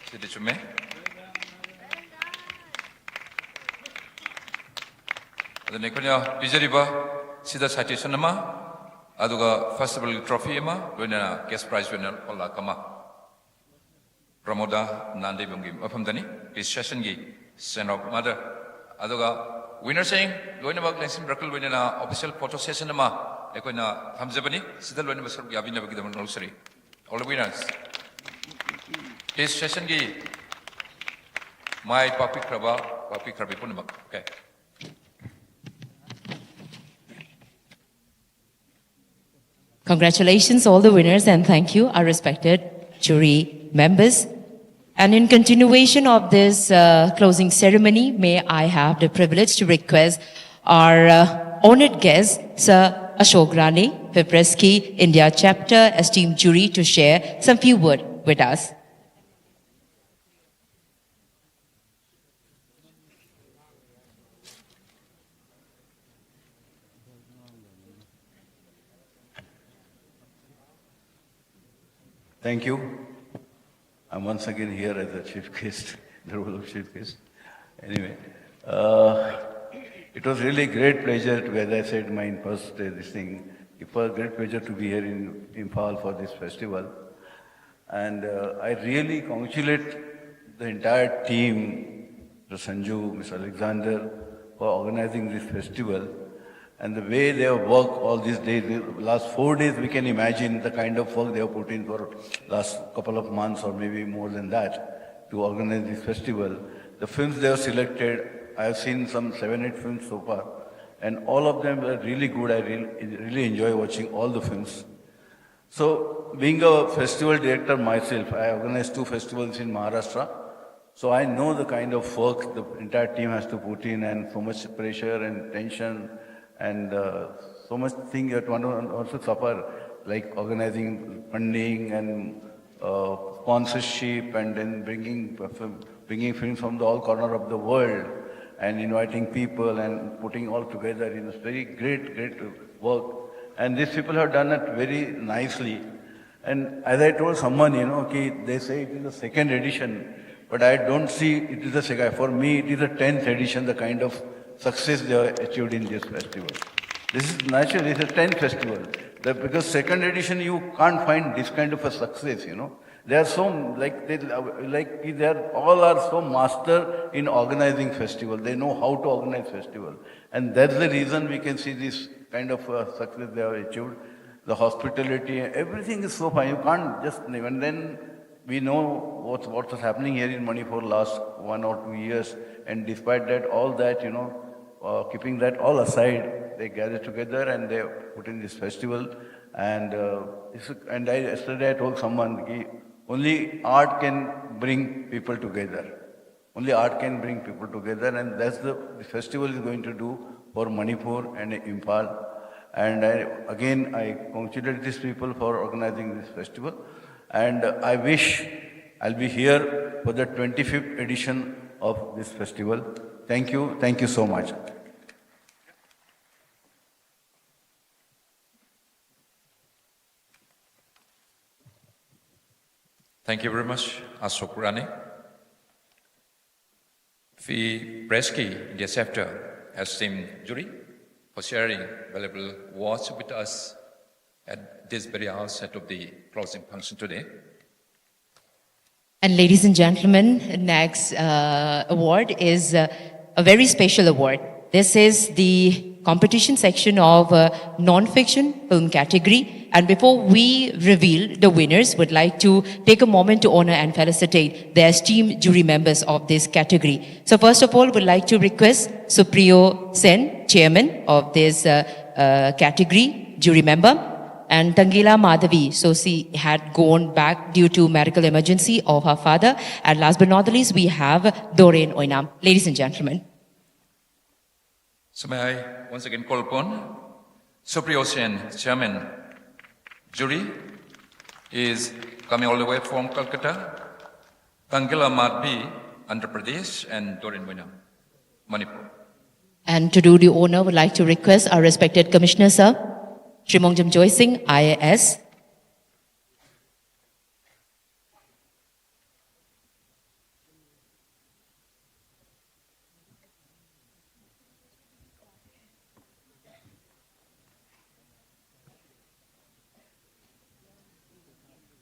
ꯁꯤꯗꯤ ꯆꯨꯝꯃꯦ. ꯑꯗꯨꯅ ꯑꯩꯈꯣꯏꯅ ꯄꯤꯖꯔꯤꯕ ꯁꯤꯗ citation ꯑꯃ, ꯑꯗꯨꯒ festivalꯒꯤ trophy ꯑꯃ, ꯂꯣꯏꯅꯅ cash prize ꯑꯣꯏꯅ ꯂꯨꯄꯥ ꯂꯥꯈ ꯑꯃ. ꯄ꯭ꯔꯃꯣꯗꯥ ꯅꯥꯟꯗꯩꯕꯝꯒꯤ ꯃꯐꯝꯗꯅꯤ, peace sessionꯒꯤ send off ꯃꯥꯗ. ꯑꯗꯨꯒ winnerꯁꯤꯡ ꯂꯣꯏꯅꯃꯛ ꯂꯦꯡꯁꯤꯟꯕꯤꯔꯛꯄ ꯂꯣꯏꯅꯅ official photo session ꯑꯃ ꯑꯩꯈꯣꯏꯅ ꯊꯝꯖꯕꯅꯤ, ꯁꯤꯗ ꯂꯣꯏꯅꯃꯛ ꯁꯔꯨꯛ ꯌꯥꯕꯤꯅꯕꯒꯤꯗꯃꯛ ꯂꯧꯖꯔꯤ. All the winners. Peace sessionꯒꯤ ꯃꯥꯏ ꯄꯥꯛꯄꯤꯈ꯭ꯔꯕ, ꯄꯥꯛꯄꯤꯈ꯭ꯔꯕꯤ ꯄꯨꯝꯅꯃꯛ. Okay. Congratulations, all the winners, and thank you, our respected jury members. And in continuation of this uh, closing ceremony, may I have the privilege to request our uh, honored guest, Sir Ashok Rane, Pipreski India Chapter, esteemed jury, to share some few words with us. Thank you. I'm once again here as a chief guest, the role of chief guest. Anyway, uh, it was really a great pleasure to, as I said, my first uh, this thing. It was a great pleasure to be here in Imphal for this festival. And uh, I really congratulate the entire team, Mister Sanju, Mister Alexander, for organizing this festival. And the way they have worked all these days, the last four days, we can imagine the kind of work they have put in for last couple of months or maybe more than that to organize this festival. The films they have selected, I have seen some seven, eight films so far, and all of them were really good. I really, really enjoy watching all the films. So, being a festival director myself, I organize two festivals in Maharashtra. So I know the kind of work the entire team has to put in, and so much pressure and tension, and uh, so much thing that one also suffer, like organizing funding and uh, sponsorship, and then bringing bringing films from the all corner of the world, and inviting people and putting all together in a very great, great work. And these people have done it very nicely. And as I told someone, you know, ki they say it is the second edition, but I don't see it is the second. For me, it is the tenth edition, the kind of success they have achieved in this festival. This is naturally, it's a tenth festival. That because second edition, you can't find this kind of a success, you know. They are so, like, they, like, they are, all are so master in organizing festival. They know how to organize festival. And that's the reason we can see this kind of uh, success they have achieved. The hospitality, everything is so fine. You can't just, and then we know what, what was happening here in Manipur last one or two years. And despite that, all that, you know, uh, keeping that all aside, they gather together and they put in this festival. And uh, it's, and I, yesterday I told someone, ki only art can bring people together. Only art can bring people together, and that's the, the festival is going to do for Manipur and Imphal. And I, again, I congratulate these people for organizing this festival, and I wish I'll be here for the twenty-fifth edition of this festival. Thank you. Thank you so much. Thank you very much, Ashok Rane. We praise the chapter, esteemed jury, for sharing valuable words with us at this very outset of the closing function today. And ladies and gentlemen, next uh, award is uh, a very special award. This is the competition section of uh, non-fiction film category. And before we reveal the winners, would like to take a moment to honor and felicitate the esteemed jury members of this category. So first of all, would like to request Supriyo Sen, chairman of this uh, uh, category, jury member, and Tangila Madhavi. So she had gone back due to medical emergency of her father. And last but not the least, we have Doreen Oinam. Ladies and gentlemen. So may I once again call upon Supriyo Sen, Chairman, jury, is coming all the way from Calcutta, Tangila Madhavi, Andhra Pradesh, and Doreen Oinam, Manipur. And to do the honor, would like to request our respected Commissioner, sir, Shri Mongjam Joy Singh, I A S.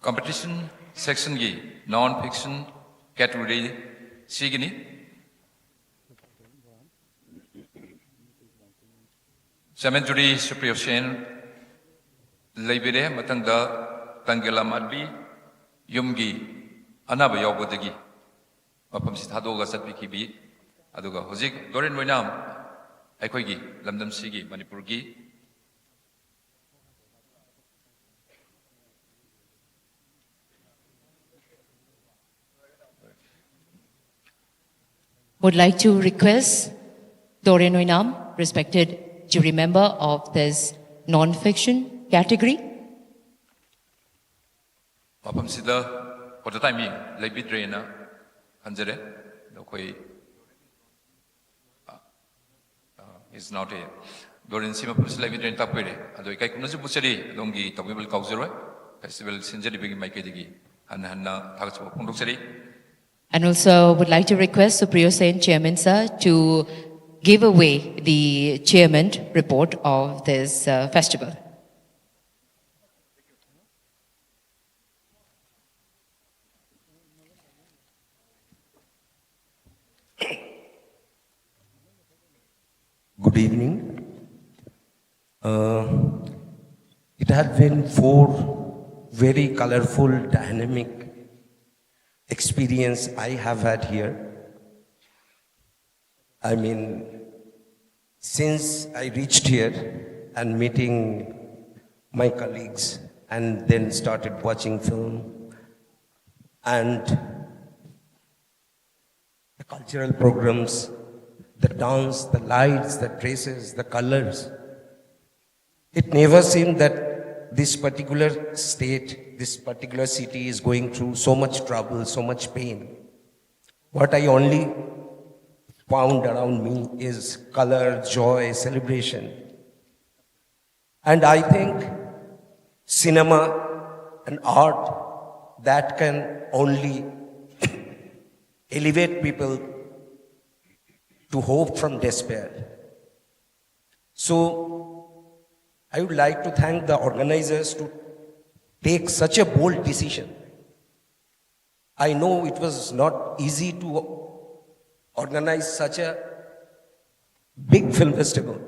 Competition section ꯒꯤ non fiction category ꯁꯤꯒꯤꯅꯤ꯫ Chairman jury Supriyo Sen ꯂꯩꯕꯤꯔꯦ꯫ ꯃꯊꯪꯗ ꯇꯪꯒꯦꯂꯥ ꯃꯥꯟꯕꯤ, ꯌꯨꯝꯒꯤ ꯑꯅꯥꯕ ꯌꯥꯎꯕꯗꯒꯤ ꯃꯐꯝꯁꯤ ꯊꯥꯗꯣꯛꯑꯒ ꯆꯠꯄꯤꯈꯤꯕꯤ꯫ ꯑꯗꯨꯒ ꯍꯧꯖꯤꯛ ꯗꯣꯔꯦꯟ ꯑꯣꯏꯅꯥꯝ, ꯑꯩꯈꯣꯏꯒꯤ ꯂꯝꯗꯝꯁꯤꯒꯤ, ꯃꯅꯤꯄꯨꯔꯒꯤ Would like to request Doreen Oinam, respected jury member of this non-fiction category. ꯃꯐꯝꯁꯤꯗ quarter time ꯃꯤ ꯂꯩꯕꯤꯗ꯭ꯔꯦꯅ ꯈꯟꯖꯔꯦ꯫ ꯑꯗꯣ ꯑꯩꯈꯣꯏ is not here. ꯗꯣꯔꯦꯟꯁꯤ ꯃꯐꯝꯁꯤ ꯂꯩꯕꯤꯗ꯭ꯔꯦꯅ ꯇꯥꯛꯄꯤꯔꯦ꯫ ꯑꯗꯣ ꯏꯀꯥꯏ ꯈꯨꯝꯅꯖꯕ ꯎꯠꯆꯔꯤ, ꯑꯗꯣꯝꯒꯤ ꯇꯧꯕꯤꯃꯜ ꯀꯥꯎꯖꯔꯣꯏ꯫ Festival ꯁꯤꯟꯖꯔꯤꯕꯒꯤ ꯃꯥꯏꯀꯩꯗꯒꯤ ꯍꯟꯅ ꯍꯟꯅ ꯊꯥꯒꯠꯆꯕ ꯐꯣꯡꯗꯣꯛꯆꯔꯤ꯫ And also would like to request Supriyo Sen, Chairman sir, to give away the chairman report of this uh, festival. Good evening. Uh, it had been four very colorful, dynamic experience I have had here. I mean, since I reached here and meeting my colleagues and then started watching film and the cultural programs, the dance, the lights, the dresses, the colors. It never seemed that this particular state, this particular city is going through so much trouble, so much pain. What I only found around me is color, joy, celebration. And I think cinema and art that can only elevate people to hope from despair. So I would like to thank the organizers to take such a bold decision. I know it was not easy to organize such a big film festival,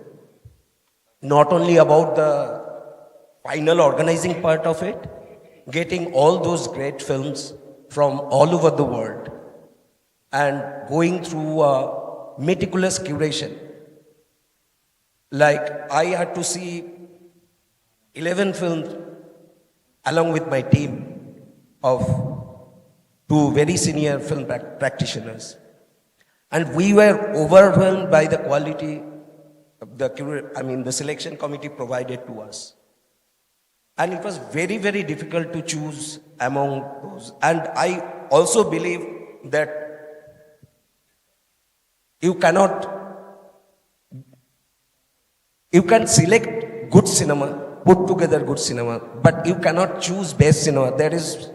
not only about the final organizing part of it, getting all those great films from all over the world and going through a meticulous curation. Like, I had to see eleven films along with my team of two very senior film prac- practitioners. And we were overwhelmed by the quality of the cura- I mean, the selection committee provided to us. And it was very, very difficult to choose among those. And I also believe that you cannot you can select good cinema, put together good cinema, but you cannot choose best cinema. There is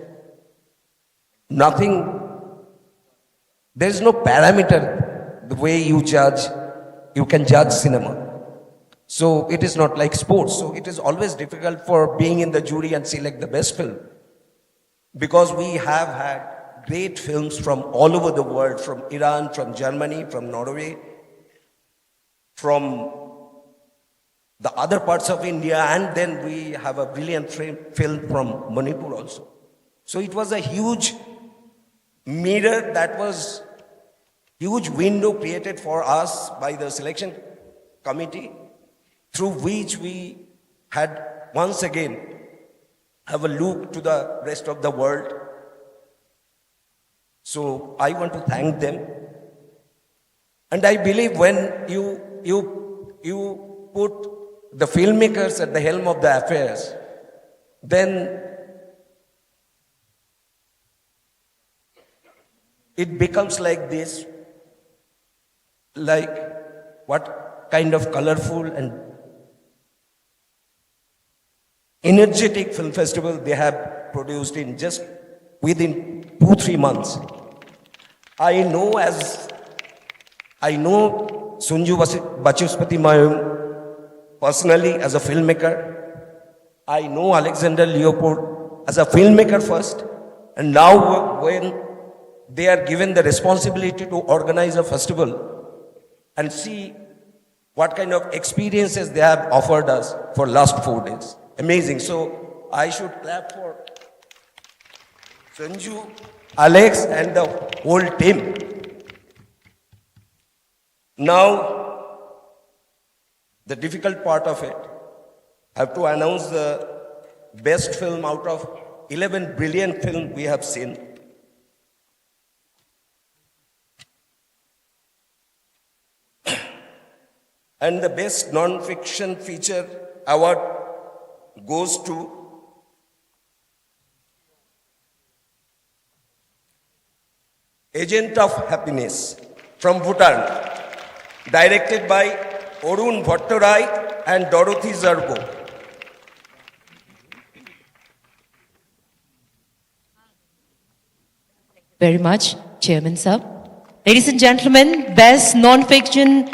nothing, there is no parameter the way you judge, you can judge cinema. So it is not like sports. So it is always difficult for being in the jury and select the best film, because we have had great films from all over the world, from Iran, from Germany, from Norway, from the other parts of India, and then we have a brilliant film, film from Manipur also. So it was a huge mirror that was huge window created for us by the selection committee, through which we had once again have a look to the rest of the world. So I want to thank them. And I believe when you, you, you put the filmmakers at the helm of the affairs, then it becomes like this, like what kind of colorful and energetic film festival they have produced in just within two, three months. I know as I know Sunju Basi- Bachuspati Mayum personally as a filmmaker. I know Alexander Leopold as a filmmaker first, and now when they are given the responsibility to organize a festival and see what kind of experiences they have offered us for last four days. Amazing. So I should clap for Sanju, Alex, and the whole team. Now, the difficult part of it, I have to announce the best film out of eleven billion film we have seen. And the best non-fiction feature award goes to Agent of Happiness from Bhutan, directed by Arun Bhattarai and Dorothy Zarbo. Very much, Chairman Sir. Ladies and gentlemen, best non-fiction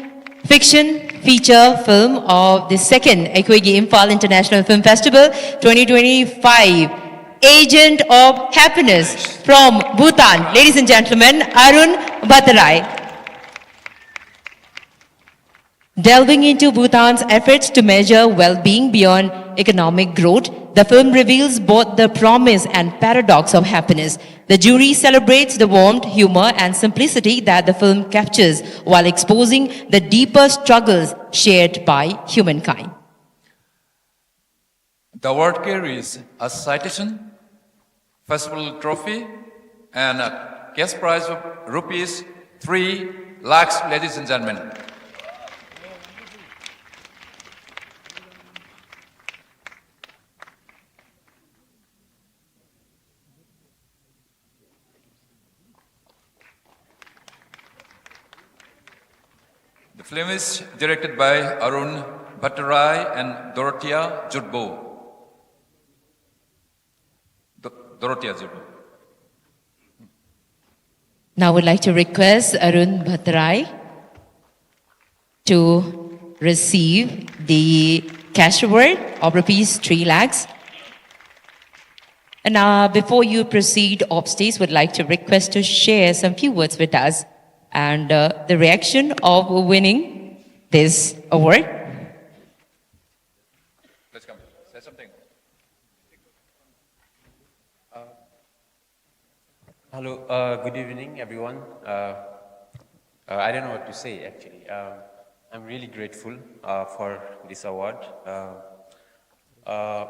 fiction feature film of the second ꯑꯩꯈꯣꯏꯒꯤ Imphal International Film Festival twenty twenty-five, Agent of Happiness from Bhutan. Ladies and gentlemen, Arun Bhattarai. Delving into Bhutan's efforts to measure well being beyond economic growth, the film reveals both the promise and paradox of happiness. The jury celebrates the warmth, humor, and simplicity that the film captures while exposing the deeper struggles shared by humankind. The award carries a citation, festival trophy, and a cash prize of rupees three lakhs, ladies and gentlemen. The film is directed by Arun Bhattarai and Dorothea Judbo. Do- Dorothea Judbo. Now I would like to request Arun Bhattarai to receive the cash award of rupees three lakhs. And uh, before you proceed upstairs, would like to request to share some few words with us and uh, the reaction of winning this award. Please come. Say something. Hello, uh, good evening, everyone. Uh, uh, I don't know what to say, actually. Um, I'm really grateful uh, for this award. Uh, uh,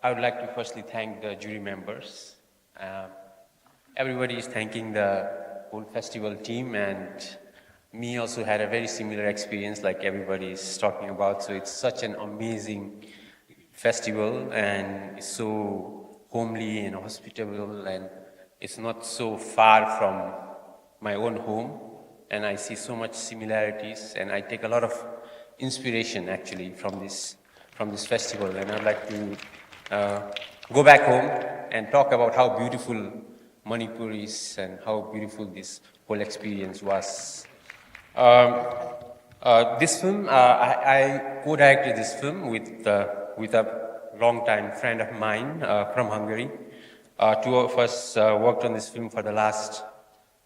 I would like to firstly thank the jury members. Uh, everybody is thanking the whole festival team, and me also had a very similar experience, like everybody is talking about. So it's such an amazing festival, and it's so homely and hospitable, and it's not so far from my own home, and I see so much similarities, and I take a lot of inspiration, actually, from this, from this festival, and I'd like to uh, go back home and talk about how beautiful Manipur is and how beautiful this whole experience was. Um, uh, this film, uh, I, I co-directed this film with, uh, with a long-time friend of mine uh, from Hungary. Uh, two of us uh, worked on this film for the last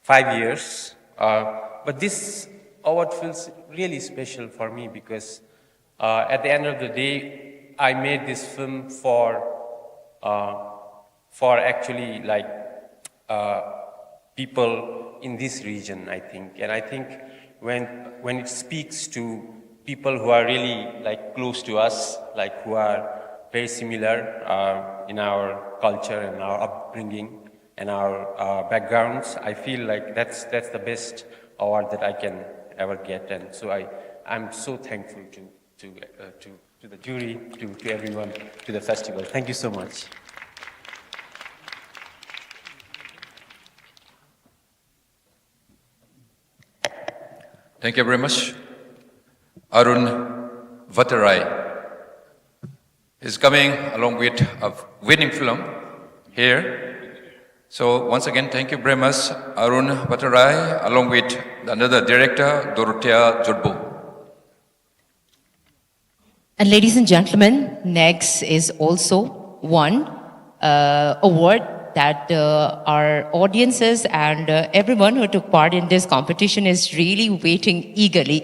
five years. Uh, but this Award feels really special for me because uh, at the end of the day, I made this film for uh, for actually like uh, people in this region, I think. And I think when when it speaks to people who are really like close to us, like who are very similar uh, in our culture and our upbringing and our uh, backgrounds, I feel like that's that's the best award that I can ever get. And so I I'm so thankful to to uh, to to the jury, to, to everyone, to the festival. Thank you so much. Thank you very much. Arun Vatarai is coming along with a winning film here. So once again, thank you very much, Arun Vatarai, along with another director, Dorothea Jodbo. And ladies and gentlemen, next is also one uh, award that uh, our audiences and uh, everyone who took part in this competition is really waiting eagerly.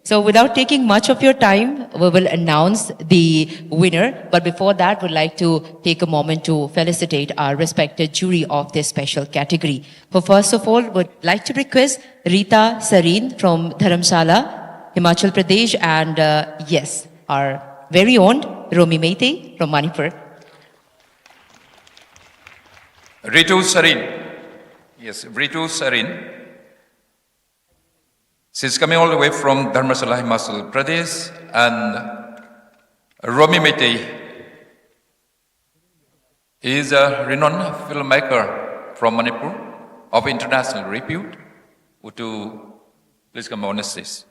So without taking much of your time, we will announce the winner. But before that, we'd like to take a moment to felicitate our respected jury of this special category. For first of all, would like to request Rita Sareen from Dharamshala, Himachal Pradesh, and uh, yes, our very own Romi Meitei from Manipur. Ritu Sarin. Yes, Ritu Sarin. She's coming all the way from Dharamshala, Himachal Pradesh, and Romi Meitei. He is a renowned filmmaker from Manipur of international repute. Would you please come on the stage?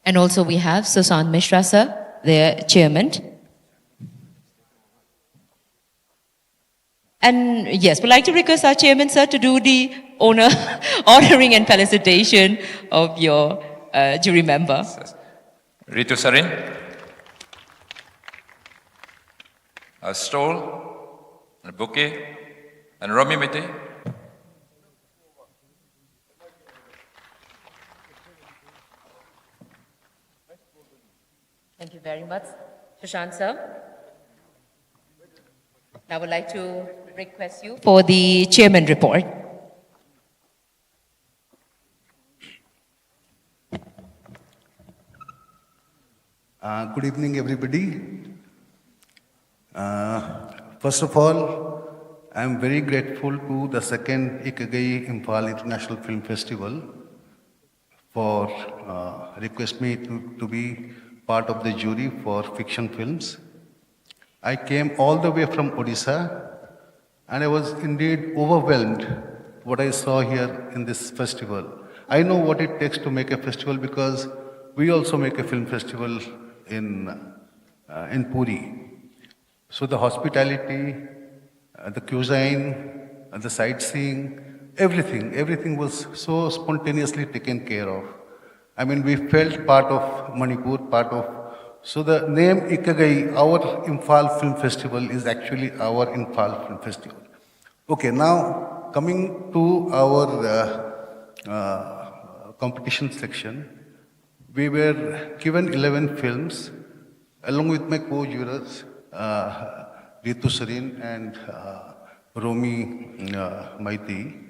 And also we have Sushant Mishra, sir, the chairman. And yes, we'd like to request our chairman, sir, to do the honor, honoring and felicitation of your uh, jury member. Ritu Sarin, a stole, and a bouquet, and Romi Meitei. Thank you very much, Sushant sir. I would like to request you for the chairman report. Uh, good evening, everybody. Uh, first of all, I am very grateful to the second Ikigai Imphal International Film Festival for uh, request me to, to be part of the jury for fiction films. I came all the way from Odisha, and I was indeed overwhelmed what I saw here in this festival. I know what it takes to make a festival because we also make a film festival in, uh, in Puri. So the hospitality, uh, the cuisine, uh, the sightseeing, everything, everything was so spontaneously taken care of. I mean, we felt part of Manipur, part of. So the name Ikigai, our Imphal Film Festival, is actually our Imphal Film Festival. Okay, now coming to our uh, uh, competition section, we were given eleven films along with my co-jurors, uh, Ritu Sarin and uh, Romi uh, Maiti.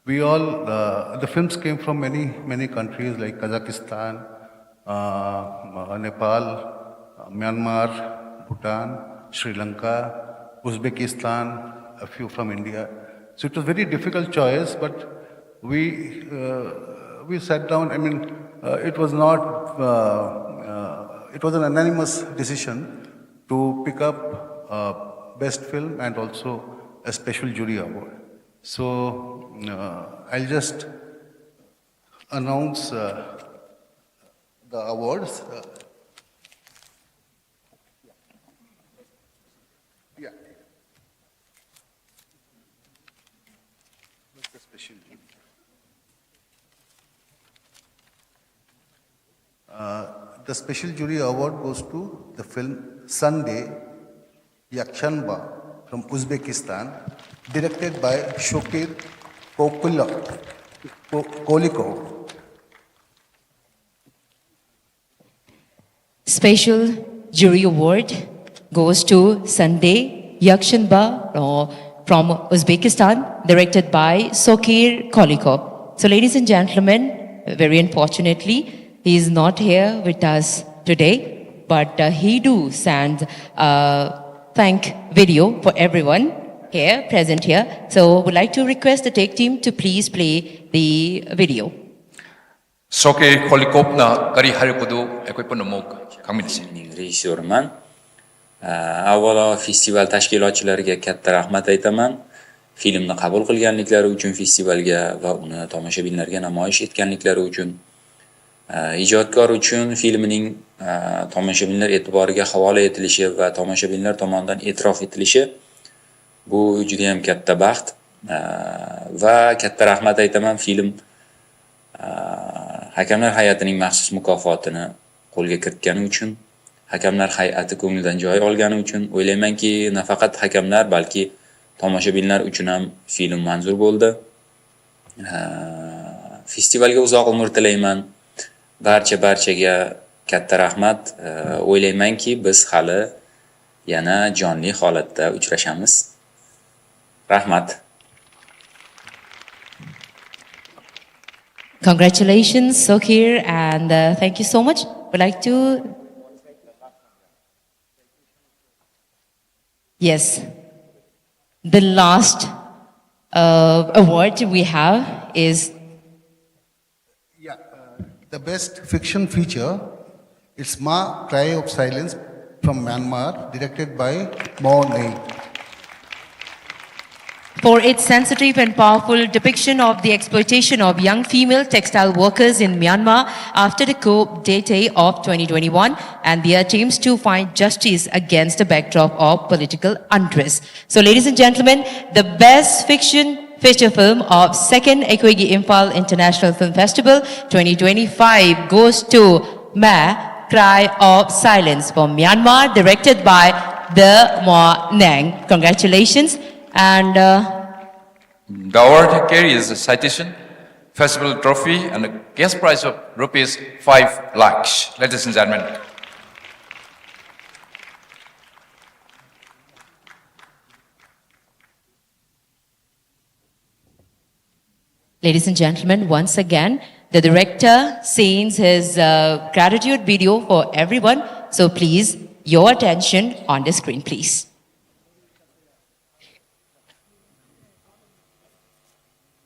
We all, uh, the films came from many, many countries like Kazakhstan, uh, Nepal, uh, Myanmar, Bhutan, Sri Lanka, Uzbekistan, a few from India. So it was very difficult choice, but we, uh, we sat down. I mean, uh, it was not, uh, uh, it was an unanimous decision to pick up uh, best film and also a special jury award. So uh, I'll just announce uh, the awards. Uh, yeah. What's the special jury? Uh, the special jury award goes to the film Sunday Yakshanba from Uzbekistan, directed by Shokir Kokula, Ko- Kolikov. Special jury award goes to Sunday Yakshanba, uh, from Uzbekistan, directed by Sokir Kolikov. So, ladies and gentlemen, very unfortunately, he is not here with us today, but, uh, he do send a thank video for everyone here, present here. So, would like to request the tech team to please play the video. ꯁꯣꯀꯦ ꯈꯣꯂꯤꯀꯣꯞꯅ ꯀꯔꯤ ꯍꯥꯏꯔꯛꯄꯗꯨ ꯑꯩꯈꯣꯏ ꯄꯨꯝꯅꯃꯛ ꯈꯪꯃꯤꯟꯅꯁꯤ꯫ Filmning rejissyorman. Avvalo, festival tashkilotchilariga katta rahmat aytaman. Filmni qabul qilganliklari uchun festivalga va uni tomoshabinlarga namoyish etganliklari uchun. Ijodkor uchun filmning tomoshabinlar e'tiboriga havola etilishi va tomoshabinlar tomonidan e'tirof etilishi, bu judayam katta baxt. Va katta rahmat aytaman film hakamlar hay'atining maxsus mukofotini qo'lga kiritgani uchun, hakamlar hay'ati ko'nglidan joy olgani uchun. O'ylaymanki, nafaqat hakamlar, balki tomoshabinlar uchun ham film manzur bo'ldi. Festivalga uzoq umr tilayman. Barcha, barchaga katta rahmat. O'ylaymanki, biz hali yana jonli holatda uchrashamiz. Rahmat. Congratulations, Sokir, and, uh, thank you so much. Would like to. Yes. The last, uh, award we have is. Yeah, uh, the best fiction feature, it's Ma Cry of Silence from Myanmar, directed by Mo Neng. For its sensitive and powerful depiction of the exploitation of young female textile workers in Myanmar after the coup d'etat of twenty twenty-one and the attempts to find justice against the backdrop of political unrest. So, ladies and gentlemen, the best fiction feature film of second Ekoigi Imphal International Film Festival twenty twenty-five goes to Ma Cry of Silence from Myanmar, directed by the Mo Nang. Congratulations. And, uh, The award carries a citation, festival trophy, and a cash prize of rupees five lakhs. Ladies and gentlemen, Ladies and gentlemen, once again, the director sends his uh, gratitude video for everyone. So please, your attention on the screen, please.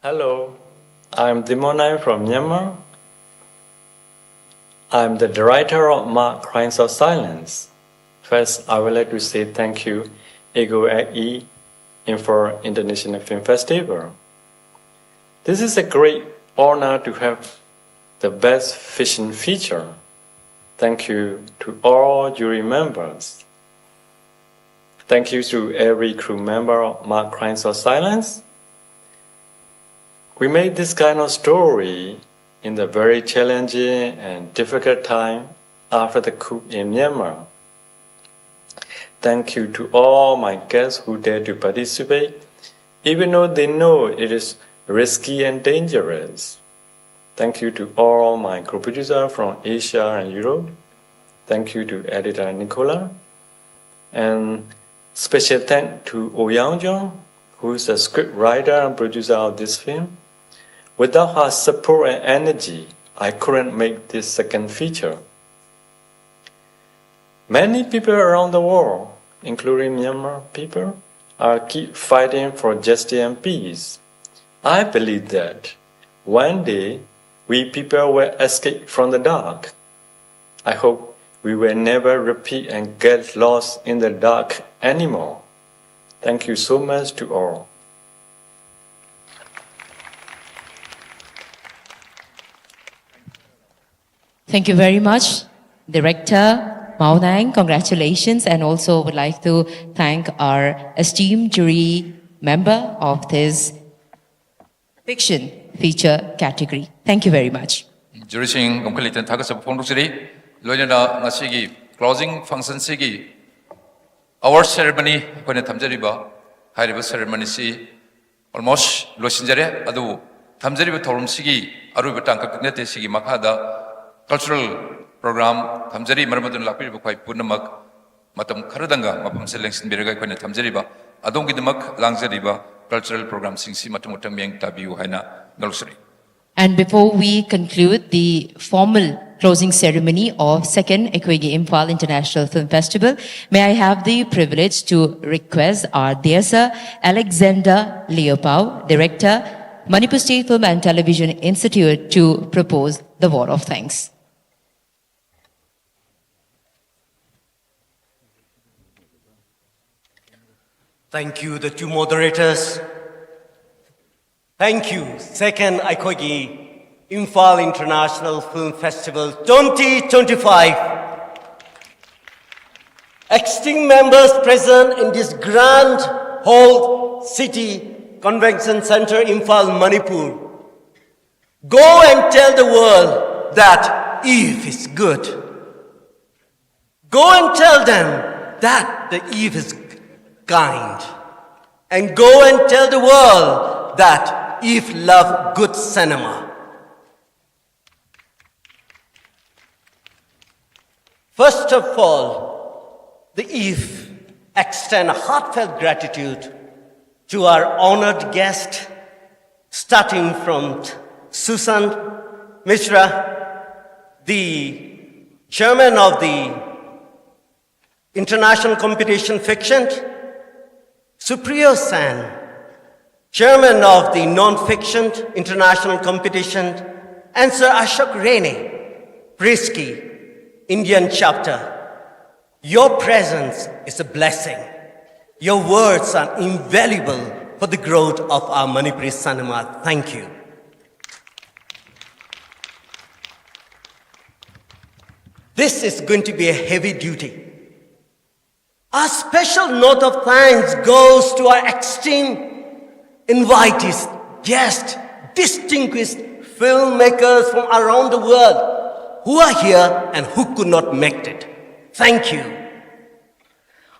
Hello, I'm Dimonai from Myanmar. I'm the director of Mark Crimes of Silence. First, I would like to say thank you, Ego E, Imphal International Film Festival. This is a great honor to have the best fiction feature. Thank you to all jury members. Thank you to every crew member of Mark Crimes of Silence. We made this kind of story in the very challenging and difficult time after the coup in Myanmar. Thank you to all my guests who dare to participate, even though they know it is risky and dangerous. Thank you to all my co-producers from Asia and Europe. Thank you to editor Nicola. And special thanks to Oh Young Jung, who is the script writer and producer of this film. Without her support and energy, I couldn't make this second feature. Many people around the world, including Myanmar people, are keep fighting for justice and peace. I believe that one day we people will escape from the dark. I hope we will never repeat and get lost in the dark anymore. Thank you so much to all. Thank you very much, Director Mao Nang. Congratulations, and also would like to thank our esteemed jury member of this fiction feature category. Thank you very much. ꯖꯨꯔꯤꯁꯤꯡ ꯀꯝꯈꯠ ꯂꯩꯇꯅ ꯊꯥꯒꯠꯆꯕ ꯐꯣꯡꯗꯣꯛꯆꯔꯤ꯫ ꯂꯣꯏꯅꯅ ꯉꯁꯤꯒꯤ closing functionꯁꯤꯒꯤ award ceremony ꯑꯩꯈꯣꯏꯅ ꯊꯝꯖꯔꯤꯕ ꯍꯥꯏꯔꯤꯕ ceremonyꯁꯤ almost ꯂꯣꯏꯁꯤꯟꯖꯔꯦ꯫ ꯑꯗꯨꯕꯨ ꯊꯝꯖꯔꯤꯕ ꯊꯧꯔꯝꯁꯤꯒꯤ ꯑꯔꯣꯏꯕ ꯇꯥꯡꯀꯛꯇꯤ ꯅꯠꯇꯦ꯫ ꯁꯤꯒꯤ ꯃꯈꯥꯗ cultural program ꯊꯝꯖꯔꯤ꯫ ꯃꯔꯝ ꯑꯗꯨꯅ ꯂꯥꯛꯄꯤꯔꯤꯕ ꯑꯩꯈꯣꯏ ꯄꯨꯝꯅꯃꯛ ꯃꯇꯝ ꯈꯔꯗꯪꯒ ꯃꯐꯝꯁꯦ ꯂꯦꯡꯁꯤꯟꯕꯤꯔꯒ ꯑꯩꯈꯣꯏꯅ ꯊꯝꯖꯔꯤꯕ ꯑꯗꯣꯝꯒꯤꯗꯃꯛ ꯂꯥꯡꯖꯔꯤꯕ cultural programꯁꯤꯡꯁꯤ ꯃꯊꯪ ꯃꯊꯪ ꯃꯤꯠꯌꯦꯡ ꯇꯥꯕꯤꯌꯨ ꯍꯥꯏꯅ ꯅꯧꯁ꯭ꯔꯤ꯫ And before we conclude the formal closing ceremony of second ꯑꯩꯈꯣꯏꯒꯤ Imphal International Film Festival, may I have the privilege to request our dear sir Alexander Leopold, Director, Manipur State Film and Television Institute, to propose the vote of thanks. Thank you, the two moderators. Thank you. Second, ꯑꯩꯈꯣꯏꯒꯤ Imphal International Film Festival twenty twenty-five. Esteemed members present in this grand hall, city, Convention Center, Imphal, Manipur. Go and tell the world that Eve is good. Go and tell them that the Eve is kind. And go and tell the world that Eve love good cinema. First of all, the Eve extend a heartfelt gratitude to our honored guest, starting from Susan Mishra, the chairman of the International Competition Fiction, Supriyo Sen, chairman of the Non-Fiction International Competition, and Sir Ashok Rene, Prisky, Indian chapter. Your presence is a blessing. Your words are invaluable for the growth of our Manipuri cinema. Thank you. This is going to be a heavy duty. A special note of thanks goes to our esteemed invitees, guests, distinguished filmmakers from around the world who are here and who could not make it. Thank you.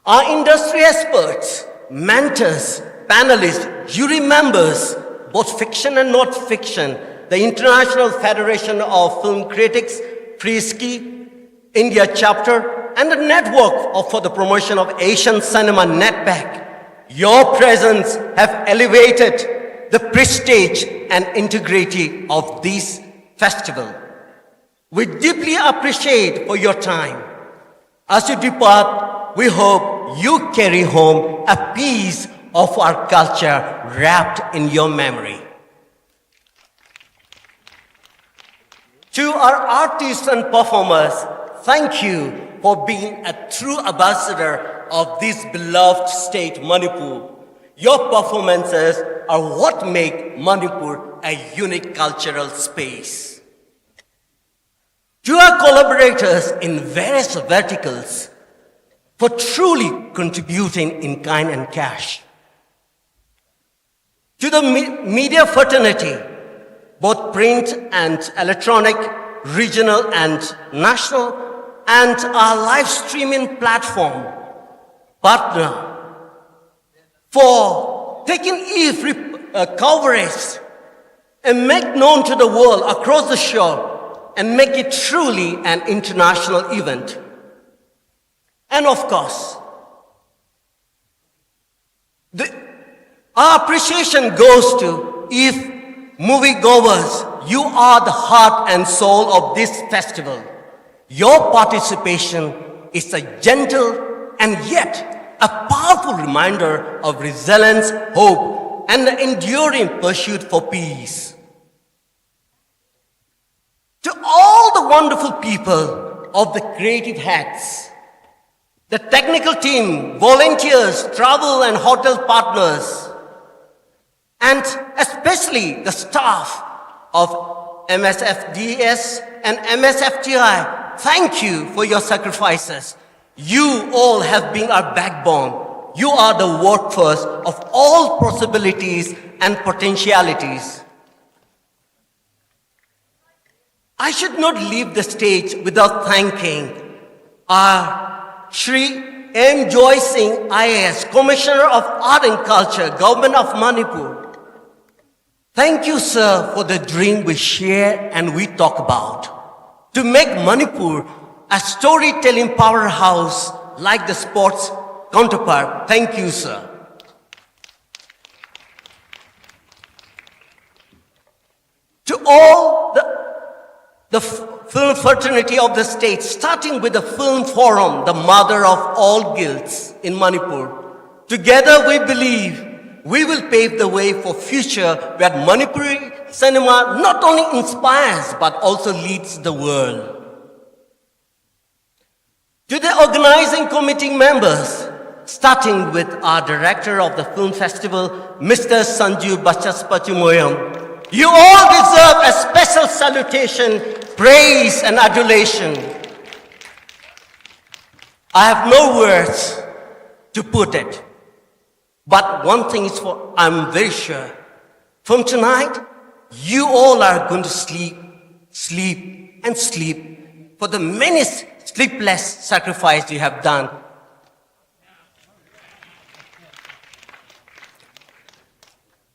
Our industry experts, mentors, panelists, jury members, both fiction and not fiction, the International Federation of Film Critics, Prisky, India chapter, and the Network of, for the Promotion of Asian Cinema, NETPAC. Your presence have elevated the prestige and integrity of this festival. We deeply appreciate for your time. As you depart, we hope you carry home a piece of our culture wrapped in your memory. To our artists and performers, thank you for being a true ambassador of this beloved state, Manipur. Your performances are what make Manipur a unique cultural space. To our collaborators in various verticals for truly contributing in kind and cash. To the me- media fraternity, both print and electronic, regional and national, and our live streaming platform partner for taking every uh, coverage and make known to the world across the shore and make it truly an international event. And of course, the, our appreciation goes to, if moviegoers, you are the heart and soul of this festival. Your participation is a gentle and yet a powerful reminder of resilience, hope, and the enduring pursuit for peace. To all the wonderful people of the creative heads, the technical team, volunteers, travel and hotel partners, and especially the staff of M S F D S and M S F T I, thank you for your sacrifices. You all have been our backbone. You are the workforce of all possibilities and potentialities. I should not leave the stage without thanking our Shri M Joy Singh, I A S, Commissioner of Art and Culture, Government of Manipur. Thank you, sir, for the dream we share and we talk about. To make Manipur a storytelling powerhouse like the sports counterpart. Thank you, sir. All the, the f- film fraternity of the state, starting with the Film Forum, the mother of all guilds in Manipur. Together we believe we will pave the way for future where Manipuri cinema not only inspires but also leads the world. To the organizing committee members, starting with our director of the film festival, Mister Sanju Bachaspachumoyam, you all deserve a special salutation, praise, and adulation. I have no words to put it. But one thing is for I'm very sure. From tonight, you all are going to sleep, sleep, and sleep for the many sleepless sacrifice you have done.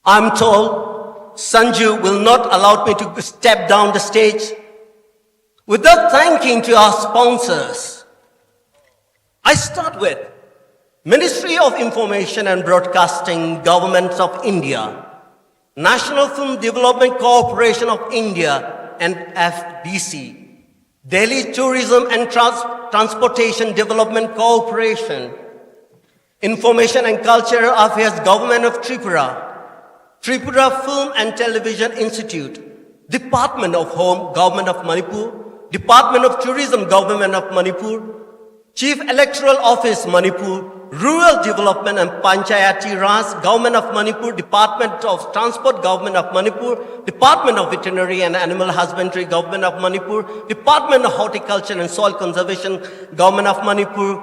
I'm told Sanju will not allow me to step down the stage without thanking to our sponsors. I start with Ministry of Information and Broadcasting, Government of India, National Film Development Corporation of India, N F D C, Delhi Tourism and Trans- Transportation Development Corporation, Information and Cultural Affairs, Government of Tripura, Tripura Film and Television Institute, Department of Home, Government of Manipur, Department of Tourism, Government of Manipur, Chief Electoral Office, Manipur, Rural Development and Panchayati Raj, Government of Manipur, Department of Transport, Government of Manipur, Department of Veterinary and Animal Husbandry, Government of Manipur, Department of Horticulture and Soil Conservation, Government of Manipur,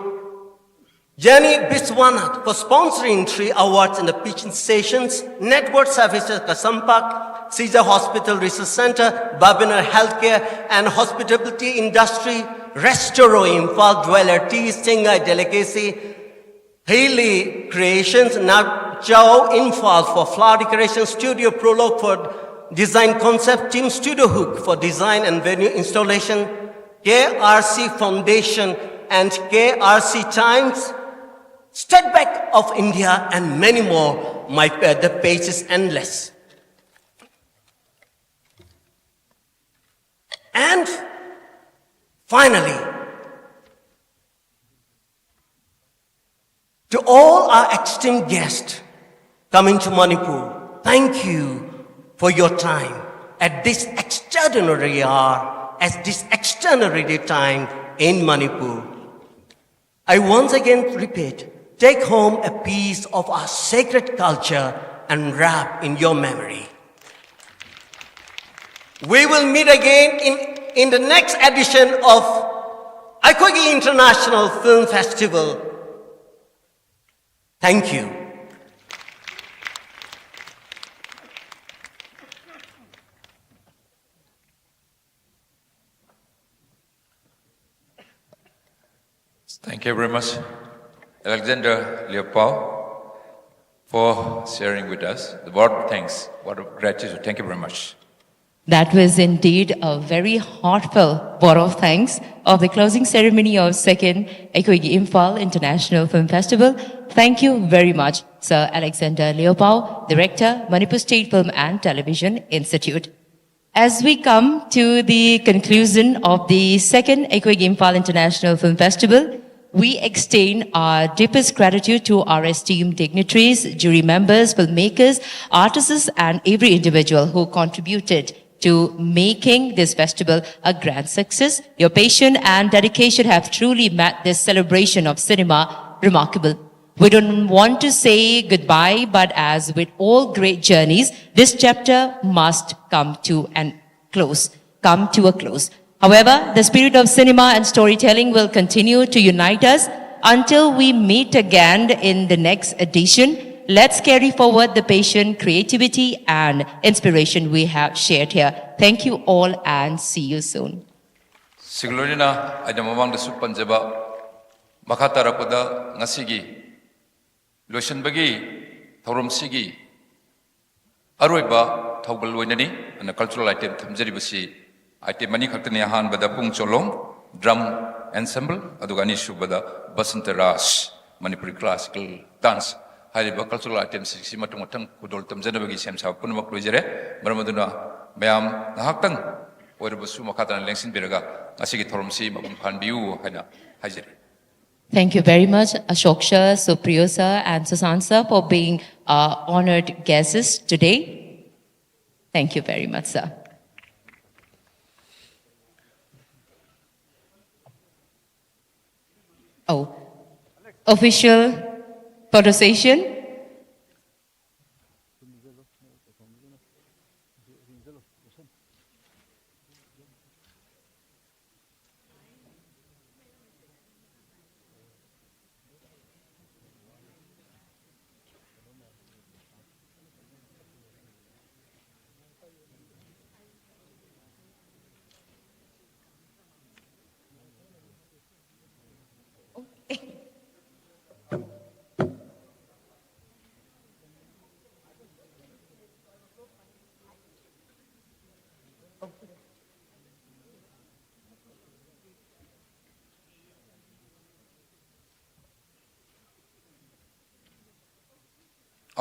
Jenny Biswanath for sponsoring three awards in the pitching sessions, Network Services Kasampak, Caesar Hospital Research Center, Babina Healthcare and Hospitality Industry, Restoro Imphal, Dweller Tea, Singai Delicacy, Haley Creations, Nachao Imphal for flower decoration, Studio Prologue for design concept, Team Studio Hook for design and venue installation, K R C Foundation and K R C Times, State Bank of India, and many more. My uh, the page is endless. And finally, to all our esteemed guests coming to Manipur, thank you for your time at this extraordinary hour, at this extraordinary time in Manipur. I once again repeat, take home a piece of our sacred culture and wrap in your memory. We will meet again in, in the next edition of ꯑꯩꯈꯣꯏꯒꯤ International Film Festival. Thank you. Thank you very much, Alexander Leopold, for sharing with us the word of thanks, word of gratitude. Thank you very much. That was indeed a very heartfelt vote of thanks of the closing ceremony of second ꯑꯩꯈꯣꯏꯒꯤ Imphal International Film Festival. Thank you very much, Sir Alexander Leopold, Director, Manipur State Film and Television Institute. As we come to the conclusion of the second ꯑꯩꯈꯣꯏꯒꯤ Imphal International Film Festival, we extend our deepest gratitude to our esteemed dignitaries, jury members, filmmakers, artists, and every individual who contributed to making this festival a grand success. Your passion and dedication have truly made this celebration of cinema remarkable. We don't want to say goodbye, but as with all great journeys, this chapter must come to an close, come to a close. However, the spirit of cinema and storytelling will continue to unite us until we meet again in the next edition. Let's carry forward the passion, creativity, and inspiration we have shared here. Thank you all and see you soon. ꯁꯤꯒ ꯂꯣꯏꯅꯅ ꯑꯩꯅ ꯃꯃꯥꯡꯗꯁꯨ ꯄꯟꯖꯕ ꯃꯈꯥ ꯇꯥꯔꯛꯄꯗ ꯉꯁꯤꯒꯤ ꯂꯣꯏꯁꯤꯟꯕꯒꯤ ꯊꯧꯔꯝꯁꯤꯒꯤ ꯑꯔꯣꯏꯕ ꯊꯧꯒꯜ ꯑꯣꯏꯅꯅꯤ ꯑꯩꯅ cultural item ꯊꯝꯖꯔꯤꯕꯁꯤ꯫ Item ꯑꯅꯤ ꯈꯛꯇꯅꯤ, ꯑꯍꯥꯟꯕꯗ ꯄꯨꯡ ꯆꯣꯂꯣꯝ drum ensemble, ꯑꯗꯨꯒ ꯑꯅꯤꯁꯨꯕꯗ Basanta Ras, Manipuri classical dance꯫ ꯍꯥꯏꯔꯤꯕ cultural item ꯁꯤꯡꯁꯤ ꯃꯊꯪ ꯃꯊꯪ ꯈꯨꯗꯣꯜ ꯇꯝꯖꯅꯕꯒꯤ ꯁꯦꯝ ꯁꯥꯕ ꯄꯨꯝꯅꯃꯛ ꯂꯣꯏꯖꯔꯦ꯫ ꯃꯔꯝ ꯑꯗꯨꯅ ꯃꯌꯥꯝ ꯉꯥꯏꯍꯥꯛꯇꯪ ꯑꯣꯏꯔꯕꯁꯨ ꯃꯈꯥ ꯇꯥꯅ ꯂꯦꯡꯁꯤꯟꯕꯤꯔꯒ ꯉꯁꯤꯒꯤ ꯊꯧꯔꯝꯁꯤ ꯃꯄꯨꯡ ꯐꯥꯍꯟꯕꯤꯌꯨ ꯍꯥꯏꯅ ꯍꯥꯏꯖꯔꯤ꯫ Thank you very much, Ashok sir, Supriyo sir, and Sushant sir for being our honored guests today. Thank you very much, sir. Oh, official photo session.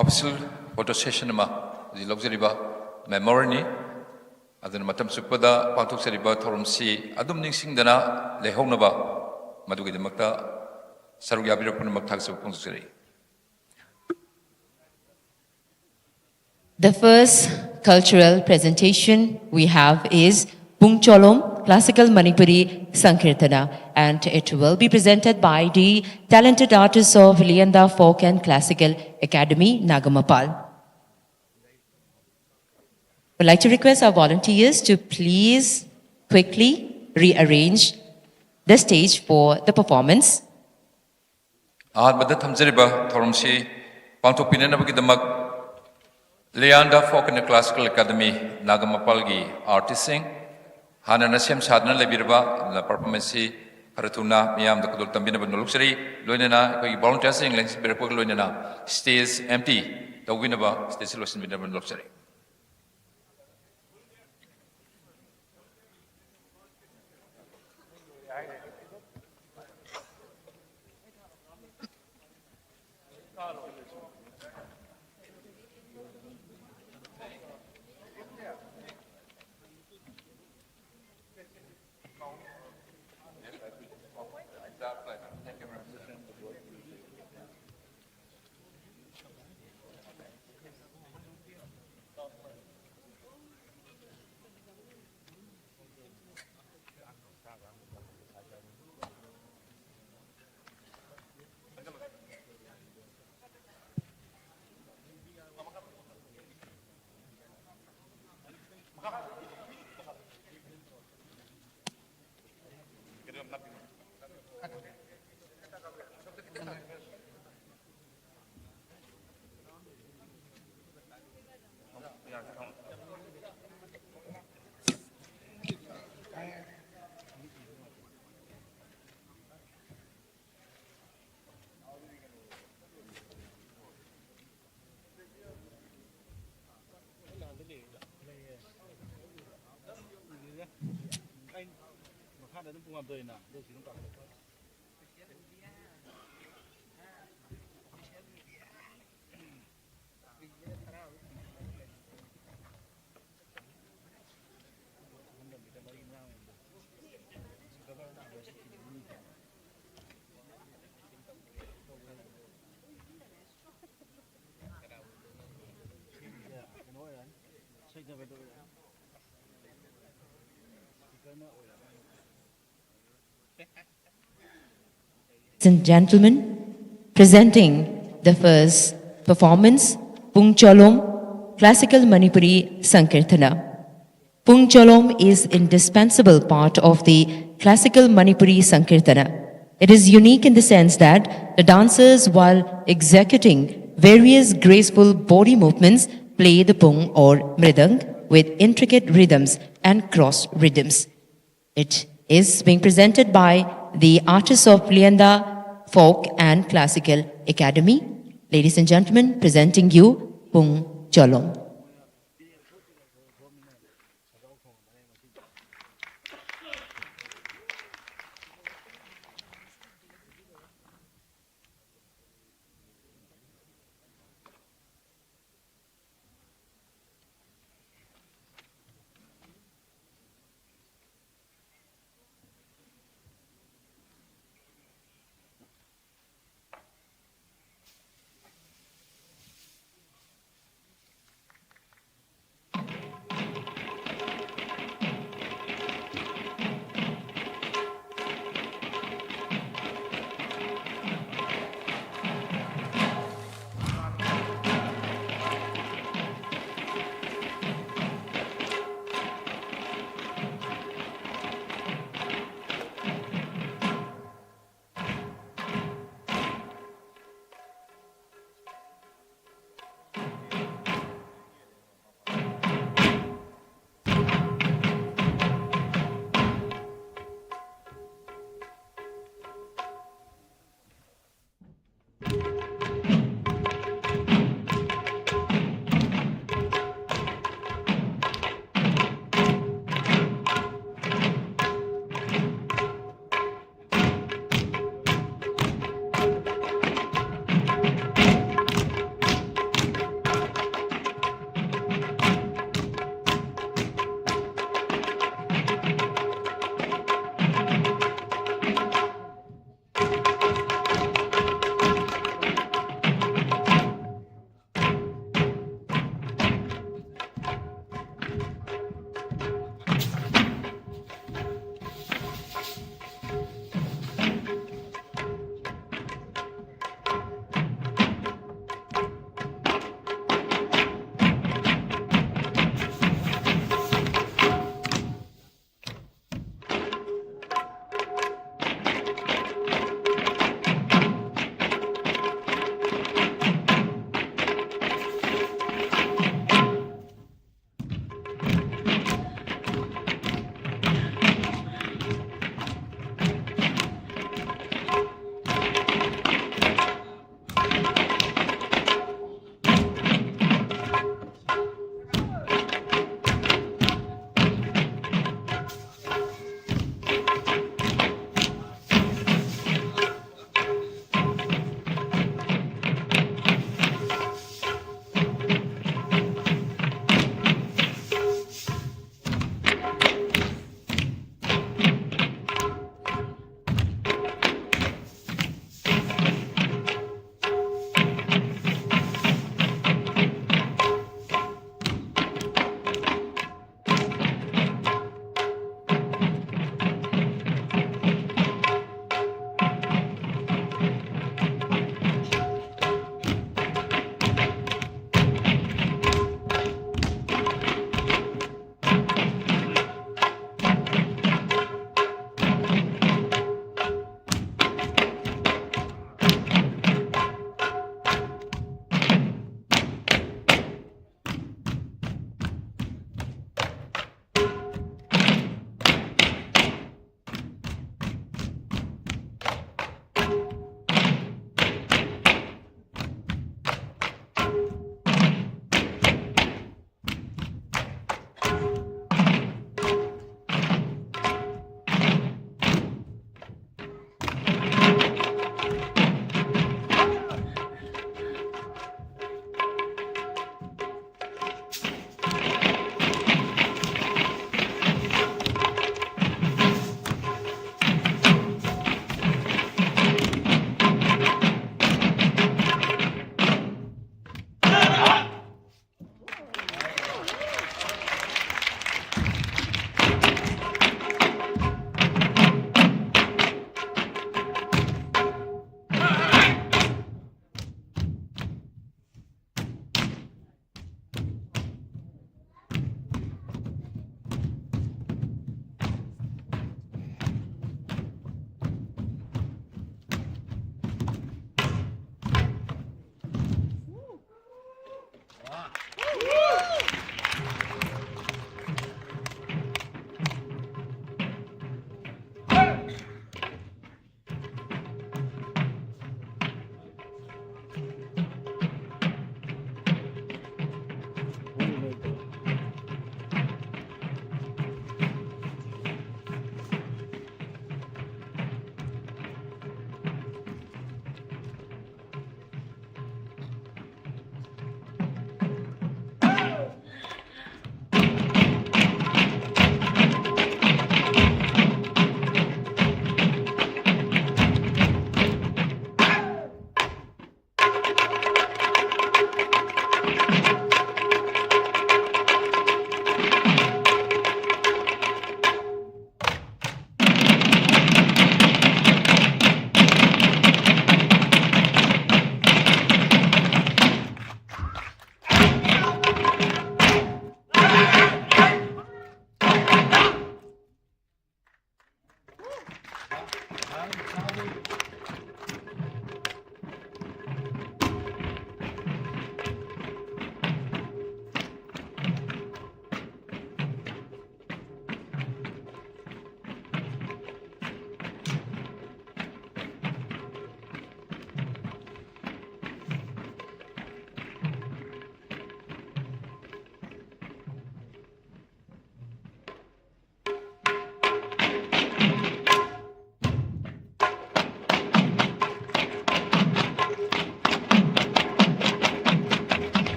Official photo session ꯑꯃ ꯍꯧꯖꯤꯛ ꯂꯧꯖꯔꯤꯕ memoryꯅꯤ꯫ ꯑꯗꯨꯅ ꯃꯇꯝ ꯆꯨꯞꯄꯗ ꯄꯥꯡꯊꯣꯛꯆꯔꯤꯕ ꯊꯧꯔꯝꯁꯤ ꯑꯗꯨꯝ ꯅꯤꯡꯁꯤꯡꯗꯅ ꯂꯩꯍꯧꯅꯕ, ꯃꯗꯨꯒꯤꯗꯃꯛꯇ ꯁꯔꯨꯛ ꯌꯥꯕꯤꯔꯛꯄ ꯄꯨꯝꯅꯃꯛ ꯊꯥꯒꯠꯆꯕ ꯐꯣꯡꯗꯣꯛꯆꯔꯤ꯫ The first cultural presentation we have is Pung Cholom Classical Manipuri Sankirtana, and it will be presented by the talented artists of Lianda Folk and Classical Academy, Nagamapal. Would like to request our volunteers to please quickly rearrange the stage for the performance. ꯑꯍꯥꯟꯕꯗ ꯊꯝꯖꯔꯤꯕ ꯊꯧꯔꯝꯁꯤ ꯄꯥꯡꯊꯣꯛꯄꯤꯅꯅꯕꯒꯤꯗꯃꯛ Lianda Folk and Classical Academy ꯅꯥꯒꯥꯃꯄꯥꯜꯒꯤ artistꯁꯤꯡ ꯍꯥꯟꯅꯅ ꯁꯦꯝ ꯁꯥꯗꯨꯅ ꯂꯩꯕꯤꯔꯕ, ꯑꯗꯨꯅ performanceꯁꯤ ꯈꯔ ꯊꯨꯅ ꯃꯤꯌꯥꯝꯗ ꯈꯨꯗꯣꯜ ꯇꯝꯕꯤꯅꯕ ꯅꯣꯜꯂꯨꯛꯆꯔꯤ꯫ ꯂꯣꯏꯅꯅ ꯑꯩꯈꯣꯏꯒꯤ volunteerꯁꯤꯡ ꯂꯦꯡꯁꯤꯟꯕꯤꯔꯛꯄꯒ ꯂꯣꯏꯅꯅ stage empty ꯇꯧꯕꯤꯅꯕ, stageꯁꯤ ꯂꯣꯏꯁꯤꯟꯕꯤꯅꯕ ꯅꯣꯜꯂꯨꯛꯆꯔꯤ꯫ ꯄꯨꯡ ꯑꯃꯗ ꯑꯣꯏꯅ ꯑꯗꯨ ꯁꯤ ꯑꯗꯨꯝ ꯀꯥꯈꯠꯂꯛꯄ꯫ Ladies and gentlemen, presenting the first performance, Pung Cholom, Classical Manipuri Sankirtana. Pung Cholom is indispensable part of the Classical Manipuri Sankirtana. It is unique in the sense that the dancers, while executing various graceful body movements, play the pung or mridang with intricate rhythms and cross rhythms. It is being presented by the artists of Lianda Folk and Classical Academy. Ladies and gentlemen, presenting you Pung Cholom.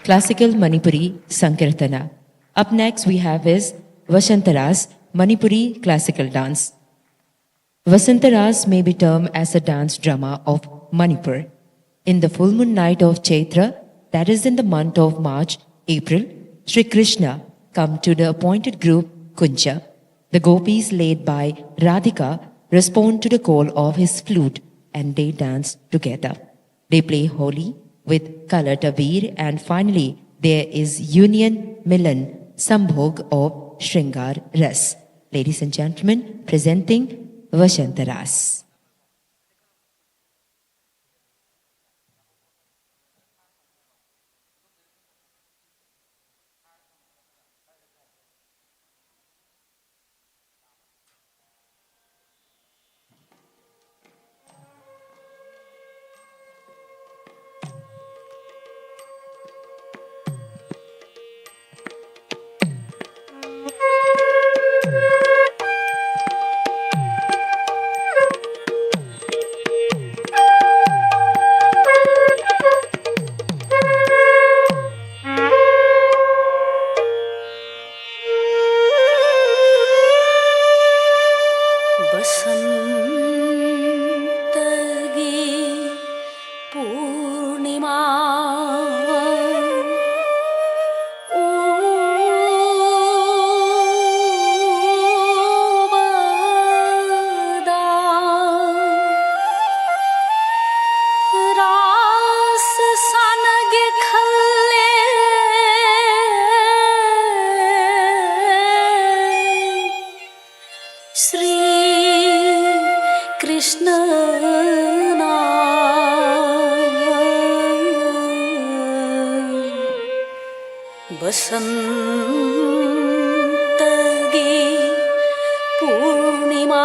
Classical Manipuri Sankirtana. Up next, we have is Vashantaras, Manipuri classical dance. Vasantaras may be termed as a dance drama of Manipur. In the full moon night of Chaitra, that is in the month of March, April, Sri Krishna come to the appointed group Kunja. The gopis, led by Radhika, respond to the call of his flute and they dance together. They play Holi with colored abir, and finally there is Union Milan Sambhog of Shringar Ras. Ladies and gentlemen, presenting Vashantaras. बसंत की पूर्णिमा उबदा रास सनग खल्ले श्री कृष्णना बसंतगी पूर्णिमा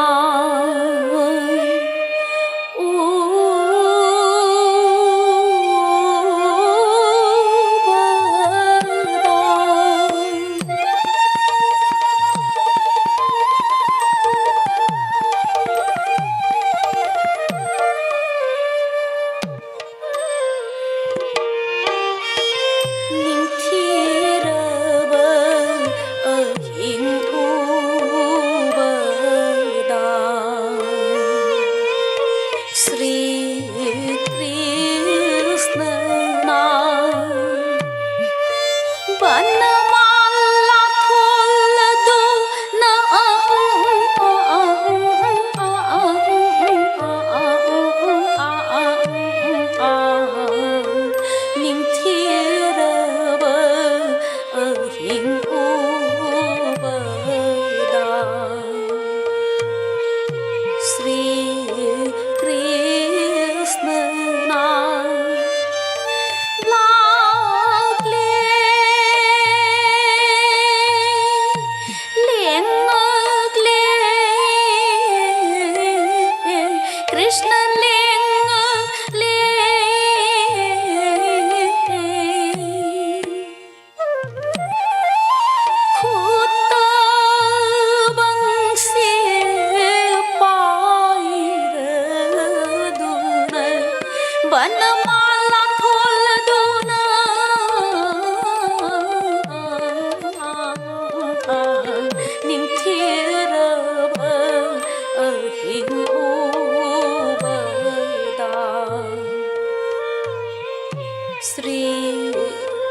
ꯅꯤꯡꯊꯤꯔꯕ ꯑꯍꯤꯡ ꯎꯕꯗ ꯁ꯭ꯔꯤ ꯀ꯭ꯔꯤꯁ꯭ꯅꯅ ꯕꯅꯃꯥꯂꯥ ꯊꯣꯜꯂꯗꯨꯅ ꯅꯤꯡꯊꯤꯔꯕ ꯑꯍꯤꯡ ꯎꯕꯗ ꯁ꯭ꯔꯤ ꯀ꯭ꯔꯤꯁ꯭ꯅꯅ ꯂꯥꯛꯂꯦ, ꯂꯦꯡꯉꯛꯂꯦ, ꯀ꯭ꯔꯤꯁ꯭ꯅ ꯂꯦꯡꯉꯛꯂꯦ꯫ ꯈꯨꯠꯇ ꯕꯪꯁꯤ ꯄꯥꯏꯔꯗꯨꯅ ꯕꯅꯃꯥꯂꯥ ꯊꯣꯜꯂꯗꯨꯅ ꯅꯤꯡꯊꯤꯔꯕ ꯑꯍꯤꯡ ꯎꯕꯗ ꯁ꯭ꯔꯤ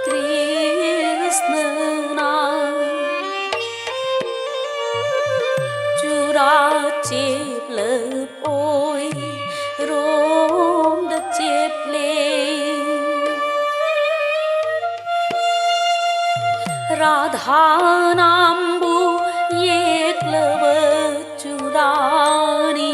ꯀ꯭ꯔꯤꯁ꯭ꯅꯅ ꯆꯨꯔꯥ ꯆꯦꯞꯂꯞ ꯑꯣꯏꯔꯣꯝꯗ ꯆꯦꯞꯂꯦ꯫ ꯔꯥꯙꯥ ꯅꯥꯝꯕꯨ ꯌꯦꯛꯂꯕ ꯆꯨꯔꯥꯅꯤ꯫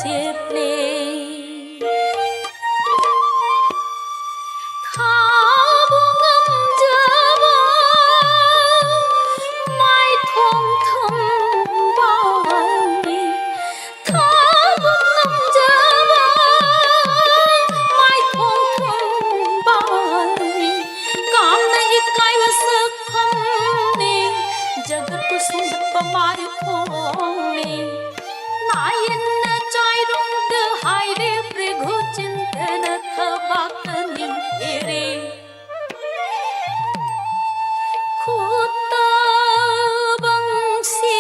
ꯆꯦꯞꯂꯦ꯫ ꯊꯥꯕꯨ ꯉꯝꯖꯕ ꯃꯥꯏꯊꯣꯡ ꯊꯝꯕꯥꯜꯅꯤ꯫ ꯊꯥꯕꯨ ꯉꯝꯖꯕ ꯃꯥꯏꯊꯣꯡ ꯊꯝꯕꯥꯜꯅꯤ꯫ ꯀꯥꯝꯅ ꯏꯀꯥꯏꯕ ꯁꯛꯐꯝꯅꯤ꯫ ꯖꯒꯠꯄꯨ ꯁꯨꯝꯍꯠꯄ ꯃꯥꯏꯊꯣꯡꯅꯤ꯫ ꯅꯥꯌꯟꯅ ꯆꯥꯏꯔꯣꯡꯗ ꯍꯥꯏꯔꯦ ꯄ꯭ꯔꯤꯒꯨ ꯆꯤꯟꯗꯅ ꯊꯕꯥꯛꯇ ꯅꯤꯡꯊꯤꯔꯦ꯫ ꯈꯨꯠꯇꯕꯪꯁꯤ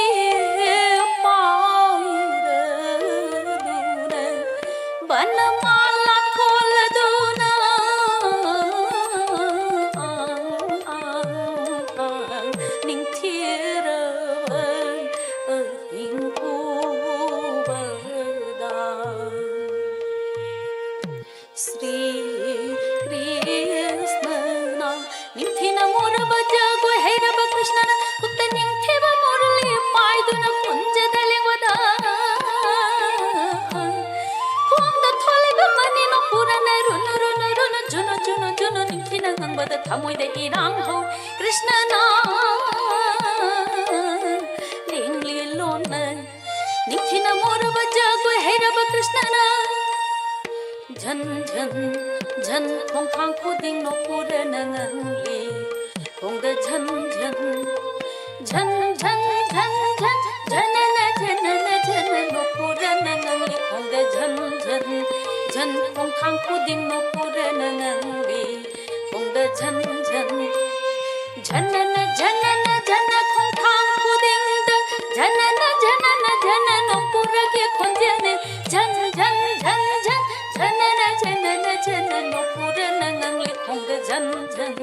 ꯄꯥꯏꯔꯗꯨꯅ ꯕꯅꯃꯥꯂꯥ ꯈꯣꯜꯂꯗꯨꯅ ꯅꯤꯡꯊꯤꯔꯕ ꯑꯍꯤꯡ ꯎꯕꯗ ꯁ꯭ꯔꯤ ꯀ꯭ꯔꯤꯁ꯭ꯅꯅ ꯅꯤꯡꯊꯤꯅ ꯃꯨꯔꯕ ꯖꯒꯣꯏ ꯍꯩꯔꯕ ꯀ꯭ꯔꯤꯁ꯭ꯅꯅ ꯈꯨꯠꯇ ꯅꯤꯡꯊꯤꯕ ꯃꯨꯔꯂꯤ ꯄꯥꯏꯗꯨꯅ ꯀꯨꯟꯖꯗ ꯂꯦꯡꯕꯗ ꯈꯣꯡꯗ ꯊꯣꯜꯂꯤꯕ ꯃꯅꯤ ꯅꯣꯡꯄꯨꯔꯅ ꯔꯨꯅꯨ ꯔꯨꯅꯨ ꯔꯨꯅꯨ ꯖꯨꯅꯨ ꯖꯨꯅꯨ ꯖꯨꯅꯨ ꯅꯤꯡꯊꯤꯅ ꯉꯪꯕꯗ ꯊꯃꯣꯏꯗ ꯏꯔꯥꯡ ꯍꯧ ꯀ꯭ꯔꯤꯁ꯭ꯅꯅ ꯂꯦꯡꯂꯤ ꯂꯣꯟꯅ ꯅꯤꯡꯊꯤꯅ ꯃꯣꯔꯕ ꯖꯒꯣꯏ ꯍꯩꯔꯕ ꯀ꯭ꯔꯤꯁ꯭ꯅꯅ ꯖꯟ ꯖꯟ ꯖꯟ ꯈꯣꯡꯊꯥꯡ ꯈꯨꯗꯤꯡ ꯅꯣꯛꯄꯨꯔꯅ ꯉꯪꯂꯤ ꯈꯣꯡꯗ ꯖꯟ ꯖꯟ ꯖꯟ ꯖꯟ ꯖꯟ ꯖꯟ ꯖꯅꯅ ꯖꯅꯅ ꯖꯅ ꯅꯣꯛꯄꯨꯔꯅ ꯉꯪꯂꯤ ꯈꯣꯡꯗ ꯖꯟ ꯖꯟ ꯖꯟ ꯈꯣꯡꯊꯥꯡ ꯈꯨꯗꯤꯡ ꯅꯣꯛꯄꯨꯔꯅ ꯉꯪꯂꯤ ꯈꯣꯡꯗ ꯖꯟ ꯖꯟ ꯖꯅꯅ ꯖꯅꯅ ꯖꯅ ꯈꯣꯡꯊꯥꯡ ꯈꯨꯗꯤꯡꯗ ꯖꯅꯅ ꯖꯅꯅ ꯖꯅ ꯅꯣꯛꯄꯨꯔꯒꯦ ꯈꯣꯟꯖꯦꯜꯅꯦ ꯖꯟ ꯖꯟ ꯖꯟ ꯖꯟ ꯖꯅꯅ ꯖꯅꯅ ꯖꯅ ꯅꯣꯛꯄꯨꯔꯅ ꯉꯪꯂꯤ ꯈꯣꯡꯗ ꯖꯟ ꯖꯟ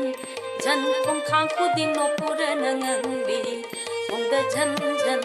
ꯖꯟ ꯈꯣꯡꯊꯥꯡ ꯈꯨꯗꯤꯡ ꯅꯣꯛꯄꯨꯔꯅ ꯉꯪꯂꯤ ꯈꯣꯡꯗ ꯖꯟ ꯖꯟ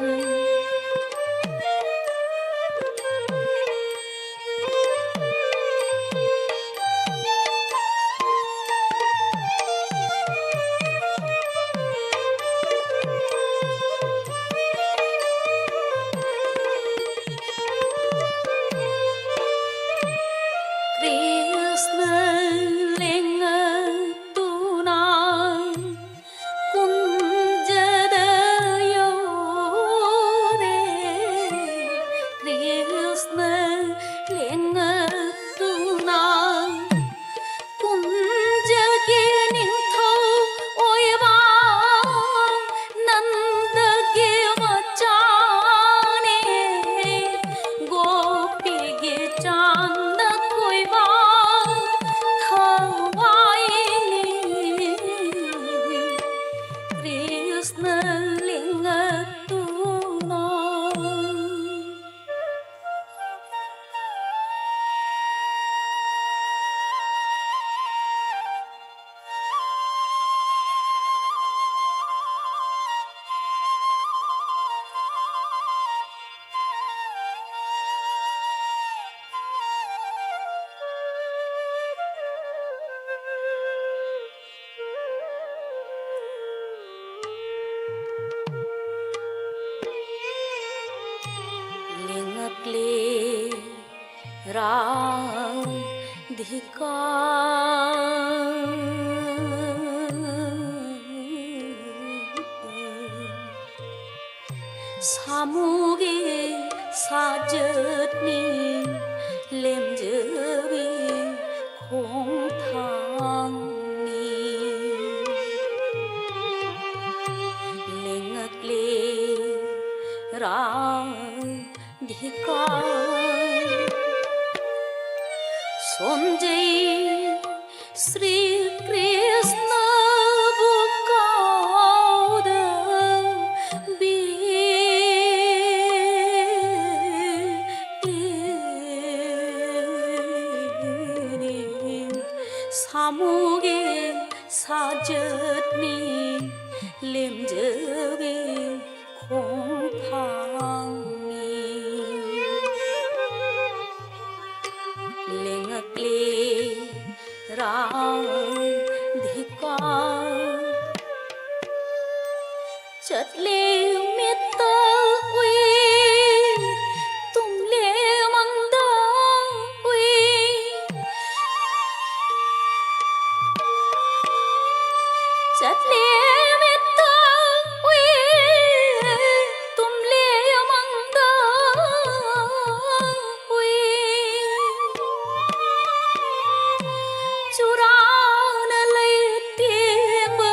Radhika. Samugi sajatni lemjabi khongthangni lengakle Radhika. Sonjai Sri Krishna bu kauda bi samugi sajatni lemjabi khongthangni lengakle Radhika. Chatle mitta ui, tumle mangda ui. Chatle mitta ui, tumle mangda ui. Churana leitengba,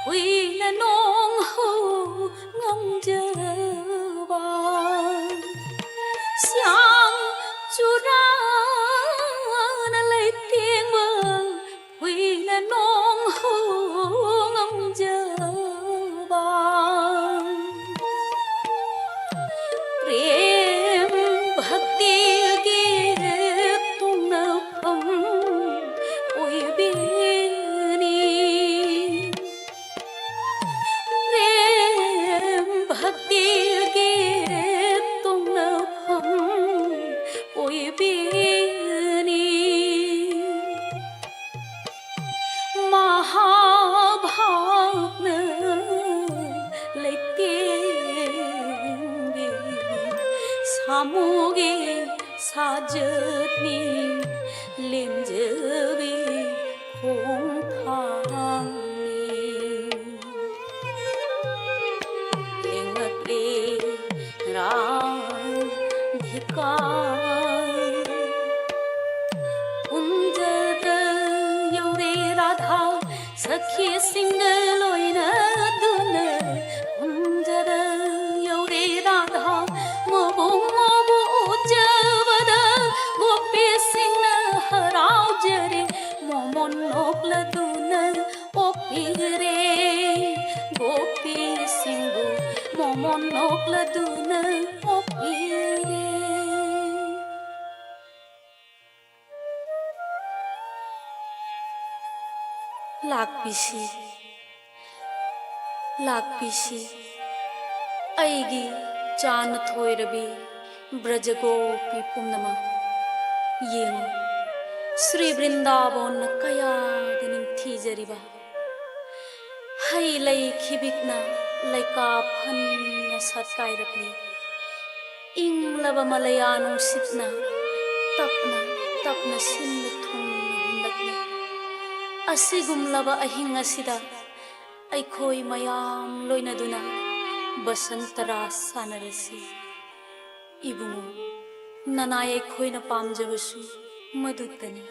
huina nong ho ngamjaba. Siang churana leitengba, huina nong ho ngamjaba. Prem bhakti git tungna pham oibini. Prem bhakti git tungna pham oibini. Mahabhagna leitengbi samugi ꯊꯥꯖꯠꯅꯤ ꯂꯦꯝꯖꯕꯤ ꯈꯣꯡꯊꯥꯡꯅꯤ꯫ ꯂꯦꯡꯉꯛꯂꯦ ꯔꯥꯙꯤꯀꯥ꯫ ꯀꯨꯟꯖꯗ ꯌꯧꯔꯦ ꯔꯥꯙꯥ ꯁꯈꯤꯁꯤꯡꯒ ꯂꯣꯏꯅꯗꯨꯅ꯫ ꯀꯨꯟꯖꯗ ꯌꯧꯔꯦ ꯔꯥꯙꯥ ꯃꯕꯨꯡ ꯃꯧꯕꯨ ꯎꯖꯕꯗ꯫ ꯒꯣꯄꯤꯁꯤꯡꯅ ꯍꯔꯥꯎꯖꯔꯦ ꯃꯣꯃꯣꯟ ꯅꯣꯛꯂꯗꯨꯅ ꯑꯣꯛꯄꯤꯔꯦ꯫ ꯒꯣꯄꯤꯁꯤꯡꯕꯨ ꯃꯣꯃꯣꯟ ꯅꯣꯛꯂꯗꯨꯅ ꯑꯣꯛꯄꯤꯔꯦ꯫ ꯂꯥꯛꯄꯤꯁꯤ, ꯂꯥꯛꯄꯤꯁꯤ, ꯑꯩꯒꯤ ꯆꯥꯅ ꯊꯣꯏꯔꯕꯤ ꯕ꯭ꯔꯖꯒꯣꯄꯤ ꯄꯨꯝꯅꯃꯛ꯫ ꯌꯦꯡꯉꯨ, ꯁ꯭ꯔꯤ ꯕ꯭ꯔꯤꯟꯗꯥꯕꯣꯟꯅ ꯀꯌꯥꯗ ꯅꯤꯡꯊꯤꯖꯔꯤꯕ꯫ ꯍꯩ ꯂꯩ ꯈꯤꯕꯤꯛꯅ ꯂꯩꯀꯥ ꯐꯟꯅ ꯁꯥꯠꯀꯥꯏꯔꯛꯂꯤ꯫ ꯏꯪꯂꯕ ꯃꯂꯌꯥ ꯅꯨꯡꯁꯤꯠꯅ ꯇꯞꯅ ꯇꯞꯅ ꯁꯤꯟꯕ ꯊꯨꯡꯅ ꯍꯨꯝꯂꯛꯂꯤ꯫ ꯑꯁꯤꯒꯨꯝꯂꯕ ꯑꯍꯤꯡ ꯑꯁꯤꯗ ꯑꯩꯈꯣꯏ ꯃꯌꯥꯝ ꯂꯣꯏꯅꯗꯨꯅ ꯕꯁꯟꯇ ꯔꯥꯁ ꯁꯥꯟꯅꯔꯁꯤ꯫ ꯏꯕꯨꯡꯉꯣ, ꯅꯅꯥꯏ ꯑꯩꯈꯣꯏꯅ ꯄꯥꯝꯖꯕꯁꯨ ꯃꯗꯨꯇꯅꯤ꯫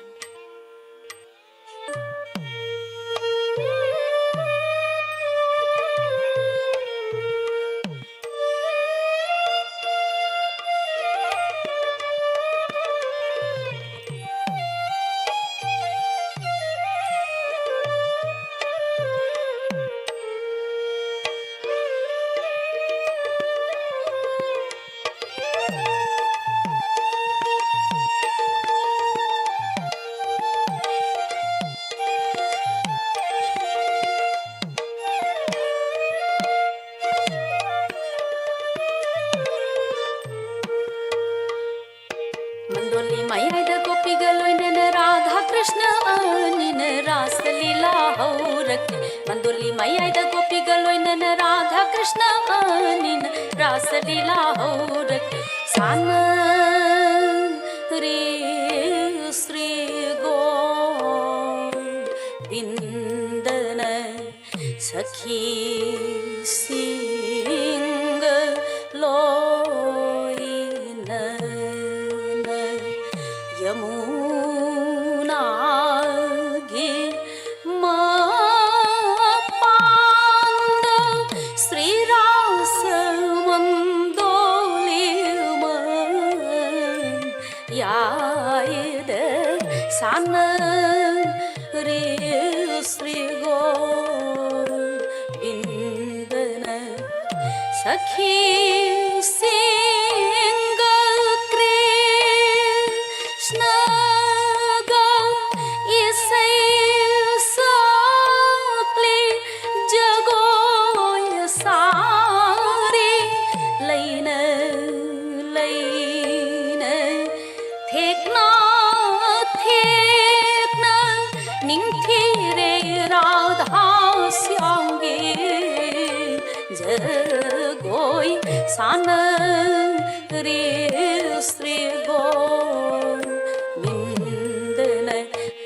ꯃꯟꯗꯣꯂꯤ ꯃꯌꯥꯏꯗ ꯒꯣꯄꯤꯒ ꯂꯣꯏꯅꯅ ꯔꯥꯙꯥ ꯀ꯭ꯔꯤꯁꯅ ꯑꯅꯤꯅ ꯔꯥꯁ ꯂꯤꯂꯥ ꯍꯧꯔꯛꯂꯤ꯫ ꯃꯟꯗꯣꯂꯤ ꯃꯌꯥꯏꯗ ꯒꯣꯄꯤꯒ ꯂꯣꯏꯅꯅ ꯔꯥꯙꯥ ꯀ꯭ꯔꯤꯁꯅ ꯑꯅꯤꯅ ꯔꯥꯁ ꯂꯤꯂꯥ ꯍꯧꯔꯛꯂꯤ꯫ ꯁꯥꯟꯅ ꯗꯅ ꯁꯈꯤꯁꯤꯡꯒ ꯂꯣꯏꯅꯅ ꯌꯃꯨꯅꯥꯒꯤ ꯃꯄꯥꯟꯗ ꯁ꯭ꯔꯤꯔꯥꯁ ꯃꯟꯗꯣꯂꯤꯃꯟ ꯌꯥꯏꯗ ꯁꯥꯟꯅꯔꯤ ꯁ꯭ꯔꯤ ꯒꯣꯕꯤꯟꯗꯅ ꯁꯈꯤꯁꯤꯡꯒ ꯀ꯭ꯔꯤꯁ꯭ꯅꯒ ꯏꯁꯩ ꯁꯛꯂꯤ ꯖꯒꯣꯏ ꯁꯥꯔꯤ ꯂꯩꯅ ꯂꯩꯅ ꯊꯦꯛꯅ ꯊꯦꯛꯅ ꯅꯤꯡꯊꯤꯔꯦ ꯔꯥꯙꯥ ꯁ꯭ꯌꯥꯝꯒꯤ ꯖꯒꯣꯏ ꯁꯥꯟꯅꯔꯤ ꯁ꯭ꯔꯤ ꯒꯣꯕꯤꯟꯗꯅ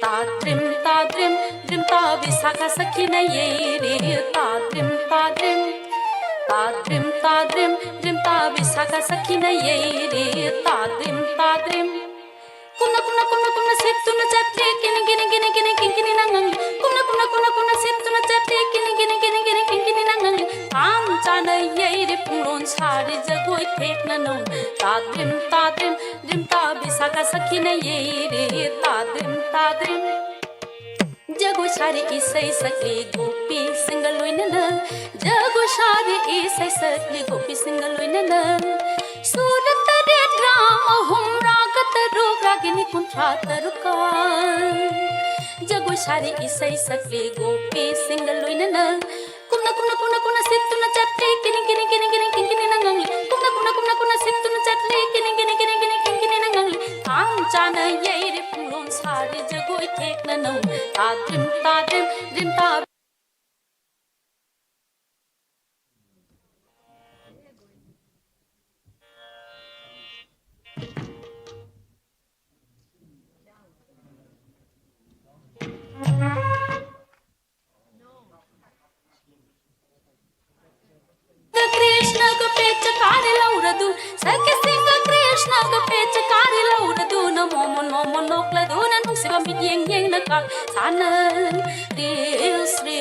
ꯇꯥꯗ꯭ꯔꯤꯝ ꯇꯥꯗ꯭ꯔꯤꯝ ꯗ꯭ꯔꯤꯝ ꯇꯥ ꯕꯤꯁꯥꯈꯥ ꯁꯈꯤꯅ ꯌꯩꯔꯤ ꯇꯥꯗ꯭ꯔꯤꯝ ꯇꯥꯗ꯭ꯔꯤꯝ ꯇꯥꯗ꯭ꯔꯤꯝ ꯇꯥꯗ꯭ꯔꯤꯝ ꯗ꯭ꯔꯤꯝ ꯇꯥ ꯕꯤꯁꯥꯈꯥ ꯁꯈꯤꯅ ꯌꯩꯔꯤ ꯇꯥꯗ꯭ꯔꯤꯝ ꯇꯥꯗ꯭ꯔꯤꯝ ꯀꯨꯝꯅ ꯀꯨꯝꯅ ꯀꯨꯝꯅ ꯀꯨꯝꯅ ꯁꯤꯠꯇꯨꯅ ꯆꯠꯂꯤ ꯀꯤꯅꯤ ꯀꯤꯅꯤ ꯀꯤꯅꯤ ꯀꯤꯅꯤ ꯀꯤꯡ ꯀꯤꯅꯤꯅ ꯉꯪꯂꯤ ꯀꯨꯝꯅ ꯀꯨꯝꯅ ꯀꯨꯝꯅ ꯀꯨꯝꯅ ꯁꯤꯠꯇꯨꯅ ꯆꯠꯂꯤ ꯀꯤꯅꯤ ꯀꯤꯅꯤ ꯀꯤꯅꯤ ꯀꯤꯅꯤ ꯀꯤꯡ ꯀꯤꯅꯤꯅ ꯉꯪꯂꯤ ꯇꯥꯝ ꯆꯥꯅ ꯌꯩꯔꯤ ꯄꯨꯡꯂꯣꯟ ꯁꯥꯔꯤ ꯖꯒꯣꯏ ꯊꯦꯛꯅ ꯅꯧ ꯇꯥꯗ꯭ꯔꯤꯝ ꯇꯥꯗ꯭ꯔꯤꯝ ꯗ꯭ꯔꯤꯝ ꯇꯥ ꯕꯤꯁꯥꯈꯥ ꯁꯈꯤꯅ ꯌꯩꯔꯤ ꯇꯥꯗ꯭ꯔꯤꯝ ꯇꯥꯗ꯭ꯔꯤꯝ ꯖꯒꯣꯏ ꯁꯥꯔꯤ ꯏꯁꯩ ꯁꯛꯂꯤ ꯒꯣꯄꯤꯁꯤꯡꯒ ꯂꯣꯏꯅꯅ ꯖꯒꯣꯏ ꯁꯥꯔꯤ ꯏꯁꯩ ꯁꯛꯂꯤ ꯒꯣꯄꯤꯁꯤꯡꯒ ꯂꯣꯏꯅꯅ ꯁꯨꯔ ꯇꯔꯦꯠ ꯔꯥꯝ ꯑꯍꯨꯝ ꯔꯥꯒ ꯇꯔꯨꯛ ꯔꯥꯒꯤꯅꯤ ꯀꯨꯟꯊ꯭ꯔꯥ ꯇꯔꯨꯛꯀ ꯖꯒꯣꯏ ꯁꯥꯔꯤ ꯏꯁꯩ ꯁꯛꯂꯤ ꯒꯣꯄꯤꯁꯤꯡꯒ ꯂꯣꯏꯅꯅ ꯀꯨꯝꯅ ꯀꯨꯝꯅ ꯀꯨꯝꯅ ꯀꯨꯝꯅ ꯁꯤꯠꯇꯨꯅ ꯆꯠꯂꯤ ꯀꯤꯅꯤ ꯀꯤꯅꯤ ꯀꯤꯅꯤ ꯀꯤꯅꯤ ꯀꯤꯡ ꯀꯤꯅꯤꯅ ꯉꯪꯂꯤ ꯀꯨꯝꯅ ꯀꯨꯝꯅ ꯀꯨꯝꯅ ꯀꯨꯝꯅ ꯁꯤꯠꯇꯨꯅ ꯆꯠꯂꯤ ꯀꯤꯅꯤ ꯀꯤꯅꯤ ꯀꯤꯅꯤ ꯀꯤꯅꯤ ꯀꯤꯡ ꯀꯤꯅꯤꯅ ꯉꯪꯂꯤ ꯇꯥꯝ ꯆꯥꯅ ꯌꯩꯔꯤ ꯄꯨꯡꯂꯣꯟ ꯁꯥꯔꯤ ꯖꯒꯣꯏ ꯊꯦꯛꯅ ꯅꯧ ꯇꯥꯗ꯭ꯔꯤꯝ ꯇꯥꯗ꯭ꯔꯤꯝ ꯗ꯭ꯔꯤꯝ ꯇꯥ ꯁꯈꯤꯁꯤꯡꯒ ꯀ꯭ꯔꯤꯁꯅꯒ ꯄꯦꯆꯀꯥꯔꯤ ꯂꯧꯔꯗꯨꯅ ꯃꯣꯃꯣꯟ ꯃꯣꯃꯣꯟ ꯅꯣꯛꯂꯗꯨꯅ ꯅꯨꯡꯁꯤꯕ ꯃꯤꯠꯌꯦꯡ ꯌꯦꯡꯅ ꯀꯥꯡ ꯁꯥꯟꯅꯔꯤ ꯁ꯭ꯔꯤ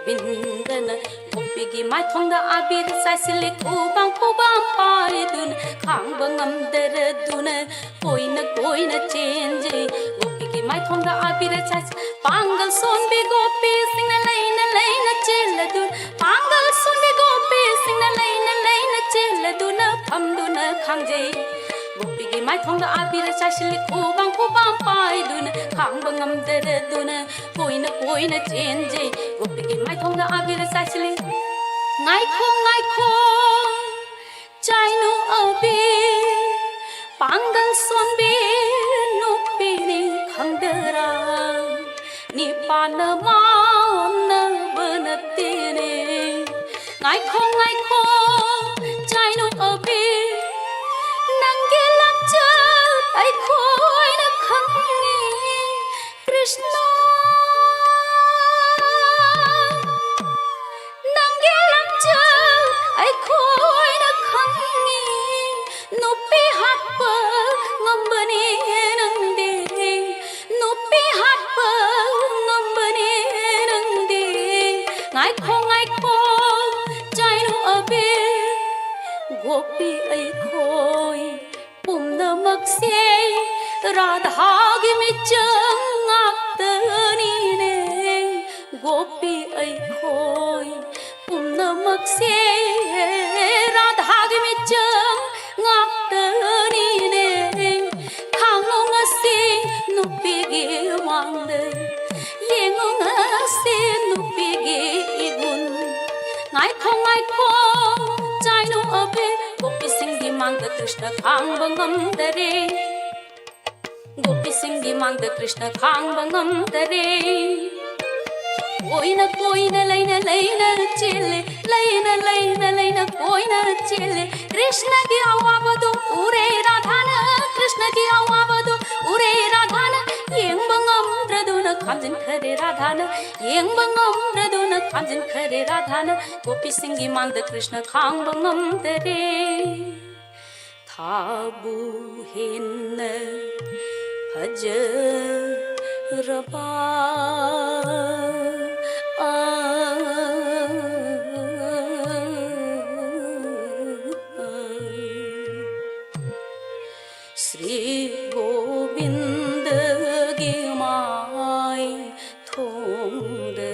ꯒꯣꯕꯤꯟꯗꯅ꯫ ꯒꯣꯄꯤꯒꯤ ꯃꯥꯏꯊꯣꯡꯗ ꯑꯕꯤꯔ ꯆꯥꯏꯁꯤꯜꯂꯤ ꯈꯨꯕꯥꯝ ꯈꯨꯕꯥꯝ ꯄꯥꯏꯗꯨꯅ ꯈꯥꯡꯕ ꯉꯝꯗꯔꯗꯨꯅ ꯀꯣꯏꯅ ꯀꯣꯏꯅ ꯆꯦꯟꯖꯩ꯫ ꯒꯣꯄꯤꯒꯤ ꯃꯥꯏꯊꯣꯡꯗ ꯑꯕꯤꯔ ꯆꯥꯏꯁꯤꯜꯂꯤ ꯄꯥꯡꯒꯜ ꯁꯣꯟꯕꯤ ꯒꯣꯄꯤꯁꯤꯡꯅ ꯂꯩꯅ ꯂꯩꯅ ꯆꯦꯜꯂꯗꯨꯅ ꯄꯥꯡꯒꯜ ꯁꯣꯟꯕꯤ ꯒꯣꯄꯤꯁꯤꯡꯅ ꯂꯩꯅ ꯂꯩꯅ ꯆꯦꯜꯂꯗꯨꯅ ꯐꯝꯗꯨꯅ ꯈꯥꯡꯖꯩ꯫ ꯒꯣꯄꯤꯒꯤ ꯃꯥꯏꯊꯣꯡꯗ ꯑꯕꯤꯔ ꯆꯥꯏꯁꯤꯜꯂꯤ ꯈꯨꯕꯥꯝ ꯈꯨꯕꯥꯝ ꯄꯥꯏꯗꯨꯅ ꯈꯥꯡꯕ ꯉꯝꯗꯔꯗꯨꯅ ꯀꯣꯏꯅ ꯀꯣꯏꯅ ꯆꯦꯟꯖꯩ꯫ ꯒꯣꯄꯤꯒꯤ ꯃꯥꯏꯊꯣꯡꯗ ꯑꯕꯤꯔ ꯆꯥꯏꯁꯤꯜꯂꯤ ꯉꯥꯏꯈꯣ ꯉꯥꯏꯈꯣ ꯆꯥꯏꯅꯨ ꯑꯕꯤꯔ ꯄꯥꯡꯒꯜ ꯁꯣꯟꯕꯤ ꯅꯨꯄꯤꯅꯤ ꯈꯪꯗꯔꯥ? ꯅꯤꯄꯥꯅ ꯃꯥꯟꯅꯕ ꯅꯠꯇꯦꯅꯦ꯫ ꯉꯥꯏꯈꯣ ꯉꯥꯏꯈꯣ ꯆꯥꯏꯅꯨ ꯑꯕꯤꯔ ꯅꯪꯒꯤ ꯂꯝꯆꯠ ꯑꯩꯈꯣꯏꯅ ꯈꯪꯉꯤ ꯀ꯭ꯔꯤꯁꯅ꯫ ꯅꯪꯒꯤ ꯂꯝꯆꯠ ꯑꯩꯈꯣꯏꯅ ꯈꯪꯉꯤ ꯅꯨꯄꯤ ꯍꯥꯠꯄ ꯉꯝꯕꯅꯦ ꯅꯪꯗꯤ ꯅꯨꯄꯤ ꯍꯥꯠꯄ ꯉꯝꯕꯅꯦ ꯅꯪꯗꯤ꯫ ꯉꯥꯏꯈꯣ ꯉꯥꯏꯈꯣ ꯆꯥꯏꯅꯨ ꯑꯕꯤꯔ ꯒꯣꯄꯤ ꯑꯩꯈꯣꯏ ꯄꯨꯝꯅꯃꯛꯁꯦ ꯔꯥꯙꯥꯒꯤ ꯃꯤꯆꯪ ꯉꯥꯛꯇꯅꯤꯅꯦ꯫ ꯒꯣꯄꯤ ꯑꯩꯈꯣꯏ ꯄꯨꯝꯅꯃꯛꯁꯦ ꯔꯥꯙꯥꯒꯤ ꯃꯤꯆꯪ ꯉꯥꯛꯇꯅꯤꯅꯦ꯫ ꯈꯥꯡꯉꯣ ꯉꯁꯤ ꯅꯨꯄꯤꯒꯤ ꯃꯥꯡꯗ ꯌꯦꯡꯉꯣ ꯉꯁꯤ ꯅꯨꯄꯤꯒꯤ ꯏꯒꯨꯟ꯫ ꯉꯥꯏꯈꯣ ꯉꯥꯏꯈꯣ ꯆꯥꯏꯅꯨ ꯑꯕꯤꯔ ꯒꯣꯄꯤꯁꯤꯡꯒꯤ ꯃꯥꯡꯗ ꯀ꯭ꯔꯤꯁꯅ ꯈꯥꯡꯕ ꯉꯝꯗꯔꯦ꯫ ꯒꯣꯄꯤꯁꯤꯡꯒꯤ ꯃꯥꯡꯗ ꯀ꯭ꯔꯤꯁꯅ ꯈꯥꯡꯕ ꯉꯝꯗꯔꯦ꯫ ꯀꯣꯏꯅ ꯀꯣꯏꯅ ꯂꯩꯅ ꯂꯩꯅ ꯆꯦꯜꯂꯦ ꯂꯩꯅ ꯂꯩꯅ ꯂꯩꯅ ꯀꯣꯏꯅ ꯆꯦꯜꯂꯦ꯫ ꯀ꯭ꯔꯤꯁꯅꯒꯤ ꯑꯋꯥꯕꯗꯣ ꯎꯔꯦ ꯔꯥꯙꯥꯅ ꯀ꯭ꯔꯤꯁꯅꯒꯤ ꯑꯋꯥꯕꯗꯣ ꯎꯔꯦ ꯔꯥꯙꯥꯅ ꯌꯦꯡꯕ ꯉꯝꯗ꯭ꯔꯗꯨꯅ ꯈꯥꯝꯖꯤꯟꯈꯔꯦ ꯔꯥꯙꯥꯅ꯫ ꯌꯦꯡꯕ ꯉꯝꯗꯗꯨꯅ ꯈꯥꯝꯖꯤꯟꯈꯔꯦ ꯔꯥꯙꯥꯅ꯫ ꯒꯣꯄꯤꯁꯤꯡꯒꯤ ꯃꯥꯡꯗ ꯀ꯭ꯔꯤꯁꯅ ꯈꯥꯡꯕ ꯉꯝꯗꯔꯦ꯫ ꯊꯥꯕꯨ ꯍꯦꯟꯅ ꯐꯖꯔꯕ, ꯑ, ꯁ꯭ꯔꯤ ꯒꯣꯕꯤꯟꯗꯒꯤ ꯃꯥꯏ ꯊꯣꯡꯗ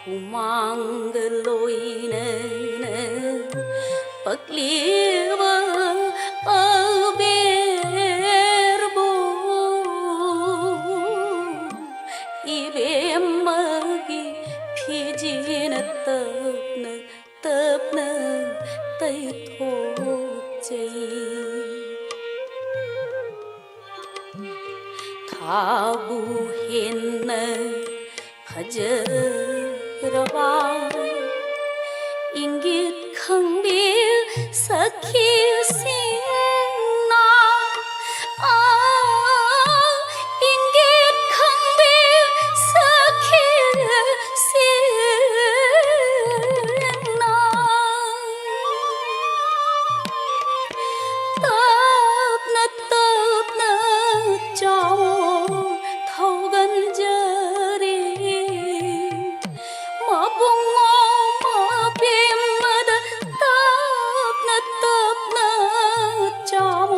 ꯍꯨꯃꯥꯡꯒ ꯂꯣꯏꯅꯅ ꯄꯛꯂꯤꯕ ꯑꯕꯦꯔꯕꯨ ꯏꯕꯦꯝꯃꯒꯤ ꯐꯤꯖꯤꯅ ꯇꯞꯅ ꯇꯞꯅ ꯇꯩꯊꯣꯛꯆꯩ꯫ ꯊꯥꯕꯨ ꯍꯦꯟꯅ ꯐꯖꯔꯕ ꯏꯪꯒꯤꯠ ꯈꯪꯕꯤ ꯁꯈꯤꯁꯤꯡꯅ, ꯑ, ꯏꯪꯒꯤꯠ ꯈꯪꯕꯤ ꯁꯈꯤꯁꯤꯡꯅ ꯇꯞꯅ ꯇꯞꯅ ꯆꯥꯎ ꯊꯧꯒꯟꯖꯔꯤ꯫ ꯃꯕꯨꯡꯉꯣ ꯃꯕꯦꯝꯃꯗ ꯇꯞꯅ ꯇꯞꯅ ꯆꯥꯎ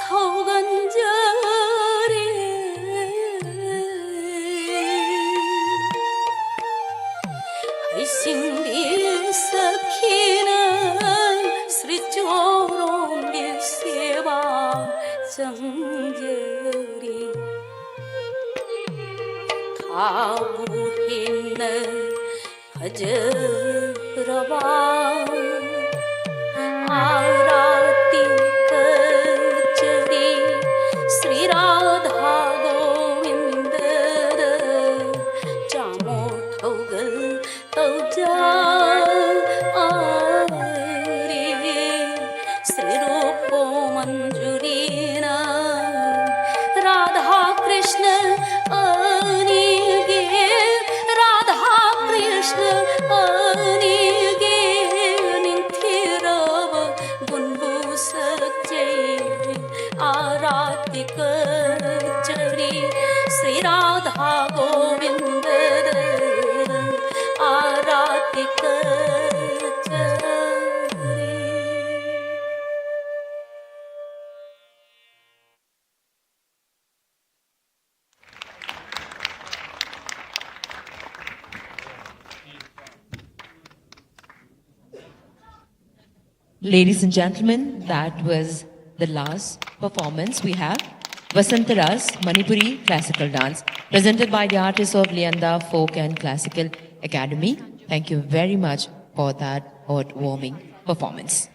ꯊꯧꯒꯟꯖꯔꯤ꯫ ꯍꯩꯁꯤꯡꯕꯤ ꯁꯈꯤꯅ ꯁ꯭ꯔꯤ ꯆꯣꯔꯣꯝꯒꯤ ꯁꯦꯕꯥ ꯆꯪꯖꯔꯤ꯫ ꯊꯥꯕꯨ ꯍꯦꯟꯅ ꯐꯖꯔꯕ ꯑꯥꯔꯥꯇꯤ ꯀꯆꯔꯤ ꯁ꯭ꯔꯤ ꯔꯥꯙꯥ ꯒꯣꯕꯤꯟꯗꯗ ꯆꯥꯃꯣ ꯊꯧꯒꯜ ꯇꯧꯖꯔꯤ꯫ Shri ꯔꯨꯄꯣ ꯃꯟꯖꯨꯔꯤ Ladies and gentlemen, that was the last performance. We have Vasantaras Manipuri classical dance, presented by the artists of Lianda Folk and Classical Academy. Thank you very much for that heartwarming performance.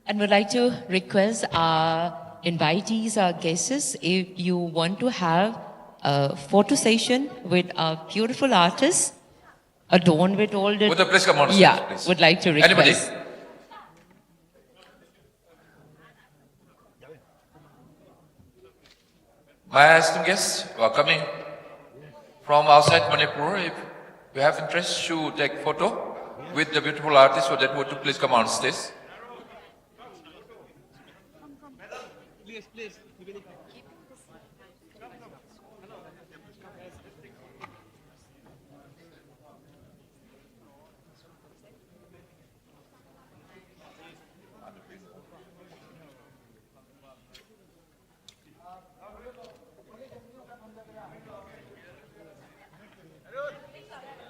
And would like to request our invitees, our guests, if you want to have a photo session with our beautiful artists, adorned with all the Would you please come on stage, yeah, please? Would like to request. Anybody? My esteemed guests who are coming from outside Manipur, if you have interest to take photo with the beautiful artists for that photo, please come on stage.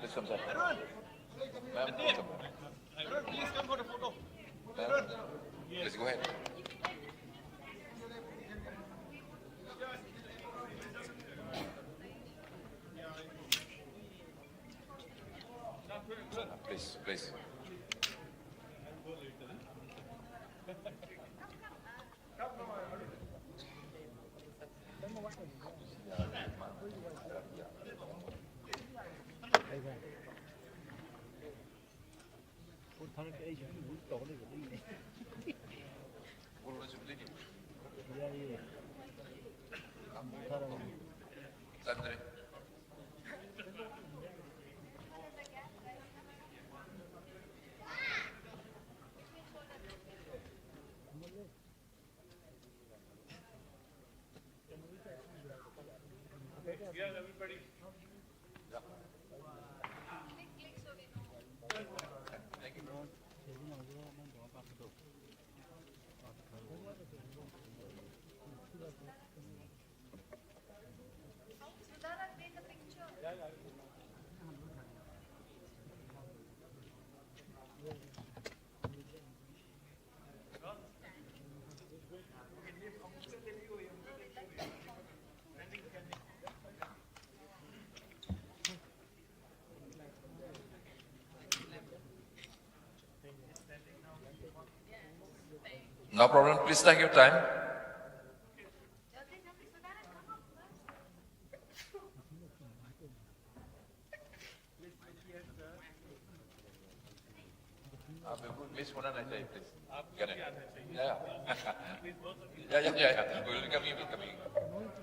Please come, sir. Ma'am, please come. Ma'am, please go ahead. Please, please. No problem. Please take your time. आप बिल्कुल मिस होना नहीं चाहिए, प्लीज। आप क्या नहीं? या, या। या, या, या, या। We'll be coming, we'll be coming.